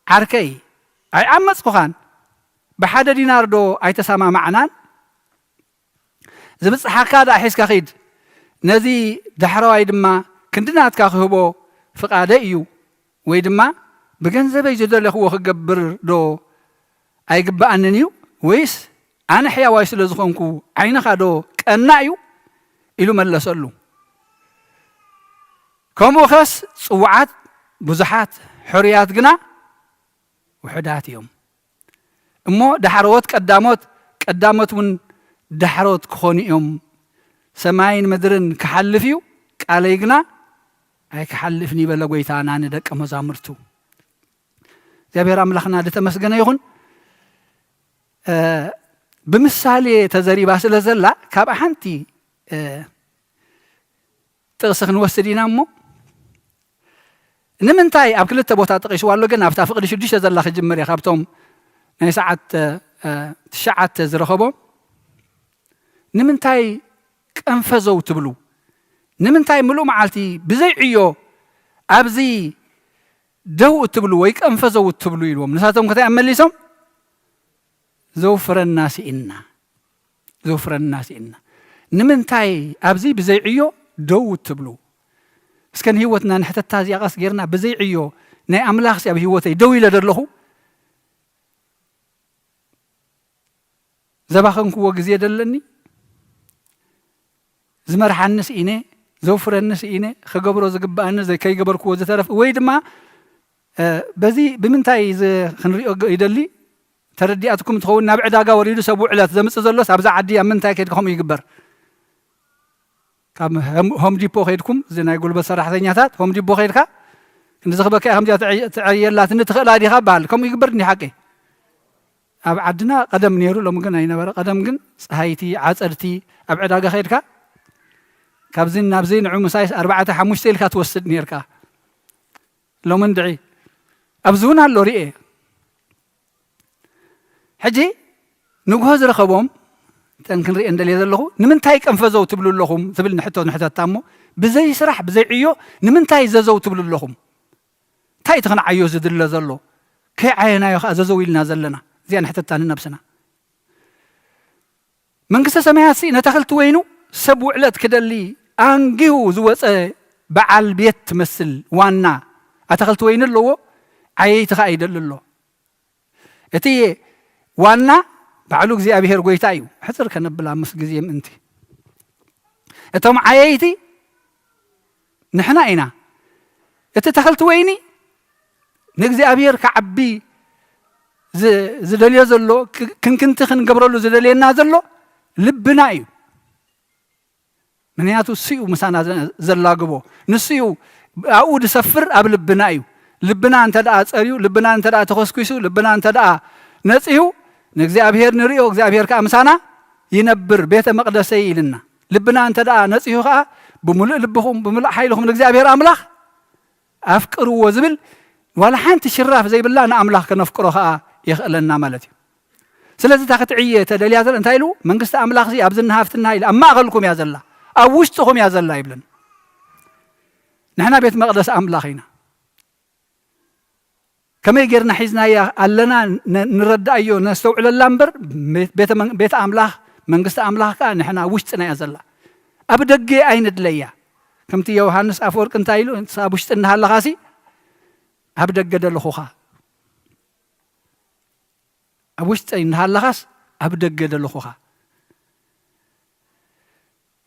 "ዓርከይ፣ ኣይዓመጽኩኻን? ብሓደ ዲናር ዶ ኣይተሰማማዕናን? ዝብጽሓካ ደኣ ሒዝካ ኺድ። ነዚ ዳሕረዋይ ድማ ክንዲ ናትካ ክህቦ ፍቓደይ እዩ፣ ወይ ድማ ብገንዘበይ ዝደለኽዎ ክገብር ዶ ኣይግብኣንን እዩ? ወይስ ኣነ ሕያዋይ ስለ ዝኾንኩ ዓይንኻ ዶ ቀና እዩ? ኢሉ መለሰሉ። ከምኡኸስ ጽዉዓት ብዙሓት፣ ሕሩያት ግና ውሑዳት እዮም። እሞ ዳሕረዎት ቀዳሞት፣ ቀዳሞት እውን ዳሕሮት ክኾኑ እዮም። ሰማይን ምድርን ክሓልፍ እዩ፣ ቃለይ ግና ኣይክሓልፍን እዩ በለ ጎይታና ንደቀ መዛሙርቱ። እግዚኣብሔር ኣምላኽና ዝተመስገነ ይኹን። ብምሳሌ ተዘሪባ ስለ ዘላ ካብኣ ሓንቲ ጥቕሲ ክንወስድ ኢና። እሞ ንምንታይ ኣብ ክልተ ቦታ ጠቒስዋ ኣሎ፣ ግን ኣብታ ፍቕዲ ሽዱሽተ ዘላ ክጅምር እየ፣ ካብቶም ናይ ሰዓት ትሽዓተ ዝረኸቦም። ንምንታይ ቀንፈዘው ትብሉ? ንምንታይ ምሉእ መዓልቲ ብዘይ ዕዮ ኣብዚ ደው እትብሉ ወይ ቀንፈዘው እትብሉ? ኢልዎም። ንሳቶም ከታይ መሊሶም? ዘውፍረና ስኢንና፣ ዘውፍረና ስኢንና። ንምንታይ ኣብዚ ብዘይ ዕዮ ደው እትብሉ? እስከ ንህይወትና ንሕተታ እዚኣ ቀስ ጌርና፣ ብዘይ ዕዮ ናይ ኣምላኽሲ ኣብ ህይወተይ ደው ኢለ ደለኹ? ዘባኸንክዎ ግዜ ደለኒ? ዝመርሓኒ ስኢነ፣ ዘውፍረኒ ስኢነ፣ ክገብሮ ዝግብኣኒ ዘይ-፣ ከይገበርክዎ ዝተረፍ፣ ወይ ድማ በዚ ብምንታይ እዚ ክንሪኦ ይደሊ? ተረዲኣትኩም ትኸውን፣ ናብ ዕዳጋ ወሪዱ ሰብ ውዕለት ዘምጽእ ዘሎስ ኣብዛ ዓዲ ኣብ ምንታይ ከይድካ ከምኡ ይግበር? ካብ ሆም ዲፖ ከይድኩም፣ እዚ ናይ ጉልበት ሰራሕተኛታት ሆም ዲፖ ከይድካ፣ ክንዲ ዝኽበካ ከምዚኣ ትዕየላትኒ ትኽእላ ዲኻ በሃል። ከምኡ ይግበር እንዲ ሓቂ? ኣብ ዓድና ቀደም ነይሩ፣ ሎሚ ግን ኣይነበረ። ቀደም ግን ጸሃይቲ፣ ዓጸድቲ፣ ኣብ ዕዳጋ ከይድካ ካብዚ ናብዚ ንዑ ምሳይስ ኣርባዕተ ሓሙሽተ ኢልካ ትወስድ ነርካ። ሎሚ እንድዒ ኣብዚ እውን ኣሎ ርኤ። ሕጂ ንግሆ ዝረኸቦም እተን ክንሪኤ እንደልየ ዘለኹ፣ ንምንታይ ቀንፈዘው ትብሉ ኣለኹም ዝብል ንሕቶ ንሕተታ እሞ፣ ብዘይ ስራሕ ብዘይ ዕዮ ንምንታይ ዘዘው ትብሉ ኣለኹም? እንታይ እቲ ክንዓዮ ዝድለ ዘሎ? ከይዓየናዮ ከኣ ዘዘው ኢልና ዘለና? እዚኣ ንሕተታ ንነብስና። መንግስተ ሰማያትሲ ነታ ክልቲ ወይኑ ሰብ ውዕለት ክደሊ ኣንጊሁ ዝወፀ በዓል ቤት ትመስል ዋና ኣታኽልቲ ወይኒ ኣለዎ፣ ዓየይቲ ኸኣ ይደሊ ኣሎ። እቲ ዋና ባዕሉ እግዚኣብሔር ጎይታ እዩ። ሕፅር ከነብላ ምስ ግዜ ምእንቲ። እቶም ዓየይቲ ንሕና ኢና። እቲ ተኽልቲ ወይኒ ንእግዚኣብሔር ክዓቢ ዝ-፣ ዝደልዮ ዘሎ፣ ክ-፣ ክንክንቲ ክንገብረሉ ዝደልየና ዘሎ ልብና እዩ። ምኽንያቱ ንሱ እዩ ምሳና ዘ-፣ ዘላግቦ። ንሱ እዩ ኣብኡ ዝሰፍር፣ ኣብ ልብና እዩ። ልብና እንተ ደኣ ጸርዩ፣ ልብና እንተ ደኣ ተኾስኲሱ፣ ልብና እንተ ደኣ ነጺሁ፣ ንእግዚኣብሔር ንርእዮ፣ እግዚኣብሔር ከኣ ምሳና ይነብር፣ ቤተ መቕደሰይ ኢልና። ልብና እንተ ደኣ ነጺሁ ከኣ፣ ብምሉእ ልብኹም፣ ብምሉእ ሓይልኹም ንእግዚኣብሔር ኣምላኽ ኣፍቅርዎ ዝብል ዋላ ሓንቲ ሽራፍ ዘይብላ ንኣምላኽ ከነፍቅሮ ከኣ የኽእለና ማለት እዩ። ስለዚ እታ ክትዕየ ተደልያ ዘላ እንታይ ኢሉ? መንግስቲ ኣምላኽሲ ኣብዚ እኒ ሃፍትና ኢሉ ኣብ ማእኸልኩም እያ ዘላ፣ ኣብ ውሽጥኹም እያ ዘላ ይብለና። ንሕና ቤት መቕደስ ኣምላኽ ኢና። ከመይ ጌርና ሒዝናያ ኣለና ነ-፣ ንረዳእዮ፣ ነስተውዕለላ እምበር፣ ቤተ መን-፣ ቤተ ኣምላኽ፣ መንግስቲ ኣምላኽ ከኣ ንሕና ኣብ ውሽጥና እያ ዘላ። ኣብ ደገ ኣይንድለያ። ከምቲ ዮሃንስ ኣፈወርቂ እንታይ ኢሉ? ንስኻ ኣብ ውሽጢ እናሃለኻሲ ኣብ ደገ ደለኹኻ። ኣብ ውሽጠይ እናሃለኻስ ኣብ ደገ ደለኹኻ።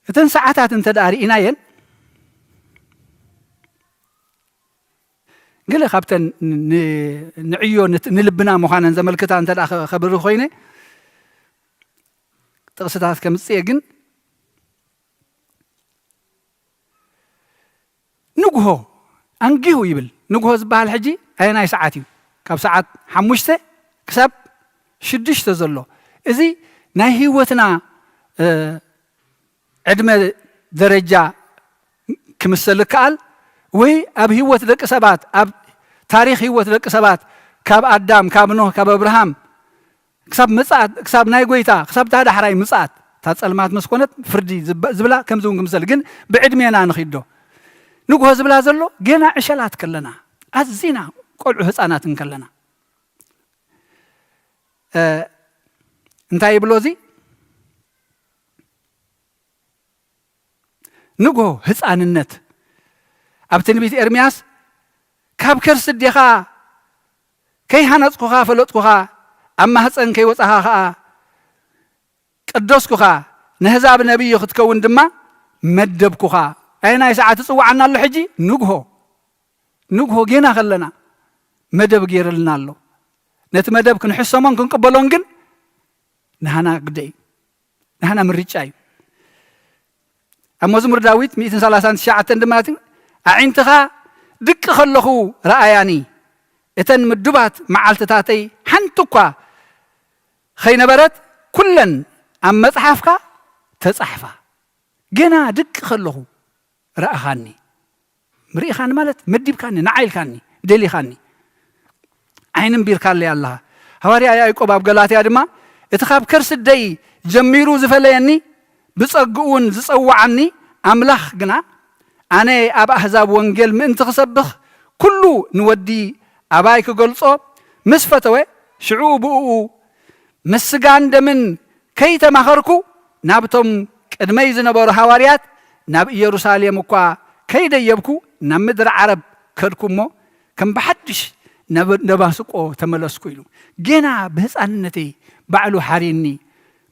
እተን ሰዓታት እንተ ደኣ ርኢናየን፣ ገለ ካብተን ን-፣ ንዕዮ ን-፣ ንልብና ምዃነን ዘመልክታ እንተ ደኣ ከ-፣ ከብርህ ኮይነ፣ ጥቕስታት ከምጽእ እየ፣ ግን ንግሆ ኣንጊሁ ይብል። ንግሆ ዝበሃል ሕጂ ኣየናይ ሰዓት እዩ? ካብ ሰዓት ሓሙሽተ ክሳብ ሽዱሽተ ዘሎ። እዚ ናይ ህይወትና፣ እ፣ ዕድመ ደረጃ ክምሰል ይከኣል፣ ወይ ኣብ ህይወት ደቂ ሰባት፣ ኣብ ታሪኽ ህይወት ደቂ ሰባት፣ ካብ ኣዳም፣ ካብ ኖህ፣ ካብ ኣብርሃም፣ ክሳብ ምጽኣት፣ ክሳብ ናይ ጎይታ፣ ክሳብ እታ ዳሕራይ ምጽኣት፣ እታ ጸልማት ምስ ኮነት ፍርዲ ዝብ-፣ ዝብላ ከምዚ እውን ክምሰል፣ ግን ብዕድሜና ንኺዶ። ንግሆ ዝብላ ዘሎ ገና ዕሸላት ከለና፣ ኣዚና ቆልዑ ህጻናት እንከለና። እ፣ እንታይ ይብሎ እዚ? ንግሆ ህፃንነት። ኣብ ትንቢት ኤርምያስ፣ "ካብ ከርሲ ኣዴኻ ከይሃነፅኩኻ ፈለጥኩኻ፣ ኣብ ማህፀን ከይወፃኻ ኸዓ ቀደስኩኻ፣ ነህዛብ ነቢይ ክትከውን ድማ መደብኩኻ። ኣየናይ ሰዓት ይጽውዓና ኣሎ ሕጂ? ንግሆ። ንግሆ ጌና ከለና መደብ ገይርልና ኣሎ። ነቲ መደብ ክንሕሰሞን ክንቅበሎን ግን ናህና ግደ እዩ። ናህና ምርጫ እዩ። ኣብ መዝሙር ዳዊት ሚእትን ሰላሳን ትሽዓተን ድማ እቲ፣ ኣዒንትኻ ድቂ ከለኹ ረኣያኒ፣ እተን ምዱባት መዓልትታተይ ሓንቲ እኳ ኸይነበረት፣ ኩለን ኣብ መጽሓፍካ ተጻሕፋ። ገና ድቂ ከለኹ ረኣኻኒ። ምርኢኻኒ ማለት መዲብካኒ፣ ንዓ ኢልካኒ፣ ደሊኻኒ። ዓይኒ እምቢርካለይ ኣለኻ። ሃዋርያ ያዕቆብ ኣብ ገላትያ ድማ፣ እቲ ካብ ከርሲ ደይ ጀሚሩ ዝፈለየኒ፣ ብጸግኡን ዝጸውዓኒ ኣምላኽ ግና፣ ኣነ ኣብ ኣህዛብ ወንጌል ምእንቲ ክሰብኽ፣ ኩሉ ንወዲ ኣባይ ክገልጾ ምስ ፈተወ፣ ሽዑ ብእኡ ምስ ስጋን ደምን ከይተማኸርኩ፣ ናብቶም ቅድመይ ዝነበሩ ሃዋርያት፣ ናብ ኢየሩሳሌም እኳ ከይደየብኩ፣ ናብ ምድሪ ዓረብ ከድኩ እሞ፣ ከም ብሓድሽ ናብ ደማስቆ ተመለስኩ ኢሉ። ጌና ብህፃንነተይ ባዕሉ ሓሪኒ።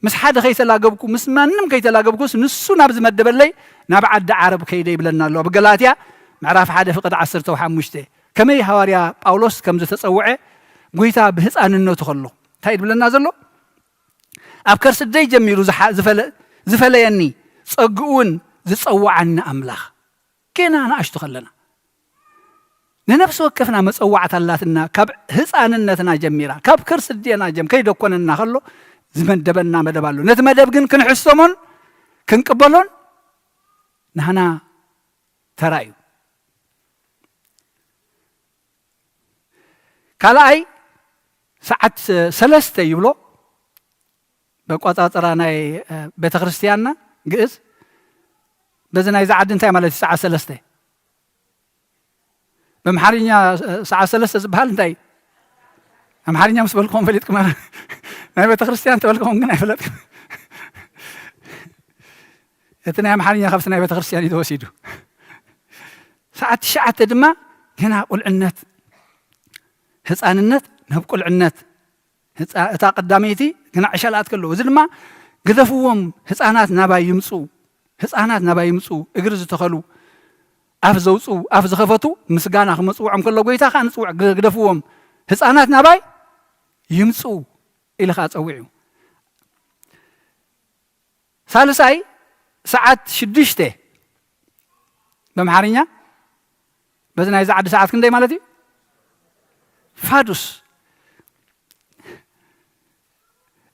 ምስ ሓደ ከይተላገብኩ፣ ምስ ማንም ከይተላገብኩስ፣ ንሱ ናብ ዝመደበለይ ናብ ዓዲ ዓረብ ከይደ ይብለና ኣሎ። ኣብ ገላትያ ምዕራፍ ሓደ ፍቕዲ ዓሰርተ ሓሙሽተ። ከመይ ሃዋርያ ጳውሎስ ከም ዝተጸውዐ፣ ጎይታ ብህፃንነቱ ከሎ እንታይ እዩ ዝብለና ዘሎ? ኣብ ከርሲ ደይ ጀሚሩ ዝሓ-፣ ዝፈለ-፣ ዝፈለየኒ፣ ጸግኡ እውን ዝጸውዓኒ ኣምላኽ። ገና ንኣሽቱ ከለና ንነፍሲ ወከፍና መጸዋዕታ ኣላትና። ካብ ህፃንነትና ጀሚራ፣ ካብ ከርሲ ኣዴና ጀም-፣ ከይደኮነና ከሎ ዝመደበና መደብ ኣሎ። ነቲ መደብ ግን ክንሕሰሞን ክንቅበሎን ናህና ተራ እዩ። ካልኣይ፣ ሰዓት ሰለስተ ይብሎ በቋጻጽራ ናይ፣ እ፣ ቤተ ክርስቲያንና ግእዝ። በዚ ናይዚ ዓዲ እንታይ ማለት እዩ ሰዓት ሰለስተ? በምሓርኛ፣ እ፣ ሰዓት ሰለስተ ዝበሃል እንታይ እዩ? ኣምሓርኛ ምስ በልኩም ፈሊጥኩም፣ ናይ ቤተ ክርስቲያን ተበልኩም ግን ኣይፈለጥኩም። እቲ ናይ ኣምሓርኛ ካብቲ ናይ ቤተ ክርስቲያን እዩ ተወሲዱ። ሰዓት ትሽዓተ ድማ ገና ቁልዕነት፣ ህፃንነት ናብ ቁልዕነት፣ ህፃ-፣ እታ ቀዳመይቲ ግና ዕሸል ኣትከለዉ። እዚ ድማ ግደፍዎም፣ ህፃናት ናባይ ይምፁ፣ ህፃናት ናባይ ይምፁ፣ እግሪ ዝተኸሉ፣ ኣፍ ዘውፁ፣ ኣፍ ዝኸፈቱ ምስጋና ክመፅውዖም ከሎ፣ ጎይታ ከዓ ንፅውዕ፣ ግ-፣ ግደፍዎም፣ ህፃናት ናባይ ይምፁ ኢሉ ከዓ ፀዊዑ። ሳልሳይ፣ ሰዓት ሽዱሽተ በምሓርኛ፣ በዚ ናይ ዛዕዲ ሰዓት ክንደይ ማለት እዩ? ፋዱስ።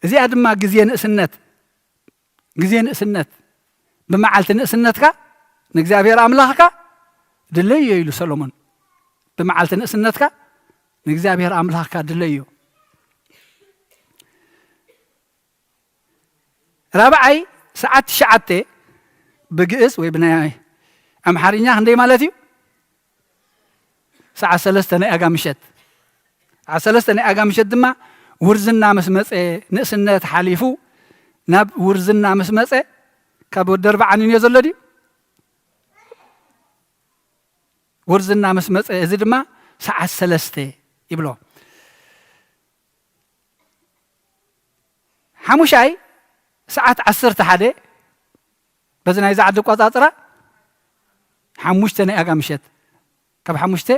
እዚኣ ድማ ግዜ ንእስነት፣ ግዜ ንእስነት፣ ብመዓልቲ ንእስነትካ ንእግዚኣብሔር ኣምላኽካ ድለዮ ኢሉ ሰሎሞን። ብመዓልቲ ንእስነትካ ንእግዚኣብሔር ኣምላኽካ ድለዮ። ራብዓይ፣ ሰዓት ትሽዓተ ብግእዝ ወይ ብናይ ኣምሓርኛ ክንደይ ማለት እዩ? ሰዓት ሰለስተ ናይ ኣጋ ምሸት። ሰዓት ሰለስተ ናይ ኣጋ ምሸት ድማ ውርዝና ምስ መጸ፣ ንእስነት ሓሊፉ ናብ ውርዝና ምስ መጸ፣ ካብ ወዲ ኣርብዓን እዩ ዘሎ ድዩ? ውርዝና ምስ መጸ፣ እዚ ድማ ሰዓት ሰለስተ ይብሎ። ሓሙሻይ፣ ሰዓት ዓሰርተ ሓደ፣ በዚ ናይዚ ዓዲ ኣቋጻጽራ ሓሙሽተ ናይ ኣጋ ምሸት። ካብ ሓሙሽተ፣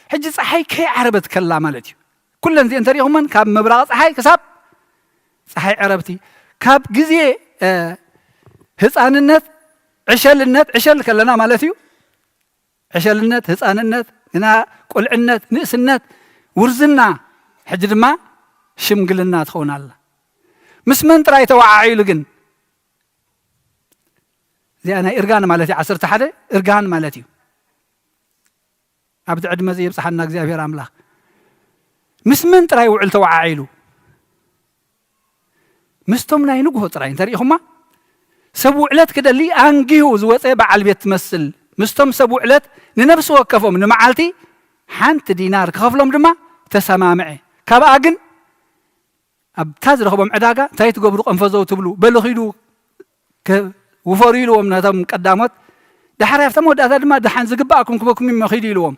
ሕጂ ጸሓይ ከይዓረበት ከላ ማለት እዩ። ኩለን እዚአን እንተሪእኹመን፣ ካብ ምብራቕ ጸሓይ ክሳብ ጸሓይ ዕረብቲ፣ ካብ ግዜ፣ እ፣ ህፃንነት፣ ዕሸልነት፣ ዕሸል ከለና ማለት እዩ። ዕሸልነት፣ ህፃንነት፣ ግና ቁልዕነት፣ ንእስነት፣ ውርዝና፣ ሕጂ ድማ ሽምግልና ትኸውን ኣላ። ምስ መን ጥራይ ተወዓዒሉ ግን? እዚኣ ናይ እርጋን ማለት እዩ። ዓሰርተ ሓደ እርጋን ማለት እዩ። ኣብቲ ዕድመ እዚ የብጽሓና እግዚኣብሔር ኣምላኽ። ምስ መን ጥራይ ውዕል ተወዓዒሉ? ምስቶም ናይ ንግሆ ጥራይ እንተሪኢኹማ፣ ሰብ ውዕለት ክደሊ ኣንጊሁ ዝወጸ በዓል ቤት ትመስል። ምስቶም ሰብ ውዕለት ንነፍሲ ወከፎም ንመዓልቲ ሓንቲ ዲናር ክኸፍሎም ድማ ተሰማምዐ። ካብኣ ግን ኣብታ ዝረኽቦም ዕዳጋ እንታይ ትገብሩ ቀንፈዘው ትብሉ? በሉ ኺዱ ከ-፣ ውፈሩ ኢልዎም ነቶም ቀዳሞት። ዳሕራይ ኣብታ መወዳእታ ድማ ደሓን ዝግባኣኩም ክበኩም እሞ ኺዱ ኢልዎም።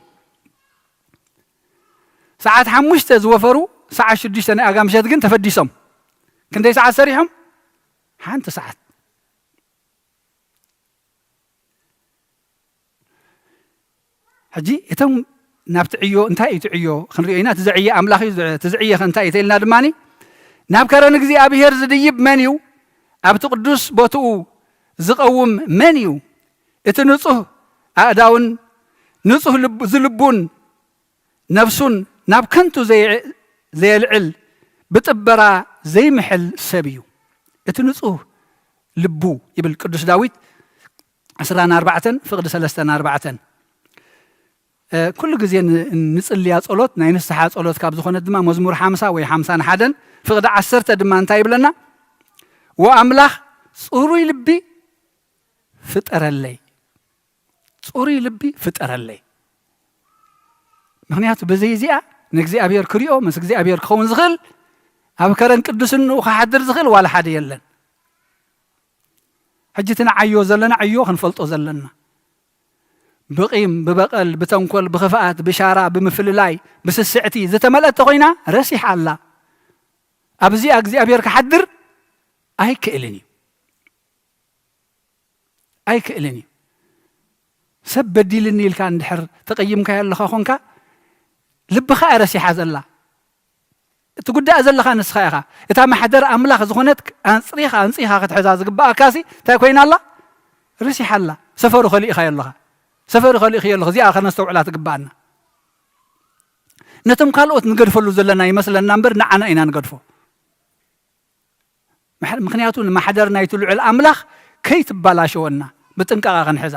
ሰዓት ሓሙሽተ ዝወፈሩ ሰዓት ሽዱሽተ ናይ ኣጋ ምሸት ግን ተፈዲሶም። ክንደይ ሰዓት ሰሪሖም? ሓንቲ ሰዓት። ሕጂ እቶም ናብቲ ዕዮ፣ እንታይ እዩ እቲ ዕዮ ክንሪኦ ኢና። እቲ ዘዕየ ኣምላኽ እዩ። እቲ ዘዕየ ከ እንታይ እዩ ተኢልና ድማኒ፣ ናብ ከረን እግዚኣብሔር ዝድይብ መን እዩ? ኣብቲ ቅዱስ ቦትኡ ዝቐውም መን እዩ? እቲ ንጹህ ኣእዳውን ንጹህ ልብ-፣ ዝልቡን ነፍሱን ናብ ከንቱ ዘየ-፣ ዘየልዕል ብጥበራ ዘይምሕል ሰብ እዩ። እቲ ንጹህ ልቡ ይብል ቅዱስ ዳዊት ዕስራን ኣርባዕተን ፍቕዲ ሰለስተን ኣርባዕተን። እ፣ ኩሉ ግዜ ን-፣ ንጽልያ ጸሎት ናይ ንስሓ ጸሎት ካብ ዝኾነት ድማ መዝሙር ሓምሳ ወይ ሓምሳን ሓደን ፍቕዲ ዓሰርተ ድማ እንታይ ይብለና? "ወኣምላኽ ጽሩይ ልቢ ፍጠረለይ፣ ጽሩይ ልቢ ፍጠረለይ።" ምኽንያቱ ብዘይ እዚኣ ንእግዚኣብሔር ክሪኦ፣ ምስ እግዚኣብሔር ክኸውን ዝኽእል፣ ኣብ ከረን ቅዱስንኡ ክሓድር ዝኽእል ዋላ ሓደ የለን። ሕጂ እቲ ንዓዮ ዘለና ዕዮ ክንፈልጦ ዘለና። ብቂም፣ ብበቐል፣ ብተንኮል፣ ብኽፍኣት፣ ብሻራ፣ ብምፍልላይ፣ ብስስዕቲ ዝተመልአት ተኾይና ረሲሓ ኣላ። ኣብዚኣ እግዚኣብሔር ክሓድር ኣይክእልን እዩ። ኣይክእልን እዩ። ሰብ በዲልኒ ኢልካ እንድሕር ተቐይምካዮ ኣለኻ ኾንካ፣ ልብኻ እያ ረሲሓ ዘላ። እትጉዳእ ዘለኻ ንስኻ ኢኻ። እታ ማሕደር ኣምላኽ ዝኾነት ኣንጽሪኻ፣ ኣንጺኻ ክትሕዛ ዝግብኣካሲ እንታይ ኮይና ኣላ? ረሲሓ ኣላ። ሰፈሩ ከሊእኻዮ ኣለኻ። ሰፈሩ ከሊእኽዮ ኣለኹ። እዚኣ ከነስተውዕላ ትግብኣና። ነቶም ካልኦት ንገድፈሉ ዘለና ይመስለና እምበር፣ ንዓና ኢና ንገድፎ። ምሕ-፣ ምኽንያቱ ንማሕደር ናይቲ ልዑል ኣምላኽ ከይትባላሸወና ብጥንቃቐ ክንሕዛ።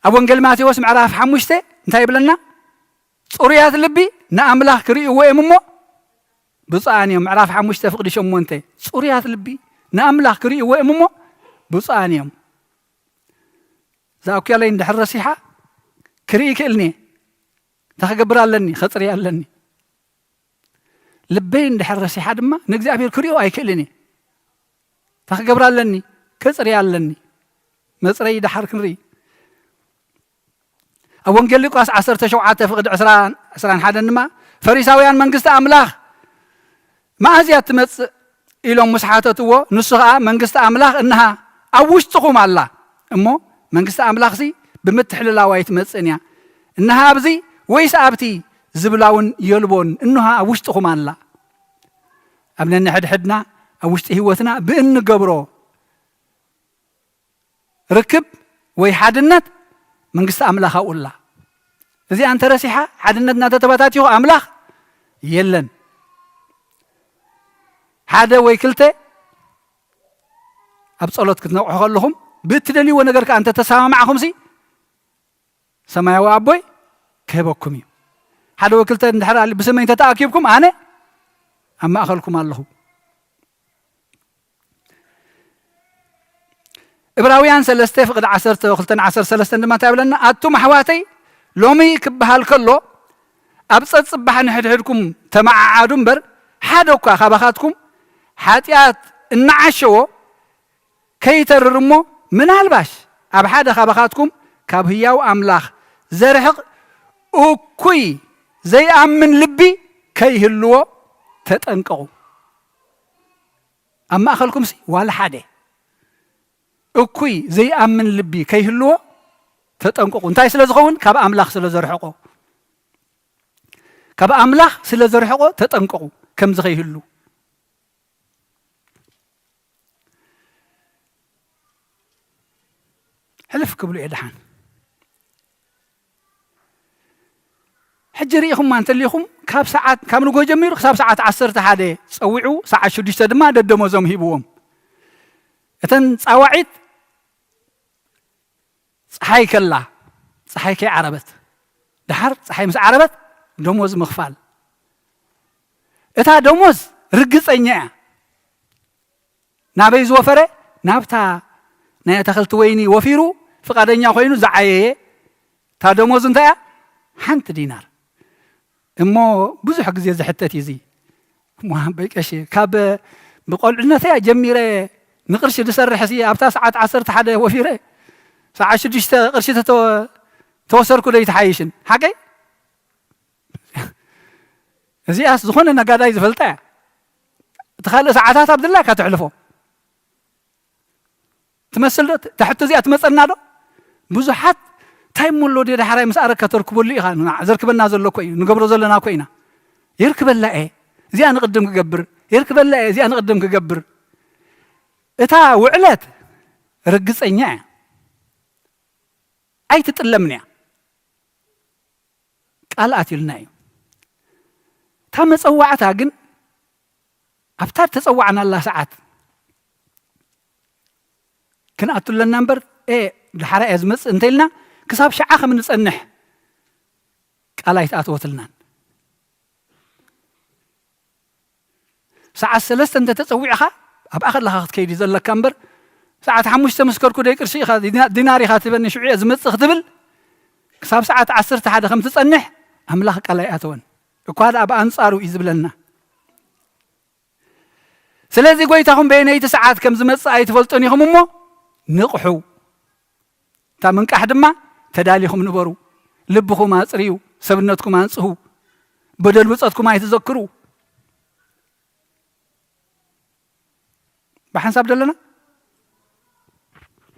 ኣብ ወንጌል ማቴዎስ ምዕራፍ ሓሙሽተ እንታይ ይብለና? "ጽሩያት ልቢ ንኣምላኽ ክርእይዎ እዮም እሞ ብፁዓን እዮም።" ምዕራፍ ሓሙሽተ ፍቕዲ ሸሞንተ፣ "ጽሩያት ልቢ ንኣምላኽ ክርእይዎ እዮም እሞ ብፁዓን እዮም።" እዛ ኣኩያለይ እንድሕር ረሲሓ ክርኢ ይክእልኒ እየ። እንታይ ክገብር ኣለኒ? ከጽርያ ኣለኒ። ልበይ እንድሕር ረሲሓ ድማ ንእግዚኣብሔር ክሪኦ ኣይክእልን እየ። እንታይ ክገብር ኣለኒ? ከጽርያ ኣለኒ። መጽረዪ ደሓር ክንርኢ። ኣብ ወንጌል ሉቃስ ዓሰርተ ሸውዓተ ፍቕዲ ዕስራ፣ ዕስራን ሓደን ድማ፣ "ፈሪሳውያን መንግስቲ ኣምላኽ መኣዝ እያ ትመጽእ?" ኢሎም ምስ ሓተትዎ፣ ንሱ ኸኣ፣ "መንግስቲ ኣምላኽ እንሃ ኣብ ውሽጥኹም ኣላ፣ እሞ መንግስቲ ኣምላኽሲ ብምትሕልላው ኣይትመጽእን እያ። እንሃ ኣብዚ ወይስ ኣብቲ ዝብላ እውን የልቦን፣ እንሃ ኣብ ውሽጥኹም ኣላ።" ኣብ ነንሕድሕድና፣ ኣብ ውሽጢ ህይወትና ብእንገብሮ ርክብ ወይ ሓድነት መንግስቲ ኣምላኽ ኣብኡ ኣላ። እዚኣ እንተረሲሓ፣ ሓድነትና እንተተበታቲኹ፣ ኣምላኽ የለን። ሓደ ወይ ክልተ ኣብ ጸሎት ክትነቕሑ ከለኹም፣ ብእትደልይዎ ነገር ከኣ እንተተሰማማዕኹምሲ፣ ሰማያዊ ኣቦይ ክህበኩም እዩ። ሓደ ወይ ክልተ እንድሕር ኣልዩ ብስመይ እንተተኣኪብኩም፣ ኣነ ኣብ ማእከልኩም ኣለኹ። ዕብራውያን ሰለስተ ፍቕዲ ዓሰርተ ክልተን ዓሰርተ ሰለስተን ድማ እንታይ ይብለና? ኣቱም ኣሕዋተይ፣ ሎሚ ክበሃል ከሎ፣ ኣብ ጸጽባሕ ንሕድሕድኩም ተመዓዓዱ እምበር፣ ሓደ እኳ ካባኻትኩም ሓጢኣት እናዓሸዎ ከይተርር እሞ፣ ምናልባሽ ኣብ ሓደ ካባኻትኩም ካብ ህያው ኣምላኽ ዘርሕቕ እኩይ ዘይኣምን ልቢ ከይህልዎ ተጠንቀቑ። ኣብ ማእከልኩምሲ ዋላ ሓደ እኩይ ዘይኣምን ልቢ ከይህልዎ ተጠንቀቑ። እንታይ ስለ ዝኸውን? ካብ ኣምላኽ ስለ ዘርሕቆ። ካብ ኣምላኽ ስለ ዘርሕቆ ተጠንቀቑ፣ ከምዚ ከይህሉ። ሕልፍ ክብሉ እየ ደሓን። ሕጂ ርኢኹማ እንተሊኹም፣ ካብ ሰዓት፣ ካብ ንግሆ ጀሚሩ ክሳብ ሰዓት ዓሰርተ ሓደ ጸዊዑ፣ ሰዓት ሽዱሽተ ድማ ደደሞዞም ሂብዎም። እተን ጻዋዒት ጸሓይ ከላ፣ ጸሓይ ከይዓረበት፣ ደሓር ጸሓይ ምስ ዓረበት ደሞዝ ምኽፋል። እታ ደሞዝ ርግጸኛ እያ። ናበይ ዝወፈረ? ናብታ ናይ ኣታኽልቲ ወይኒ ወፊሩ ፍቓደኛ ኮይኑ ዝዓየየ። እታ ደሞዝ እንታይ እያ? ሓንቲ ዲናር። እሞ ብዙሕ ግዜ ዝሕተት እዩ እዚ። እሞ ኣቦይ ቀሺ፣ ካብ ብቆልዕነተይ ጀሚረ ንቕርሺ ዝሰርሕ ሲ ኣብታ ሰዓት ዓሰርተ ሓደ ወፊረ ሰዓት ሽዱሽተ ቅርሺ ተተ-፣ ተወሰርኩ ዶ ይትሓይሽን? ሓቀይ? እዚኣስ ዝኾነ ነጋዳይ ዝፈልጣ እያ። እቲ ካልእ ሰዓታት ኣብ ድላይካ ተሕልፎ ትመስል ዶ? እታ ሕቶ እዚኣ ትመጸና ዶ? ብዙሓት እንታይ እሞ ኣሎ ድየ ዳሕራይ ምስ ኣረካ ተርክበሉ ኢኻ፣ ንዓ ዘርክበና ዘሎ እኮ እዩ፣ ንገብሮ ዘለና እኮ ኢና። የርክበላ እየ፣ እዚኣ ንቕድም ክገብር፣ የርክበላ እየ፣ እዚኣ ንቕድም ክገብር። እታ ውዕለት ርግጸኛ እያ፣ ኣይትጥለምን እያ። ቃል ኣትዩልና እዩ። እታ መጸዋዕታ ግን ኣብታ ተጸዋዕናላ ሰዓት ክንኣቱ ኣለና እምበር፣ ኤ፣ ድሓራ እየ ዝመጽእ እንተኢልና ክሳብ ሸዓ ከም ንጸንሕ ቃል ኣይትኣተወትልናን። ሰዓት ሰለስተ እንተተጸዊዕኻ ኣብኣ ከለኻ ክትከይድ እዩ ዘለካ እምበር፣ ሰዓት ሓሙሽተ ምስ ከድኩ ደይ ቅርሺ ኢኻ፣ ዲና-፣ ዲናር ኢኻ ትህበኒ ሽዑ እየ ዝመጽእ ክትብል፣ ክሳብ ሰዓት ዓሰርተ ሓደ ከም ትጸንሕ ኣምላኽ ቃል ኣይኣተወን። እኳ ደኣ ብኣንጻሩ እዩ ዝብለና። ስለዚ ጎይታኹም በየነይቲ ሰዓት ከም ዝመጽእ ኣይትፈልጡን ኢኹም እሞ ንቕሑ። እታ ምንቃሕ ድማ ተዳሊኹም ንበሩ። ልብኹም ኣጽርዩ፣ ሰብነትኩም ኣንጽሁ፣ በደል ብጾትኩም ኣይትዘክሩ። ብሓንሳብ ደለና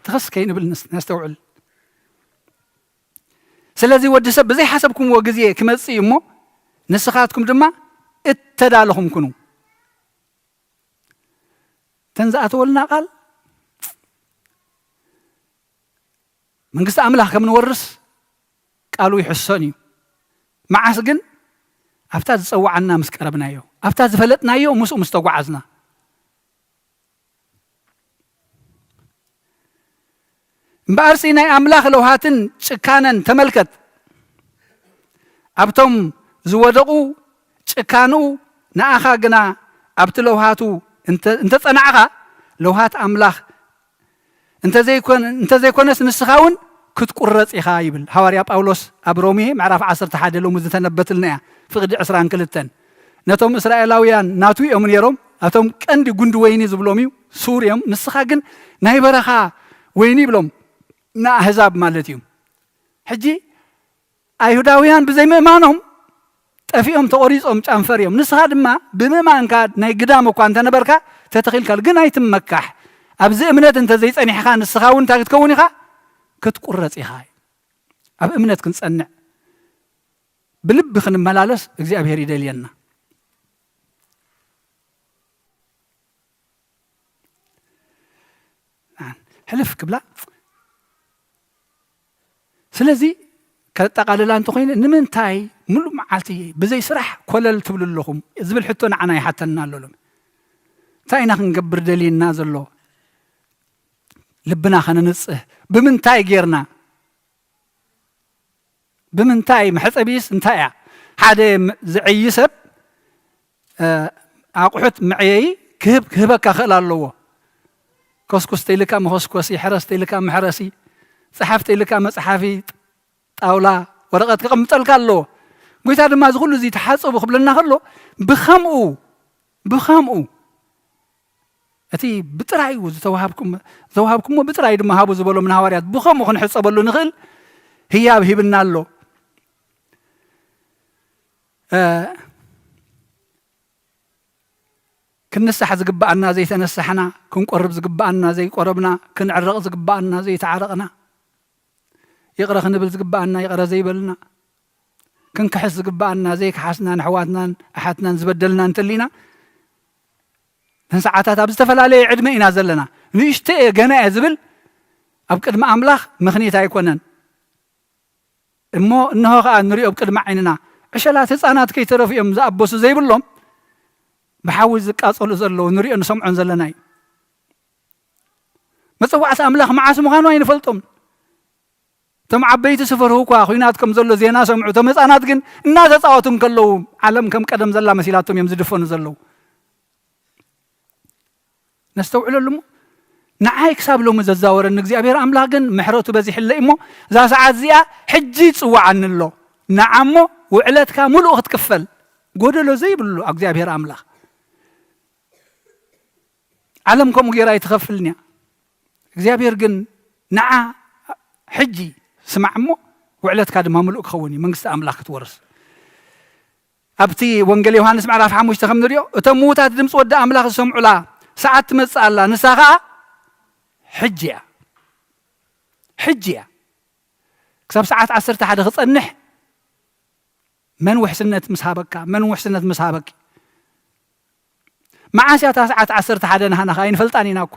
ተኸስ ከይንብል ንስ-፣ ነስተውዕል። ስለዚ ወዲ ሰብ ብዘይሓሰብኩምዎ ግዜ ክመጽእ እዩ እሞ ንስኻትኩም ድማ እተዳለኹም ኩኑ። እተን ዝኣተወልና ቃል መንግስቲ ኣምላኽ ከም ንወርስ ቃሉ ይሕሰን እዩ። መዓስ ግን? ኣብታ ዝጸዋዓና ምስ ቀረብናዮ፣ ኣብታ ዝፈለጥናዮ ምስኡ ምስ ተጓዓዝና። እምበኣርሲ ናይ ኣምላኽ ለውሃትን ጭካነን ተመልከት። ኣብቶም ዝወደቑ ጭካንኡ፣ ንኣኻ ግና ኣብቲ ለውሃቱ እንተ-፣ እንተጸናዕኻ፣ ለውሃት ኣምላኽ እንተዘይኮን-፣ እንተዘይኮነስ ንስኻ እውን ክትቁረጽ ኢኻ ይብል ሃዋርያ ጳውሎስ ኣብ ሮሜ ምዕራፍ ዓሰርተ ሓደ ሎሚ ዝተነበትልና እያ፣ ፍቕዲ ዕስራን ክልተን። ነቶም እስራኤላውያን ናቱ እዮም ነይሮም፣ ኣቶም ቀንዲ ጉንዲ ወይኒ ዝብሎም እዩ፣ ሱር እዮም። ንስኻ ግን ናይ በረኻ ወይኒ ይብሎም፣ ንኣህዛብ ማለት እዩ። ሕጂ ኣይሁዳውያን ብዘይምእማኖም ጠፊኦም፣ ተቖሪጾም ጨንፈር እዮም። ንስኻ ድማ ብምእማንካ ናይ ግዳም እኳ እንተነበርካ ተተኺልካሉ። ግን ኣይትመካሕ። ኣብዚ እምነት እንተዘይጸኒሕኻ ንስኻ እውን እንታይ ክትከውን ኢኻ? ክትቁረጽ ኢኻ። ኣብ እምነት ክንጸንዕ፣ ብልቢ ክንመላለስ እግዚኣብሔር ይደልየና። ሕልፍ ክብላ። ስለዚ ከጠቓልላ እንተኾይነ፣ ንምንታይ ምሉእ መዓልቲ ብዘይ ስራሕ ኮለል ትብሉ ኣለኹም ዝብል ሕቶ ንዓና ይሓተና ኣሎ ሎሚ። እንታይ ኢና ክንገብር ደልየና ዘሎ? ልብና ከነንጽህ ብምንታይ ጌርና? ብምንታይ? መሕጸቢስ እንታይ እያ? ሓደ ም-፣ ዝዕዪ ሰብ፣ እ፣ ኣቑሑት መዕየዪ ክህብ-፣ ክህበካ ክእል ኣለዎ። ኮስኩስ ተይልካ መኾስኮሲ፣ ሕረስ ተይልካ መሕረሲ፣ ጸሓፍ ተይልካ መጽሓፊ፣ ጣውላ፣ ወረቐት ከቐምጠልካ ኣለዎ። ጎይታ ድማ እዚ ኩሉ እዚ ተሓጸቡ ክብለና ከሎ፣ ብኸምኡ፣ ብኸምኡ እቲ ብጥራዩ ዝተዋሃብኩም-፣ ዝተዋሃብኩሞ ብጥራዩ ድማ ሃቡ ዝበሎም ንሃዋርያት ብኸምኡ ክንሕጸበሉ ንኽእል ህያብ ሂብና ኣሎ። እ፣ ክንንሳሕ ዝግብኣና ዘይተነሳሕና፣ ክንቆርብ ዝግብኣና ዘይቆረብና፣ ክንዕረቕ ዝግብኣና ዘይተዓረቕና፣ ይቕረ ክንብል ዝግብኣና ይቕረ ዘይበልና፣ ክንክሕስ ዝግብኣና ዘይከሓስና፣ ንኣሕዋትናን ኣሓትናን ዝበደልና እንተሊና፣ ነን ሰዓታት ኣብ ዝተፈላለየ ዕድመ ኢና ዘለና። ንእሽቶ እየ፣ ገና እየ ዝብል ኣብ ቅድሚ ኣምላኽ ምኽኒት ኣይኮነን። እሞ እንሆ ኸኣ ንሪኦ ብቅድሚ ዓይንና። ዕሸላት ህፃናት ከይተረፉ እዮም ዝኣበሱ ዘይብሎም፣ ብሓዊ ዝቃጸሉ ዘለዉ፣ ንሪኦ ንሰምዖን ዘለና እዩ። መጸዋዕቲ ኣምላኽ መዓስ ምዃኑ ኣይንፈልጦም። እቶም ዓበይቲ ዝፈርሁ እኳ ኹናት ከም ዘሎ ዜና ሰምዑ፣ እቶም ህፃናት ግን እናተጻወቱ እንከለዉ ዓለም ከም ቀደም ዘላ መሲላቶም እዮም ዝድፈኑ ዘለዉ። ነስተውዕለሉ እሞ፣ ንዓይ ክሳብ ሎሚ ዘዛወረኒ እግዚኣብሔር ኣምላኽ ግን ምሕረቱ በዚሕለይ እሞ፣ እዛ ሰዓት እዚኣ ሕጂ ይጽውዓኒ ኣሎ። ንዓ እሞ ውዕለትካ ምሉእ ክትክፈል፣ ጎደሎ ዘይብሉ እግዚኣብሔር ኣምላኽ። ዓለም ከምኡ ገይራ ኣይትኸፍልን እያ። እግዚኣብሔር ግን ንዓ ሕጂ ስማዕ እሞ፣ ውዕለትካ ድማ ምሉእ ክኸውን እዩ፣ መንግስቲ ኣምላኽ ክትወርስ። ኣብቲ ወንጌል ዮሃንስ ምዕራፍ ሓሙሽተ ከም ንሪኦ፣ እቶም ምዉታት ድምፂ ወዲ ኣምላኽ ዝሰምዑላ ሰዓት ትመጽእ ኣላ፣ ንሳ ኸኣ ሕጂ እያ። ሕጂ እያ። ክሳብ ሰዓት ዓሰርተ ሓደ ክጸንሕ መን ውሕስነት ምስ ሃበካ? መን ውሕስነት ምስ ሃበኪ? መዓስ እያ እታ ሰዓት ዓሰርተ ሓደ ናህና ከ ኣይንፈልጣን ኢና እኮ።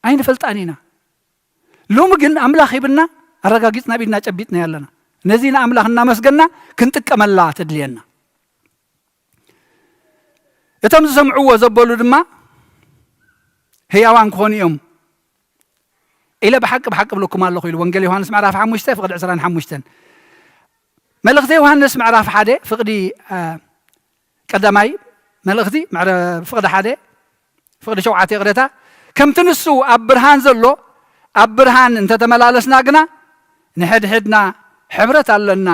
ኣይንፈልጣን ኢና። ሎሚ ግን ኣምላኽ ሂብና፣ ኣረጋጊጽና፣ ኣብ ኢድና ጨቢጥና ኣለና። ነዚ ንኣምላኽ እናመስገና ክንጥቀመላ ተድልየና። እቶም ዝሰምዕዎ ዘበሉ ድማ ህያዋን ክኾኑ እዮም ኢለ ብሓቂ ብሓቂ እብለኩም ኣለኹ ኢሉ። ወንጌል ዮሃንስ ምዕራፍ ሓሙሽተ ፍቕዲ ዕስራን ሓሙሽተን። መልእኽቲ ዮሃንስ ምዕራፍ ሓደ ፍቕዲ፣ አ፣ ቀዳማይ መልእኽቲ ምዕረ-፣ ፍቕዲ ሓደ ፍቕዲ ሸውዓተ፣ ይቕሬታ። ከምቲ ንሱ ኣብ ብርሃን ዘሎ፣ ኣብ ብርሃን እንተተመላለስና ግና ንሕድሕድና ሕብረት ኣለና፣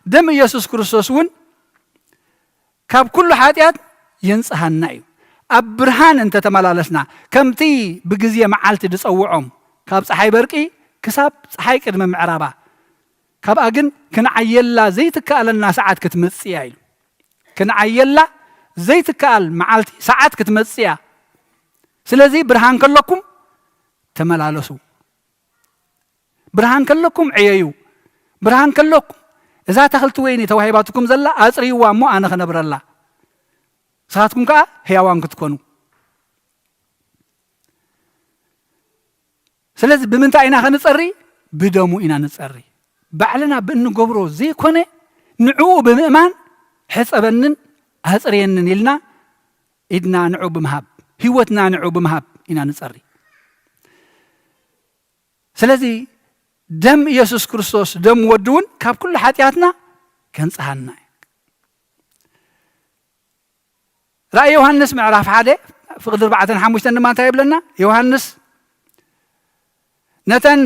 ደም ኢየሱስ ክርስቶስ እውን ካብ ኩሉ ሓጢኣት የንጽሃና እዩ። ኣብ ብርሃን እንተተመላለስና፣ ከምቲ ብግዜ መዓልቲ ዝጸውዖም፣ ካብ ጸሓይ በርቂ ክሳብ ጸሓይ ቅድሚ ምዕራባ፣ ካብኣ ግን ክንዓየላ ዘይትከኣለና ሰዓት ክትመጽእ እያ ኢሉ። ክንዓየላ ዘይትከኣል መዓልቲ፣ ሰዓት ክትመጽእ እያ። ስለዚ ብርሃን ከለኩም ተመላለሱ። ብርሃን ከለኩም ዕየዩ። ብርሃን ከለኩም፣ እዛ ተኽልቲ ወይኒ ተዋሂባትኩም ዘላ ኣጽርይዋ እሞ ኣነ ክነብረላ። ንስኻትኩም ከኣ ህያዋን ክትኮኑ። ስለዚ ብምንታይ ኢና ኸንጸሪ? ብደሙ ኢና ንጸሪ። ባዕልና ብእንገብሮ ዘይኮነ፣ ንዕኡ ብምእማን ሕጸበንን ኣጽርየንን ኢልና ኢድና ንዕኡ ብምሃብ፣ ህይወትና ንዕኡ ብምሃብ ኢና ንጸሪ። ስለዚ ደም ኢየሱስ ክርስቶስ፣ ደም ወዱ እውን ካብ ኩሉ ሓጢኣትና ከንጽሃና እዩ። ራእይ ዮሃንስ ምዕራፍ ሓደ ፍቕዲ ኣርባዕተን ሓሙሽተን ድማ እንታይ ይብለና? ዮሃንስ ነተን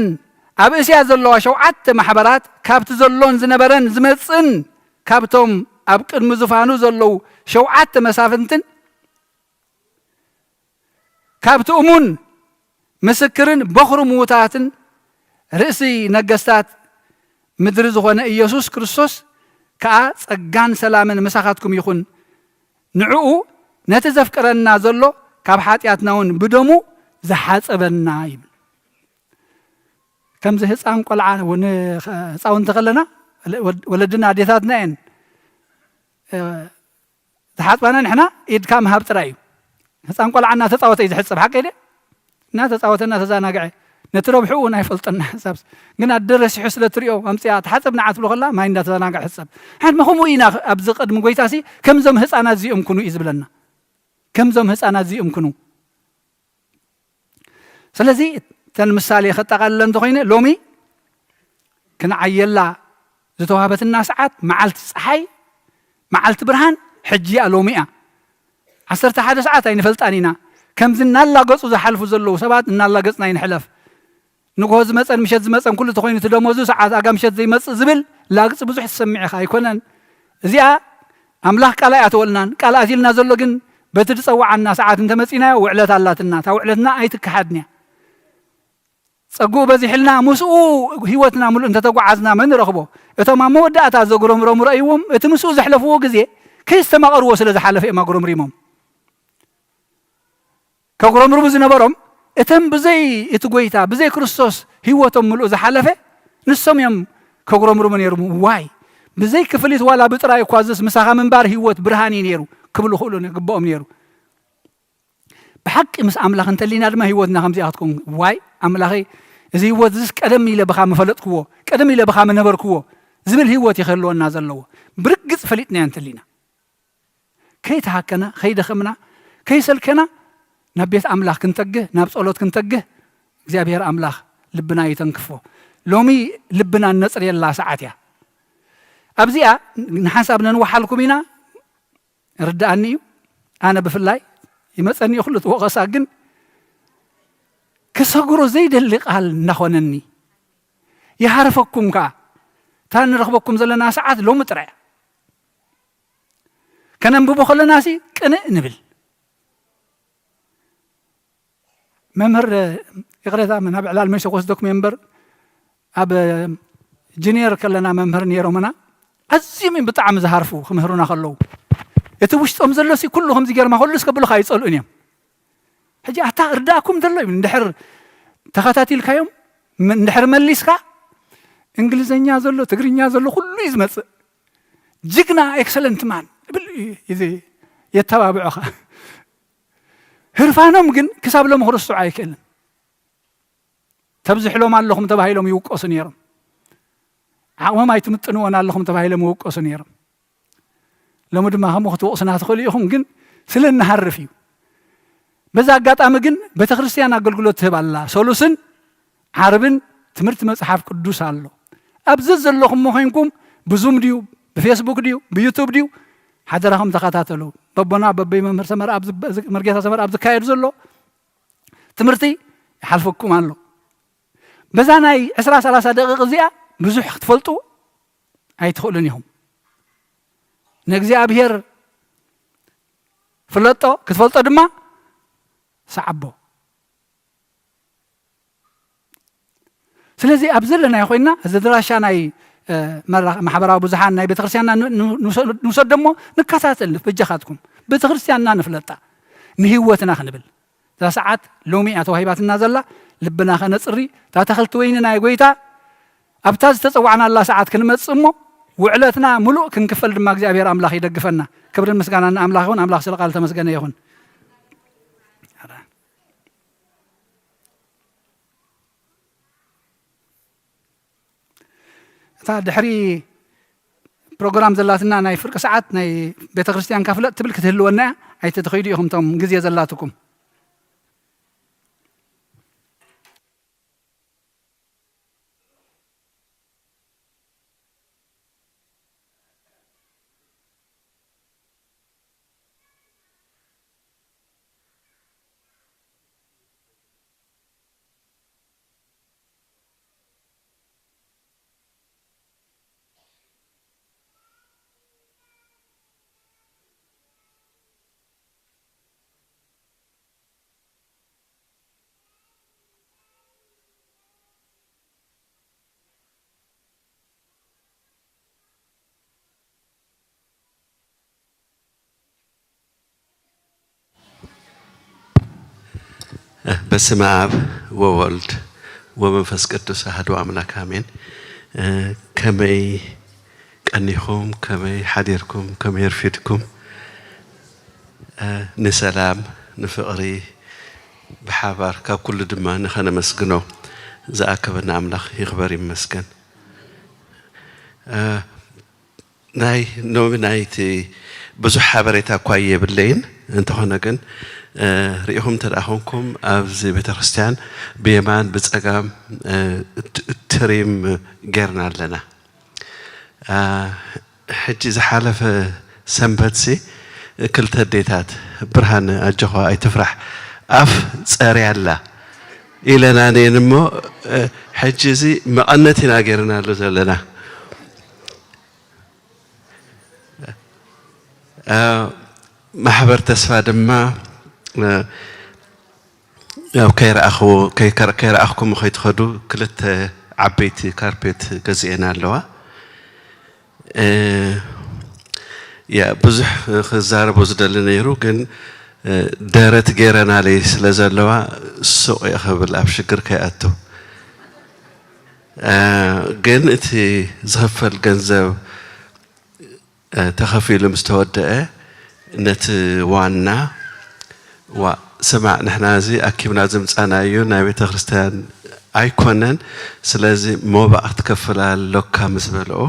ኣብ እስያ ዘለዋ ሸውዓተ ማሕበራት፣ ካብቲ ዘሎን ዝነበረን ዝመጽእን፣ ካብቶም ኣብ ቅድሚ ዙፋኑ ዘለዉ ሸውዓተ መሳፍንትን፣ ካብቲ እሙን ምስክርን በኹሪ ምዉታትን ርእሲ ነገስታት ምድሪ ዝኾነ ኢየሱስ ክርስቶስ ከኣ፣ ጸጋን ሰላምን ምሳኻትኩም ይኹን። ንዕኡ ነቲ ዘፍቅረና ዘሎ ካብ ሓጢኣትና እውን ብደሙ ዝሓጸበና ይብል። ከምዚ ህፃን ቆልዓ እውን ህፃውንቲ ከለና፣ ወለድና ኣዴታትና እየን፣ እ፣ ዝሓፅባና፣ ንሕና ኢድካ ምሃብ ጥራይ እዩ። ህፃን ቆልዓ እናተፃወተ እዩ ዝሕፀብ፣ ሓቀይ ድየ? እናተፃወተ እናተዘናግዐ፣ ነቲ ረብሕኡ እውን ኣይፈልጠና። ሕሳብ ግን ኣደ ረሲሑ ስለ ትሪኦ ኣምፅኣ፣ ተሓፀብ ንዓ ትብሎ ከላ ማይ እንዳተዘናግዐ ሕፀብ። ሓድማ ከምኡ ኢና ኣብዚ ቅድሚ ጎይታሲ፣ ከምዞም ህፃናት እዚኦም ኩኑ እዩ ዝብለና። ከምዞም ህፃናት እዚኦም ኩኑ። ስለዚ እተን ምሳሌ ከጠቓልለን እንተኾይነ፣ ሎሚ ክንዓየላ ዝተዋህበትና ሰዓት፣ መዓልቲ ጸሓይ፣ መዓልቲ ብርሃን ሕጂ እያ፣ ሎሚ እያ። ዓሰርተ ሓደ ሰዓት ኣይንፈልጣን ኢና። ከምዚ እናላገጹ ዝሓልፉ ዘለዉ ሰባት እናላገጽና ኣይንሕለፍ። ንግሆ ዝመጸን ምሸት ዝመጸን ኩሉ ተኾይኑ፣ እቲ ደሞዙ ሰዓት ኣጋ ምሸት ዘይመጽእ ዝብል ላግጺ ብዙሕ ትሰምዕ ኢኻ። ኣይኮነን። እዚኣ ኣምላኽ ቃል ኣይኣተወልናን። ቃል ኣትዩልና ዘሎ ግን በቲ ዝጸውዓና ሰዓት እንተመጺናዮ፣ ውዕለት ኣላትና። እታ ውዕለትና ኣይትከሓድን እያ። ጸግኡ በዚሕልና፣ ምስኡ ህይወትና ምሉእ እንተተጓዓዝና መን ረኽቦ? እቶም ኣብ መወዳእታ ዘጉረምረሙ ረእይዎም፣ እቲ ምስኡ ዘሕለፍዎ ግዜ ከይስተማቐርዎ ስለ ዝሓለፈ እዮም ኣጉረምሪሞም። ከጉረምርሙ ዝነበሮም፣ እተን ብዘይ እቲ ጎይታ፣ ብዘይ ክርስቶስ ህይወቶም ምሉእ ዝሓለፈ፣ ንሶም እዮም ከጉረምርሙ ነይሮም። ዋይ፣ ብዘይ ክፍሊት ዋላ ብጥራይ እኳ፣ እዝስ ምሳኻ ምንባር ህይወት ብርሃን እዩ ነይሩ ክብሉ ክእሉ ነ-፣ ግብኦም ነይሩ። ብሓቂ ምስ ኣምላኽ እንተሊና ድማ ህይወትና ከምዚኣ ክትከውን። ዋይ ኣምላኸይ፣ እዚ ህይወት እዝስ ቀደም ኢለ ብኻ ምፈለጥክዎ፣ ቀደም ኢለ ብኻ ምነበርክዎ ዝብል ህይወት እዩ ክህልወና ዘለዎ። ብርግጽ ፈሊጥናዮ እንተሊና፣ ከይተሃከና፣ ከይደኸምና፣ ከይሰልከና ናብ ቤት ኣምላኽ ክንተግህ፣ ናብ ጸሎት ክንተግህ እግዚኣብሔር ኣምላኽ ልብና ይተንክፎ። ሎሚ ልብና እነጽርየላ ሰዓት እያ። ኣብዚኣ ንሓንሳብ ነንውሓልኩም ኢና፣ ርድኣኒ እዩ። ኣነ ብፍላይ ይመጸኒ እዩ ኩሉ እቲ ወቐሳ፣ ግን ክሰግሮ ዘይደሊ ቃል እናኾነኒ፣ ይሃርፈኩም ከኣ። እታ ንረኽበኩም ዘለና ሰዓት ሎሚ ጥራይ እያ። ከነንብቦ ከለናሲ ቅንእ ንብል። መምህር፣ ይቕሬታ፣ ናብ ዕላል መሸኮ ወስደኩም እየ እምበር፣ ኣብ ጁኒየር ከለና መምህር ነይሮምና፣ ኣዝዮም እዮም ብጣዕሚ ዝሃርፉ ክምህሩና ከለዉ። እቲ ውሽጦም ዘሎሲ ኩሉ ከምዚ ጌርማ ኩሉ እስከብሉኻ ኣይጸልኡን እዮም። ሕጂ ኣታ እርዳእኩም ዘሎ ይብል። እንድሕር ተኸታቲልካዮም፣ ም-፣ እንድሕር መሊስካ፣ እንግሊዘኛ ዘሎ፣ ትግርኛ ዘሎ ኩሉ እዩ ዝመጽእ። ጅግና፣ ኤክሰለንት ማን ይብል፣ እዚ የተባብዑኻ። ህርፋኖም ግን ክሳብ ሎሚ ክርስዑ ኣይክእልን። ተብዝሕሎም ኣለኹም ተባሂሎም ይውቀሱ ነይሮም። ዓቕሞም ኣይትምጥንዎን ኣለኹም ተባሂሎም ይውቀሱ ነይሮም። ሎሚ ድማ ከምኡ ክትወቕሱና ትኽእሉ ኢኹም፣ ግን ስለ እንሃርፍ እዩ። በዛ ኣጋጣሚ ግን ቤተ ክርስቲያን ኣገልግሎት ትህብ ኣላ። ሰሉስን ዓርብን ትምህርቲ መጽሓፍ ቅዱስ ኣሎ። ኣብዚ ዘለኹም ኮይንኩም ብዙም ድዩ፣ ብፌስቡክ ድዩ፣ ብዩቱብ ድዩ፣ ሓደራኹም ተኸታተሉ። በቦና በበይ መምህር ሰመር ኣብ ዝብ-፣ መርጌታ ሰመር ኣብ ዝካየድ ዘሎ ትምህርቲ ይሓልፈኩም ኣሎ። በዛ ናይ ዕስራ ሰላሳ ደቂቕ እዚኣ ብዙሕ ክትፈልጡ ኣይትኽእሉን ኢኹም። ንእግዚኣብሔር ፍለጦ፣ ክትፈልጦ ድማ ሰዓቦ። ስለዚ ኣብ ዘለናዮ ኮይንና እዚ ኣድራሻ ናይ፣ እ፣ መራ-፣ ማሕበራዊ ብዙሓን ናይ ቤተክርስትያንና ን-፣ ን-፣ ንውሰ-፣ ንውሰዶ እሞ ንከታተል በጃኻትኩም። ቤተክርስትያንና ንፍለጣ፣ ንህይወትና ክንብል። እዛ ሰዓት ሎሚ እያ ተዋሂባትና ዘላ፣ ልብና ከነጽሪ፣ እታ ተኽልቲ ወይኒ ናይ ጎይታ ኣብታ ዝተጸዋዕናላ ሰዓት ክንመጽእ እሞ ውዕለትና ምሉእ ክንክፈል ድማ እግዚኣብሔር ኣምላኽ ይደግፈና። ክብርን ምስጋናን ንኣምላኽ ይኹን። ኣምላኽ ስለ ቃል ተመስገነ ይኹን። እታ ድሕሪ ፕሮግራም ዘላትና ናይ ፍርቂ ሰዓት ናይ ቤተ ክርስቲያን ካፍለጥ ትብል ክትህልወና እያ። ኣይተተኸይዱ ኢኹም እቶም ግዜ ዘላትኩም። በስመ አብ ወወልድ ወመንፈስ ቅዱስ አሐዱ አምላክ አሜን። ከመይ ቀኒኹም፣ ከመይ ሓዲርኩም፣ ከመይ ኣርፊድኩም? ንሰላም፣ ንፍቕሪ ብሓባር ካብ ኩሉ ድማ ንኸነመስግኖ ዝኣከበና ኣምላኽ ይኽበር ይመስገን። ናይ ሎሚ ናይቲ ብዙሕ ሓበሬታ እኳ የብለይን፣ እንተኾነ ግን፣ እ፣ ርኢኹም እንተ ደኣ ኾንኩም ኣብዚ ቤተ ክርስቲያን ብየማን ብጸጋም፣ እ፣ ት-፣ ትሪም ጌርና ኣለና። እ፣ ሕጂ ዝሓለፈ ሰንበትሲ ክልተ ኣዴታት ብርሃን ኣጆኻ ኣይትፍራሕ ኣፍ ጸርያ ኣላ ኢለና ነን እሞ፣ እ፣ ሕጂ እዚ መቐነት ኢና ጌርናሉ ዘለና። እ፣ ማሕበር ተስፋ ድማ፣ እ፣ ያው ከይረኣኽዎ-፣ ከይከር-፣ ከይረኣኽኩም ከይትኸዱ ክልተ ዓበይቲ ካርፔት ገዚኤን ኣለዋ። እ፣ ያ ብዙሕ ክዛረቦ ዝደሊ ነይሩ፣ ግን፣ እ፣ ደረት ገይረናለይ ስለ ዘለዋ ሱቕ እየ ክብል ኣብ ሽግር ከይኣቱ። እ፣ ግን እቲ ዝኽፈል ገንዘብ እ፣ ተኸፊሉ ምስ ተወደአ፣ ነቲ ዋና፣ "ዋ፣ ስማዕ፣ ንሕና እዚ ኣኪብና ዝምጻናዮ ናይ ቤተ ክርስቲያን ኣይኮነን፣ ስለዚ ሞባእ ክትከፍል ኣሎካ" ምስ በልኦ፣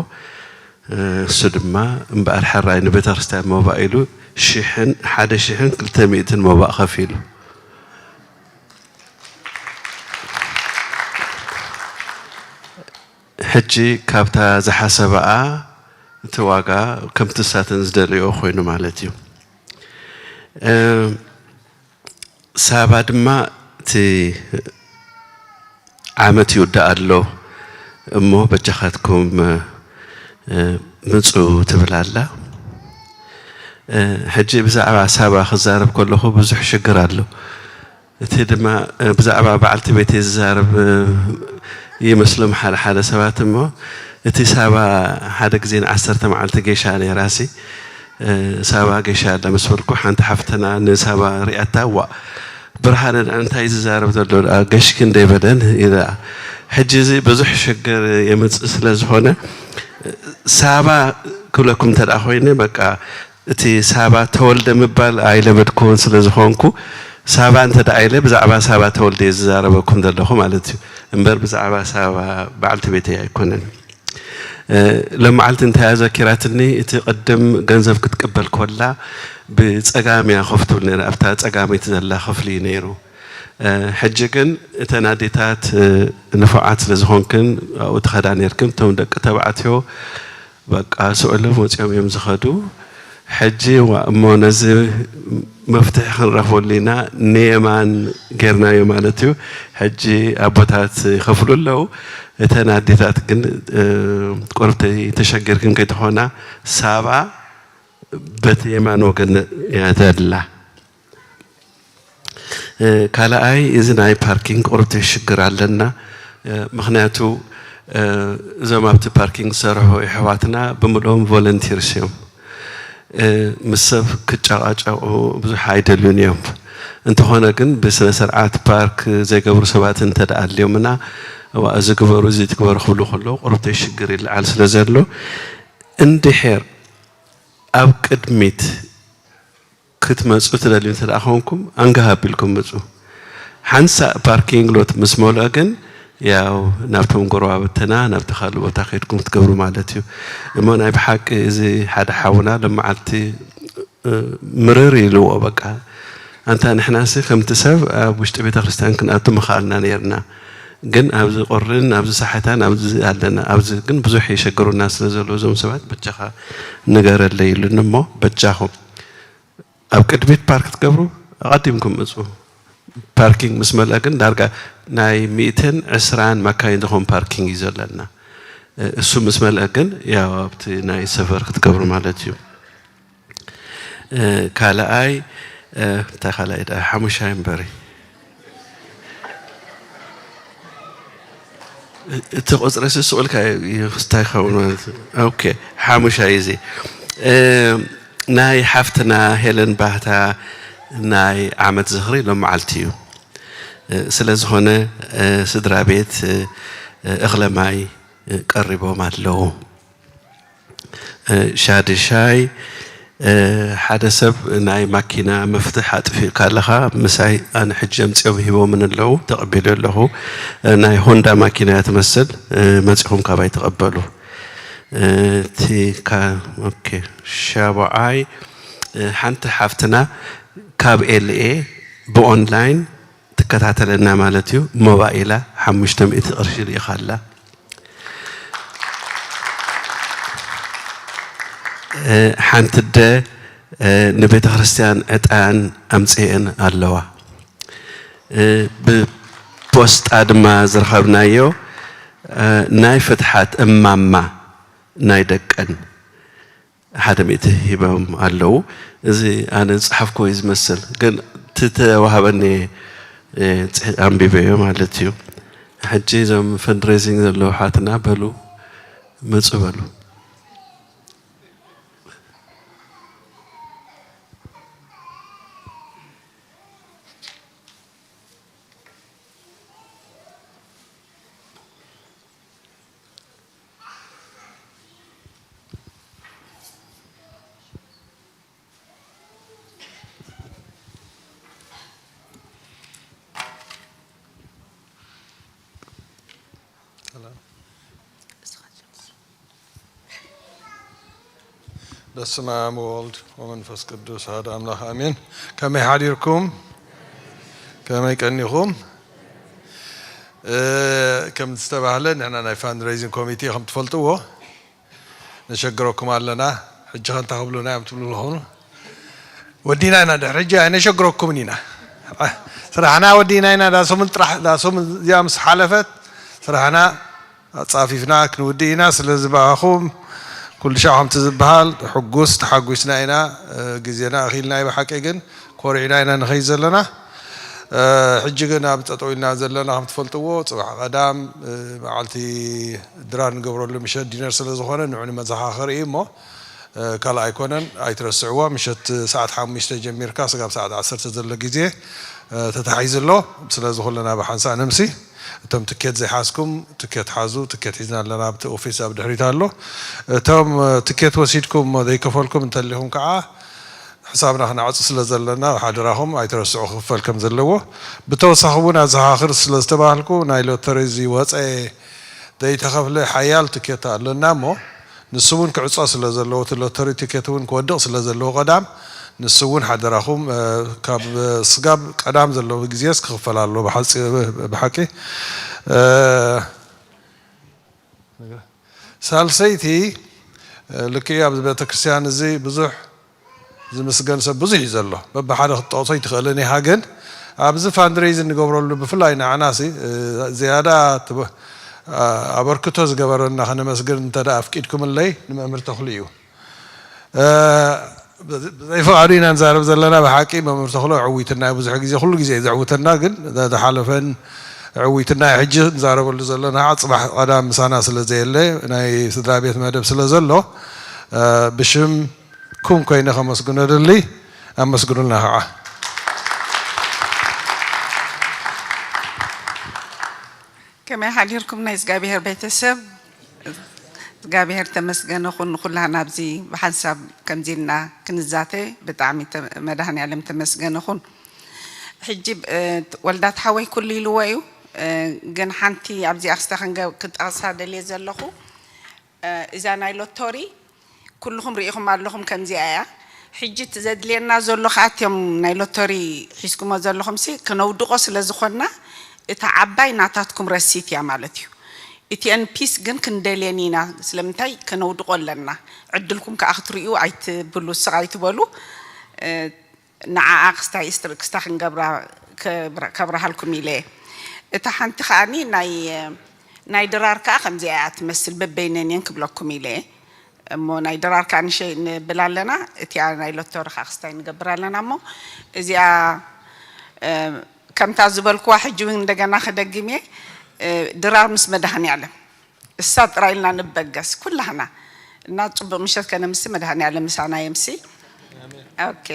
እ፣ እሱ ድማ፣ "እምበኣር ሕራይ ንቤተ ክርስቲያን ሞባእ" ኢሉ፣ ሽሕን፣ ሓደ ሽሕን ክልተ ሚእትን ሞባእ ከፊሉ። ሕጂ ካብታ ዝሓሰበኣ እቲ ዋጋ ከምቲ ንሳተን ዝደለዮ ኮይኑ ማለት እዩ። እ፣ ሳባ ድማ እቲ ዓመት ይውዳእ ኣሎ እሞ በጃኻትኩም፣ እ፣ ምጹ ትብል ኣላ። እ፣ ሕጂ ብዛዕባ ሳባ ክዛረብ ከለኹ ብዙሕ ሽግር ኣሎ። እቲ ድማ፣ እ፣ ብዛዕባ በዓልቲ ቤተይ ዝዛረብ፣ እ፣ ይመስሎም ሓደ ሓደ ሰባት እሞ፣ እቲ ሳባ ሓደ ግዜ ንዓሰርተ መዓልቲ ጌሻ ነይራሲ፣ እ፣ ሳባ ጌሻ ኣላ ምስ በልኩ፣ ሓንቲ ሓፍትና ንሳባ ሪኣታ፣ "ዋእ፣ ብርሃነ ደኣ እንታይ ዝዛረብ ዘሎ ደኣ፣ ገሽኪ እንደ በለን?" ኢላ። ሕጂ እዚ ብዙሕ ሽግር የምጽእ ስለ ዝኾነ፣ ሳባ ክብለኩም እንተ ደኣ ኮይነ፣ በቃ፣ እቲ ሳባ ተወልደ ምባል ኣይለመድኩዎን ስለ ዝኾንኩ፣ ሳባ እንተ ደኣ ኢለ፣ ብዛዕባ ሳባ ተወልደ እየ ዝዛረበኩም ዘለኹ ማለት እዩ። እምበር ብዛዕባ ሳባ በዓልቲ ቤተይ ኣይኮነን። እ፣ ሎመዓልቲ እንታይ እያ ዘኪራትኒ፣ እቲ ቅድም ገንዘብ ክትቅበል ኮላ፣ ብጸጋም እያ ኮፍ ትብል ነይራ፣ ኣብታ ጸጋመይቲ ዘላ ክፍሊ እዩ ነይሩ። እ፣ ሕጂ ግን እተን ኣዴታት፣ እ፣ ንፉዓት ስለ ዝኾንክን፣ ኣብኡ ትኸዳ ነይርክን፣ እቶም ደቂ ተባዕትዮ በቃ ስእሎም ወጺኦም እዮም ዝኸዱ። ሕጂ፣ "ዋ፣ እሞ ነዚ መፍትሒ ክንረኽበሉ ኢና፣ ንየማን ጌርናዮ ማለት እዩ። ሕጂ ኣቦታት ይኸፍሉ ኣለዉ፣ እተን ኣዴታት ግን፣ እ፣ ቁርብተይ ተሸጊርክን ከይትኾና፣ ሳባ በቲ የማን ወገን እያ ዘላ።" እ፣ ካልኣይ፣ እዚ ናይ ፓርኪንግ ቁርብቲ ሽግር ኣለና። እ፣ ምኽንያቱ፣ እ፣ እዞም ኣብቲ ፓርኪንግ ዝሰርሑ የሕዋትና ብምልኦም ቮለንቲርስ እዮም። እ፣ ምስ ሰብ ክጨቓጨቑ ብዙሕ ኣይደልዩን እዮም። እንተኾነ ግን ብስነ ስርዓት ፓርክ ዘይገብሩ ሰባት እንተ ደኣ ኣልዮምና፣ "እዋ፣ እዚ ግበሩ፣ እዚ ትግበሩ" ክብሉ ከለዉ ቁርብቲ ሽግር ይለዓል ስለ ዘሎ፣ እንድሕር ኣብ ቅድሚት ክትመጹ ትደልዩ እንተ ደኣ ኾንኩም፣ ኣንገሃብ ኢልኩም ምጹ። ሓንሳእ ፓርኪንግ ሎት ምስ መልኦ ግን፣ ያው ናብቶም ጎረባብትና፣ ናብቲ ካልእ ቦታ ከይድኩም ክትገብሩ ማለት እዩ። እሞ ናይ ብሓቂ እዚ ሓደ ሓውና ሎመዓልቲ፣ እ፣ ምርር ኢልዎ በቃ። ኣንታ ንሕናሲ ከምቲ ሰብ ኣብ ውሽጢ ቤተ ክርስቲያን ክንኣቱ ምኸኣልና ነይርና። ግን ኣብዚ ቁርን፣ ኣብዚ ሳሕታን፣ ኣብዚ ኣለና። ኣብዚ ግን ብዙሕ የሸግሩና ስለ ዘለዉ እዞም ሰባት በጃኻ ንገረለይ ኢሉኒ እሞ በጃኹም። ኣብ ቅድሚት ፓርክ ትገብሩ፣ ኣቐዲምኩም ምጹ። ፓርኪንግ ምስ መልአ ግን ዳርጋ ናይ ሚእትን ዕስራን ማካይን ዝኾን ፓርኪንግ እዩ ዘለና። እ፣ እሱ ምስ መልአ ግን ያው ኣብቲ ናይ ሰፈር ክትገብሩ ማለት እዩ። እ፣ ካልኣይ፣ እ፣ እንታይ ካልኣይ ደኣ? ሓሙሻይ እምበሪ። እቲ ቁጽሪ ስቕ ኢልካ እዩ፣ እንታይ ይኸውን ማለት እዩ? ኦኬ፣ ሓሙሻይ እዚ። እ፣ ናይ ሓፍትና ሄለን ባህታ ናይ ዓመት ዝኽሪ ሎመዓልቲ እዩ። እ፣ ስለ ዝኾነ፣ እ፣ ስድራ ቤት፣ እ፣ እኽለ ማይ፣ እ፣ ቀሪቦም ኣለዉ። እ፣ ሻድሻይ፣ እ፣ ሓደ ሰብ ናይ ማኪና መፍትሕ ኣጥፊእካ ኣለኻ፣ ምሳይ ኣነ ሕጂ ኣምጺኦም ሂቦምን ኣለዉ፣ ተቐቢለ ኣለኹ። እ፣ ናይ ሆንዳ ማኪና እያ ትመስል፣ እ፣ መጺኹም ካባይ ተቐበሉ። እ፣ እቲ ካ-፣ ኦኬ፣ ሻብዓይ፣ እ፣ ሓንቲ ሓፍትና ካብ ኤል ኤ ብኦንላይን ትከታተለና ማለት እዩ። ሞባይላ ሓሙሽተ ሚእቲ ቅርሺ ልኢኻ ኣላ። እ፣ ሓንቲ ኣደ፣ እ፣ ንቤተ ክርስቲያን ዕጣን ኣምጽኤን ኣለዋ። እ፣ ብፖስጣ ድማ ዝረኸብናዮ፣ እ፣ ናይ ፍትሓት እማማ ናይ ደቀን ሓደ ሚእቲ ሂቦም ኣለዉ። እዚ ኣነ ዝጸሓፍኩዎ እዩ ዝመስል፣ ግን እቲ ተዋህበኒ፣ እ፣ ጽ-፣ ኣንቢበዮ ማለት እዩ። ሕጂ እዞም ፈንድሬዚንግ ዘለዉ ኣሕዋትና በሉ፣ ምጹ በሉ። በስመ አብ ወወልድ ወመንፈስ ቅዱስ አሐዱ አምላክ አሜን። ከመይ ሓዲርኩም? ከመይ ቀኒኹም? እ፣ ከም ዝተባህለ ንሕና ናይ ፋንድሬይዚንግ ኮሚቴ ከም ትፈልጥዎ ነሸግረኩም ኣለና። ሕጂ ከ እንታይ ክብሉና እዮም ትብሉ ኣለኹም? ወዲና ኢና፣ ድሕሪ ሕጂ ኣይነሸግረኩምን ኢና። ስራሕና ወዲና ኢና። ዳሶምን ጥራሕ፣ ዳሶምን እዚኣ ምስ ሓለፈት ስራሕና ኣጻፊፍና ክንውድእ ኢና። ስለዚ ብኣኹም ኩሉ ሻዕ ከምቲ ዝበሃል ሕጉስ ተሓጒስና ኢና፣ እ፣ ግዜና ኣኺልና እዩ። ብሓቂ ግን ኮሪዕና ኢና ንኸይድ ዘለና። ሕጂ ግን ኣብ ጠጠው ኢልና ዘለና ከም ትፈልጥዎ፣ ጽባሕ ቀዳም መዓልቲ ድራር ንገብረሉ ምሸት ዲነር ስለ ዝኾነ ንዑ ንመዘኻኸር እዩ እሞ፣ ካልእ ኣይኮነን፣ ኣይትረስዕዎ። ምሸት ሰዓት ሓሙሽተ ጀሚርካ ስጋብ ሰዓት ዓሰርተ ዘሎ ግዜ ተታሒዙ ኣሎ። ስለዚ ኩልና ብሓንሳእ ነምሲ። እቶም ትኬት ዘይሓዝኩም ትኬት ሓዙ። ትኬት ሒዝና ኣለና ኣብቲ ኦፊስ ኣብ ድሕሪት ኣሎ። እቶም ትኬት ወሲድኩም ዘይከፈልኩም እንተሊኹም ከዓ ሕሳብና ክነዕፁ ስለ ዘለና ሓደራኹም ኣይትረስዑ ክኽፈል ከም ዘለዎ። ብተወሳኺ እውን ኣዘኻኽር ስለ ዝተባህልኩ ናይ ሎተሪ እዚ ወፀ ዘይተኸፍለ ሓያል ትኬት ኣሎና እሞ ንሱ እውን ክዕፆ ስለ ዘለዎ እቲ ሎተሪ ትኬት እውን ክወድቕ ስለ ዘለዎ ቀዳም ንሱ እውን ሓደራኹም ካብ ስጋብ ቀዳም ዘለዎ ግዜስ ክኽፈል ኣለዎ ብሓቂ ሳልሰይቲ ልክዕ ኣብዚ ቤተክርስትያን እዚ ብዙሕ ዝምስገን ሰብ ብዙሕ እዩ ዘሎ። በብሓደ ክትጠቕሶ ይትኽእልን ኢኻ፣ ግን ኣብዚ ፋንድሬይዝ እንገብረሉ ብፍላይ ንዓናሲ ዝያዳ ኣበርክቶ ዝገበረና ከነመስግን እንተ ኣፍቂድኩምለይ ንመምህር ተኽሉ እዩ። ብዘይ ፍቓዱ ኢና ንዛረብ ዘለና። ብሓቂ መምህር ተኽሎ ዕዊትና እዩ። ብዙሕ ግዜ ኩሉ ግዜ እዩ ዘዕውተና፣ ግን ዝሓለፈን ዕዊትና እዩ። ሕጂ ንዛረበሉ ዘለና ከዓ ፅባሕ ቀዳም ምሳና ስለ ዘየለ ናይ ስድራ ቤት መደብ ስለ ዘሎ ብሽምኩም ኮይነ ከመስግኖ ደሊ። ኣመስግኑልና ከዓ። ከመይ ሓዲርኩም ናይ እግዚኣብሔር ቤተሰብ? እግዚኣብሔር ተመስገነ ኩን። ንኩላህና ኣብዚ ብሓንሳብ ከምዚ ኢልና ክንዛተ ብጣዕሚ መድሃኒ ኣለም ተመስገነ ኩን። ሕጂ ወልዳት ሓወይ ኩሉ ኢልዎ እዩ፣ ግን ሓንቲ ኣብዚ ኣክስታ ክጠቕሳ ደልየ ዘለኹ እዛ ናይ ሎቶሪ ኩልኹም ርኢኹም ኣለኹም ከምዚኣ እያ። ሕጂ እቲ ዘድልየና ዘሎ ከዓ እትዮም ናይ ሎቶሪ ሒዝኩሞ ዘለኹም ሲ ክነውድቆ ስለ ዝኾንና እታ ዓባይ ናታትኩም ረሲት እያ ማለት እዩ። እቲአን ፒስ ግን ክንደልየን ኢና። ስለምንታይ ከነውድቆ ኣለና። ዕድልኩም ከዓ ክትርእዩ ኣይትብሉ ስቕ ኣይትበሉ። ንዓኣ ክስታይ ስትሪ ክስታ ክንገብራ ከብረሃልኩም ኢለ እየ። እታ ሓንቲ ከዓኒ ናይ ናይ ድራር ከዓ ከምዚኣ እያ ትመስል በበይነን እየን ክብለኩም ኢለ እየ። እሞ ናይ ድራር ከዓ ንሸይ ንብል ኣለና። እቲኣ ናይ ሎቶሪ ከዓ ክስታይ ንገብር ኣለና። እሞ እዚኣ ከምታ ዝበልኩዋ ሕጂ እውን እንደገና ክደግም እየ። ድራር ምስ መድሃኒ ኣለም እሳ ጥራይ ኢልና ንበገስ ኩላህና እና ጽቡቕ ምሸት ከነምሲ መድሃኒ ኣለም ምሳና የምሲ። ኦኬ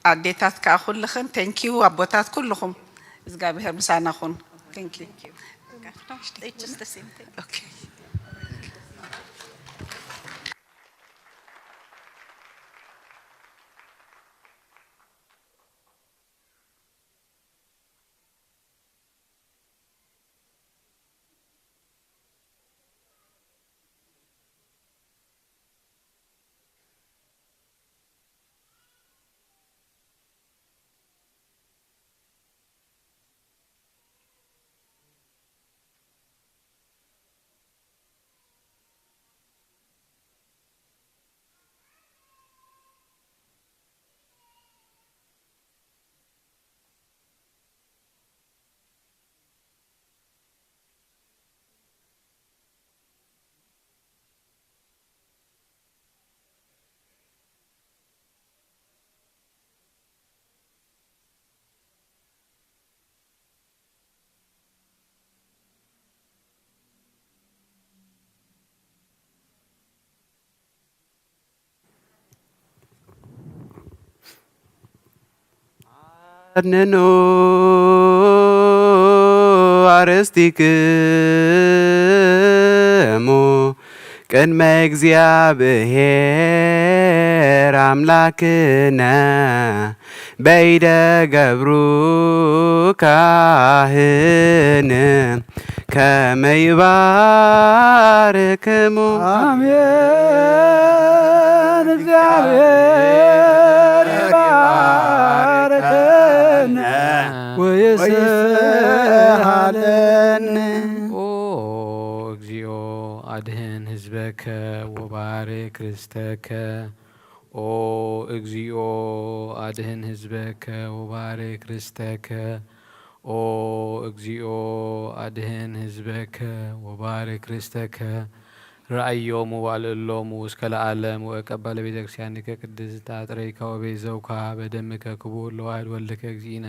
ኣዴታት ከዓ ኩልኽን thank you ኣቦታት ኩልኹም እግዚኣብሔር ምሳና ኩን። Thank you። ኣድንኑ ኣርእስቲክሙ ቅድመ እግዚኣብሔር ኣምላክነ በይደ ገብሩ ካህን ከመይ ባርክሙ። ኣሜን። እግዚኣብሔር ይባርከነ ወይስሃለነ። ኦ እግዚኦ ኣድህን ህዝበከ ወባርክ ርስተከ። ኦ እግዚኦ ኣድህን ህዝበከ ወባርክ ርስተከ። ኦ እግዚኦ ኣድህን ህዝበከ ወባርክ ርስተከ። ረኣዮሙ ዋልእሎሙ እስከ ለዓለም ወእቀባ ለቤተ ክርስቲያንከ ቅድስት አጥረይካ ወቤዘውካ በደምከ ክቡር ለዋህድ ወልድከ እግዚእነ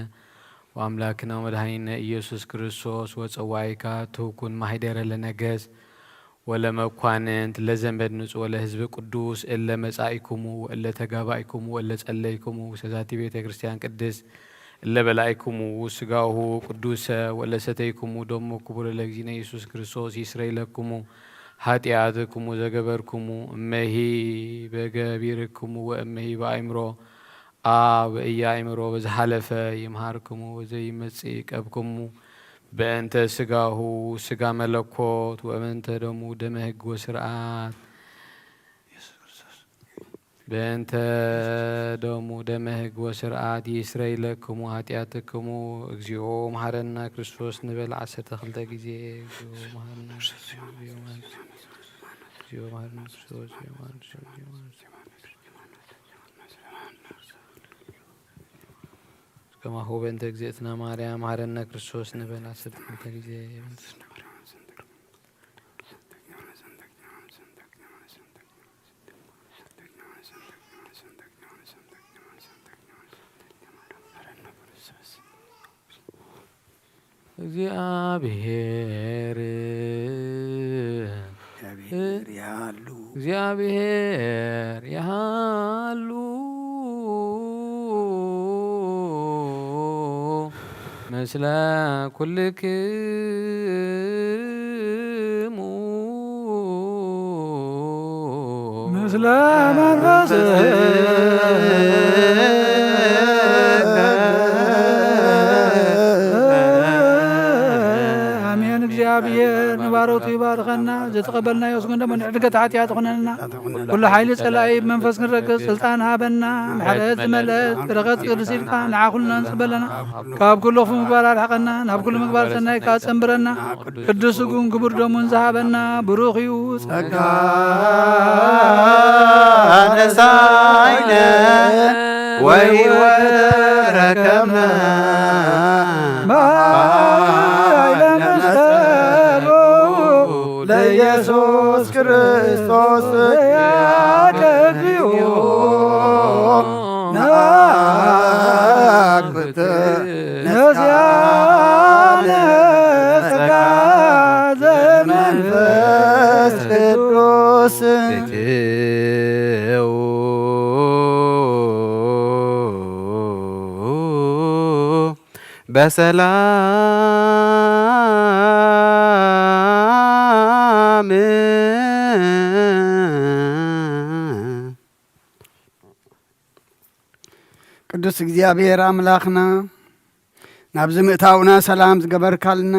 ወአምላክነ ወመድኃኒነ ኢየሱስ ክርስቶስ ወጸዋኢካ ትኩን ማሂደረ ለነገስ ወለመኳንንት ለዘመድ ንጹ ወለህዝብ ቅዱስ እለ መጻኢኩሙ ወእለ ተጋባኢኩሙ ወእለ ጸለይኩሙ ውስተ ዛቲ ቤተ ክርስቲያን ቅድስት እለ በላኢኩሙ ስጋሁ ቅዱሰ ወእለ ሰተይኩሙ ደሙ ክቡር ለእግዚእነ ኢየሱስ ክርስቶስ ይስረይ ለኩሙ ኃጢአትኩሙ ዘገበርኩሙ እመሂ በገቢርኩሙ ወእመሂ በአእምሮ አብ ኢያእምሮ በዝሓለፈ ይምሃርክሙ ወዘይመጽእ ይቀብክሙ። በእንተ ስጋሁ ስጋ መለኮት ወበእንተ ደሙ ደመ ሕግ ወስርዓት። በእንተ ደሙ ደመ ሕግ ወስርዓት ይስረይ ለክሙ ኃጢአትክሙ። እግዚኦ መሐረነ ክርስቶስ ንበል ዓሰርተ ክልተ ጊዜ። እግዚኦ መሐረነ ክርስቶስ፣ እግዚኦ መሐረነ ክርስቶስ፣ እግዚኦ መሐረነ ክርስቶስ፣ እግዚኦ መሐረነ ክርስቶስ፣ እግዚኦ መሐረነ ክርስቶስ። ከማሁ በእንተ እግዝእትነ ማርያም መሐረነ ክርስቶስ ንበል ዓሰርተ ክልተ ጊዜ። እግዚአብሔር እግዚአብሔር ያሉ እግዚአብሔር ያሉ ምስለ ኩልክሙ ምስለ መንፈስ አሜን። እግዚአብሔር ንባሮቱ ይባርከና። ዝተቐበልናዮ ስጉን ደሞ ንዕድገት ሓጢኣት ኾነና። ኩሉ ሓይሊ ጸላኢ ብመንፈስ ክንረግጽ ስልጣን ሃበና። ምሕረት ዝመልአት በረኸት ቅዱስ ኢድካ ንዓ ኩልና ንጽበለና። ካብ ኩሉ ክፉ ምግባር ኣርሕቐና። ናብ ኩሉ ምግባር ሰናይ ከኣ ጸንብረና። ቅዱስ ስጉን ክቡር ደሙን ዝሃበና ብሩኽ እዩ። ጸጋ ነሳይነ ወሕይወት ረከብነ በኃይለ መስቀሉ ለኢየሱስ ክርስቶስ ያደግዩ ናግብት ነዚያነ ጸጋ ዘመንፈስ ቅዱስ። በሰላም። ቅዱስ እግዚኣብሔር ኣምላኽና፣ ናብዚ ምእታውና ሰላም ዝገበርካልና፣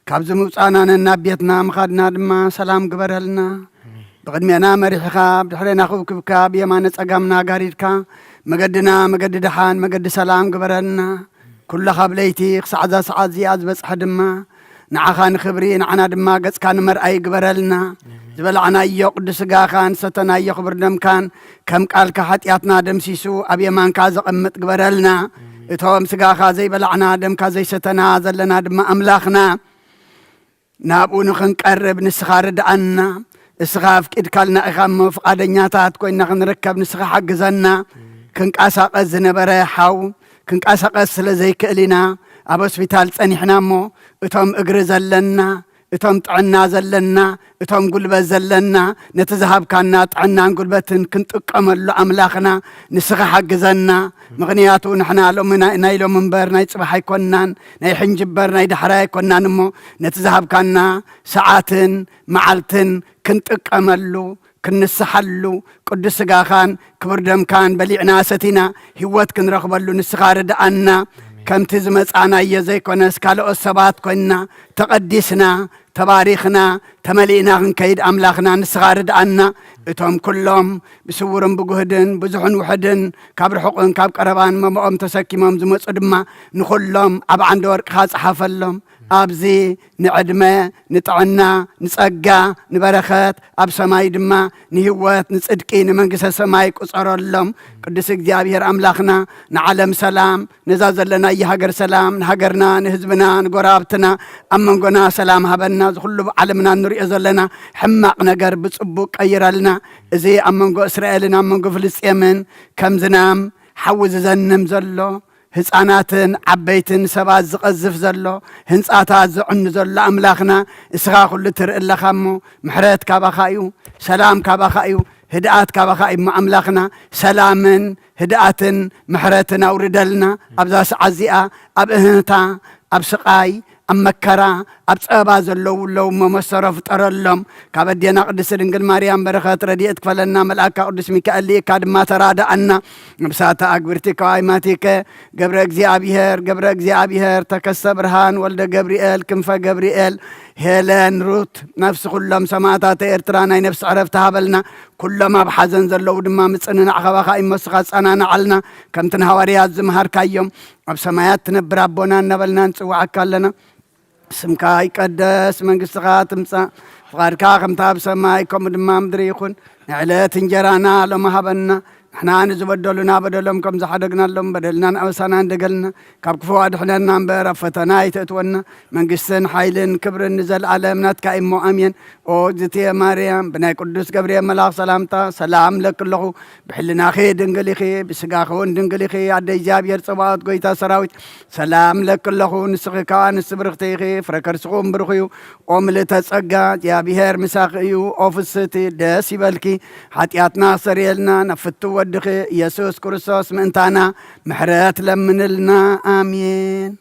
ካብዚ ምውጻእና ነናብ ቤትና ምኻድና ድማ ሰላም ግበረልና። ብቕድሜና መሪሕኻ፣ ብድሕሬና ክብክብካ፣ ብየማነ ጸጋምና ጋሪድካ፣ መገድና መገዲ ደሓን፣ መገዲ ሰላም ግበረልና። ኩሉ ካብ ለይቲ ክሳዕ እዛ ሰዓት እዚኣ ዝበጽሐ ድማ ንዓኻ ንኽብሪ፣ ንዓና ድማ ገጽካ ንመርኣይ ግበረልና። ዝበላዕናዮ ቅዱስ ስጋኻን ዝሰተናዮ ክቡር ደምካን ከም ቃልካ ሓጢኣትና ደምሲሱ ኣብ የማንካ ዘቐምጥ ግበረልና። እቶም ስጋኻ ዘይበላዕና ደምካ ዘይሰተና ዘለና ድማ ኣምላኽና ናብኡ ንኽንቀርብ ንስኻ ርድኣና። እስኻ ኣፍቂድካልና ኢኻ እሞ ፍቓደኛታት ኮይንና ክንርከብ ንስኻ ሓግዘና። ክንቀሳቐስ ዝነበረ ሓው ክንቀሳቐስ ስለ ዘይክእል ኢና ኣብ ሆስፒታል ጸኒሕና እሞ እቶም እግሪ ዘለና እቶም ጥዕና ዘለና እቶም ጉልበት ዘለና ነቲ ዝሃብካና ጥዕናን ጉልበትን ክንጥቀመሉ ኣምላኽና ንስኻ ሓግዘና። ምኽንያቱ ንሕና ሎሚ ናይ ናይ ሎሚ እምበር ናይ ጽባሕ ኣይኮንናን፣ ናይ ሕንጂ እምበር ናይ ዳሕራይ ኣይኮንናን እሞ ነቲ ዝሃብካና ሰዓትን መዓልትን ክንጥቀመሉ ክንስሓሉ ቅዱስ ስጋኻን ክቡር ደምካን በሊዕና ሰቲና ህይወት ክንረኽበሉ ንስኻ ርድኣና። ከምቲ ዝመጻናዮ ዘይኮነስ ካልኦት ሰባት ኮይንና ተቐዲስና ተባሪኽና ተመሊእና ክንከይድ ኣምላኽና ንስኻ ርድኣና። እቶም ኩሎም ብስውርን ብጉህድን ብዙሕን ውሑድን ካብ ርሑቕን ካብ ቀረባን መመኦም ተሰኪሞም ዝመጹ ድማ ንኹሎም ኣብ ዓንደ ወርቅኻ ጸሓፈሎም። ኣብዚ ንዕድመ ንጥዕና ንጸጋ ንበረኸት ኣብ ሰማይ ድማ ንህይወት ንጽድቂ ንመንግስተ ሰማይ ቁጸረሎም። ቅዱስ እግዚኣብሔር ኣምላኽና ንዓለም ሰላም ነዛ ዘለናያ ሃገር ሰላም ንሃገርና ንህዝብና ንጎረባብትና ኣብ መንጎና ሰላም ሃበና። እዚ ኩሉ ዓለምና ንሪኦ ዘለና ሕማቕ ነገር ብጽቡቕ ቀይረልና። እዚ ኣብ መንጎ እስራኤልን ኣብ መንጎ ፍልስጤምን ከም ዝናም ሓዊ ዝዘንም ዘሎ ህፃናትን ዓበይትን ሰባት ዝቐዝፍ ዘሎ፣ ህንፃታት ዘዕኑ ዘሎ ኣምላኽና፣ እስኻ ኩሉ ትርኢ ኣለኻ እሞ፣ ምሕረት ካባኻ እዩ፣ ሰላም ካባኻ እዩ፣ ህድኣት ካባኻ እዩ እሞ ኣምላኽና፣ ሰላምን ህድኣትን ምሕረትን ኣውርደልና። ኣብዛ ሰዓት እዚኣ ኣብ እህንታ፣ ኣብ ስቓይ፣ ኣብ መከራ፣ ኣብ ጸበባ ዘለዉ ኣለዉ እሞ መሰሮ ፍጠረሎም። ካብ ኣዴና ቅድስቲ ድንግል ማርያም በረኸት ረድኤት ክፈለና፣ መልኣካ ቅዱስ ሚካኤል ልኢካ ድማ ተራድኣና። ነብሳተ ኣግብርቲ ከዋይማቲከ ገብረ እግዚኣብሔር፣ ገብረ እግዚኣብሔር፣ ተከስተ ብርሃን፣ ወልደ ገብርኤል፣ ክንፈ ገብርኤል፣ ሄለን፣ ሩት፣ ነፍሲ ኩሎም ሰማዕታተ ኤርትራ ናይ ነፍሲ ዕረፍቲ ሃበልና። ኩሎም ኣብ ሓዘን ዘለዉ ድማ ምጽንናዕ ካባኻ እዩ እሞ ንስኻ ኣጸናንዓልና። ከምቲ ንሃዋርያት ዝመሃርካዮም ኣብ ሰማያት ትነብር ኣቦና እናበልና ንጽውዓካ ኣለና። ስምካ ይቀደስ፣ መንግስትኻ ትምጻእ፣ ፍቓድካ ከምታ ኣብ ሰማይ ከምኡ ድማ ምድሪ ይኹን። ንዕለት እንጀራና ሎሚ ሃበና፣ ንሕና ንዝበደሉና በደሎም ከም ዝሓደግናሎም በደልናን ኣበሳናን ደገልና፣ ካብ ክፉ ኣድሕነና እምበር ኣብ ፈተና ኣይተእትወና። መንግስትን ሓይልን ክብርን ንዘለኣለም ናትካ እሞ ኣሜን። ኦ እግዝእትየ ማርያም፣ ብናይ ቅዱስ ገብርኤል መልኣኽ ሰላምታ ሰላም ለኪ ኣለኹ። ብሕልናኺ ድንግል ኢኺ፣ ብስጋኺ እውን ድንግል ኢኺ። ኣደ እግዚኣብሔር ጸባኦት፣ ጎይታ ሰራዊት፣ ሰላም ለኪ ኣለኹ። ንስኺ ከኣ ኣንስቲ ብርኽቲ ኢኺ፣ ፍረ ከርስኺ እውን ብሩኽ እዩ። ኦ ምልእተ ጸጋ፣ እግዚኣብሔር ምሳኺ እዩ። ኦ ፍስህቲ፣ ደስ ይበልኪ። ሓጢኣትና ኣስተሰርየልና፣ ናብ ፍቱ ወድኺ ኢየሱስ ክርስቶስ ምእንታና ምሕረት ለምንልና። ኣሜን።